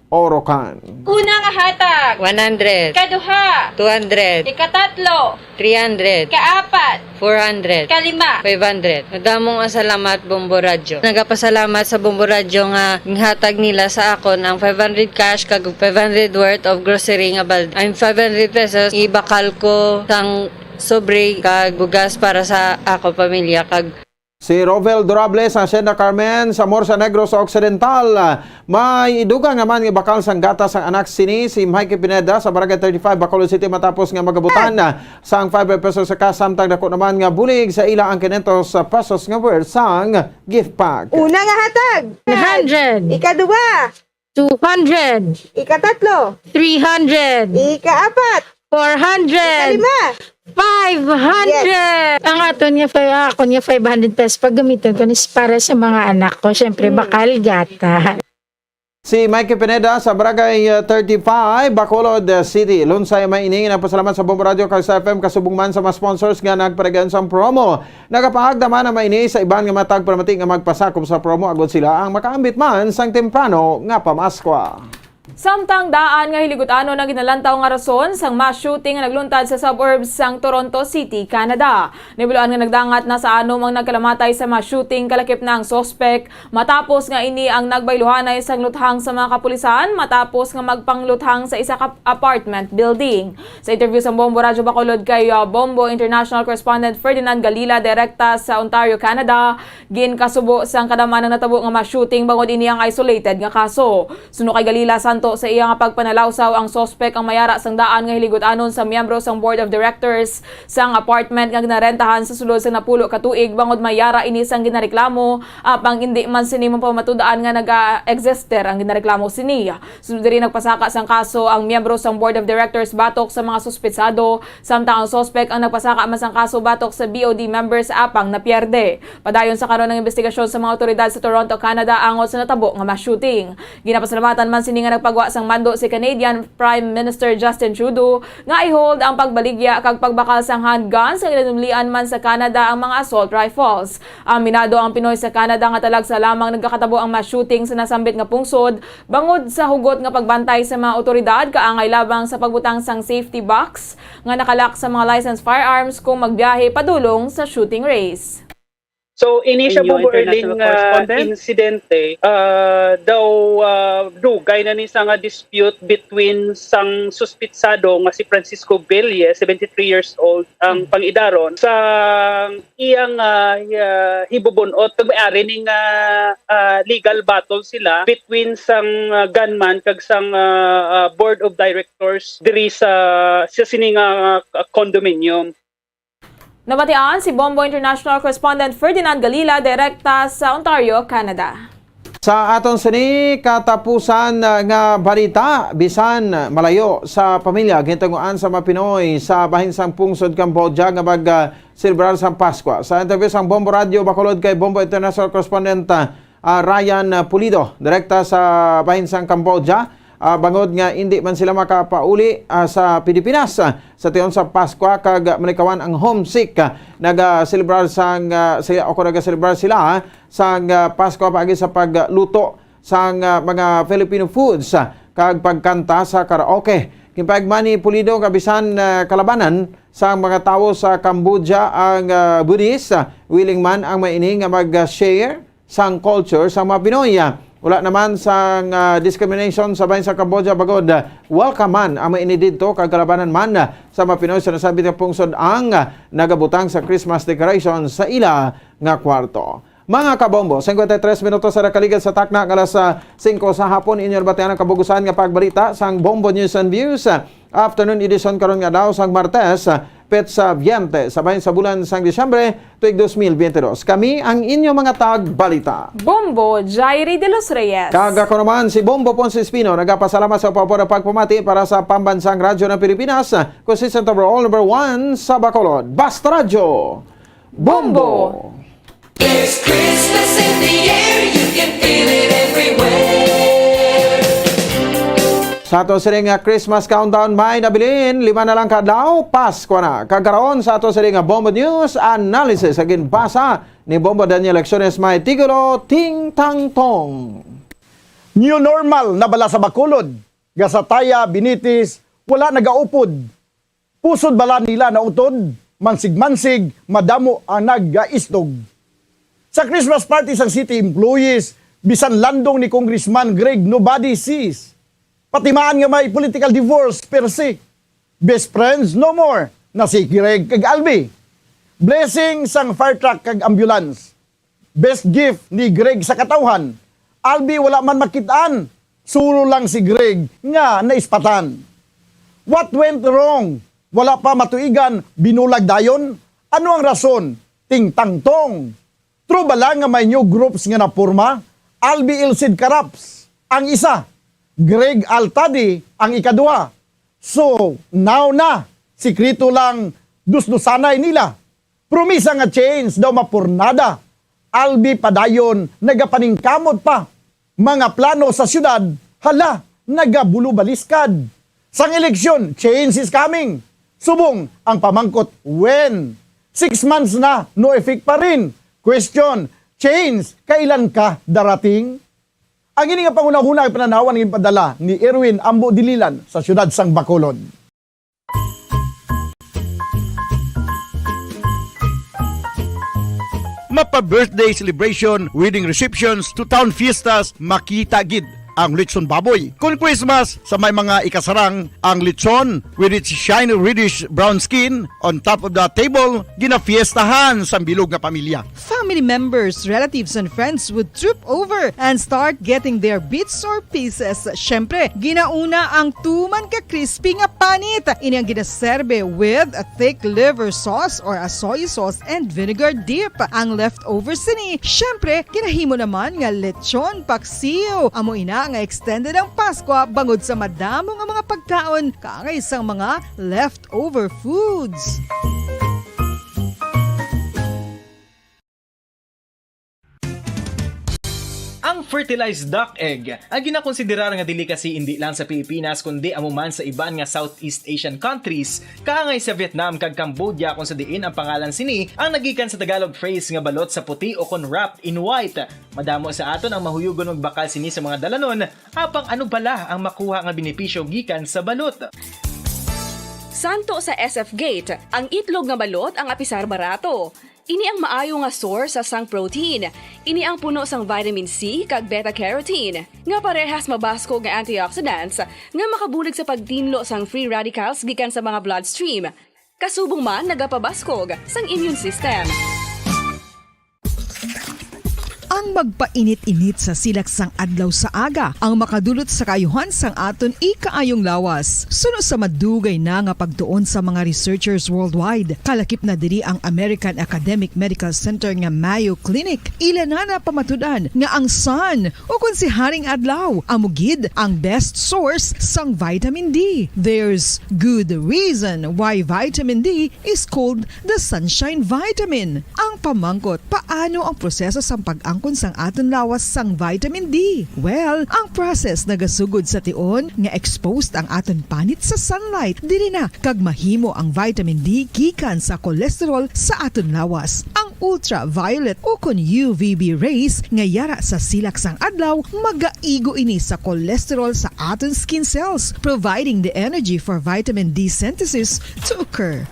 Orocan. Una nga hatag. One hundred. Ikaduha. Two hundred. Ikatatlo. Three hundred. Ikaapat. Four hundred. Ikalima. Five hundred. Madamo nga salamat, Bombo Radyo. Nagapasalamat sa Bombo Radyo nga ginhatag nila sa akon ang five hundred cash kag five hundred worth of grocery nga balde. Ang five hundred pesos, ibakal ko sang sobre kag bugas para sa ako pamilya kag Si Rovel Durable sa Hacienda Carmen sa Morsa, Negros Occidental. May idugang naman nga bakal sang gatas sang anak sini si Mikey Pineda sa Barangay thirty-five, Bacolod City, matapos nga magabutan sang five pesos sa cash, samtang dako naman nga bulig sa ila ang quinientos pesos nga worth sang gift pack. Una nga hatag. One hundred. Ikaduha. Two hundred. Ikatatlo. Three hundred. Ikaapat. Four hundred. Ikalima. Five hundred. Yes. Ang aton nga fi-, akon nga five hundred pesos, paggamiton ko ni para sa mga anak ko. Siyempre, Mm. bakal gata. Si Mikey Pineda sa Barangay, uh, thirty-five, Bacolod, uh, City. Lunsay may ini, nagpasalamat sa Bombo Radyo kag sa F M kasubong man sa mga sponsors nga nagpadagan sang promo. Nagapaagda man ang may ini sa iban nga matag palamati nga magpasakop sa promo agod sila ang makaambit man sang temprano nga pamaskwa. Samtang daan nga hiligutan-on ang ginalantaw nga rason sang mass shooting nga nagluntad sa suburbs sang Toronto City, Canada. Nahibaluan nga nagdangat na sa anom ang nagkalamatay sa mass shooting, kalakip na ang suspek, matapos nga ini ang nagbayluhanay sang luthang sa mga kapulisan matapos nga magpangluthang sa isa ka apartment building. Sa interview sa Bombo Radyo Bacolod kay, uh, Bombo International Correspondent Ferdinand Galila, direkta sa Ontario, Canada, ginkasubo sang kadam-an ang natabo nga mass shooting bangod ini ang isolated nga kaso. Suno kay Galila, santo sa iya nga pagpanalawsaw, ang suspek ang may ara sang daan nga hiligutan-on sa miyembro sang Board of Directors sang apartment nga ginarentahan sa sulod sa napulo ka tuig, bangod may ara ini sang ginareklamo, apang indi man sini mapamatud-an nga naga-existe ang ginareklamo sini. Sunod diri, nagpasaka sang kaso ang miyembro sang Board of Directors batok sa mga suspetsado, samtang ang suspek ang nagpasaka man sang kaso batok sa B O D members, apang napierde. Padayon sa karon ang imbestigasyon sa mga awtoridad sa Toronto, Canada, angot sa natabo nga mass shooting. Ginapasalamatan man sini nga nagpagwa sang mando si Canadian Prime Minister Justin Trudeau nga i-hold ang pagbaligya kag pagbakal sang handguns nga ginadumlian man sa Canada ang mga assault rifles. Aminado ang Pinoy sa Canada nga talagsa lamang nagakatabo ang mass shooting sa nasambit nga pungsod bangod sa hugot nga pagbantay sa mga awtoridad kaangay labang sa pagbutang sang safety box nga nakalock sa mga licensed firearms kung magbiyahe padulong sa shooting race. So, ini siya, Inyo Bombo Erling, international ah, correspondent? Insidente, ah, daw, ah, dugay na ni sa nga dispute between sang suspitsado nga si Francisco Belle, seventy-three years old, ang Mm. pangidaron, sa iyang, ah, ah, hibubun-ot, pag may-ari ning, ah, ah, legal battle sila between sang, ah, gunman kag sang, ah, ah, board of directors diri sa, sa sini nga, ah, condominium. Nabatian si Bombo International Correspondent Ferdinand Galila, direkta sa Ontario, Canada. Sa aton sini katapusan, uh, nga balita, bisan malayo sa pamilya, gintunguan sa mga Pinoy sa bahin sang pungsod Cambodia nga mag, uh, selebrar sang Paskwa. Sa interview sang Bombo Radio Bacolod kay Bombo International Correspondent, uh, ah, Ryan, ah, Pulido, direkta sa bahin sang Cambodia, ah, bangod nga indi man sila makapauli, ah, sa Pilipinas, ah, sa tion sa Paskwa kag malikawan ang homesick. Ah, nagaselebrar sang, ah, sila, o kung nagaselebrar sila, ah, sang, ah, Paskwa paagi sa pagluto sang, ah, mga Filipino foods, ah, kag pagkanta sa karaoke. Ginpahayag man ni Pulido nga bisan, ah, kalabanan sang mga tawo sa Cambodia ang, ah, Buddhist, ah, willing man ang mga ini nga mag-share sang culture sang mga Pinoy. Wala naman sang, ah, discrimination sa bahin sa Cambodia, bagod, ah, welcome man ang mga ini didto, kag kalabanan man, ah, sa mga Pinoy sa nasambit nga pungsod ang, ah, nagabutang sa Christmas decoration sa ila nga kwarto. Mga kabombo, singkwenta y tres minutos sa nakaligad sa takna nga alas, ah, singko sa hapon, inyo nabatian ang kabugusan nga pagbalita sang Bombo News and Views. Afternoon edition karon nga adlaw sang Martes, petsa veinte sa bahin sa bulan sang Disyembre, tuig dos mil biyente dos. Kami ang inyo mga tagbalita. Bombo Jairi de los Reyes. Kag ako naman, si Bombo Ponce Espino, nagapasalamat sa pagpapura pagpamati para sa Pambansang Radyo ng Pilipinas, consistent overall number one sa Bacolod. Basta Radyo, Bombo! Bombo! There's Christmas in the air, you can feel it everywhere. Sa ato sini nga Christmas countdown, may nabilin, lima na lang ka adlaw, Pasko na. Kag karon sa ato sini nga Bombo News Analysis, ang ginbasa ni Bombo Daniel Acciones, may titulo, Ting Tang Tong. New normal na bala sa Bacolod, Gasataya, Binitis, wala nagaupod. Pusod bala nila nautod, mansig-mansig, madamo ang nagaistog. Sa Christmas party sang city employees, bisan landong ni Congressman Greg, nobody sees. Patimaan nga may political divorce per se. Best friends no more na si Greg kag Albi. Blessing sang fire truck kag ambulance. Best gift ni Greg sa katawhan, Albi wala man makit-an, sulo lang si Greg nga naispatan. What went wrong? Wala pa matuigan, binulag dayon? Ano ang rason? Ting Tang Tong. True bala nga may new groups nga naporma? Albi Ilcid Caraps ang isa, Greg Altadi ang ikaduha. So, now na, sikreto lang, dusdusanay nila. Promisa nga change daw mapurnada. Albi padayon nagapaningkamot pa. Mga plano sa siyudad, hala, nagabulubaliskad. Sang eleksyon, change is coming. Subong ang pamangkot, when? Six months na, no effect pa rin. Question, change, kailan ka darating? Ang ini nga panghunahuna ay pananawan nga ginpadala ni Erwin Ambo Dililan sa siyudad sang Bacolod. Mapa birthday celebration, wedding receptions, to town fiestas, makita gid ang lechon baboy. Kung Christmas, sa may mga ikasarang, ang lechon with its shiny reddish brown skin on top of the table, ginafiestahan sa bilog nga pamilya. Family members, relatives, and friends would troop over and start getting their bits or pieces. Syempre, ginauna ang tuman ka crispy nga panit. Ini ang ginaserbe with a thick liver sauce or a soy sauce and vinegar dip. Ang leftover sini, syempre, ginahimo naman nga lechon paksiw. Amo ina nga extended ang Paskwa bangod sa madamo nga mga pagkaon kaangay sang mga leftover foods. Ang fertilized duck egg, ang ginakonsiderar nga delicacy indi lang sa Pilipinas, kundi amo man sa iban nga Southeast Asian countries, kaangay sa Vietnam kag Cambodia, kung sa diin ang pangalan sini ang nagikan sa Tagalog phrase nga balot sa puti o kon wrapped in white. Madamo sa aton ang mahuyogon magbakal sini sa mga dalanon, apang ano bala ang makuha nga benepisyo gikan sa balot? Santo sa S F Gate, ang itlog nga balot ang apisar barato. Ini ang maayo nga source sang protein. Ini ang puno sang vitamin C kag beta carotene, nga parehas mabaskog nga antioxidants nga makabulig sa pagtinlo sang free radicals gikan sa mga bloodstream. Kasubong man nagapabaskog sang immune system. Ang magpainit-init sa silak sang adlaw sa aga ang makadulot sa kaayuhan sang aton ikaayong lawas. Suno sa madugay na nga pagtuon sa mga researchers worldwide, kalakip na diri ang American Academic Medical Center nga Mayo Clinic, ila na napamatud-an nga ang sun, o kon si Haring Adlaw, amo gid ang best source sang vitamin D. There's good reason why vitamin D is called the sunshine vitamin. Ang pamangkot, paano ang proseso sang pag-angkon sang aton lawas sang vitamin D? Well, ang process nagasugod sa tion nga exposed ang aton panit sa sunlight, diri na kag mahimo ang vitamin D gikan sa cholesterol sa aton lawas. Ang ultraviolet o kon U V B rays nga yara sa silak sang adlaw, magaigo ini sa cholesterol sa aton skin cells, providing the energy for vitamin D synthesis to occur.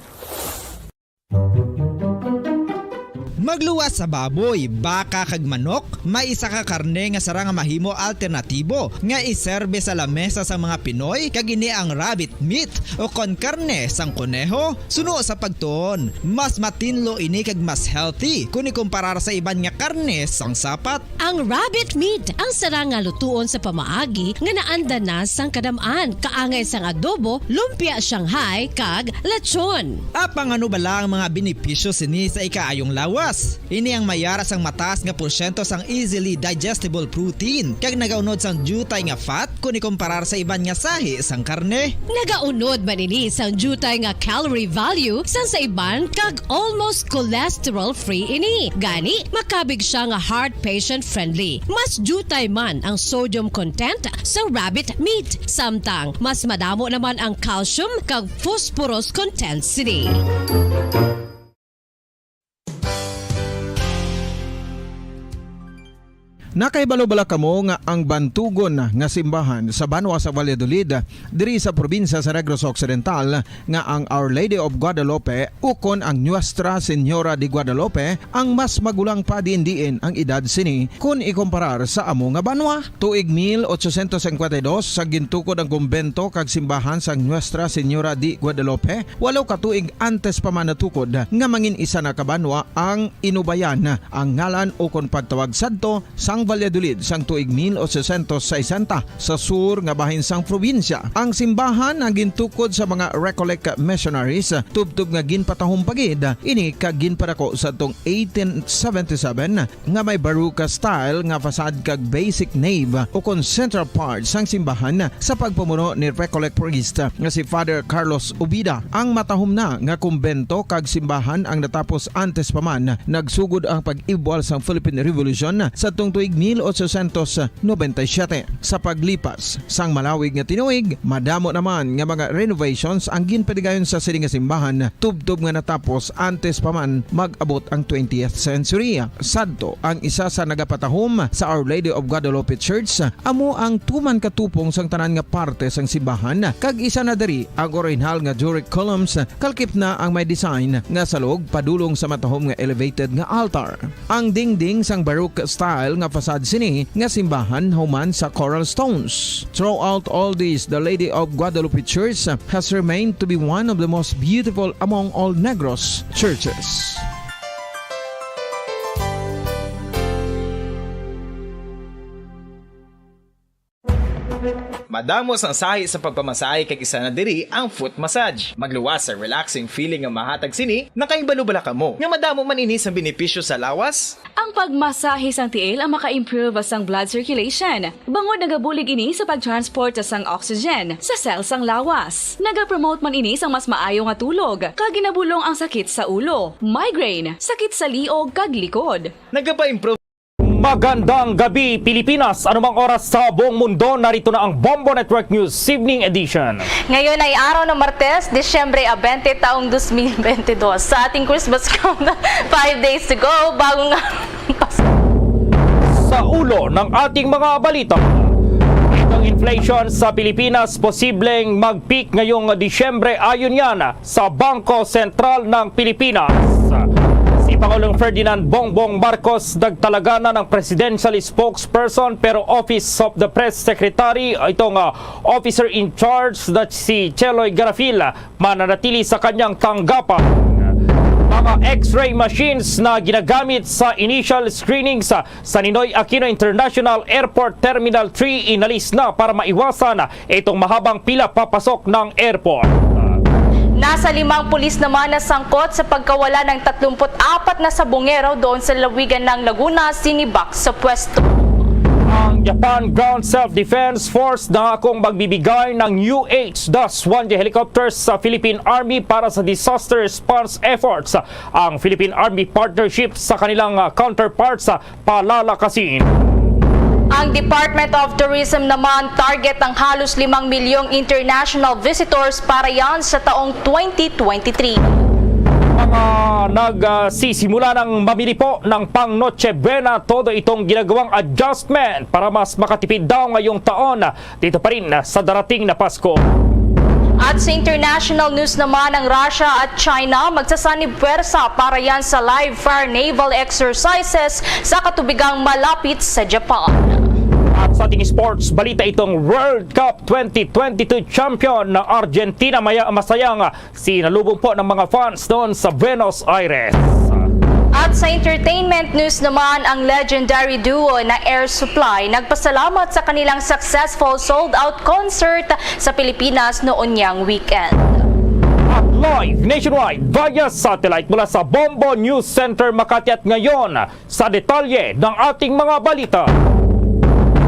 Magluwas sa baboy, baka kag manok, may isa ka karne nga sarang nga mahimo alternatibo nga iserbe sa lamesa sang mga Pinoy, kag ini ang rabbit meat o kon karne sang koneho. Suno sa pagtuon, mas matinlo ini kag mas healthy kon ikumparar sa iban nga karne sang sapat. Ang rabbit meat ang sarang nga lutuon sa pamaagi nga naanda na sang kadam-an, kaangay sang adobo, lumpia Shanghai, kag lechon. Apang ano bala ang mga benepisyo sini sa ikaayong lawas? Ini ang may ara sang mataas nga porsyento sang easily digestible protein, kag nagaunod sang diutay nga fat kon ikumparar sa iban nga sahi sang karne. Nagaunod man ini sang diutay nga calorie value sang sa iban, kag almost cholesterol-free ini. Gani, makabig siya nga heart patient-friendly. Mas diutay man ang sodium content sa rabbit meat, samtang mas madamo naman ang calcium kag phosphorus content sini. Nakahibalo bala kamo nga ang bantugon nga simbahan sa banwa sa Valladolid, diri sa probinsya sa Negros Occidental, nga ang Our Lady of Guadalupe ukon ang Nuestra Señora de Guadalupe ang mas magulang pa diin-diin ang edad sini kon ikumparar sa amo nga banwa? Tuig mil ochocientos cincuenta y dos sa gintukod ang kumbento kag simbahan sang Nuestra Señora de Guadalupe, walo ka tuig antes pa man natukod nga mangin isa na ka banwa ang Inubayan ang ngalan ukon pagtawag sadto sang Valladolid sang tuig mil ochocientos sesenta sa sur nga bahin sang probinsya. Ang simbahan ang gintukod sa mga Recollect missionaries, tubtob nga ginpatahom pa gid ini kag ginpadako sadtong eighteen seventy-seven nga may Baroque style nga facade kag basic nave ukon central part sang simbahan sa pagpamuno ni Recollect priest nga si Father Carlos Ubida. Ang matahom na nga kumbento kag simbahan ang natapos antes pa man nagsugod ang pag-ibwal sang Philippine Revolution sadtong tuig mil ochocientos noventa y siete. Sa paglipas sang malawig nga tinuig, madamo naman nga mga renovations ang ginpatigayon sa sini nga simbahan, tubtob nga natapos antes pa man mag-abot ang twentieth century. Sadto, ang isa sa nagapatahom sa Our Lady of Guadalupe Church amo ang tuman ka tupong sang tanan nga parte sang simbahan, kag isa na diri ang orihinal nga Doric columns, kalkip na ang may design nga salog padulong sa matahom nga elevated nga altar. Ang dingding sang Baroque style nga facade sini nga simbahan human sa coral stones. Throughout all this, the Lady of Guadalupe Church has remained to be one of the most beautiful among all Negros churches. Madamo sang sahi sa pagpamasahe kag isa na diri ang foot massage. Magluwas sa relaxing feeling nga mahatag sini. Nakahibalo bala kamo nga madamo man ini sang benepisyo sa lawas? Ang pagmasahe sang tiil ang maka-improve sang blood circulation, bangod nagabulig ini sa pag-transport sang oxygen sa cell sang lawas. Nagapromote man ini sang mas maayo nga tulog, kag ginabulong ang sakit sa ulo, migraine, sakit sa liog kag likod. Nagapa-improve. Magandang gabi, Pilipinas. Anumang oras sa buong mundo, narito na ang Bombo Network News Evening Edition. Ngayon ay araw ng Martes, Disyembre a twenty, taong dos mil bente dos. Sa ating Christmas countdown, five days to go. Bagong araw ng Pasko. Sa ulo ng ating mga balita, ang inflation sa Pilipinas posibleng mag-peak ngayong Disyembre, ayon yan sa Bangko Sentral ng Pilipinas. Si Pangulong Ferdinand Bongbong Marcos nagtalaga na ng presidential spokesperson, pero Office of the Press Secretary, itong, ah, officer in charge na si Cheloy Garafil, mananatili sa kanyang tanggapan. Mga X-ray machines na ginagamit sa initial screenings sa Ninoy Aquino International Airport Terminal three inalis na para maiwasan itong mahabang pila papasok ng airport. Nasa limang pulis naman nasangkot sa pagkawala ng tatlumpu't apat na sabongero doon sa lalawigan ng Laguna, sinibak sa pwesto. Ang Japan Ground Self-Defense Force nangakong magbibigay ng U H one J helicopters sa Philippine Army para sa disaster response efforts. Ang Philippine Army partnership sa kanilang, ah, counterparts, ah, palalakasin. Ang Department of Tourism naman target ang halos limang milyong international visitors para yan sa taong twenty twenty-three. Mga nagsisimula ng mamili po ng pang Noche Buena, todo itong ginagawang adjustment para mas makatipid daw ngayong taon dito pa rin sa darating na Pasko. At sa international news naman, ang Russia at China magsasanib pwersa para yan sa live fire naval exercises sa katubigang malapit sa Japan. At sa ating sports balita, itong World Cup twenty twenty-two champion na Argentina maya masayang sinalubong po ng mga fans doon sa Buenos Aires. At sa entertainment news naman, ang legendary duo na Air Supply nagpasalamat sa kanilang successful sold-out concert sa Pilipinas noon niyang weekend. At live nationwide via satellite mula sa Bombo News Center Makati, at ngayon sa detalye ng ating mga balita.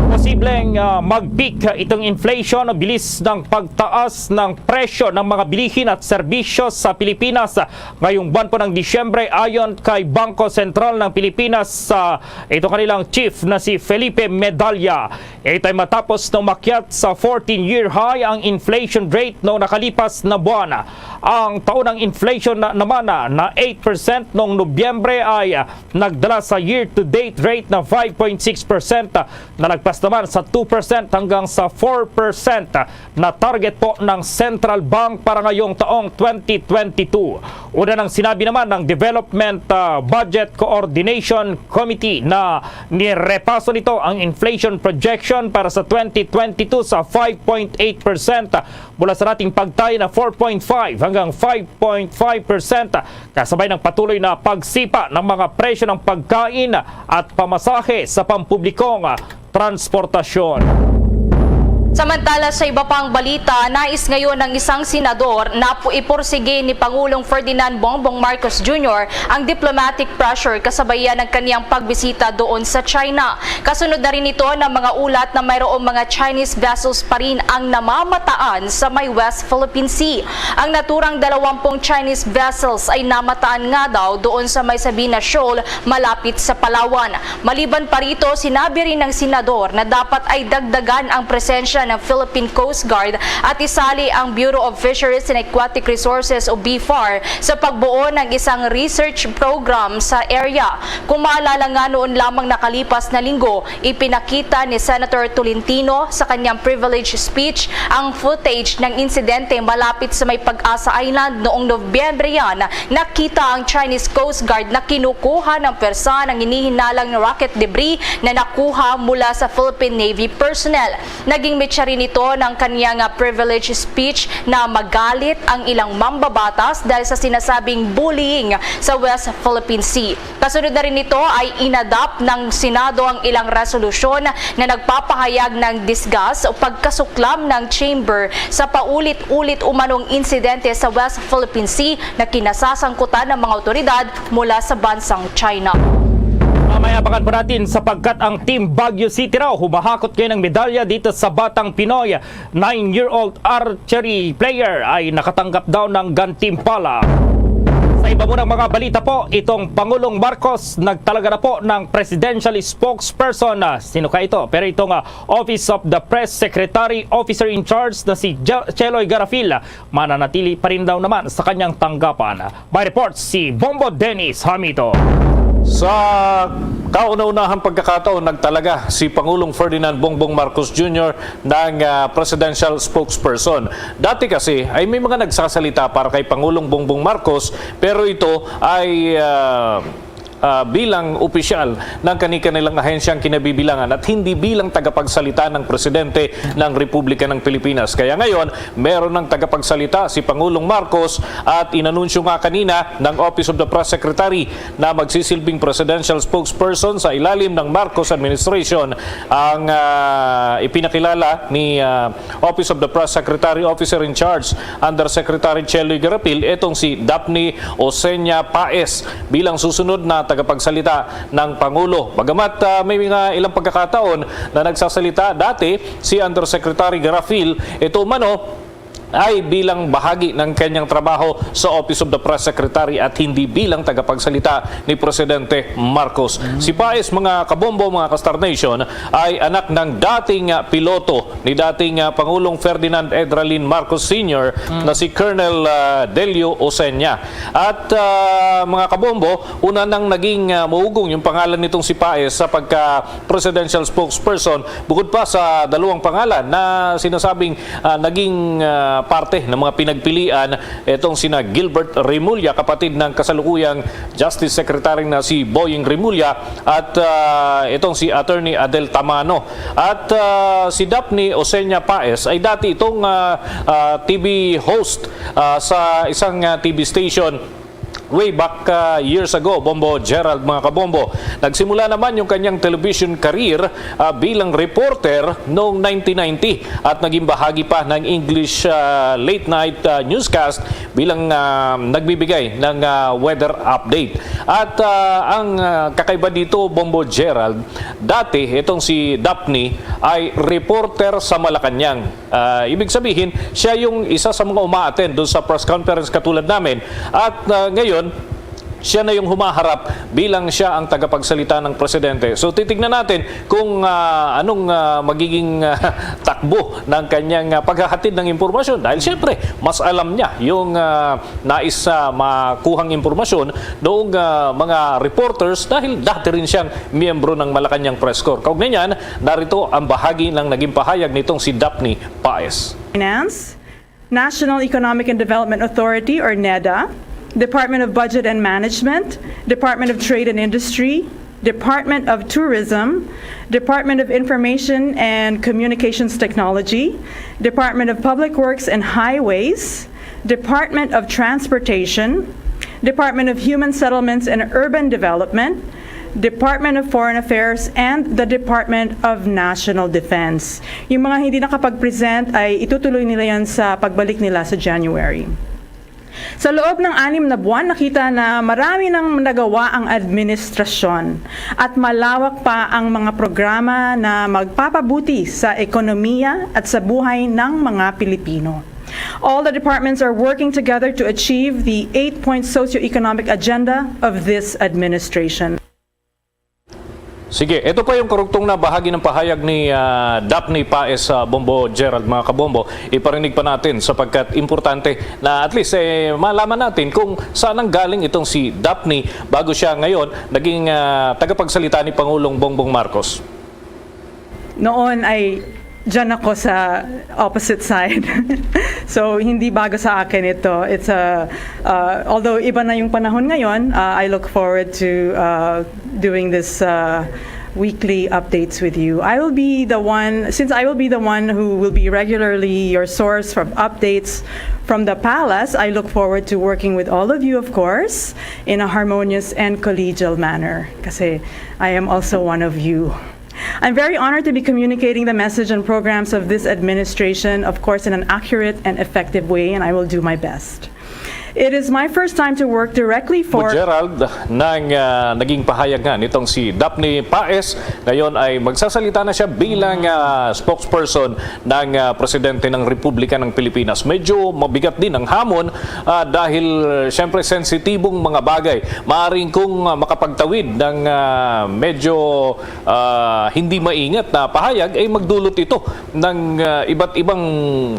Posibleng, ah, mag-peak itong inflation o bilis ng pagtaas ng presyo ng mga bilihin at serbisyo sa Pilipinas ngayong buwan po ng Disyembre, ayon kay Bangko Sentral ng Pilipinas, sa ito kanilang chief na si Felipe Medalla. Ito ay matapos na umakyat sa fourteen-year high ang inflation rate noong nakalipas na buwan. Ang taon ng inflation na, naman na, na eight percent noong Nobyembre ay, ah, nagdala sa year-to-date rate na five point six percent, ah, nalagpas naman sa two percent hanggang sa four percent, ah, na target po ng Central Bank para ngayong taong twenty twenty-two. Una nang sinabi naman ng Development, ah, Budget Coordination Committee na nirepaso nito ang inflation projection para sa twenty twenty-two sa five point eight percent mula sa dating pagtayo na four point five hanggang five point five percent, kasabay ng patuloy na pagsipa ng mga presyo ng pagkain at pamasahe sa pampublikong transportasyon. Samantala, sa iba pang balita, nais ngayon ng isang senador na pu-, ipursige ni Pangulong Ferdinand Bongbong Marcos Junior ang diplomatic pressure kasabayan ng kaniyang pagbisita doon sa China. Kasunod na rin ito ng mga ulat na mayroong mga Chinese vessels pa rin ang namamataan sa may West Philippine Sea. Ang naturang dalawampung Chinese vessels ay namataan nga daw doon sa may Sabina Shoal, malapit sa Palawan. Maliban pa rito, sinabi rin ng senador na dapat ay dagdagan ang presensya ng Philippine Coast Guard at isali ang Bureau of Fisheries and Aquatic Resources o BFAR sa pagbuo ng isang research program sa area. Kung maalala nga, noon lamang nakalipas na linggo, ipinakita ni Senator Tolentino sa kanyang privilege speech ang footage ng insidente malapit sa may Pag-asa Island noong Nobyembre yan. Nakita ang Chinese Coast Guard na kinukuha ng pwersa ng hinihinalang rocket debris na nakuha mula sa Philippine Navy personnel. Naging mitsa rin ito ng kanyang, ah, privilege speech na magalit ang ilang mambabatas dahil sa sinasabing bullying sa West Philippine Sea. Kasunod na rin nito ay inadapt ng Senado ang ilang resolusyon na nagpapahayag ng disgust o pagkasuklam ng chamber sa paulit-ulit umanong insidente sa West Philippine Sea na kinasasangkutan ng mga awtoridad mula sa bansang China. Mamaya, abangan po natin, sapagkat ang Team Baguio City raw humahakot ngayon ng medalya dito sa Batang Pinoy. Nine-year-old archery player ay nakatanggap daw ng gantimpala. Sa iba munang mga balita po, itong Pangulong Marcos nagtalaga na po ng presidential spokesperson. Ah, sino ka ito? Pero itong, ah, Office of the Press Secretary, Officer in Charge na si Je-, Cheloy Garafil, mananatili pa rin daw naman sa kanyang tanggapan. May report si Bombo Dennis Hamito. Sa kauna-unahang pagkakataon, nagtalaga si Pangulong Ferdinand Bongbong Marcos Junior ng, ah, presidential spokesperson. Dati kasi ay may mga nagsasalita para kay Pangulong Bongbong Marcos, pero ito ay, ah, ah, bilang opisyal ng kani-kanilang ahensyang kinabibilangan at hindi bilang tagapagsalita ng presidente ng Republika ng Pilipinas. Kaya ngayon, meron ng tagapagsalita si Pangulong Marcos at inanunsyo nga kanina ng Office of the Press Secretary na magsisilbing presidential spokesperson sa ilalim ng Marcos administration ang, ah, ipinakilala ni, ah, Office of the Press Secretary, Officer in Charge, Undersecretary Cheloy Garapil, itong si Daphne Osenia Paez bilang susunod na tagapagsalita ng Pangulo. Bagamat, ah, may mga ilang pagkakataon na nagsasalita dati si Undersecretary Garafil, ito umano ay bilang bahagi ng kanyang trabaho sa Office of the Press Secretary at hindi bilang tagapagsalita ni Presidente Marcos. Si Paez, mga kabombo, mga ka-Star Nation, ay anak ng dating, ah, piloto ni dating, ah, Pangulong Ferdinand Edralin Marcos Senior na si Colonel, ah, Delio Osenia. At, ah, mga kabombo, una nang naging, ah, maugong yung pangalan nitong si Paez sa pagka presidential spokesperson, bukod pa sa dalawang pangalan na sinasabing, ah, naging, ah, ah, parte ng mga pinagpilian, itong sina Gilbert Remulla, kapatid ng kasalukuyang Justice Secretary na si Boying Remulla, at, ah, itong si Attorney Adel Tamano. At, ah, si Daphne Osenia Paez ay dati itong, ah, ah, T V host, ah, sa isang, ah, T V station way back, ah, years ago, Bombo Gerald, mga kabombo. Nagsimula naman yung kanyang television career, ah, bilang reporter noong nineteen ninety at naging bahagi pa ng English, ah, late night, ah, newscast bilang, ah, nagbibigay ng, ah, weather update. At, ah, ang, ah, kakaiba dito, Bombo Gerald, dati itong si Daphne ay reporter sa Malacañang. Ah, ibig sabihin, siya yung isa sa mga uma-attend doon sa press conference katulad namin. At, ah, ngayon, siya na yung humaharap bilang siya ang tagapagsalita ng presidente. So, titignan natin kung, ah, anong, ah, magiging, ah, takbo ng kanyang, ah, paghahatid ng impormasyon. Dahil siyempre, mas alam niya yung, ah, nais, ah, makuhang impormasyon noong, ah, mga reporters dahil dati rin siyang miyembro ng Malacañang Press Corps. Kaugnay niyan, narito ang bahagi ng naging pahayag nitong si Daphne Paez. Finance, National Economic and Development Authority or NEDA, Department of Budget and Management, Department of Trade and Industry, Department of Tourism, Department of Information and Communications Technology, Department of Public Works and Highways, Department of Transportation, Department of Human Settlements and Urban Development, Department of Foreign Affairs, and the Department of National Defense. Yung mga hindi nakapag-present ay itutuloy nila yan sa pagbalik nila sa January. Sa loob ng anim na buwan, nakita na marami nang nagawa ang administrasyon at malawak pa ang mga programa na magpapabuti sa ekonomiya at sa buhay ng mga Pilipino. All the departments are working together to achieve the eight-point socioeconomic agenda of this administration. Sige, ito pa yung karugtong na bahagi ng pahayag ni, ah, Daphne Paez, ah, Bombo Gerald, mga kabombo. Iparinig pa natin sapagkat importante na at least, eh, malaman natin kung saan ang galing itong si Daphne bago siya ngayon naging, ah, tagapagsalita ni Pangulong Bongbong Marcos. Noon ay dyan ako sa opposite side. So, hindi bago sa akin ito. It's a, uh, although iba na yung panahon ngayon, uh, I look forward to, uh, doing this, uh, weekly updates with you. I will be the one, since I will be the one who will be regularly your source from updates from the palace, I look forward to working with all of you, of course, in a harmonious and collegial manner. Kasi I am also one of you. I'm very honored to be communicating the message and programs of this administration, of course, in an accurate and effective way, and I will do my best. It is my first time to work directly for... Gerald, nang, ah, naging pahayag nga nitong si Daphne Paez, ngayon ay magsasalita na siya bilang, ah, spokesperson ng, ah, Presidente ng Republika ng Pilipinas. Medyo mabigat din ang hamon, ah, dahil, ah, siyempre, sensitibong mga bagay. Maaring kung, ah, makapagtawid ng, ah, medyo, ah, hindi maingat na pahayag, ay magdulot ito ng, ah, iba't ibang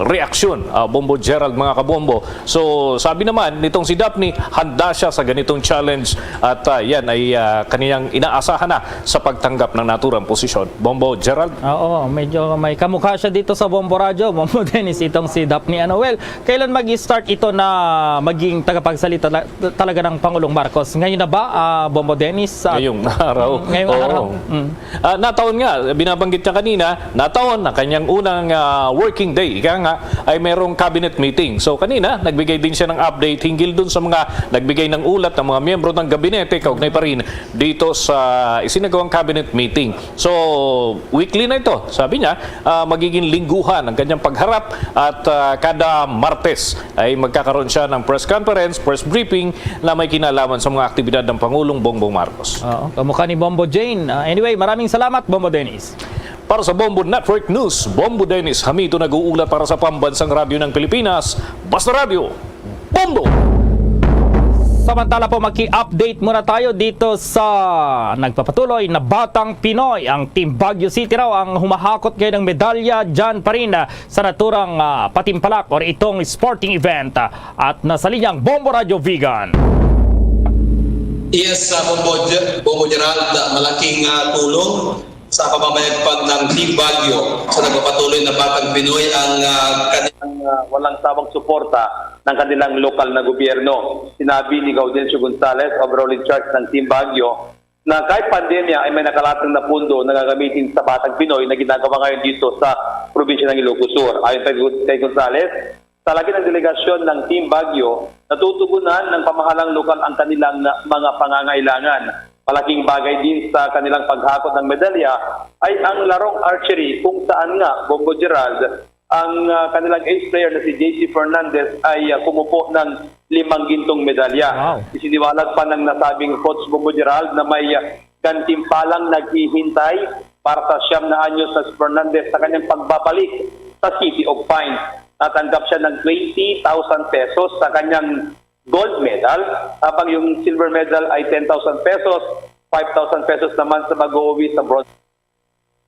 reaksyon, ah, Bombo Gerald, mga kabombo. So, sabi naman nitong si Daphne, handa siya sa ganitong challenge at, ah, yan ay, ah, kaniyang inaasahan na sa pagtanggap ng naturang posisyon. Bombo Gerald? Oo, medyo may kamukha siya dito sa Bombo Radyo, Bombo Dennis, itong si Daphne. Ano, well, kailan mag-start ito na maging tagapagsalita la- talaga ng Pangulong Marcos? Ngayon na ba, ah, Bombo Dennis? Ah, Ngayong araw. Ngayong Oo. araw. Mm. Ah, nataon nga, binabanggit niya kanina, nataon ang kanyang unang, ah, working day. Ika nga, ay merong cabinet meeting. So kanina, nagbigay din siya ng update hinggil dun sa mga nagbigay ng ulat ng mga miyembro ng gabinete kaugnay pa rin dito sa isinagawang cabinet meeting. So, weekly na ito. Sabi niya, ah, magiging lingguhan ang kanyang pagharap at, ah, kada Martes ay magkakaroon siya ng press conference, press briefing na may kinalaman sa mga aktibidad ng Pangulong Bongbong Marcos. Oo, kamukha ni Bombo Jane. Ah, anyway, maraming salamat, Bombo Dennis. Para sa Bombo Network News, Bombo Dennis Hamito nag-uulat para sa Pambansang Radyo ng Pilipinas, Basta Radyo, Bombo! Samantala po, maki-update muna tayo dito sa nagpapatuloy na Batang Pinoy. Ang Team Baguio City raw ang humahakot ngayon ng medalya dyan pa rin, ah, sa naturang, ah, patimpalak or itong sporting event. At nasa linyang Bombo Radyo Vigan. Yes, sa Bombo, Ge- Bombo Gerald, malaking ah, tulong sa pamamayagpag ng Team Baguio sa nagpapatuloy na Batang Pinoy ang ah, kanilang ah, walang sawang suporta ng kanilang lokal na gobyerno. Sinabi ni Gaudencio Gonzalez, overall in charge ng Team Baguio, na kahit pandemya ay may nakalatang na pundo na gagamitin sa Batang Pinoy na ginagawa ngayon dito sa probinsya ng Ilocos Sur. Ayon kay Gon-, kay Gonzalez, sa lagi ng delegasyon ng Team Baguio, natutugunan ng pamahalang lokal ang kanilang mga pangangailangan. Malaking bagay din sa kanilang paghakot ng medalya ay ang larong archery, kung saan nga, Bombo Gerald, ang, ah, kanilang ace player na si J C Fernandez ay, ah, kumupo ng limang gintong medalya. Wow. Isiniwalag pa ng nasabing coach, Bombo Gerald, na may, ah, gantimpalang naghihintay para sa siyam na anyos na si Fernandez sa kanyang pagbabalik sa City of Pines. Natanggap siya ng twenty thousand pesos sa kanyang gold medal, habang yung silver medal ay ten thousand pesos, five thousand pesos naman sa mag-uwi sa bronze.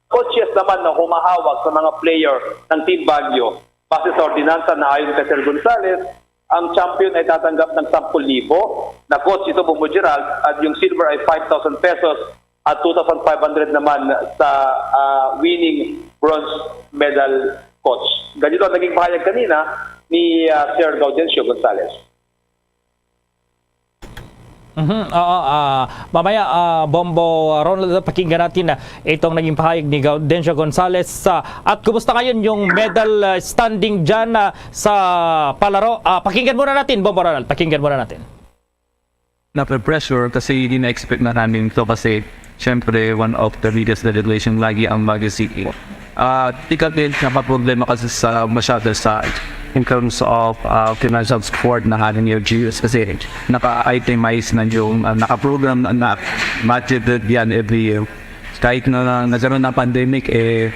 Coaches naman na humahawak sa mga player ng Team Baguio. Base sa ordinansa na ayon kay Sir Gonzales, ang champion ay tatanggap ng sampung libo na coach ito, Bombo Gerald, at yung silver ay five thousand pesos at two thousand five hundred naman sa, ah, winning bronze medal coach. Ganito ang naging pahayag kanina ni, ah, Sir Gaudencio Gonzales. Mhm, oo, ah, mamaya, ah, Bombo Ronald, pakinggan natin, ah, itong naging pahayag ni Gaudencio Gonzales. Ah, at kumusta ngayon yung medal, ah, standing dyan, ah, sa palaro? Ah, pakinggan muna natin, Bombo Ronald. Pakinggan muna natin. Nape-pressure kasi hindi na-expect na namin ito kasi, syempre, one of the biggest celebration lagi ang Baguio City. Ah, di kami nakaproblema kasi sa masyado sa, in terms of, ah, financial support na aming L G Us kasi naka-itemize na yung, ah, naka-program na, na budgeted yan every year. Kahit na nagkaroon ng pandemic, eh,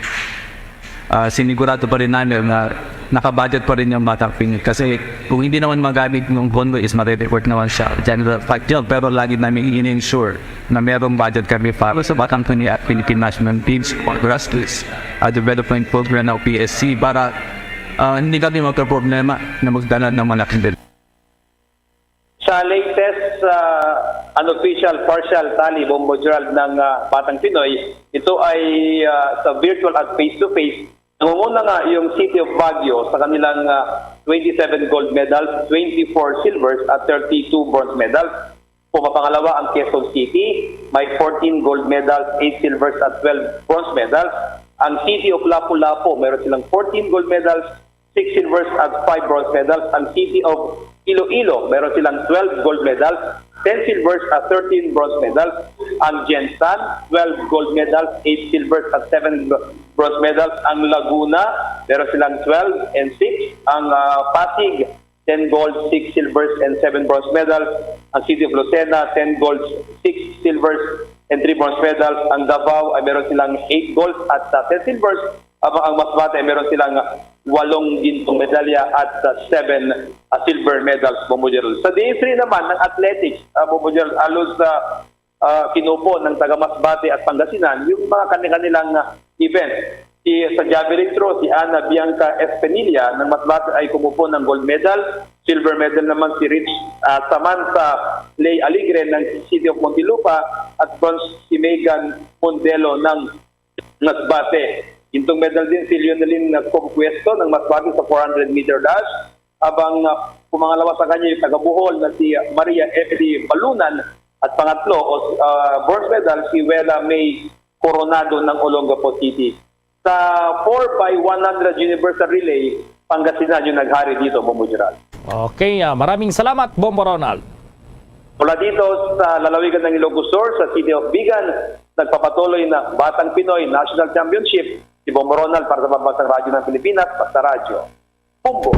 ah, sinigurado pa rin namin na nakabudget pa rin yung Batang Pinoy. Kasi kung hindi naman magamit yung pondo is mare-report naman siya general fund yun. Pero lagi namin in-ensure na merong budget kami para sa Batang Pinoy at Philippine National Teams for Grassroots, ah, Development Program o P S C para, ah, hindi kami magkaproblema na magdala ng malaking bill. Sa latest, ah, unofficial partial tally, Bombo Gerald, ng, ah, Batang Pinoy, ito ay, ah, sa virtual at face-to-face. Nangunguna nga yung City of Baguio sa kanilang, ah, twenty-seven gold medals, twenty-four silvers at thirty-two bronze medals. Pumapangalawa ang Quezon City, may fourteen gold medals, eight silvers at twelve bronze medals. Ang City of Lapu-Lapu, meron silang fourteen gold medals, six silvers at five bronze medals. Ang City of Iloilo, meron silang twelve gold medals, ten silvers at thirteen bronze medals. Ang GenSan, twelve gold medals, eight silvers at seven bronze medals. Ang Laguna, meron silang twelve and six. Ang, ah, Pasig, ten gold, six silvers, and seven bronze medals. Ang City of Lucena, ten gold, six silvers, and three bronze medals. Ang Davao ay meron silang eight gold at, ah, ten silvers. Habang ang Masbate ay meron silang walong gintong medalya at, ah, seven, ah, silver medals, Bombo Gerald. Sa D A three naman ng athletics, ah, Bombo Gerald, halos, ah, ah, kinupo ng taga Masbate at Pangasinan yung mga kani-kanilang, ah, event. Si, sa javelin throw, si Ana Bianca Espenilla ng Masbate ay kumupo ng gold medal. Silver medal naman si Rich, ah, Samantha Lay Alegre ng City of Muntinlupa at bronze si Megan Mondelo ng Masbate. Gintong medal din si Leonelyn Compuesto ng Masbate sa four hundred meter dash, habang, ah, pumangalawa sa kanya yung taga Bohol na si Maria Emily Balunan, at pangatlo, o, ah, bronze medal, si Wela May Coronado ng Olongapo City. Sa four by one hundred universal relay, Pangasinan yung naghari dito, Bombo Gerald. Okay, ah, maraming salamat, Bombo Ronald. Mula dito sa lalawigan ng Ilocos Sur, sa City of Vigan, nagpapatuloy na Batang Pinoy National Championship, si Bombo Ronald para sa Pambansang Radyo ng Pilipinas, Basta Radyo. Bombo.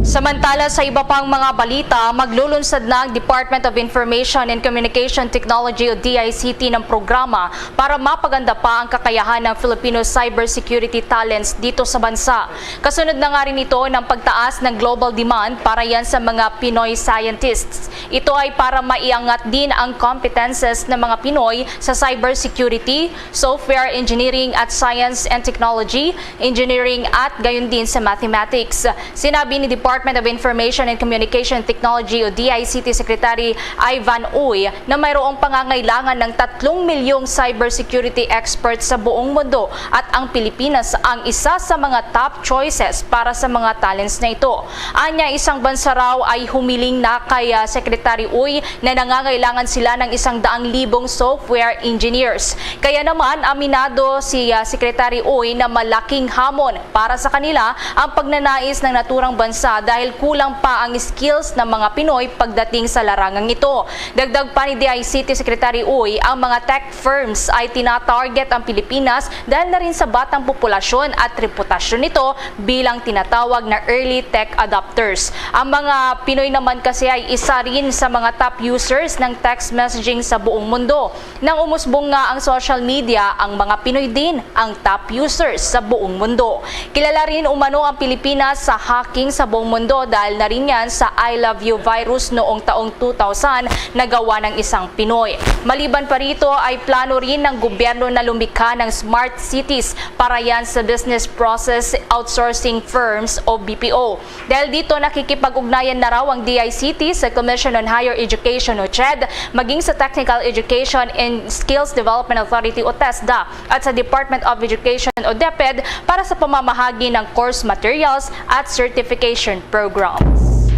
Samantala, sa iba pang mga balita, maglulunsad na ang Department of Information and Communication Technology o D I C T ng programa para mapaganda pa ang kakayahan ng Filipino cybersecurity talents dito sa bansa. Kasunod na nga rin ito ng pagtaas ng global demand para yan sa mga Pinoy scientists. Ito ay para maiangat din ang competences ng mga Pinoy sa cybersecurity, software engineering at science and technology, engineering at gayon din sa mathematics. Sinabi ni Department Department of Information and Communication Technology o D I C T Secretary Ivan Uy na mayroong pangangailangan ng tatlong milyong cybersecurity experts sa buong mundo at ang Pilipinas ang isa sa mga top choices para sa mga talents na ito. Anya, isang bansa raw ay humiling na kay, ah, Secretary Uy na nangangailangan sila ng isang daang libong software engineers. Kaya naman, aminado si, ah, Secretary Uy na malaking hamon para sa kanila ang pagnanais ng naturang bansa dahil kulang pa ang skills ng mga Pinoy pagdating sa larangang ito. Dagdag pa ni D I C T Secretary Uy, ang mga tech firms ay tinatarget ang Pilipinas dahil na rin sa batang populasyon at reputasyon nito bilang tinatawag na early tech adopters. Ang mga Pinoy naman kasi ay isa rin sa mga top users ng text messaging sa buong mundo. Nang umusbong nga ang social media, ang mga Pinoy din ang top users sa buong mundo. Kilala rin umano ang Pilipinas sa hacking sa buong mundo dahil na rin yan sa I Love You virus noong taong two thousand na gawa ng isang Pinoy. Maliban pa rito ay plano rin ng gobyerno na lumikha ng smart cities para yan sa business process outsourcing firms o B P O. Dahil dito, nakikipag-ugnayan na raw ang D I C T sa Commission on Higher Education o CHED, maging sa Technical Education and Skills Development Authority o TESDA at sa Department of Education o DepEd para sa pamamahagi ng course materials at certification programs.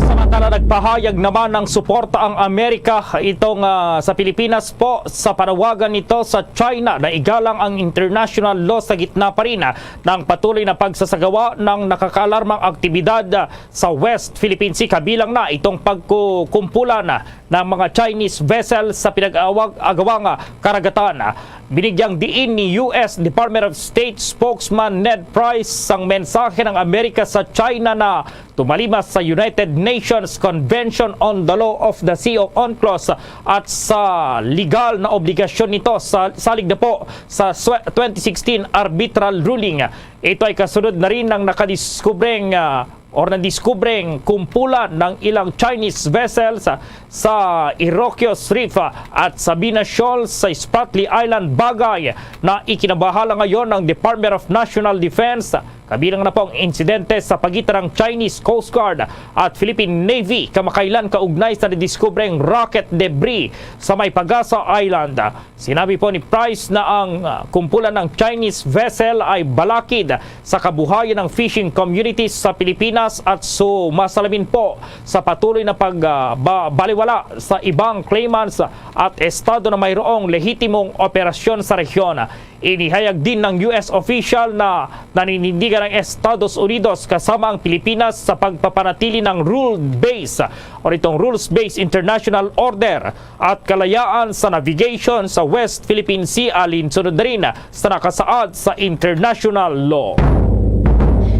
Samantala, nagpahayag naman ng suporta ang Amerika itong, ah, sa Pilipinas po sa panawagan nito sa China na igalang ang international law sa gitna pa rin, ah, ng patuloy na pagsasagawa ng nakakaalarmang aktibidad, ah, sa West Philippine Sea, kabilang na itong pagkukumpulan, ah, ng mga Chinese vessel sa pinag-awag-agawang, ah, karagatan. Binigyang diin ni U S Department of State spokesman Ned Price ang mensahe ng Amerika sa China na tumalima sa United Nations Convention on the Law of the Sea o UNCLOS at sa legal na obligasyon nito sa salig na po sa swe-, twenty sixteen arbitral ruling. Ito ay kasunod na rin ng nakadiskubreng, ah, or nadiskubreng kumpulan ng ilang Chinese vessels sa Iroquois Reef at Sabina Shoal sa Spratly Island, bagay na ikinabahala ngayon ng Department of National Defense. Kabilang na po ang insidente sa pagitan ng Chinese Coast Guard at Philippine Navy kamakailan kaugnay sa nadiskubreng rocket debris sa may Pagasa Island. Sinabi po ni Price na ang, ah, kumpulan ng Chinese vessel ay balakid sa kabuhayan ng fishing communities sa Pilipinas at sumasalamin po sa patuloy na pag, ah, ba-, baliwala sa ibang claimants at estado na mayroong lehitimong operasyon sa rehiyon. Inihayag din ng U S official na naninindigan ang Estados Unidos kasama ang Pilipinas sa pagpapanatili ng rule-based o nitong rules-based international order at kalayaan sa navigation sa West Philippine Sea, alinsunod na rin sa nakasaad sa international law.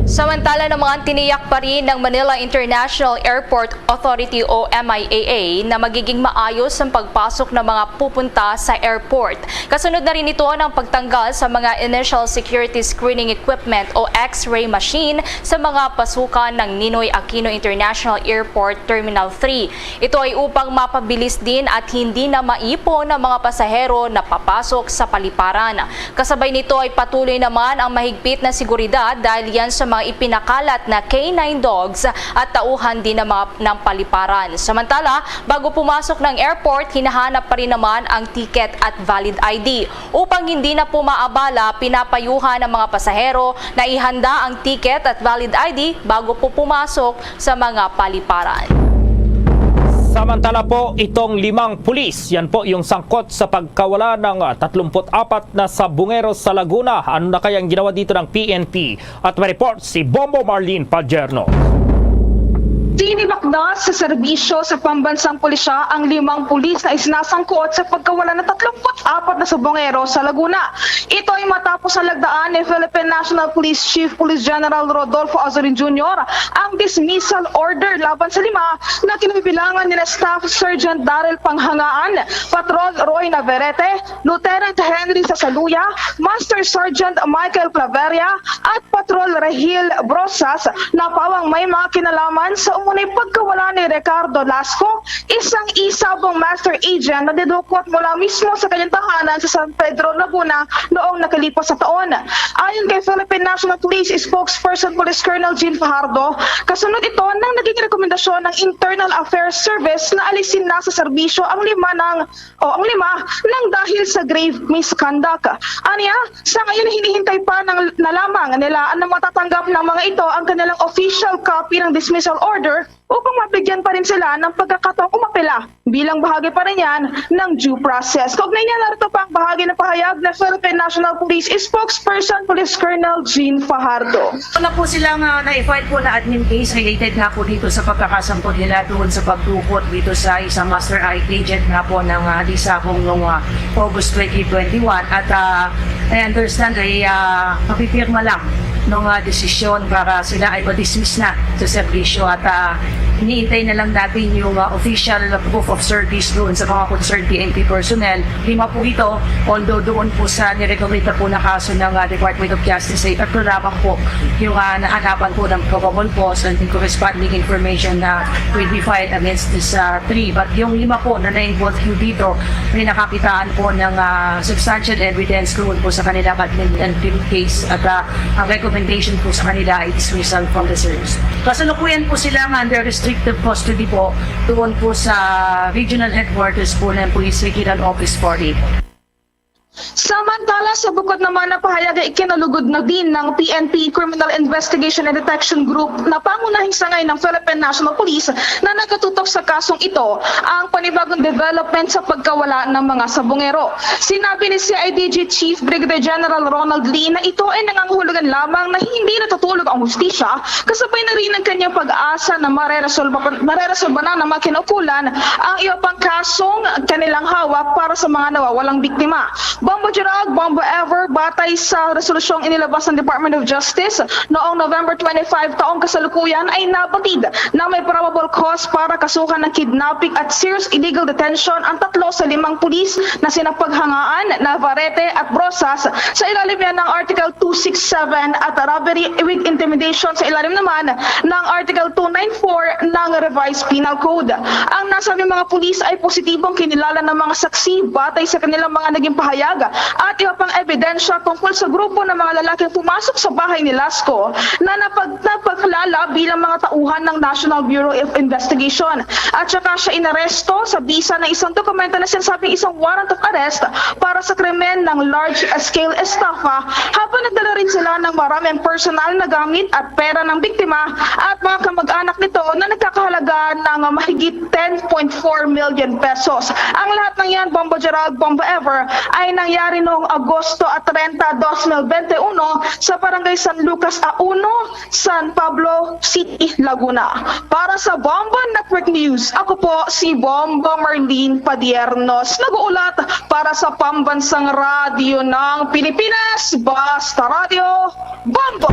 Samantala naman, tiniyak pa rin ng Manila International Airport Authority o M I A A na magiging maayos ang pagpasok ng mga pupunta sa airport. Kasunod na rin ito ng pagtanggal sa mga initial security screening equipment o X-ray machine sa mga pasukan ng Ninoy Aquino International Airport Terminal three. Ito ay upang mapabilis din at hindi na maipon ang mga pasahero na papasok sa paliparan. Kasabay nito ay patuloy naman ang mahigpit na seguridad dahil yan sa mga ipinakalat na K nine dogs at tauhan din ng mga, ng paliparan. Samantala, bago pumasok ng airport, hinahanap pa rin naman ang ticket at valid I D. Upang hindi na po maabala, pinapayuhan ang mga pasahero na ihanda ang ticket at valid I D bago po pumasok sa mga paliparan. Samantala po, itong limang pulis, yan po yung sangkot sa pagkawala ng, ah, tatlumpu't apat na sabungero sa Laguna. Ano na kaya ang ginawa dito ng P N P? At may report si Bombo Marlene Pagerno. Tinibakda sa serbisyo sa pambansang pulisya ang limang pulis na isinasangkot sa pagkawala ng tatlumpu't apat na sabungero sa Laguna. Ito ay matapos na lagdaan ni Philippine National Police Chief Police General Rodolfo Azorin Junior ang dismissal order laban sa lima na kinabibilangan nila Staff Sergeant Daryl Panghangaan, Patrol Roy Navarrete, Lieutenant Henry Sasaluya, Master Sergeant Michael Claveria, at Patrol Rahil Brosas na pawang may mga kinalaman sa Ngunit pagkawala ni Ricardo Lasco, isang e-sabong master agent na didukot mula mismo sa kanyang tahanan sa San Pedro, Laguna noong nakalipas sa taon. Ayon kay Philippine National Police Spokesperson Police Colonel Jean Fajardo, kasunod ito nang naging rekomendasyon ng Internal Affairs Service na alisin na sa serbisyo ang lima ng o ang lima nang dahil sa grave misconduct. Anya, sa ngayon hinihintay pa ng, na lamang nila na matatanggap ng mga ito ang kanilang official copy ng dismissal order upang mabigyan pa rin sila ng pagkakataong umapela bilang bahagi pa rin yan ng due process. Kaugnay niya, narito pa ang bahagi ng pahayag ng Philippine National Police Spokesperson Police Colonel Jean Fajardo. Una po sila nga na-file po na admin case related nga po dito sa pagkakasangkot nila doon sa pagdukot dito sa isang master agent nga po ng ah, Lisabong noong ah, August twenty twenty-one. At ah, I understand ay ah, mapipirma lang ng ah, desisyon para sila ay ma-dismiss na sa serbisyo. At ah, iniintay na lang natin yung ah, official proof of service doon sa mga concerned P N P personnel. Lima po ito, although doon po sa nirekomenda po na kaso ng ah, Department of Justice ay tatlo lamang po yung ah, nahanapan po ng probable cause and corresponding information na will be filed against this ah, three. But yung lima po na na-involve po dito, may nakakitaan po ng ah, substantial evidence doon po sa kanilang admin and guilt case at ah, ang recommendation po sa kanila ay dismissal from the service. Kasalukuyan po sila nga under restrictive custody po doon po sa regional headquarters po ng Police Regional Office forty. Samantala, sa bukod naman na pahayag ay ikinalugod na din ng P N P Criminal Investigation and Detection Group na pangunahing sangay ng Philippine National Police na nagatutok sa kasong ito ang panibagong development sa pagkawala ng mga sabungero. Sinabi ni C I D G Chief Brigadier General Ronald Lee na ito ay nangangahulugan lamang na hindi natutulog ang hustisya, kasabay na rin ang kanyang pag-asa na mareresolba, mareresolba na ng mga kinaukulan ang iba pang kasong kanilang hawak para sa mga nawawalang biktima. Bombo Gerald, Bombo Ever, batay sa resolusyong inilabas ng Department of Justice noong November twenty-five taong kasalukuyan, ay nabatid na may probable cause para kasuhan ng kidnapping at serious illegal detention ang tatlo sa limang pulis na sina Paghangaan, Navarrete at Brosas sa ilalim yan ng Article two six seven at robbery with intimidation sa ilalim naman ng Article two nine four ng Revised Penal Code. Ang nasabing mga pulis ay positibong kinilala ng mga saksi batay sa kanilang mga naging pahayag at iba pang ebidensya tungkol sa grupo ng mga lalaking pumasok sa bahay ni Lasco na napag-, napagkilala bilang mga tauhan ng National Bureau of Investigation. At saka siya inaresto sa bisa ng isang dokumento na sinasabing isang warrant of arrest para sa krimen ng large-scale estafa, habang nagdala rin sila ng maraming personal na gamit at pera ng biktima at mga kamag-anak nito na nagkakahalaga ng mahigit ten point four million pesos. Ang lahat ng yan, Bombo Gerald, Bombo Ever, ay nangyari noong Agosto at treinta, dos mil veintiuno sa Barangay San Lucas a uno, San Pablo City, Laguna. Para sa Bombo Network News, ako po si Bombo Marlene Padiernos, nag-uulat para sa Pambansang Radyo ng Pilipinas, Basta Radyo, Bombo!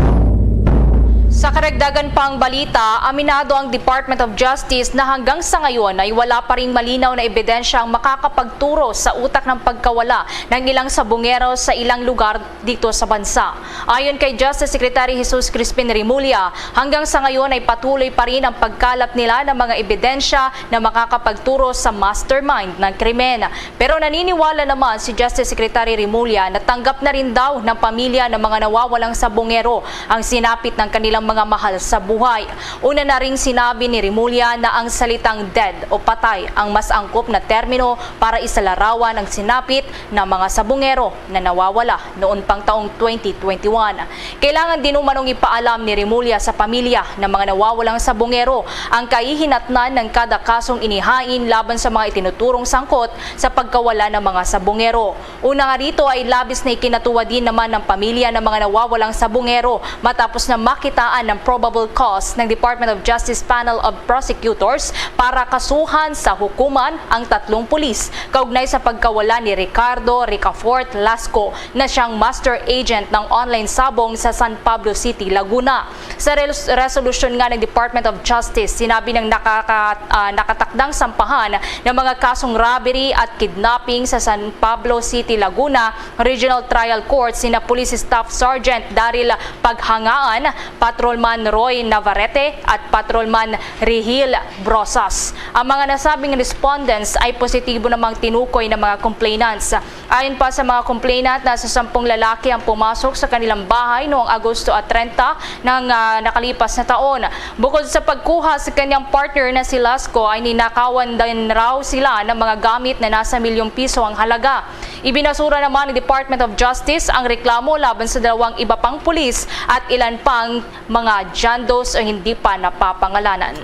Sa karagdagan pang balita, aminado ang Department of Justice na hanggang sa ngayon ay wala pa ring malinaw na ebidensya ang makakapagturo sa utak ng pagkawala ng ilang sabungero sa ilang lugar dito sa bansa. Ayon kay Justice Secretary Jesus Crispin Remulla, hanggang sa ngayon ay patuloy pa rin ang pagkalap nila ng mga ebidensya na makakapagturo sa mastermind ng krimen. Pero naniniwala naman si Justice Secretary Remulla na tanggap na rin daw ng pamilya ng mga nawawalang sabungero ang sinapit ng kanilang mga mahal sa buhay. Una na ring sinabi ni Remulla na ang salitang dead o patay ang mas angkop na termino para isalarawan ang sinapit ng mga sabungero na nawawala noon pang taong twenty twenty-one. Kailangan din umanong ipaalam ni Remulla sa pamilya ng mga nawawalang sabungero ang kahihinatnan ng kada kasong inihain laban sa mga itinuturong sangkot sa pagkawala ng mga sabungero. Una nga rito ay labis na ikinatuwa din naman ng pamilya ng mga nawawalang sabungero matapos na makitaan ng probable cause ng Department of Justice Panel of Prosecutors para kasuhan sa hukuman ang tatlong pulis kaugnay sa pagkawala ni Ricardo Ricafort Lasco na siyang master agent ng online sabong sa San Pablo City, Laguna. Sa res-, resolusyon nga ng Department of Justice, sinabi ng nakaka-, ah, nakatakdang sampahan ng mga kasong robbery at kidnapping sa San Pablo City, Laguna Regional Trial Court sina Police Staff Sergeant Daryl Paghangaan, Patrol Man Roy Navarrete at Patrolman Rihil Brosas. Ang mga nasabing respondents ay positibo namang tinukoy ng mga complainants. Ayon pa sa mga complainant, nasa sampung lalaki ang pumasok sa kanilang bahay noong Agosto at treinta ng, ah, nakalipas na taon. Bukod sa pagkuha sa kanyang partner na si Lasco, ay ninakawan din raw sila ng mga gamit na nasa milyong piso ang halaga. Ibinasura naman ng Department of Justice ang reklamo laban sa dalawang iba pang pulis at ilan pang mga John Does o hindi pa napapangalanan.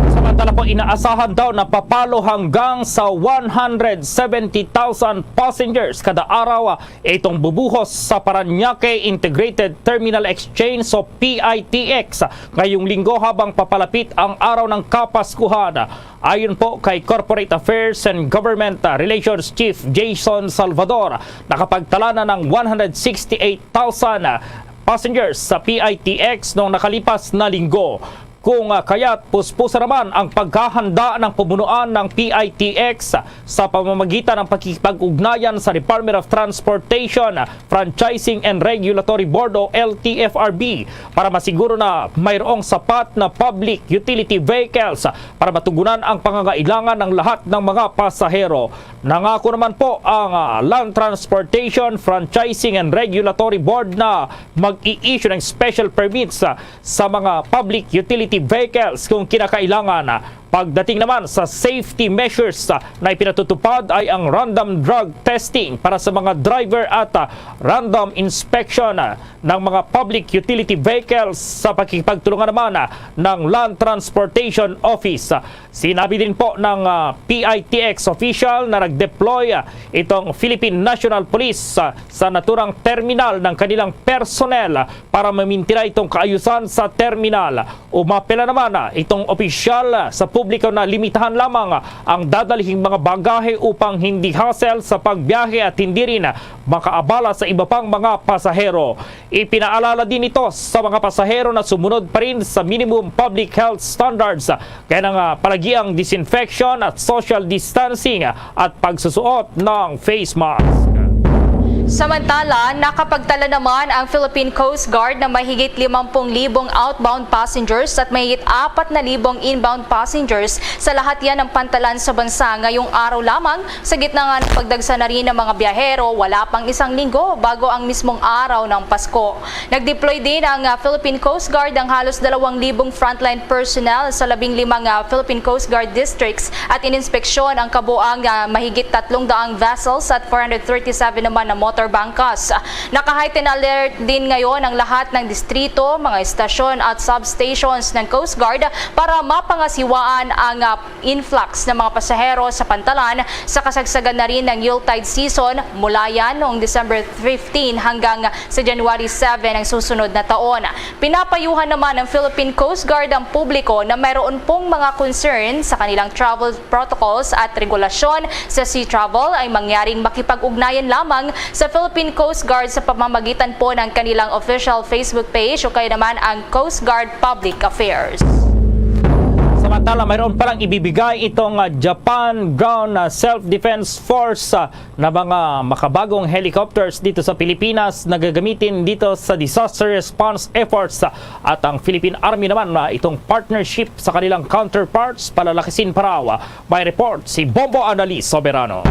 Samantala po, inaasahan daw na papalo hanggang sa one hundred seventy thousand passengers kada araw itong bubuhos sa Parañaque Integrated Terminal Exchange o P I T X ngayong linggo habang papalapit ang araw ng Kapaskuhan. Ayon po kay Corporate Affairs and Government Relations Chief Jason Salvador, nakapagtala na ng one hundred sixty-eight thousand passengers sa P I T X noong nakalipas na linggo. Kung, ah, kaya't puspusan naman ang paghahanda ng pamunuan ng P I T X sa pamamagitan ng pakikipag-ugnayan sa Department of Transportation, Franchising and Regulatory Board o L T F R B para masiguro na mayroong sapat na public utility vehicles para matugunan ang pangangailangan ng lahat ng mga pasahero. Nangako naman po ang, ah, Land Transportation, Franchising and Regulatory Board na mag-i-issue ng special permits, ah, sa mga public utility vehicles kung kinakailangan. Pagdating naman sa safety measures, ah, na ipinatutupad ay ang random drug testing para sa mga driver at, ah, random inspection, ah, ng mga public utility vehicles sa pakikipagtulungan naman, ah, ng Land Transportation Office. Sinabi din po ng, ah, P I T X official na nag-deploy, ah, itong Philippine National Police, ah, sa naturang terminal ng kanilang personnel para mamintina itong kaayusan sa terminal. Umapela naman, ah, itong opisyal, ah, sa publiko na limitahan lamang, ah, ang dadalhing mga bagahe upang hindi hassle sa pagbiyahe at hindi rin, ah, makaabala sa iba pang mga pasahero. Ipinaalala din ito sa mga pasahero na sumunod pa rin sa minimum public health standards, kaya nga palagiang disinfection at social distancing at pagsusuot ng face mask. Samantala, nakapagtala naman ang Philippine Coast Guard ng mahigit limampung libong outbound passengers at mahigit apat na libong inbound passengers sa lahat yan ng pantalan sa bansa ngayong araw lamang. Sa gitna nga ng pagdagsa na rin ng mga biyahero, wala pang isang linggo bago ang mismong araw ng Pasko. Nag-deploy din ang, ah, Philippine Coast Guard ng halos dalawang libong frontline personnel sa labing limang, ah, Philippine Coast Guard districts at ininspeksyon ang kabuang, ah, mahigit tatlong daang vessels at four hundred thirty-seven naman na motor bangkas. Naka-heightened alert din ngayon ang lahat ng distrito, mga istasyon at substations ng Coast Guard para mapangasiwaan ang, ah, influx ng mga pasahero sa pantalan sa kasagsagan na rin ng Yuletide season mula yan noong December fifteen hanggang sa January seven ng susunod na taon. Pinapayuhan naman ng Philippine Coast Guard ang publiko na mayroon pong mga concern sa kanilang travel protocols at regulasyon sa sea travel ay mangyaring makipag-ugnayan lamang sa Philippine Coast Guard sa pamamagitan po ng kanilang official Facebook page o kaya naman ang Coast Guard Public Affairs. Samantala, mayroon palang ibibigay itong, ah, Japan Ground, ah, Self-Defense Force, ah, na mga makabagong helicopters dito sa Pilipinas na gagamitin dito sa disaster response efforts, ah, at ang Philippine Army naman na itong partnership sa kanilang counterparts palalakisin pa raw. May report si Bombo Annalise Soberano.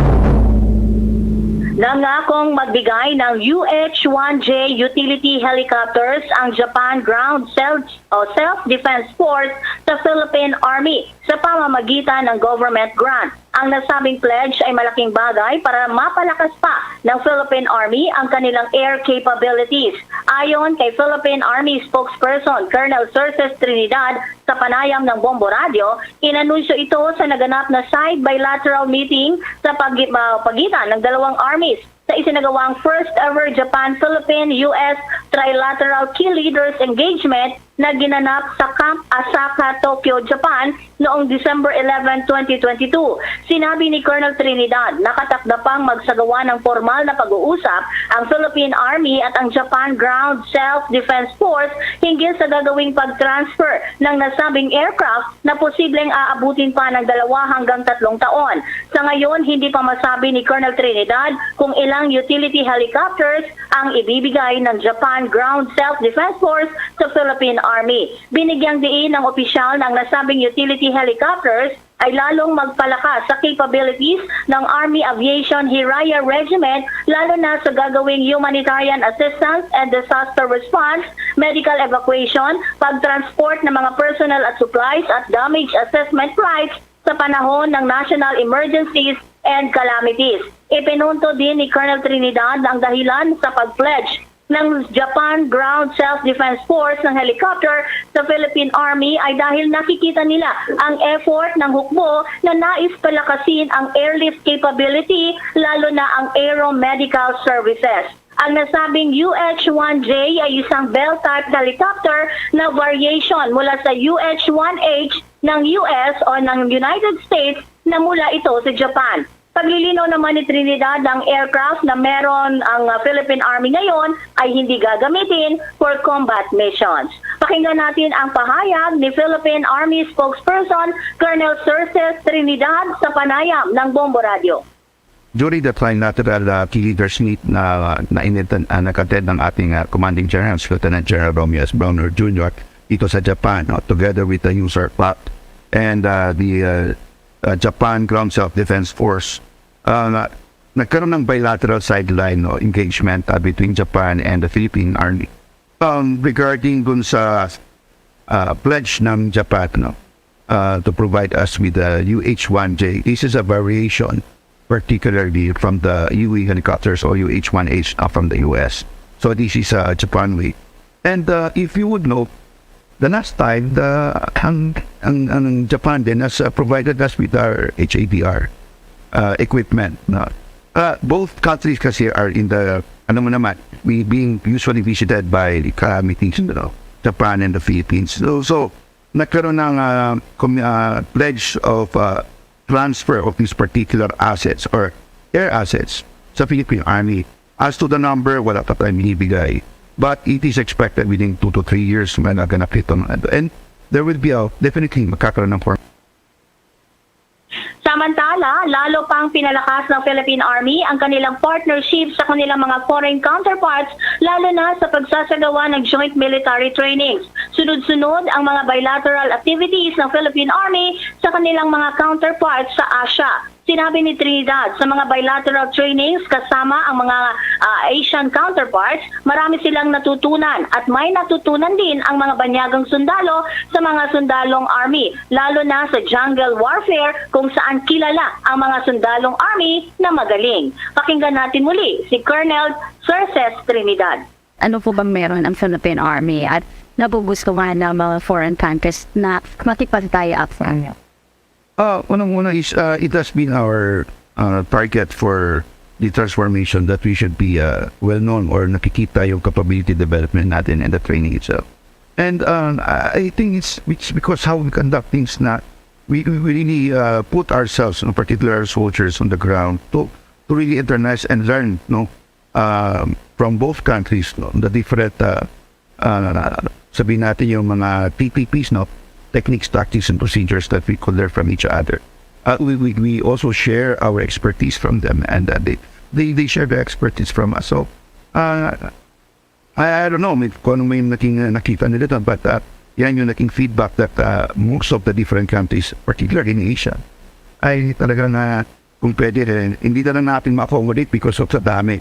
Nangakong magbigay ng U H one J utility helicopters ang Japan Ground Self o Self-Defense Force sa Philippine Army sa pamamagitan ng government grant. Ang nasabing pledge ay malaking bagay para mapalakas pa ng Philippine Army ang kanilang air capabilities. Ayon kay Philippine Army spokesperson Colonel Cerces Trinidad sa panayam ng Bombo Radio, inanunsyo ito sa naganap na side bilateral meeting sa pag-, ah, pagitan ng dalawang armies sa isinagawang first ever Japan-Philippine-U S Trilateral Key Leaders Engagement na ginanap sa Camp Asaka, Tokyo, Japan, noong December eleven, twenty twenty-two. Sinabi ni Colonel Trinidad, nakatakda pang magsagawa ng formal na pag-uusap ang Philippine Army at ang Japan Ground Self-Defense Force hinggil sa gagawing pag-transfer ng nasabing aircraft na posibleng aabutin pa ng dalawa hanggang tatlong taon. Sa ngayon, hindi pa masabi ni Colonel Trinidad kung ilan ng utility helicopters ang ibibigay ng Japan Ground Self-Defense Force sa Philippine Army. Binigyang diin ng opisyal na ang nasabing utility helicopters ay lalong magpalakas sa capabilities ng Army Aviation Hiraya Regiment, lalo na sa gagawing humanitarian assistance and disaster response, medical evacuation, pag-transport ng mga personnel at supplies, at damage assessment flights sa panahon ng national emergencies and calamities. Ipinunto din ni Colonel Trinidad na ang dahilan sa pag-pledge ng Japan Ground Self-Defense Force ng helicopter sa Philippine Army ay dahil nakikita nila ang effort ng hukbo na nais palakasin ang airlift capability, lalo na ang aeromedical services. Ang nasabing U H one J ay isang Bell-type helicopter na variation mula sa U H one H ng U S o ng United States na mula ito sa Japan. Paglilinaw naman ni Trinidad, ang aircraft na meron ang, uh, Philippine Army ngayon ay hindi gagamitin for combat missions. Pakinggan natin ang pahayag ni Philippine Army spokesperson Colonel Cerces Trinidad sa panayam ng Bombo Radio. During the trilateral uh, leaders meet na na uh, nag-attend ng ating uh, commanding general, si Lieutenant General Romeo S. Brawner Junior dito sa Japan, no, together with the user Pat and uh, the uh, uh, Japan Ground Self-Defense Force, uh, nagkaroon ng bilateral sideline, no, engagement uh, between Japan and the Philippine Army. Um, regarding dun sa uh, pledge ng Japan, no, uh, to provide us with the U H one J, this is a variation, particularly from the U A helicopters or U H one H uh, from the U S. So this is uh, Japan way. And uh, if you would know, the last time, the ang ang, ang Japan din has uh, provided us with our H A D R uh, equipment. No? Uh, both countries kasi are in the, ano mo naman, we being usually visited by the committees, you know, Japan and the Philippines. So, so nagkaroon ng uh, com- uh, pledge of uh, transfer of these particular assets or air assets sa Philippine Army. As to the number, wala pa tayong binibigay. But it is expected within two to three years may naganap ito. And there will be a, definitely magkakaroon ng form. Samantala, lalo pang pinalakas ng Philippine Army ang kanilang partnership sa kanilang mga foreign counterparts, lalo na sa pagsasagawa ng joint military trainings. Sunod-sunod ang mga bilateral activities ng Philippine Army sa kanilang mga counterparts sa Asia. Sinabi ni Trinidad, sa mga bilateral trainings kasama ang mga uh, Asian counterparts, marami silang natutunan at may natutunan din ang mga banyagang sundalo sa mga sundalong army, lalo na sa jungle warfare kung saan kilala ang mga sundalong army na magaling. Pakinggan natin muli si Colonel Cerces Trinidad. Ano po bang meron ang Philippine Army at nagugustuhan ng mga foreign countries na makipag-tie up sa inyo? Uh, unang-una is uh, it has been our uh, target for the transformation that we should be uh, well known or nakikita yung capability development natin and the training itself. And uh, I think it's, it's because how we conduct things na we, we really uh, put ourselves, in particular our soldiers on the ground, to, to really internalize and learn, no, uh, from both countries, no, the different uh, uh, sabihin natin yung mga T T Ps, no, techniques, tactics, and procedures that we could learn from each other. Uh, we, we, we also share our expertise from them, and uh, they, they, they share their expertise from us. So, uh, I, I don't know, may, kung ano may naging, uh, nakita nila doon, but uh, yan yung naging feedback that uh, most of the different countries, particularly in Asia, ay talagang uh, kung pwede rin, hindi na lang natin ma-accommodate because of sa dami.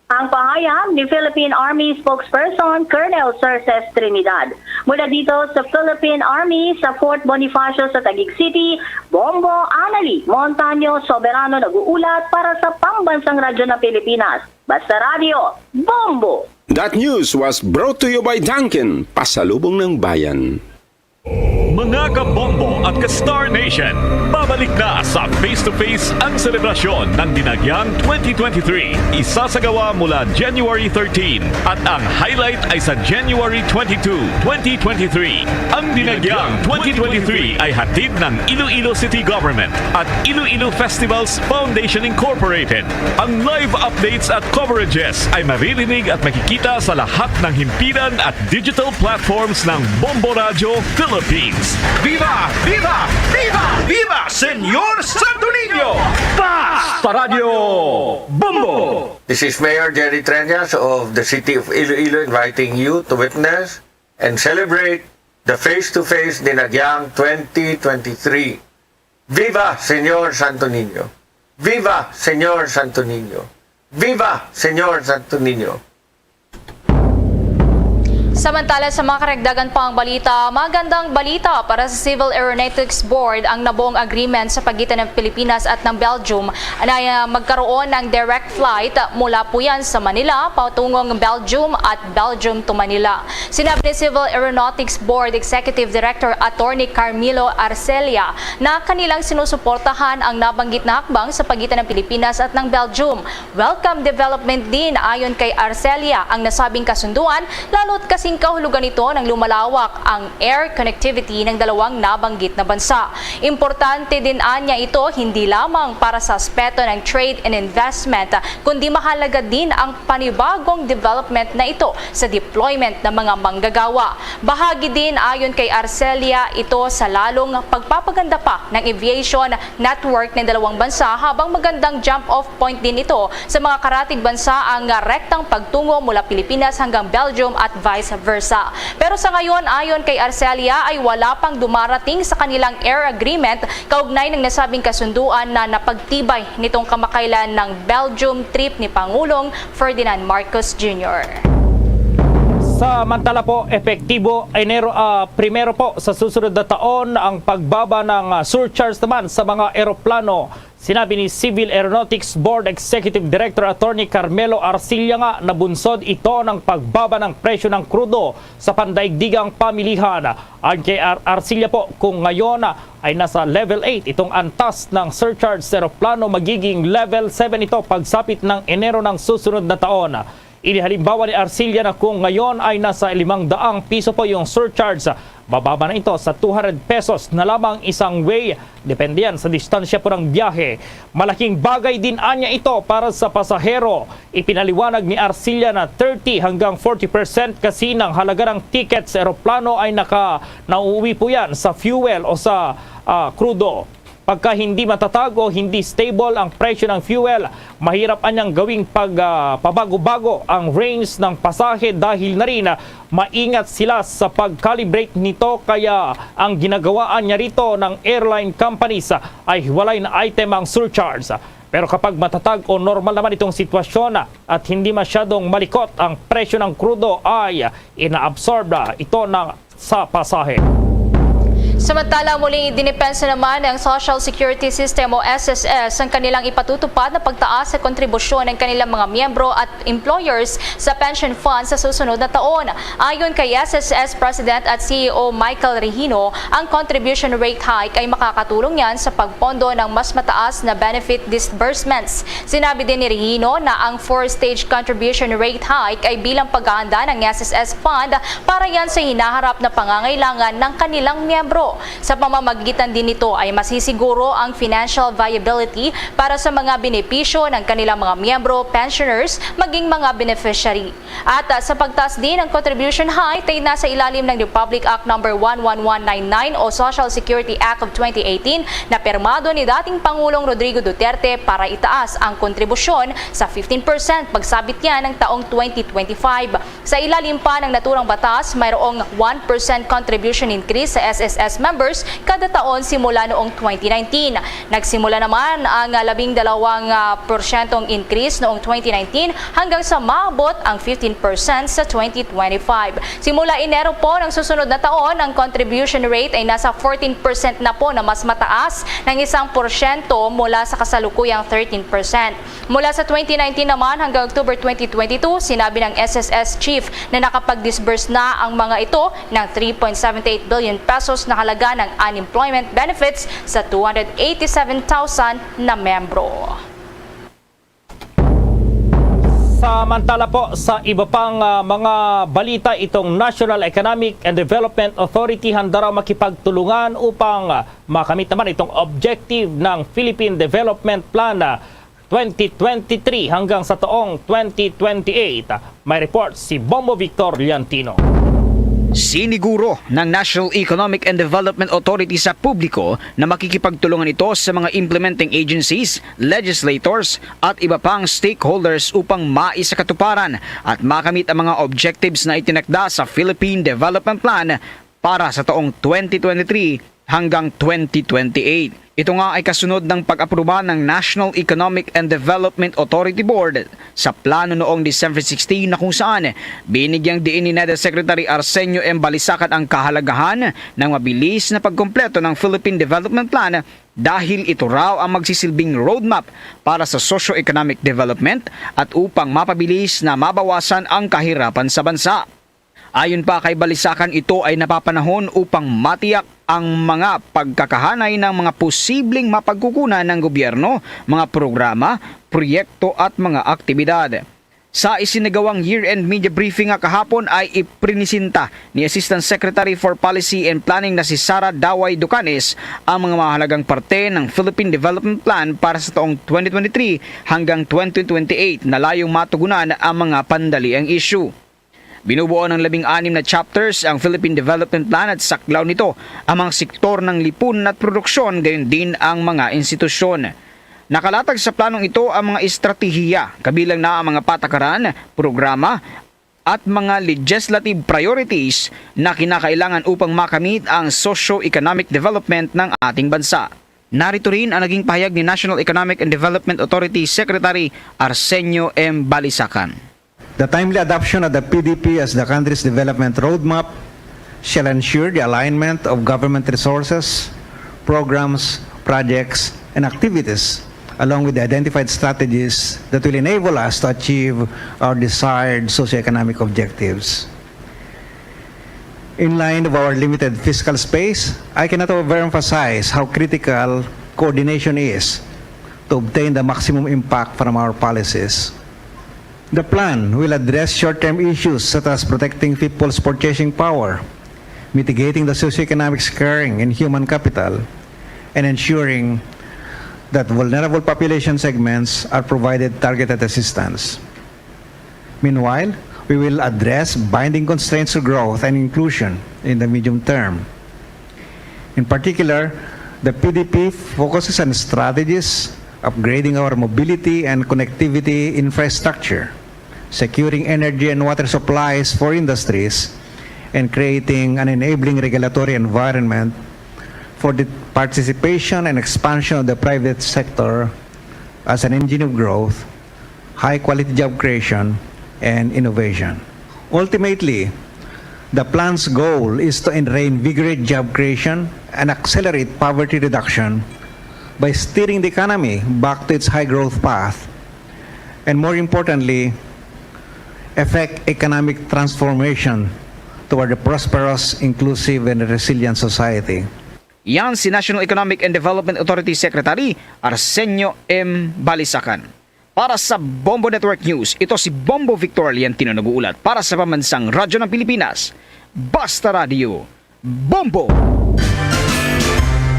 Ang pahayag ni Philippine Army spokesperson Colonel Cerces Trinidad. Mula dito sa Philippine Army sa Fort Bonifacio sa Taguig City, Bombo Anali Montaño Soberano nag-uulat para sa Pambansang Radyo ng Pilipinas. Basta Radyo, Bombo! That news was brought to you by Dunkin, Pasalubong ng Bayan. Mga kabombo at ka-Star Nation, babalik na sa Face to Face ang selebrasyon ng Dinagyang twenty twenty-three. Isasagawa mula January thirteen at ang highlight ay sa January twenty-two, twenty twenty-three. Ang Dinagyang twenty twenty-three ay hatid ng Iloilo City Government at Iloilo Festivals Foundation Incorporated. Ang live updates at coverages ay maririnig at makikita sa lahat ng himpilan at digital platforms ng Bombo Radyo Philippines. Viva! Viva! Viva! Viva Señor Santo Niño! Basta Radio Bombo! This is Mayor Jerry Treñas of the City of Iloilo inviting you to witness and celebrate the face-to-face Dinagyang twenty twenty-three. Viva Señor Santo Niño! Viva Señor Santo Niño! Viva Señor Santo Niño! Samantala, sa mga karagdagan pang balita, magandang balita para sa Civil Aeronautics Board ang nabuong agreement sa pagitan ng Pilipinas at ng Belgium na, ah, magkaroon ng direct flight mula po yan sa Manila patungong Belgium at Belgium to Manila. Sinabi ni Civil Aeronautics Board Executive Director Attorney Carmelo Arcelia na kanilang sinusuportahan ang nabanggit na hakbang sa pagitan ng Pilipinas at ng Belgium. Welcome development din, ayon kay Arcelia, ang nasabing kasunduan, lalo't kasing kahulugan nito nang lumalawak ang air connectivity ng dalawang nabanggit na bansa. Importante din anya ito hindi lamang para sa aspeto ng trade and investment, kundi mahalaga din ang panibagong development na ito sa deployment ng mga manggagawa. Bahagi din, ayon kay Arcelia, ito sa lalong pagpapaganda pa ng aviation network ng dalawang bansa, habang magandang jump-off point din ito sa mga karatig bansa ang rektang pagtungo mula Pilipinas hanggang Belgium at vice versa. Pero sa ngayon, ayon kay Arcelia, ay wala pang dumarating sa kanilang air agreement kaugnay ng nasabing kasunduan na napagtibay nitong kamakailan ng Belgium trip ni Pangulong Ferdinand Marcos Junior. Samantala po, epektibo Enero, ah, primero po sa susunod na taon ang pagbaba ng, ah, surcharge naman sa mga eroplano. Sinabi ni Civil Aeronautics Board Executive Director Attorney Carmelo Arcilla nga nabunsod ito ng pagbaba ng presyo ng krudo sa pandaigdigang pamilihan. Ayon kay Ar- Arcilla po, kung ngayon ay nasa level eight itong antas ng surcharge sa eroplano, magiging level seven ito pagsapit ng Enero ng susunod na taon. Inihalimbawa ni Arcilla na kung ngayon ay nasa limang daang piso po yung surcharge, bababa na ito sa two hundred pesos na lamang isang way, depende yan sa distansya po ng biyahe. Malaking bagay din anya ito para sa pasahero. Ipinaliwanag ni Arcilla na thirty hanggang forty percent kasi ng halaga ng ticket sa eroplano ay naka nauwi po yan sa fuel o sa, ah, krudo. Pagka hindi matatag o hindi stable ang presyo ng fuel, mahirap anyang gawing pag, ah, pabago-bago ang range ng pasahe dahil na rin, ah, maingat sila sa pag-calibrate nito, kaya ang ginagawaan niya rito ng airline companies, ah, ay hiwalay na item ang surcharge. Pero kapag matatag o normal naman itong sitwasyon, ah, at hindi masyadong malikot ang presyo ng krudo, ay inaabsorb, ah, ito ng sa pasahe. Samantala, muling idinipensa naman ng Social Security System o S S S ang kanilang ipatutupad na pagtaas sa kontribusyon ng kanilang mga miyembro at employers sa pension fund sa susunod na taon. Ayon kay S S S President at C E O Michael Regino, ang contribution rate hike ay makakatulong yan sa pagpondo ng mas mataas na benefit disbursements. Sinabi din ni Regino na ang four-stage contribution rate hike ay bilang paghahanda ng S S S fund para yan sa hinaharap na pangangailangan ng kanilang miyembro. Sa pamamagitan din nito ay masisiguro ang financial viability para sa mga benepisyo ng kanilang mga miyembro, pensioners, maging mga beneficiary. At, ah, sa pagtaas din ng contribution hike ay nasa ilalim ng Republic Act Number one one one nine nine o Social Security Act of twenty eighteen na pirmado ni dating Pangulong Rodrigo Duterte para itaas ang kontribusyon sa fifteen percent pagsabit niya ng taong twenty twenty-five. Sa ilalim pa ng naturang batas, mayroong one percent contribution increase sa S S S members kada taon simula noong twenty nineteen. Nagsimula naman ang labing dalawang porsyentong increase noong twenty nineteen hanggang sa maabot ang fifteen percent sa twenty twenty-five. Simula Enero po ng susunod na taon, ang contribution rate ay nasa fourteen percent na po, na mas mataas ng isang porsyento mula sa kasalukuyang thirteen percent. Mula sa twenty nineteen naman hanggang October twenty twenty-two, sinabi ng S S S chief na nakapag-disburse na ang mga ito ng three point seven eight billion pesos na halaga ng unemployment benefits sa two hundred eighty-seven thousand na miyembro. Samantala po, sa iba pang, ah, mga balita, itong National Economic and Development Authority handa raw makipagtulungan upang, ah, makamit naman itong objective ng Philippine Development Plan, ah, twenty twenty-three hanggang sa taong twenty twenty-eight. May report si Bombo Victor Liantino. Siniguro ng National Economic and Development Authority sa publiko na makikipagtulungan ito sa mga implementing agencies, legislators, at iba pang stakeholders upang maisakatuparan at makamit ang mga objectives na itinakda sa Philippine Development Plan para sa taong twenty twenty-three hanggang twenty twenty-eight. Ito nga ay kasunod ng pag-aproba ng National Economic and Development Authority Board sa plano noong December sixteen, na kung saan binigyang diin ni NEDA Secretary Arsenio M. Balisacan ang kahalagahan ng mabilis na pagkumpleto ng Philippine Development Plan dahil ito raw ang magsisilbing roadmap para sa socio-economic development at upang mapabilis na mabawasan ang kahirapan sa bansa. Ayon pa kay Balisacan, ito ay napapanahon upang matiyak ang mga pagkakahanay ng mga posibleng mapagkukunan ng gobyerno, mga programa, proyekto at mga aktibidad. Sa isinagawang year-end media briefing nga kahapon ay iprinisinta ni Assistant Secretary for Policy and Planning na si Sara Daway Ducanes ang mga mahalagang parte ng Philippine Development Plan para sa taong twenty twenty-three hanggang twenty twenty-eight na layong matugunan ang mga pandaliang issue. Binubuo ng labing-anim na chapters ang Philippine Development Plan at saklaw nito ang mga sektor ng lipunan at produksyon, gayon din ang mga institusyon. Nakalatag sa planong ito ang mga estratehiya, kabilang na ang mga patakaran, programa, at mga legislative priorities na kinakailangan upang makamit ang socio-economic development ng ating bansa. Narito rin ang naging pahayag ni National Economic and Development Authority Secretary Arsenio M. Balisacan. The timely adoption of the P D P as the country's development roadmap shall ensure the alignment of government resources, programs, projects, and activities, along with the identified strategies that will enable us to achieve our desired socioeconomic objectives. In line of our limited fiscal space, I cannot overemphasize how critical coordination is to obtain the maximum impact from our policies. The plan will address short-term issues such as protecting people's purchasing power, mitigating the socioeconomic scarring in human capital, and ensuring that vulnerable population segments are provided targeted assistance. Meanwhile, we will address binding constraints to growth and inclusion in the medium term. In particular, the P D P focuses on strategies upgrading our mobility and connectivity infrastructure, securing energy and water supplies for industries, and creating an enabling regulatory environment for the participation and expansion of the private sector as an engine of growth, high-quality job creation, and innovation. Ultimately, the plan's goal is to reinvigorate job creation and accelerate poverty reduction by steering the economy back to its high-growth path, and more importantly, effect economic transformation toward a prosperous, inclusive, and resilient society. Yan si National Economic and Development Authority Secretary Arsenio M. Balisacan. Para sa Bombo Network News, ito si Bombo Victor Liantino nag-uulat para sa Pambansang Radyo ng Pilipinas, Basta Radyo, Bombo!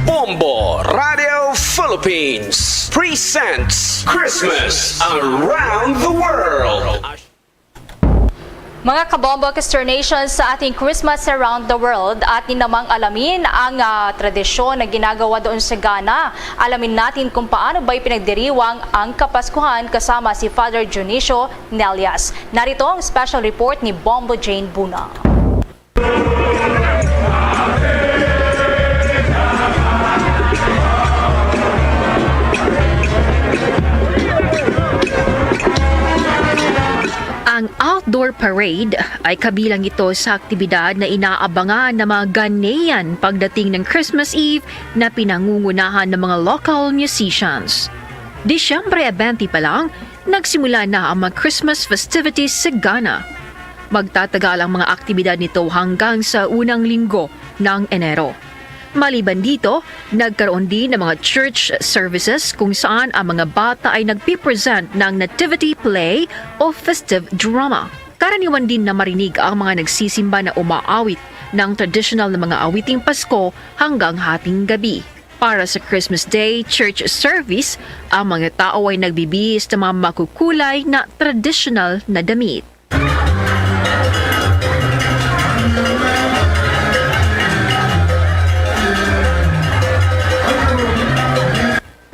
Bombo Radio Philippines presents Christmas Around the World. Mga kabombo, Kastro Nation, sa ating Christmas Around the World, atin namang alamin ang, ah, tradisyon na ginagawa doon sa Ghana. Alamin natin kung paano ba ipinagdiriwang ang Kapaskuhan kasama si Father Dionisio Nelias. Narito ang special report ni Bombo Jane Buna. Ang outdoor parade ay kabilang ito sa aktibidad na inaabangan ng mga Ghanaian pagdating ng Christmas Eve na pinangungunahan ng mga local musicians. Disyembre twenty pa lang, nagsimula na ang mga Christmas festivities sa Ghana. Magtatagal ang mga aktibidad nito hanggang sa unang linggo ng Enero. Maliban dito, nagkaroon din ng mga church services kung saan ang mga bata ay nagpipresent ng nativity play o festive drama. Karaniwan din na marinig ang mga nagsisimba na umaawit ng tradisyonal na mga awiting Pasko hanggang hating gabi. Para sa Christmas Day church service, ang mga tao ay nagbibihis ng mga makukulay na tradisyonal na damit.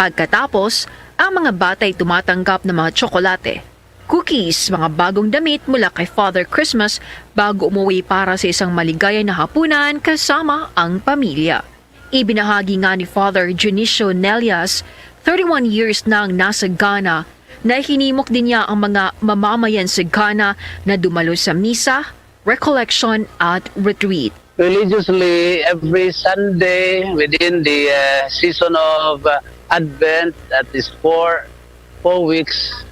Pagkatapos, ang mga bata ay tumatanggap ng mga tsokolate, cookies, mga bagong damit mula kay Father Christmas bago umuwi para sa isang maligaya na hapunan kasama ang pamilya. Ibinahagi nga ni Father Dionisio Nelias, thirty-one years nang nasa Ghana, na hinimok din niya ang mga mamamayan sa Ghana na dumalo sa misa, recollection, at retreat. Religiously, every Sunday within the, uh, season of, uh, Advent, that is four, four weeks,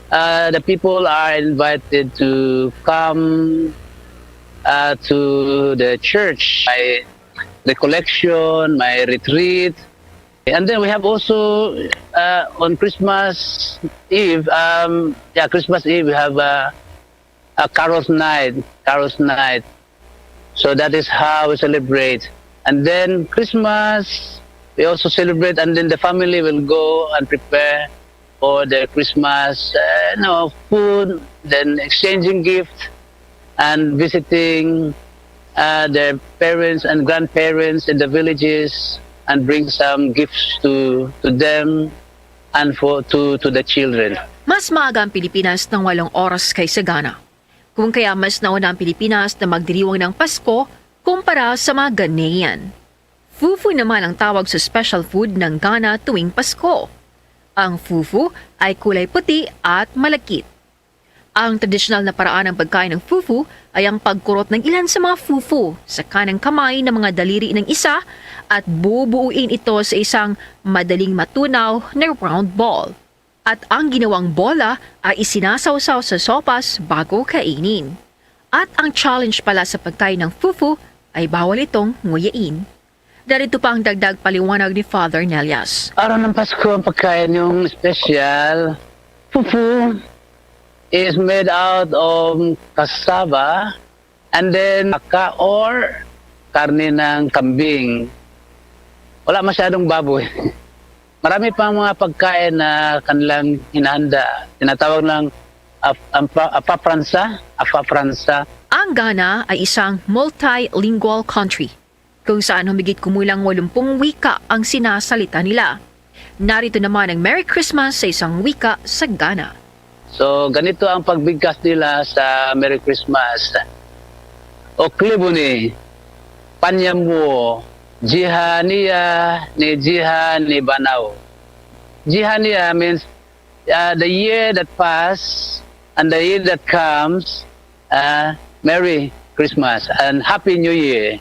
uh, the people are invited to come, uh, to the church. May recollection, may retreat. And then we have also, uh, on Christmas Eve, um, yeah, Christmas Eve, we have, uh, a carols night, carols night. So that is how we celebrate. And then Christmas, we also celebrate, and then the family will go and prepare for their Christmas, uh, you know, food, then exchanging gifts, and visiting, uh, their parents and grandparents in the villages and bring some gifts to, to them and for, to, to the children. Mas maaga ang Pilipinas ng walong oras kaysa Ghana. Kung kaya mas nauna ang Pilipinas na magdiriwang ng Pasko kumpara sa mga Ghanaian. Fufu naman ang tawag sa special food ng Ghana tuwing Pasko. Ang fufu ay kulay puti at malagkit. Ang tradisyonal na paraan ng pagkain ng fufu ay ang pagkurot ng ilan sa mga fufu sa kanang kamay ng mga daliri ng isa at bubuuin ito sa isang madaling matunaw na round ball. At ang ginawang bola ay isinasawsaw sa sopas bago kainin. At ang challenge pala sa pagkain ng fufu ay bawal itong nguyain. Narito pa ang dagdag paliwanag ni Father Nelias. Araw ng Pasko, ang pagkain yung special. Fufu is made out of cassava and then baka or karne ng kambing. Wala masyadong baboy. Marami pang mga pagkain na kanilang hinahanda. Tinatawag lang af-, ampa-, apapransa, apapransa. Ang Ghana ay isang multilingual country kung saan humigit kumulang walumpung wika ang sinasalita nila. Narito naman ang Merry Christmas sa isang wika sa Ghana. So, ganito ang pagbigkas nila sa Merry Christmas. Oklibuni, Panyamuo, Jihania ni Jiha ni Banaw. Jihania means, uh, the year that passed and the year that comes, uh, Merry Christmas and Happy New Year.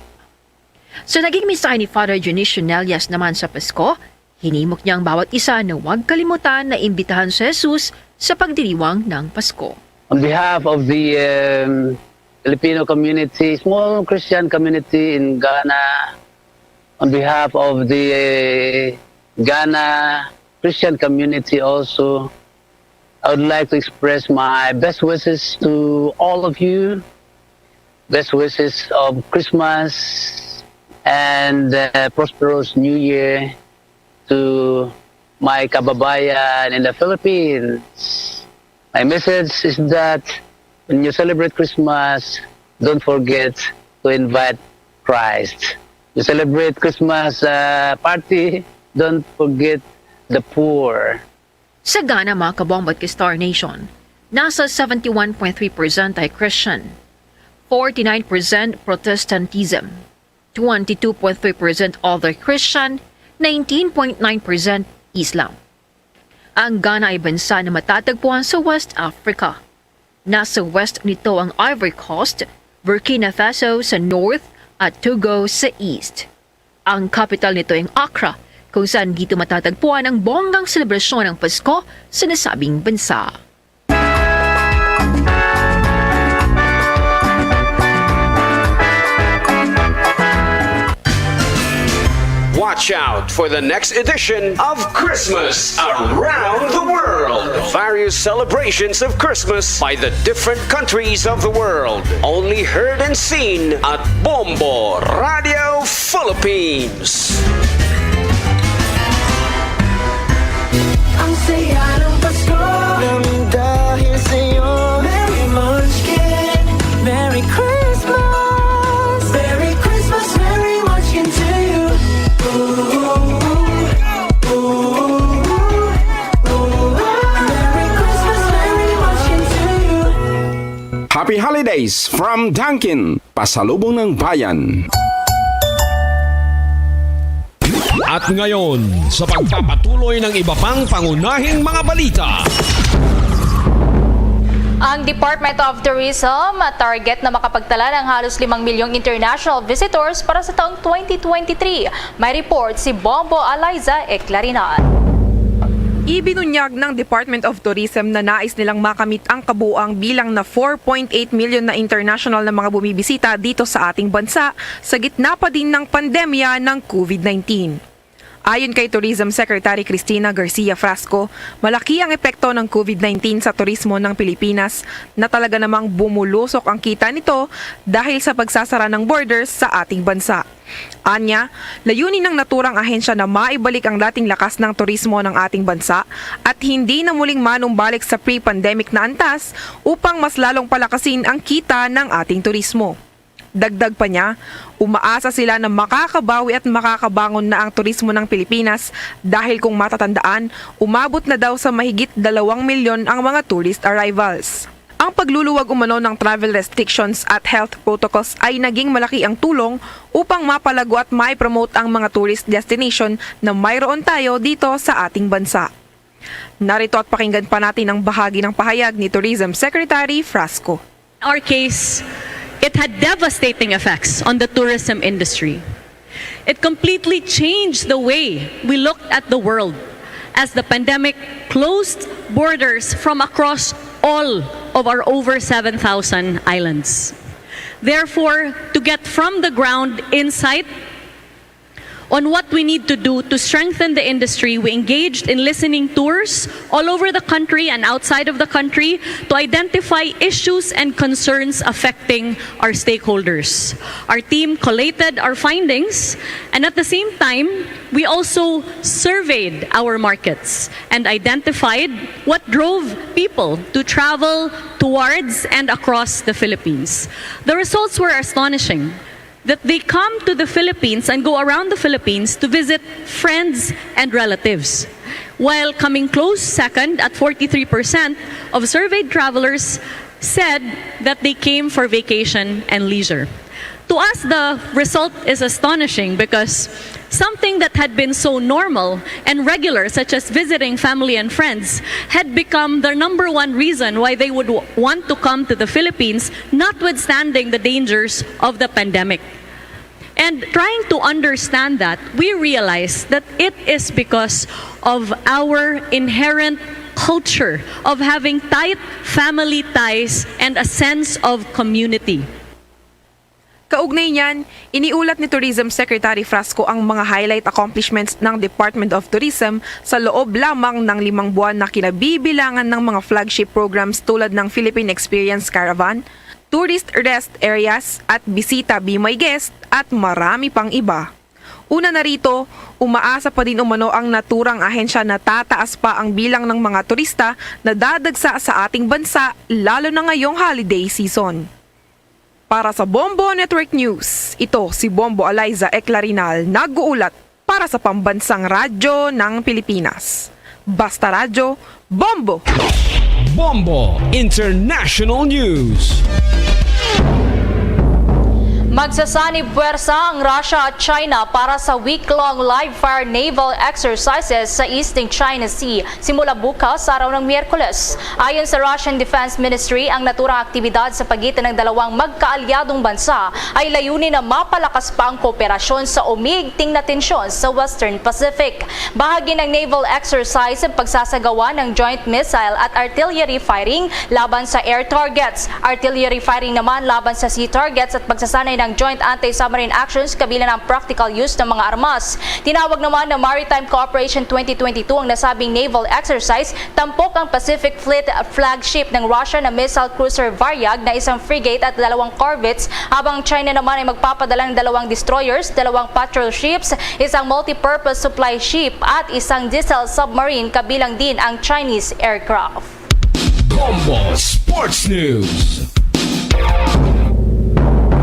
Sa naging mensahe ni Father Dionisio Nelias naman sa Pasko, hinimok niya ang bawat isa na huwag kalimutan na imbitahan si Jesus sa pagdiriwang ng Pasko. On behalf of the, um, Filipino community, small Christian community in Ghana, on behalf of the, uh, Ghana Christian community also, I would like to express my best wishes to all of you. Best wishes of Christmas and, uh, prosperous New Year to my kababayan in the Philippines. My message is that when you celebrate Christmas, don't forget to invite Christ. You celebrate Christmas, uh, party, don't forget the poor. Sa Ghana, mga kabombo at ka-Star Nation, nasa seventy-one point three percent ay Christian, forty-nine percent Protestantism, twenty-two point three percent other Christian, nineteen point nine percent Islam. Ang Ghana ay bansa na matatagpuan sa West Africa. Nasa west nito ang Ivory Coast, Burkina Faso sa north, at Togo sa east. Ang kapital nito ay ang Accra, kung saan dito matatagpuan ang bonggang selebrasyon ng Pasko sa nasabing bansa. Watch out for the next edition of Christmas Around the World. Various celebrations of Christmas by the different countries of the world. Only heard and seen at Bombo Radio Philippines. Ang saya ng Pasko. Nang dahil sa'yo. Merry Munchkin. Merry Christmas. Merry Christmas, Merry Munchkin to you. Ooh, ooh, ooh, ooh. Ace from Dunkin, pasalubong ng bayan. At ngayon, sa pagpapatuloy ng iba pang pangunahing mga balita. Ang Department of Tourism target na makapagtala ng halos limang milyong international visitors para sa taong twenty twenty-three. May report si Bombo Eliza Eclarinan. Ibinunyag ng Department of Tourism na nais nilang makamit ang kabuoang bilang na four point eight million na international na mga bumibisita dito sa ating bansa sa gitna pa din ng pandemya ng COVID nineteen. Ayon kay Tourism Secretary Cristina Garcia Frasco, malaki ang epekto ng COVID nineteen sa turismo ng Pilipinas na talaga namang bumulusok ang kita nito dahil sa pagsasara ng borders sa ating bansa. Anya, layunin ng naturang ahensya na maibalik ang dating lakas ng turismo ng ating bansa at hindi na muling manumbalik sa pre-pandemic na antas upang mas lalong palakasin ang kita ng ating turismo. Dagdag pa niya, umaasa sila na makakabawi at makakabangon na ang turismo ng Pilipinas dahil kung matatandaan, umabot na daw sa mahigit dalawang milyon ang mga tourist arrivals. Ang pagluluwag umano ng travel restrictions at health protocols ay naging malaki ang tulong upang mapalago at mai-promote ang mga tourist destination na mayroon tayo dito sa ating bansa. Narito at pakinggan pa natin ang bahagi ng pahayag ni Tourism Secretary Frasco. Our case, it had devastating effects on the tourism industry. It completely changed the way we looked at the world as the pandemic closed borders from across all of our over seven thousand islands. Therefore, to get from the ground insight on what we need to do to strengthen the industry, we engaged in listening tours all over the country and outside of the country to identify issues and concerns affecting our stakeholders. Our team collated our findings, and at the same time, we also surveyed our markets and identified what drove people to travel towards and across the Philippines. The results were astonishing. That they come to the Philippines and go around the Philippines to visit friends and relatives, while coming close second at forty-three percent of surveyed travelers said that they came for vacation and leisure. To us, the result is astonishing because something that had been so normal and regular, such as visiting family and friends, had become their number one reason why they would w- want to come to the Philippines, notwithstanding the dangers of the pandemic. And trying to understand that, we realize that it is because of our inherent culture of having tight family ties and a sense of community. Kaugnay niyan, iniulat ni Tourism Secretary Frasco ang mga highlight accomplishments ng Department of Tourism sa loob lamang ng limang buwan na kinabibilangan ng mga flagship programs tulad ng Philippine Experience Caravan, Tourist Rest Areas at Bisita Be My Guest at marami pang iba. Una na rito, umaasa pa din umano ang naturang ahensya na tataas pa ang bilang ng mga turista na dadagsa sa ating bansa, lalo na ngayong holiday season. Para sa Bombo Network News, ito si Bombo Eliza Eclarinal nag-uulat para sa Pambansang Radyo ng Pilipinas. Basta Radyo, Bombo! Bombo International News. Magsasanib puwersa ang Russia at China para sa week-long live-fire naval exercises sa Eastern China Sea simula bukas, araw ng Miyerkules. Ayon sa Russian Defense Ministry, ang naturang aktibidad sa pagitan ng dalawang magkaalyadong bansa ay layunin na mapalakas pa ang kooperasyon sa umigting na tensyon sa Western Pacific. Bahagi ng naval exercise ang pagsasagawa ng joint missile at artillery firing laban sa air targets, artillery firing naman laban sa sea targets at pagsasanay ng joint anti-submarine actions kabilang ng practical use ng mga armas. Tinawag naman na Maritime Cooperation twenty twenty-two ang nasabing naval exercise, tampok ang Pacific Fleet flagship ng Russia na missile cruiser Varyag na isang frigate at dalawang corvettes, habang ang China naman ay magpapadala ng dalawang destroyers, dalawang patrol ships, isang multi-purpose supply ship at isang diesel submarine, kabilang din ang Chinese aircraft. Bombo Sports News.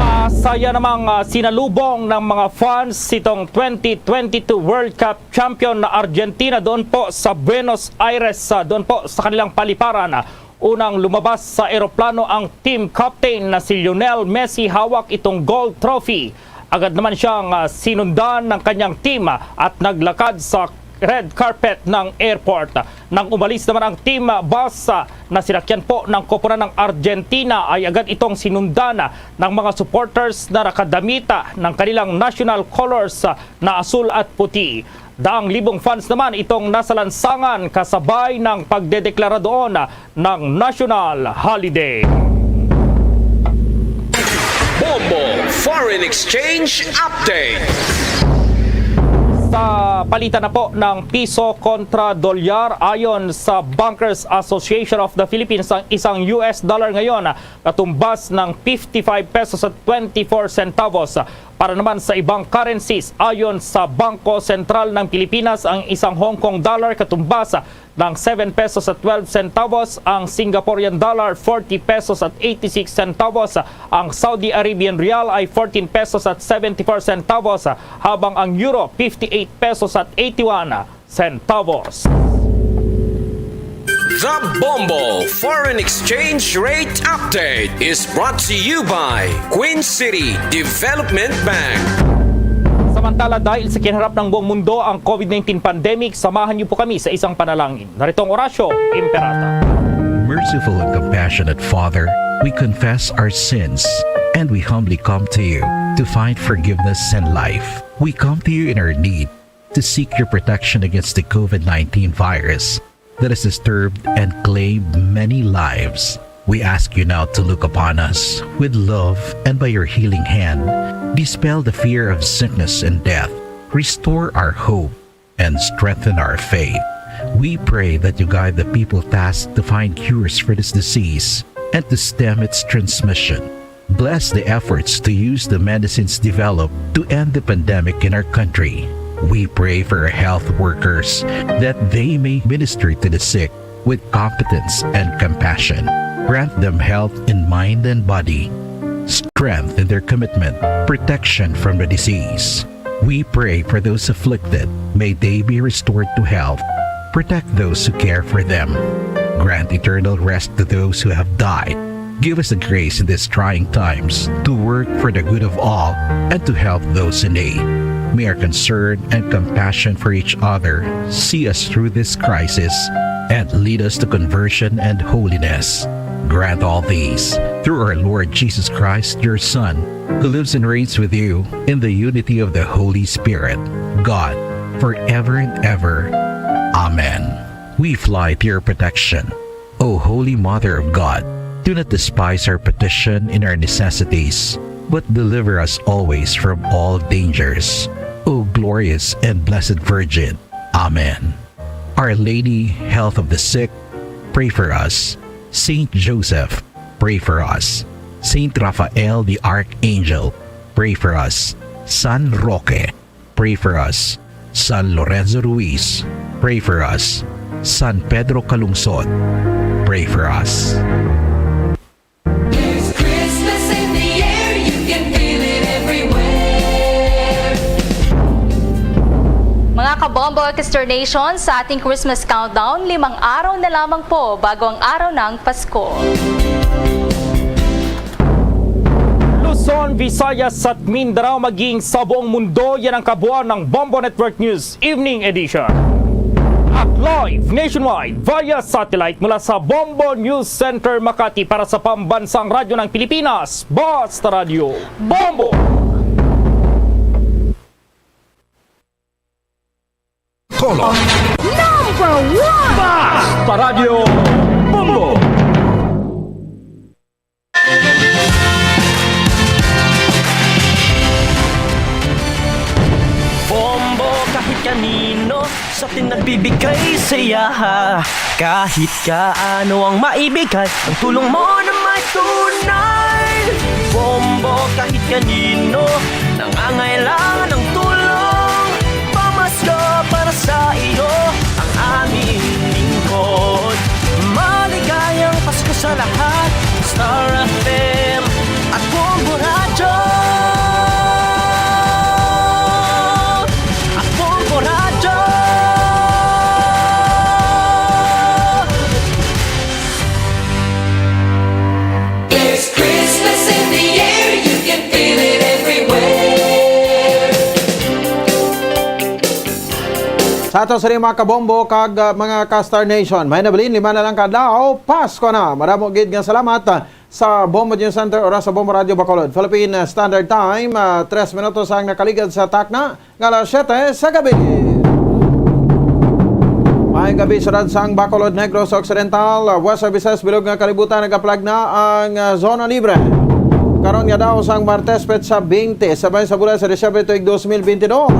Masaya namang ah, sinalubong ng mga fans itong twenty twenty-two World Cup champion na Argentina doon po sa Buenos Aires, ah, doon po sa kanilang paliparan. Unang lumabas sa eroplano ang team captain na si Lionel Messi, hawak itong gold trophy. Agad naman siyang, ah, sinundan ng kanyang team, ah, at naglakad sa red carpet ng airport. Nang umalis naman ang team, ah, bus, ah, na sinakyan po ng koponan ng Argentina, ay agad itong sinundan, ah, ng mga supporters na nakadamit, ah, ng kanilang national colors, ah, na asul at puti. Daang libong fans naman itong nasalansangan kasabay ng pagdedeklara doon ng national holiday. Bombo Foreign Exchange Update. Sa palitan na po ng piso kontra dolyar, ayon sa Bankers Association of the Philippines, ang isang U S dollar ngayon katumbas ng fifty-five pesos at twenty-four centavos. Para naman sa ibang currencies, ayon sa Bangko Sentral ng Pilipinas, ang isang Hong Kong dollar katumbas ng seven pesos at twelve centavos, ang Singaporean dollar, forty pesos at eighty-six centavos, ang Saudi Arabian rial ay fourteen pesos at seventy-four centavos, habang ang euro, fifty-eight pesos at eighty-one centavos. The Bombo Foreign Exchange Rate Update is brought to you by Queen City Development Bank. Samantala, dahil sa kinaharap ng buong mundo ang COVID nineteen pandemic, samahan niyo po kami sa isang panalangin. Narito ang Orasyo Imperata. Merciful and compassionate Father, we confess our sins and we humbly come to you to find forgiveness and life. We come to you in our need to seek your protection against the COVID nineteen virus that has disturbed and claimed many lives. We ask you now to look upon us with love and by your healing hand, dispel the fear of sickness and death, restore our hope, and strengthen our faith. We pray that you guide the people tasked to find cures for this disease and to stem its transmission. Bless the efforts to use the medicines developed to end the pandemic in our country. We pray for our health workers that they may minister to the sick with competence and compassion. Grant them health in mind and body, strength in their commitment, protection from the disease. We pray for those afflicted. May they be restored to health. Protect those who care for them. Grant eternal rest to those who have died. Give us the grace in these trying times to work for the good of all and to help those in need. May our concern and compassion for each other see us through this crisis and lead us to conversion and holiness. Grant all these through our Lord Jesus Christ, your Son, who lives and reigns with you in the unity of the Holy Spirit, God, forever and ever. Amen. We fly to your protection, O Holy Mother of God. Do not despise our petition in our necessities, but deliver us always from all dangers, O glorious and blessed Virgin. Amen. Our Lady, Health of the Sick, pray for us. Saint Joseph, pray for us. Saint Raphael the Archangel, pray for us. San Roque, pray for us. San Lorenzo Ruiz, pray for us. San Pedro Calungsod, pray for us. There's Christmas in the air, you can feel it everywhere. Mga kabombo, Kester Nation, sa ating Christmas countdown, limang araw na lamang po bago ang araw ng Pasko. Luzon, Visayas at Mindanao, maging sa buong mundo, yan ang kabuuan ng Bombo Network News Evening Edition. At live nationwide via satellite mula sa Bombo News Center Makati, para sa Pambansang Radyo ng Pilipinas, Basta Radyo Bombo! Tolo. Number one! Basta Radyo Bombo! Bombo kahit kanino sa atin nagbibigay saya. Kahit kaano ang maibigay, ang tulong mo na may tunay. Bombo kahit kanino nangangailangan ng tulong. Pamasko para sa iyo ang aming lingkod. Maligayang Pasko sa lahat. Star F M at Bombo Radyo. At Bombo Radyo. Sa ato sa mga kabombo kag, ah, mga ka-Star Nation, may nabilin, lima na lang ka adlaw, Pasko na. Madamo gid nga salamat, ah, sa Bombo News Center, oras sa Bombo Radio Bacolod, Philippine Standard Time, ah, tres minutos ang nakaligad sa takna nga alas siyete sa gabi. Maayong gabi, syudad sang Bacolod, Negros Occidental, ah, West Visayas, bilog nga kalibutan, nagaplag na ang, ah, zona libre. Karon nga daw sang Martes, petsa twenty, sa bayan sa bulan sa Disyembre tuig dos mil bente dos.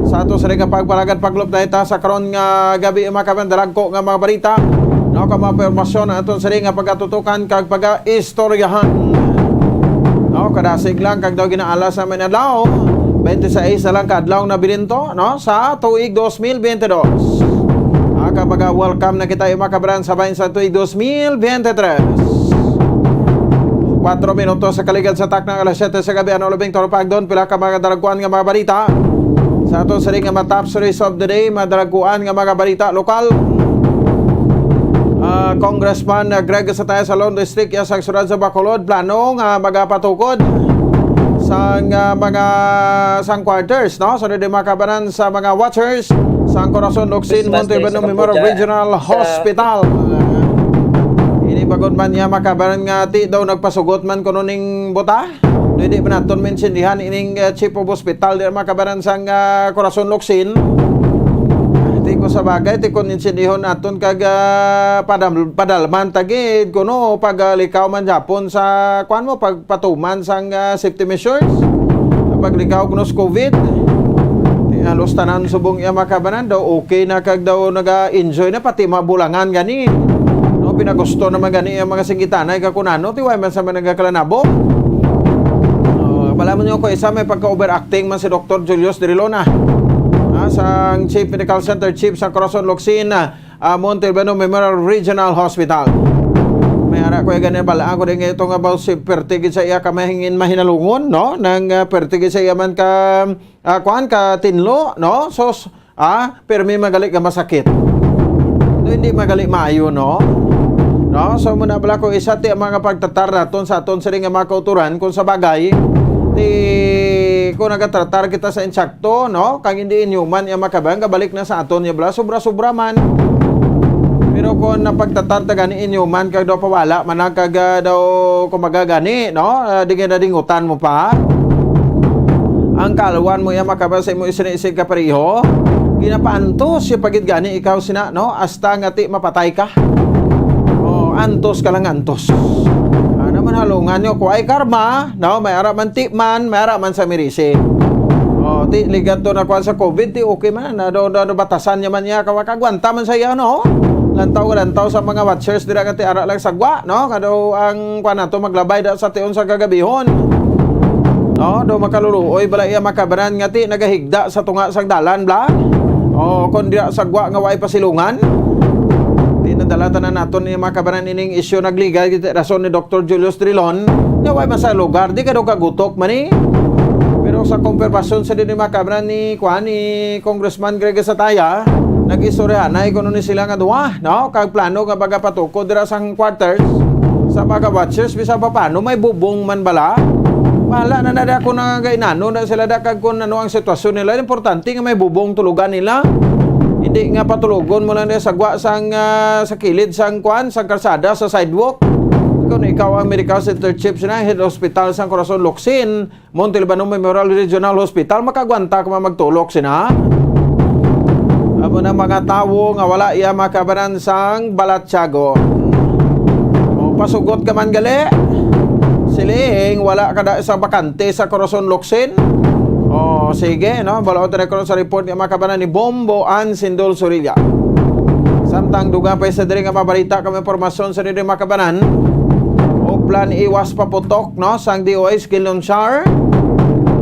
Sa ato sa nga pagpalagad, paglupdahita sa karon nga gabi, mga kabayan, dalagko nga mga balita, no, kag mga impormasyon ang aton sini nga pagatutukan kag pagaistoryahan. No, kadasig lang kag daw ginaalas sa mga adlaw, twenty-six na lang ka adlaw na bilinto, no, sa tuig dos mil bente dos. Ah, kag maga-welcome na kita, mga kabayan, sa bayan sa tuig dos mil bente tres. Kuwatro minutos sa kaligad sa takna nga alas siyete sa gabi, ano, labing toro pa agdon, pila ka mga dalagkuan nga mga balita. Sa ato sini nga mga top stories of the day, mga dalagkuan nga mga balita lokal. Ah, Congressman, ah, Greg Sataya sa Lone District, iya sa syudad sa Bacolod, plano nga magapatukod sang, ah, mga sang quarters, no? So, di, mga kabayan, sa mga watchers sang Corazon Locsin, Christmas Monte Day sa Urbano Memorial Cambodia. Regional Sa Hospital. Ini bagon man niya, mga kabayan, nga ti daw nagpasugot man kuno ning buta. Pwede ba naton maintindihan ining, eh, chief of hospital, di, mga kabayan, sang, ah, Corazon Locsin? Ti ko sa bagay, ti kon intindihon naton kag, ah, padam-, padalman ta gid kuno paglikaw man gyapon sa, kuan mo, pagpatuman sang, ah, safety measures, paglikaw kuno sa COVID. Ti halos tanan subong iya, mga kabayan, daw okay na kag daw naga-enjoy na, pati mabulangan gani. No, pinagusto naman gani ang mga singgitanay kag kunano, ti way man sa mga nagakalanabo. Oh, bala mo niyo ko isa, may pagka-overacting man si Doktor Julius Dirilona. Ah, sang Chief Medical Center Chief sa Corazon Locsin, ah, Monte Urbano Memorial Regional Hospital. May ara ko gani, bala ko din ito nga ba si perte gid sa iya kamahingin mahinalungon, no? Nang, ah, perte gid sa iya man ka, ah, kuan, ka tinlo, no? So, s-, ah, permi magali ka masakit. No, hindi magali maayo, no? No? So, muna pala ko isa ti ang mga pagtatar naton sa aton sini nga mga kauturan, kung sa bagay, ti, kung nagatratar kita sa insakto, no? Kag hindi inhuman iya, mga kabayan, gabalik na sa aton niya bala, sobra-sobra man. Pero kung napagtatar ta gani inhuman, kag daw pawala man na, kag, ah, daw kumaga gani, no? Ah, di nga nadingutan mo pa. Ang kaalwan mo iya, mga kabayan, sa imo isiniisig ka pareho, ginapaantos siya pagid gani ikaw sina, no? Hasta nga ti mapatay ka. Oh, antos ka lang, antos. Ano man halungan nyo, kuway karma, no? May ara man ti man, may ara man sa mirisi. Oh, ti ligat to na kuwan sa COVID, ti okay man na, do, do, do, batasan niya man niya, kawa kagwanta man sa iya, no? Lantaw, lantaw sa mga watchers dira nga ti ara lang sa gwa, no? Kado ang kuwan nato maglabay da sa tion sa kagabihon. No, do makaluluoy bala iya, mga kabayan, nga ti nagahigda sa tunga sang dalan bala. O kon dira sa gwa nga way pasilungan. Ti nadala tanan naton ni, mga kabayan, ining isyu nagligay gid rason ni Doktor Julius Trilon nga way man sa lugar, di ka daw kagutok man ni. Pero sa kompirmasyon sa din ni, mga kabayan, ni kuan, ni Congressman Greg Sataya, nag-istoryahanay kuno ni sila nga duha, no? Kag plano nga magapatukod dira sang quarters sa mga watchers, bisan pa paano may bubong man bala. Bahala na na da kung nagainano na sila da kag kung ano ang sitwasyon nila. Importante nga may bubong tulugan nila. Hindi nga patulogon mo lang sa gwa sang, ah, sa kilid sang kuan, sang kalsada, sa sidewalk. Kung ikaw ang medical center chief sina, head hospital sang Corazon Locsin, Monte Libano Memorial Regional Hospital, makagwanta ka man magtulok sina. Amo na mga tawo nga wala iya makabanan sang balatyago. O, pasugot ka man gali. Siling, wala ka da sa bakante sa Corazon Locsin. O, sige, no? Balaod na karon sa report nga makabanan ni Bombo Ansindol Surilla. Samtang dugang pa sa diri nga mabalita kami impormasyon sa diri makabanan. O plan iwas paputok, no, sang D O H Kilnonchar.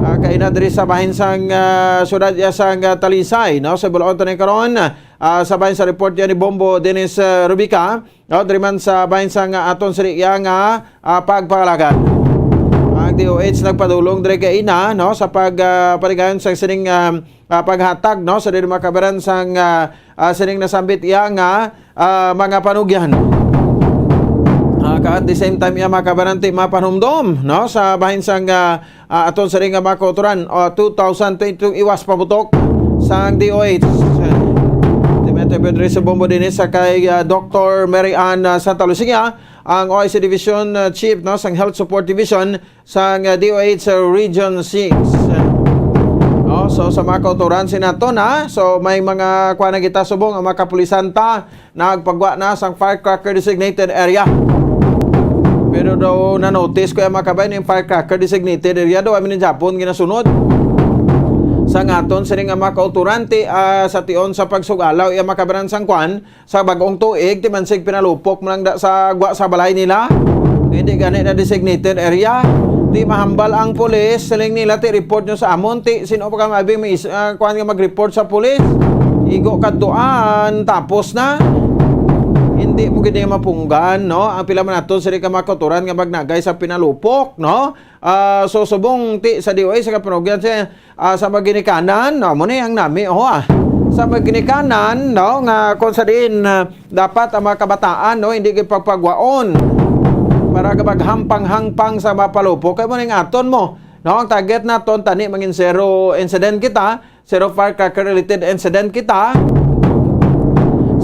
Ah, kaina diri sa bahin sang, ah, syudad iya sang, ah, Talisay, no, sa Bulacan ni karon. Ah, sa bahin sa report yan ni Bombo Dennis, ah, Rubica, no, diri man sa bahin sang, ah, aton siri iya nga, ah, pagpangalagan. Ang D O H nagpadulong diri kaina, no, sa pag, ah, paligayon sang sining, ah, ah, paghatag, no, sa diri makabaran sang, ah, ah, sining nasambit iya nga, ah, mga panugyan. Ah, ka at the same time, iya makabaran ti mapanumdom, no, sa bahin sang, ah, ah, aton sining nga mga kauturan, o two thousand twenty-two iwas pabutok sang D O H. Timetebedre sa bombo din sa kay ah, Doktor Mary Ann ah, Santa Lucia, ang O I C Division ah, Chief, no, sang Health Support Division sang ah, D O H sa Region six. No, so sa mga kauturan sinaton, ha, so may mga kuan na kita subong ang mga kapulisan ta nagpagwa na sang firecracker designated area. Pero daw na-notice ko yung mga kabayan, yung firecracker designated area daw, amin ni Japon ginasunod. Sa ngaton, sini nga mga kauturan, ti, ah, sa tion sa pagsugalaw, iya makabaran sang kwan, sa bagong tuig, ti mansig pinalupok mo lang da, sa gwa sa balay nila. Hindi gani na designated area. Di mahambal ang pulis, siling nila, ti report nyo sa amon, ti sino pa ka maabing may is-, ah, kwan nga mag-report sa pulis? Igo kadtuan, tapos na. Hindi mo gid mapunggan, no? Ang pila man naton sila ka mga kauturan nga magnagay sa pinalupok, no? Ah, so subong ti sa D O H sa Kapanugyan sa, ah, sa maginikanan, no? Amo ni ang nami, oh, ah. Sa maginikanan, no, nga kung sa diin, ah, dapat ang mga kabataan, no, hindi gid pagpagwaon para gabag hampang-hampang sa mapalupok. Kay mo ning aton mo, no? Ang target naton tani mangin zero incident kita, zero firecracker related incident kita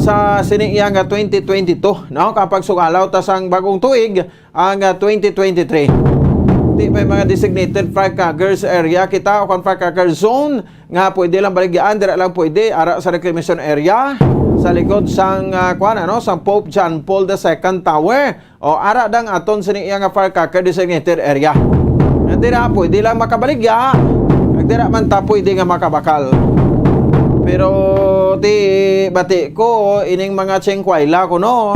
sa sini iya nga twenty twenty-two, no? Kapag sugalaw ta sang bagong tuig, ang ah, twenty twenty-three. Di may mga designated firecrackers area kita o kung firecracker zone nga pwede lang baligyaan, dira lang pwede ara sa reclamation area sa likod sang ah, kuan, ano, sang Pope John Paul the Second Tower. O ara dang aton sini iya nga firecracker designated area. Nga dira pwede lang makabaligya, ag dira man ta pwede nga makabakal. Pero ti bati ko ining mga tsingkwayla kuno,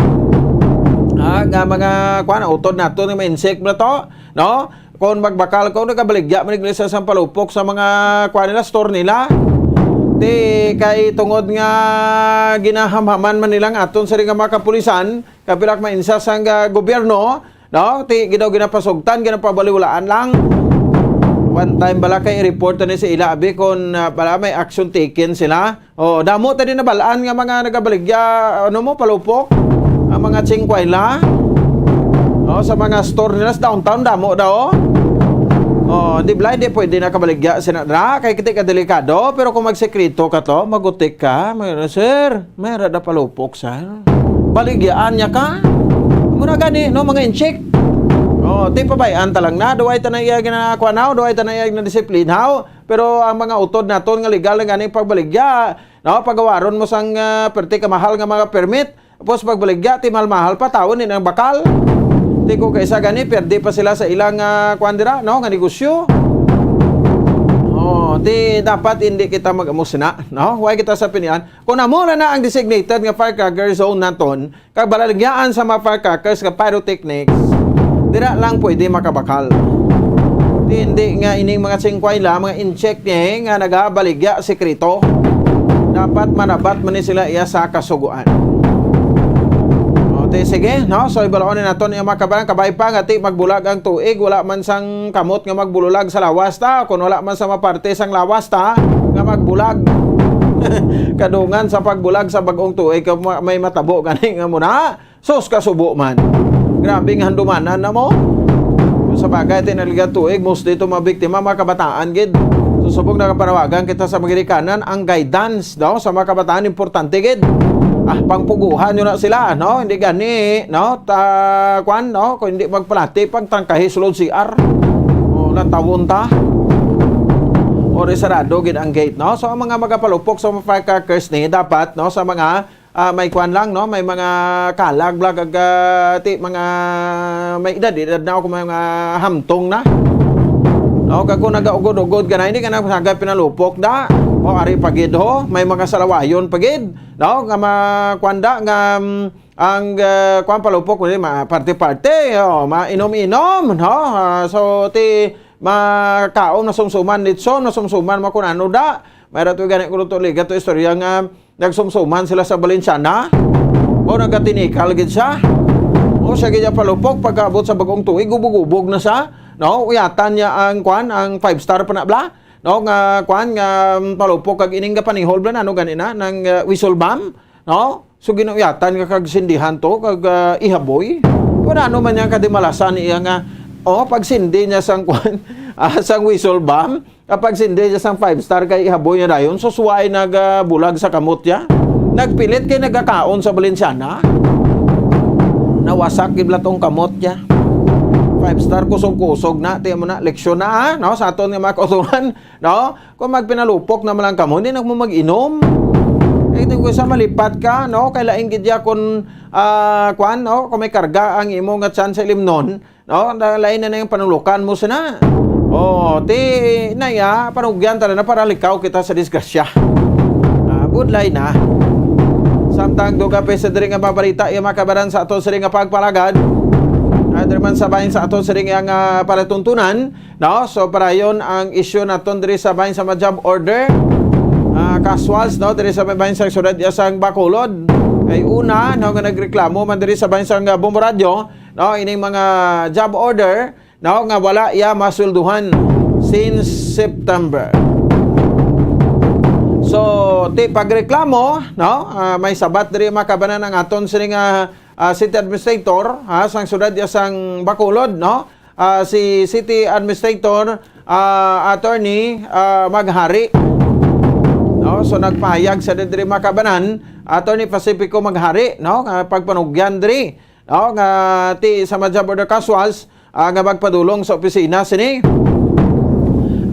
ah, nga mga kuan, utod nato nga ma-insect na to, no? Kung magbakal ko, nagabaligya man iglesia sa palupok sa mga kuan nila, store nila. Ti kay tungod nga ginahamhaman man nila ang aton sa mga kapulisan, kapila ka mainsa sang ah, gobyerno, no? Ti ginaw ginapasugtan, ginapabaliwalaan lang. One time bala kay report ni sa ila abi kung ah, bala may action taken sila. Oh, damo ta din nabalaan nga mga nagabaligya, ano mo, palupok. Ang mga tsingkwayla. Oh, sa mga store nila sa downtown, damo daw. Oh, di bala, di pwede nakabaligya sina dra kay kita ka delikado, pero kung magsekreto ka to, magutik ka, may sir, may rada palupok, sir. Baligyaan niya ka. Mura gani, no, mga incheck. Oh, ti pabayaan ta lang na, duway ta na iya ginakuha na, duway ta na iya ginadisiplina. Pero ang mga utod naton nga legal na ganing pagbaligya, no, pagawaron mo sang ah, perti ka mahal nga mga permit, tapos pagbaligya, ti mahal-mahal pa, tawon ni ang bakal. Ti ko kaysa gani, perde pa sila sa ilang ah, kwan dira, no, nga negosyo. Oh, ti dapat hindi kita mag-amo sina, no? Why kita sa pinian? Kung amo na na ang designated nga firecracker zone naton, kag balaligyan sa mga firecrackers nga pyrotechnics, dira lang pwede makabakal. Di, hindi nga ining mga tsingkwayla, mga incheck ni nga nagabaligya sekreto. Dapat manabat man ni sila iya sa kasuguan. O, di, sige, no? So, ibalaon ni naton yung mga kabayan, kabay pa nga ti magbulag ang tuig, wala man sang kamot nga magbulag sa lawas ta, kung wala man sa maparte sang lawas ta, nga magbulag. Kadungan sa pagbulag sa bagong tuig, kay ma-, may matabo gani nga muna. Sus, kasubo man. Grabe nga handumanan na mo. Sa bagay, tinaligad tuig, mostly ito mga biktima, mga kabataan, gid. So, subong nakapanawagan kita sa mga ginikanan, ang guidance, no? Sa mga kabataan, importante, gid. Ah, pangpuguhan nyo na sila, no? Hindi gani, no? Ta, kwan, no? Kung hindi magpalati, pagtangkahi sulod C R. O, lantawon ta. O, sarado, gid ang gate, no? So, ang mga magapalupok sa mga firecrackers ni, dapat, no? Sa mga ah, may kwan lang, no? May mga kalag, bla, kag, ah, ti, mga may edad, edad na ako, mga hamtong na. No, kag kung nagaugod-ugod ka na, hindi ka na sagad pinalupok da. O, ari pa gid, ho, may mga salawayon pa gid, no? Nga ma-, kwan da, nga, mm, ang, ah, kwan palupok, hindi, ma-, parte-parte, o, mainom-inom, no? Ah, so, ti, makaon, masumsuman, litson, masumsuman, makunano da. May rato gani ko to ligat to istorya nga nagsumsuman sila sa Valenciana. O, nagatinikal gid siya. O, siya gid ang palupok, pagkaabot sa bagong tuig, gubog-gubog na siya. No, uyatan niya ang, kwan, ang five star pa na bla. No, nga, kwan, nga, um, palupok kag ining gapanihol bla na, no, gani na, nang, uh, whistle bomb. No? So, ginuyatan nga kag sindihan to, kag, uh, ihaboy. Pero ano man yang kadimalasan niya nga, oh, pagsindi niya sang, kwan, Ah, sang whistle bomb, kapag sindi siya sang five star kay ihaboy niya dayon, susway nagabulag sa kamot niya. Nagpilit kay nagakaon sa Valenciana. Nawasak gid bala tong kamot niya. Five star, kusog-kusog na, ti mo na, leksyon na, ah, no? Sa aton nga mga kauturan, no? Kung magpinalupok na man lang kamo, hindi na mo mag-inom. Kay ito ko sa malipat ka, no? Kay lain gid ya kung, ah, kwan, no? Kung may karga ang imo nga tiyan sa ilimnon, no? Da-, lain na na yung panulukan mo sina. Oh, ti na ya, panugyan tala na para likaw kita sa disgrasya. Ah, budlay na. Samtang duga pa sa diri nga mga balita, iya makabaran sa ato sa diri nga pagpalagad. Ah, diri man sa bahin sa ato sa diri nga, ah, palatuntunan, no? So, parayon ang issue naton diri sa bahin sa mga job order. Ah, casuals, no? Diri sa may bahin sa syudad ya sang Bacolod. Kay una, no, nga nagreklamo man diri sa bahin sa, ah, Bombo Radyo, no? Ining mga job order, no, nga wala iya maswelduhan since September. So, ti pagreklamo, no, ah, may sabat diri makabanan ang aton sini nga, ah, city administrator, ha, sang syudad ya sang Bacolod, no? Ah, si city administrator, ah, attorney, ah, Maghari. No? So, nagpahayag sa diri makabanan, Attorney Pacifico Maghari, no, nga pagpanugyan diri, no, nga ti sa mga job order casuals, ah, nga magpadulong sa opisina sini.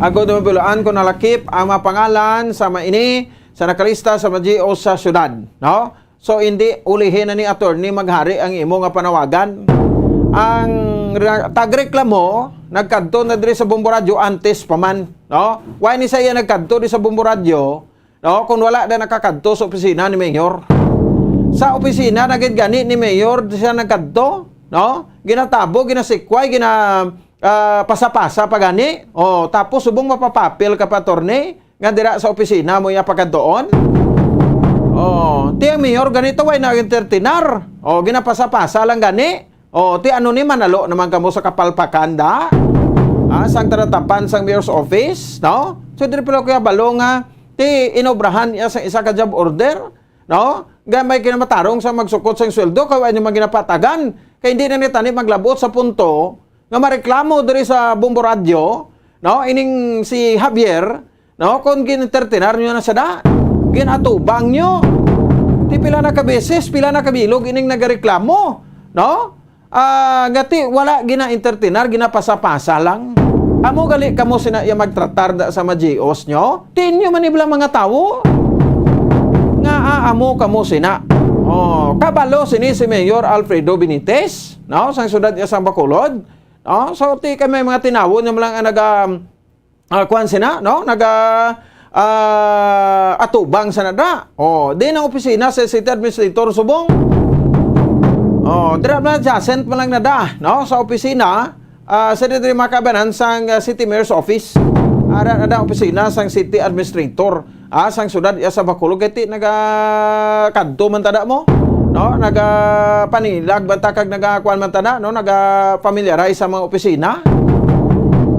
Agod mabulaan kung nalakip ang mga pangalan sa maini sa nakalista sa mga G O sa syudad, no? So, hindi ulihin na ni Attorney Maghari ang imo nga panawagan. Ang re-, tagreklamo, nagkadto na diri sa Bombo Radyo antes pa man, no? Why ni sa iya nagkadto di sa Bombo Radyo, no? Kung wala na nakakadto sa opisina ni Mayor. Sa opisina na gid gani ni Mayor siya nagkadto, no? Ginatabo, ginasikway, gina, ah, pasa-pasa pa gani. Oh, tapos subong mapapapil ka pa, attorney, nga dira sa opisina mo iya pagkadtuon? Oh, ti ang Mayor ganito, way na entertainar. Oh, ginapasa-pasa lang gani. Oh, ti ano ni, manalo naman kamo sa kapalpakan da? Ah, sang taratapan sang Mayor's Office, no? So, diri pala kuya balo nga, ti inobrahan niya sa isa ka job order, no? Nga may kinamatarong sa magsukot sang sweldo, kay wala niya man ginapatagan. Kay hindi na ni tani maglabot sa punto nga mareklamo diri sa Bombo Radyo, no? Ining si Javier, no? Kung gin-entertainar nyo na sada, ginatubang nyo. Ti pila na ka beses, pila na ka bilog ining nagareklamo, no? Ah, nga ti wala gina-entertainar, ginapasa-pasa lang. Amo gali kamo sina iya magtratar da sa mga G Os nyo? Ti inyo man ibla mga tawo? Nga aamo kamo sina. Oh, kabalo sini si Mayor Alfredo Benitez, no? Sang syudad niya sang Bacolod. No? So, ti kay may mga tinawo niya man lang ang naga, ah, kuwan sina, no? Naga, ah, atubang sa nada. Oh, di ang opisina sa city administrator subong. Oh, dira na adjacent man lang nada, no? Sa opisina, ah, sa diri makabanan sang, ah, city mayor's office. Ara na ang opisina sang city administrator, ah, sang syudad ya sa Bacolod. Kay ti nagakadto man tada mo, no? Nagapanilag man ta kag nagakuan man tada, no? Nagapamilyarize sa mga opisina.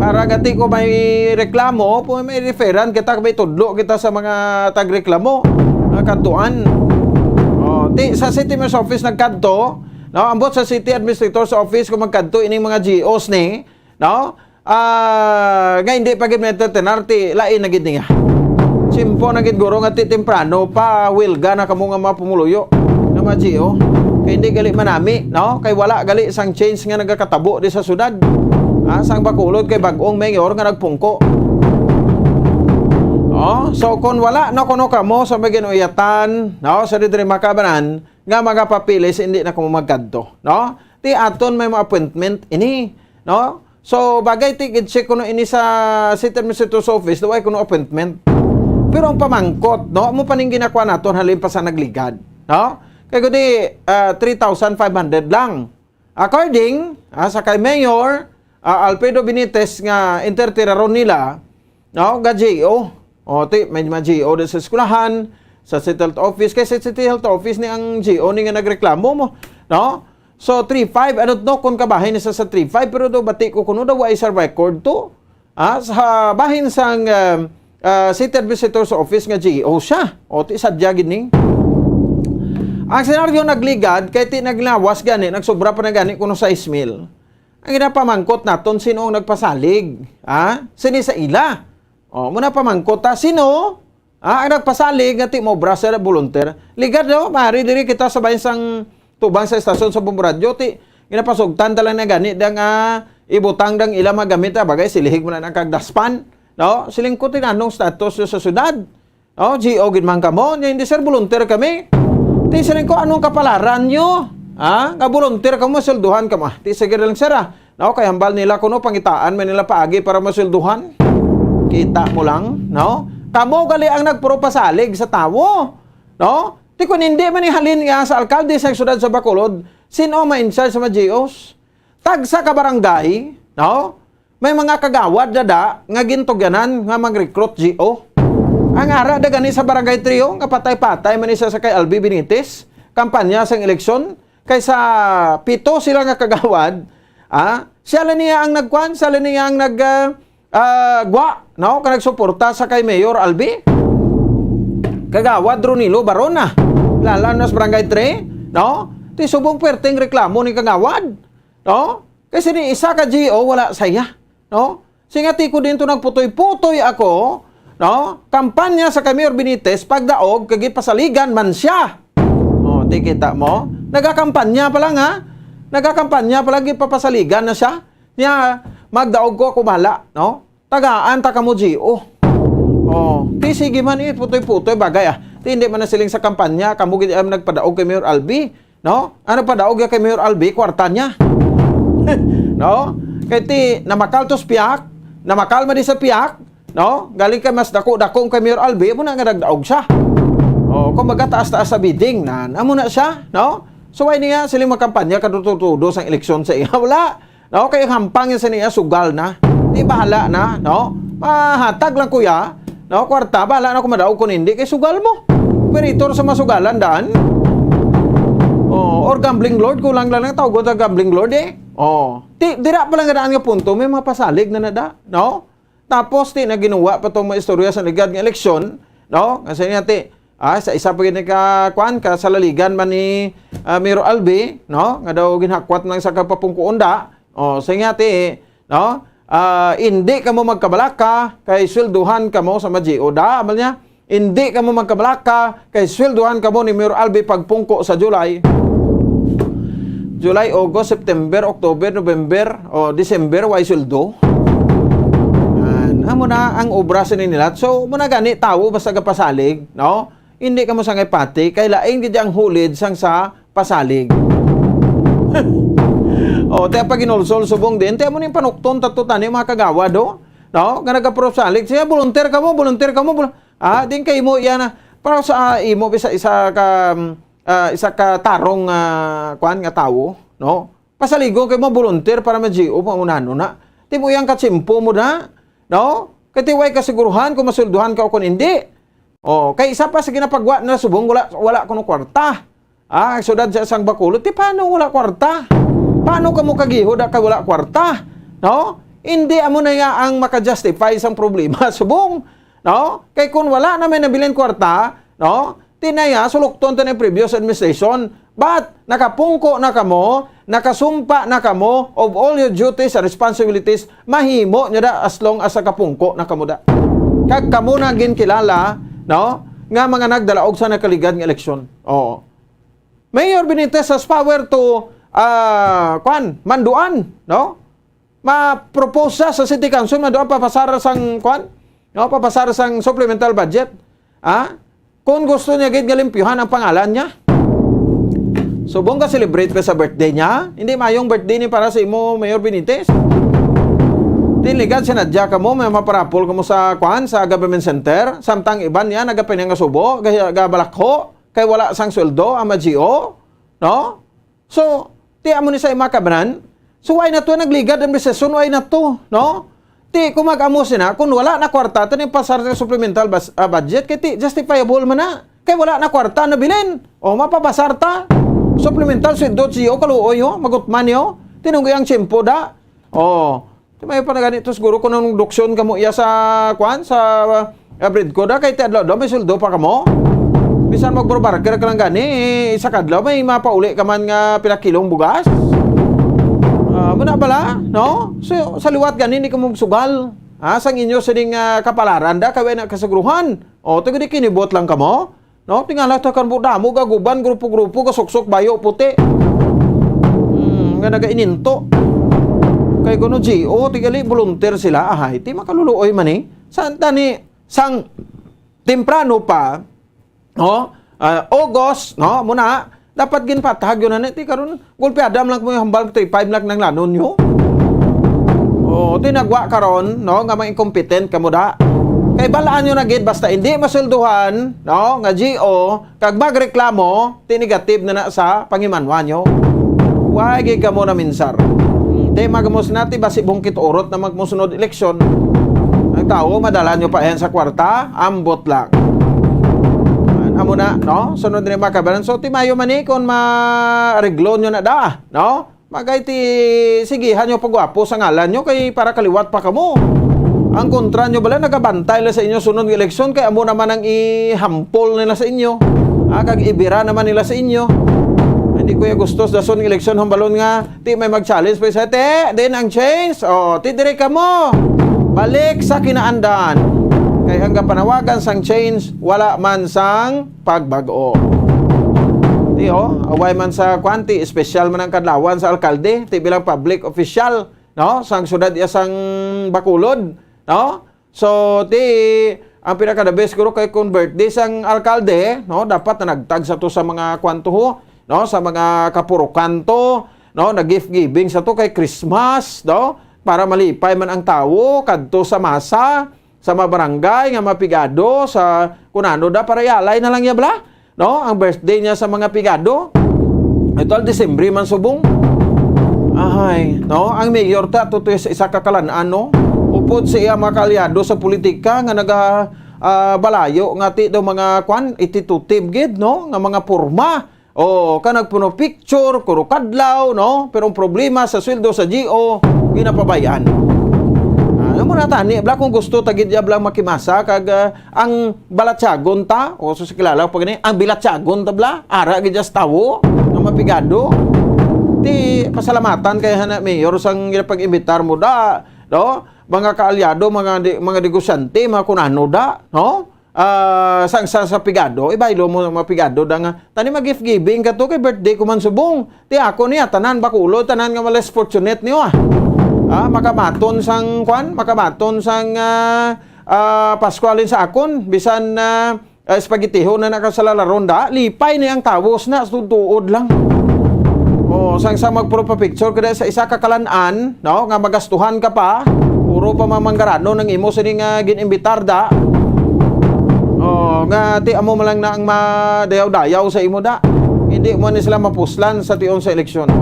Para gati ko may reklamo, po may referan kita, may tudlo kita sa mga tagreklamo nga kadtuan. Oh, ti sa city mayor's office nagkadto, no? Ambot sa city administrator's office kung magkadto ining mga G Os ni, no? Ah, nga hindi pa gid may entertainar, ti lain na gid niya. Tiyempo na gid guro nga ti temprano pa wilga na kamo nga mga pumuluyo nga mga G O. Kay hindi gali manami, no? Kay wala gali sang change nga nagakatabo di sa syudad. Ah, sang Bacolod kay bag-ong mayor nga nagpungko. Oh, so kung wala na kuno kamo sa may ginuyatan, no, sa diri makabanan nga magapapilis, hindi na kamo magkadto, no? Ti aton may mga appointment ini, no? So, bagay ti gid check kuno ini sa city administrator's office, do ay kuno appointment. Pero ang pamangkot, no? Mo pa ning ginakuha naton halin pa sa nagligad, no? Kay gudi, ah, three thousand five hundred lang. According, ah, sa kay Mayor, ah, Alfredo Benitez nga entertinaron nila, no, ga G O. O, ti, may mga G O din sa eskwelahan, sa City Health Office. Kay sa City Health Office ni ang G O ni nga nagreklamo mo, no? So, three five, ano no, kung kabahin ni sa, sa three five, pero do bati ko kuno daw ay sa record to. Ah, sa bahin sang, um, ah, City Administrator's Office nga G O siya. O, ti sadya gid ni. Ang senaryo nagligad, kay ti naglawas gani, nagsobra pa na gani kuno sais mil. Ang ginapamangkot naton, sino ang nagpasalig? Ha? Sini sa ila. O, muna pamangkot ta, sino? Ha? Ang nagpasalig nga ti mo brother volunteer. Ligad, no? Mari diri kita sa bayan sang tubang sa estasyon sa Bombo Radio, ti ginapasugtan ta lang na gani dang, ah, ibutang dang ila magamit, ah, bagay, silihig mo na ang kagdaspan, no? Siling ko, ti anong status nyo sa syudad? Oh, G O gid man kamo, nya hindi, sir, volunteer kami. Ti siling ko, anong kapalaran nyo? Ha? Nga volunteer kamo, sweldohan kamo. Ah, ti sige lang, sir, ah. No, kay hambal nila kuno pangitaan man nila paagi para masweldohan. Kita mo lang, no? Kamo gali ang nagpuro pasalig sa tawo, no? Ti kun hindi man ni halin nga sa alkalde sa siyudad sa Bacolod, sino ma-in-charge sa mga G Os? Tagsa ka barangay, no? May mga kagawad na da nga gintugyanan nga mag-recruit G O. Ang ara da gani sa Barangay Trio, nga patay-patay man ni sa, sa kay Albi Benitez, kampanya sang eleksyon, kay sa pito sila nga kagawad, ah, siya lang niya ang nagkuan, siya lang niya ang nag, ah, ah, gwa, no? Ka nagsuporta sa kay Mayor Albi. Kagawad Ronilo Barona, lalo na sa Barangay Three, no? Ti subong perting reklamo ni kagawad, no? Kasi ni isa ka G O wala saya, no? Singa ti ko dinto nagputoy-putoy ako, no? Kampanya sa kay Mayor Benitez, pagdaog kay gipasaligan man siya. Oh, ti kita mo? Nagakampanya pa lang, ha? Nagakampanya pa lang, gipapasaligan na siya. Nya, magdaog ko, ako bahala, no? Tagaan ta kamo G O. Oh, ti sige man, eh, putoy-putoy bagay, ah. Ti hindi man na siling sa kampanya, kamo gid ang nagpadaog kay Mayor Albi, no? Ano padaog ya kay Mayor Albi, kwarta niya. No? Kay ti namakal to sa piyak, namakal man di sa piyak, no? Galing kay mas dako-dako kay Mayor Albi, mo na nga nagdaog siya. Oh, kumbaga taas-taas sa bidding na, amo na siya, no? So why niya sila magkampanya kaduto-tudo sang eleksyon sa iya? Wala. No, kay ang hampang sa niya sugal na. Di bahala na, no? Mahatag lang kuya, no? Kwarta, bahala na kung madaog kung hindi, kay sugal mo. Operator sa masugalan daan. Oh, or gambling lord, kulang lang ang tawgon sa gambling lord, eh. Oh, ti, dira pa lang daan nga punto, may mga pasalig na nada, no? Tapos, ti, na ginuwa pa tong mga istorya sa ligad nga eleksyon, no? Kasi niya, ti, ah, sa isa pa gini ka, kwan, kasalaligan man ni, ah, Mayor Albi, no? Nga daw ginhakwat lang sa kapapungkuon da. Oh, sa nga, ti, no? Ah, hindi kamo magkabalaka, kay swelduhan kamo sa mga G O da, amal niya. Hindi kamo magkabalaka, kay swelduhan kamo ni Mayor Albi pagpungko sa July. July, August, September, October, November, o December, way sweldo. Yan. Amo na ang obra sa nila. So, mo na gani, tawo basta gapasalig, no? Hindi kamo sangay pati, kay lain gid ang hulid sang sa pasalig. O, ti paginulsol subong din, ti amo ning panukton tato tani, mga kagawad, oh. No? Nga nagaprosalig siya, volunteer kamo, volunteer kamo, vol-, ah, din kay imo iya na. Para sa, ah, imo, bisa isa ka, mm, ah, isa ka tarong, ah, kwan nga tawo, no? Pasaligon kay mo volunteer para ma-G O pa mo nano na. Ti mo yang katsimpo mo na, no? Kay ti way kasiguruhan kung masweldohan ka o kung hindi. Oh, kay isa pa sa ginapagwa na subong, wala, wala kuno kwarta. Ah, ang syudad sa sang Bacolod, ti paano wala kwarta? Paano kamo kagihod kay wala kwarta? No? Hindi amo na ya ang maka-justify sang problema subong, no? Kay kung wala na may nabilin kwarta, no? Ti na ya, sulukton ta ni previous administration. But nakapungko na kamo, nakasumpa na kamo of all your duties and responsibilities, mahimo nyo da as long as nakapungko na kamo da. Kag kamo na ginkilala, no, nga mga nagdalaog sa nakaligad nga eleksyon. Oo. Mayor Benitez has power to, ah, kwan, manduan, no? Ma-propose siya sa City Council, manduan papasar sang, kwan, no? Papasar sang supplemental budget. Ha? Kung gusto niya gid nga limpyuhan ang pangalan niya. Subong ka celebrate pa sa birthday niya, hindi mayong birthday ni para sa imo, Mayor Benitez. Tiligan si Nadia kamo, may maparapol kamo sa, kwan, sa government center. Samtang iban niya, nagapinang nga subo, ga-, gabalakho, kay wala sang sweldo ang mga G O, no? So, ti amo ni sa imo kabanan. So, why na to nagligad ang recession? Why na to, no? Ti, kung mag-amo sina, kung wala na kwarta, ti ni pasar sa supplemental bas-, ah, budget, kay ti, justifiable man na. Kay wala na kwarta na bilin. O, mapapasar ta. Supplemental, sweldo, G O, kaluoy, ho. Magutman, ho. Tinunggoy ang tiyempo, da. O, ti may pa na gani to, siguro kung anong duksyon kamo iya sa, kwan, sa, ah, Abrid ko da, kay ti adlaw daw may sweldo pa kamo. Bisan mag-barker ka lang gani, isa kadlaw may mapauli ka man nga pila kilong bugas. Ah, Na bala, no? So, sa liwat gani, hindi ka magsugal. Ha? Sang inyo sining, ah, kapalaran da, kay wala na kasagruhan. O, tigdi kinibot lang kamo. No? Tingala ta kan damo, gaguban, grupo-grupo, gasuksok, bayo, puti. Hmm, nga nagaininto. Kay kuno, G O, tigali, volunteer sila. Ahay, ti makaluluoy man eh. Saan tani, sang temprano pa, no? Ah, August, no? Muna, dapat ginpatag yun, ano, ti karon, gulpi adam lang mo yung hambal, three five lang nang lanon nyo. O, tinagwa karon, no, nga mga incompetent kamo da. Kay balaan nyo na gid, basta hindi masulduhan, no, nga G O, kag magreklamo, ti negative na na sa pangimanwa nyo. Why gid kamo na minsar? Hmm, di magamos nati, basi bungkit urot na magmusunod eleksyon. Ang tao, madala nyo pa yan sa kwarta, ambot lang. Amo na, no? Sunod rin mga kabaran. So, ti mayo man ni kung ma-reglo nyo na da, no? Magay ti sigihan nyo pagwapo sa ngalan nyo kay para kaliwat pa kamo. Ang kontra nyo bala nagabantay la sa inyo sunod nga eleksyon kay amo naman ang ihampol nila sa inyo. Ah, kag ibira naman nila sa inyo. Hindi ko ya gustos dason nga eleksyon hambalon nga ti may mag-challenge pa sa te, din ang change. O, ti diri kamo. Balik sa kinaandan. Kay ang kapanawagan sang change wala man sang pagbag-o. Ti, o, away man sa kwan, ti espesyal man ang kadlawan sa alkalde, ti bilang public official, no, sang syudad iya sang Bacolod, no? So, ti, ang pinaka the best siguro kay kung birthday sang alkalde, no, dapat nanagtag sa to sa mga kwan to ho, no, sa mga kapurukan to, no, nag-gift giving sa to kay Christmas, no, para malipay man ang tawo kadto sa masa, sa mga barangay nga mapigado sa kunano da para ialay na lang niya bala, no? Ang birthday niya sa mga pigado. Ito al Disyembre man subong. Ahay, no? Ang mayor ta to, to sa isa ka kalan-an, no? Upod sa iya mga kaalyado sa politika nga naga ah, balayo nga ti daw mga kwan, ititutib gid, no? Nga mga porma. O, ka nagpuno picture, kuro kadlaw, no? Pero ang problema sa sweldo sa G O, ginapabayan. Ah, amo na tani, bla, kung gusto ta gid ya bla makimasa, kag, ah, ang balatyagon ta, o so sa kilala pa gani, ang bilatyagon ta bla, ara gid ya sa tawo, nga mapigado. Ti pasalamatan kay hana mayor sang ginapag-imbitar mo da, no? Mga kaalyado, mga di-, mga negosyante, mga kunano da, no? Ah, sang sa, sa pigado, ibaylo mo mga pigado da nga, "Tani mag-gift giving ka to kay birthday ko man subong. Ti ako niya, tanan Bacolod, tanan nga ma-less fortunate niyo, ah." Ah, makabaton sang, kwan, makabaton sang, ah, ah, Pasko halin sa akon, bisan, ah, ah, spaghettiho na nakasalalaron da, lipay ni ang tawos na, tuod lang. O, sang sa magpro-, pa-picture ka da sa isa ka kalan-an, no, nga magastuhan ka pa, puro pa mamanggarano nang imo sini nga gin-imbitar da. O, nga ti amo man lang na ang madayaw-dayaw sa imo da. Hindi mo ni sila mapuslan sa tion sa eleksyon.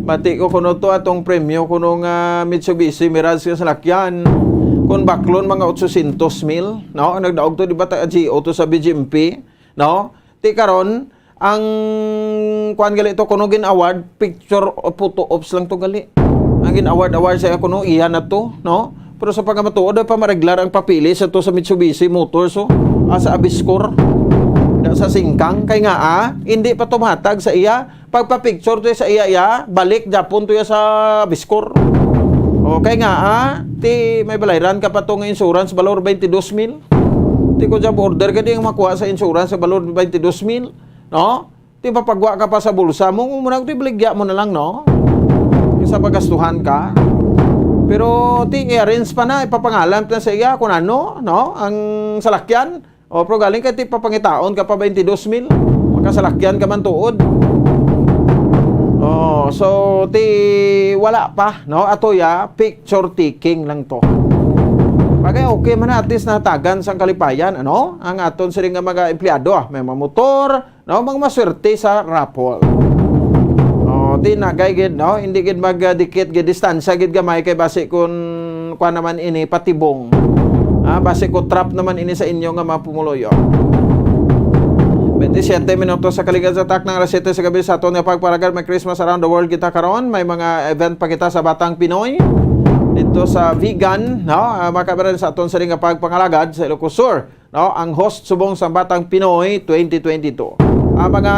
Bati ko kuno to atong premyo kuno nga Mitsubishi Mirage nga salakyan. Kung baklon, mga otsosyentos mil, no? Ang nagdaog to, di ba, ta-, G O to sa B G M P, no? Ti karon, ang kuan gali to, kuno gin-award, picture o photo ops lang to gali. Ang gin-award-award sa kuno, iya na to, no? Pero sa pagkamatuod, pa mareglar ang papeles sa to sa Mitsubishi Motors, oh. Ah, sa Abiscor. Da sa Singkang. Kay nga, ah, hindi pa tumatag sa iya pagpa-picture to sa iya, iya, balik Japon to iya sa Biscor. Okay nga, ah, ti may balayran ka pa to nga insurance, balor twenty-dos mil. Ti ko job order ka di ang makuha sa insurance sa balor twenty-dos mil, no? Ti papagwa ka pa sa bulsa mo, mo na, ti baligya mo na lang, no? Sa pagastuhan ka. Pero ti i-arrange pa na, ipapangalan pa na sa iya kung ano, no? Ang salakyan, o, pero galing kay ti papangitaon ka pa twenty-dos mil. Makasalakyan ka man tuod. Oh, so ti wala pa, no? Ato ya, picture taking lang to. Bagay, okay man na, at least natagan sang kalipayan, ano? Ang aton sila nga mga empleyado, ah, may mga motor, no? Mga maswerte sa raffle. Oh, di nagay gid, no? Hindi gid magdikit gid, distansya gid gamay kay basi kun kuan naman ini patibong. Ah, basi ko trap naman ini sa inyo nga mga pumuluyo. Twenty-seven minutos sa kaligad sa takna, alas siyete sa gabi sa aton nga pagpalagad. May Christmas around the world kita karon. May mga event pa kita sa Batang Pinoy dito sa Vigan, no? Ah, makabaran sa aton sa nga pagpangalagad sa Ilocos Sur, no? Ang host subong sa Batang Pinoy twenty twenty-two. Ang mga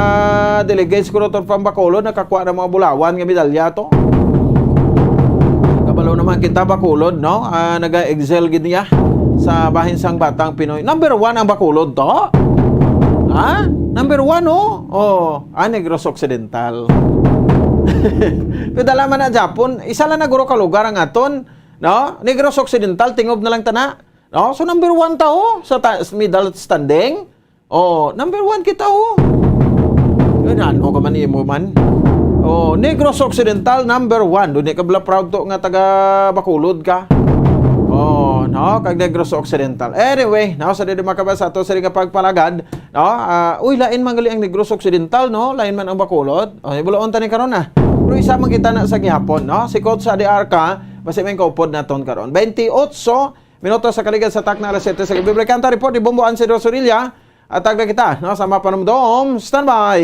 delegates ko ron from Bacolod, nakakuha ng mga bulawan nga medalya to. Kabalo naman kita, Bacolod, no? Ah, naga-excel gid niya sa bahin sang Batang Pinoy. Number one ang Bacolod to. Ha? Number one, oh. Oh, ah, Negros Occidental. Pero dala man na Japon, isa lang na guro ka lugar ang aton, no? Negros Occidental, tingob na lang tana. No? So, number one ta, oh, sa ta-, medal standing. Oh, number one kita, oh. Yun, ano ka man, imo man. Oh, Negros Occidental, number one. Doon ka bala proud to nga taga Bacolod ka. Oh, no? Kag Negros Occidental. Anyway, no, sa dili makabasa to, sa nga pagpalagad, no? Ah, uy, lain man gali ang Negros Occidental, no? Lain man ang Bacolod. Oh, ibulaon ta ni karon, ah. Pero isa man kita na sa gihapon, no? Si Coach Adi Arca, basi may kaupod naton karon. Twenty-eight minutos sa kaligad sa takna alas siyete sa gabi. Balikan ta report ni Bombo Anse Rosorilla. At tagda kita, no, sa mga panumdom. Standby!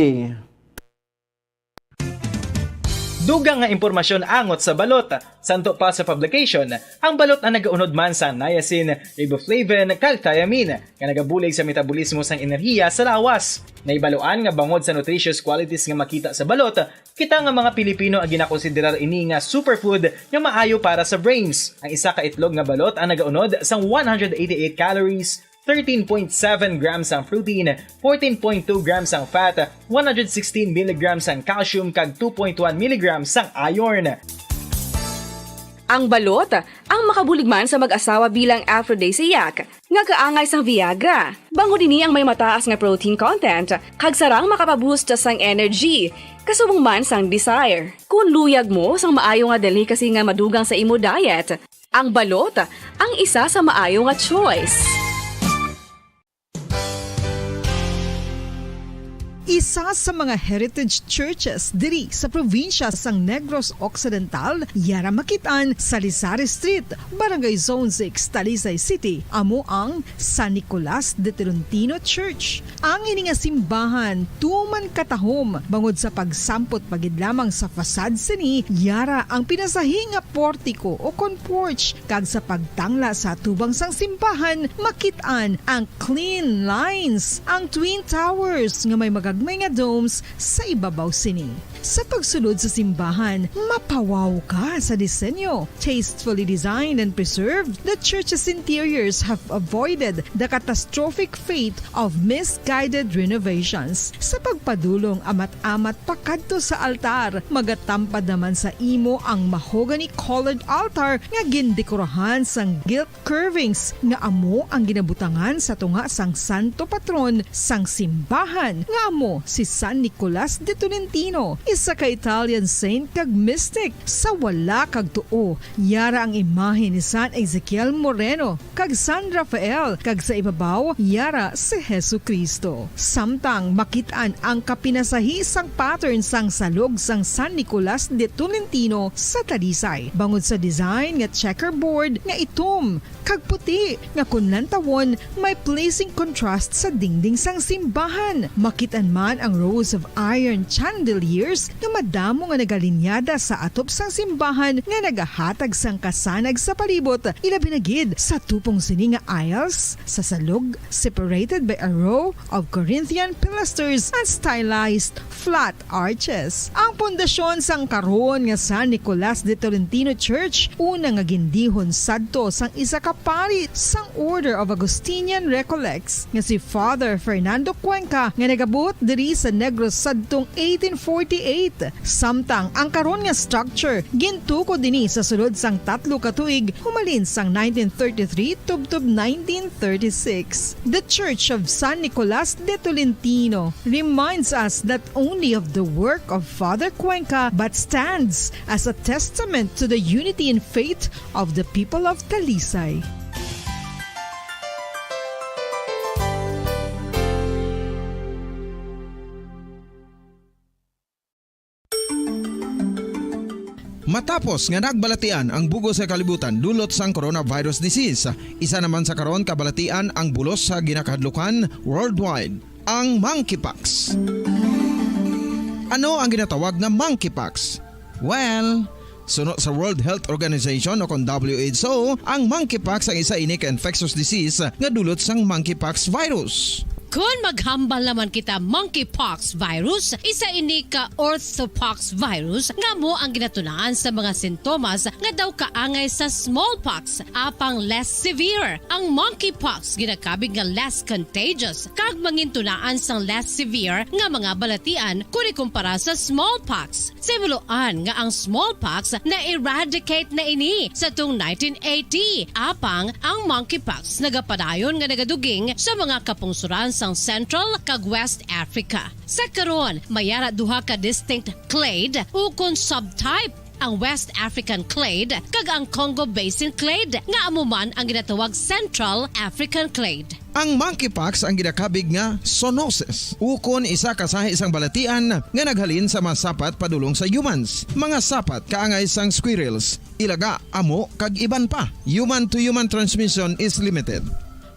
Dugang nga impormasyon angot sa balot. Santo pa sa publication, ang balot ang nagaunod man sang niacin, riboflavin, kag thiamine, nga nagabulig sa metabolismo sang enerhiya sa lawas. Nahibaluan nga bangod sa nutritious qualities nga makita sa balot, kita nga mga Pilipino ang ginakonsiderar ini nga superfood nga maayo para sa brains. Ang isa ka itlog nga balot ang nagaunod sang one hundred eighty-eight calories, thirteen point seven grams ang protein, fourteen point two grams ang fat, one hundred sixteen milligrams ang calcium, kag two point one milligrams ang iron. Ang balot ang makabulig man sa mag-asawa bilang aphrodisiac, nga kaangay sang Viagra. Bangod ini ang may mataas nga protein content, kag sarang makapaboost sang energy, kasubong man sang desire. Kung luyag mo sang maayo nga delicacy nga madugang sa imo diet, ang balot ang isa sa maayo nga choice. Isa sa mga heritage churches diri sa probinsya sang Negros Occidental, yara makit-an sa Lisari Street, Barangay Zone six, Talisay City, amo ang San Nicolas de Tolentino Church. Ang ini nga simbahan tuman katahom bangod sa pagsampot pa gid lamang sa facade sini, yara ang pinasahi nga portiko o kon porch, kag sa pagtangla sa atubang sang simbahan, makit-an ang clean lines, ang twin towers nga may magagmay nga domes sa ibabaw sini. Sa pagsulod sa simbahan, mapawaw ka sa disenyo. Tastefully designed and preserved, the church's interiors have avoided the catastrophic fate of misguided renovations. Sa pagpadulong amat-amat pakadto sa altar, magatampad naman sa imo ang mahogany-colored altar nga gindekorahan sang gilt curvings nga amo ang ginabutangan sa tunga sang santo patron sang simbahan, nga amo si San Nicolas de Tolentino, isa ka Italian saint kag mystic. Sa wala kag tuo, yara ang imahe ni San Ezekiel Moreno kag San Rafael, kag sa ibabaw, yara si Jesu-Cristo. Samtang makit-an ang kapinasahi sang pattern sang salog sang San Nicolas de Tolentino sa Talisay, bangod sa design nga checkerboard nga itom kag puti nga kon lantawon may pleasing contrast sa dingding sang simbahan. Makit-an man ang rows of iron chandeliers nga madamo nga nagalinyada sa atop sang simbahan nga nagahatag sang kasanag sa palibot, ilabi na gid sa tupong sini nga aisles sa salog, separated by a row of Corinthian pilasters and stylized flat arches. Ang pundasyon sang karon nga San Nicolas de Tolentino Church, una nga gindihon sadto sang isa ka pari sang Order of Augustinian Recollects nga si Father Fernando Cuenca, nga nagabot diri sa Negros sadtong eighteen forty-eight. Samtang ang karon nga structure gintukod dinhi sa sulod sang tatlo ka tuig, humalin sang nineteen thirty-three tubtob nineteen thirty-six. The Church of San Nicolas de Tolentino reminds us not only of the work of Father Cuenca, but stands as a testament to the unity in faith of the people of Talisay. Matapos nga nagbalatian ang bug-os nga kalibutan dulot sang coronavirus disease, isa naman sa karon kabalatian ang bulos sa ginakahadlukan worldwide, ang monkeypox. Ano ang ginatawag nga monkeypox? Well, suno sa World Health Organization o kon W H O, ang monkeypox ang isa ini ka infectious disease nga dulot sang monkeypox virus. Kon maghambal naman kita monkeypox virus, isa ini ka orthopox virus nga amo ang ginatunaan sa mga sintomas nga daw kaangay sa smallpox, apang less severe. Ang monkeypox ginakabig nga less contagious kag mangintunaan sang less severe nga mga balatian kon ikumpara sa smallpox. Simuloan nga ang smallpox na-eradicate na ini sa tung nineteen eighty, apang ang monkeypox nagapadayon nga nagaduging sa mga kapungsuran sang Central kag West Africa. Sa karon, may ara duha ka distinct clade ukon subtype, ang West African clade kag ang Congo Basin clade, nga amo man ang ginatawag Central African clade. Ang monkeypox ang ginakabig nga zoonosis, ukon isa ka sahi sang balatian nga naghalin sa mga sapat padulong sa humans, mga sapat kaangay sang squirrels, ilaga, amo, kag iban pa. Human-to-human transmission is limited.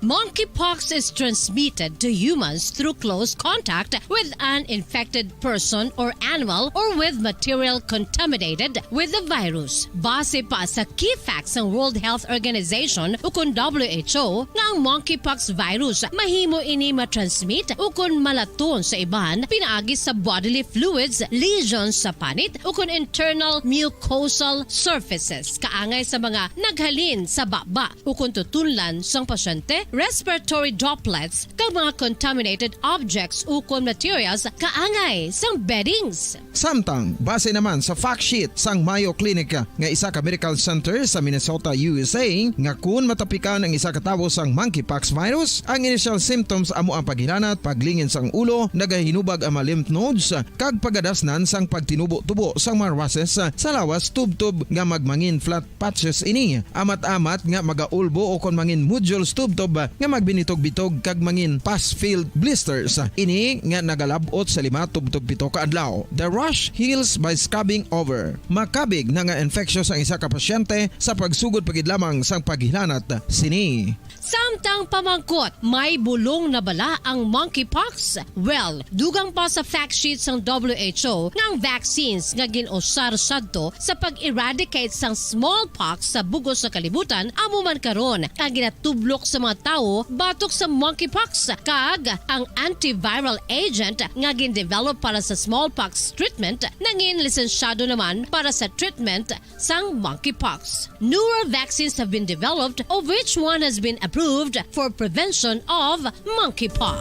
Monkeypox is transmitted to humans through close contact with an infected person or animal or with material contaminated with the virus. Base pa sa key facts sang World Health Organization ukon W H O, nga ang monkeypox virus mahimo ini matransmit ukon malaton sa iban pinaagi sa bodily fluids, lesions sa panit, ukon internal mucosal surfaces, kaangay sa mga naghalin sa baba ukon tutunlan sang pasyente, respiratory droplets, kag mga contaminated objects ukon materials kaangay sang beddings. Samtang, base naman sa fact sheet sang Mayo Clinic, nga isa ka medical center sa Minnesota, U S A, nga kun matapikan ang isa ka tawo sang monkeypox virus, ang initial symptoms amo ang paghilanat, paglingin sang ulo, nagahinubag ang mga lymph nodes, kag pagadasnan sang pagtinubo-tubo sang mga rushes sa lawas, tubtob nga magmangin flat patches ini, amat-amat nga magaulbo ukon mangin nodules tubtob nga magbinitog-bitog kag mangin pus-filled blisters. Ini nga nagalab-ot sa lima tubtob pito ka adlaw. The rash heals by scabbing over. Makabig na nga infectious ang isa ka pasyente sa pagsugod pa gid lamang sang paghilanat sini. Samtang pamangkot, may bulong na bala ang monkeypox? Well, dugang pa sa fact sheet sang W H O nga ang vaccines nga gin-usar sadto sa pag-eradicate sang smallpox sa bug-os nga kalibutan amo man karon ang ginatublok sa mga tawo batok sa monkeypox, kag ang antiviral agent nga gin-develop para sa smallpox treatment nangin lisensyado naman para sa treatment sang monkeypox. Newer vaccines have been developed, of which one has been approved for prevention of monkeypox.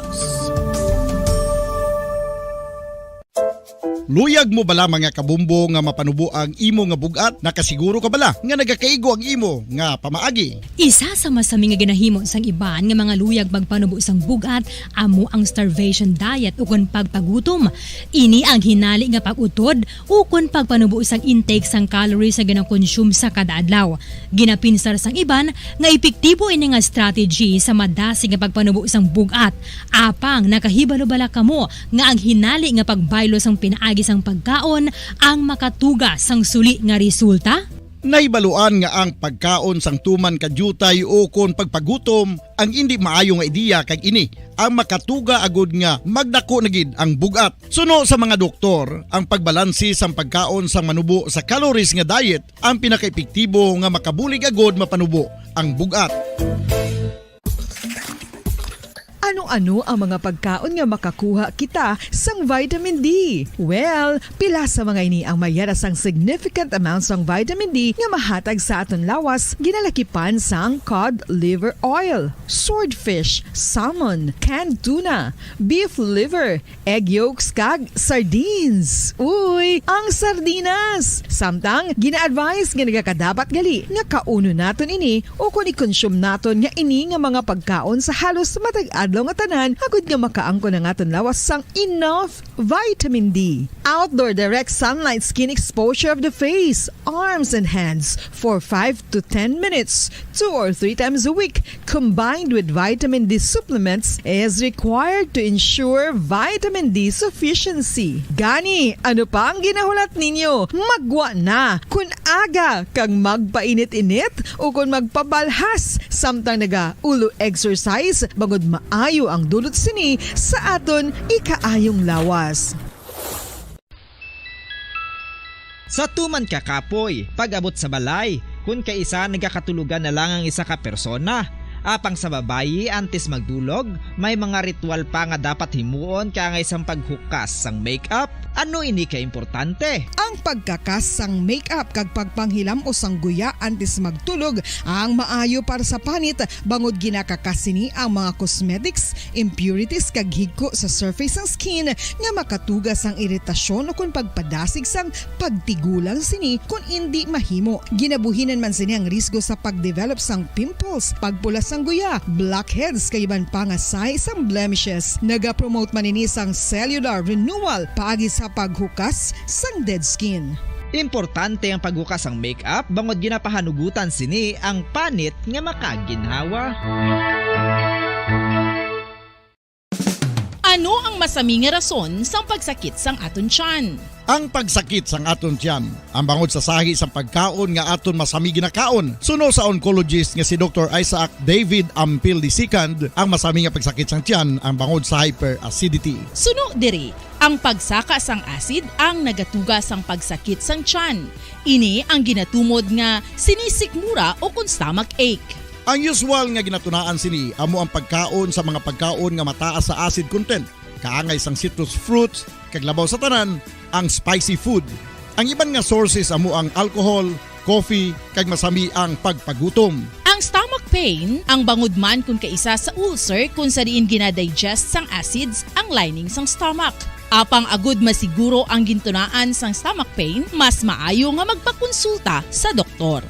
Luyag mo bala, mga kabumbo, nga mapanubo ang imo nga bug-at? Nakasiguro ka bala nga nagakaigo ang imo nga pamaagi? Isa sa masami nga ginahimo sang iban nga mga luyag magpanubo sang bug-at amo ang starvation diet ukon pagpagutom. Ini ang hinali nga pag-utod ukon pagpanubo sang intake sang calories nga ginakonsume sa kada adlaw. Ginapinsar sang iban nga epektibo ini nga strategy sa madasig nga pagpanubo sang bug-at. Apang nakahibalo bala kamo nga ang hinali nga pagbaylo sang pinaagi sang pagkaon ang makatuga sang suli nga resulta? Nahibaluan nga ang pagkaon sang tuman ka diutay ukon pagpagutom ang indi maayo nga ideya, kag ini ang makatuga agud nga magdako na gid ang bug-at. Suno sa mga doktor, ang pagbalanse sang pagkaon sang manubo sa calories nga diet ang pinakaepektibo nga makabulig agud mapanubo ang bug-at. Ano-ano ang mga pagkaon nga makakuha kita sang vitamin D? Well, pila sa mga ini ang may yara sang significant amount sang vitamin D nga mahatag sa aton lawas, ginalakipan sang cod liver oil, swordfish, salmon, canned tuna, beef liver, egg yolks, kag sardines. Uy, ang sardinas! Samtang, gina-advise nga nagakadapat gali nga kaunon naton ini ukon i-consume naton nga ini nga mga pagkaon sa halos matag adlaw nga tanan, agud nga makaangkon ang aton lawas sang enough vitamin D. Outdoor direct sunlight skin exposure of the face, arms, and hands for five to ten minutes, two or three times a week, combined with vitamin D supplements, is required to ensure vitamin D sufficiency. Gani, ano pa ang ginahulat ninyo? Maggwa na! Kon aga kag magpainit-init ukon magpabalhas samtang naga-ulo exercise, bangod maayo ang dulot sini sa aton ikaayong lawas. Sa tuman ka kapoy, pag-abot sa balay, kon kaisa nagakatulogan na lang ang isa ka persona, Apang sa babayi, antes magdulog, may mga ritual pa nga dapat himuon kaangay sang paghukas sang makeup. Ano ini ka importante? Ang pagkakas sang makeup kag pagpanghilam-os sang guya antes magtulog ang maayo para sa panit, bangod ginakakas sini ang mga cosmetics, impurities, kag higko sa surface sang skin nga makatuga sang iritasyon ukon pagpadasig sang pagtigulang sini kon indi mahimo. Ginabuhinan man sini ang risgo sa pag-develop sang pimples, pagpula sang guya, blackheads, kag iban pa nga sahi sang blemishes. Nagapromote man ini sang cellular renewal paagi sa paghukas sang dead skin. Importante ang paghukas sang makeup bangod ginapahanugutan sini ang panit nga makaginhawa. Ano ang masami nga rason sang pagsakit sang aton tiyan? Ang pagsakit sang aton tiyan, ang bangod sa sahi sang pagkaon nga aton masami ginakaon, suno sa oncologist nga si Doktor Isaac David Ampil the second, ang masami nga pagsakit sang tiyan ang bangod sa hyperacidity. Suno diri, ang pagsaka sang acid ang nagatuga sang pagsakit sang tiyan. Ini ang ginatumod nga sinisikmura ukon stomach ache. Ang usual nga ginatunaan sini amo ang pagkaon sa mga pagkaon nga mataas sa acid content, kaangay sang citrus fruits, kag labaw sa tanan, ang spicy food. Ang iban nga sources amo ang alcohol, coffee, kag masami ang pagpagutom. Ang stomach pain, ang bangod man kon kaisa sa ulcer kon sa diin ginadigest sang acids ang lining sang stomach. Apang agud masiguro ang gintunaan sang stomach pain, mas maayo nga magpakonsulta sa doktor.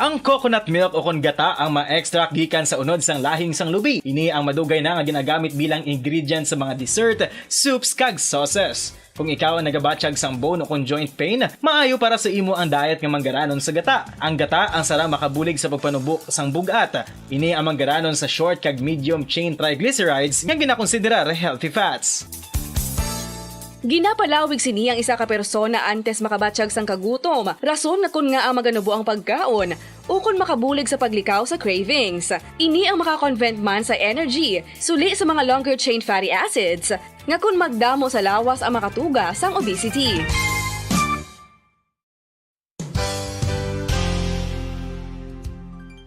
Ang coconut milk ukon gata ang ma-extract gikan sa unod sang lahing sang lubi. Ini ang madugay na nga ginagamit bilang ingredient sa mga dessert, soups, kag sauces. Kung ikaw ang nagabatyag sang bone ukon joint pain, maayo para sa imo ang diet nga manggaranon sa gata. Ang gata ang sara makabulig sa pagpanubo sang bug-at. Ini ang manggaranon sa short kag medium chain triglycerides nga ginakonsiderar healthy fats. Ginapalawig sini ang isa ka persona antes makabatyag sang kagutom, rason nga kon ngaa maganubo ang pagkaon, ukon makabulig sa paglikaw sa cravings. Ini ang makakonvert man sa energy, suli sa mga longer chain fatty acids, nga kon magdamo sa lawas ang makatuga sang obesity.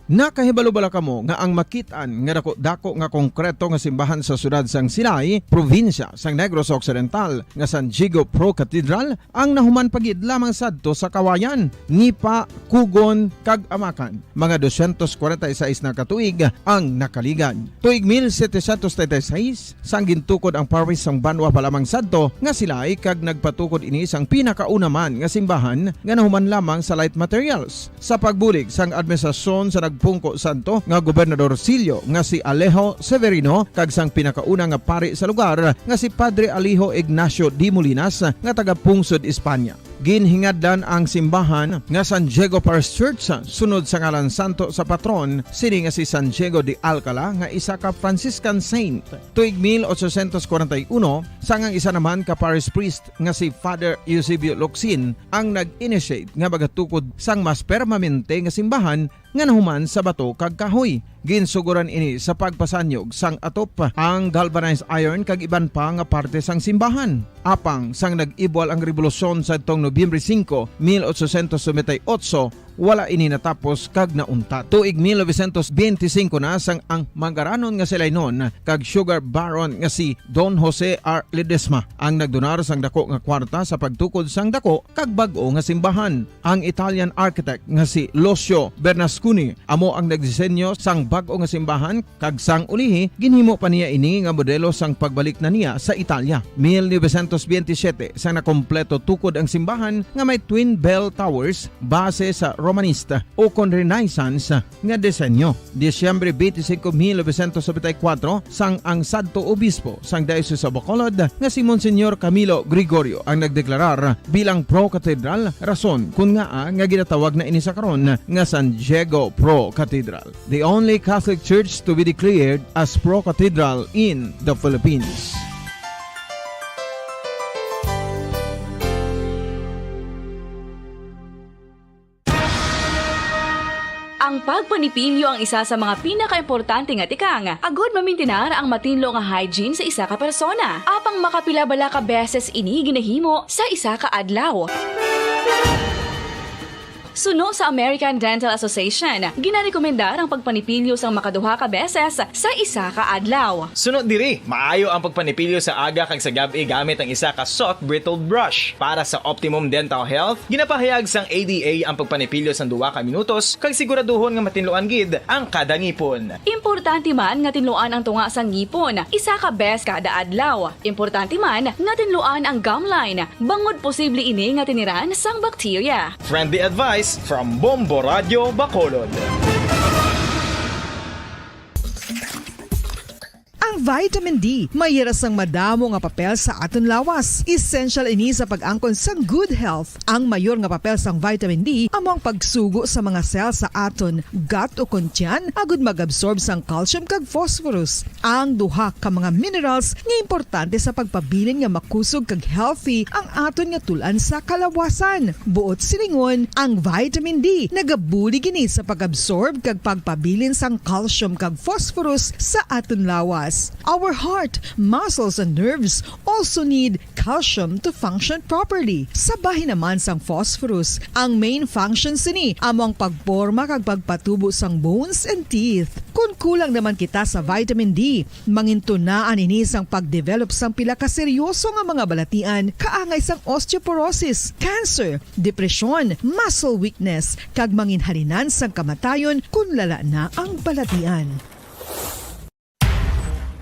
Nakahibalo bala kamo nga ang makit-an nga daku-daku nga konkreto nga simbahan sa siyudad sang Silay, probinsya sang Negros Occidental, nga San Diego Pro Cathedral ang nahuman pa gid lamang sadto sa Kawayan, Nipa, Cogon, kag Amacan? Mga dosyentos kwarenta y seis na ka tuig ang nakaligad. Tuig mil setecientos treinta y seis, sang gintukod ang parish sang banwa pa lamang sadto nga Silay, kag nagpatukod ini sang pinakauna man nga simbahan nga nahuman lamang sa light materials. Sa pagbulig sang administrasyon sa nagpungko sadto nga Gobernador Sillo nga si Alejo Severino kag sang pinakauna nga pari sa lugar nga si Padre Alejo Ignacio de Molinas nga taga-pungsod Espanya. Ginhingadlan ang simbahan nga San Diego Parish Church sunod sa ngalan santo sa patron sini nga si San Diego de Alcala nga isa ka Franciscan saint. Tuig mil ochocientos kwarenta y uno, sang ang isa naman ka parish priest nga si Father Eusebio Locsin ang nag-initiate nga magatukod sang mas permanente nga simbahan nga nahuman sa bato kag kahoy. Ginsugoran ini sa pagpasanyog sang atop, ang galvanized iron kag iban pa nga parte sang simbahan. Apang sang nag-ibwal ang rebolusyon sadtong Nobyembre singko, mil ochocientos noventa y ocho, wala ini natapos kag nauntat. Tuig mil novecientos benti singko na sang ang manggaranon nga si Lainon kag sugar baron nga si Don Jose R. Ledesma ang nagdonar sang dako nga kwarta sa pagtukod sang dako kag bag-o nga simbahan. Ang Italian architect nga si Lucio Bernasconi amo ang nagdisenyo sang bag-o nga simbahan, kag sang ulihi, ginhimo pa niya ini nga modelo sang pagbalik na niya sa Italia. Mil novecientos benti siyete, sang nakompleto tukod ang simbahan nga may twin bell towers base sa Romanista ukon Renaissance nga disenyo. Disyembre benti singko, mil novecientos nobenta y kuwatro, sang ang sadto obispo sang Diocese of Bacolod nga si Monsignor Camilo Gregorio ang nagdeklarar bilang pro-cathedral, rason kon ngaa nga ginatawag na ini sa karon nga San Diego Pro Cathedral, the only Catholic church to be declared as pro-cathedral in the Philippines. Ang pagpanipilyo ang isa sa mga pinakaimportante nga tikang agud mamintinar ang matinlo nga hygiene sa isa ka persona. Apang makapila bala ka beses ini ginahimo sa isa ka adlaw? Suno sa American Dental Association, ginarekomendar ang pagpanipilyo sang makaduha ka beses sa isa ka adlaw. Suno diri, maayo ang pagpanipilyo sa aga kag sa gab-i gamit ang isa ka soft bristled brush. Para sa optimum dental health, ginapahayag sang A D A ang pagpanipilyo sang duha ka minutos kag siguraduhon nga matinluan gid ang kada ngipon. Importante man nga tinluan ang tunga sang ngipon isa ka bes kada adlaw. Importante man nga tinluan ang gum line, bangod posible ini nga tiniran sang bakterya. Friendly advice from Bombo Radio Bacolod. Ang vitamin D may hira sang madamo nga papel sa aton lawas. Essential ini sa pag-angkon sang good health. Ang mayor nga papel sang vitamin D amo ang pagsugo sa mga cell sa aton gut o kon tiyan agud mag-absorb sang calcium kag phosphorus, ang duha ka mga minerals nga importante sa pagpabilin nga makusog kag healthy ang aton nga tul-an sa kalawasan. Buot silingon, ang vitamin D nagabulig ini sa pag-absorb kag pagpabilin sang calcium kag phosphorus sa aton lawas. Our heart, muscles, and nerves also need calcium to function properly. Sa bahin naman sang phosphorus, ang main function sini amo ang pagporma kag pagpatubo sang bones and teeth. Kon kulang naman kita sa vitamin D, mangintunaan ini sang pag-develop sang pila ka seryoso nga mga balatian, kaangay sang osteoporosis, cancer, depresyon, muscle weakness, kag manginhalinan sang kamatayon kon lala na ang balatian.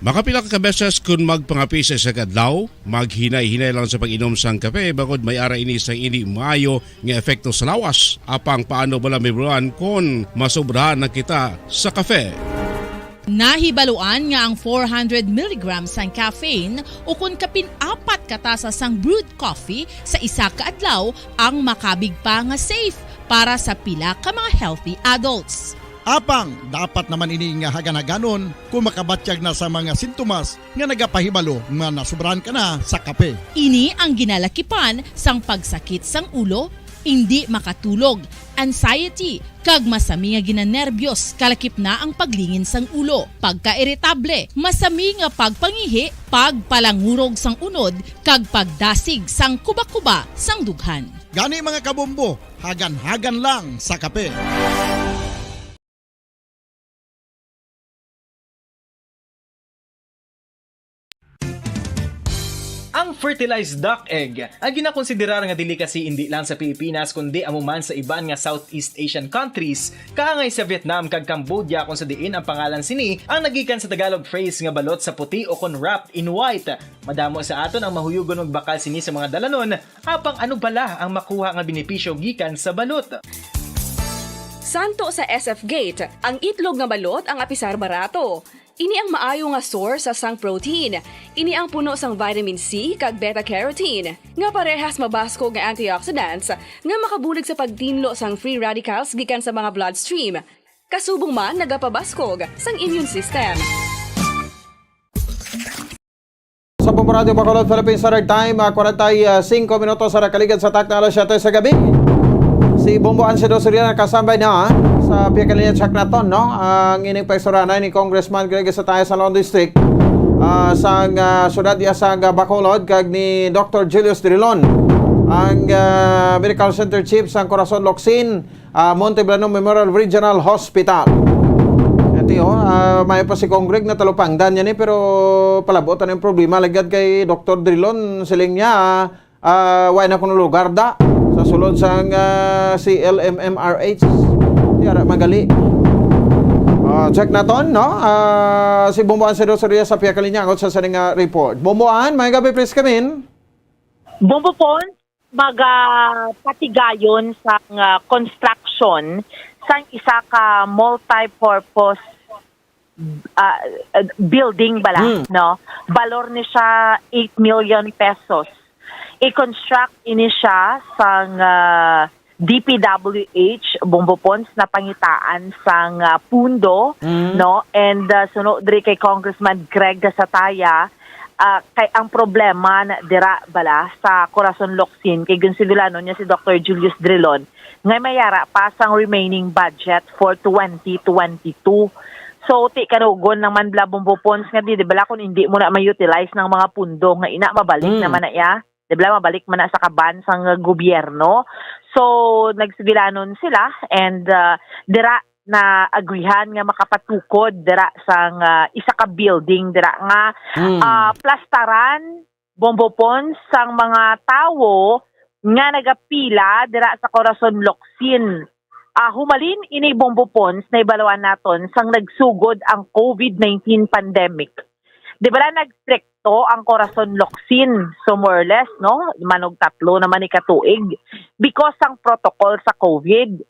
Makapila ka beses kon magpangape sa isa ka adlaw, maghinay-hinay lang sa pag-inom sang kape, bangod may ara ini sang indi maayo nga epekto sa lawas. Apang paano bala mahibaluan kon masobrahan na kita sa kape? Nahibaluan nga ang four hundred milligrams sang caffeine o kon kapin apat ka tasa sang brewed coffee sa isa ka adlaw ang makabig pa nga safe para sa pila ka mga healthy adults. Apang dapat naman ini nga hagan-haganon kung makabatyag na sa mga sintomas nga nagapahibalo nga nasobrahan ka na sa kape. Ini ang ginalakipan sang pagsakit sang ulo, indi makatulog, anxiety, kag masami nga ginanerbiyos, kalakip na ang paglingin sang ulo, pagkairitable, masami nga pagpangihi, pagpalangurog sang unod, kag pagdasig sang kuba-kuba sang dughan. Gani, mga kabombo, hagan-hagan lang sa kape. Ang fertilized duck egg ang ginakonsiderar nga delicacy indi lang sa Pilipinas, kundi amo man sa iban nga Southeast Asian countries, kaangay sa Vietnam kag Cambodia, kung sa diin ang pangalan sini ang nagikan sa Tagalog phrase nga balot sa puti o kon wrapped in white. Madamo sa aton ang mahuyugon magbakal sini sa mga dalanon, apang ano bala ang makuha nga benepisyo gikan sa balot? Santo sa S F Gate, ang itlog nga balot ang apisar barato. Ini ang maayo nga source sang protein. Ini ang puno sang vitamin C kag beta-carotene, nga parehas mabaskog nga antioxidants nga makabulig sa pagtinlo sang free radicals gikan sa mga bloodstream. Kasubong man nagapabaskog sang immune system. Sa Bombo Radio Bacolod, Philippine Standard Time, ah, kwarenta y singko minutos sa nakaligad sa takna alas siyete sa gabi. Si Bombo Ansido Soriano nakasambay na, ah, sa pihak linya. Check naton, no? Ang ining paistoryahan ni Congressman Greg Sataya sa Laon District, ah, sang, ah, syudad iya sang, ah, Bacolod, kag ni Doctor Julius Drilon, ang, ah, Medical Center Chief sang Corazon Locsin, ah, Montebello Memorial Regional Hospital. Ito, oh, ah, may pa si Congreg na talupangdan niya ni, pero palabot ang problema. Lagad kay Doctor Drilon, siling niya, ah, wala na kuno lugar da sa sulod sang, ah, C L M M R H. Yara magali. Ah, check naton, no? Ah, si Bomboan Sedo Soria sa pihak linya, angot sa sining, ah, report. Bomboan, may gabi, please come in. Bombo Pons, magapatigayon sang, ah, construction sang isa ka multi-purpose, ah, building bala, Hmm. no? Balor ni siya eight million pesos. I-construct ini siya sang, ah, D P W H, Bombo Pons, na pangitaan sang, ah, pundo, Hmm. no? And, ah, suno diri kay Congressman Greg Gasataya, ah, kay ang problema na dira bala sa Corazon Locsin, kay ginsugilanon niya si Doctor Julius Drilon nga mayara pa sang remaining budget for twenty twenty-two. So, ti kanugon naman bala, Bombo Pons, nga di, di bala kung hindi mo na ma-utilize ng mga pundo nga ina, mabalik Hmm. naman na iya. Di ba, mabalik man na sa kaban sang gobyerno. So, nagsugilanon sila and, ah, dira na agrihan nga makapatukod dira sang, ah, isa ka building dira nga, Hmm. ah, plastaran, Bombo Pons, sang mga tawo nga nagapila dira sa Corazon Locsin. Ah, humalin ini, Bombo Pons, nahibaluan naton sang nagsugod ang COVID nineteen pandemic. Di bala nagstrikto ang Corazon Locsin? So, more or less, no? Manugtatlo naman ni katuig because sang protocol sa COVID.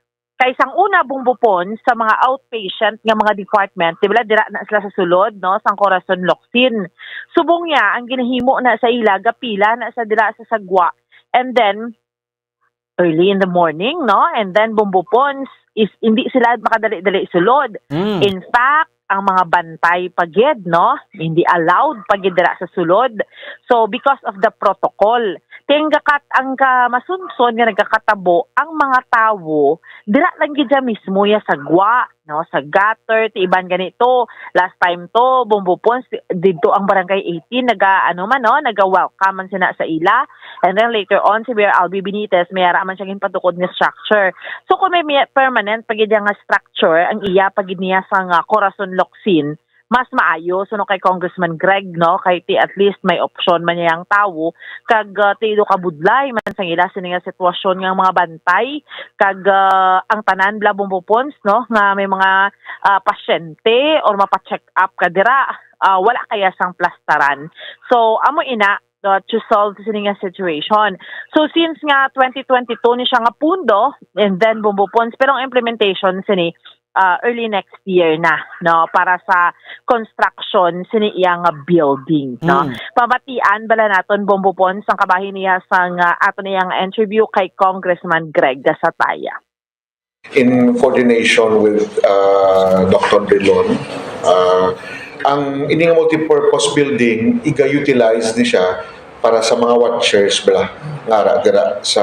Kay sang una, Bombo Pons, sa mga outpatient nga mga department, di bala dira na sila sa sulod, no, sang Corazon Locsin. Subong niya, ang ginahimo na sa ila, gapila na sa dira sa sagwa. And then, early in the morning, no? And then, Bombo Pons, is, hindi sila makadali-dali sulod. Mm. In fact, ang mga bantay pa gid, no? Hindi allowed pa gid dira sa sulod. So, because of the protocol, tinggakat ang ka-, masunson nga nagakatabo ang mga tawo, dira lang gid siya mismo ya sagwa, no? Sa gutter, ti iban ganito. Last time to, Bombo Pons, didto ang Barangay eighteen, naga, ano man, no? Naga-welcome man sina sa ila. And then later on, si Mayor Albi Benitez, may ara man siya ginpatukod nga structure. So, kung may, may permanent pa gid nga structure, ang iya pa gid niya sa nga Corazon Locsin, mas maayo. So, no, kay Congressman Greg, no, kay ti at least may option man niya ang tawo, kag, ah, ti do kabudlay man sang ila sini nga sitwasyon nga mga bantay, kag, ah, ang tanan bala, Bombo Pons, no, nga may mga, ah, pasyente or mapa-check up ka dira, ah, wala kaya sang plastaran. So, amo ina, uh, to solve sini nga situation. So, since nga twenty twenty-two ni siya nga pundo, and then Bombo Pons, pero ang implementation sini, uh, early next year na, no, para sa construction sini iya nga building, no. Mm. Pamatian bala naton, Bombo Pons, ang kabahin niya sa nga ato niya nga interview kay Congressman Greg Gasataya. In coordination with, uh, Doctor Drilon, uh, ang ini nga multipurpose building, iga-utilize ni siya para sa mga watchers bala nga ara dira sa,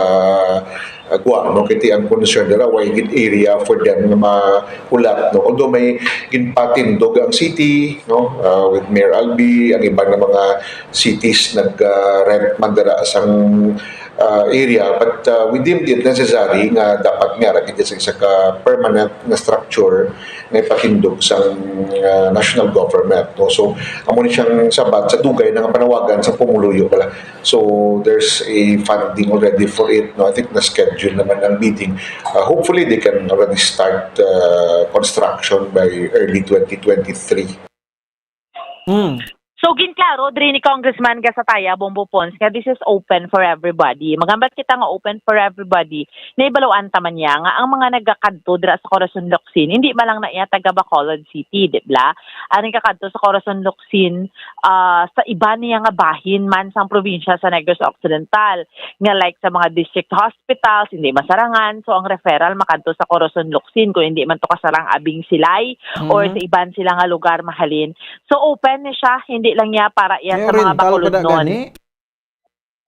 uh, Guam, no? Kay ti ang concern dira, way gid area for them nga mahulat, no? Although may ginpatindog ang city, no? Uh, with Mayor Albi, ang iban nga mga cities nag, uh, rent man dira sang, uh, area, but, uh, we deemed it necessary nga dapat nga ra kita sa isa ka permanent nga structure nga ipatindog sang, uh, national government, no? So, amo ni siyang sabat sa dugay na nga panawagan sa pumuluyo bala. So, there's a funding already for it, no? I think na-schedule naman ang bidding. Uh, hopefully, they can already start, uh, construction by early twenty twenty-three. Mm. So, ginklaro diri ni Congressman Gasataya, Bombo Pons, nga this is open for everybody. Maghambat kita nga open for everybody. Nahibaluan ta man niya nga ang mga nagakadto dira sa Corazon Locsin, hindi man lang na iya taga Bacolod City, di bala? Ang nagakadto sa Corazon Locsin, ah, sa iban niya nga bahin man sang probinsya sa Negros Occidental, nga like sa mga district hospitals, hindi masarangan. So, ang referral makadto sa Corazon Locsin, kung hindi man to kasarang Abing Silay or Mhm. sa iban sila nga lugar mahalin. So, open ni siya, hindi lang niya para iya May sa mga oriental pa da Bacolodnon. Gani?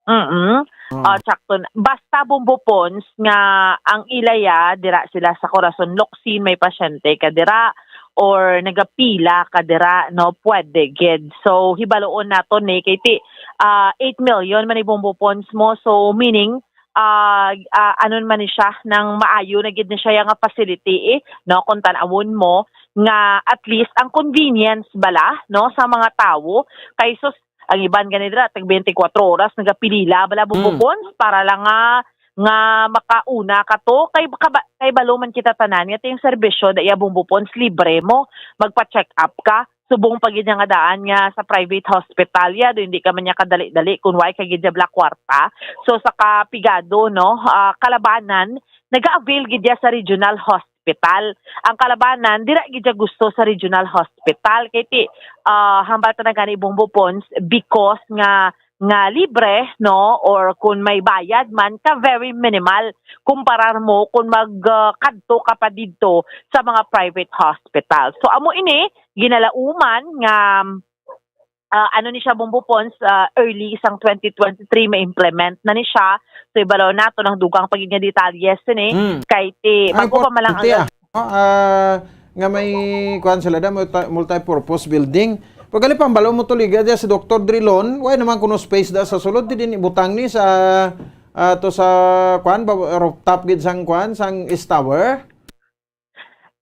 Mm-mm. Mm. Ah, sakto na. Basta, Bombo Pons, nga ang ilaya, dira sila sa Corazon Locsin, may pasyente ka dira, or nagapila ka dira, no, pwede gid. So, hibaluon naton ni, kay ti, ah, eight million man ni, Bombo Pons, mo. So, meaning, ah, ah, ano man ni siya, nang maayo na gid ni siya nga facility, eh, no, kung tan-awon mo nga at least ang convenience bala, no, sa mga tawo, kay sus, ang iban gani dira, tag twenty-four oras nagapilila bala, Bombo Mm. Pons, para lang nga, nga makauna ka to. Kay kaba-, kay balo man kita tanan nga ting serbisyo da iya, Bombo Pons, libre mo, magpa-check up ka. Subong pa gid nga daan nga sa private hospital ya, do hindi ka man niya kadali-dali kung way ka gid ya bala kwarta. So, sa kapigado, no, ah, kalabanan, naga-avail gid ya sa regional hospital. Ang kalabanan, dira gid ya gusto sa regional hospital. Kay ti, ah, hambal ta na gani, Bombo Pons, because nga, nga libre, no, or kung may bayad man, ka very minimal kumparar mo kung mag, ah, kadto ka pa didto sa mga private hospital. So, amo ini, ginalauman nga, ah, ano ni siya, Bombo Pons, ah, early sang twenty twenty-three, ma-implement na ni siya. So, ibalaw nato ang dugang pa gid nga detalye sini. Mm. Kay ti, Ang bago pa man lang importante, ang ah, no? Ah, nga may, kuwan sila da, multi-, multi-purpose building. Pero gali pa, ang balo mo tuliga dyan si Doktor Drilon, why naman kuno space da sa sulod, di din ibutang ni sa, ah, to sa, kwan, ba, rooftop gid sang, kwan, sang East Tower?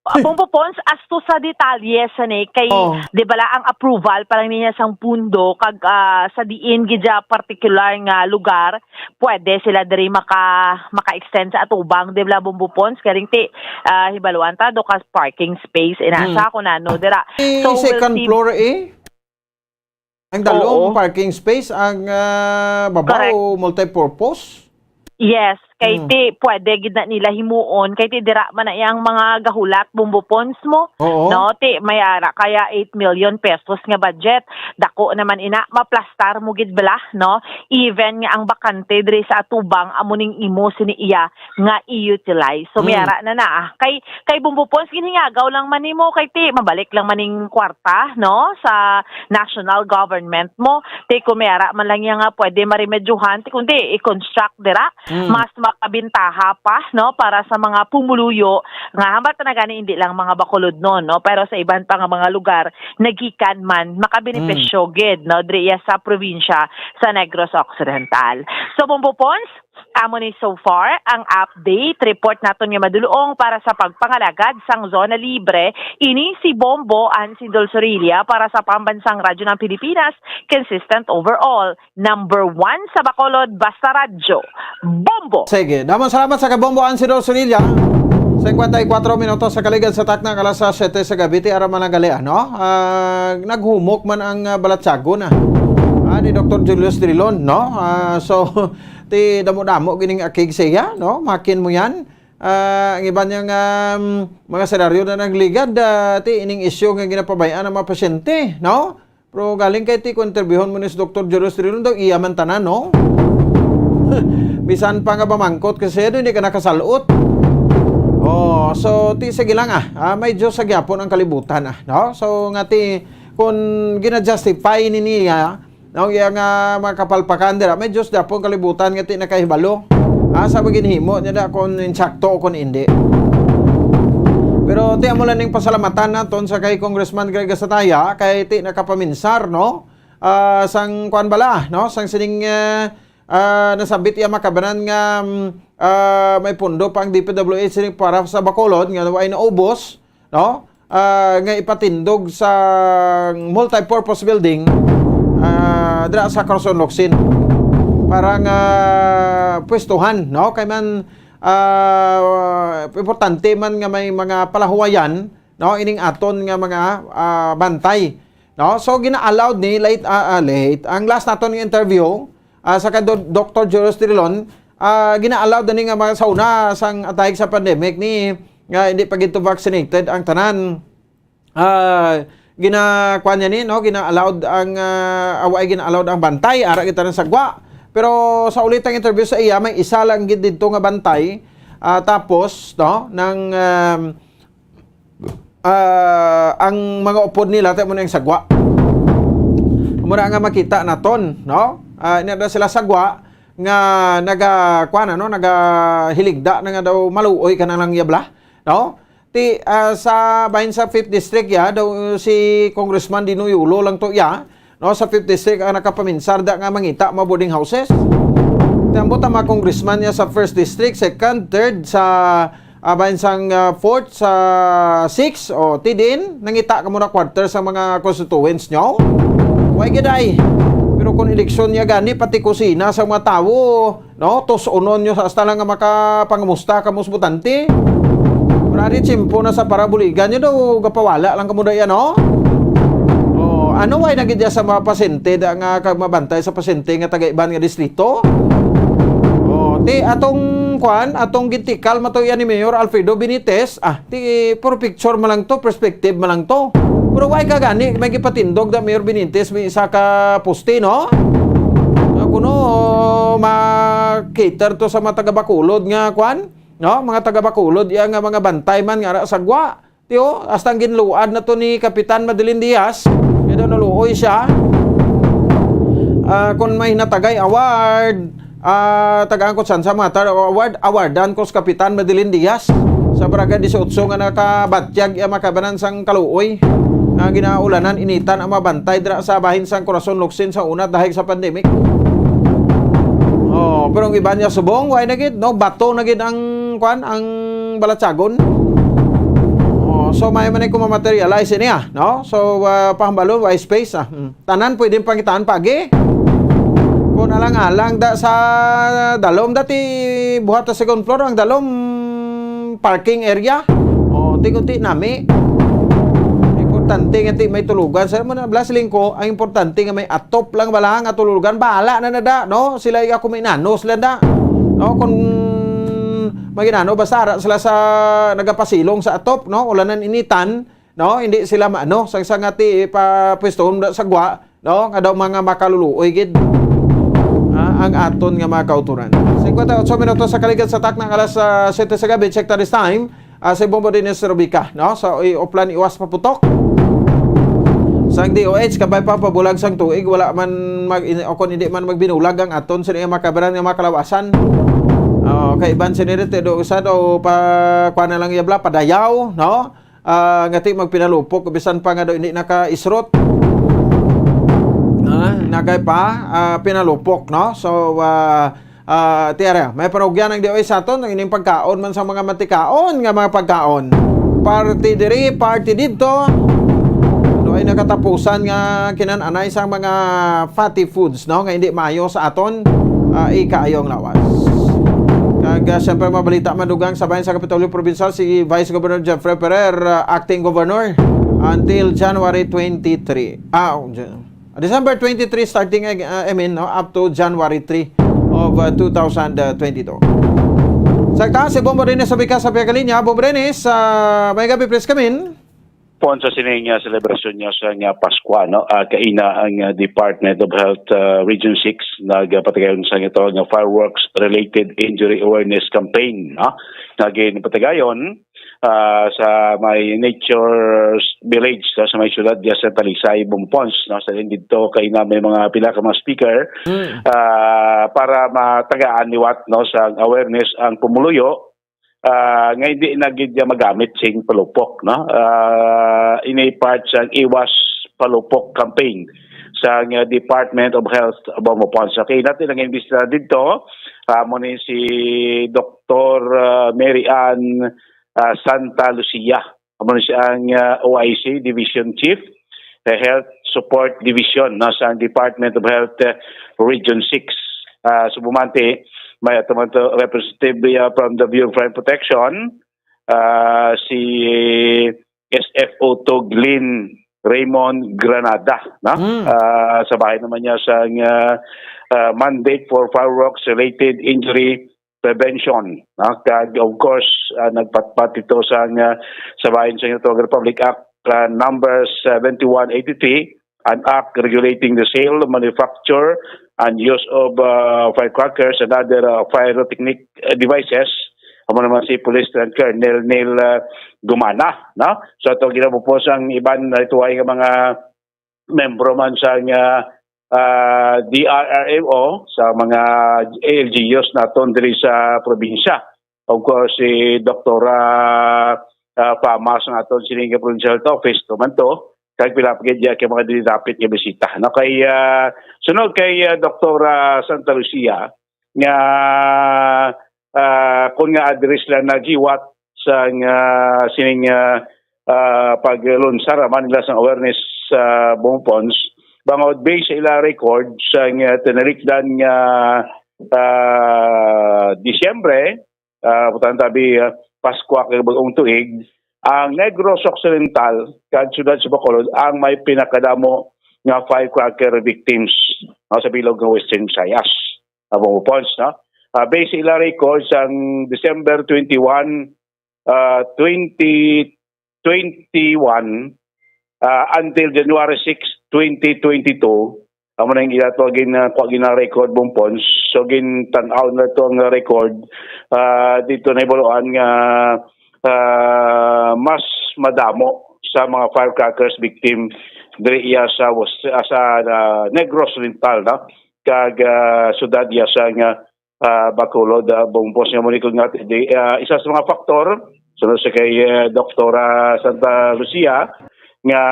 Bumbo Pons, as to sa detalye sa ni, kay, Oh. di bala, ang approval pa lang niya sang pundo, kag ah, sa diin gid siya particular nga lugar, pwede sila diri maka, maka-extend sa atubang, di bala, Bumbo Pons, galing ti, ah, hibaluan ta, do ka parking space, ina, Hmm. sa kung ano, dira. Eh, So, we'll second see. Floor eh. Ang dalom Oo. parking space, ang ah, baba Correct. o multi-purpose. Yes, kay Hmm. ti pwede gid na nila himuon, kay ti dira man na iyang mga gahulat, Bumbo Pons mo, Oo. no? Ti may ara kaya eight million pesos nga budget. Dako naman ina, maplastar mo gid bala, no? Even nga ang bakante diri sa atubang, amo ning imo sini iya nga i-utilize. So, may Mm. ara na na, ah. Kay, kay Bumbo Pons, ginhingagaw lang man nimo, kay ti mabalik lang man ning kwarta, no? Sa national government mo. Ti kung may ara man lang iya nga pwede maremedyuhan, ti kundi i-construct dira, Mm. mas makabintaha pa, no? Para sa mga pumuluyo nga hambal ta na gani, hindi lang mga Bacolod, no? No? Pero sa iban pa nga mga lugar, nagikan man, makabenepisyo gid, no? Diri iya sa probinsya sa Negros Occidental. So, Bumbo Pons, amo ni so far ang update report naton nga madulong para sa pagpangalagad sang zona libre. Ini si Bombo Ansin Dol Sorilla para sa Pambansang Radyo ng Pilipinas, consistent overall, number one sa Bacolod, basta radyo. Bombo! Sige, damang salamat sa kay Bombo Ansidor Sorilla. Singkwenta y kuwatro minutos sa kaligad sa takna, alas siyete sa gabi, ti ara man ang gali, ano? Ah, naghumok man ang ah, balatyagon ah. Ah, ni Doktor Julius Drilon, no? Ah, so, ti damo-damo gining akig siya, no? Makin mo yan. Ah, ang iban niyang um, mga senaryo na nagligad, ah, ti ining isyu nga ginapabay-an ng mga pasyente, no? Pero galing kay ti kung interviewon mo ni si Doktor Julius Drilon daw, iya man tanan, no? Bisan pa nga bamangkot kasi ano, hindi ka nakasalot. Oh, so ti sige lang ah. Ah, may Diyos sa gyapon ang kalibutan ah, no? So nga ti kung gina-justify ni niya, no, iya nga mga kapalpakan dira, may Diyos gyapon kalibutan nga ti nakahibalo. Asa ba ginhimo niya da kung insakto o kung hindi? Pero ti amo lang ning pasalamatan naton sa kay Congressman Greg Gasataya kay ti nakapaminsar, no? Ah, sang kuan bala, no? Sang sining ah, ah, nasabit iya makabanan nga mm, ah, may pundo pa ang D P W H sining para sa Bacolod nga way naubos, no? Ah, nga ipatindog sa multipurpose building ah, dira sa Corazon Locsin para nga pwestuhan, no? Kay man ah, importante man nga may mga palahuwayan, no, ining aton nga mga ah, bantay, no? So gina-allowed ni late ah, ah, late ang last naton nga interview ah, sa kay Do- Doktor Julius Drilon, ah, gina-allowed na ni nga mga sa una sang atahig sa pandemic ni nga hindi pa gid to vaccinated ang tanan. Ah, gina kuan niya ni, no, gina-allowed ang ah, away gina-allowed ang bantay ara kita ng sagwa. Pero sa ulitang interview sa iya, may isa lang gid didto nga bantay. Ah, tapos, no, nang um, ah, ang mga upod nila, tayo mo na yung sagwa. Mura nga makita naton, no? Ah, ina na sila sagwa nga naga kuan, ano, naga hiligda na nga daw maluoy ka na lang yabla, no? Ti ah, sa bahin sa fifth District ya, daw uh, si Congressman Dino Yulo lang to ya, no, sa fifth District ang nakapaminsar da nga mangita mga boarding houses. Ti ambot ang mga congressman niya sa first District, second, third, sa ah, bahin sang ah, fourth, sa sixth, o ti din nangita ka muna quarter sa mga constituents nyo. Way giday. Pero kung eleksyon niya gani, pati kusina sa mga tawo, no? Tus-unon nyo sa hasta lang nga makapangamusta ka mo sa botante. Murari tsimpo na sa parabuligan nyo daw, gapawala lang kamo daya, no? Oh, ano way na gid sa mga pasyente da nga kag mabantay sa pasyente nga taga iban nga distrito? Oh, ti atong kwan, atong gintikal matuya ni Mayor Alfredo Benitez, ah, ti puro picture man lang to, perspective man lang to. Pero way ka gani may gipatindog da Mayor Benitez may isa ka poste, no? Nga kuno ma-cater to sa mga taga Bacolod nga kwan, no? Mga taga Bacolod iya nga mga bantay man nga ara sagwa. Tiyo, hasta ang ginluad na to ni Kapitan Madeline Diaz. Kaya daw naluoy siya. Ah, kung may natagay award, ah, tagaan ko san sa mga tar- award, awardan ko sa Kapitan Madeline Diaz sa Barangay dieciocho nga nakabatyag iya makabanan sang kaluoy. Nga ginaulanan, initan ang mga bantay dira sa bahin sang Corazon, Locsin sa una dahil sa pandemic. Oh, pero ang iban niya subong, way na gid, no? Bato na gid ang, kwan, ang balatsagon. Oh, so may man ay kumamaterialize niya, no? So, ah, pahambalon, way space, ah. Hmm. Tanan pwedeng pangitaan pagi. Kung alang-alang da sa dalom, dati buhat sa second floor ang dalom parking area. O, unti-unti nami. Importante nga ti may tulugan. Sa mo na, Blas Lingko, ang importante nga may atop lang bala nga tulugan. Bahala na na da, no? Sila iya kuminano sila da. No, kung maginano, basta ara sila sa nagapasilong sa atop, no? Ulanan initan, no? Hindi sila maano, sang, sang nga ti pa pwestuhon da sa gwa, no? Nga daw mga makaluluoy gid. Ah, ang aton nga mga kauturan. Cincuenta y ocho minutos sa kaligad sa takna nga alas, ah, siyete sa gabi, check ta this time. Ah, si Bombo Dennis Rubica, no? So, i-, Oplan, Iwas, Paputok. Sang D O H, kabay pa, pabulag sang tuig, wala man mag-, in-, o kung hindi man magbinulag ang aton, sino yung makabaran nga makalawasan? Oh, kay Iban Sinirite, do usa, do pa, kuha na lang yabla, padayaw, no? Ah, nga ti magpinalupok, bisan pa nga do hindi naka-isrot. Ah, nagay pa, ah, pinalupok, no? So, ah, ah, tiara, may panugyan ang D O H sa aton, ang ining pagkaon man sa mga matikaon nga mga pagkaon. Party diri, party didto. Doon ay nakatapusan nga kinan-anay sa mga fatty foods, no? Nga hindi maayo sa aton, ah, ikaayo ang lawas. Kag, ah, siyempre, mabalita madugang sa bayan sa Kapitolyo Provincial si Vice Governor Jeffrey Ferrer, ah, acting governor, until January twenty-three. Ah, oh, Jan-, December twenty-three, starting, uh, I mean, no, up to January three of, uh, two thousand twenty-two. Sa taas, si Bombo Reynes sa Bikas sa Piyagalinya. Bombo Reynes, uh, may gabi, please come in. Pon sa sining, uh, selebrasyon niya sa nga Pasko, no? Uh, kaina ang, uh, Department of Health, uh, Region six nagpatigayon sa ito nga fireworks related injury awareness campaign, no? Nga ginpatigayon ah, sa may Nature Village, no, sa may siyudad diya sa Talisay, Bumpons, no, sa din dito kay na may mga pila ka mga speaker, Mm. ah, para matagaan liwat, no, sa awareness ang pumuluyo, ah, nga hindi na gid niya magamit sing palupok, no. Ah, ini part sa Iwas Palupok campaign sa nga Department of Health Bumpons. Okay, natin ang imbisita dito, amo ni si Doktor, ah, Mary Ann ah, Santa Lucia. Amo na siya ang, ah, O I C Division Chief, eh, Health Support Division, no, sa Department of Health, eh, Region six. Ah, sa bumante, may atuman to representative, ah, from the Bureau of Fire Protection, ah, si S F O two Glenn Raymond Granada, no? Mm. Ah, sa bahay naman niya sa, ah, ah, mandate for fireworks related injury prevention, no? Kag, of course, ah, nagpatpat ito sa, ah, sa bahin sa Republic Act, ah, number seventy-one eighty-three, an act regulating the sale, manufacture, and use of, ah, firecrackers and other, ah, pyrotechnic, ah, devices. Amo naman si Police Lieutenant Colonel Neil, ah, Gumana, no? So, ito ginapupos ang iban na ito ay mga membro man sa nga, ah, D R R M O, sa mga A L G Us naton diri sa probinsya. Of course, si Doktora, ah, Fama sa aton sining Provincial Health Office, to man to, kag pila pa gid kay mga dinapit nga bisita. No, kay, ah, sunod kay, ah, Doktora Santa Lucia, nga, ah, kung nga address lang nagiwat sa nga sining, ah, ah, paglunsar man nila sa awareness sa Bumpons, bangod based sa ila record sa nga tinalikdan nga, ah, Disyembre, ah, butang tabi, ah, Paskwa kag Bag-ong Tuig, ang Negros Occidental kag Siyudad sa Bacolod ang may pinakadamo nga firecracker victims, no, sa bilog nga Western Visayas. Abong Pons, no? Ah, based sa ila records, ang December twenty-one, ah, twenty twenty-one, ah, until January six, twenty twenty-two, amo na yung ila to gin, ah, kuha gina record, Bong Pons. So, gintan-aw na to ang record, ah, dito na ibaluan nga, ah, mas madamo sa mga firecrackers victim diri iya sa, sa, ah, Negros Oriental, no? Kag, ah, siyudad iya sa nga, ah, Bacolod, ah, Bong Pons nga mo ni kung nga, di, ah, isa sa mga faktor, sunod sa kay, ah, Doktora Santa Lucia, nga,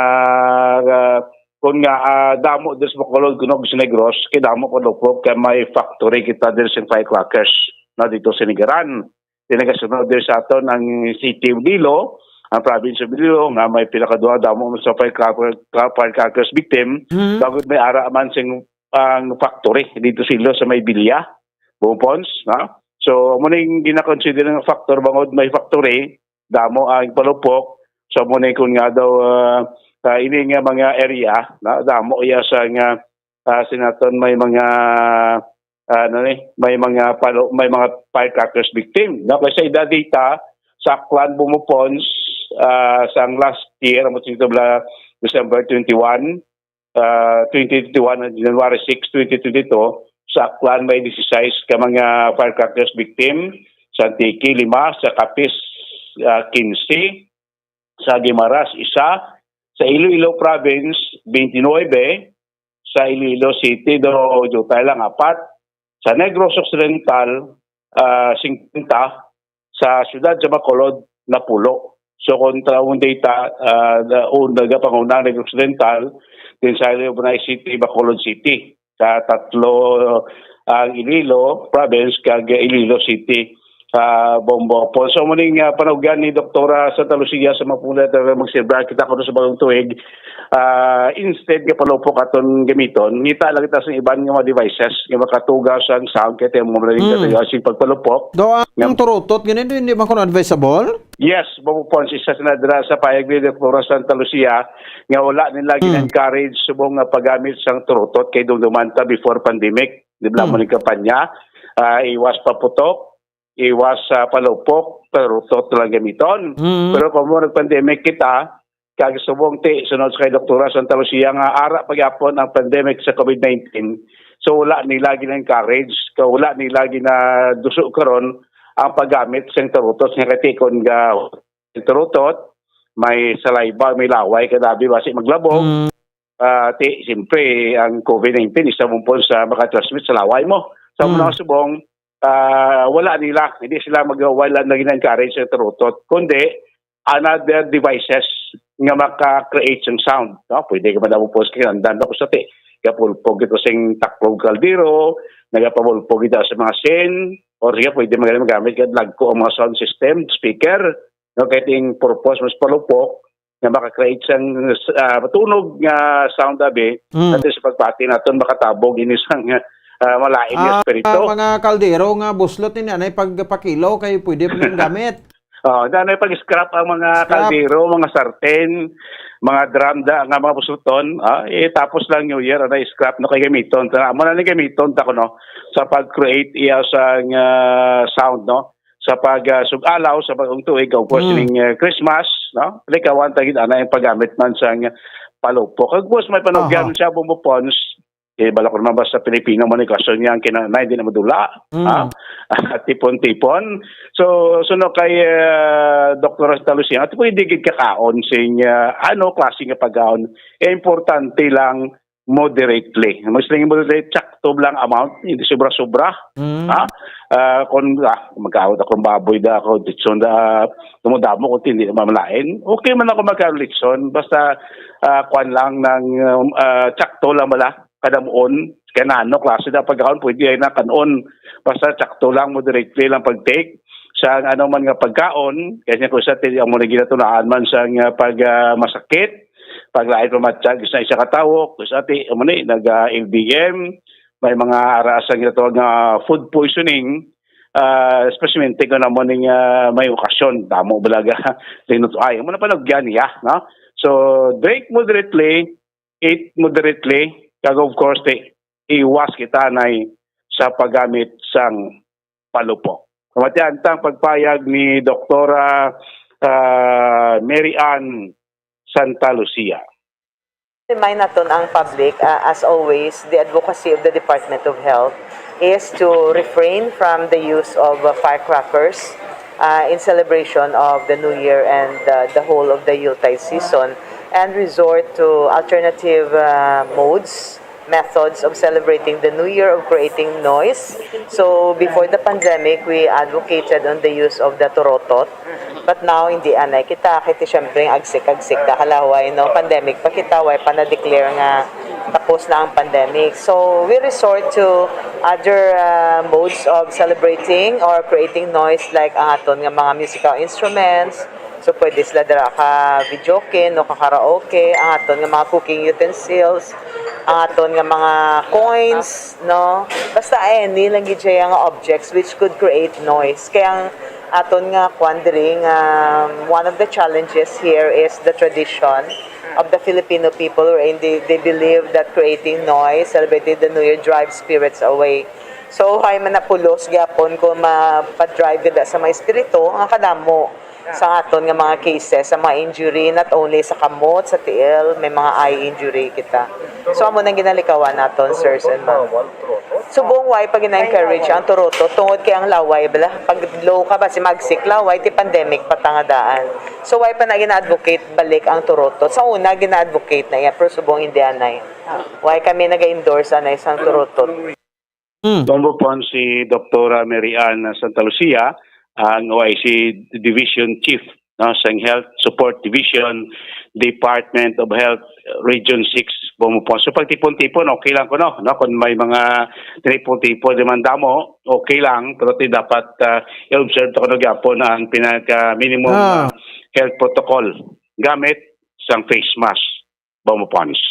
ah, kun nga, ah, damo diri sa Bacolod, kuno sa Negros, kay damo ko lupok kay may factory kita diri sa firecrackers na dito sa Nigaran. Di nagasunod diri sa aton ang City of Iloilo, ang province of Iloilo, nga may pinakaduha damo sa firecracker, firecrackers victim, Mhm. bangod may ara man sing, ang factory dito sa Iloilo sa may Bilya, Bupons, no? So, amo ning ginakonsider nga factor, bangod may factory, damo ang palupok. So, amo ni kun nga daw, ah, ah, ini nga mga area, no? Damo iya sa nga, ah, sinaton may mga, ah, ano ni, may mga palo-, may mga firecrackers victim. No? Kay sa ida data, sa Aklan, Bumupons, ah, sang last year, amo dito bla December twenty-one, ah, twenty twenty-one, January six, twenty twenty-two, sa Aklan may disisais ka mga firecrackers victim, sa Antique, lima, sa Capiz, ah, quince, sa Guimaras, isa, sa Iloilo Province, twenty-nine, sa Iloilo City, do, diutay lang, apat, sa Negros Occidental, ah, singkwenta, sa siyudad sa Bacolod, napulo. So, kung tawon data, ah, na-, un-, nagapanguna ang Negros Occidental, then sa Iloilo City, Bacolod City. Sa tatlo, ang Iloilo Province, kag Iloilo City, ah, Bombo. Po, so, muning, ah, panugyan ni Doktora Santa Lucia sa mga pula, talaga magsilbi kita kuno sa bagong tuig. Ah, instead nga palupok aton gamiton, ngita lang kita sa iban nga mga devices nga makatugaw sang sound, kay tayo mo rin Mm. Sa pagpalupok. Daw ang Nga turutot, ganun, hindi man kuno advisable? Yes, Bombo Pons, isa sa nadra sa payag ni Doktora Santa Lucia nga wala nila Hmm. gin-encourage subong nga paggamit sang turutot kay dumduman ta before pandemic. Di ba Hmm. mo ning kampanya? Ah, iwas paputok, iwas sa palupok, turutot lang gamiton. Hmm. Pero kung mo nag-pandemic kita, kag subong ti, sunod sa kay Doktora Santa Lucia nga ara pagyapon ang pandemic sa covid nineteen. So, wala nila gin-encourage, ka wala nila ginaduso karon ang paggamit sang turutot nga kay ti kon ga turutot, may saliva, may laway ka dabi basi maglabog. Mm. Ah, ti, siyempre, ang covid nineteen, isa mo po sa makatransmit sa laway mo. Sa Mm. mga subong, ah, wala nila, hindi sila mag-, wala na gina-encourage sa turutot, kundi another devices nga maka-create ng sound. No? Pwede ka madamo po sa kinandan ako sa ti. Kapulpog ito sing taklog kaldero, nagapabulpog ito sa mga sin, or siya pwede magaling magamit ka lagko ang mga sound system, speaker, no? Kaya ting purpose mas palupok, nga maka-create sang, ah, matunog nga sound abi, Mm. at sa pagbati naton makatabog ini sang, ah, malain nga Ah, espiritu. Mga kaldero nga buslot ni anay pagpakilo kay pwede pa nang gamit. Oh, na, na pag-scrap ang mga Scrap. Kaldero, mga sarten, mga drum da, nga mga busluton, ah, eh, tapos lang New Year, na scrap no kay gamiton. Tana mo na ni gamiton ta kuno sa pag-create iya sang, ah, sound, no? Sa pag, ah, sug-alaw sa bagong tuig, of course, Mm. ning, ah, Christmas, no? Likawan ta gid ana ang paggamit man sang palupok. Of course, may panugyan Aha. siya, Bombo Pons. Eh, bala ko naman basta Pilipino man, eh, kaso niya ang kinanay, di na madula. Mm. Ha? Tipon-tipon. So, suno kay, ah, Doktor Santa Lucia, ito pwede gid kakaon sing, ah, ano, klase nga pagkaon. Eh, importante lang, moderately. Mas lang moderate, sakto lang amount, hindi sobra-sobra. Mm. Ha? Ah, kung, ah, magkaon akong baboy da ako, litson da, tumudamo ko, hindi mamalain. Okay man ako magkaon litson, basta, ah, kwan lang ng, um, ah, sakto lang bala, kadamuon, kaya nano, klase na pagkaon, pwede ay na kanon. Basta sakto lang, moderately lang pag-take. Sa ano man nga pagkaon, kasi kung sa ti-, ang muna ginatunaan man sa nga pag, ah, masakit, paglain pa matiyag sa isa ka tawo, kung sa ti, amo ni, nag, ah, L B M, may mga ara sa ginatawag nga food poisoning, ah, especially kung amo ning, ah, may okasyon, damo balaga, linot ay, amo na panagyan niya, no? So, drink moderately, eat moderately, kag of course, ti, iwas kita nay sa paggamit sang palupok. Kamatian tang pagpayag ni Doktora, ah, Mary Ann Santa Lucia. Remind naton ang public, ah, as always, the advocacy of the Department of Health is to refrain from the use of, uh, firecrackers, uh, in celebration of the New Year and, uh, the whole of the Yuletide season, and resort to alternative, uh, modes methods of celebrating the New Year, of creating noise. So, before the pandemic, we advocated on the use of the torotot. But now, hindi anay kita. Kaya siyempre, agsik-agsik na kalaway, no? Pandemic pa kita, way pa na-declare nga tapos na ang pandemic. So, we resort to other uh, modes of celebrating or creating noise, like ang aton nga mga musical instruments. So, pwede sila dira ka videoke, no, ka karaoke, ang aton nga mga cooking utensils, ang aton nga mga coins, no? Basta any lang gid siya nga objects which could create noise. Kaya ang aton nga kwan diri nga, um, one of the challenges here is the tradition of the Filipino people, wherein they, they believe that creating noise, celebrating the New Year, drives spirits away. So, hay man napulos gyapon kung mapadrive gid sa mga espiritu nga kadamo sa aton nga mga cases, sa mga injury, not only sa kamot, sa tiil, may mga eye injury kita. So, amo nang ginalikawan naton, sirs and ma'am. Subong way pa gina-encourage ang turuto tungod kay ang laway bala. Pag low ka ba, si magsik laway, ti pandemic pa ta nga daan. So, way pa na gina-advocate balik ang turuto. Sa una, gina-advocate na iya, pero subong hindi anay. Way kami naga-endorse anay sang turuto. Mm. Bombo Pons, si Doktora Mary Ann Santa Lucia, ang O I C Division Chief, no, sang Health Support Division, Department of Health, Region six, Bombo Pons. So, pagtipon-tipon, okay lang kuno, no? Kung may mga tinipon-tipon, di man damo, okay lang, pero ti dapat, ah, i-observe to kuno gyapon ang pinaka minimum, Ah. ah, health protocol gamit sang face mask. Bombo Pons.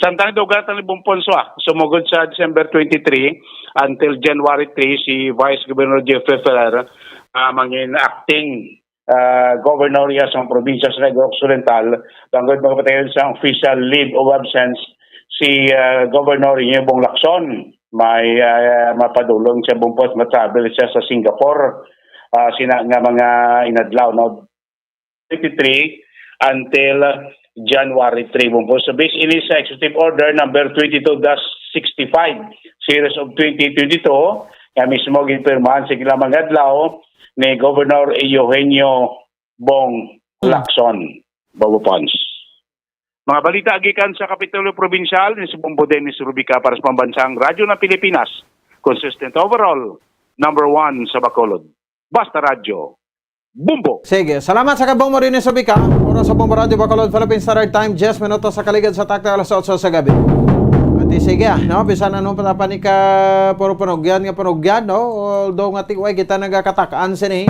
Samtang dugatan ni Bombo Pons, ah, sumugod sa December twenty-three until January three, si Vice Governor Jeffrey Ferrer, ah, mangin acting, ah, governor iya sa probinsya sa Negros Occidental, bangod magpatayon sa official leave of absence si, ah, Governor Eugenio Bong Lacson. May, ah, mapadulong siya, Bombo Pons, matravel siya sa Singapore, ah, sina nga mga inadlaw, no? Twenty-three until January three, Bombo Pons. So, based ini sa Executive Order number twenty-two dash sixty-five, series of twenty twenty-two, nga mismo ginpirmahan sa ginamang adlaw ni Governor Eugenio Bong Hmm. Lacson, Bombo Pons. Mga balita gikan sa Kapitolyo Probinsyal, ni si Bombo Dennis Rubica para sa Pambansang Radyo ng Pilipinas, consistent overall, number one sa Bacolod. Basta Radyo, Bombo! Sige, salamat sa kabong mo rin sa Bika. Oras sa Bombo Radyo Bacolod, Philippine Standard Time, diyes minutos sa kaligad sa takta alas otso sa gabi. At sige, ah, no, bisan anong patapan ni ka puro panugyan nga panugyan, no? Although nga tiway kita nagakatakaan sini.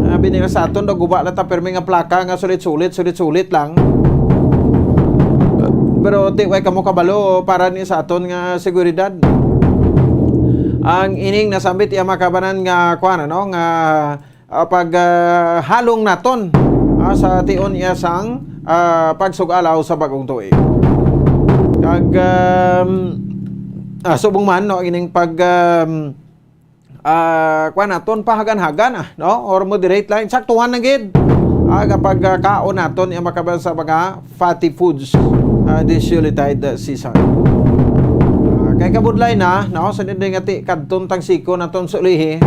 Ah, binila sa aton, daw guba lang ta, pirmi nga plaka nga sulit-sulit, sulit-sulit lang. Pero tiway kamo kabalo para ni sa aton nga seguridad. Ang ining nasambit iya makabanan nga kuan, ano, nga, ah, pag, ah, halong naton, ah, sa tion iya sang, ah, pagsugalaw sa bagong tuig. Kag, um, ah, subong man, no, ining pag, um, ah, kuan naton, pahagan-hagan, ah, no? Or moderate lang, saktuhan na gid. Ah, kapag, ah, kaon naton, iya makabanan sa mga fatty foods, ah, this Yuletide, ah, season. Ah, kay kabudlay na, no? Sa dindi nga ti, kadton tang siko naton sa ulihi,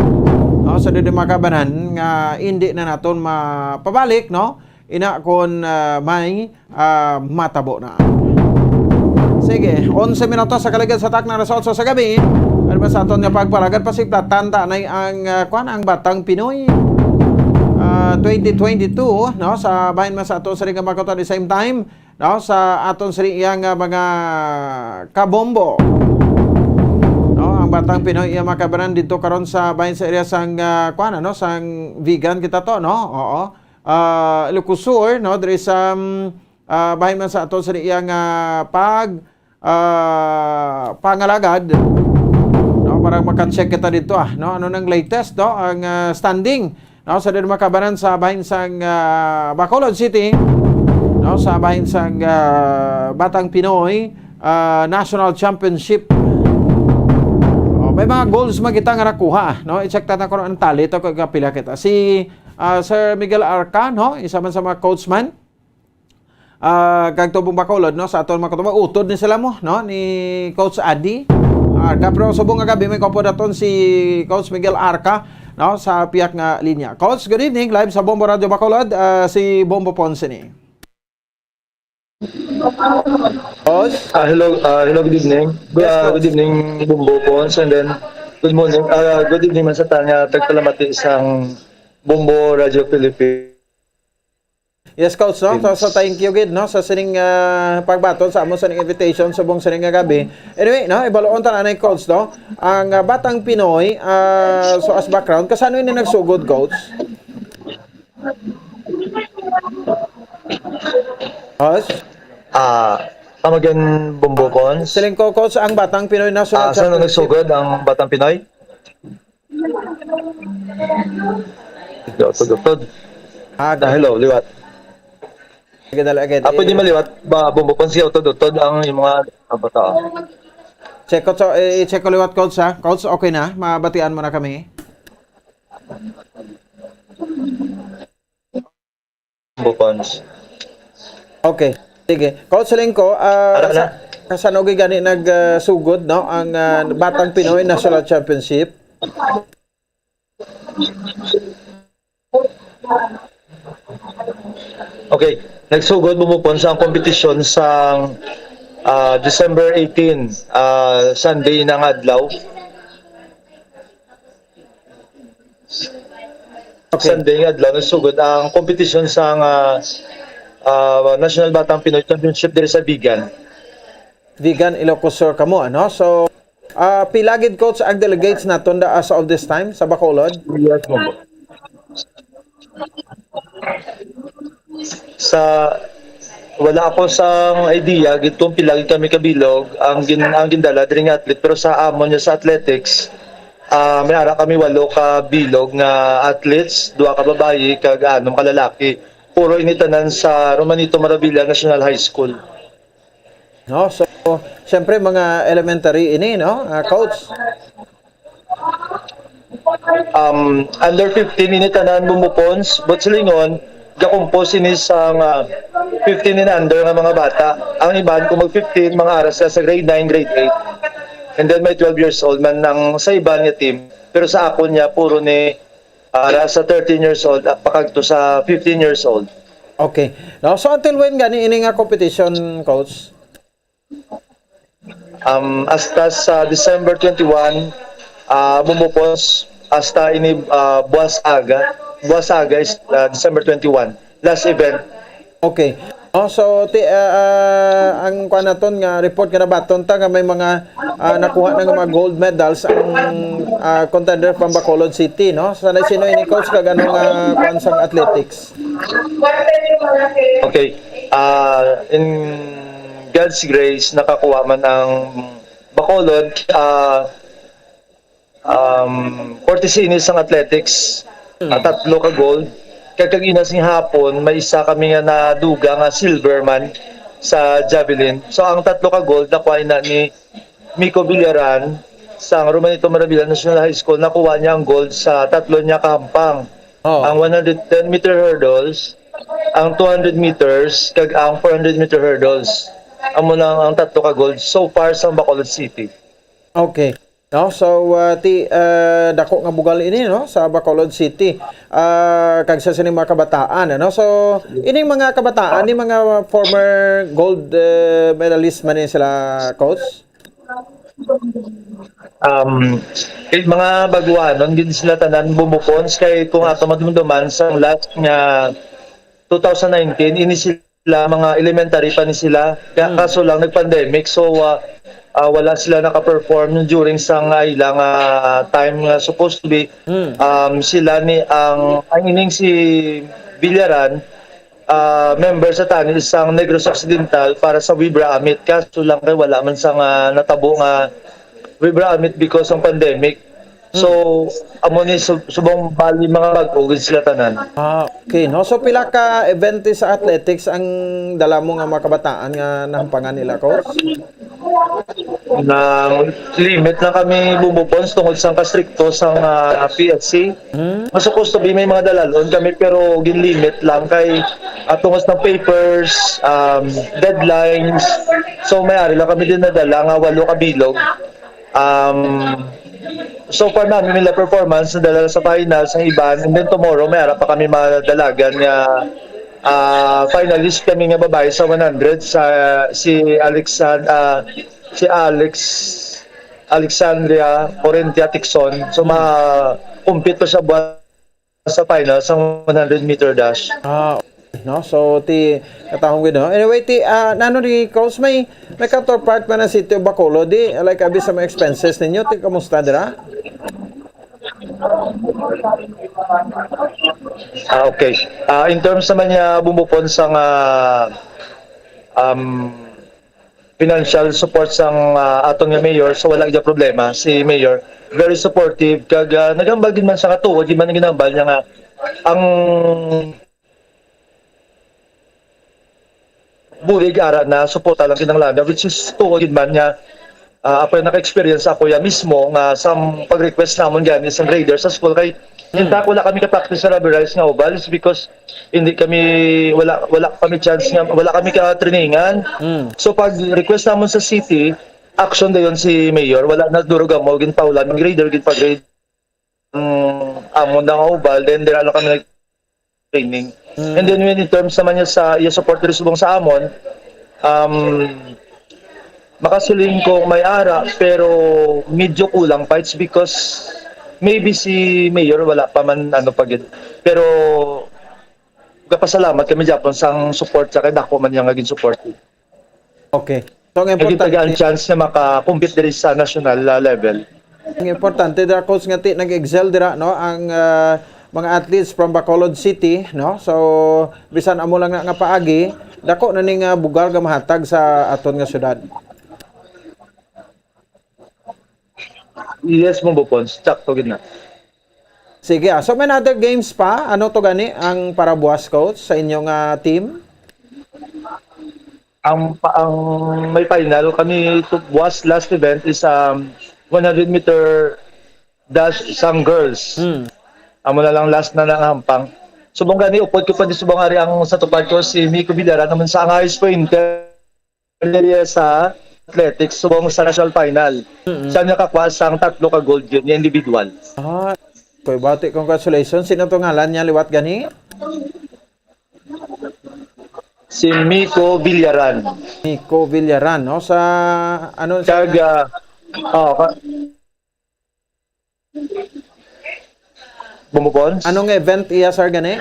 no? Sa dindi makabanan nga hindi na naton mapabalik, no? Ina kon, ah, may, ah, matabo na. Sige, onse minutos sa kaligad sa takna alas otso sa gabi. Ano ba sa aton nga pagpalagad, pasiplatan ta na ang, ah, kwan, ang Batang Pinoy, ah, twenty twenty-two, no? Sa bahin man sa aton sa ring mga at the same time, no? Sa aton sa ring iya nga mga kabombo. No? Ang Batang Pinoy iya makabanan dito karon sa bahin sa area sang, ah, kwan, ano? Sang vegan kita to, no? Oo. Ah, Ilocos Sur, no, diri sa, um, ah, bahin man sa ato sa iya nga pag, ah, pangalagad, no, para maka-check kita dito, ah, no, ano nang latest, no, ang, ah, standing, no, sa diri makabanan sa bahin sang, ah, Bacolod City, no, sa bahin sang, ah, Batang Pinoy, ah, National Championship. Oh, may mga goals man kita nga nakuha, no? I-check ta na kung ang tally to, kung kapila kita. Si, ah, Sir Miguel Arca, no? Isa man sa mga coach man. Ah, kag Tubong Bacolod, no? Sa aton mga katubang, utod ni sila mo, no? Ni Coach Adi Arca. Pero subong nga gabi, may kaupod aton si Coach Miguel Arca, no? Sa piyak nga linya. Coach, good evening. Live sa Bombo Radyo Bacolod, ah, si Bombo Ponce ni. Boss? Ah, hello, ah, hello, good evening. Good, Yes, ah, Coach. Good evening, Bumbo Pons, and then good morning, ah, good evening man sa tanan nga tagpalamati sang Bumbo Radio Philippines. Yes, Coach, no? So, so, thank you gid, no, sa sining, ah, pagbaton sa amon sining invitation subong sining nga gabi. Anyway, no, ibaluon ta na ni Coach, no? Ang, ah, Batang Pinoy, ah, so as background, kasano ini nagsugod, Coach? Coach? Ah, come again, Bumbo Pons. Siling ko, Coach, ang Batang Pinoy na Ah, saan ang nagsugod ang Batang Pinoy? Utod-utod. Ah, Ah, hello, liwat. Sige, dali, again. Ah, pwede Eh, maliwat ba, Bumbo Pons, sige, utod-utod ang yung mga kabata. Check ko, so, eh, i-check ko liwat, Coach, ha? Coach, okay na? Mabatian mo na kami? Bumbo Pons. Okay. Sige. Coach, siling ko, ah, Ara na. sa, sa nugi gani nag, ah, sugod, no? Ang, ah, Batang Pinoy National Championship. Okay. Nagsugod, Bumbo Pons, ang kompetisyon sa, ah, December eighteen, ah, Sunday na nga adlaw. Okay. Sunday nga adlaw, nagsugod ang kompetisyon sa nga, ah, National Batang Pinoy Championship diri sa Vigan. Vigan, Ilocos Sur kamo, ano? So, ah, pila gid, Coach, ang delegates naton da, as of this time sa Bacolod? Yes, Bumbo. Sa, wala ako sang idea gid kung pila gid kami kabilog ang gin-, ang gindala diri nga athlete, pero sa amon niya sa athletics, ah, may ara kami walo ka bilog nga athletes, duha ka babayi kag anom ka lalaki. Puro ini tanan sa Romanito Maravilla National High School. No, so, siyempre, mga elementary ini, no, ah, Coach? Um, under fifteen ini tanan, Bumbo Pons, but silingon, gakumpos ini sa nga fifteen and under nga mga bata. Ang iban, kung mag fifteen, mga ara sila sa grade nine, grade eight. And then may twelve years old man ang sa iban nga team. Pero sa akon niya, puro ni, ah, ara sa thirteen years old, ah, pakagto sa fifteen years old. Okay. No, so until when gani ini nga competition, Coach? Um, hasta sa December twenty-one, ah, Bumbo Pons, hasta ini, ah, buwas aga. Buwas aga is, ah, December twenty-one. Last event. Okay. Oh, so, ti-, ah, ah, ang kuan naton nga report nga nabaton ta nga may mga, ah, nakuha na nga mga gold medals ang, ah, contender from Bacolod City, no? Sa sino ini, Coach, kag ano nga kuan sang athletics? Okay. Ah, in God's grace, nakakuha man ang Bacolod, ah, um, courtesy ini sang athletics, ah, tatlo ka gold. Kag kag-ina sing hapon, may isa kami nga naduga nga silver man sa javelin. So, ang tatlo ka gold nakuha na ni Miko Villaran sang Romanito Maravilla National High School. Nakuha niya ang gold sa tatlo niya kahampang. Oh. Ang one hundred ten meter hurdles, ang two hundred meters, kag ang four hundred meter hurdles. Amo na ang tatlo ka gold so far sa Bacolod City. Okay. No, so, ah, ti, ah, dako nga bugal ini, no, sa Bacolod City. Ah, kag sa sining mga kabataan, ano? So, ining mga kabataan, ni mga former gold, eh, medalist man ni sila, Coach? Um, kay mga baguhanon gid sila tanan, Bumbo Pons, kay kung ato madumduman sa last nga two thousand nineteen, ini sila, mga elementary pa ni sila. Ka-, Mm. kaso lang nag-pandemic, so, ah, ah, wala sila naka-perform during sa nga ilang, ah, time nga supposed to be, Mm. um, sila ni ang, ang ining si Villaran, ah, member sa tani sang Negros Occidental para sa Vibra Amit. Kaso lang kay wala man sa nga natabo nga Vibra Amit because ang pandemic. So, amo ni sub-, subong bali mga bag-o gid sila tanan. Ah, okay, no? So, pila ka event sa athletics ang dala mo nga mga kabataan nga nahampangan nila, Coach? Nang limit lang kami, Bumbo Pons, tungod sa kastrikto sa, ah, P S C. Hmm? Mas supposed to be may mga dalalon kami, pero ginlimit lang kay, ah, tungod sa papers, um, deadlines. So, may ari lang kami din nadala nga walo ka bilog. Um, so far namin nila performance, nadala sa finals ang iban, and then tomorrow may ara pa kami madalagan nga, Ah, finalist kami nga babae sa one hundred, sa si Alexan-, ah, si Alex, Alexandria Orentia Tixon. So, ma-compete pa siya buwan sa final sa one hundred meter dash. Ah, no? So, ti, katahong gid, no? Anyway, ti, ah, nano ni Coach, may, may counterpart man na City of Bacolod, di, like, abi sa mga expenses ninyo, ti, kamusta dira? Ah, okay. Ah, in terms naman niya, Bumbupon, sa nga, um, financial support sang, ah, aton nga mayor, so wala gyud problema si mayor. Very supportive, kag, ah, nagambal gid man siya nga tuod gid man ang ginambal niya nga ang bulig ara na suporta lang kinahanglan, which is tuod gid man nga, ah, ako yung naka-experience, ako ya mismo nga sa pag-request namon gani sa grader sa school kay intact wala kami ka-practice sa rubberized nga oval is because hindi kami, wala, wala kami chance nga, wala kami ka-trainingan. Mm. So pag request namon sa city, action dayon si mayor, wala na durog mo, ginpaulan ang grader, ginpa-grade ang amon na nga oval, then dira lang kami nag-training. Mm. And then when in terms naman niya sa iya support diri subong sa amon, um, makasiling ko may ara, pero medyo kulang pa. It's because maybe si mayor wala pa man ano pa gid. Pero gapasalamat kami gyapon sang support sa kay dako man niya nga gin-support. Okay. So, ang Naging tagaan importante, chance na maka-compete diri sa national, ah, level. ang importante dira, Coach, nga ti nag-excel dira, no, ang, ah, mga athletes from Bacolod City, no? So, bisan amo lang na nga paagi, dako na ning, ah, bugal nga mahatag sa aton nga syudad. Yes, Bumbupon, sakto gid na. Sige, ah. So, may other games pa? Ano to gani ang parabuas, Coach, sa inyong, ah, team? Ang pa-, ang may final kami to, was last event is, um, one hundred meter dash sang girls. Hmm. Amo na lang last na lang hampang. Subong gani, upod ko pa di subong ari ang sa tupad ko si Miko Villara naman sa ang highest pointer niya sa athletics subong sa national final. Mm-mm. Siya nakakuha sang tatlo ka gold yun, yung individual. Ah, Kuya Bati, congratulations. Sino to ngalan niya liwat gani? Si Miko Villaran. Nico Villaran, no? Sa, ano, sa, Kag, ah, oh, ka-, Bumupons? Anong event iya, sir, gani?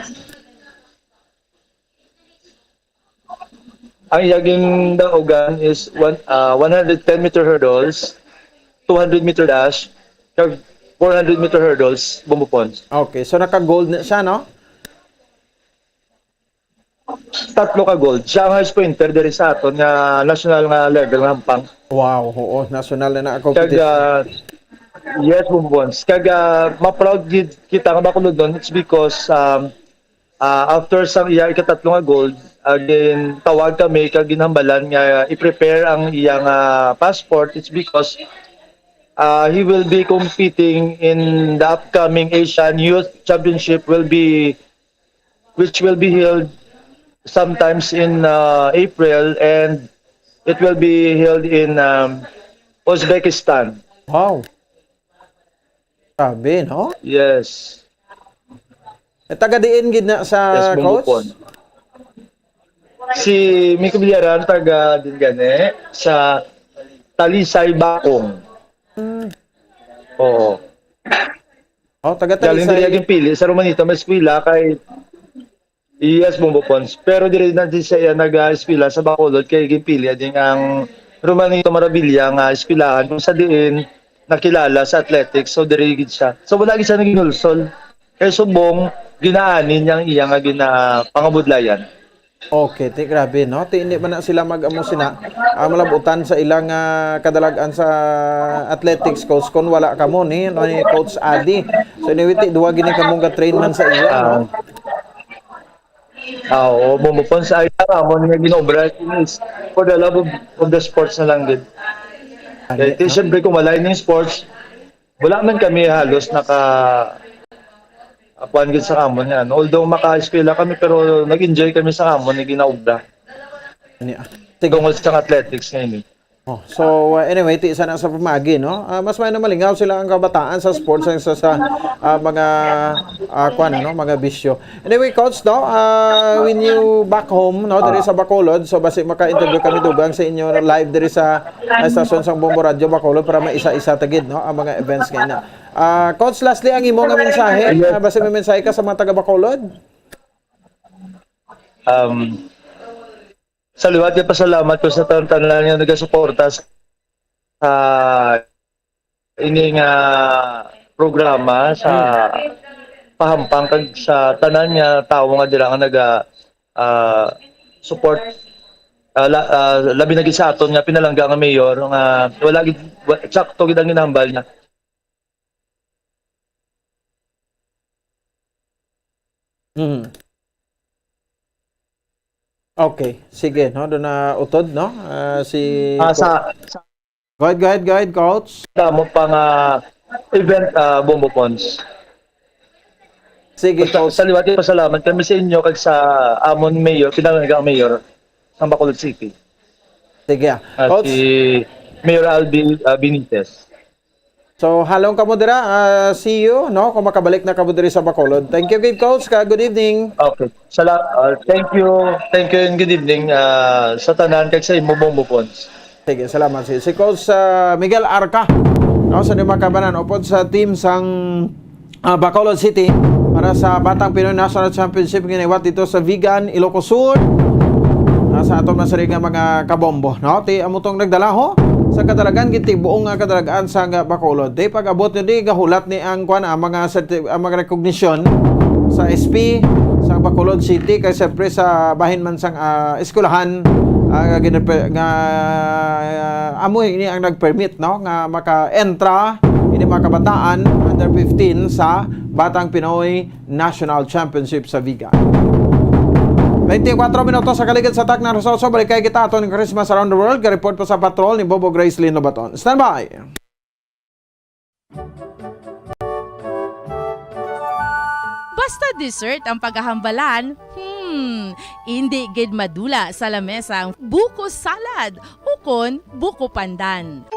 Ang iya gindaugan is one, ah, one hundred ten meter hurdles, two hundred meter dash, kag four hundred meter hurdles, Bumupons. Okay, so naka-gold na siya, no? Tatlo ka gold. Siya ang highest pointer diri sa aton nga national nga level nga hampang. Wow, oo, national na na ang Kag, competition. ah, yes, Bumupons. Kag, ah, ma-proud gid kita nga Bacolodon, it's because, um, ah, after sang iya ikatatlo nga gold, again, tawag kami kag ginhambalan nga i-prepare ang iya nga passport. It's because, ah, he will be competing in the upcoming Asian Youth Championship will be, which will be held sometimes in, ah, April, and it will be held in, um, Uzbekistan. Wow. Grabe, no? Yes. Eh, taga diin gid na sa Yes, coach? Bumupon. Si Miko Villaran, taga din gani, sa Talisay, Bacong. Hmm. Oo. Oh, taga Galing diri Talisay. Ginpili sa Romanito, may eskwela kay, yes, Bumbo Pons. Pero diri na di siya nag-eskwela sa Bacolod kay Ginpili din ang Romanito Marabilia nga eskwelahan kung sa diin nakilala sa athletics. So, diri gid siya. So, wala gid siya naginulsol. Kay subong, ginaanin niya ang iya nga ginapangabudlayan. Okay, ti grabe, no? Ti hindi man na sila mag-amo sina, ah, malabutan sa ilang, ah, kadalagan sa athletics coach kung wala kamo ni, no, ni Coach Adi. So, anyway, ti duwa gini kamong ga-train man sa iya, no? Ah. Ah, oo, Bumbo Pons, ay, ang amo nga ginobra is for the love of, of the sports na lang gid. Adi, Kay, no? siyempre, kung wala yung sports, wala man kami halos naka, ah, kuwan gid sa kamon nga, ano. Although maka-eskwela kami, pero nag-enjoy kami sa kamon nga ginaobra. Ani, ah. Sige. Tungod sa athletics nga ini. Oh, so, uh, anyway, ti sana sa pamagi, no? Ah, mas may na malingaw sila ang kabataan sa sports ang sa, sa ah, mga ah, kuwan, ano, mga bisyo. Anyway, coach, no, ah, when you back home, no, diri sa Bacolod, so basi maka-interview kami dugang sa inyo live diri sa ah, estasyon sang Bombo Radio Bacolod para maisa-isa tagid, no, ang mga events nga ina. Ah, coach, lastly, ang imo nga mensahe, ah, basi may mensahe ka sa mga taga Bacolod? Um, sa liwat kay pasalamat ko sa tanan-tanan nga nagasuporta sa ini nga programa sa pahampang kag sa tanan nga tawo nga dira nga naga ah, support ah, la, ah, labi na gid sa aton nga pinalangga nga mayor nga wala gid wa- eksakto gid ang ginahambal niya. Mm. Okay, sige, no, do na utod, no? Ah, si Ah, sa, sa Go ahead, go ahead, go ahead, coach. Damo pa nga event ah, Bombo Pons. Sige, Basta, coach. Sa liwat pasalamat kami sa inyo kag sa amon mayor, pinalangga mayor sa Bacolod City. Sige, ah. Ah, Coach. Si Mayor Albi ah, Benitez. So, halong kamo dira. Ah, see you, no? Kung makabalik na kamo diri sa Bacolod. Thank you, good coach. Ka, good evening. Okay. Sala, ah, thank you. Thank you and good evening ah, sa tanan kag sa imo, Bombo Pons. Sige, salamat. Si, si Coach ah, Miguel Arca, no, sa Nimakabanan, upod sa team sang ah, Bacolod City para sa Batang Pinoy National Championship nga ginhiwat dito sa Vigan, Ilocos Sur. Ah, sa aton man sari nga mga kabombo, no? Ti amo tong nagdala ho sa kadalagan, giti buong nga kadalagan sa nga Bacolod. Di pag-abot nyo di gahulat ni ang kwan, ang mga serti- ang mga recognition sa S P sa Bacolod City kay siyempre sa bahin man sang ah, eskwelahan ah, nga ginepe- nga ah, amo ini ang nag-permit, no, nga maka-entra ini mga kabataan under fifteen sa Batang Pinoy National Championship sa Vigan. Twenty-four minutos sa kaligid sa Takna Resulso. Balik kay kita aton Christmas Around the World. Ga-report pa sa patrol ni Bobo Grace Lino Baton. Standby! Basta dessert ang paghahambalan, hmm, indi gid madula sa lamesa ang buko salad ukon buko pandan.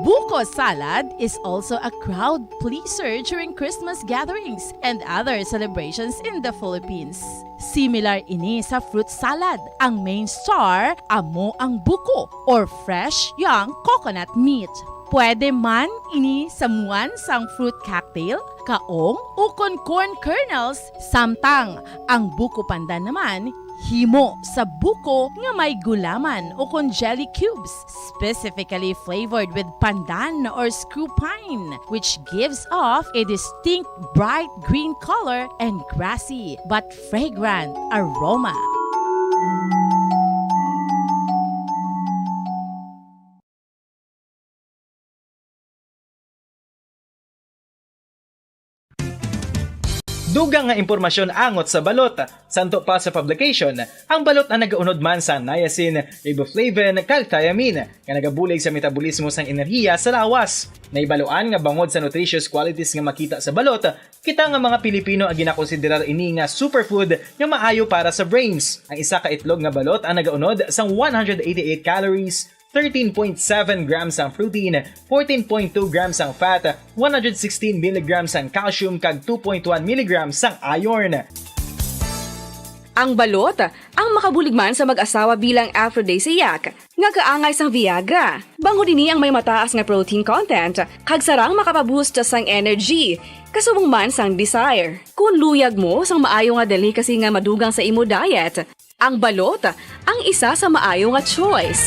Buko salad is also a crowd pleaser during Christmas gatherings and other celebrations in the Philippines. Similar ini sa fruit salad. Ang main star amo ang buko or fresh young coconut meat. Pwede man ini samuan sang fruit cocktail, kaong, ukon corn kernels, samtang ang buko pandan naman himo sa buko nga may gulaman ukon jelly cubes, specifically flavored with pandan or screw pine, which gives off a distinct bright green color and grassy but fragrant aroma. Dugang nga impormasyon angot sa balot. Santo pa sa publication, ang balot ang nagaunod man sa niacin, riboflavin, kag thiamine, nga nagabulig sa metabolismo sang enerhiya sa lawas. Naibaluan nga bangod sa nutritious qualities nga makita sa balot, kita nga mga Pilipino ang ginakonsiderar ini nga superfood nga maayo para sa brains. Ang isa ka itlog nga balot ang nagaunod sang one hundred eighty-eight calories, thirteen point seven grams ang protein, fourteen point two grams ang fat, one hundred sixteen milligrams ang calcium, kag two point one milligrams ang iron. Ang balot ang makabulig man sa mag-asawa bilang aphrodisiac nga kaangay sang Viagra. Bangod ini ang may mataas nga protein content kag sarang makapaboost sang energy, kasubong man sang desire. Kung luyag mo sang maayo nga delicacy nga madugang sa imo diet, ang balot ang isa sa maayo nga choice.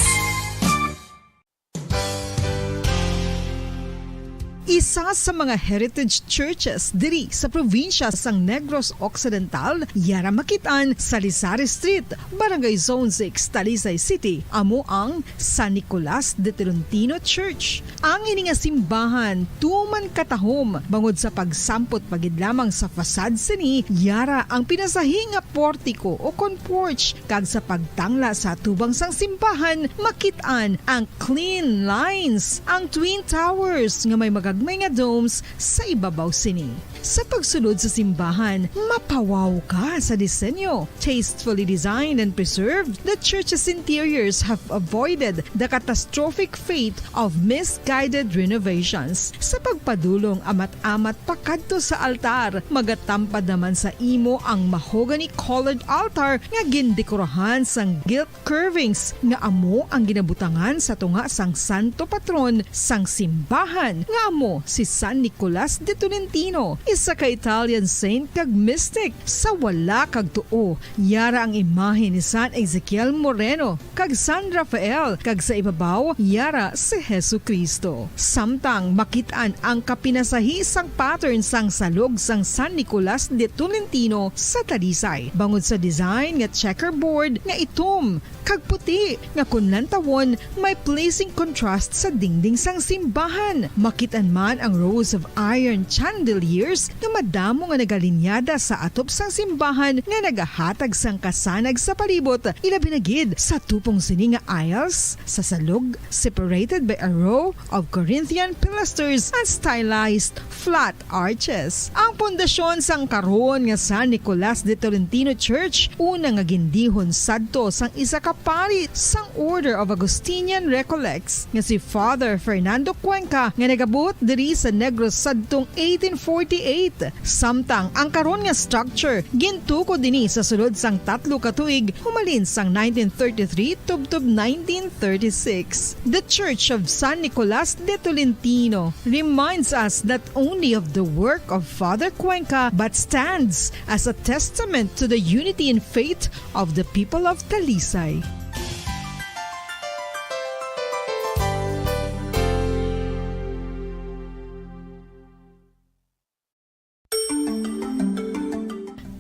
Isa sa mga heritage churches diri sa probinsya sang Negros Occidental, yara makit-an sa Lizares Street, Barangay Zone six, Talisay City, amo ang San Nicolas de Tolentino Church. Ang ini nga simbahan tuman katahom bangod sa pagsampot pa gid lamang sa facade sini, yara ang pinasahi nga portiko o kon porch, kag sa pagtangla sa atubang sang simbahan, makit-an ang clean lines, ang twin towers nga may magagmay nga domes sa ibabaw sini. Sa pagsulod sa simbahan, mapawaw ka sa disenyo. Tastefully designed and preserved, the church's interiors have avoided the catastrophic fate of misguided renovations. Sa pagpadulong amat-amat pakadto sa altar, magatampad naman sa imo ang mahogany-colored altar nga gindekorahan sang gilt curvings nga amo ang ginabutangan sa tunga sang santo patron sang simbahan, nga amo si San Nicolas de Tolentino, isa ka Italian saint kag mystic. Sa wala kag tuo, yara ang imahe ni San Ezekiel Moreno kag San Rafael, kag sa ibabaw, yara si Jesu-Cristo. Samtang makit-an ang kapinasahi sang pattern sang salog sang San Nicolas de Tolentino sa Talisay, bangod sa design nga checkerboard nga itom kag puti, nga kon lantawon, may pleasing contrast sa dingding sang simbahan. Makit-an man ang rows of iron chandeliers nga madamo nga nagalinyada sa atop sang simbahan nga nagahatag sang kasanag sa palibot, ilabi na gid sa tupong sini nga aisles sa salog, separated by a row of Corinthian pilasters and stylized flat arches. Ang pundasyon sang karon nga San Nicolas de Tolentino Church, una nga gindihon sadto sang isa ka pari sang Order of Augustinian Recollects nga si Father Fernando Cuenca, nga nagabot diri sa Negros sadtong eighteen forty-eight. Samtang ang karon nga structure gintukod dinhi sa sulod sang tatlo ka tuig, humalin sang nineteen thirty-three tubtob nineteen thirty-six. The Church of San Nicolas de Tolentino reminds us not only of the work of Father Cuenca, but stands as a testament to the unity in faith of the people of Talisay.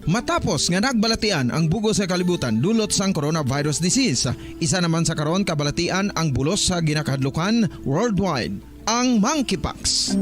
Matapos nga nagbalatian ang bug-os nga kalibutan dulot sang coronavirus disease, isa naman sa karon kabalatian ang bulos sa ginakahadlukan worldwide, ang monkeypox.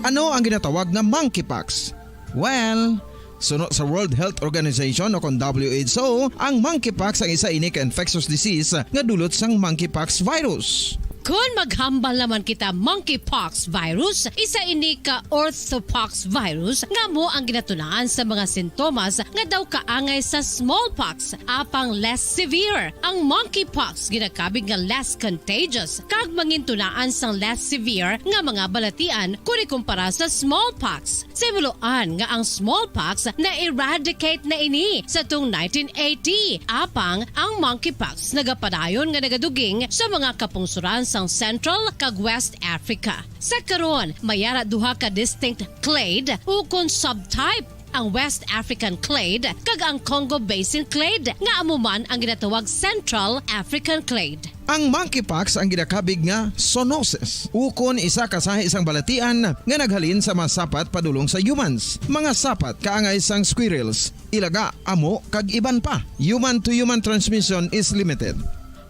Ano ang ginatawag nga monkeypox? Well, suno sa World Health Organization o kon W H O, ang monkeypox ang isa ini ka infectious disease nga dulot sang monkeypox virus. Kon maghambal naman kita monkeypox virus, isa ini ka orthopox virus nga amo ang ginatunaan sa mga sintomas nga daw kaangay sa smallpox, apang less severe. Ang monkeypox ginakabig nga less contagious kag mangintunaan sang less severe nga mga balatian kon ikumpara sa smallpox. Sa himuloan nga ang smallpox na-eradicate na ini sa tong nineteen eighty, apang ang monkeypox nagapadayon nga nagaduging sa mga kapungsoran sang Central kag West Africa. Sa karon, may ara duha ka distinct clade ukon subtype, ang West African clade kag ang Congo Basin clade, nga amo man ang ginatawag Central African clade. Ang monkeypox ang ginakabig nga zoonosis, ukon isa ka sahi sang balatian nga naghalin sa mga sapat padulong sa humans, mga sapat kaangay sang squirrels, ilaga, amo, kag iban pa. Human-to-human transmission is limited.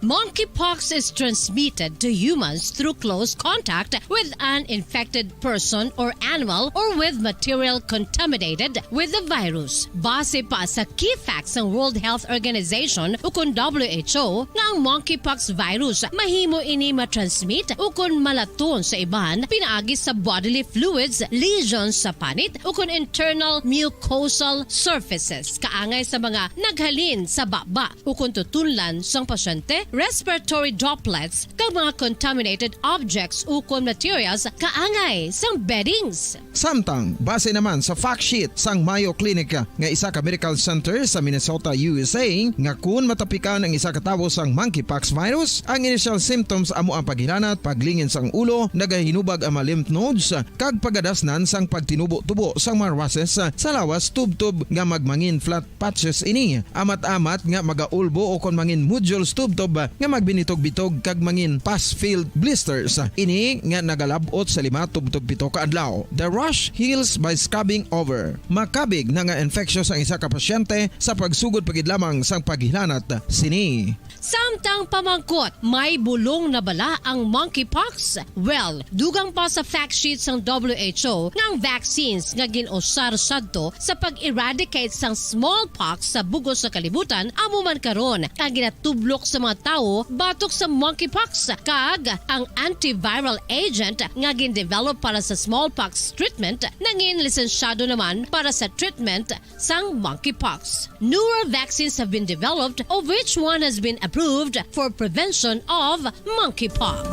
Monkeypox is transmitted to humans through close contact with an infected person or animal or with material contaminated with the virus. Base pa sa key facts sang World Health Organization ukon W H O, nga ang monkeypox virus mahimo ini matransmit ukon malaton sa iban pinaagi sa bodily fluids, lesions sa panit, ukon internal mucosal surfaces, kaangay sa mga naghalin sa baba ukon tutunlan sang pasyente, respiratory droplets, kag mga contaminated objects ukon materials kaangay sang beddings. Samtang, base naman sa fact sheet sang Mayo Clinic nga isa ka medical center sa Minnesota, U S A, nga kun matapikan ang isa ka tawo sang monkeypox virus, ang initial symptoms amo ang paghilanat, paglingin sang ulo, nagahinubag ang mga lymph nodes, kag pagadasnan sang pagtinubo-tubo sang mga rushes sa lawas tubtob nga magmangin flat patches ini. Amat-amat nga magaulbo ukon mangin nodules tubtob nga magbinitog-bitog kag mangin pus-filled blisters. Ini nga nagalab-ot sa lima tubtob pito ka adlaw. The rash heals by scabbing over. Makabig na nga infectious ang isa ka pasyente sa pagsugod pa gid lamang sang paghilanat sini. Samtang pamangkot, may bulong na bala ang monkeypox? Well, dugang pa sa fact sheet sang W H O nga ang vaccines nga gin-usar sadto sa pag-eradicate sang smallpox sa bug-os nga kalibutan amo man karon ang ginatublok sa mga tawo batok sa monkeypox, kag ang antiviral agent nga gindevelop para sa smallpox treatment nangin lisensyado naman para sa treatment sang monkeypox. Newer vaccines have been developed, of which one has been approved for prevention of monkeypox.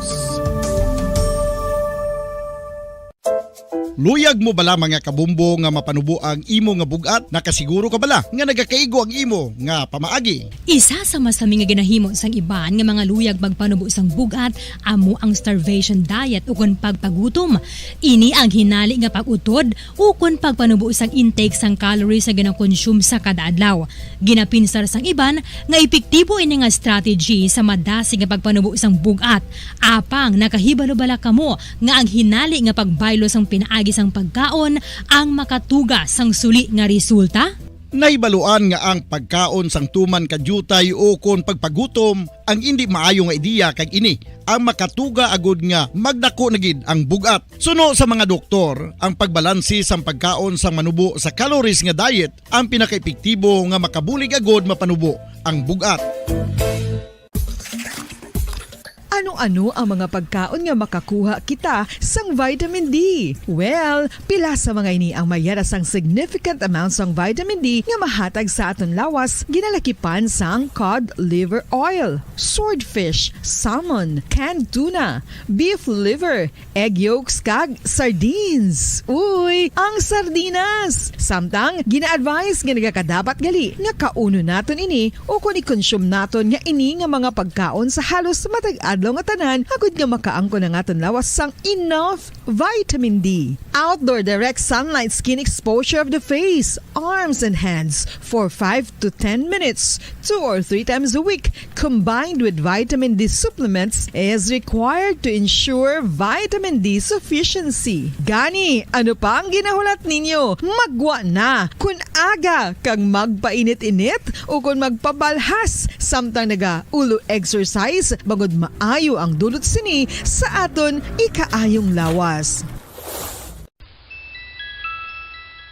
Luyag mo bala, mga kabombo, nga mapanubo ang imo nga bug-at? Nakasiguro ka bala nga nagakaigo ang imo nga pamaagi? Isa sa masami nga ginahimo sang iban nga mga luyag magpanubo sang bug-at amo ang starvation diet ukon pagpagutom. Ini ang hinali nga pag-utod ukon pagpanubo sang intake sang calories nga ginakonsume sa kada adlaw. Ginapinsar sang iban nga epektibo ini nga strategy sa madasig nga pagpanubo sang bug-at. Apang nakahibalo bala kamo nga ang hinali nga pagbaylo sang pinaagi sang pagkaon ang makatuga sang suli nga resulta? Nahibaluan nga ang pagkaon sang tuman ka diutay ukon pagpagutom ang indi maayo nga ideya, kag ini ang makatuga agud nga magdako na gid ang bug-at. Suno sa mga doktor, ang pagbalanse sang pagkaon sang manubo sa calories nga diet ang pinakaepektibo nga makabulig agud mapanubo ang bug-at. Ano-ano ang mga pagkaon nga makakuha kita sang vitamin D? Well, pila sa mga ini ang mayara sang significant amount sang vitamin D nga mahatag sa aton lawas, ginalakipan sang cod liver oil, swordfish, salmon, canned tuna, beef liver, egg yolks, kag sardines. Uy, ang sardinas! Samtang, gina-advise nga nagakadapat gali nga kaunon naton ini ukon i-consume naton nga ini nga mga pagkaon sa halos matag adlaw nga tanan, agud nga makaangkon ang aton lawas sang enough vitamin D. Outdoor direct sunlight skin exposure of the face, arms, and hands for five to ten minutes, two or three times a week, combined with vitamin D supplements, is required to ensure vitamin D sufficiency. Gani, ano pa ang ginahulat ninyo? Maggwa na! Kun aga kag magpainit-init ukon magpabalhas samtang naga-ulo exercise, bangod maayo ang dulot sini sa aton ikaayong lawas.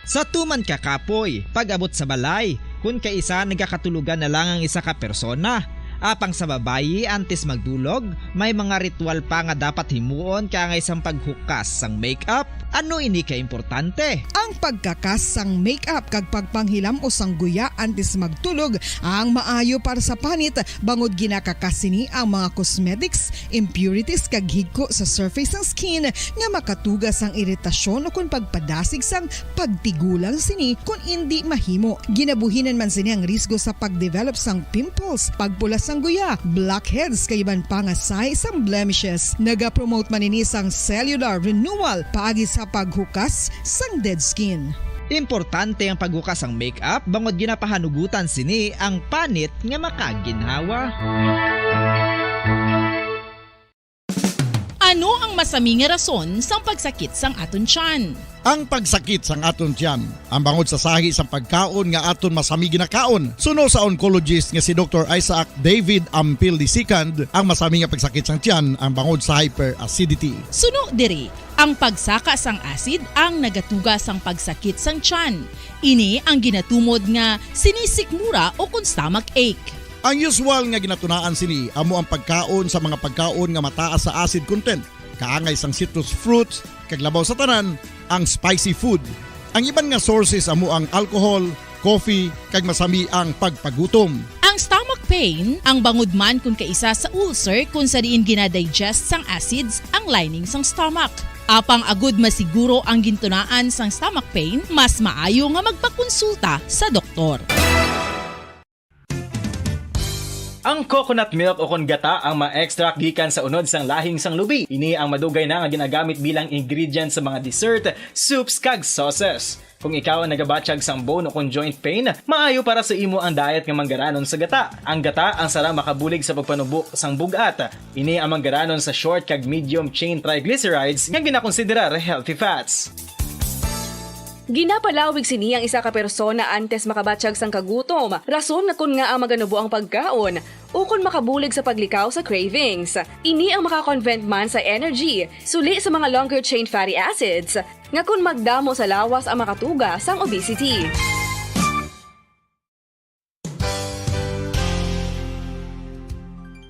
Sa tuman ka kapoy, pag-abot sa balay, kun kaisa nagakatulogan na lang ang isa ka persona. Apang sa babayi, antes magdulog, may mga ritual pa nga dapat himuon kaangay sang paghukas sang makeup. Ano ini ka importante? Ang pagkakas sang makeup kag pagpanghilam-os sang guya antes magtulog ang maayo para sa panit, bangod ginakakas sini ang mga cosmetics, impurities, kag higko sa surface sang skin nga makatuga sang iritasyon ukon pagpadasig sang pagtigulang sini kon indi mahimo. Ginabuhinan man sini ang risgo sa pagdevelop sang pimples, pagpula sang guya, blackheads, kag iban pa nga sahi sang blemishes. Nagapromote man ini sang cellular renewal paagi sa paghukas sang dead skin. Importante ang paghukas sang makeup bangod ginapahanugutan sini ang panit nga makaginhawa. Ano ang masami nga rason sang pagsakit sang aton tiyan? Ang pagsakit sang aton tiyan, ang bangod sa sahi sang pagkaon nga aton masami ginakaon, suno sa oncologist nga si Doktor Isaac David Ampil the second, ang masami nga pagsakit sang tiyan ang bangod sa hyperacidity. Suno diri, ang pagsaka sang acid ang nagatuga sang pagsakit sang tiyan. Ini ang ginatumod nga sinisikmura ukon stomach ache. Ang usual nga ginatunaan sini amo ang pagkaon sa mga pagkaon nga mataas sa acid content, kaangay sang citrus fruits, kag labaw sa tanan, ang spicy food. Ang iban nga sources amo ang alcohol, coffee, kag masami ang pagpagutom. Ang stomach pain, ang bangod man kun kaisa sa ulcer kun sa diin ginadigest sang acids ang lining sang stomach. Apang agud masiguro ang gintunaan sang stomach pain, mas maayo nga magpakonsulta sa doktor. Ang coconut milk ukon gata ang ma-extract gikan sa unod sang lahing sang lubi. Ini ang madugay na nga ginagamit bilang ingredient sa mga dessert, soups, kag sauces. Kung ikaw ang nagabatyag sang bone ukon joint pain, maayo para sa imo ang diet nga manggaranon sa gata. Ang gata ang sara makabulig sa pagpanubo sang bug-at. Ini ang manggaranon sa short kag medium chain triglycerides nga ginakonsiderar healthy fats. Ginapalawig sini ang isa ka persona antes makabatyag sang kagutom, rason nga kon ngaa maganubo ang pagkaon, ukon makabulig sa paglikaw sa cravings. Ini ang makakonvert man sa energy, suli sa mga longer chain fatty acids, nga kon magdamo sa lawas ang makatuga sang obesity.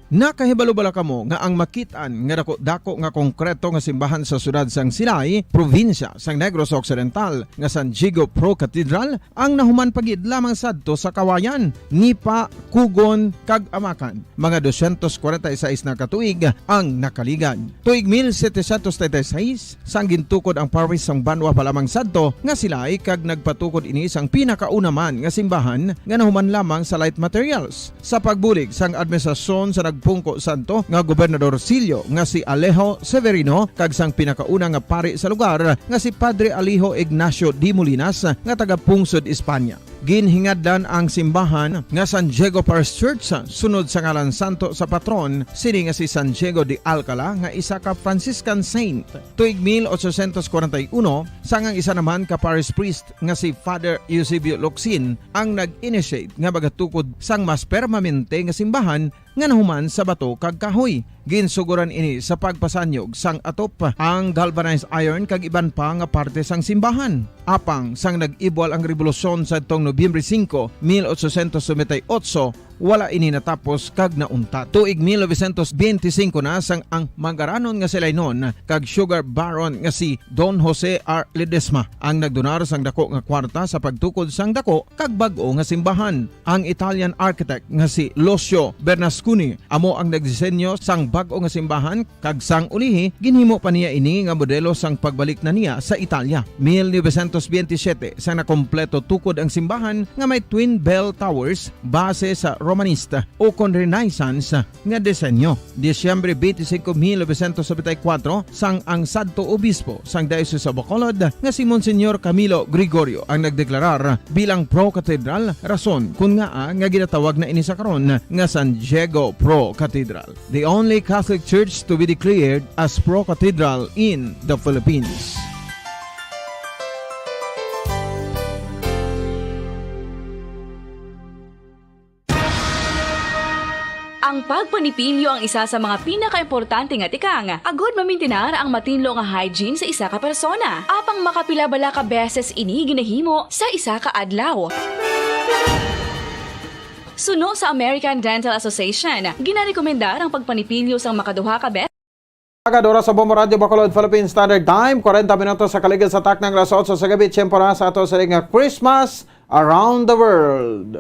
Nakahibalo bala kamo nga ang makit-an nga dako-dako nga konkreto nga simbahan sa siyudad sang Silay, probinsya sang Negros Occidental, nga San Diego Pro Cathedral, ang nahuman pa gid lamang sadto sa Kawayan, ni pa Kugon kag Amakan? Mga dosyentos kwarenta y seis na ka tuig ang nakaligad. Tuig mil setecientos treinta y seis, sang gintukod ang parish sang banwa pa lamang sadto nga Silay, kag nagpatukod ini sang pinakauna man nga simbahan nga nahuman lamang sa light materials. Sa pagbulig sang administrasyon sa nagpungko sadto nga gobernadorcillo nga si Alejo Severino kag sang pinakauna nga pari sa lugar nga si Padre Alejo Ignacio de Molinas nga taga-pungsod Espanya. Ginhingadlan ang simbahan nga San Diego Parish Church sunod sa ngalan santo sa patron sini nga si San Diego de Alcala nga isa ka Franciscan saint. Tuig mil ochocientos kwarenta y uno, sang ang isa naman ka parish priest nga si Father Eusebio Locsin ang nag-initiate nga magatukod sang mas permanente nga simbahan nga nahuman sa bato kag kahoy. Ginsugoran ini sa pagpasanyog sang atop, ang galvanized iron kag iban pa nga parte sang simbahan. Apang sang nag-ibwal ang rebolusyon sadtong Nobyembre singko, mil ochocientos noventa y ocho, wala ini natapos kag nauntat. Tuig mil novecientos benti singko na sang ang mangaranon nga si Lainon kag sugar baron nga si Don Jose R. Ledesma ang nagdonar sang dako nga kwarta sa pagtukod sang dako kag bag-o nga simbahan. Ang Italian architect nga si Lucio Bernasconi amo ang nagdisenyo sang bag-o nga simbahan, kag sang ulihi, ginhimo pa niya ini nga modelo sang pagbalik na niya sa Italia. Mil novecientos benti siyete, sang nakompleto tukod ang simbahan nga may twin bell towers base sa Romanista o kon Renaissance nga disenyo. Disyembre twenty-five, mil novecientos noventa y cuatro, sang ang sadto obispo sang Diocese of Bacolod nga si Monsignor Camilo Gregorio ang nagdeklarar bilang pro-cathedral, rason kun ngaa nga ginatawag na ini sa karon nga San Diego Pro Cathedral, the only Catholic church to be declared as pro-cathedral in the Philippines. Ang pagpanipilyo ang isa sa mga pinakaimportante nga tikang agod mamintinar ang matinlo nga hygiene sa isa ka persona. Apang makapila bala ka beses ini ginahimo sa isa ka adlaw? Suno sa American Dental Association, ginarekomendar ang pagpanipilyo sang makaduha ka beses. Agad oras sa Bombo Radyo Bacolod, Philippine Standard Time, kwarenta minutos sa kaligid sa taknang alas otso sa gabi, tiyempo na sa ato sa nga Christmas Around the World.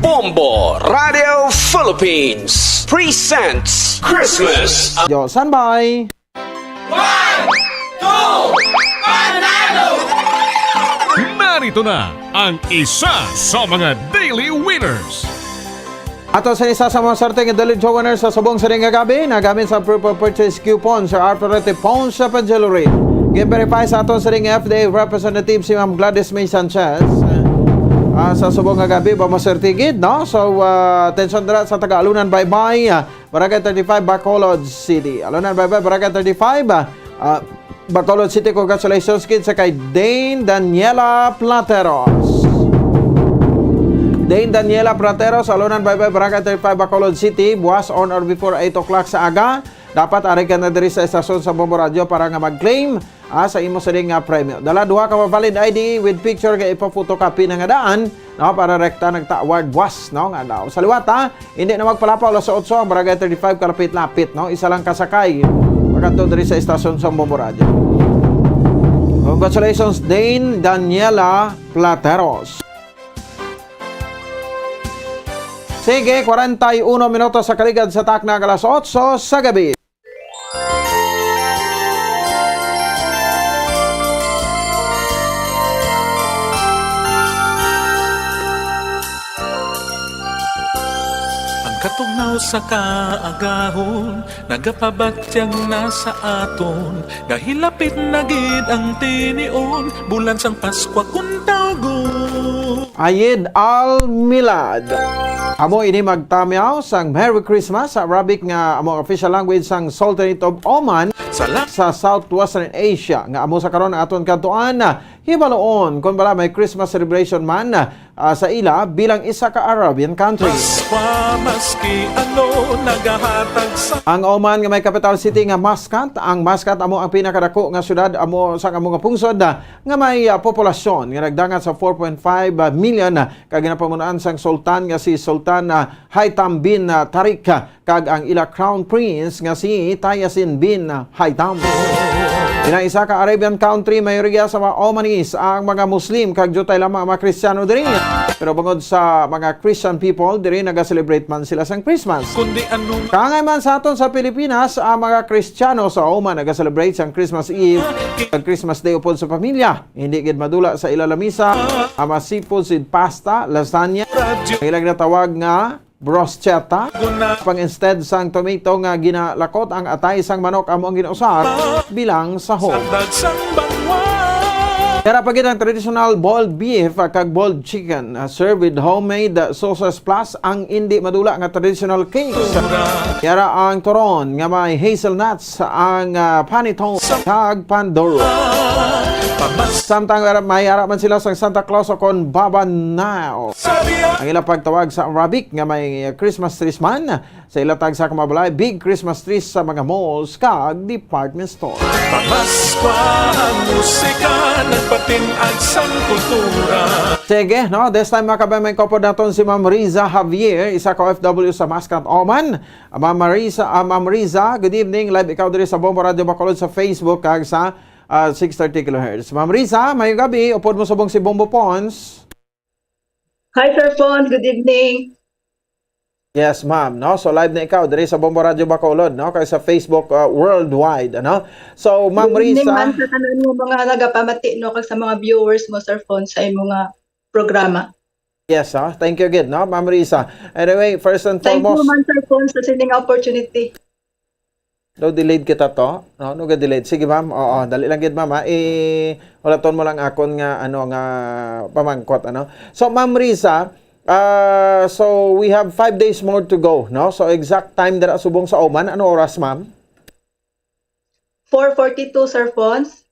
Bombo Radio Philippines presents Christmas. Yo, standby. One, two, panalo! Narito na ang isa sa mga daily winners. Ato sa isa sa mga swerte nga daily draw winner sa subong sa ring nga gabi, nagamit sa proof of purchase coupon, Sir Arthur Rete Ponce sa Jewelry. Gin-verify sa ato sa ring F D A representative si Ma'am Gladys May Sanchez. Ah, sa subong nga gabi, ba maswerte gid, no? So, ah, atensyon dira sa taga Alunan Baybay, ah, Barangay thirty-five, Bacolod City. Alunan Baybay, Barangay thirty-five, ah, ah, Bacolod City, congratulations gid sa kay Dane Daniela Plateros. Dane Daniela Plateros, Alunan Baybay, Barangay thirty-five, Bacolod City, buwas on or before eight o'clock sa aga. Dapat ari ka na diri sa estasyon sa Bombo Radyo para nga mag-claim, ah, sa imo sining nga premyo. Dala duha ka valid I D with picture nga ipa-photocopy na nga daan, no, para rekta nagta-award buwas, no, nga daw. Sa liwat, ha, hindi na magpalapaw, alas otso ang Barangay thirty-five, kalapit-lapit, no? Isa lang ka sakay. Pagkadto diri sa estasyon sa Bombo Radyo. Congratulations, Dane Daniela Plateros. Sige, kwarenta y uno minutos sa kaligad sa takna, alas otso sa gabi. Ang katugnaw sa kaagahon nagapabatyag na sa aton, nga hilapit na gid ang tinion, bulan sang Paskwa kun tawgon. Eid al-Milad. Amo ini magtamiaw sang Merry Christmas sa Arabic nga amo ang official language sang Sultanate of Oman. Sa la- sa Southwestern Asia, nga amo sa karon aton kadtuan. Hibaloon kon bala may Christmas celebration man, ah, sa ila bilang isa ka Arabian country. Pascua, maski ano, nagahatag sa Ang Oman nga may capital city nga Muscat. Ang Muscat amo ang pinakadako nga syudad amo sa amo nga pungsod, ah, nga may, ah, populasyon nga nagdangat sa four point five million, ah, kag ginapamunuan sang sultan nga si Sultan, ah, Haitham bin, ah, Tariq, ah, kag ang ila Crown Prince nga si Tayasin bin Haitham. Bilang isa ka Arabian country, mayoriya sa mga Omanis ang mga Muslim kag diutay lamang ang mga Kristiyano diri. Pero bangod sa mga Christian people, diri naga-celebrate man sila sang Christmas. Kundi ano Kaangay man sa aton sa Pilipinas, ang mga Kristiyano sa Oman naga-celebrate sang Christmas Eve kag Christmas Day upod sa pamilya. Hindi gid madula sa ila lamisa ang mga seafood, sid pasta, lasagna, ang ilang ginatawag nga bruschetta. Pang instead sang tomato nga ginalakot, ang atay sang manok amo ang ginausar bilang sahog. Sa dagsang banwa. Yara pa gid ang traditional boiled beef, ah, kag boiled chicken, ah, served with homemade, ah, sauces, plus ang indi madula nga traditional cakes. Yara ang turon nga may hazelnuts, ang, ah, panettone, kag pandoro. Samtang ara-, may ara man sila sang Santa Claus o kon Baba Noel. Ang ilang pagtawag sa Arabic nga may Christmas trees man sa ila tagsa ka mga balay, big Christmas trees sa mga malls kag department store. Pamaskwa ang musika, nagpatin-ag sang kultura. Sige, no? This time, mga kabay, may kopod naton si Ma'am Riza Javier, isa ka O F W sa Muscat, Oman. Ah, Ma'am Marisa, ah, Ma'am Riza, good evening. Live ikaw diri sa Bombo Radio Bacolod sa Facebook kag sa, ah, six thirty kilohertz. Ma'am Riza, mayong gabi. Upod mo subong si Bombo Pons. Hi, Sir Fon. Good evening. Yes, ma'am, no? So, live na ikaw diri sa Bombo Radio Bacolod, no? Kag sa Facebook, ah, worldwide, ano? So, Ma'am Good evening Riza. man sa tanan mo mga nagapamati, no, kag sa mga viewers mo, Sir Fon, sa imo nga programa. Yes, ah. Thank you again, no, Ma'am Riza. Anyway, first and Thank you foremost, man, Sir Fon, sa sining opportunity. No, delayed kita to. No, no, ga-delayed. Sige, ma'am. Oo, dali lang gid, ma'am, ha. I-, hulaton mo lang akon nga, ano, nga pamangkot, ano. So, Ma'am Riza, ah, so we have five days more to go, no? So, exact time dira subong sa Oman. Ano oras, ma'am? Four forty-two, Sir Fons.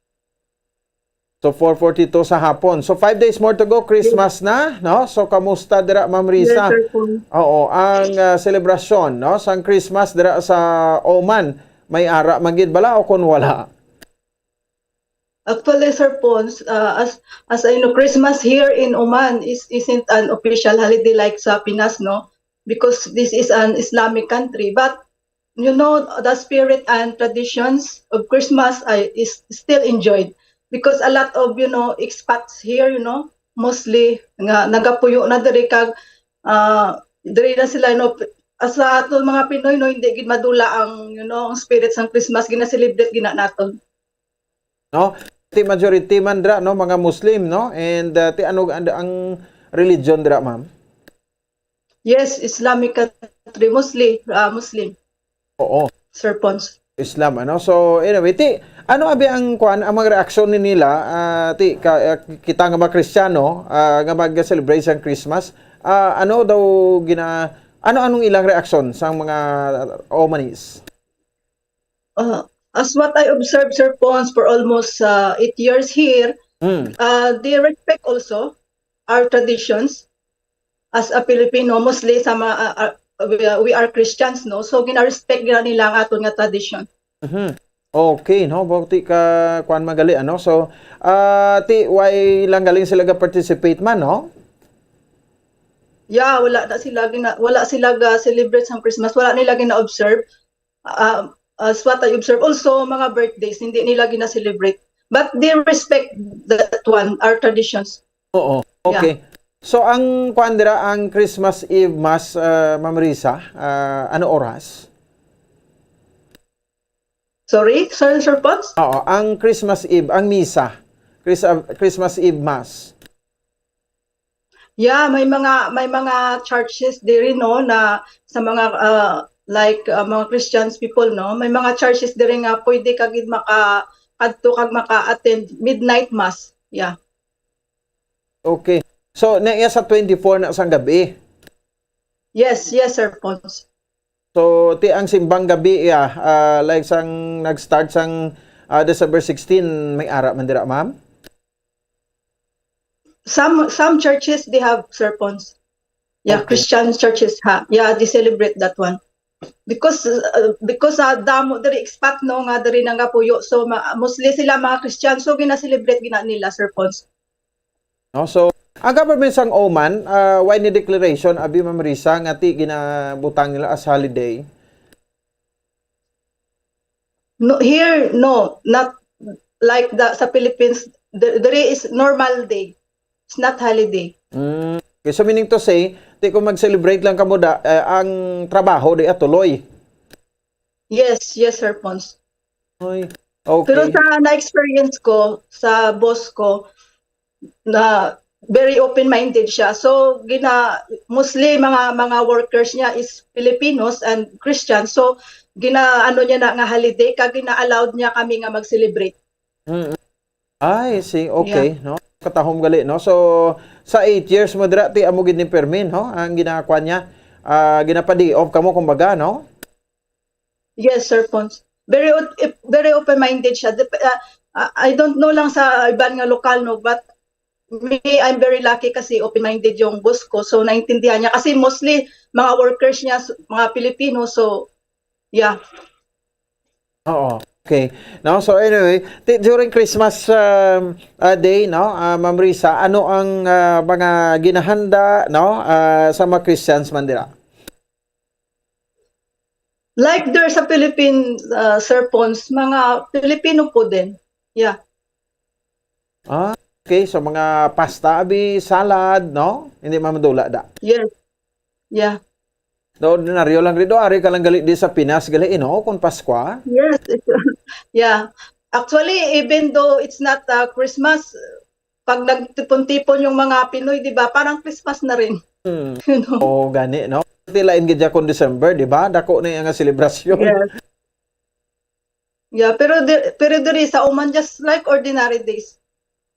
So, four forty-two sa hapon. So, five days more to go, Christmas na, no? So, kamusta dira, Ma'am Yes, Riza? Sir Fons. Oo, ang, ah, selebrasyon, no, sang Christmas dira sa Oman, may ara man gid bala o kon wala? Actually, Sir Fons, ah, as, as I know, Christmas here in Oman is, isn't an official holiday like sa Pinas, no? Because this is an Islamic country. But you know, the spirit and traditions of Christmas ay is still enjoyed because a lot of, you know, expats here, you know, mostly nga nagapuyo na diri kag, ah, diri na sila, no, p-, sa aton mga Pinoy, no, hindi gid madula ang, you know, ang spirit sang Christmas, ginaselebrate gina naton. No? Ti majority man dira, no, mga Muslim, no? And, ah, ti ano ang, ang religion dira, ma'am? Yes, Islamic country, mostly, ah, Muslim. Oo. Sir Pons. Islam, ano? So, anyway, ti, ano abi ang, kuan, ang mga reaksyon ni nila, ah, ti, ka, ah, kita nga mga Kristiyano, ah, nga mag-celebrate sang Christmas, ah, ano daw gina-, ano, anong ilang reaksyon sa mga Omanis? Uh, as what I observed, Sir Pons, for almost, uh, eight years here, Mm. uh, they respect also our traditions as a Filipino, mostly sa mga, uh, uh, we, uh, we are Christians, no? So, gina-respect nila, nila ang aton nga tradition. Mhm. Okay, no? Bukti ka, kuan, magali, ano? So, ah, ti, why lang galing sila ga-participate man, no? Yeah, wala na sila gina-, wala sila ga-celebrate sa Christmas, wala nila gina-observe. Ah, as what I observe, also, mga birthdays, hindi nila gina-celebrate. But they respect that one, our traditions. Oo, Yeah. okay. So, ang kuan dira, ang Christmas Eve Mass, ah, Ma'am Risa, ah, ano oras? Sorry? Sorry, Sir Pons? Oo, ang Christmas Eve, ang misa. Chris-, ah, Christmas Eve Mass. Yeah, may mga, may mga churches diri, no, na sa mga, ah, like, ah, mga Christians people, no, may mga churches diri nga pwede ka gid maka-, adto kag maka-attend midnight mass. Yeah. Okay. So, na iya sa twenty-four na sang gabi? Yes, yes, Sir Pons. So, ti ang simbang gabi, iya, ah, like sang nag-start sang, ah, December sixteen, may ara man dira, ma'am? Some, some churches, they have Sir Pons. Yeah, okay. Christian churches, ha. Yeah, they celebrate that one. Because, uh, because, ah, damo diri expat, no, nga diri nangapuyo. So, ma-, mostly sila mga Christian. So, gina-celebrate gina nila, Sir Pons. No? So, ang government sang Oman, ah, way ni declaration, abi, Ma'am Risa, nga ti ginabutang nila as holiday? No, here, no, not like the, sa Philippines, the, there is normal day. It's not holiday. Mm. Okay, so meaning to say, ti kung mag-celebrate lang kamo da, eh, ang trabaho di atuloy? Yes, yes, Sir Pons. Oy, pero okay. Sa na-experience ko, sa boss ko, na very open-minded siya. So, gina-, mostly mga, mga workers niya is Filipinos and Christian. So, gina-, ano niya na nga holiday, kag gina-allowed niya kami nga mag-celebrate. Mm. Ay, see. Yeah. Okay, no? Katahom gali, no? So, sa eight years mo dira, ti amo gid ni permi, no? Ang ginakuan niya, ah, ginapa-day off kamo, kumbaga, no? Yes, Sir Pons. Very o-, ip-, very open-minded siya. Dep-, ah, ah, I don't know lang sa iban nga lokal, no, but me, I'm very lucky kasi open-minded yung boss ko. So, naintindihan niya. Kasi mostly, mga workers niya, s-, mga Pilipino. So, yeah. Oo. Okay. No, so anyway, ti-, during Christmas, um, ah, Day, no, ah, Ma'am Risa, ano ang, ah, mga ginahanda, no, ah, sa mga Christians man dira? Like there sa Philippine, uh, Sir Pons, mga Pilipino po din. Yeah. Ah, okay. So, mga pasta, abi, salad, no? Hindi man madula, da. Yes. Yeah. No, ordinaryo lang dito. Ari ka lang gali di sa Pinas, gali, ino, kung Paskwa. Yes. It's, yeah. Actually, even though it's not, uh, Christmas, pag nagtipon-tipon yung mga Pinoy, di ba, parang Christmas na rin. Hmm. You know? Oo, gani, no? Ti lain gid ya kung December, di ba? Dako na yung nga selebrasyon. Yes. Yeah, pero di-, pero diri sa Oman, just like ordinary days.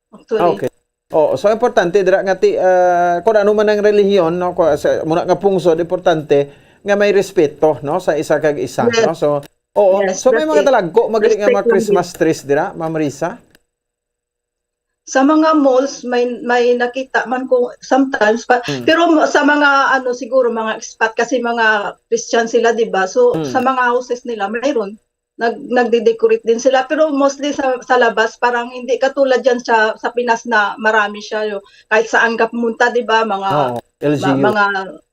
Actually. Okay. Oh, so importante dira nga ti, ah, kung ano man ang relihiyon, no, kung sa muna nga pungsod, importante nga may respeto, no, sa isa kag isa, yes, no? So, oo. Yes, so may mga talagko man gali nga mga Christmas trees dira, Ma'am Risa? Sa mga malls, may, may nakita man ko sometimes, pa, mm, pero mo-, sa mga, ano, siguro, mga expat, kasi mga Christian sila, di ba? So, mm, sa mga houses nila, mayroon. Nag-, nagde-decorate din sila. Pero mostly sa, sa labas, parang hindi katulad yan sa, sa Pinas na marami siya. Yung, kahit saan ka pumunta, di ba? Mga, oo, ma-, L G U. Mga,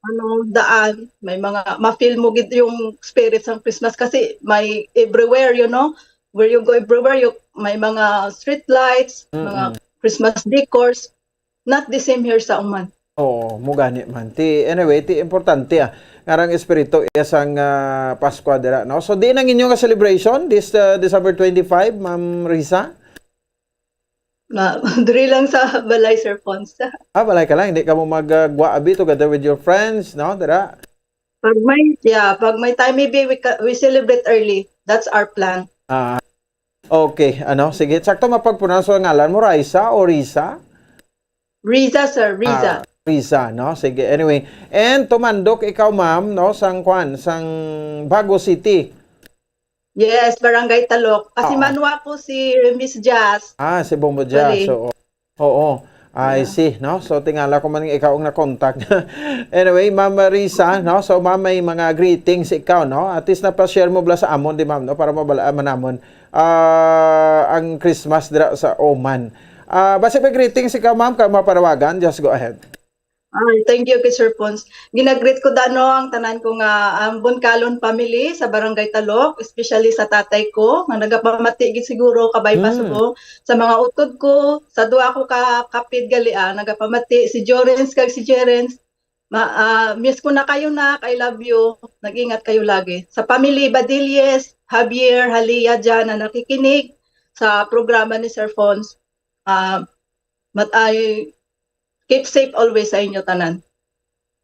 ano, daan, may mga, ma-feel mo gid yung spirit sa Christmas kasi may everywhere, you know? Where you go everywhere, you, may mga street lights, mm-mm, mga Christmas decors. Not the same here sa Oman. Oo, mo gani man. Ti, anyway, ti importante, ah, nga rang espiritu iya sang, ah, Paskwa dira, no? So, di na ninyo nga celebration this, ah, December twenty-five, Ma'am Risa? Na, diri lang sa balay, Sir Pons. Ah, balay ka lang, hindi ka mo mag, ah, gwa abi together with your friends, no? Dira? Pag may, yeah, pag may time, maybe we ca-, we celebrate early. That's our plan. Ah, okay. Ano, sige. Sakto mapagpronounce ang ngalan mo, Raisa o Risa? Riza, sir. Riza. Ah, Riza, no? Sige. Anyway. And tumandok ikaw, ma'am, no? Sang kwan, sang Bago City. Yes, Barangay Talok. Kasi, oo, manwa ko si Miss Jazz. Ah, si Bombo Jazz. Actually. Oo. Oo. I see, no? So, tingala ko man ikaw ang na-contact. Anyway, Ma'am Marisa, no? So, Ma'am, may mga greetings ikaw, no? At least napa-share mo bala sa amon, di, Ma'am, no? Para mabalaan man namon, ah, ang Christmas dira sa Oman. Ah, basi may greetings ikaw, Ma'am, ka mapanawagan, just go ahead. Ay, thank you kay Sir Pons. Ginagreet ko dano ang tanan ko nga, ang Bonkalon family sa Barangay Talok, especially sa tatay ko, nga nagapamati gid siguro kabay pa. Mm. Subong, sa mga utod ko, sa duha ko ka kapid gali, ah, nagapamati, si Jorens kag si Jerens. Ma-, ah, miss ko na kayo, nak. I love you. Nag-ingat kayo lagi. Sa family Badilles, Javier, Halia, dyan na nakikinig sa programa ni Sir Pons. Ah, mat-, ay, keep safe always sa inyo tanan.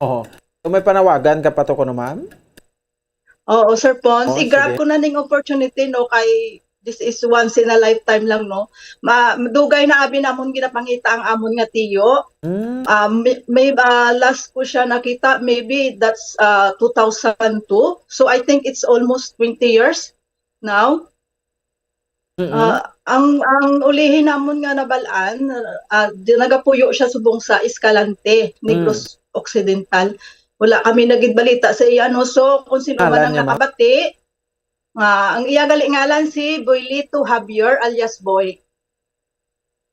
Oo. So, may panawagan ka pa to kuno, ma'am? Oo, Sir Pons. Oh, i-grab ko na ning opportunity, no, kay this is once in a lifetime lang, no? Ma-, dugay na abi namon ginapangita ang amon nga tiyo. Mm. Ah, may, may, ah, last ko siya nakita, maybe that's, ah, two thousand two. So I think it's almost twenty years now. Mm-mm. Ah, ang, ang ulihi namon nga nabal-an, ah, di, nagapuyo siya subong sa Escalante, Negros Mm. Occidental. Wala kami nagid balita sa iya, no? So, kung sino man Ngalan ang niya, ma'am? nakabati, ah, ang iya gali ngalan si Boylito Javier alias Boy.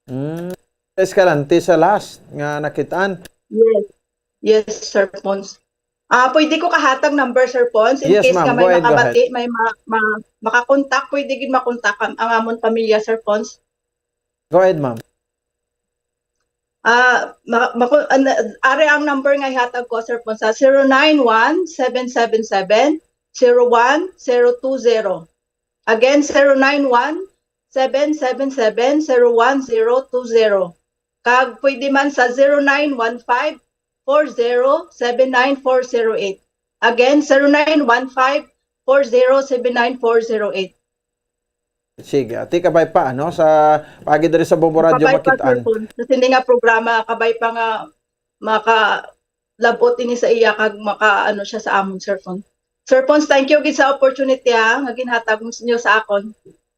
Mm. Escalante sa last nga nakitaan. Yes. Yes, Sir Pons. Ah, pwede ko kahatag number, Sir Pons, in Yes, case ma'am. nga may Go ahead, go makabati, ahead. may ma-, ma-, makakontak, pwede gid makontak ang, ang amon pamilya, Sir Pons. Go ahead, ma'am. Ah, ma-, mako-, an-, are ang number nga ihatag ko, Sir Pons, sa zero nine one, seven seven seven, zero one, zero two zero. Again, zero nine one, seven seven seven, zero one zero two zero. Kag pwede man sa zero nine one five, four zero seven nine four zero eight. Again, zero nine one five, four zero seven nine four zero eight. Sige, ati kabay pa, ano, sa pagi diri sa Bombo Radio Kabay pa, makitaan. Sir Pons. Sa sini nga programa, kabay pa nga makalabot ini sa iya kag maka, ano, siya sa amon, Sir Pons. Sir Pons, thank you gid sa opportunity, ha, nga ginhatag mo ninyo sa akon.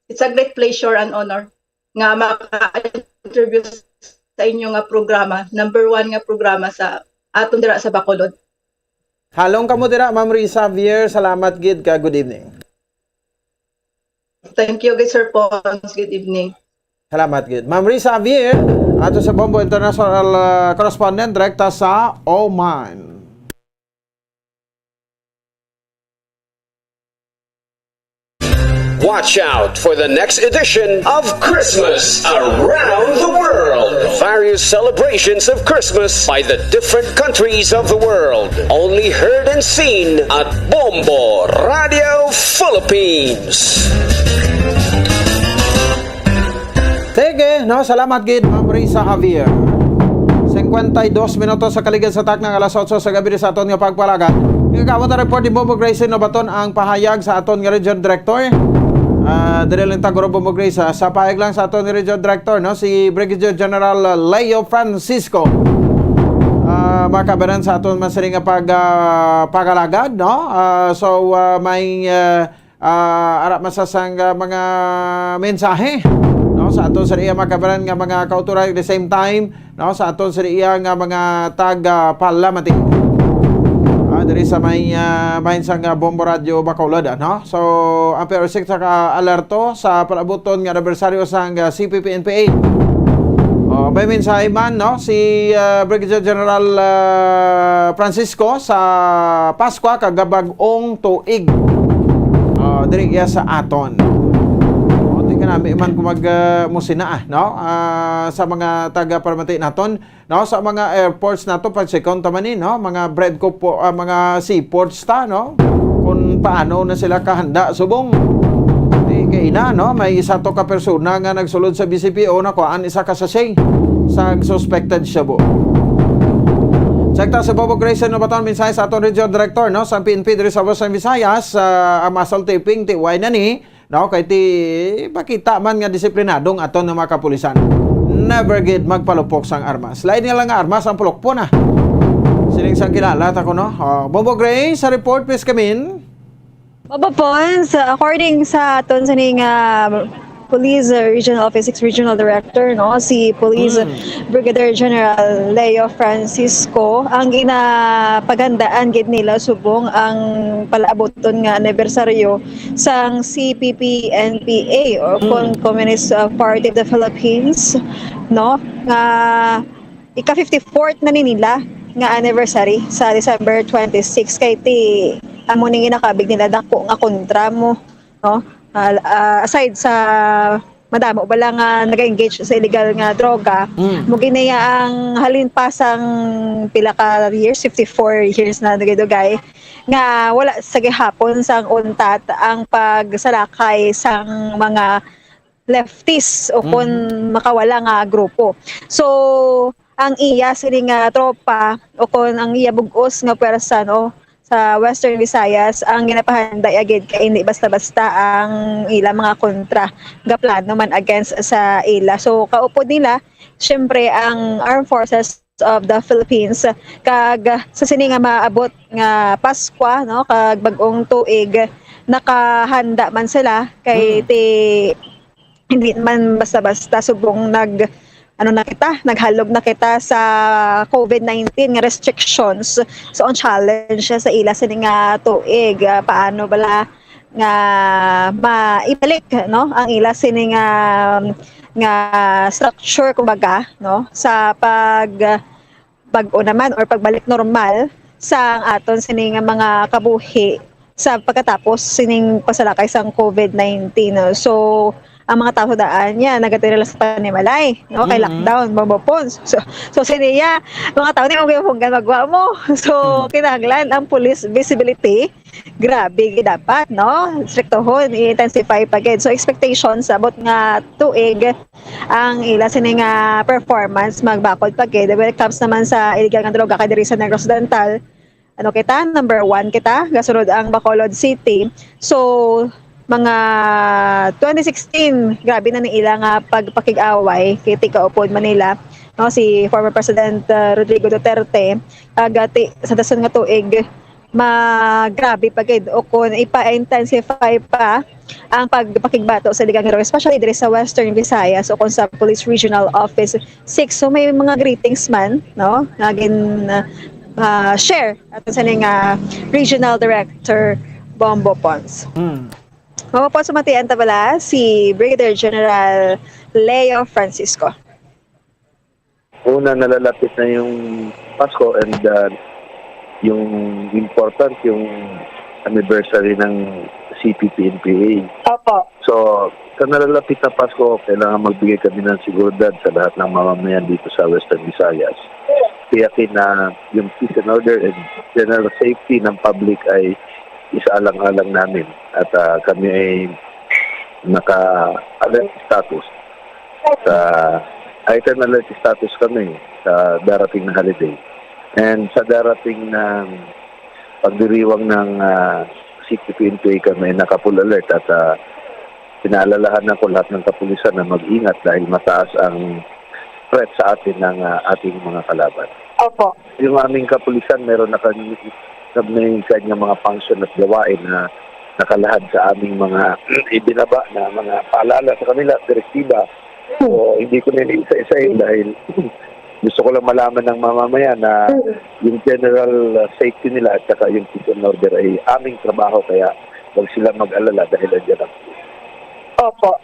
It's a great pleasure and honor nga maka-interview sa inyo nga programa, number one nga programa sa aton dira sa Bacolod. Halong kamo dira, Ma'am Risa Javier. Salamat gid ka. Good evening. Thank you gid, Sir Pons. Good evening. Salamat gid. Ma'am Risa Javier, ato sa Bombo International, uh, correspondent, direkta sa Oman. Watch out for the next edition of Christmas Around the World. Various celebrations of Christmas by the different countries of the world. Only heard and seen at Bombo Radio Philippines. Sige, no, salamat gid, Ma'am Risa Javier. Singkwenta y dos minutos sa kaligid sa takna nga alas otso sa gabi sa aton nga pagpalagad. Igagawad ang report ni Bobo Gracie Nobaton ang pahayag sa aton nga region director. Ah, diri lang ta, Guro Bobo Gracie, sa pahayag lang sa aton nga region director, no, si Brigadier General Leo Francisco. Ah, makabaran sa aton man sini nga pag, ah, pag-alagad, no? Ah, so, ah, may, ah, ah, ara man sa sang, ah, mga mensahe, no, sa aton sa iya makabaran nga mga kautoran, at the same time, no, sa aton sa iya nga mga taga-palamati. Ah, diri sa may, ah, bahin sang, ah, Bombo Radio Bacolod, ah, no? So, ang P R six naka-alerto sa palabuton nga anibersaryo sang, ah, C P P N P A. Oh, may mensahe man, no, si, ah, Brigadier General, ah, Francisco sa Pascua kag bag-ong tuig. Ah, diri iya sa aton. Oh, di ka nami man kung mag, ah, musina, ah, no? Ah, sa mga taga-palamati naton, no, sa mga airports nato, pag-check-on ta man ni, no, mga bread ko po, ah, mga seaports ta, no, kung paano na sila kahanda subong. Di kay na, no, may isa to ka persona nga nagsulod sa B C P O, nakuhaan isa ka sachet sa suspected shabu. Check ta sa Bobo Gracie Nobaton, mensahe sa aton region director, no, sa P N P diri sa Western Visayas, ah, ang muzzle taping, ti way na ni, no, kay ti makita man nga disiplinado ang aton nga mga kapulisan. Never gid magpalupok sang armas. Lain nga lang nga armas ang pulokpon, ah. Siling sang kilala ta ko, no? Oh, Bobo Gray, sa report, please come in. Bobo Pons, according sa aton sini nga Police, uh, Regional Office six Regional Director, no, si Police Mm. Brigadier General Leo Francisco, ang ginapaghandaan gid nila subong ang palaabuton nga anibersaryo sang C P P N P A, or Mm. Con-, Communist, uh, Party of the Philippines, no, nga ika fifty-fourth na ni nila nga anniversary sa December twenty-six, kay ti amo ni ginakabig nila, dako nga kontra mo, no? Ah, ah, aside sa madamo bala nga naga-engage sa illegal nga droga, Mm. mo ginaya ang halin pa sang pila ka years, fifty-four years na dugay-dugay, nga wala sa gihapon sang untat ang pagsalakay sang mga leftist o kon Mm. makawala nga grupo. So, ang iya sini nga tropa o kon ang iya bug-os nga pwersa, no, sa Western Visayas, ang ginapahanda ya gid kay hindi basta-basta ang ila mga kontra nga plano man against sa ila. So, kaupod nila, syempre, ang Armed Forces of the Philippines, kag sa sini nga maabot nga Paskwa, no, kag bag-ong tuig, nakahanda man sila kay Mm. ti hindi man basta-basta, subong nag, ano na kita, naghalog na kita sa covid nineteen nga restrictions. So, ang challenge sa ila sini nga tuig, ah, paano bala nga maibalik, no, ang ila sini nga, nga structure, kumbaga, no, sa pag, bag-o naman or pagbalik normal sa aton sini nga mga kabuhi sa pagkatapos sining pasalakay sang covid nineteen, no? So, ang mga tao sa daan niya, nagatira lang sa panimalay, no? Kay Mm. lockdown, Bombo Pons. So, so, sini ya, mga tao ni, okay, kung magwa mo. So, Mm. kinahanglan ang police visibility, grabe, gid dapat, no? Striktohon, i-intensify pa gid. So, expectations, abot nga tuig, ang ila sini nga performance, magbakod pa gid. When it comes naman sa illegal nga droga, kay diri sa Negros Oriental, ano kita, number one kita, gasunod ang Bacolod City. So, mga twenty sixteen, grabe na ni ila nga pagpakig-away kay tigkaupod Manila, no, si former President, uh, Rodrigo Duterte, kag ti-, sa dason nga tuig, magrabe pa gid o kung ipa-intensify pa ang pagpakigbato sa illegal nga droga, especially diri sa Western Visayas o kung sa Police Regional Office six. So, may mga greetings man, no, nga gin, ah, share ato sa ning, ah, Regional Director Bombo Pons. Hmm. Bombo Pons, sumatian ta bala si Brigadier General Leo Francisco. Una, nalalapit na yung Pasko and, ah, yung important, yung anniversary ng C P P N P A. Opo. So, sa nalalapit na Pasko, kailangan magbigay kami ng seguridad sa lahat ng mamamayan dito sa Western Visayas. Tiyakin na yung peace and order and general safety ng public ay isaalang-alang namin. At, ah, kami ay naka-alert status. Sa heightened alert status kami sa darating na holiday. And sa darating na pagdiriwang ng, ah, C P P N P A, kami naka-full alert at, ah, pinaalalahanan ko lahat ng kapulisan na mag-ingat dahil mataas ang threat sa atin ng, ah, ating mga kalaban. Opo. Yung aming kapulisan, meron na kami, may kanyang mga function at gawain na nakalahad sa aming mga ibinaba na mga paalala sa kanila, direktiba. Hmm. So, hindi ko na isa-isahin dahil gusto ko lang malaman ng mamamayan na Hmm. yung general, uh, safety nila at saka yung peace and order ay aming trabaho, kaya huwag sila mag-alala dahil andyan ang Opo.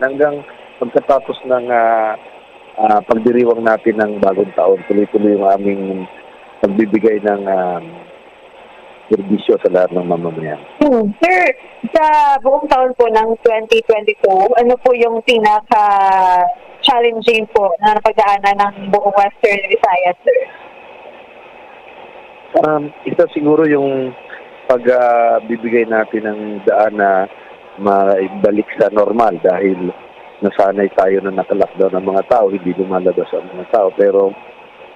Hanggang pagkatapos ng, ah, ah, pagdiriwang natin ng bagong taon, tuloy-tuloy yung aming pagbibigay ng, ah, serbisyo sa lahat ng mamamayan. Hmm. Sir, sa buong taon po ng twenty twenty-two, ano po yung pinaka-challenging po na napagdaanan ng buong Western Visayas, sir? Um, isa siguro yung pag, ah, bibigay natin ng daan na maibalik sa normal dahil nasanay tayo na naka-lockdown ang mga tao, hindi lumalabas ang mga tao. Pero,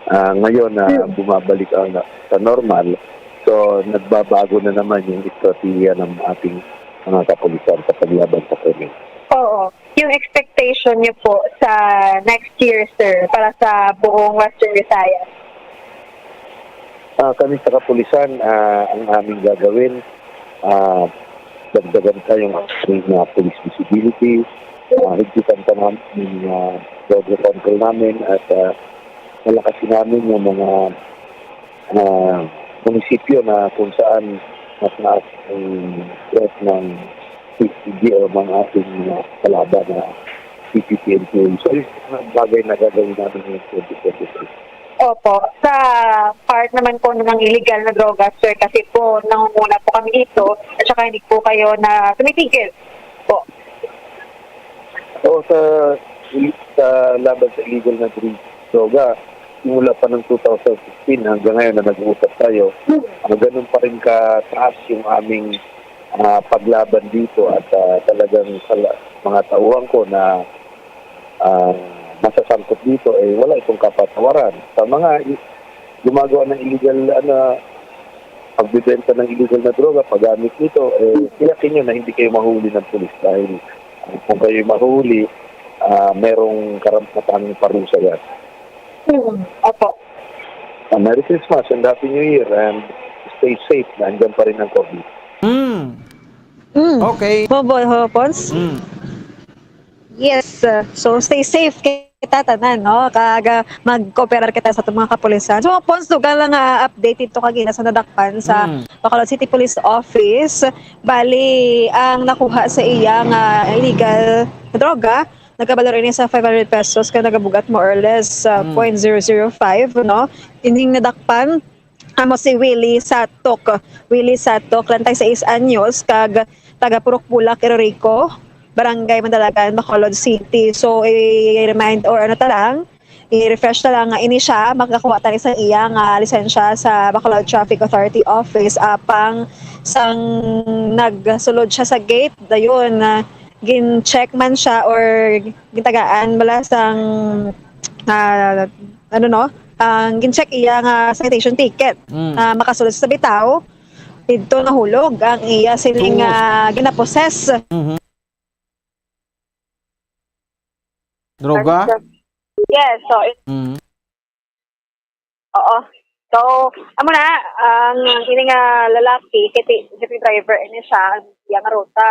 ah, ngayon na Hmm. bumabalik ang sa normal, so nagbabago na naman yung estratehiya ng ating mga kapulisan sa paglaban sa krimen. Oo. Yung expectation niyo po sa next year, sir, para sa buong Western Visayas? Ah, kami sa kapulisan, ah, ang aming gagawin, ah, dagdagan pa yung aming, ah, police visibility, ah, higpitan pa namin yung, ah, border control namin at, ah, palakasin namin yung mga, ah, munisipyo na kung saan mas maas ang threat ng C C D o mga ating mga kalaban na C P P N P A. So, yung mga bagay na gagawin namin ngayong twenty twenty-three. Opo. Sa part naman po ng illegal na droga, sir, kasi po nangunguna po kami dito at saka hindi po kayo na tumitigil po. O sa, sa laban sa illegal na dri-, droga, simula pa ng two thousand sixteen hanggang ngayon na nag-uusap tayo, ah, ganun pa rin kataas yung aming, ah, paglaban dito at, ah, talagang sa la-, mga tauhan ko na, ah, masasangkot dito, eh, wala itong kapatawaran. Sa mga i-, gumagawa ng illegal, ano, pagbibenta ng illegal na droga, paggamit nito, eh, tiyakin nyo na hindi kayo mahuli ng pulis dahil kung kayo mahuli, ah, merong karampatang parusa yan. Hmm. Opo. Ah, Merry Christmas and Happy New Year and stay safe. Nandyan pa rin ang COVID. Hmm. Mm. Okay. Bobo, ho, Pons? Hmm. Yes. Uh, so, stay safe kita tanan, no? Kag uh, mag-cooperar kita sa atong mga kapulisan. So, Pons, dugang lang nga update dito kagina sa nadakpan sa Mm. Bacolod City Police Office. Bali, ang nakuha sa iya nga illegal na droga, nagabalor ini sa five hundred pesos ka nagabugat more or less uh, Mm. point zero zero five, no? Ining nadakpan, amo si Willie Satok. Willie Satok, treinta y seis anyos, kag taga Purok Bulak, Iloilo, Barangay Mandalagan, Bacolod City. So, i-remind or ano ta lang, i-refresh ta lang nga ini siya, makakuha ta ni sa iya nga lisensya sa Bacolod Traffic Authority Office. Apang sang nagsulod siya sa gate, dayon, ah, gin-check man siya or gintagaan bala sang, ah, ano, no? Ang gin-check iya nga citation ticket. Mm. Ah, makasulod sa bitaw, didto nahulog ang iya sining, Sus. Ah, ginaposes. Mhm. Droga? Yes, so, it, Mhm. Oo. So, amo na, ang ini nga lalaki, kiti, kiti driver ini siya, ang iyang ruta,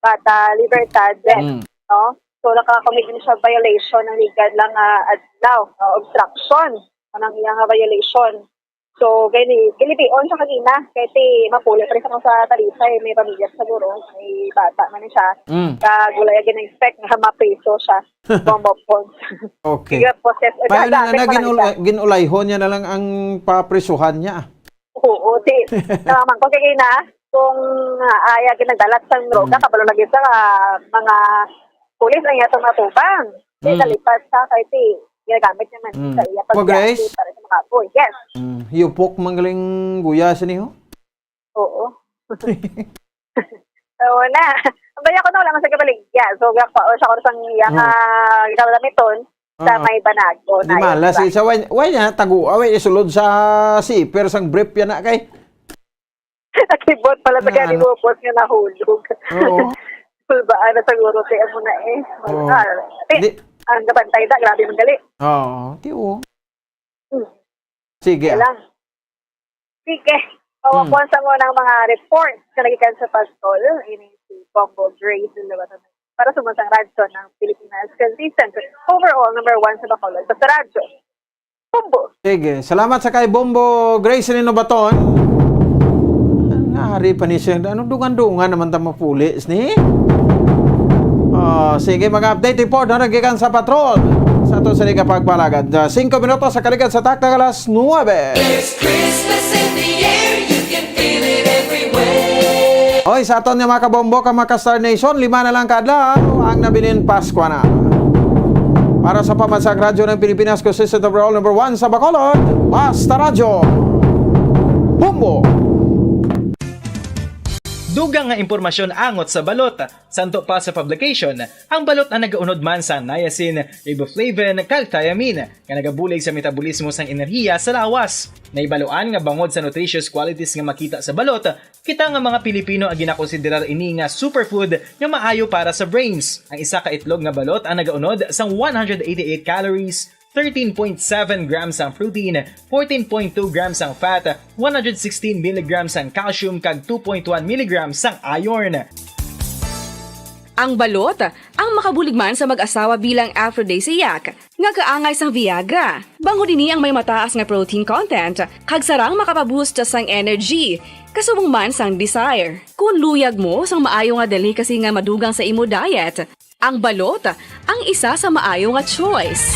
Bata Libertad, Mm. no? So, naka-commit ini siya violation ng legal lang nga adlaw, no? Obstruction. Anang iyang nga violation. So, gani, gilibion siya kagina, kay ti mapuli pa rin sa, sa Talisay, may pamilya siguro, may bata man siya. Mm. Kag wala yung gina-expect nga mapriso siya. Bombo Pons. Okay. Sige, process. Paano na, Gamit na mo lang ginul- siya. ginulayhon niya na lang ang paprisuhan niya? Oo, ti. Naman ko kay na kung uh, aya ginagdalat sang droga, Mm. kabalo lagi sa ah, mga pulis ang iyatong natubang. Di Mm. nalipat sa kay ti ginagamit niya man Mm. sa iya Mo, pagbiyahe Grace? Para sa mga boy. Yes. Mm. Yupok man galing guya sa niyo? Oo. So na. Ang baya ko na lang sa kabaligya. So gakwa sa oras ang iya Oo. nga ginagamiton sa Oo. may banago. Di malas isa, why, why niya tago, why isulod sa zipper sang brief yan na kay? Nakibot pala sa Ano? gani mo, boss, nga nahulog. Oo. Sulbaan na siguro kay amo na eh. Oo. Ah, eh, Di, ang gabantay da, grabe man gali. Oo, ti, oo. Hmm. Sige. Kaya lang. Sige. Pawakuan sa mo ng mga reports na nagikan sa Pastol, ini si Bombo Grace Lewatan. Para sa Mansang Radyo ng Pilipinas, consistent, overall, number one sa Bacolod. Basta Radyo. Bombo. Sige. Salamat sa kay Bombo Grace Rinobaton. Nari pa ni siya. Ano, dungan-dungan naman ta mapulis ni? Oh, sige, mga update report na nagikan sa patrol. Sa to sa pagpalagan. Uh, singko minutos sa kalikan sa taktak alas nuebe. There's Christmas in the air, you can feel it everywhere. Oy, sa aton nga mga kabombo ka mga Star Nation, lima na lang ka adlaw ang nabilin Paskwa na. Para sa Pamansang Radyo ng Pilipinas, consistent overall number one sa Bacolod, Basta Radyo. Bombo! Dugang nga impormasyon angot sa balot. Santo pa sa publication, ang balot ang nagaunod man sa niacin, riboflavin, kag thiamine, nga nagabulig sa metabolismo sang enerhiya sa lawas. Naibaluan nga bangod sa nutritious qualities nga makita sa balot, kita nga mga Pilipino ang ginakonsiderar ini nga superfood nga maayo para sa brains. Ang isa ka itlog nga balot ang nagaunod sang one hundred eighty-eight calories, thirteen point seven grams ang protein, fourteen point two grams ang fat, one hundred sixteen milligrams ang calcium, kag two point one milligrams ang iron. Ang balot, ang makabulig man sa mag-asawa bilang aphrodisiac, nga kaangay sang Viagra. Bangod ini ang may mataas nga protein content, kag sarang makapaboost sang energy, kasubong man sang desire. Kung luyag mo sang maayo nga delicacy nga madugang sa imo diet, ang balot ang isa sa maayo nga choice.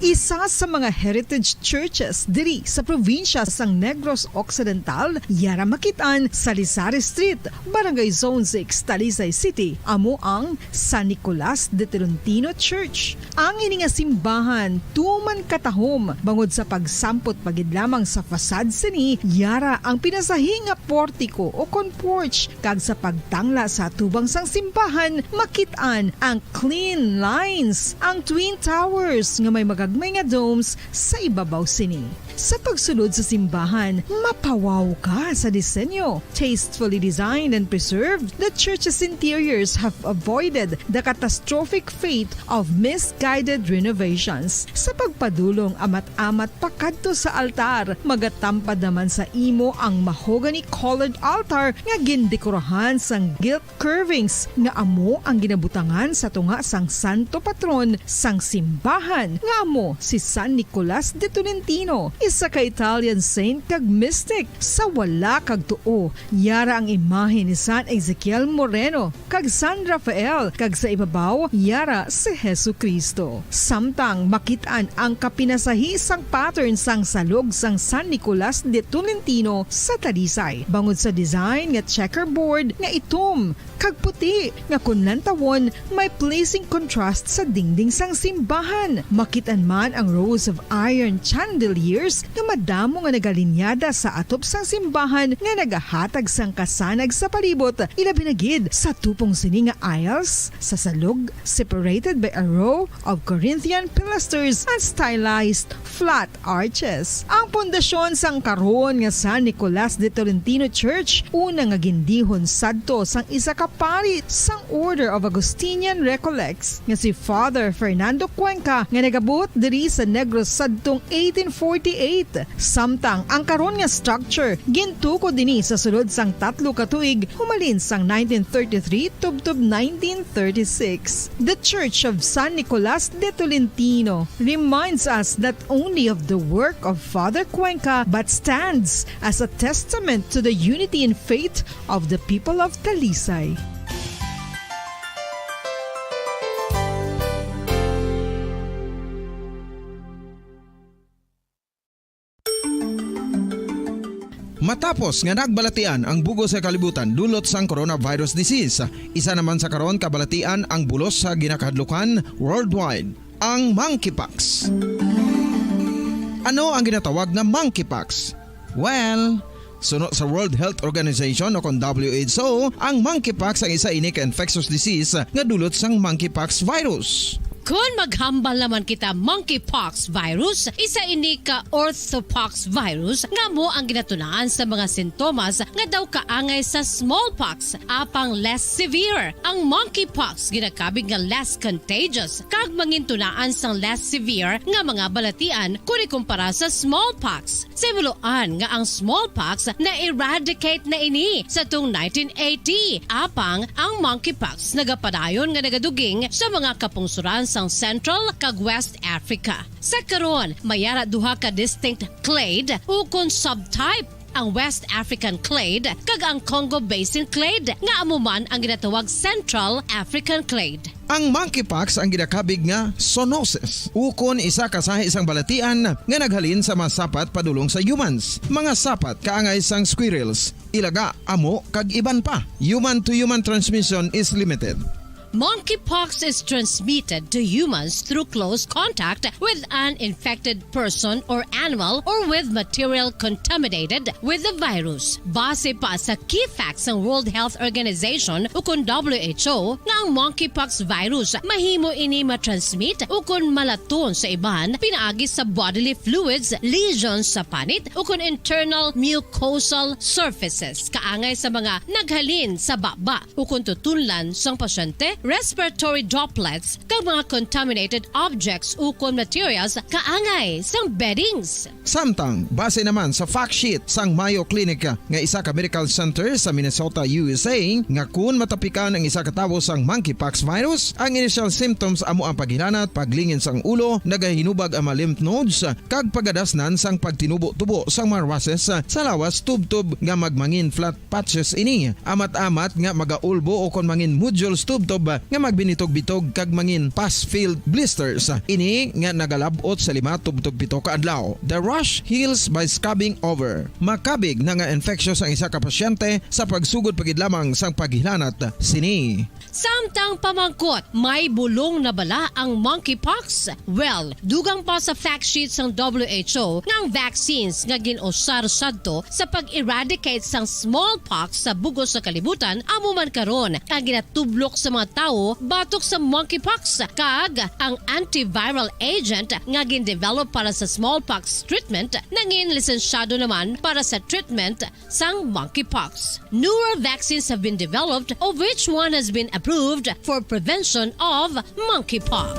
Isa sa mga heritage churches diri sa probinsya sang Negros Occidental, yara makit-an sa Lizares Street, Barangay Zone six, Talisay City, amo ang San Nicolas de Tolentino Church. Ang ini nga simbahan tuman katahom bangod sa pagsampot pa gid lamang sa facade sini, yara ang pinasahi nga portiko o kon porch, kag sa pagtangla sa atubang sang simbahan, makit-an ang clean lines, ang Twin Towers nga may mga may nga domes sa ibabaw sini. Sa pagsulod sa simbahan, mapawaw ka sa disenyo. Tastefully designed and preserved, the church's interiors have avoided the catastrophic fate of misguided renovations. Sa pagpadulong amat-amat pakadto sa altar, magatampad naman sa imo ang mahogany-colored altar nga gindekorahan sang gilt curvings nga amo ang ginabutangan sa tunga sang santo patron sang simbahan, nga amo si San Nicolas de Tolentino, isa ka Italian saint kag mystic. Sa wala kag tuo, yara ang imahe ni San Ezekiel Moreno kag San Rafael, kag sa ibabaw yara si Jesu-Cristo. Samtang makit-an ang kapinasahi sang pattern sang salog sang San Nicolas de Tolentino sa Talisay, bangod sa design nga checkerboard nga itom kag puti nga kon lantawon may pleasing contrast sa dingding sang simbahan. Makit-an man ang rows of iron chandeliers nga madamo nga nagalinyada sa atop sang simbahan nga nagahatag sang kasanag sa palibot, ilabi na gid sa tupong sini nga aisles sa salog, separated by a row of Corinthian pilasters and stylized flat arches. Ang pundasyon sang karon nga San Nicolas de Tolentino Church, una nga gindihon sadto sang isa ka pari sang Order of Augustinian Recollects nga si Father Fernando Cuenca, nga nagabuot diri sa Negros sadtong eighteen forty-eight. Samtang ang karon nga structure gintukod ini sa sulod sang tatlo ka tuig, humalin sang nineteen thirty-three tubtob nineteen thirty-six. The Church of San Nicolas de Tolentino reminds us not only of the work of Father Cuenca but stands as a testament to the unity in faith of the people of Talisay. Matapos nga nagbalatian ang bug-os nga kalibutan dulot sang coronavirus disease, isa naman sa karon kabalatian ang bulos sa ginakahadlukan worldwide, ang monkeypox. Ano ang ginatawag nga monkeypox? Well, suno sa World Health Organization o kon W H O, ang monkeypox ang isa ini ka infectious disease nga dulot sang monkeypox virus. Kon maghambal naman kita monkeypox virus, isa ini ka orthopox virus nga amo ang ginatunaan sa mga sintomas nga daw kaangay sa smallpox, apang less severe. Ang monkeypox ginakabig nga less contagious kag mangintunaan sang less severe nga mga balatian kon ikumpara sa smallpox. Sa himuloan nga ang smallpox na-eradicate na ini sa tong nineteen eighty, apang ang monkeypox nagapadayon nga nagaduging sa mga kapungsoran sang Central kag West Africa. Sa karon, may ara duha ka distinct clade ukon subtype, ang West African clade kag ang Congo Basin clade, nga amo man ang ginatawag Central African clade. Ang monkeypox ang ginakabig nga zoonosis, ukon isa ka sahi sang balatian nga naghalin sa mga sapat padulong sa humans. Mga sapat kaangay sang squirrels, ilaga, amo, kag iban pa. Human to human transmission is limited. Monkeypox is transmitted to humans through close contact with an infected person or animal or with material contaminated with the virus. Base pa sa key facts sang World Health Organization ukon W H O nga ang monkeypox virus mahimo ini matransmit ukon malaton sa iban pinaagi sa bodily fluids, lesions sa panit ukon internal mucosal surfaces kaangay sa mga naghalin sa baba ukon tutunlan sang pasyente, respiratory droplets, kag mga contaminated objects ukon materials kaangay sang beddings. Samtang, base naman sa fact sheet sang Mayo Clinic nga isa ka medical center sa Minnesota, U S A, nga kun matapikan ang isa ka tawo sang monkeypox virus, ang initial symptoms amo ang paghilanat, paglingin sang ulo, nagahinubag ang mga lymph nodes, kag pagadasnan sang pagtinubo-tubo sang mga rushes sa lawas tubtob nga magmangin flat patches ini. Amat-amat nga magaulbo ukon mangin nodules tubtob nga magbinitog-bitog kag mangin pus-filled blisters. Ini nga nagalab-ot sa lima tubtob pito ka adlaw. The rash heals by scabbing over. Makabig na nga infectious ang isa ka pasyente sa pagsugod pa gid lamang sang paghilanat sini. Samtang pamangkot, may bulong na bala ang monkeypox? Well, dugang pa sa fact sheet sang W H O nga ang vaccines nga gin-usar sadto sa pag-eradicate sang smallpox sa bug-os nga kalibutan amo man karon ang ginatublok sa mga tawo batok sa monkeypox, kag ang antiviral agent nga gindevelop para sa smallpox treatment nangin lisensyado naman para sa treatment sang monkeypox. Newer vaccines have been developed, of which one has been approved for prevention of monkeypox.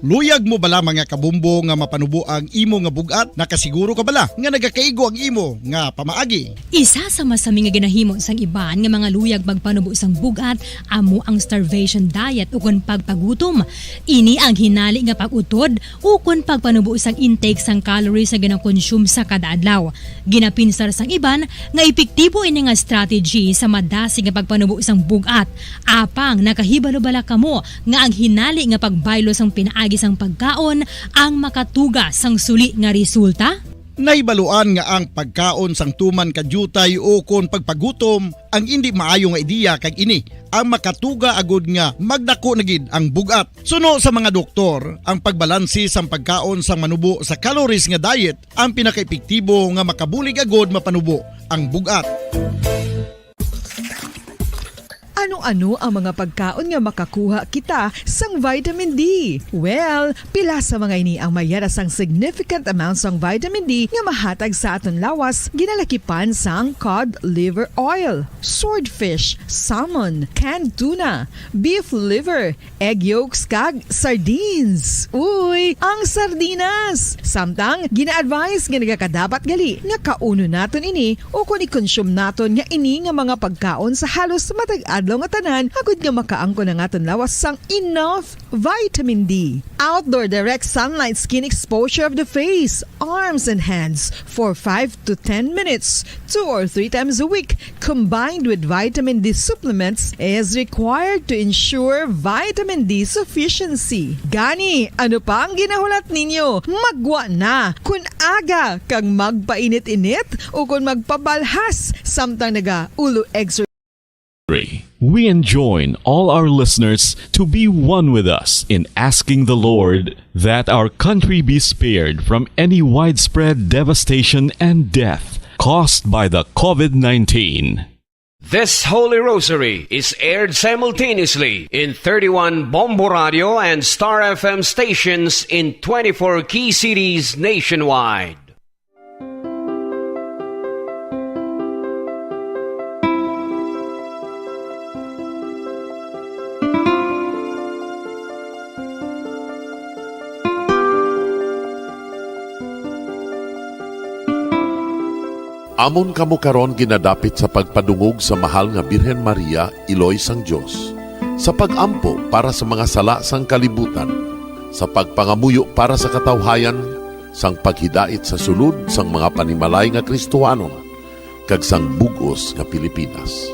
Luyag mo bala, mga kabombo, nga mapanubo ang imo nga bug-at? Nakasiguro ka bala nga nagakaigo ang imo nga pamaagi? Isa sa masami nga ginahimo sang iban nga mga luyag magpanubo sang bug-at amo ang starvation diet ukon pagpagutom. Ini ang hinali nga pag-utod ukon pagpanubo sang intake sang calories nga ginakonsume sa kada adlaw. Ginapinsar sang iban nga epektibo ini nga strategy sa madasig nga pagpanubo sang bug-at. Apang nakahibalo bala kamo nga ang hinali nga pagbaylo sang pinaagi sang pagkaon ang makatuga sang suli nga resulta? Nahibaluan nga ang pagkaon sang tuman ka diutay ukon pagpagutom ang indi maayo nga ideya, kag ini ang makatuga agud nga magdako na gid ang bug-at. Suno sa mga doktor, ang pagbalanse sang pagkaon sang manubo sa calories nga diet ang pinakaepektibo nga makabulig agud mapanubo ang bug-at. Ano-ano ang mga pagkaon nga makakuha kita sang vitamin D? Well, pila sa mga ini ang mayara sang significant amount sang vitamin D nga mahatag sa aton lawas, ginalakipan sang cod liver oil, swordfish, salmon, canned tuna, beef liver, egg yolks, kag sardines. Uy, ang sardinas! Samtang gina-advise nga nagakadapat gali nga kaunon naton ini ukon i-consume naton nga ini nga mga pagkaon sa halos matag adlaw nga tanan, agud nga makaangkon ang aton lawas sang enough vitamin D. Outdoor direct sunlight skin exposure of the face, arms, and hands for five to ten minutes, two or three times a week, combined with vitamin D supplements, is required to ensure vitamin D sufficiency. Gani, ano pa ang ginahulat ninyo? Maggwa na! Kun aga kag magpainit-init ukon magpabalhas samtang naga-ulo exercise. We enjoin all our listeners to be one with us in asking the Lord that our country be spared from any widespread devastation and death caused by the COVID nineteen. This Holy Rosary is aired simultaneously in thirty-one Bombo Radio and Star F M stations in twenty-four key cities nationwide. Amon kamo karon ginadapit sa pagpadungog sa Mahal nga Birhen Maria, Iloy sang Dios, sa pag-ampo para sa mga sala sang kalibutan, sa pagpangamuyo para sa katawhayan, sang paghidait sa sulod sang mga panimalay nga Kristohanon, kag sang bug-os nga Pilipinas.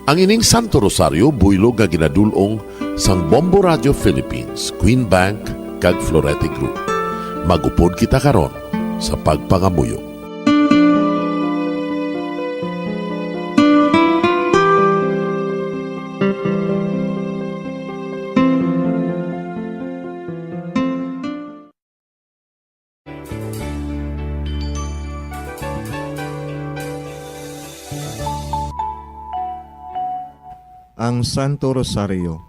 Ang ining Santo Rosario buylog nga ginadul-ong sang Bombo Radio Philippines, Queen Bank, kag Florete Group. Mag-upod kita karon sa pagpangamuyo. Ang Santo Rosario.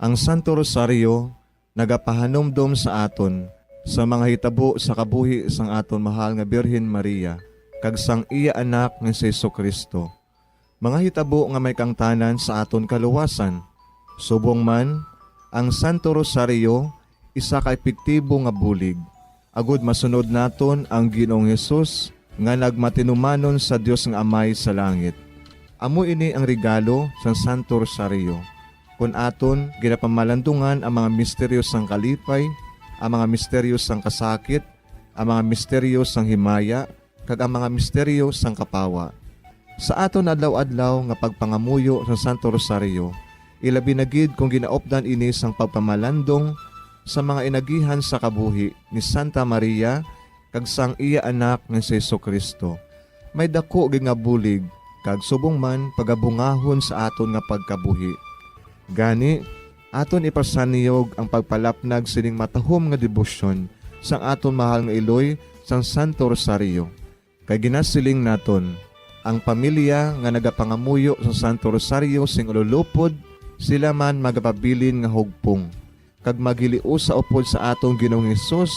Ang Santo Rosario nagapahanumdom sa aton sa mga hitabo sa kabuhi sang aton mahal nga Birhen Maria kag sang iya Anak nga si Jesu-Cristo, mga hitabo nga may kaangtanan sa aton kaluwasan. Subong man, ang Santo Rosario isa ka epektibo nga bulig agud masunod naton ang Ginoong Hesus nga nagmatinumanon sa Dios nga Amay sa langit. Amo ini ang regalo sang Santo Rosario, kon aton ginapamalandungan ang mga misteryo sang kalipay, ang mga misteryo sang kasakit, ang mga misteryo sang himaya, kag ang mga misteryo sang kapawa. Sa aton adlaw-adlaw nga pagpangamuyo sa Santo Rosario, ilabi na gid kon ginaupdan ini sang pagpamalandong sa mga inagihan sa kabuhi ni Santa Maria kag sang iya Anak nga si Jesu-Cristo, may daku gid nga bulig kag subong man pagabungahon sa aton nga pagkabuhi. Gani, aton ipasanyog ang pagpalapnag sining matahom nga debosyon sang aton mahal nga iloy sang Santo Rosario. Kay ginasiling naton, ang pamilya nga nagapangamuyo sa Santo Rosario sing ululupod, sila man magapabilin nga hugpong, kag maghiliusa upod sa aton Ginoong Hesus,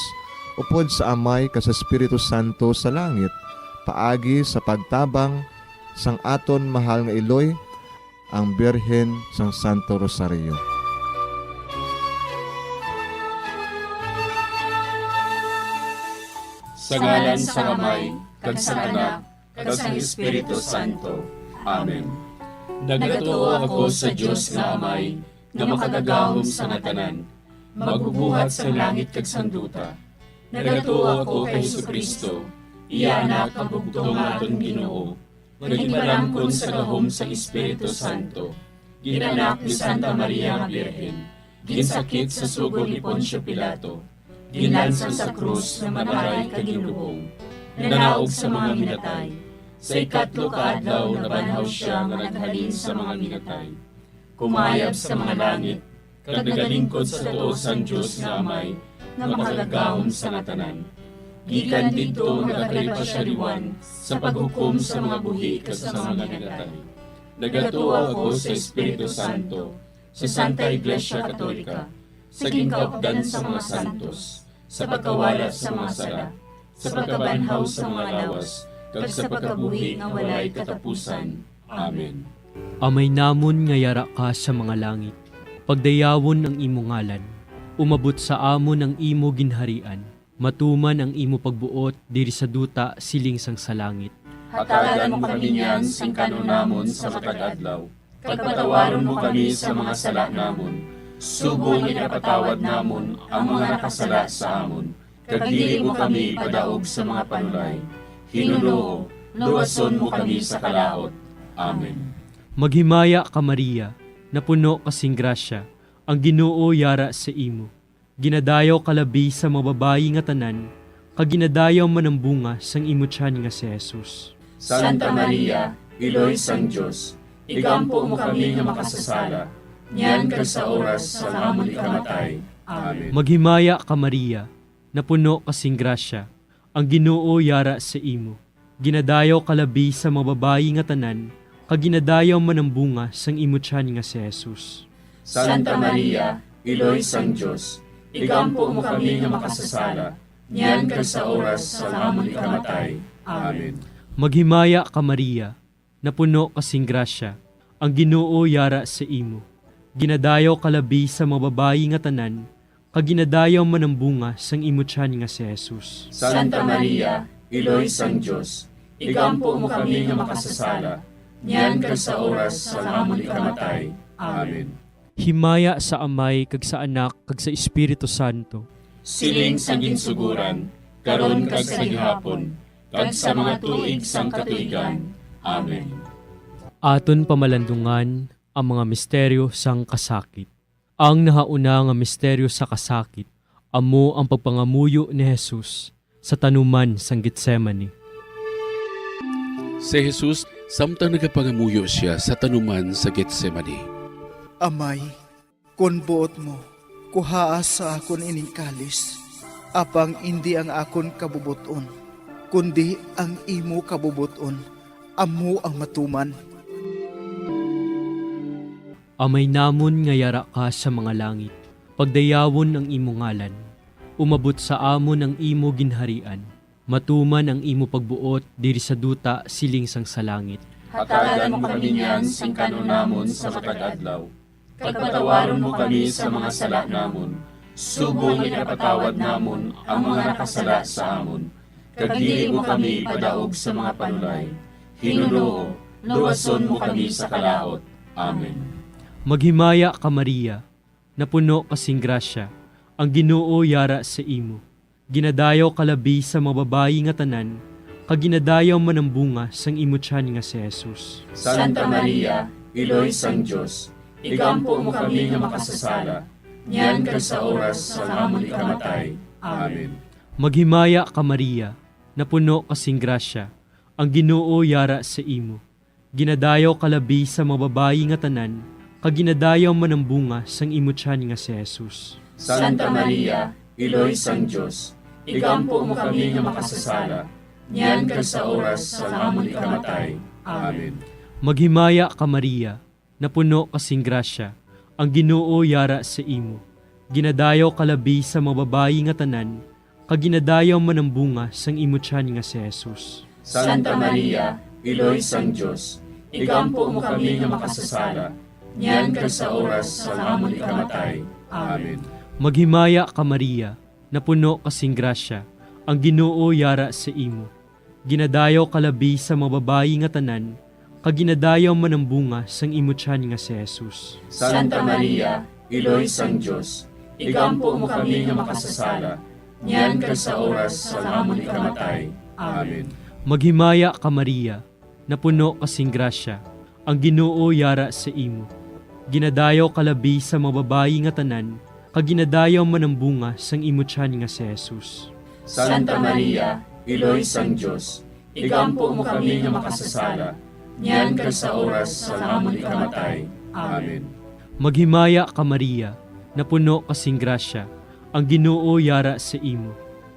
upod sa Amay kag sa Espiritu Santo sa langit, paagi sa pagtabang sang aton mahal nga iloy, ang Birhen sang Santo Rosario. Sa ngalan sang Amay, kag sang Anak, kag sang Espiritu Santo. Amen. Nagatuo ako sa Dios nga Amay, nga makagagahom sa nga tanan, magbubuhat sang langit kag sang duta. Nagatuo ako kay Jesu-Cristo, iya Anak nga bugtong nga aton Ginoo, nga ginpalamkon sa gahom sang Espiritu Santo, ginanak ni Santa Maria nga Birhen, ginsakit sa sugo ni Poncio Pilato, ginlansang sa krus, namatay kag ginlubong, nanaog sa mga minatay. Sa ikatlo ka adlaw nabanhaw sia nga naghalin sa mga minatay, kumayab sa mga langit, kag nagalingkod sa tuo sang Dios nga Amay, nga makagagahom sa nga tanan. Gikan didto nagakalipa sia liwan sa paghukom sa mga buhi kag sa mga minatay. Nagatuo ako sa Espiritu Santo, sa Santa Iglesia Katolika, sa ginkaupdan sa mga santos, sa pagkawala sa mga sala, sa pagkabanhaw sa mga lawas, kag sa pagkabuhi nga walay katapusan. Amen. Amay namon nga yara ka sa mga langit, pagdayawon ang imo ngalan. Umabot sa amon ang imo ginharian. Matuman ang imo pagbuot diri sa duta siling sang sa langit. Hatagan mo kami niyan sing kan-on namon sa matag adlaw, kag patawaron mo kami sa mga sala namon, subong nga ginapatawad namon ang mga nakasala sa amon, kag dili mo kami ipadaog sa mga panulay. Ginoo, luwason mo kami sa kalaut. Amen. Maghimaya ka, Maria, napuno ka sing grasya, ang Ginoo yara sa imo. Ginadayaw ka labi sa mga babayi nga tanan, kag ginadayaw man ang bunga sang imo tiyan nga si Jesus. Santa Maria, Iloy sang Dios, igampo mo kami nga makasasala, niyan kag sa oras sang amon ikamatay. Amen. Maghimaya ka, Maria, napuno ka sing grasya, ang Ginoo yara sa imo. Ginadayaw ka labi sa mga babayi nga tanan, kag ginadayaw man ang bunga sang imo tiyan nga si Jesus. Santa Maria, Iloy sang Dios, igampo mo kami nga makasasala, niyan kag sa oras sang amon ikamatay. Amen. Maghimaya ka, Maria, napuno ka sing grasya, ang Ginoo yara sa imo. Ginadayaw ka labi sa mga babayi nga tanan, kag ginadayaw man ang bunga sang imo tiyan nga si Jesus. Santa Maria, Iloy sang Dios, igampo mo kami nga makasasala, niyan kag sa oras sang amon ikamatay. Amen. Himaya sa Amay, kag sa Anak, kag sa Espiritu Santo. Siling sa ginsuguran, karon kag sa gihapon, kag sa mga tuig sang katuigan. Amen. Aton pamalandungan ang mga misteryo sang kasakit. Ang nahauna nga misteryo sa kasakit amo ang pagpangamuyo ni Jesus sa tanuman sang Getsemani. Si Jesus, samtang nagapangamuyo sia sa tanuman sa Getsemani. Amay, kon buot mo, kuhaa sa akon ining kalis, apang indi ang akon kabubot-on, kundi ang imo kabubot-on amo ang matuman. Amay namon nga yara ka sa mga langit, pagdayawon ang imo ngalan. Umabot sa amon ang imo ginharian. Matuman ang imo pagbuot diri sa duta siling sang sa langit. Hatagan mo kami niyan sing kan-on namon sa matag adlaw, kag patawaron mo kami sa mga sala namon, subong nga ginapatawad namon ang mga nakasala sa amon, kag dili mo kami ipadaog sa mga panulay. Ginoo, luwason mo kami sa kalaut. Amen. Maghimaya ka, Maria, napuno ka sing grasya, ang Ginoo yara sa imo. Ginadayaw ka labi sa mga babayi nga tanan, kag ginadayaw man ang bunga sang imo tiyan nga si Jesus. Santa Maria, Iloy sang Dios, igampo mo kami nga makasasala, niyan kag sa oras sang amon ikamatay. Amen. Maghimaya ka, Maria, napuno ka sing grasya, ang Ginoo yara sa imo. Ginadayaw ka labi sa mga babayi nga tanan, kag ginadayaw man ang bunga sang imo tiyan nga si Jesus. Santa Maria, Iloy sang Dios, igampo mo kami nga makasasala, niyan kag sa oras sang amon ikamatay. Amen. Maghimaya ka, Maria, napuno ka sing grasya, ang Ginoo yara sa imo. Ginadayaw ka labi sa mga babayi nga tanan, kag ginadayaw man ang bunga sang imo tiyan nga si Jesus. Santa Maria, Iloy sang Dios, igampo mo kami nga makasasala, niyan kag sa oras sang amon ikamatay. Amen. Maghimaya ka, Maria, napuno ka sing grasya, ang Ginoo yara sa imo. Ginadayaw ka labi sa mga babayi nga tanan, kag ginadayaw man ang bunga sang imo tiyan nga si Jesus. Santa Maria, Iloy sang Dios, igampo mo kami nga makasasala, niyan kag sa oras sang amon ikamatay. Amen. Maghimaya ka, Maria, napuno ka sing grasya, ang Ginoo yara sa imo. Ginadayaw ka labi sa mga babayi nga tanan, kag ginadayaw man ang bunga sang imo tiyan nga si Jesus. Santa Maria, Iloy sang Dios, igampo mo kami nga makasasala, niyan kag sa oras sang amon ikamatay. Amen. Maghimaya ka, Maria, napuno ka sing grasya, ang Ginoo yara sa imo.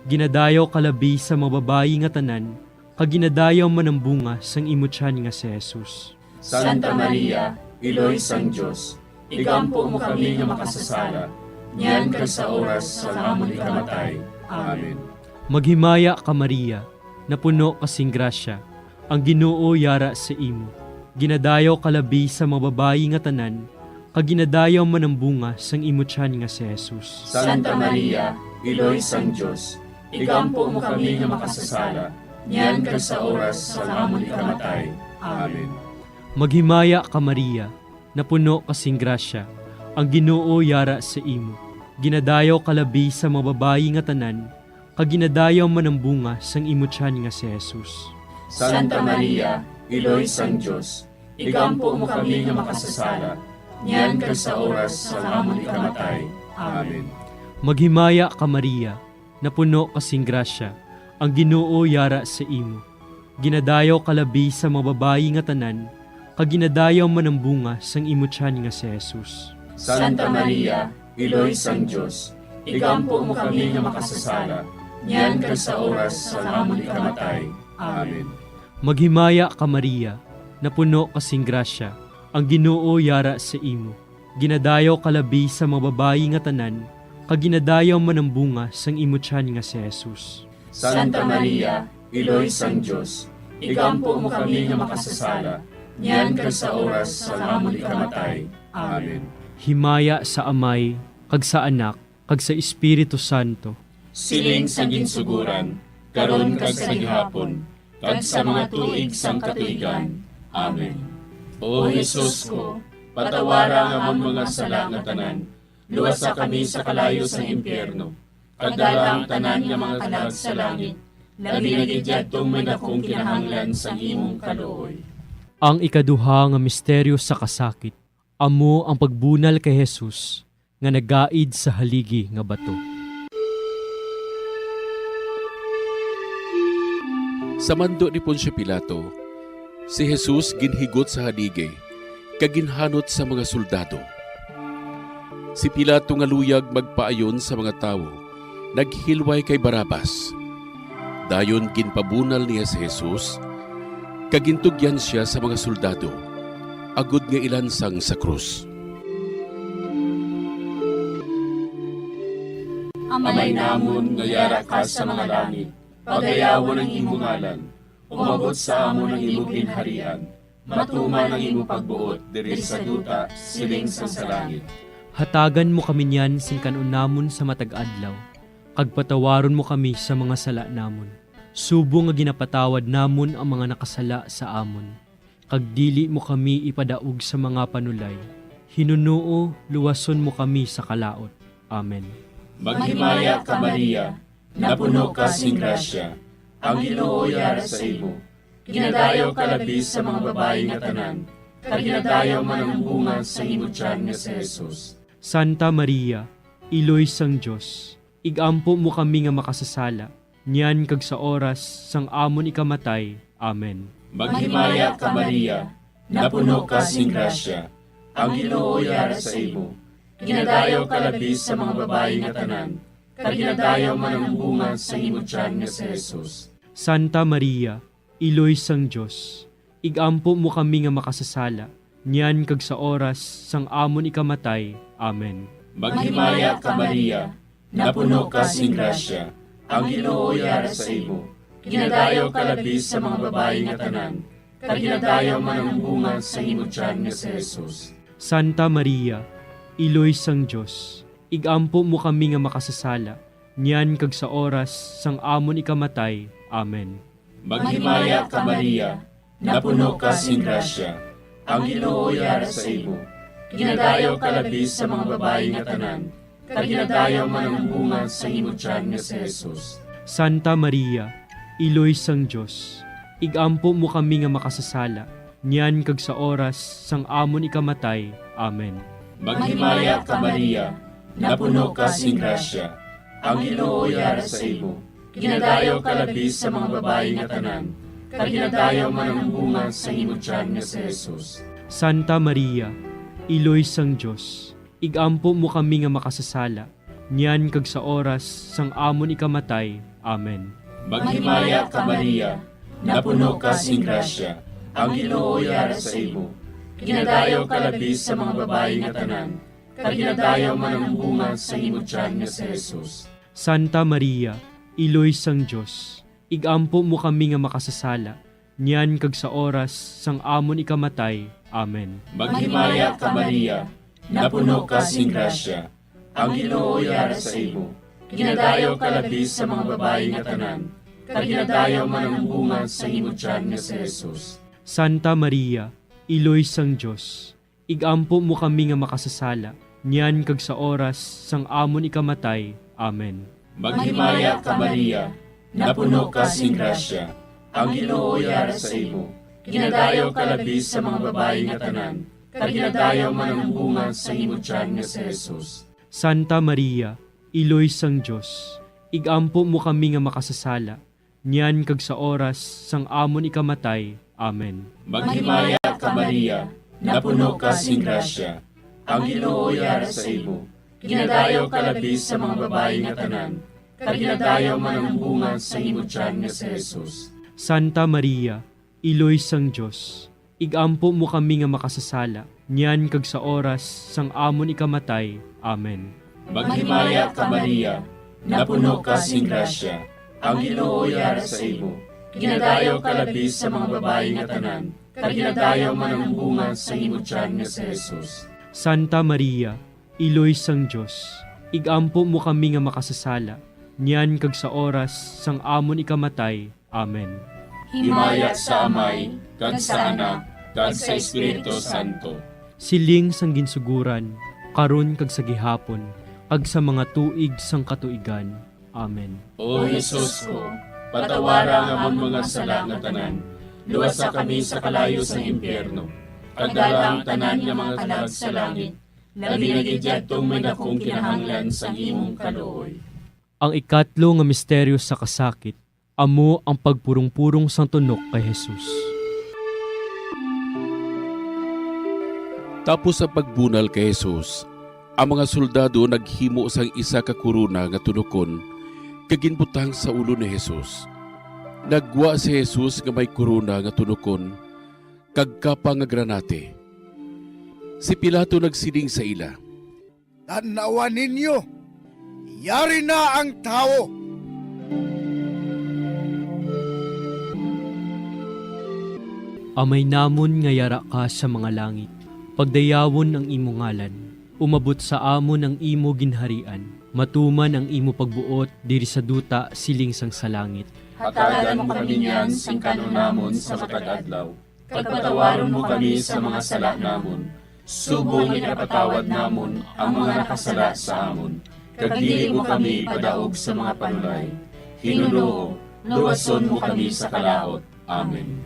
Ginadayaw ka labi sa mga babayi nga tanan, kag ginadayaw man ang bunga sang imo tiyan nga si Jesus. Santa Maria, Iloy sang Dios, igampo mo kami nga makasasala, niyan kag sa oras sang amon ikamatay. Amen. Maghimaya ka, Maria, napuno ka sing grasya, ang Ginoo yara sa imo. Ginadayaw ka labi sa mga babayi nga tanan, kag ginadayaw man ang bunga sang imo tiyan nga si Jesus. Santa Maria, Iloy sang Dios, igampo mo kami nga makasasala, niyan kag sa oras sang amon ikamatay. Amen. Maghimaya ka, Maria, napuno ka sing grasya, ang Ginoo yara sa imo. Ginadayaw ka labi sa mga babayi nga tanan, kag ginadayaw man ang bunga sang imo tiyan nga si Jesus. Santa Maria, Iloy sang Dios, igampo mo kami nga makasasala, niyan kag sa oras sang amon ikamatay. Amen. Maghimaya ka, Maria, napuno ka sing grasya, ang Ginoo yara sa imo. Ginadayaw ka labi sa mga babayi nga tanan, kag ginadayaw man ang bunga sang imo tiyan nga si Jesus. Santa Maria, Iloy sang Dios, igampo mo kami nga makasasala, niyan kag sa oras sang amon ikamatay. Amen. Maghimaya ka, Maria, napuno ka sing grasya, ang Ginoo yara sa imo. Ginadayaw ka labi sa mga babayi nga tanan, kag ginadayaw man ang bunga sang imo tiyan nga si Jesus. Santa Maria, Iloy sang Dios, igampo mo kami nga makasasala, niyan kag sa oras sang amon ikamatay. Amen. Himaya sa Amay, kag sa Anak, kag sa Espiritu Santo. Siling sa ginsuguran, karon kag sa gihapon, kag sa mga tuig sang katuigan. Amen. O Jesus ko, patawara ang amon mga sala nga tanan, luwasa kami sa kalayo sang impyerno, kag dala ang tanan nga mga kalag sa langit, labi na gid yadtong may dakong kinahanglan sang imong kaluoy. Ang ikaduha nga misteryo sa kasakit, amo ang pagbunal kay Jesus nga nagaid sa haligi nga bato. Sa mando ni Poncio Pilato, si Jesus ginhigot sa haligi kag ginhanot sa mga soldado. Si Pilato nga luyag magpaayon sa mga tawo, naghilway kay Barrabas. Dayon ginpabunal niya si Jesus, kag gintugyan sia sa mga soldado, agod nga ilansang sa krus. Amay namon nga yara ka sa mga langit, pagayawon ang imo ngalan. Umabot sa amon ang imo ginharian. Matuman ang imo pagbuot diri sa duta, siling sang sa langit. Hatagan mo kami niyan sing kan-on namon sa matag adlaw, kag patawaron mo kami sa mga sala namon, subong nga ginapatawad namon ang mga nakasala sa amon, kag dili mo kami ipadaog sa mga panulay. Hinunoo, luwason mo kami sa kalaut. Amen. Maghimaya ka, Maria, napuno ka sing grasya, ang Ginoo yara sa imo. Ginadayaw ka labi sa mga babayi nga tanan, kag ginadayaw man ang bunga sa imo tiyan nga si Jesus. Santa Maria, Iloy sang Dios, igampo mo kami nga makasasala, niyan kag sa oras sang amon ikamatay. Amen. Maghimaya ka, Maria, napuno ka sing grasya, Ang Ginoo yara sa imo. Ginadayaw ka labi sa mga babayi nga tanan, kag ginadayaw man ang bunga sang imo tiyan nga si Jesus. Santa Maria, Iloy sang Dios, ig-ampo mo kami nga makasasala, niyan kag sa oras sang amon ikamatay. Amen. Maghimaya ka, Maria, napuno ka sing grasya, ang Ginoo yara sa imo. Ginadayaw ka labi sa mga babayi nga tanan, kag ginadayaw man ang bunga sang imo tiyan nga si Jesus. Santa Maria, Iloy sang Dios, ig-ampo mo kami nga makasasala, niyan kag sa oras sang amon ikamatay. Amen. Maghimaya ka, Maria, napuno ka sing grasya, ang Ginoo yara sa imo. Ginadayaw ka labi sa mga babayi nga tanan, kag ginadayaw man ang bunga sang imo tiyan nga si Jesus. Santa Maria, Iloy sang Dios, ig-ampo mo kami nga makasasala, niyan kag sa oras sang amon ikamatay. Amen. Maghimaya ka, Maria, napuno ka sing grasya, ang Ginoo yara sa imo. Ginadayaw ka labi sa mga babayi nga tanan, kag ginadayaw man ang bunga sang imo tiyan nga si Jesus. Santa Maria, Iloy sang Dios, ig-ampo mo kami nga makasasala, niyan kag sa oras sang amon ikamatay. Amen. Maghimaya ka, Maria, napuno ka sing grasya, ang Ginoo yara sa imo. Ginadayaw ka labi sa mga babayi nga tanan, kag ginadayaw man ang bunga sang imo tiyan nga si Jesus. Santa Maria, Iloy sang Dios, ig-ampo mo kami nga makasasala, niyan kag sa oras sang amon ikamatay. Amen. Maghimaya ka, Maria, napuno ka sing grasya, ang Ginoo yara sa imo. Ginadayaw ka labi sa mga babayi nga tanan, kag ginadayaw man ang bunga sang imo tiyan nga si Jesus. Santa Maria, Iloy sang Dios, ig-ampo mo kami nga makasasala, niyan kag sa oras sang amon ikamatay. Amen. Maghimaya ka, Maria, napuno ka sing grasya, ang Ginoo yara sa imo. Ginadayaw ka labi sa mga babayi nga tanan, kag ginadayaw man ang bunga sang imo tiyan nga si Jesus. Santa Maria, Iloy sang Dios, ig-ampo mo kami nga makasasala, niyan kag sa oras sang amon ikamatay. Amen. Maghimaya ka, Maria, napuno ka sing grasya, ang Ginoo yara sa imo. Ginadayaw ka labi sa mga babayi nga tanan, kag ginadayaw man ang bunga sang imo tiyan nga si Jesus. Santa Maria, Iloy sang Dios, ig-ampo mo kami nga makasasala, niyan kag sa oras sang amon ikamatay. Amen. Maghimaya ka, Maria, napuno ka sing grasya, ang Ginoo yara sa imo. Ginadayaw ka labi sa mga babayi nga tanan, kag ginadayaw man ang bunga sang imo tiyan nga si Jesus. Santa Maria, Iloy sang Dios, ig-ampo mo kami nga makasasala, niyan kag sa oras sang amon ikamatay. Amen. Himaya sa Amay, kag sa Anak, kag sa Espiritu Santo. Siling sang ginsuguran, karon kag sa gihapon, kag sa mga tuig sang katuigan. Amen. O Jesus ko, patawara ang amon mga sala nga tanan, luwasa kami sa kalayo sang impyerno, kag dala ang tanan nga mga kalag sa langit, labi na gid yadtong may dakong kinahanglan sang imong kaluoy. Ang ikatlo nga misteryo sa kasakit, amo ang pagpurong-purong sang tunok kay Jesus. Tapos ang pagbunal kay Jesus, ang mga soldado naghimo sang isa ka korona nga tunokon kag ginbutang sa ulo ni Jesus. Naggwa si Jesus nga may korona nga tunokon kag kapa nga granate. Si Pilato nagsiling sa ila, "Tan-awa ninyo, yari na ang tawo." Amay namon nga yara ka sa mga langit, pagdayawon ang imo ngalan. Umabot sa amon ang imo ginharian. Matuman ang imo pagbuot diri sa duta siling sang sa langit. Hatagan mo kami niyan sing kan-on namon sa matag adlaw. Kag patawaron mo kami sa mga sala namon, subong nga ginapatawad namon ang mga nakasala sa amon, kag dili mo kami ipadaog sa mga panulay. Ginoo, luwason mo kami sa kalaut. Amen.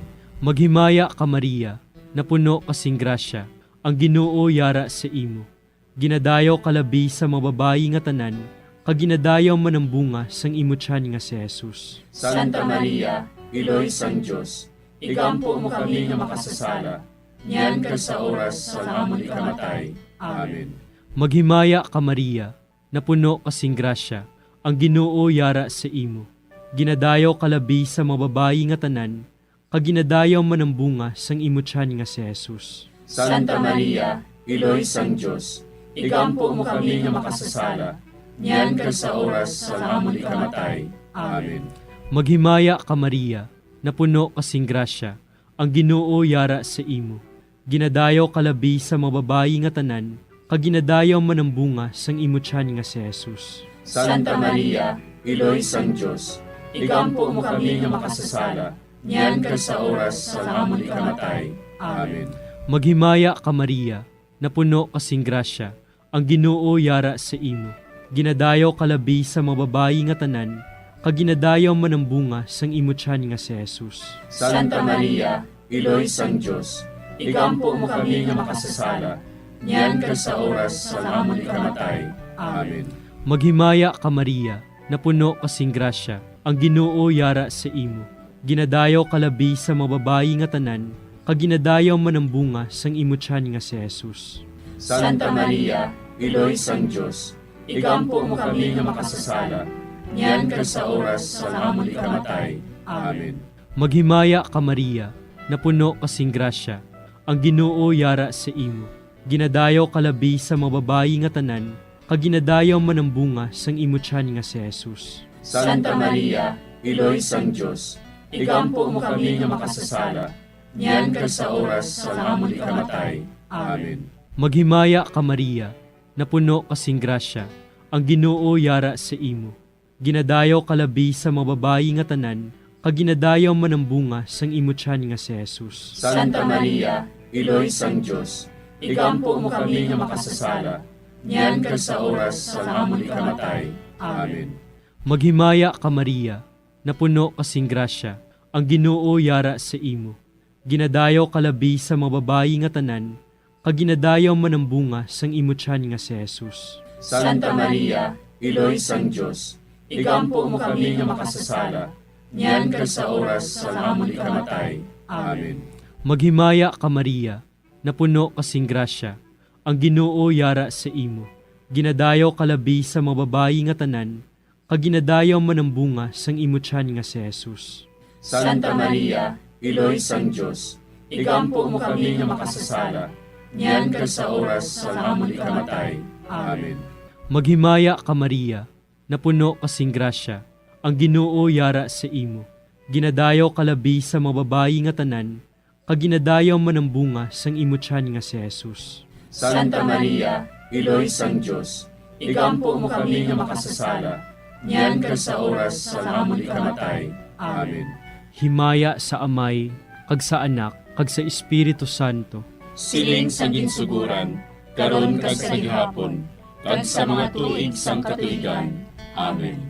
Maghimaya ka, Maria, napuno ka sing grasya, ang Ginoo yara sa imo. Ginadayaw ka labi sa mga babayi nga tanan, kag ginadayaw man ang bunga sang imo tiyan nga si Jesus. Santa Maria, Iloy sang Dios, igampo mo kami nga makasasala, niyan kag sa oras sang amon ikamatay. Amen. Maghimaya ka, Maria, napuno ka sing grasya, ang Ginoo yara sa imo. Ginadayaw ka labi sa mga babayi nga tanan, kag ginadayaw man ang bunga sang imo tiyan nga si Jesus. Santa Maria, Iloy sang Dios, igampo mo kami nga makasasala, niyan kag sa oras sang amon ikamatay. Amen. Maghimaya ka, Maria, napuno ka sing grasya, ang Ginoo yara sa imo. Ginadayaw ka labi sa mga babayi nga tanan, kag ginadayaw man ang bunga sang imo tiyan nga si Jesus. Santa Maria, Iloy sang Dios, igampo mo kami nga makasasala, niyan kag sa oras sang amon ikamatay. Amen. Maghimaya ka, Maria, napuno ka sing grasya, ang Ginoo yara sa imo. Ginadayaw ka labi sa mga babayi nga tanan, kag ginadayaw man ang bunga sang imo tiyan nga si Jesus. Santa Maria, Iloy sang Dios, igampo mo kami nga makasasala, niyan kag sa oras sang amon ikamatay. Amen. Maghimaya ka, Maria, napuno ka sing grasya, ang Ginoo yara sa imo. Ginadayaw ka labi sa mga babayi nga tanan, kag ginadayaw man ang bunga sang imo tiyan nga si Jesus. Santa Maria, Iloy sang Dios, igampo mo kami nga makasasala, niyan kag sa oras sang amon ikamatay. Amen. Maghimaya ka, Maria, napuno ka sing grasya, ang Ginoo yara sa imo. Ginadayaw ka labi sa mga babayi nga tanan, kag ginadayaw man ang bunga sang imo tiyan nga si Jesus. Santa Maria, Iloy sang Dios, igampo mo kami nga makasasala, niyan kag sa oras sang amon ikamatay. Amen. Maghimaya ka, Maria, napuno ka sing grasya, ang Ginoo yara sa imo. Ginadayaw ka labi sa mga babayi nga tanan, kag ginadayaw man ang bunga sang imo tiyan nga si Jesus. Santa Maria, Iloy sang Dios, igampo mo kami nga makasasala, niyan kag sa oras sang amon ikamatay. Amen. Maghimaya ka, Maria, napuno ka sing grasya, ang Ginoo yara sa imo. Ginadayaw ka labi sa mga babayi nga tanan, kag ginadayaw man ang bunga sang imo tiyan nga si Jesus. Santa Maria, Iloy sang Dios, igampo mo kami nga makasasala, niyan kag sa oras sang amon ikamatay. Amen. Maghimaya ka, Maria, napuno ka sing grasya, ang Ginoo yara sa imo. Ginadayaw ka labi sa mga babayi nga tanan, kag ginadayaw man ang bunga sang imo tiyan nga si Jesus. Santa Maria, Iloy sang Dios, igampo mo kami nga makasasala, niyan kag sa oras sang amon ikamatay. Amen. Maghimaya ka, Maria, napuno ka sing grasya, ang Ginoo yara sa imo. Ginadayaw ka labi sa mga babayi nga tanan, kag ginadayaw man ang bunga sang imo tiyan nga si Jesus. Santa Maria, Iloy sang Dios, igampo mo kami nga makasasala, niyan kag sa oras sang amon ikamatay. Amen. Himaya sa Amay, kag sa Anak, kag sa Espiritu Santo. Siling sa ginsuguran, karon kag sa gihapon, kag sa mga tuig sang katuigan. Amen.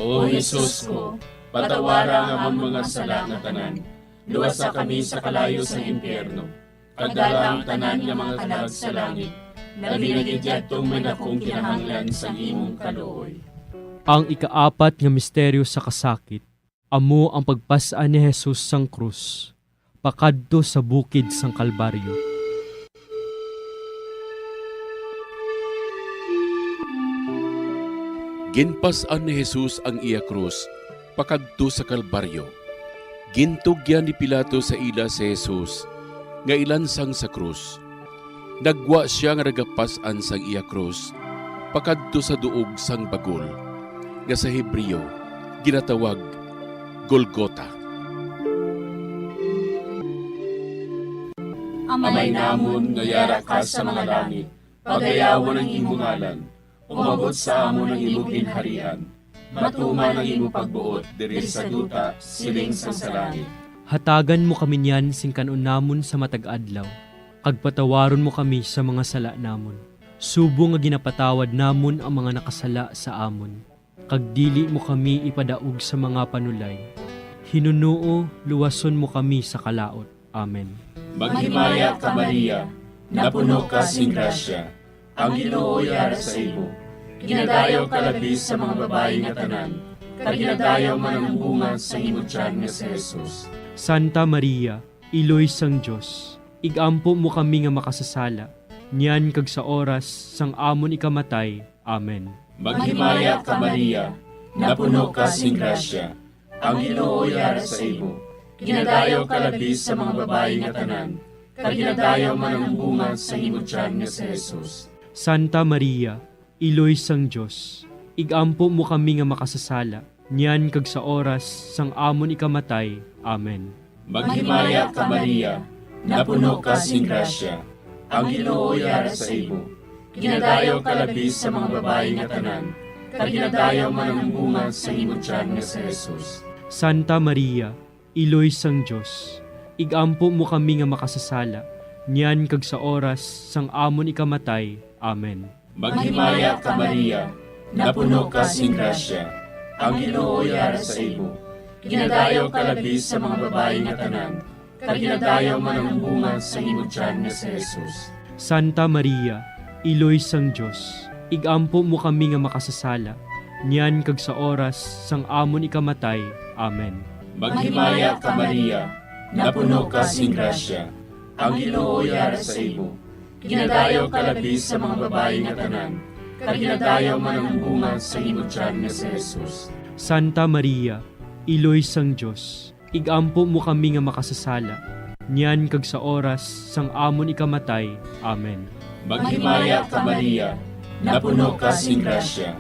O Jesus ko, patawara ang amon mga sala nga tanan, luwasa kami sa kalayo sang impyerno, kag dala ang tanan nga mga kalag sa langit, labi na gid yadtong may dakong kinahanglan sang imong kaluoy. Ang ikaapat nga misteryo sa kasakit, amo ang pagpas-an ni Jesus sang krus pakadto sa bukid sang Kalbaryo. Ginpas-an ni Jesus ang iya krus pakadto sa Kalbaryo. Gintugyan ni Pilato sa ila si Jesus nga ilansang sa krus. Naggwa sia nga nagapas-an sang iya krus pakadto sa duog sang bagol, nga sa Hebreo ginatawag Golgota. Amay namon nga yara ka sa mga langit, pagayawon ang imo ngalan. Umabot sa amon ang imo ginharian. Matuman ang imo pagbuot diri sa duta, siling sang sa langit. Hatagan mo kami niyan sing kan-on namon sa matag adlaw, kag patawaron mo kami sa mga sala namon, subong nga ginapatawad namon ang mga nakasala sa amon, kag dili mo kami ipadaog sa mga panulay. Hinunoo, luwason mo kami sa kalaut. Amen. Maghimaya ka, Maria, napuno ka sing grasya, ang Ginoo yara sa imo. Ginadayaw ka labi sa mga babayi nga tanan, kag ginadayaw man ang bunga sa imo tiyan nga si Jesus. Santa Maria, Iloy sang Dios, Igampo mo kami nga makasasala, niyan kag sa oras sang amon ikamatay. Amen. Maghimaya ka, Maria, napuno ka sing grasya, ang Ginoo yara sa imo. Ginadayaw ka labi sa mga babayi nga tanan, kag ginadayaw man ang bunga sa imo tiyan nga si Jesus. Santa Maria, Iloy sang Dios, igampo mo kami nga makasasala, niyan kag sa oras sang amon ikamatay. Amen. Maghimaya ka, Maria, napuno ka sing grasya, ang Ginoo yara sa imo. Ginadayaw ka labi sa mga babayi nga tanan, kag ginadayaw man ang bunga sa imo tiyan nga si Jesus. Santa Maria, Iloy sang Dios, igampo mo kami nga makasasala, niyan kag sa oras sang amon ikamatay. Amen. Maghimaya ka, Maria, napuno ka sing grasya, ang Ginoo yara sa imo. Ginadayaw ka labi sa mga babayi nga tanan, kag ginadayaw man ang bunga sa imo tiyan nga si Jesus. Santa Maria, Iloy sang Dios, igampo mo kami nga makasasala, niyan kag sa oras sang amon ikamatay. Amen. Maghimaya ka, Maria, napuno ka sing grasya, ang Ginoo yara sa imo. Ginadayaw ka labi sa mga babayi nga tanan, kag ginadayaw man ang bunga sa imo tiyan nga si Jesus. Santa Maria, Iloy sang Dios, igampo mo kami nga makasasala, niyan kag sa oras sang amon ikamatay. Amen. Maghimaya ka, Maria, napuno ka sing grasya,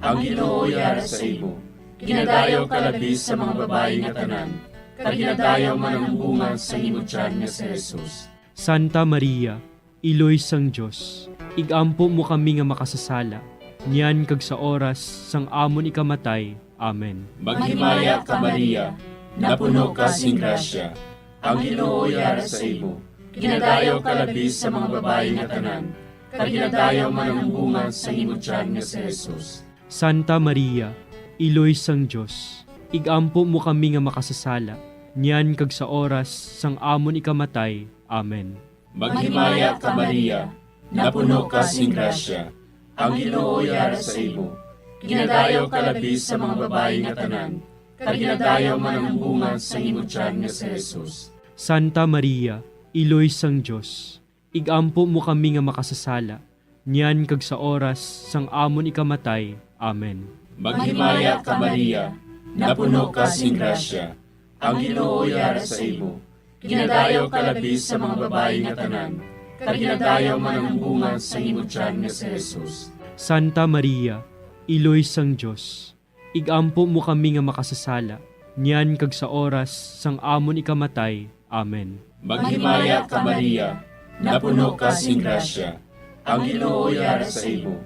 ang Ginoo yara sa imo. Ginadayaw ka labi sa mga babayi nga tanan, kag ginadayaw man ang bunga sa imo tiyan nga si Jesus. Santa Maria, Iloy sang Dios, igampo mo kami nga makasasala, niyan kag sa oras sang amon ikamatay. Amen. Maghimaya ka, Maria, napuno ka sing grasya, ang Ginoo yara sa imo. Ginadayaw ka labi sa mga babayi nga tanan, kag ginadayaw man ang bunga sa imo tiyan nga si Jesus. Santa Maria, Iloy sang Dios, igampo mo kami nga makasasala, niyan kag sa oras sang amon ikamatay. Amen. Maghimaya ka, Maria, napuno ka sing grasya, ang Ginoo yara sa imo. Ginadayaw ka labi sa mga babayi nga tanan, kag ginadayaw man ang bunga sa imo tiyan nga si Jesus. Santa Maria, Iloy sang Dios, igampo mo kami nga makasasala, niyan kag sa oras sang amon ikamatay. Amen. Maghimaya ka, Maria, napuno ka sing grasya, ang Ginoo yara sa imo. Ginadayaw ka labi sa mga babayi nga tanan, kag ginadayaw man ang bunga sa imo tiyan nga si Jesus. Santa Maria, Iloy sang Dios, igampo mo kami nga makasasala, niyan kag sa oras sang amon ikamatay. Amen. Maghimaya ka, Maria, napuno ka sing grasya, ang Ginoo yara sa imo.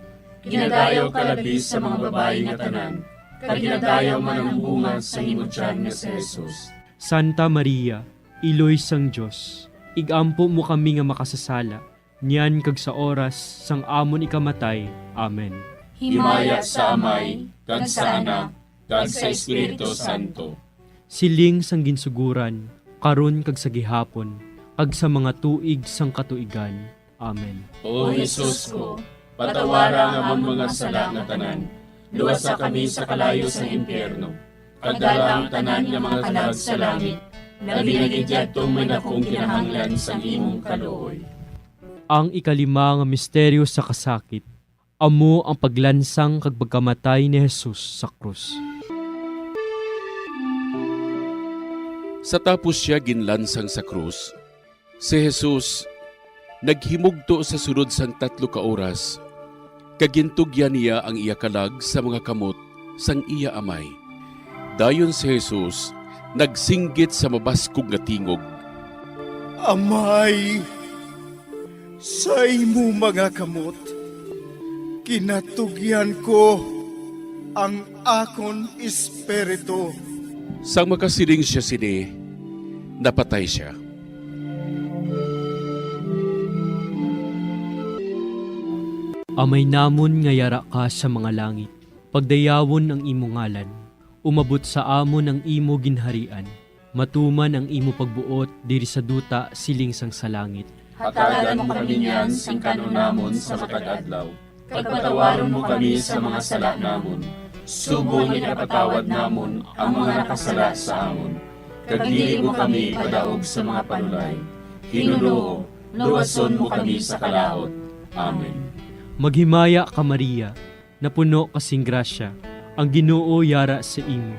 Ginadayaw ka labi sa mga babayi nga tanan, kag ginadayaw man ang bunga sa imo tiyan nga si Jesus. Santa Maria, Iloy sang Dios, igampo mo kami nga makasasala, niyan kag sa oras sang amon ikamatay. Amen. Himaya sa Amay, kag sa Anak, kag sa Espiritu Santo. Siling sang ginsuguran, karon kag sa gihapon, kag sa mga tuig sang katuigan. Amen. O Jesus ko, patawara ang amon mga sala nga tanan, luwasa kami sa kalayo sang impyerno, kag dala ang tanan nga mga kalag sa langit, labi na gid yadtong may dakong kinahanglan sang imong kaluoy. Ang ikalima nga misteryo sa kasakit, amo ang paglansang kag pagkamatay ni Jesus sa krus. Sa tapos sia ginlansang sa krus, si Jesus naghimugto sa sulod sang tatlo ka oras, kag gintugyan niya ang iya kalag sa mga kamot sang iya Amay. Dayon si Jesus nagsinggit sa mabaskog nga tingog, "Amay, sa imo mga kamot ginatugyan ko ang akon espiritu." Sang makasiling sia sini, napatay sia. Amay namon nga yara ka sa mga langit, pagdayawon ang imo ngalan. Umabot sa amon ang imo ginharian. Matuman ang imo pagbuot diri sa duta siling sang sa langit. Hatagan mo kami niyan sing kan-on namon sa matag adlaw, kag patawaron mo kami sa mga sala namon, subong nga ginapatawad namon ang mga nakasala sa amon. Kag dili mo kami ipadaog sa mga panulay, Ginoo, luwason mo kami sa kalaut. Amen. Maghimaya ka, Maria, napuno ka sing grasya, ang Ginoo yara sa imo.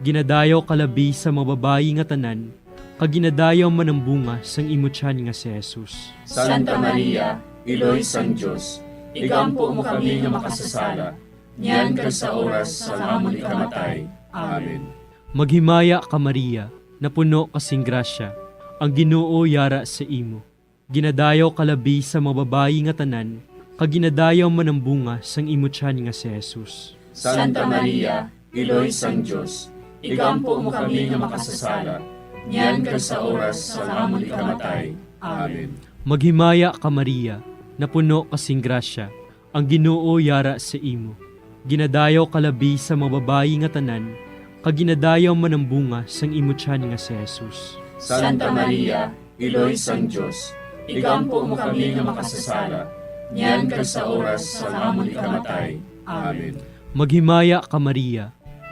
Ginadayaw ka labi sa mga babayi nga tanan, kag ginadayaw man ang bunga sang imo tiyan nga si Jesus. Santa Maria, Iloy sang Dios, igampo mo kami nga makasasala, niyan kag sa oras sang amon ikamatay. Amen. Maghimaya ka, Maria, napuno ka sing grasya, ang Ginoo yara sa imo. Ginadayaw ka labi sa mga babayi nga tanan, kag ginadayaw man ang bunga sang imo tiyan nga si Jesus. Santa Maria, Iloy sang Dios, igampo mo kami nga makasasala, niyan kag sa oras sang amon ikamatay. Amen. Maghimaya ka, Maria, napuno ka sing grasya, ang Ginoo yara sa imo. Ginadayaw ka labi sa mga babayi nga tanan, kag ginadayaw man ang bunga sang imo tiyan nga si Jesus. Santa Maria, Iloy sang Dios, igampo mo kami nga makasasala, niyan kag sa oras sang amon ikamatay. Amen. Maghimaya ka, Maria,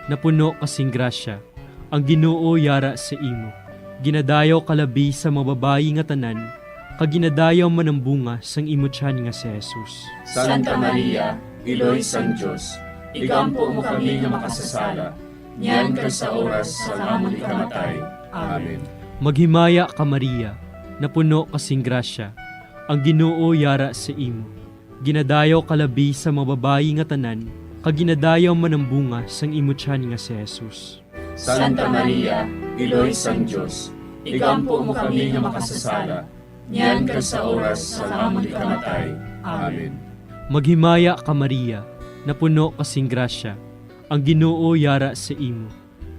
napuno ka sing grasya, ang Ginoo yara sa imo. Ginadayaw ka labi sa mga babayi nga tanan, kag ginadayaw man ang bunga sang imo tiyan nga si Jesus. Santa Maria, Iloy sang Dios, igampo mo kami nga makasasala, niyan kag sa oras sang amon ikamatay. Amen. Maghimaya ka, Maria, napuno ka sing grasya, ang Ginoo yara sa imo. Ginadayaw ka labi sa mga babayi nga tanan, kag ginadayaw man ang bunga sang imo tiyan nga si Jesus. Santa Maria, Iloy sang Dios, igampo mo kami nga makasasala, niyan kag sa oras sang amon ikamatay. Amen. Maghimaya ka, Maria, napuno ka sing grasya, ang Ginoo yara sa imo.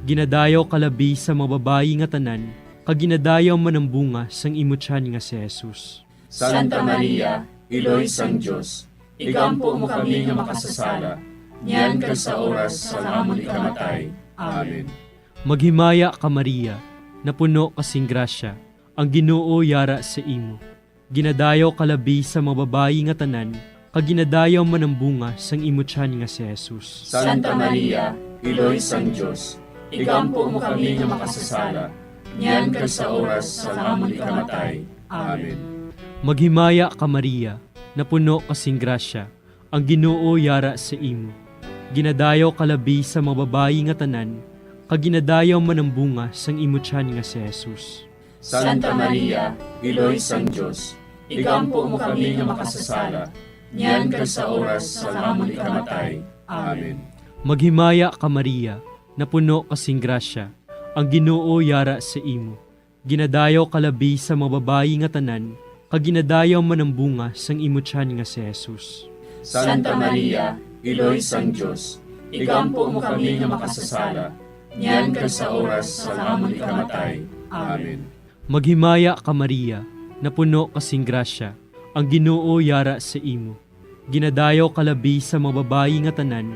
Ginadayaw ka labi sa mga babayi nga tanan, kag ginadayaw man ang bunga sang imo tiyan nga si Jesus. Santa Maria, Iloy sang Dios, igampo mo kami nga makasasala, niyan kag sa oras sang amon ikamatay. Amen. Maghimaya ka, Maria, napuno ka sing grasya, ang Ginoo yara sa imo. Ginadayaw ka labi sa mga babayi nga tanan, kag ginadayaw man ang bunga sang imo tiyan nga si Jesus. Santa Maria, Iloy sang Dios, igampo mo kami nga makasasala, niyan kag sa oras sang amon ikamatay. Amen. Maghimaya ka, Maria, napuno ka sing grasya, ang Ginoo yara sa imo. Ginadayaw ka labi sa mga babayi nga tanan, kag ginadayaw man ang bunga sang imo tiyan nga si Jesus. Santa Maria, Iloy sang Dios, igampo mo kami nga makasasala, niyan kag sa oras sang amon ikamatay. Amen. Maghimaya ka, Maria, napuno ka sing grasya, ang Ginoo yara sa imo. Ginadayaw ka labi sa mga babayi nga tanan, kag ginadayaw man ang bunga sang imo tiyan nga si Jesus. Santa Maria, Iloy sang Dios, igampo mo kami nga makasasala, niyan kag sa oras sang amon ikamatay. Amen. Maghimaya ka, Maria, napuno ka sing grasya, ang Ginoo yara sa imo. Ginadayaw ka labi sa mga babayi nga tanan,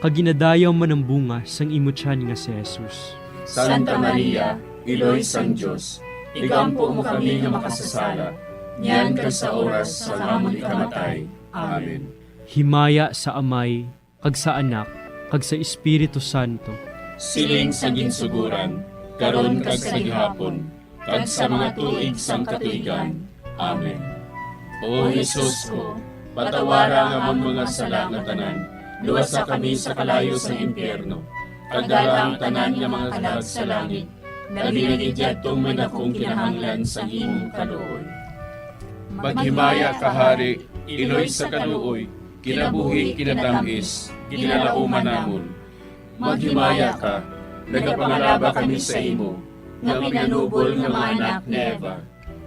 kag ginadayaw man ang bunga sang imo tiyan nga si Jesus. Santa Maria, Iloy sang Dios, igampo mo kami nga makasasala, niyan kag sa oras sang amon ikamatay. Amen. Himaya sa Amay, kag sa Anak, kag sa Espiritu Santo. Siling sa ginsuguran, karon kag sa gihapon, kag sa mga tuig sang katuigan. Amen. O Jesus ko, patawara ang amon mga sala nga tanan, luwasa kami sa kalayo sang impyerno, kag dala ang tanan nga mga kalag sa langit, labi na gid yadtong may dakong kinahanglan sang imong kaluoy. Maghimaya ka, Hari, Iloy sa kaluoy, kinabuhi, kinatamis, ginalauman namon. Maghimaya ka, nagapangalaba kami sa imo, nga pinanubol nga mga anak ni Eva.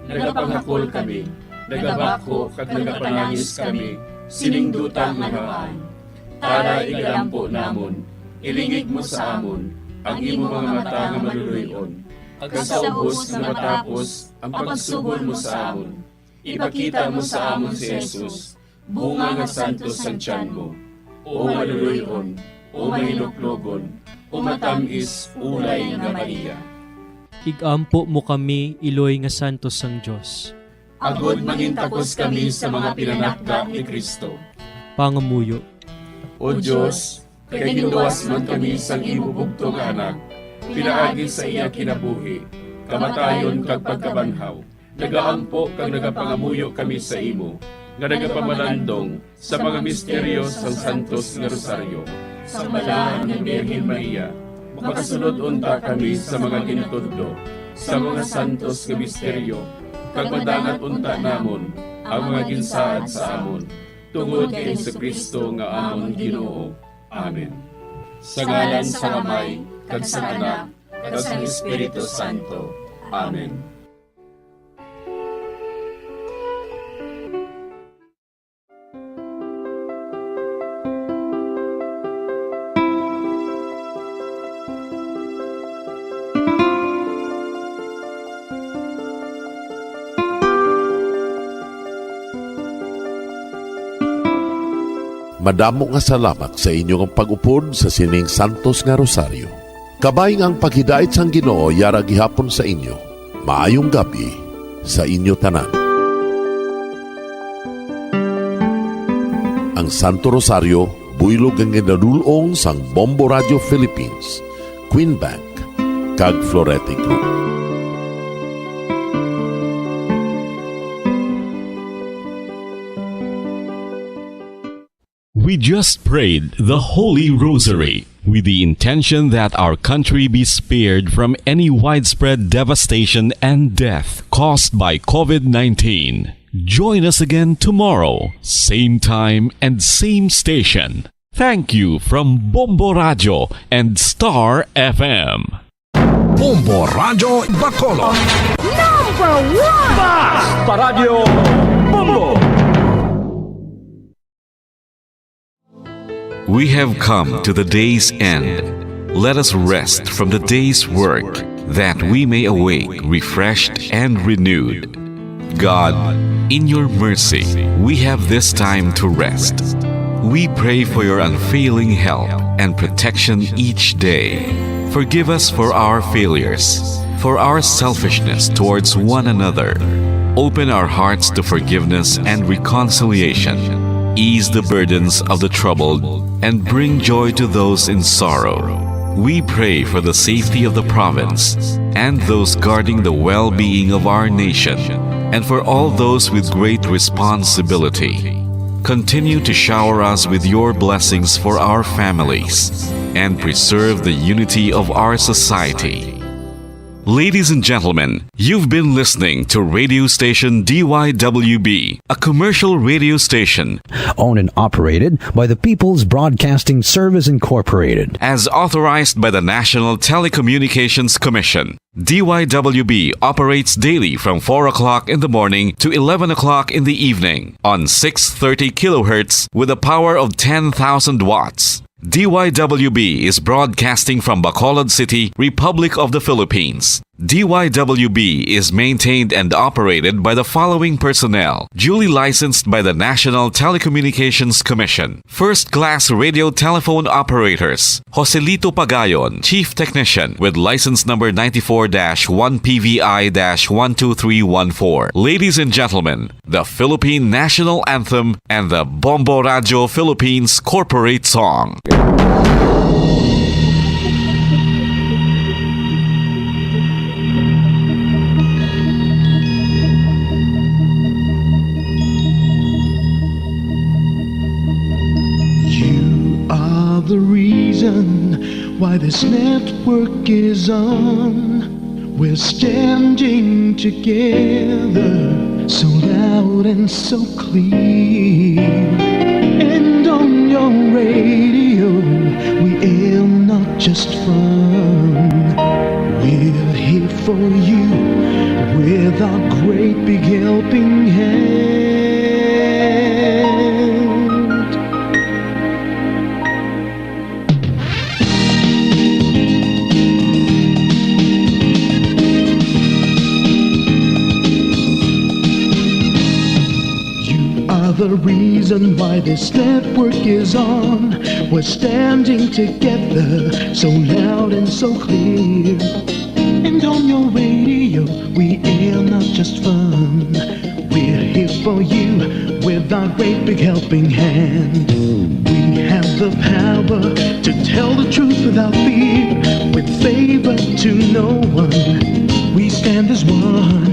Nagapanghakol kami, nagabakho kag nagapanangis kami sining duta nga nawaan. Tara, igalampo namon, ilingig mo sa amon ang imo mga mata nga maluloy-on, kag sa ubos nga matapos ang pagsugod mo sa amon, ipakita mo sa amon si Jesus, bunga nga santos sang tiyan mo, o maluloy-on, o mahinuklogon, o matamis, ulay nga Maria. Igampo mo kami, iloy nga santos sang Dios. Agod mangintakos kami sa mga pinanakda ni Cristo. Pangamuyo. O Dios, kay ginluwas man kami sang imo bugtong nga Anak, pinaagi sa iya kinabuhi, kamatayon kag pagkabanhaw, Nagaampo kag nagapangamuyo kami sa imo, nga nagapamalandong sa mga misteryo sang Santos nga Rosaryo. Sang Balaan nga Birhen Maria, makasulod unta kami sa mga ginatudlo sa mga santos nga misteryo, kag madangat unta namon ang mga ginsaad sa amon, tungod kay Jesu-Cristo nga amon Ginoo. Amen. Sa ngalan sang Amay, kag sang Anak, kag sang Espiritu Santo. Amen. Madamo nga salamat sa inyo nga pag-upod sa sining santos nga rosaryo. Kabay nga ang paghidait sang Ginoo yara gihapon sa inyo. Maayong gab-i sa inyo tanan. Ang Santo Rosario, buylog nga ginadul-ong sang Bombo Radio Philippines, Queen Bank, kag Florete Group. We just prayed the Holy Rosary with the intention that our country be spared from any widespread devastation and death caused by COVID nineteen. Join us again tomorrow, same time and same station. Thank you from Bombo Radio and Star F M. Bombo Radio Bacolod. Number one! Basta Radyo Bombo! We have come to the day's end. Let us rest from the day's work, that we may awake refreshed and renewed. God, in your mercy, we have this time to rest. We pray for your unfailing help and protection each day. Forgive us for our failures, for our selfishness towards one another. Open our hearts to forgiveness and reconciliation. Ease the burdens of the troubled and bring joy to those in sorrow. We pray for the safety of the province and those guarding the well-being of our nation, and for all those with great responsibility. Continue to shower us with your blessings for our families and preserve the unity of our society. Ladies and gentlemen, you've been listening to radio station D Y W B, a commercial radio station owned and operated by the People's Broadcasting Service Incorporated, as authorized by the National Telecommunications Commission. D Y W B operates daily from four o'clock in the morning to eleven o'clock in the evening on six thirty kilohertz with a power of ten thousand watts. D Y W B is broadcasting from Bacolod City, Republic of the Philippines. D Y W B is maintained and operated by the following personnel, duly licensed by the National Telecommunications Commission. First class radio telephone operators, Joselito Pagayon, Chief Technician, with license number ninety-four dash one P V I dash one two three one four. Ladies and gentlemen, the Philippine National Anthem and the Bombo Radio Philippines Corporate Song. You are the reason why this network is on. We're standing together, so loud and so clear. And on your radio, we air not just fun. We're here for you with our great big helping hand. You are the reason why this network is on. We're standing together, so loud and so clear. And on your radio, we air not just fun. We're here for you with our great big helping hand. We have the power to tell the truth without fear, with favor to no one. We stand as one.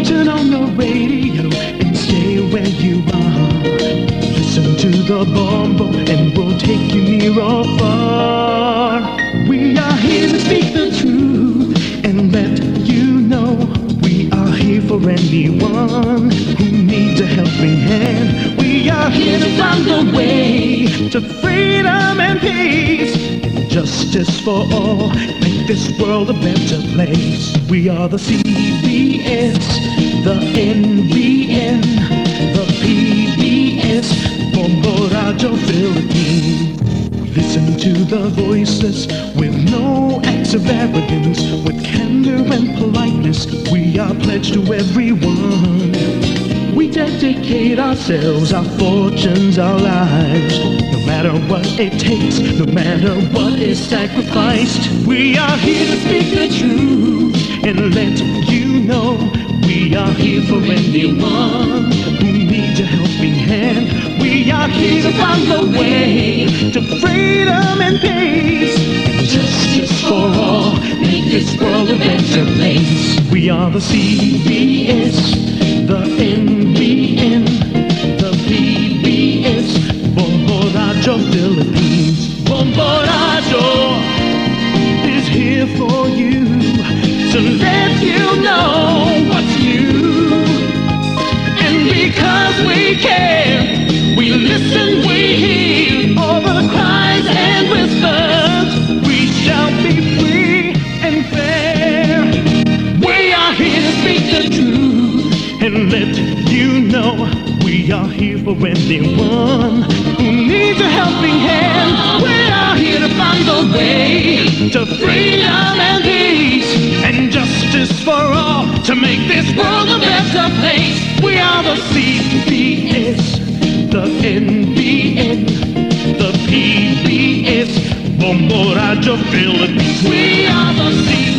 Turn on the radio and stay where you are. Listen to the Bombo and we'll take you near or far. We are here to speak the truth and let you know we are here for anyone who needs a helping hand. We are here to find a way to freedom and peace and justice for all. Make this world a better place. We are the C B S, the N B N, the P B S, Bombo Radyo Philippines. Listen to the voiceless with no acts of arrogance, with candor and politeness. We are pledged to everyone. We dedicate ourselves, our fortunes, our lives. No matter what it takes, no matter what is sacrificed, we are here to speak the truth and let you know we are here for anyone who needs a helping hand. We are here to find the way to freedom and peace and justice for all. Make this world a better place. We are the C B S, the N B N, the P B S, Bombo Radyo Philippines. Bombo Radyo is here for you to let you know what's new. And because we care, we listen, we hear all the cries and whispers. We shall be free and fair. We are here to speak the truth and let you know we are here for anyone who needs a helping hand. We are here to find the way to freedom and peace and justice for all to make this world a better place. We are the C B S, the N B N, the P B S, Bombo Radyo Philippines. We are the C B S.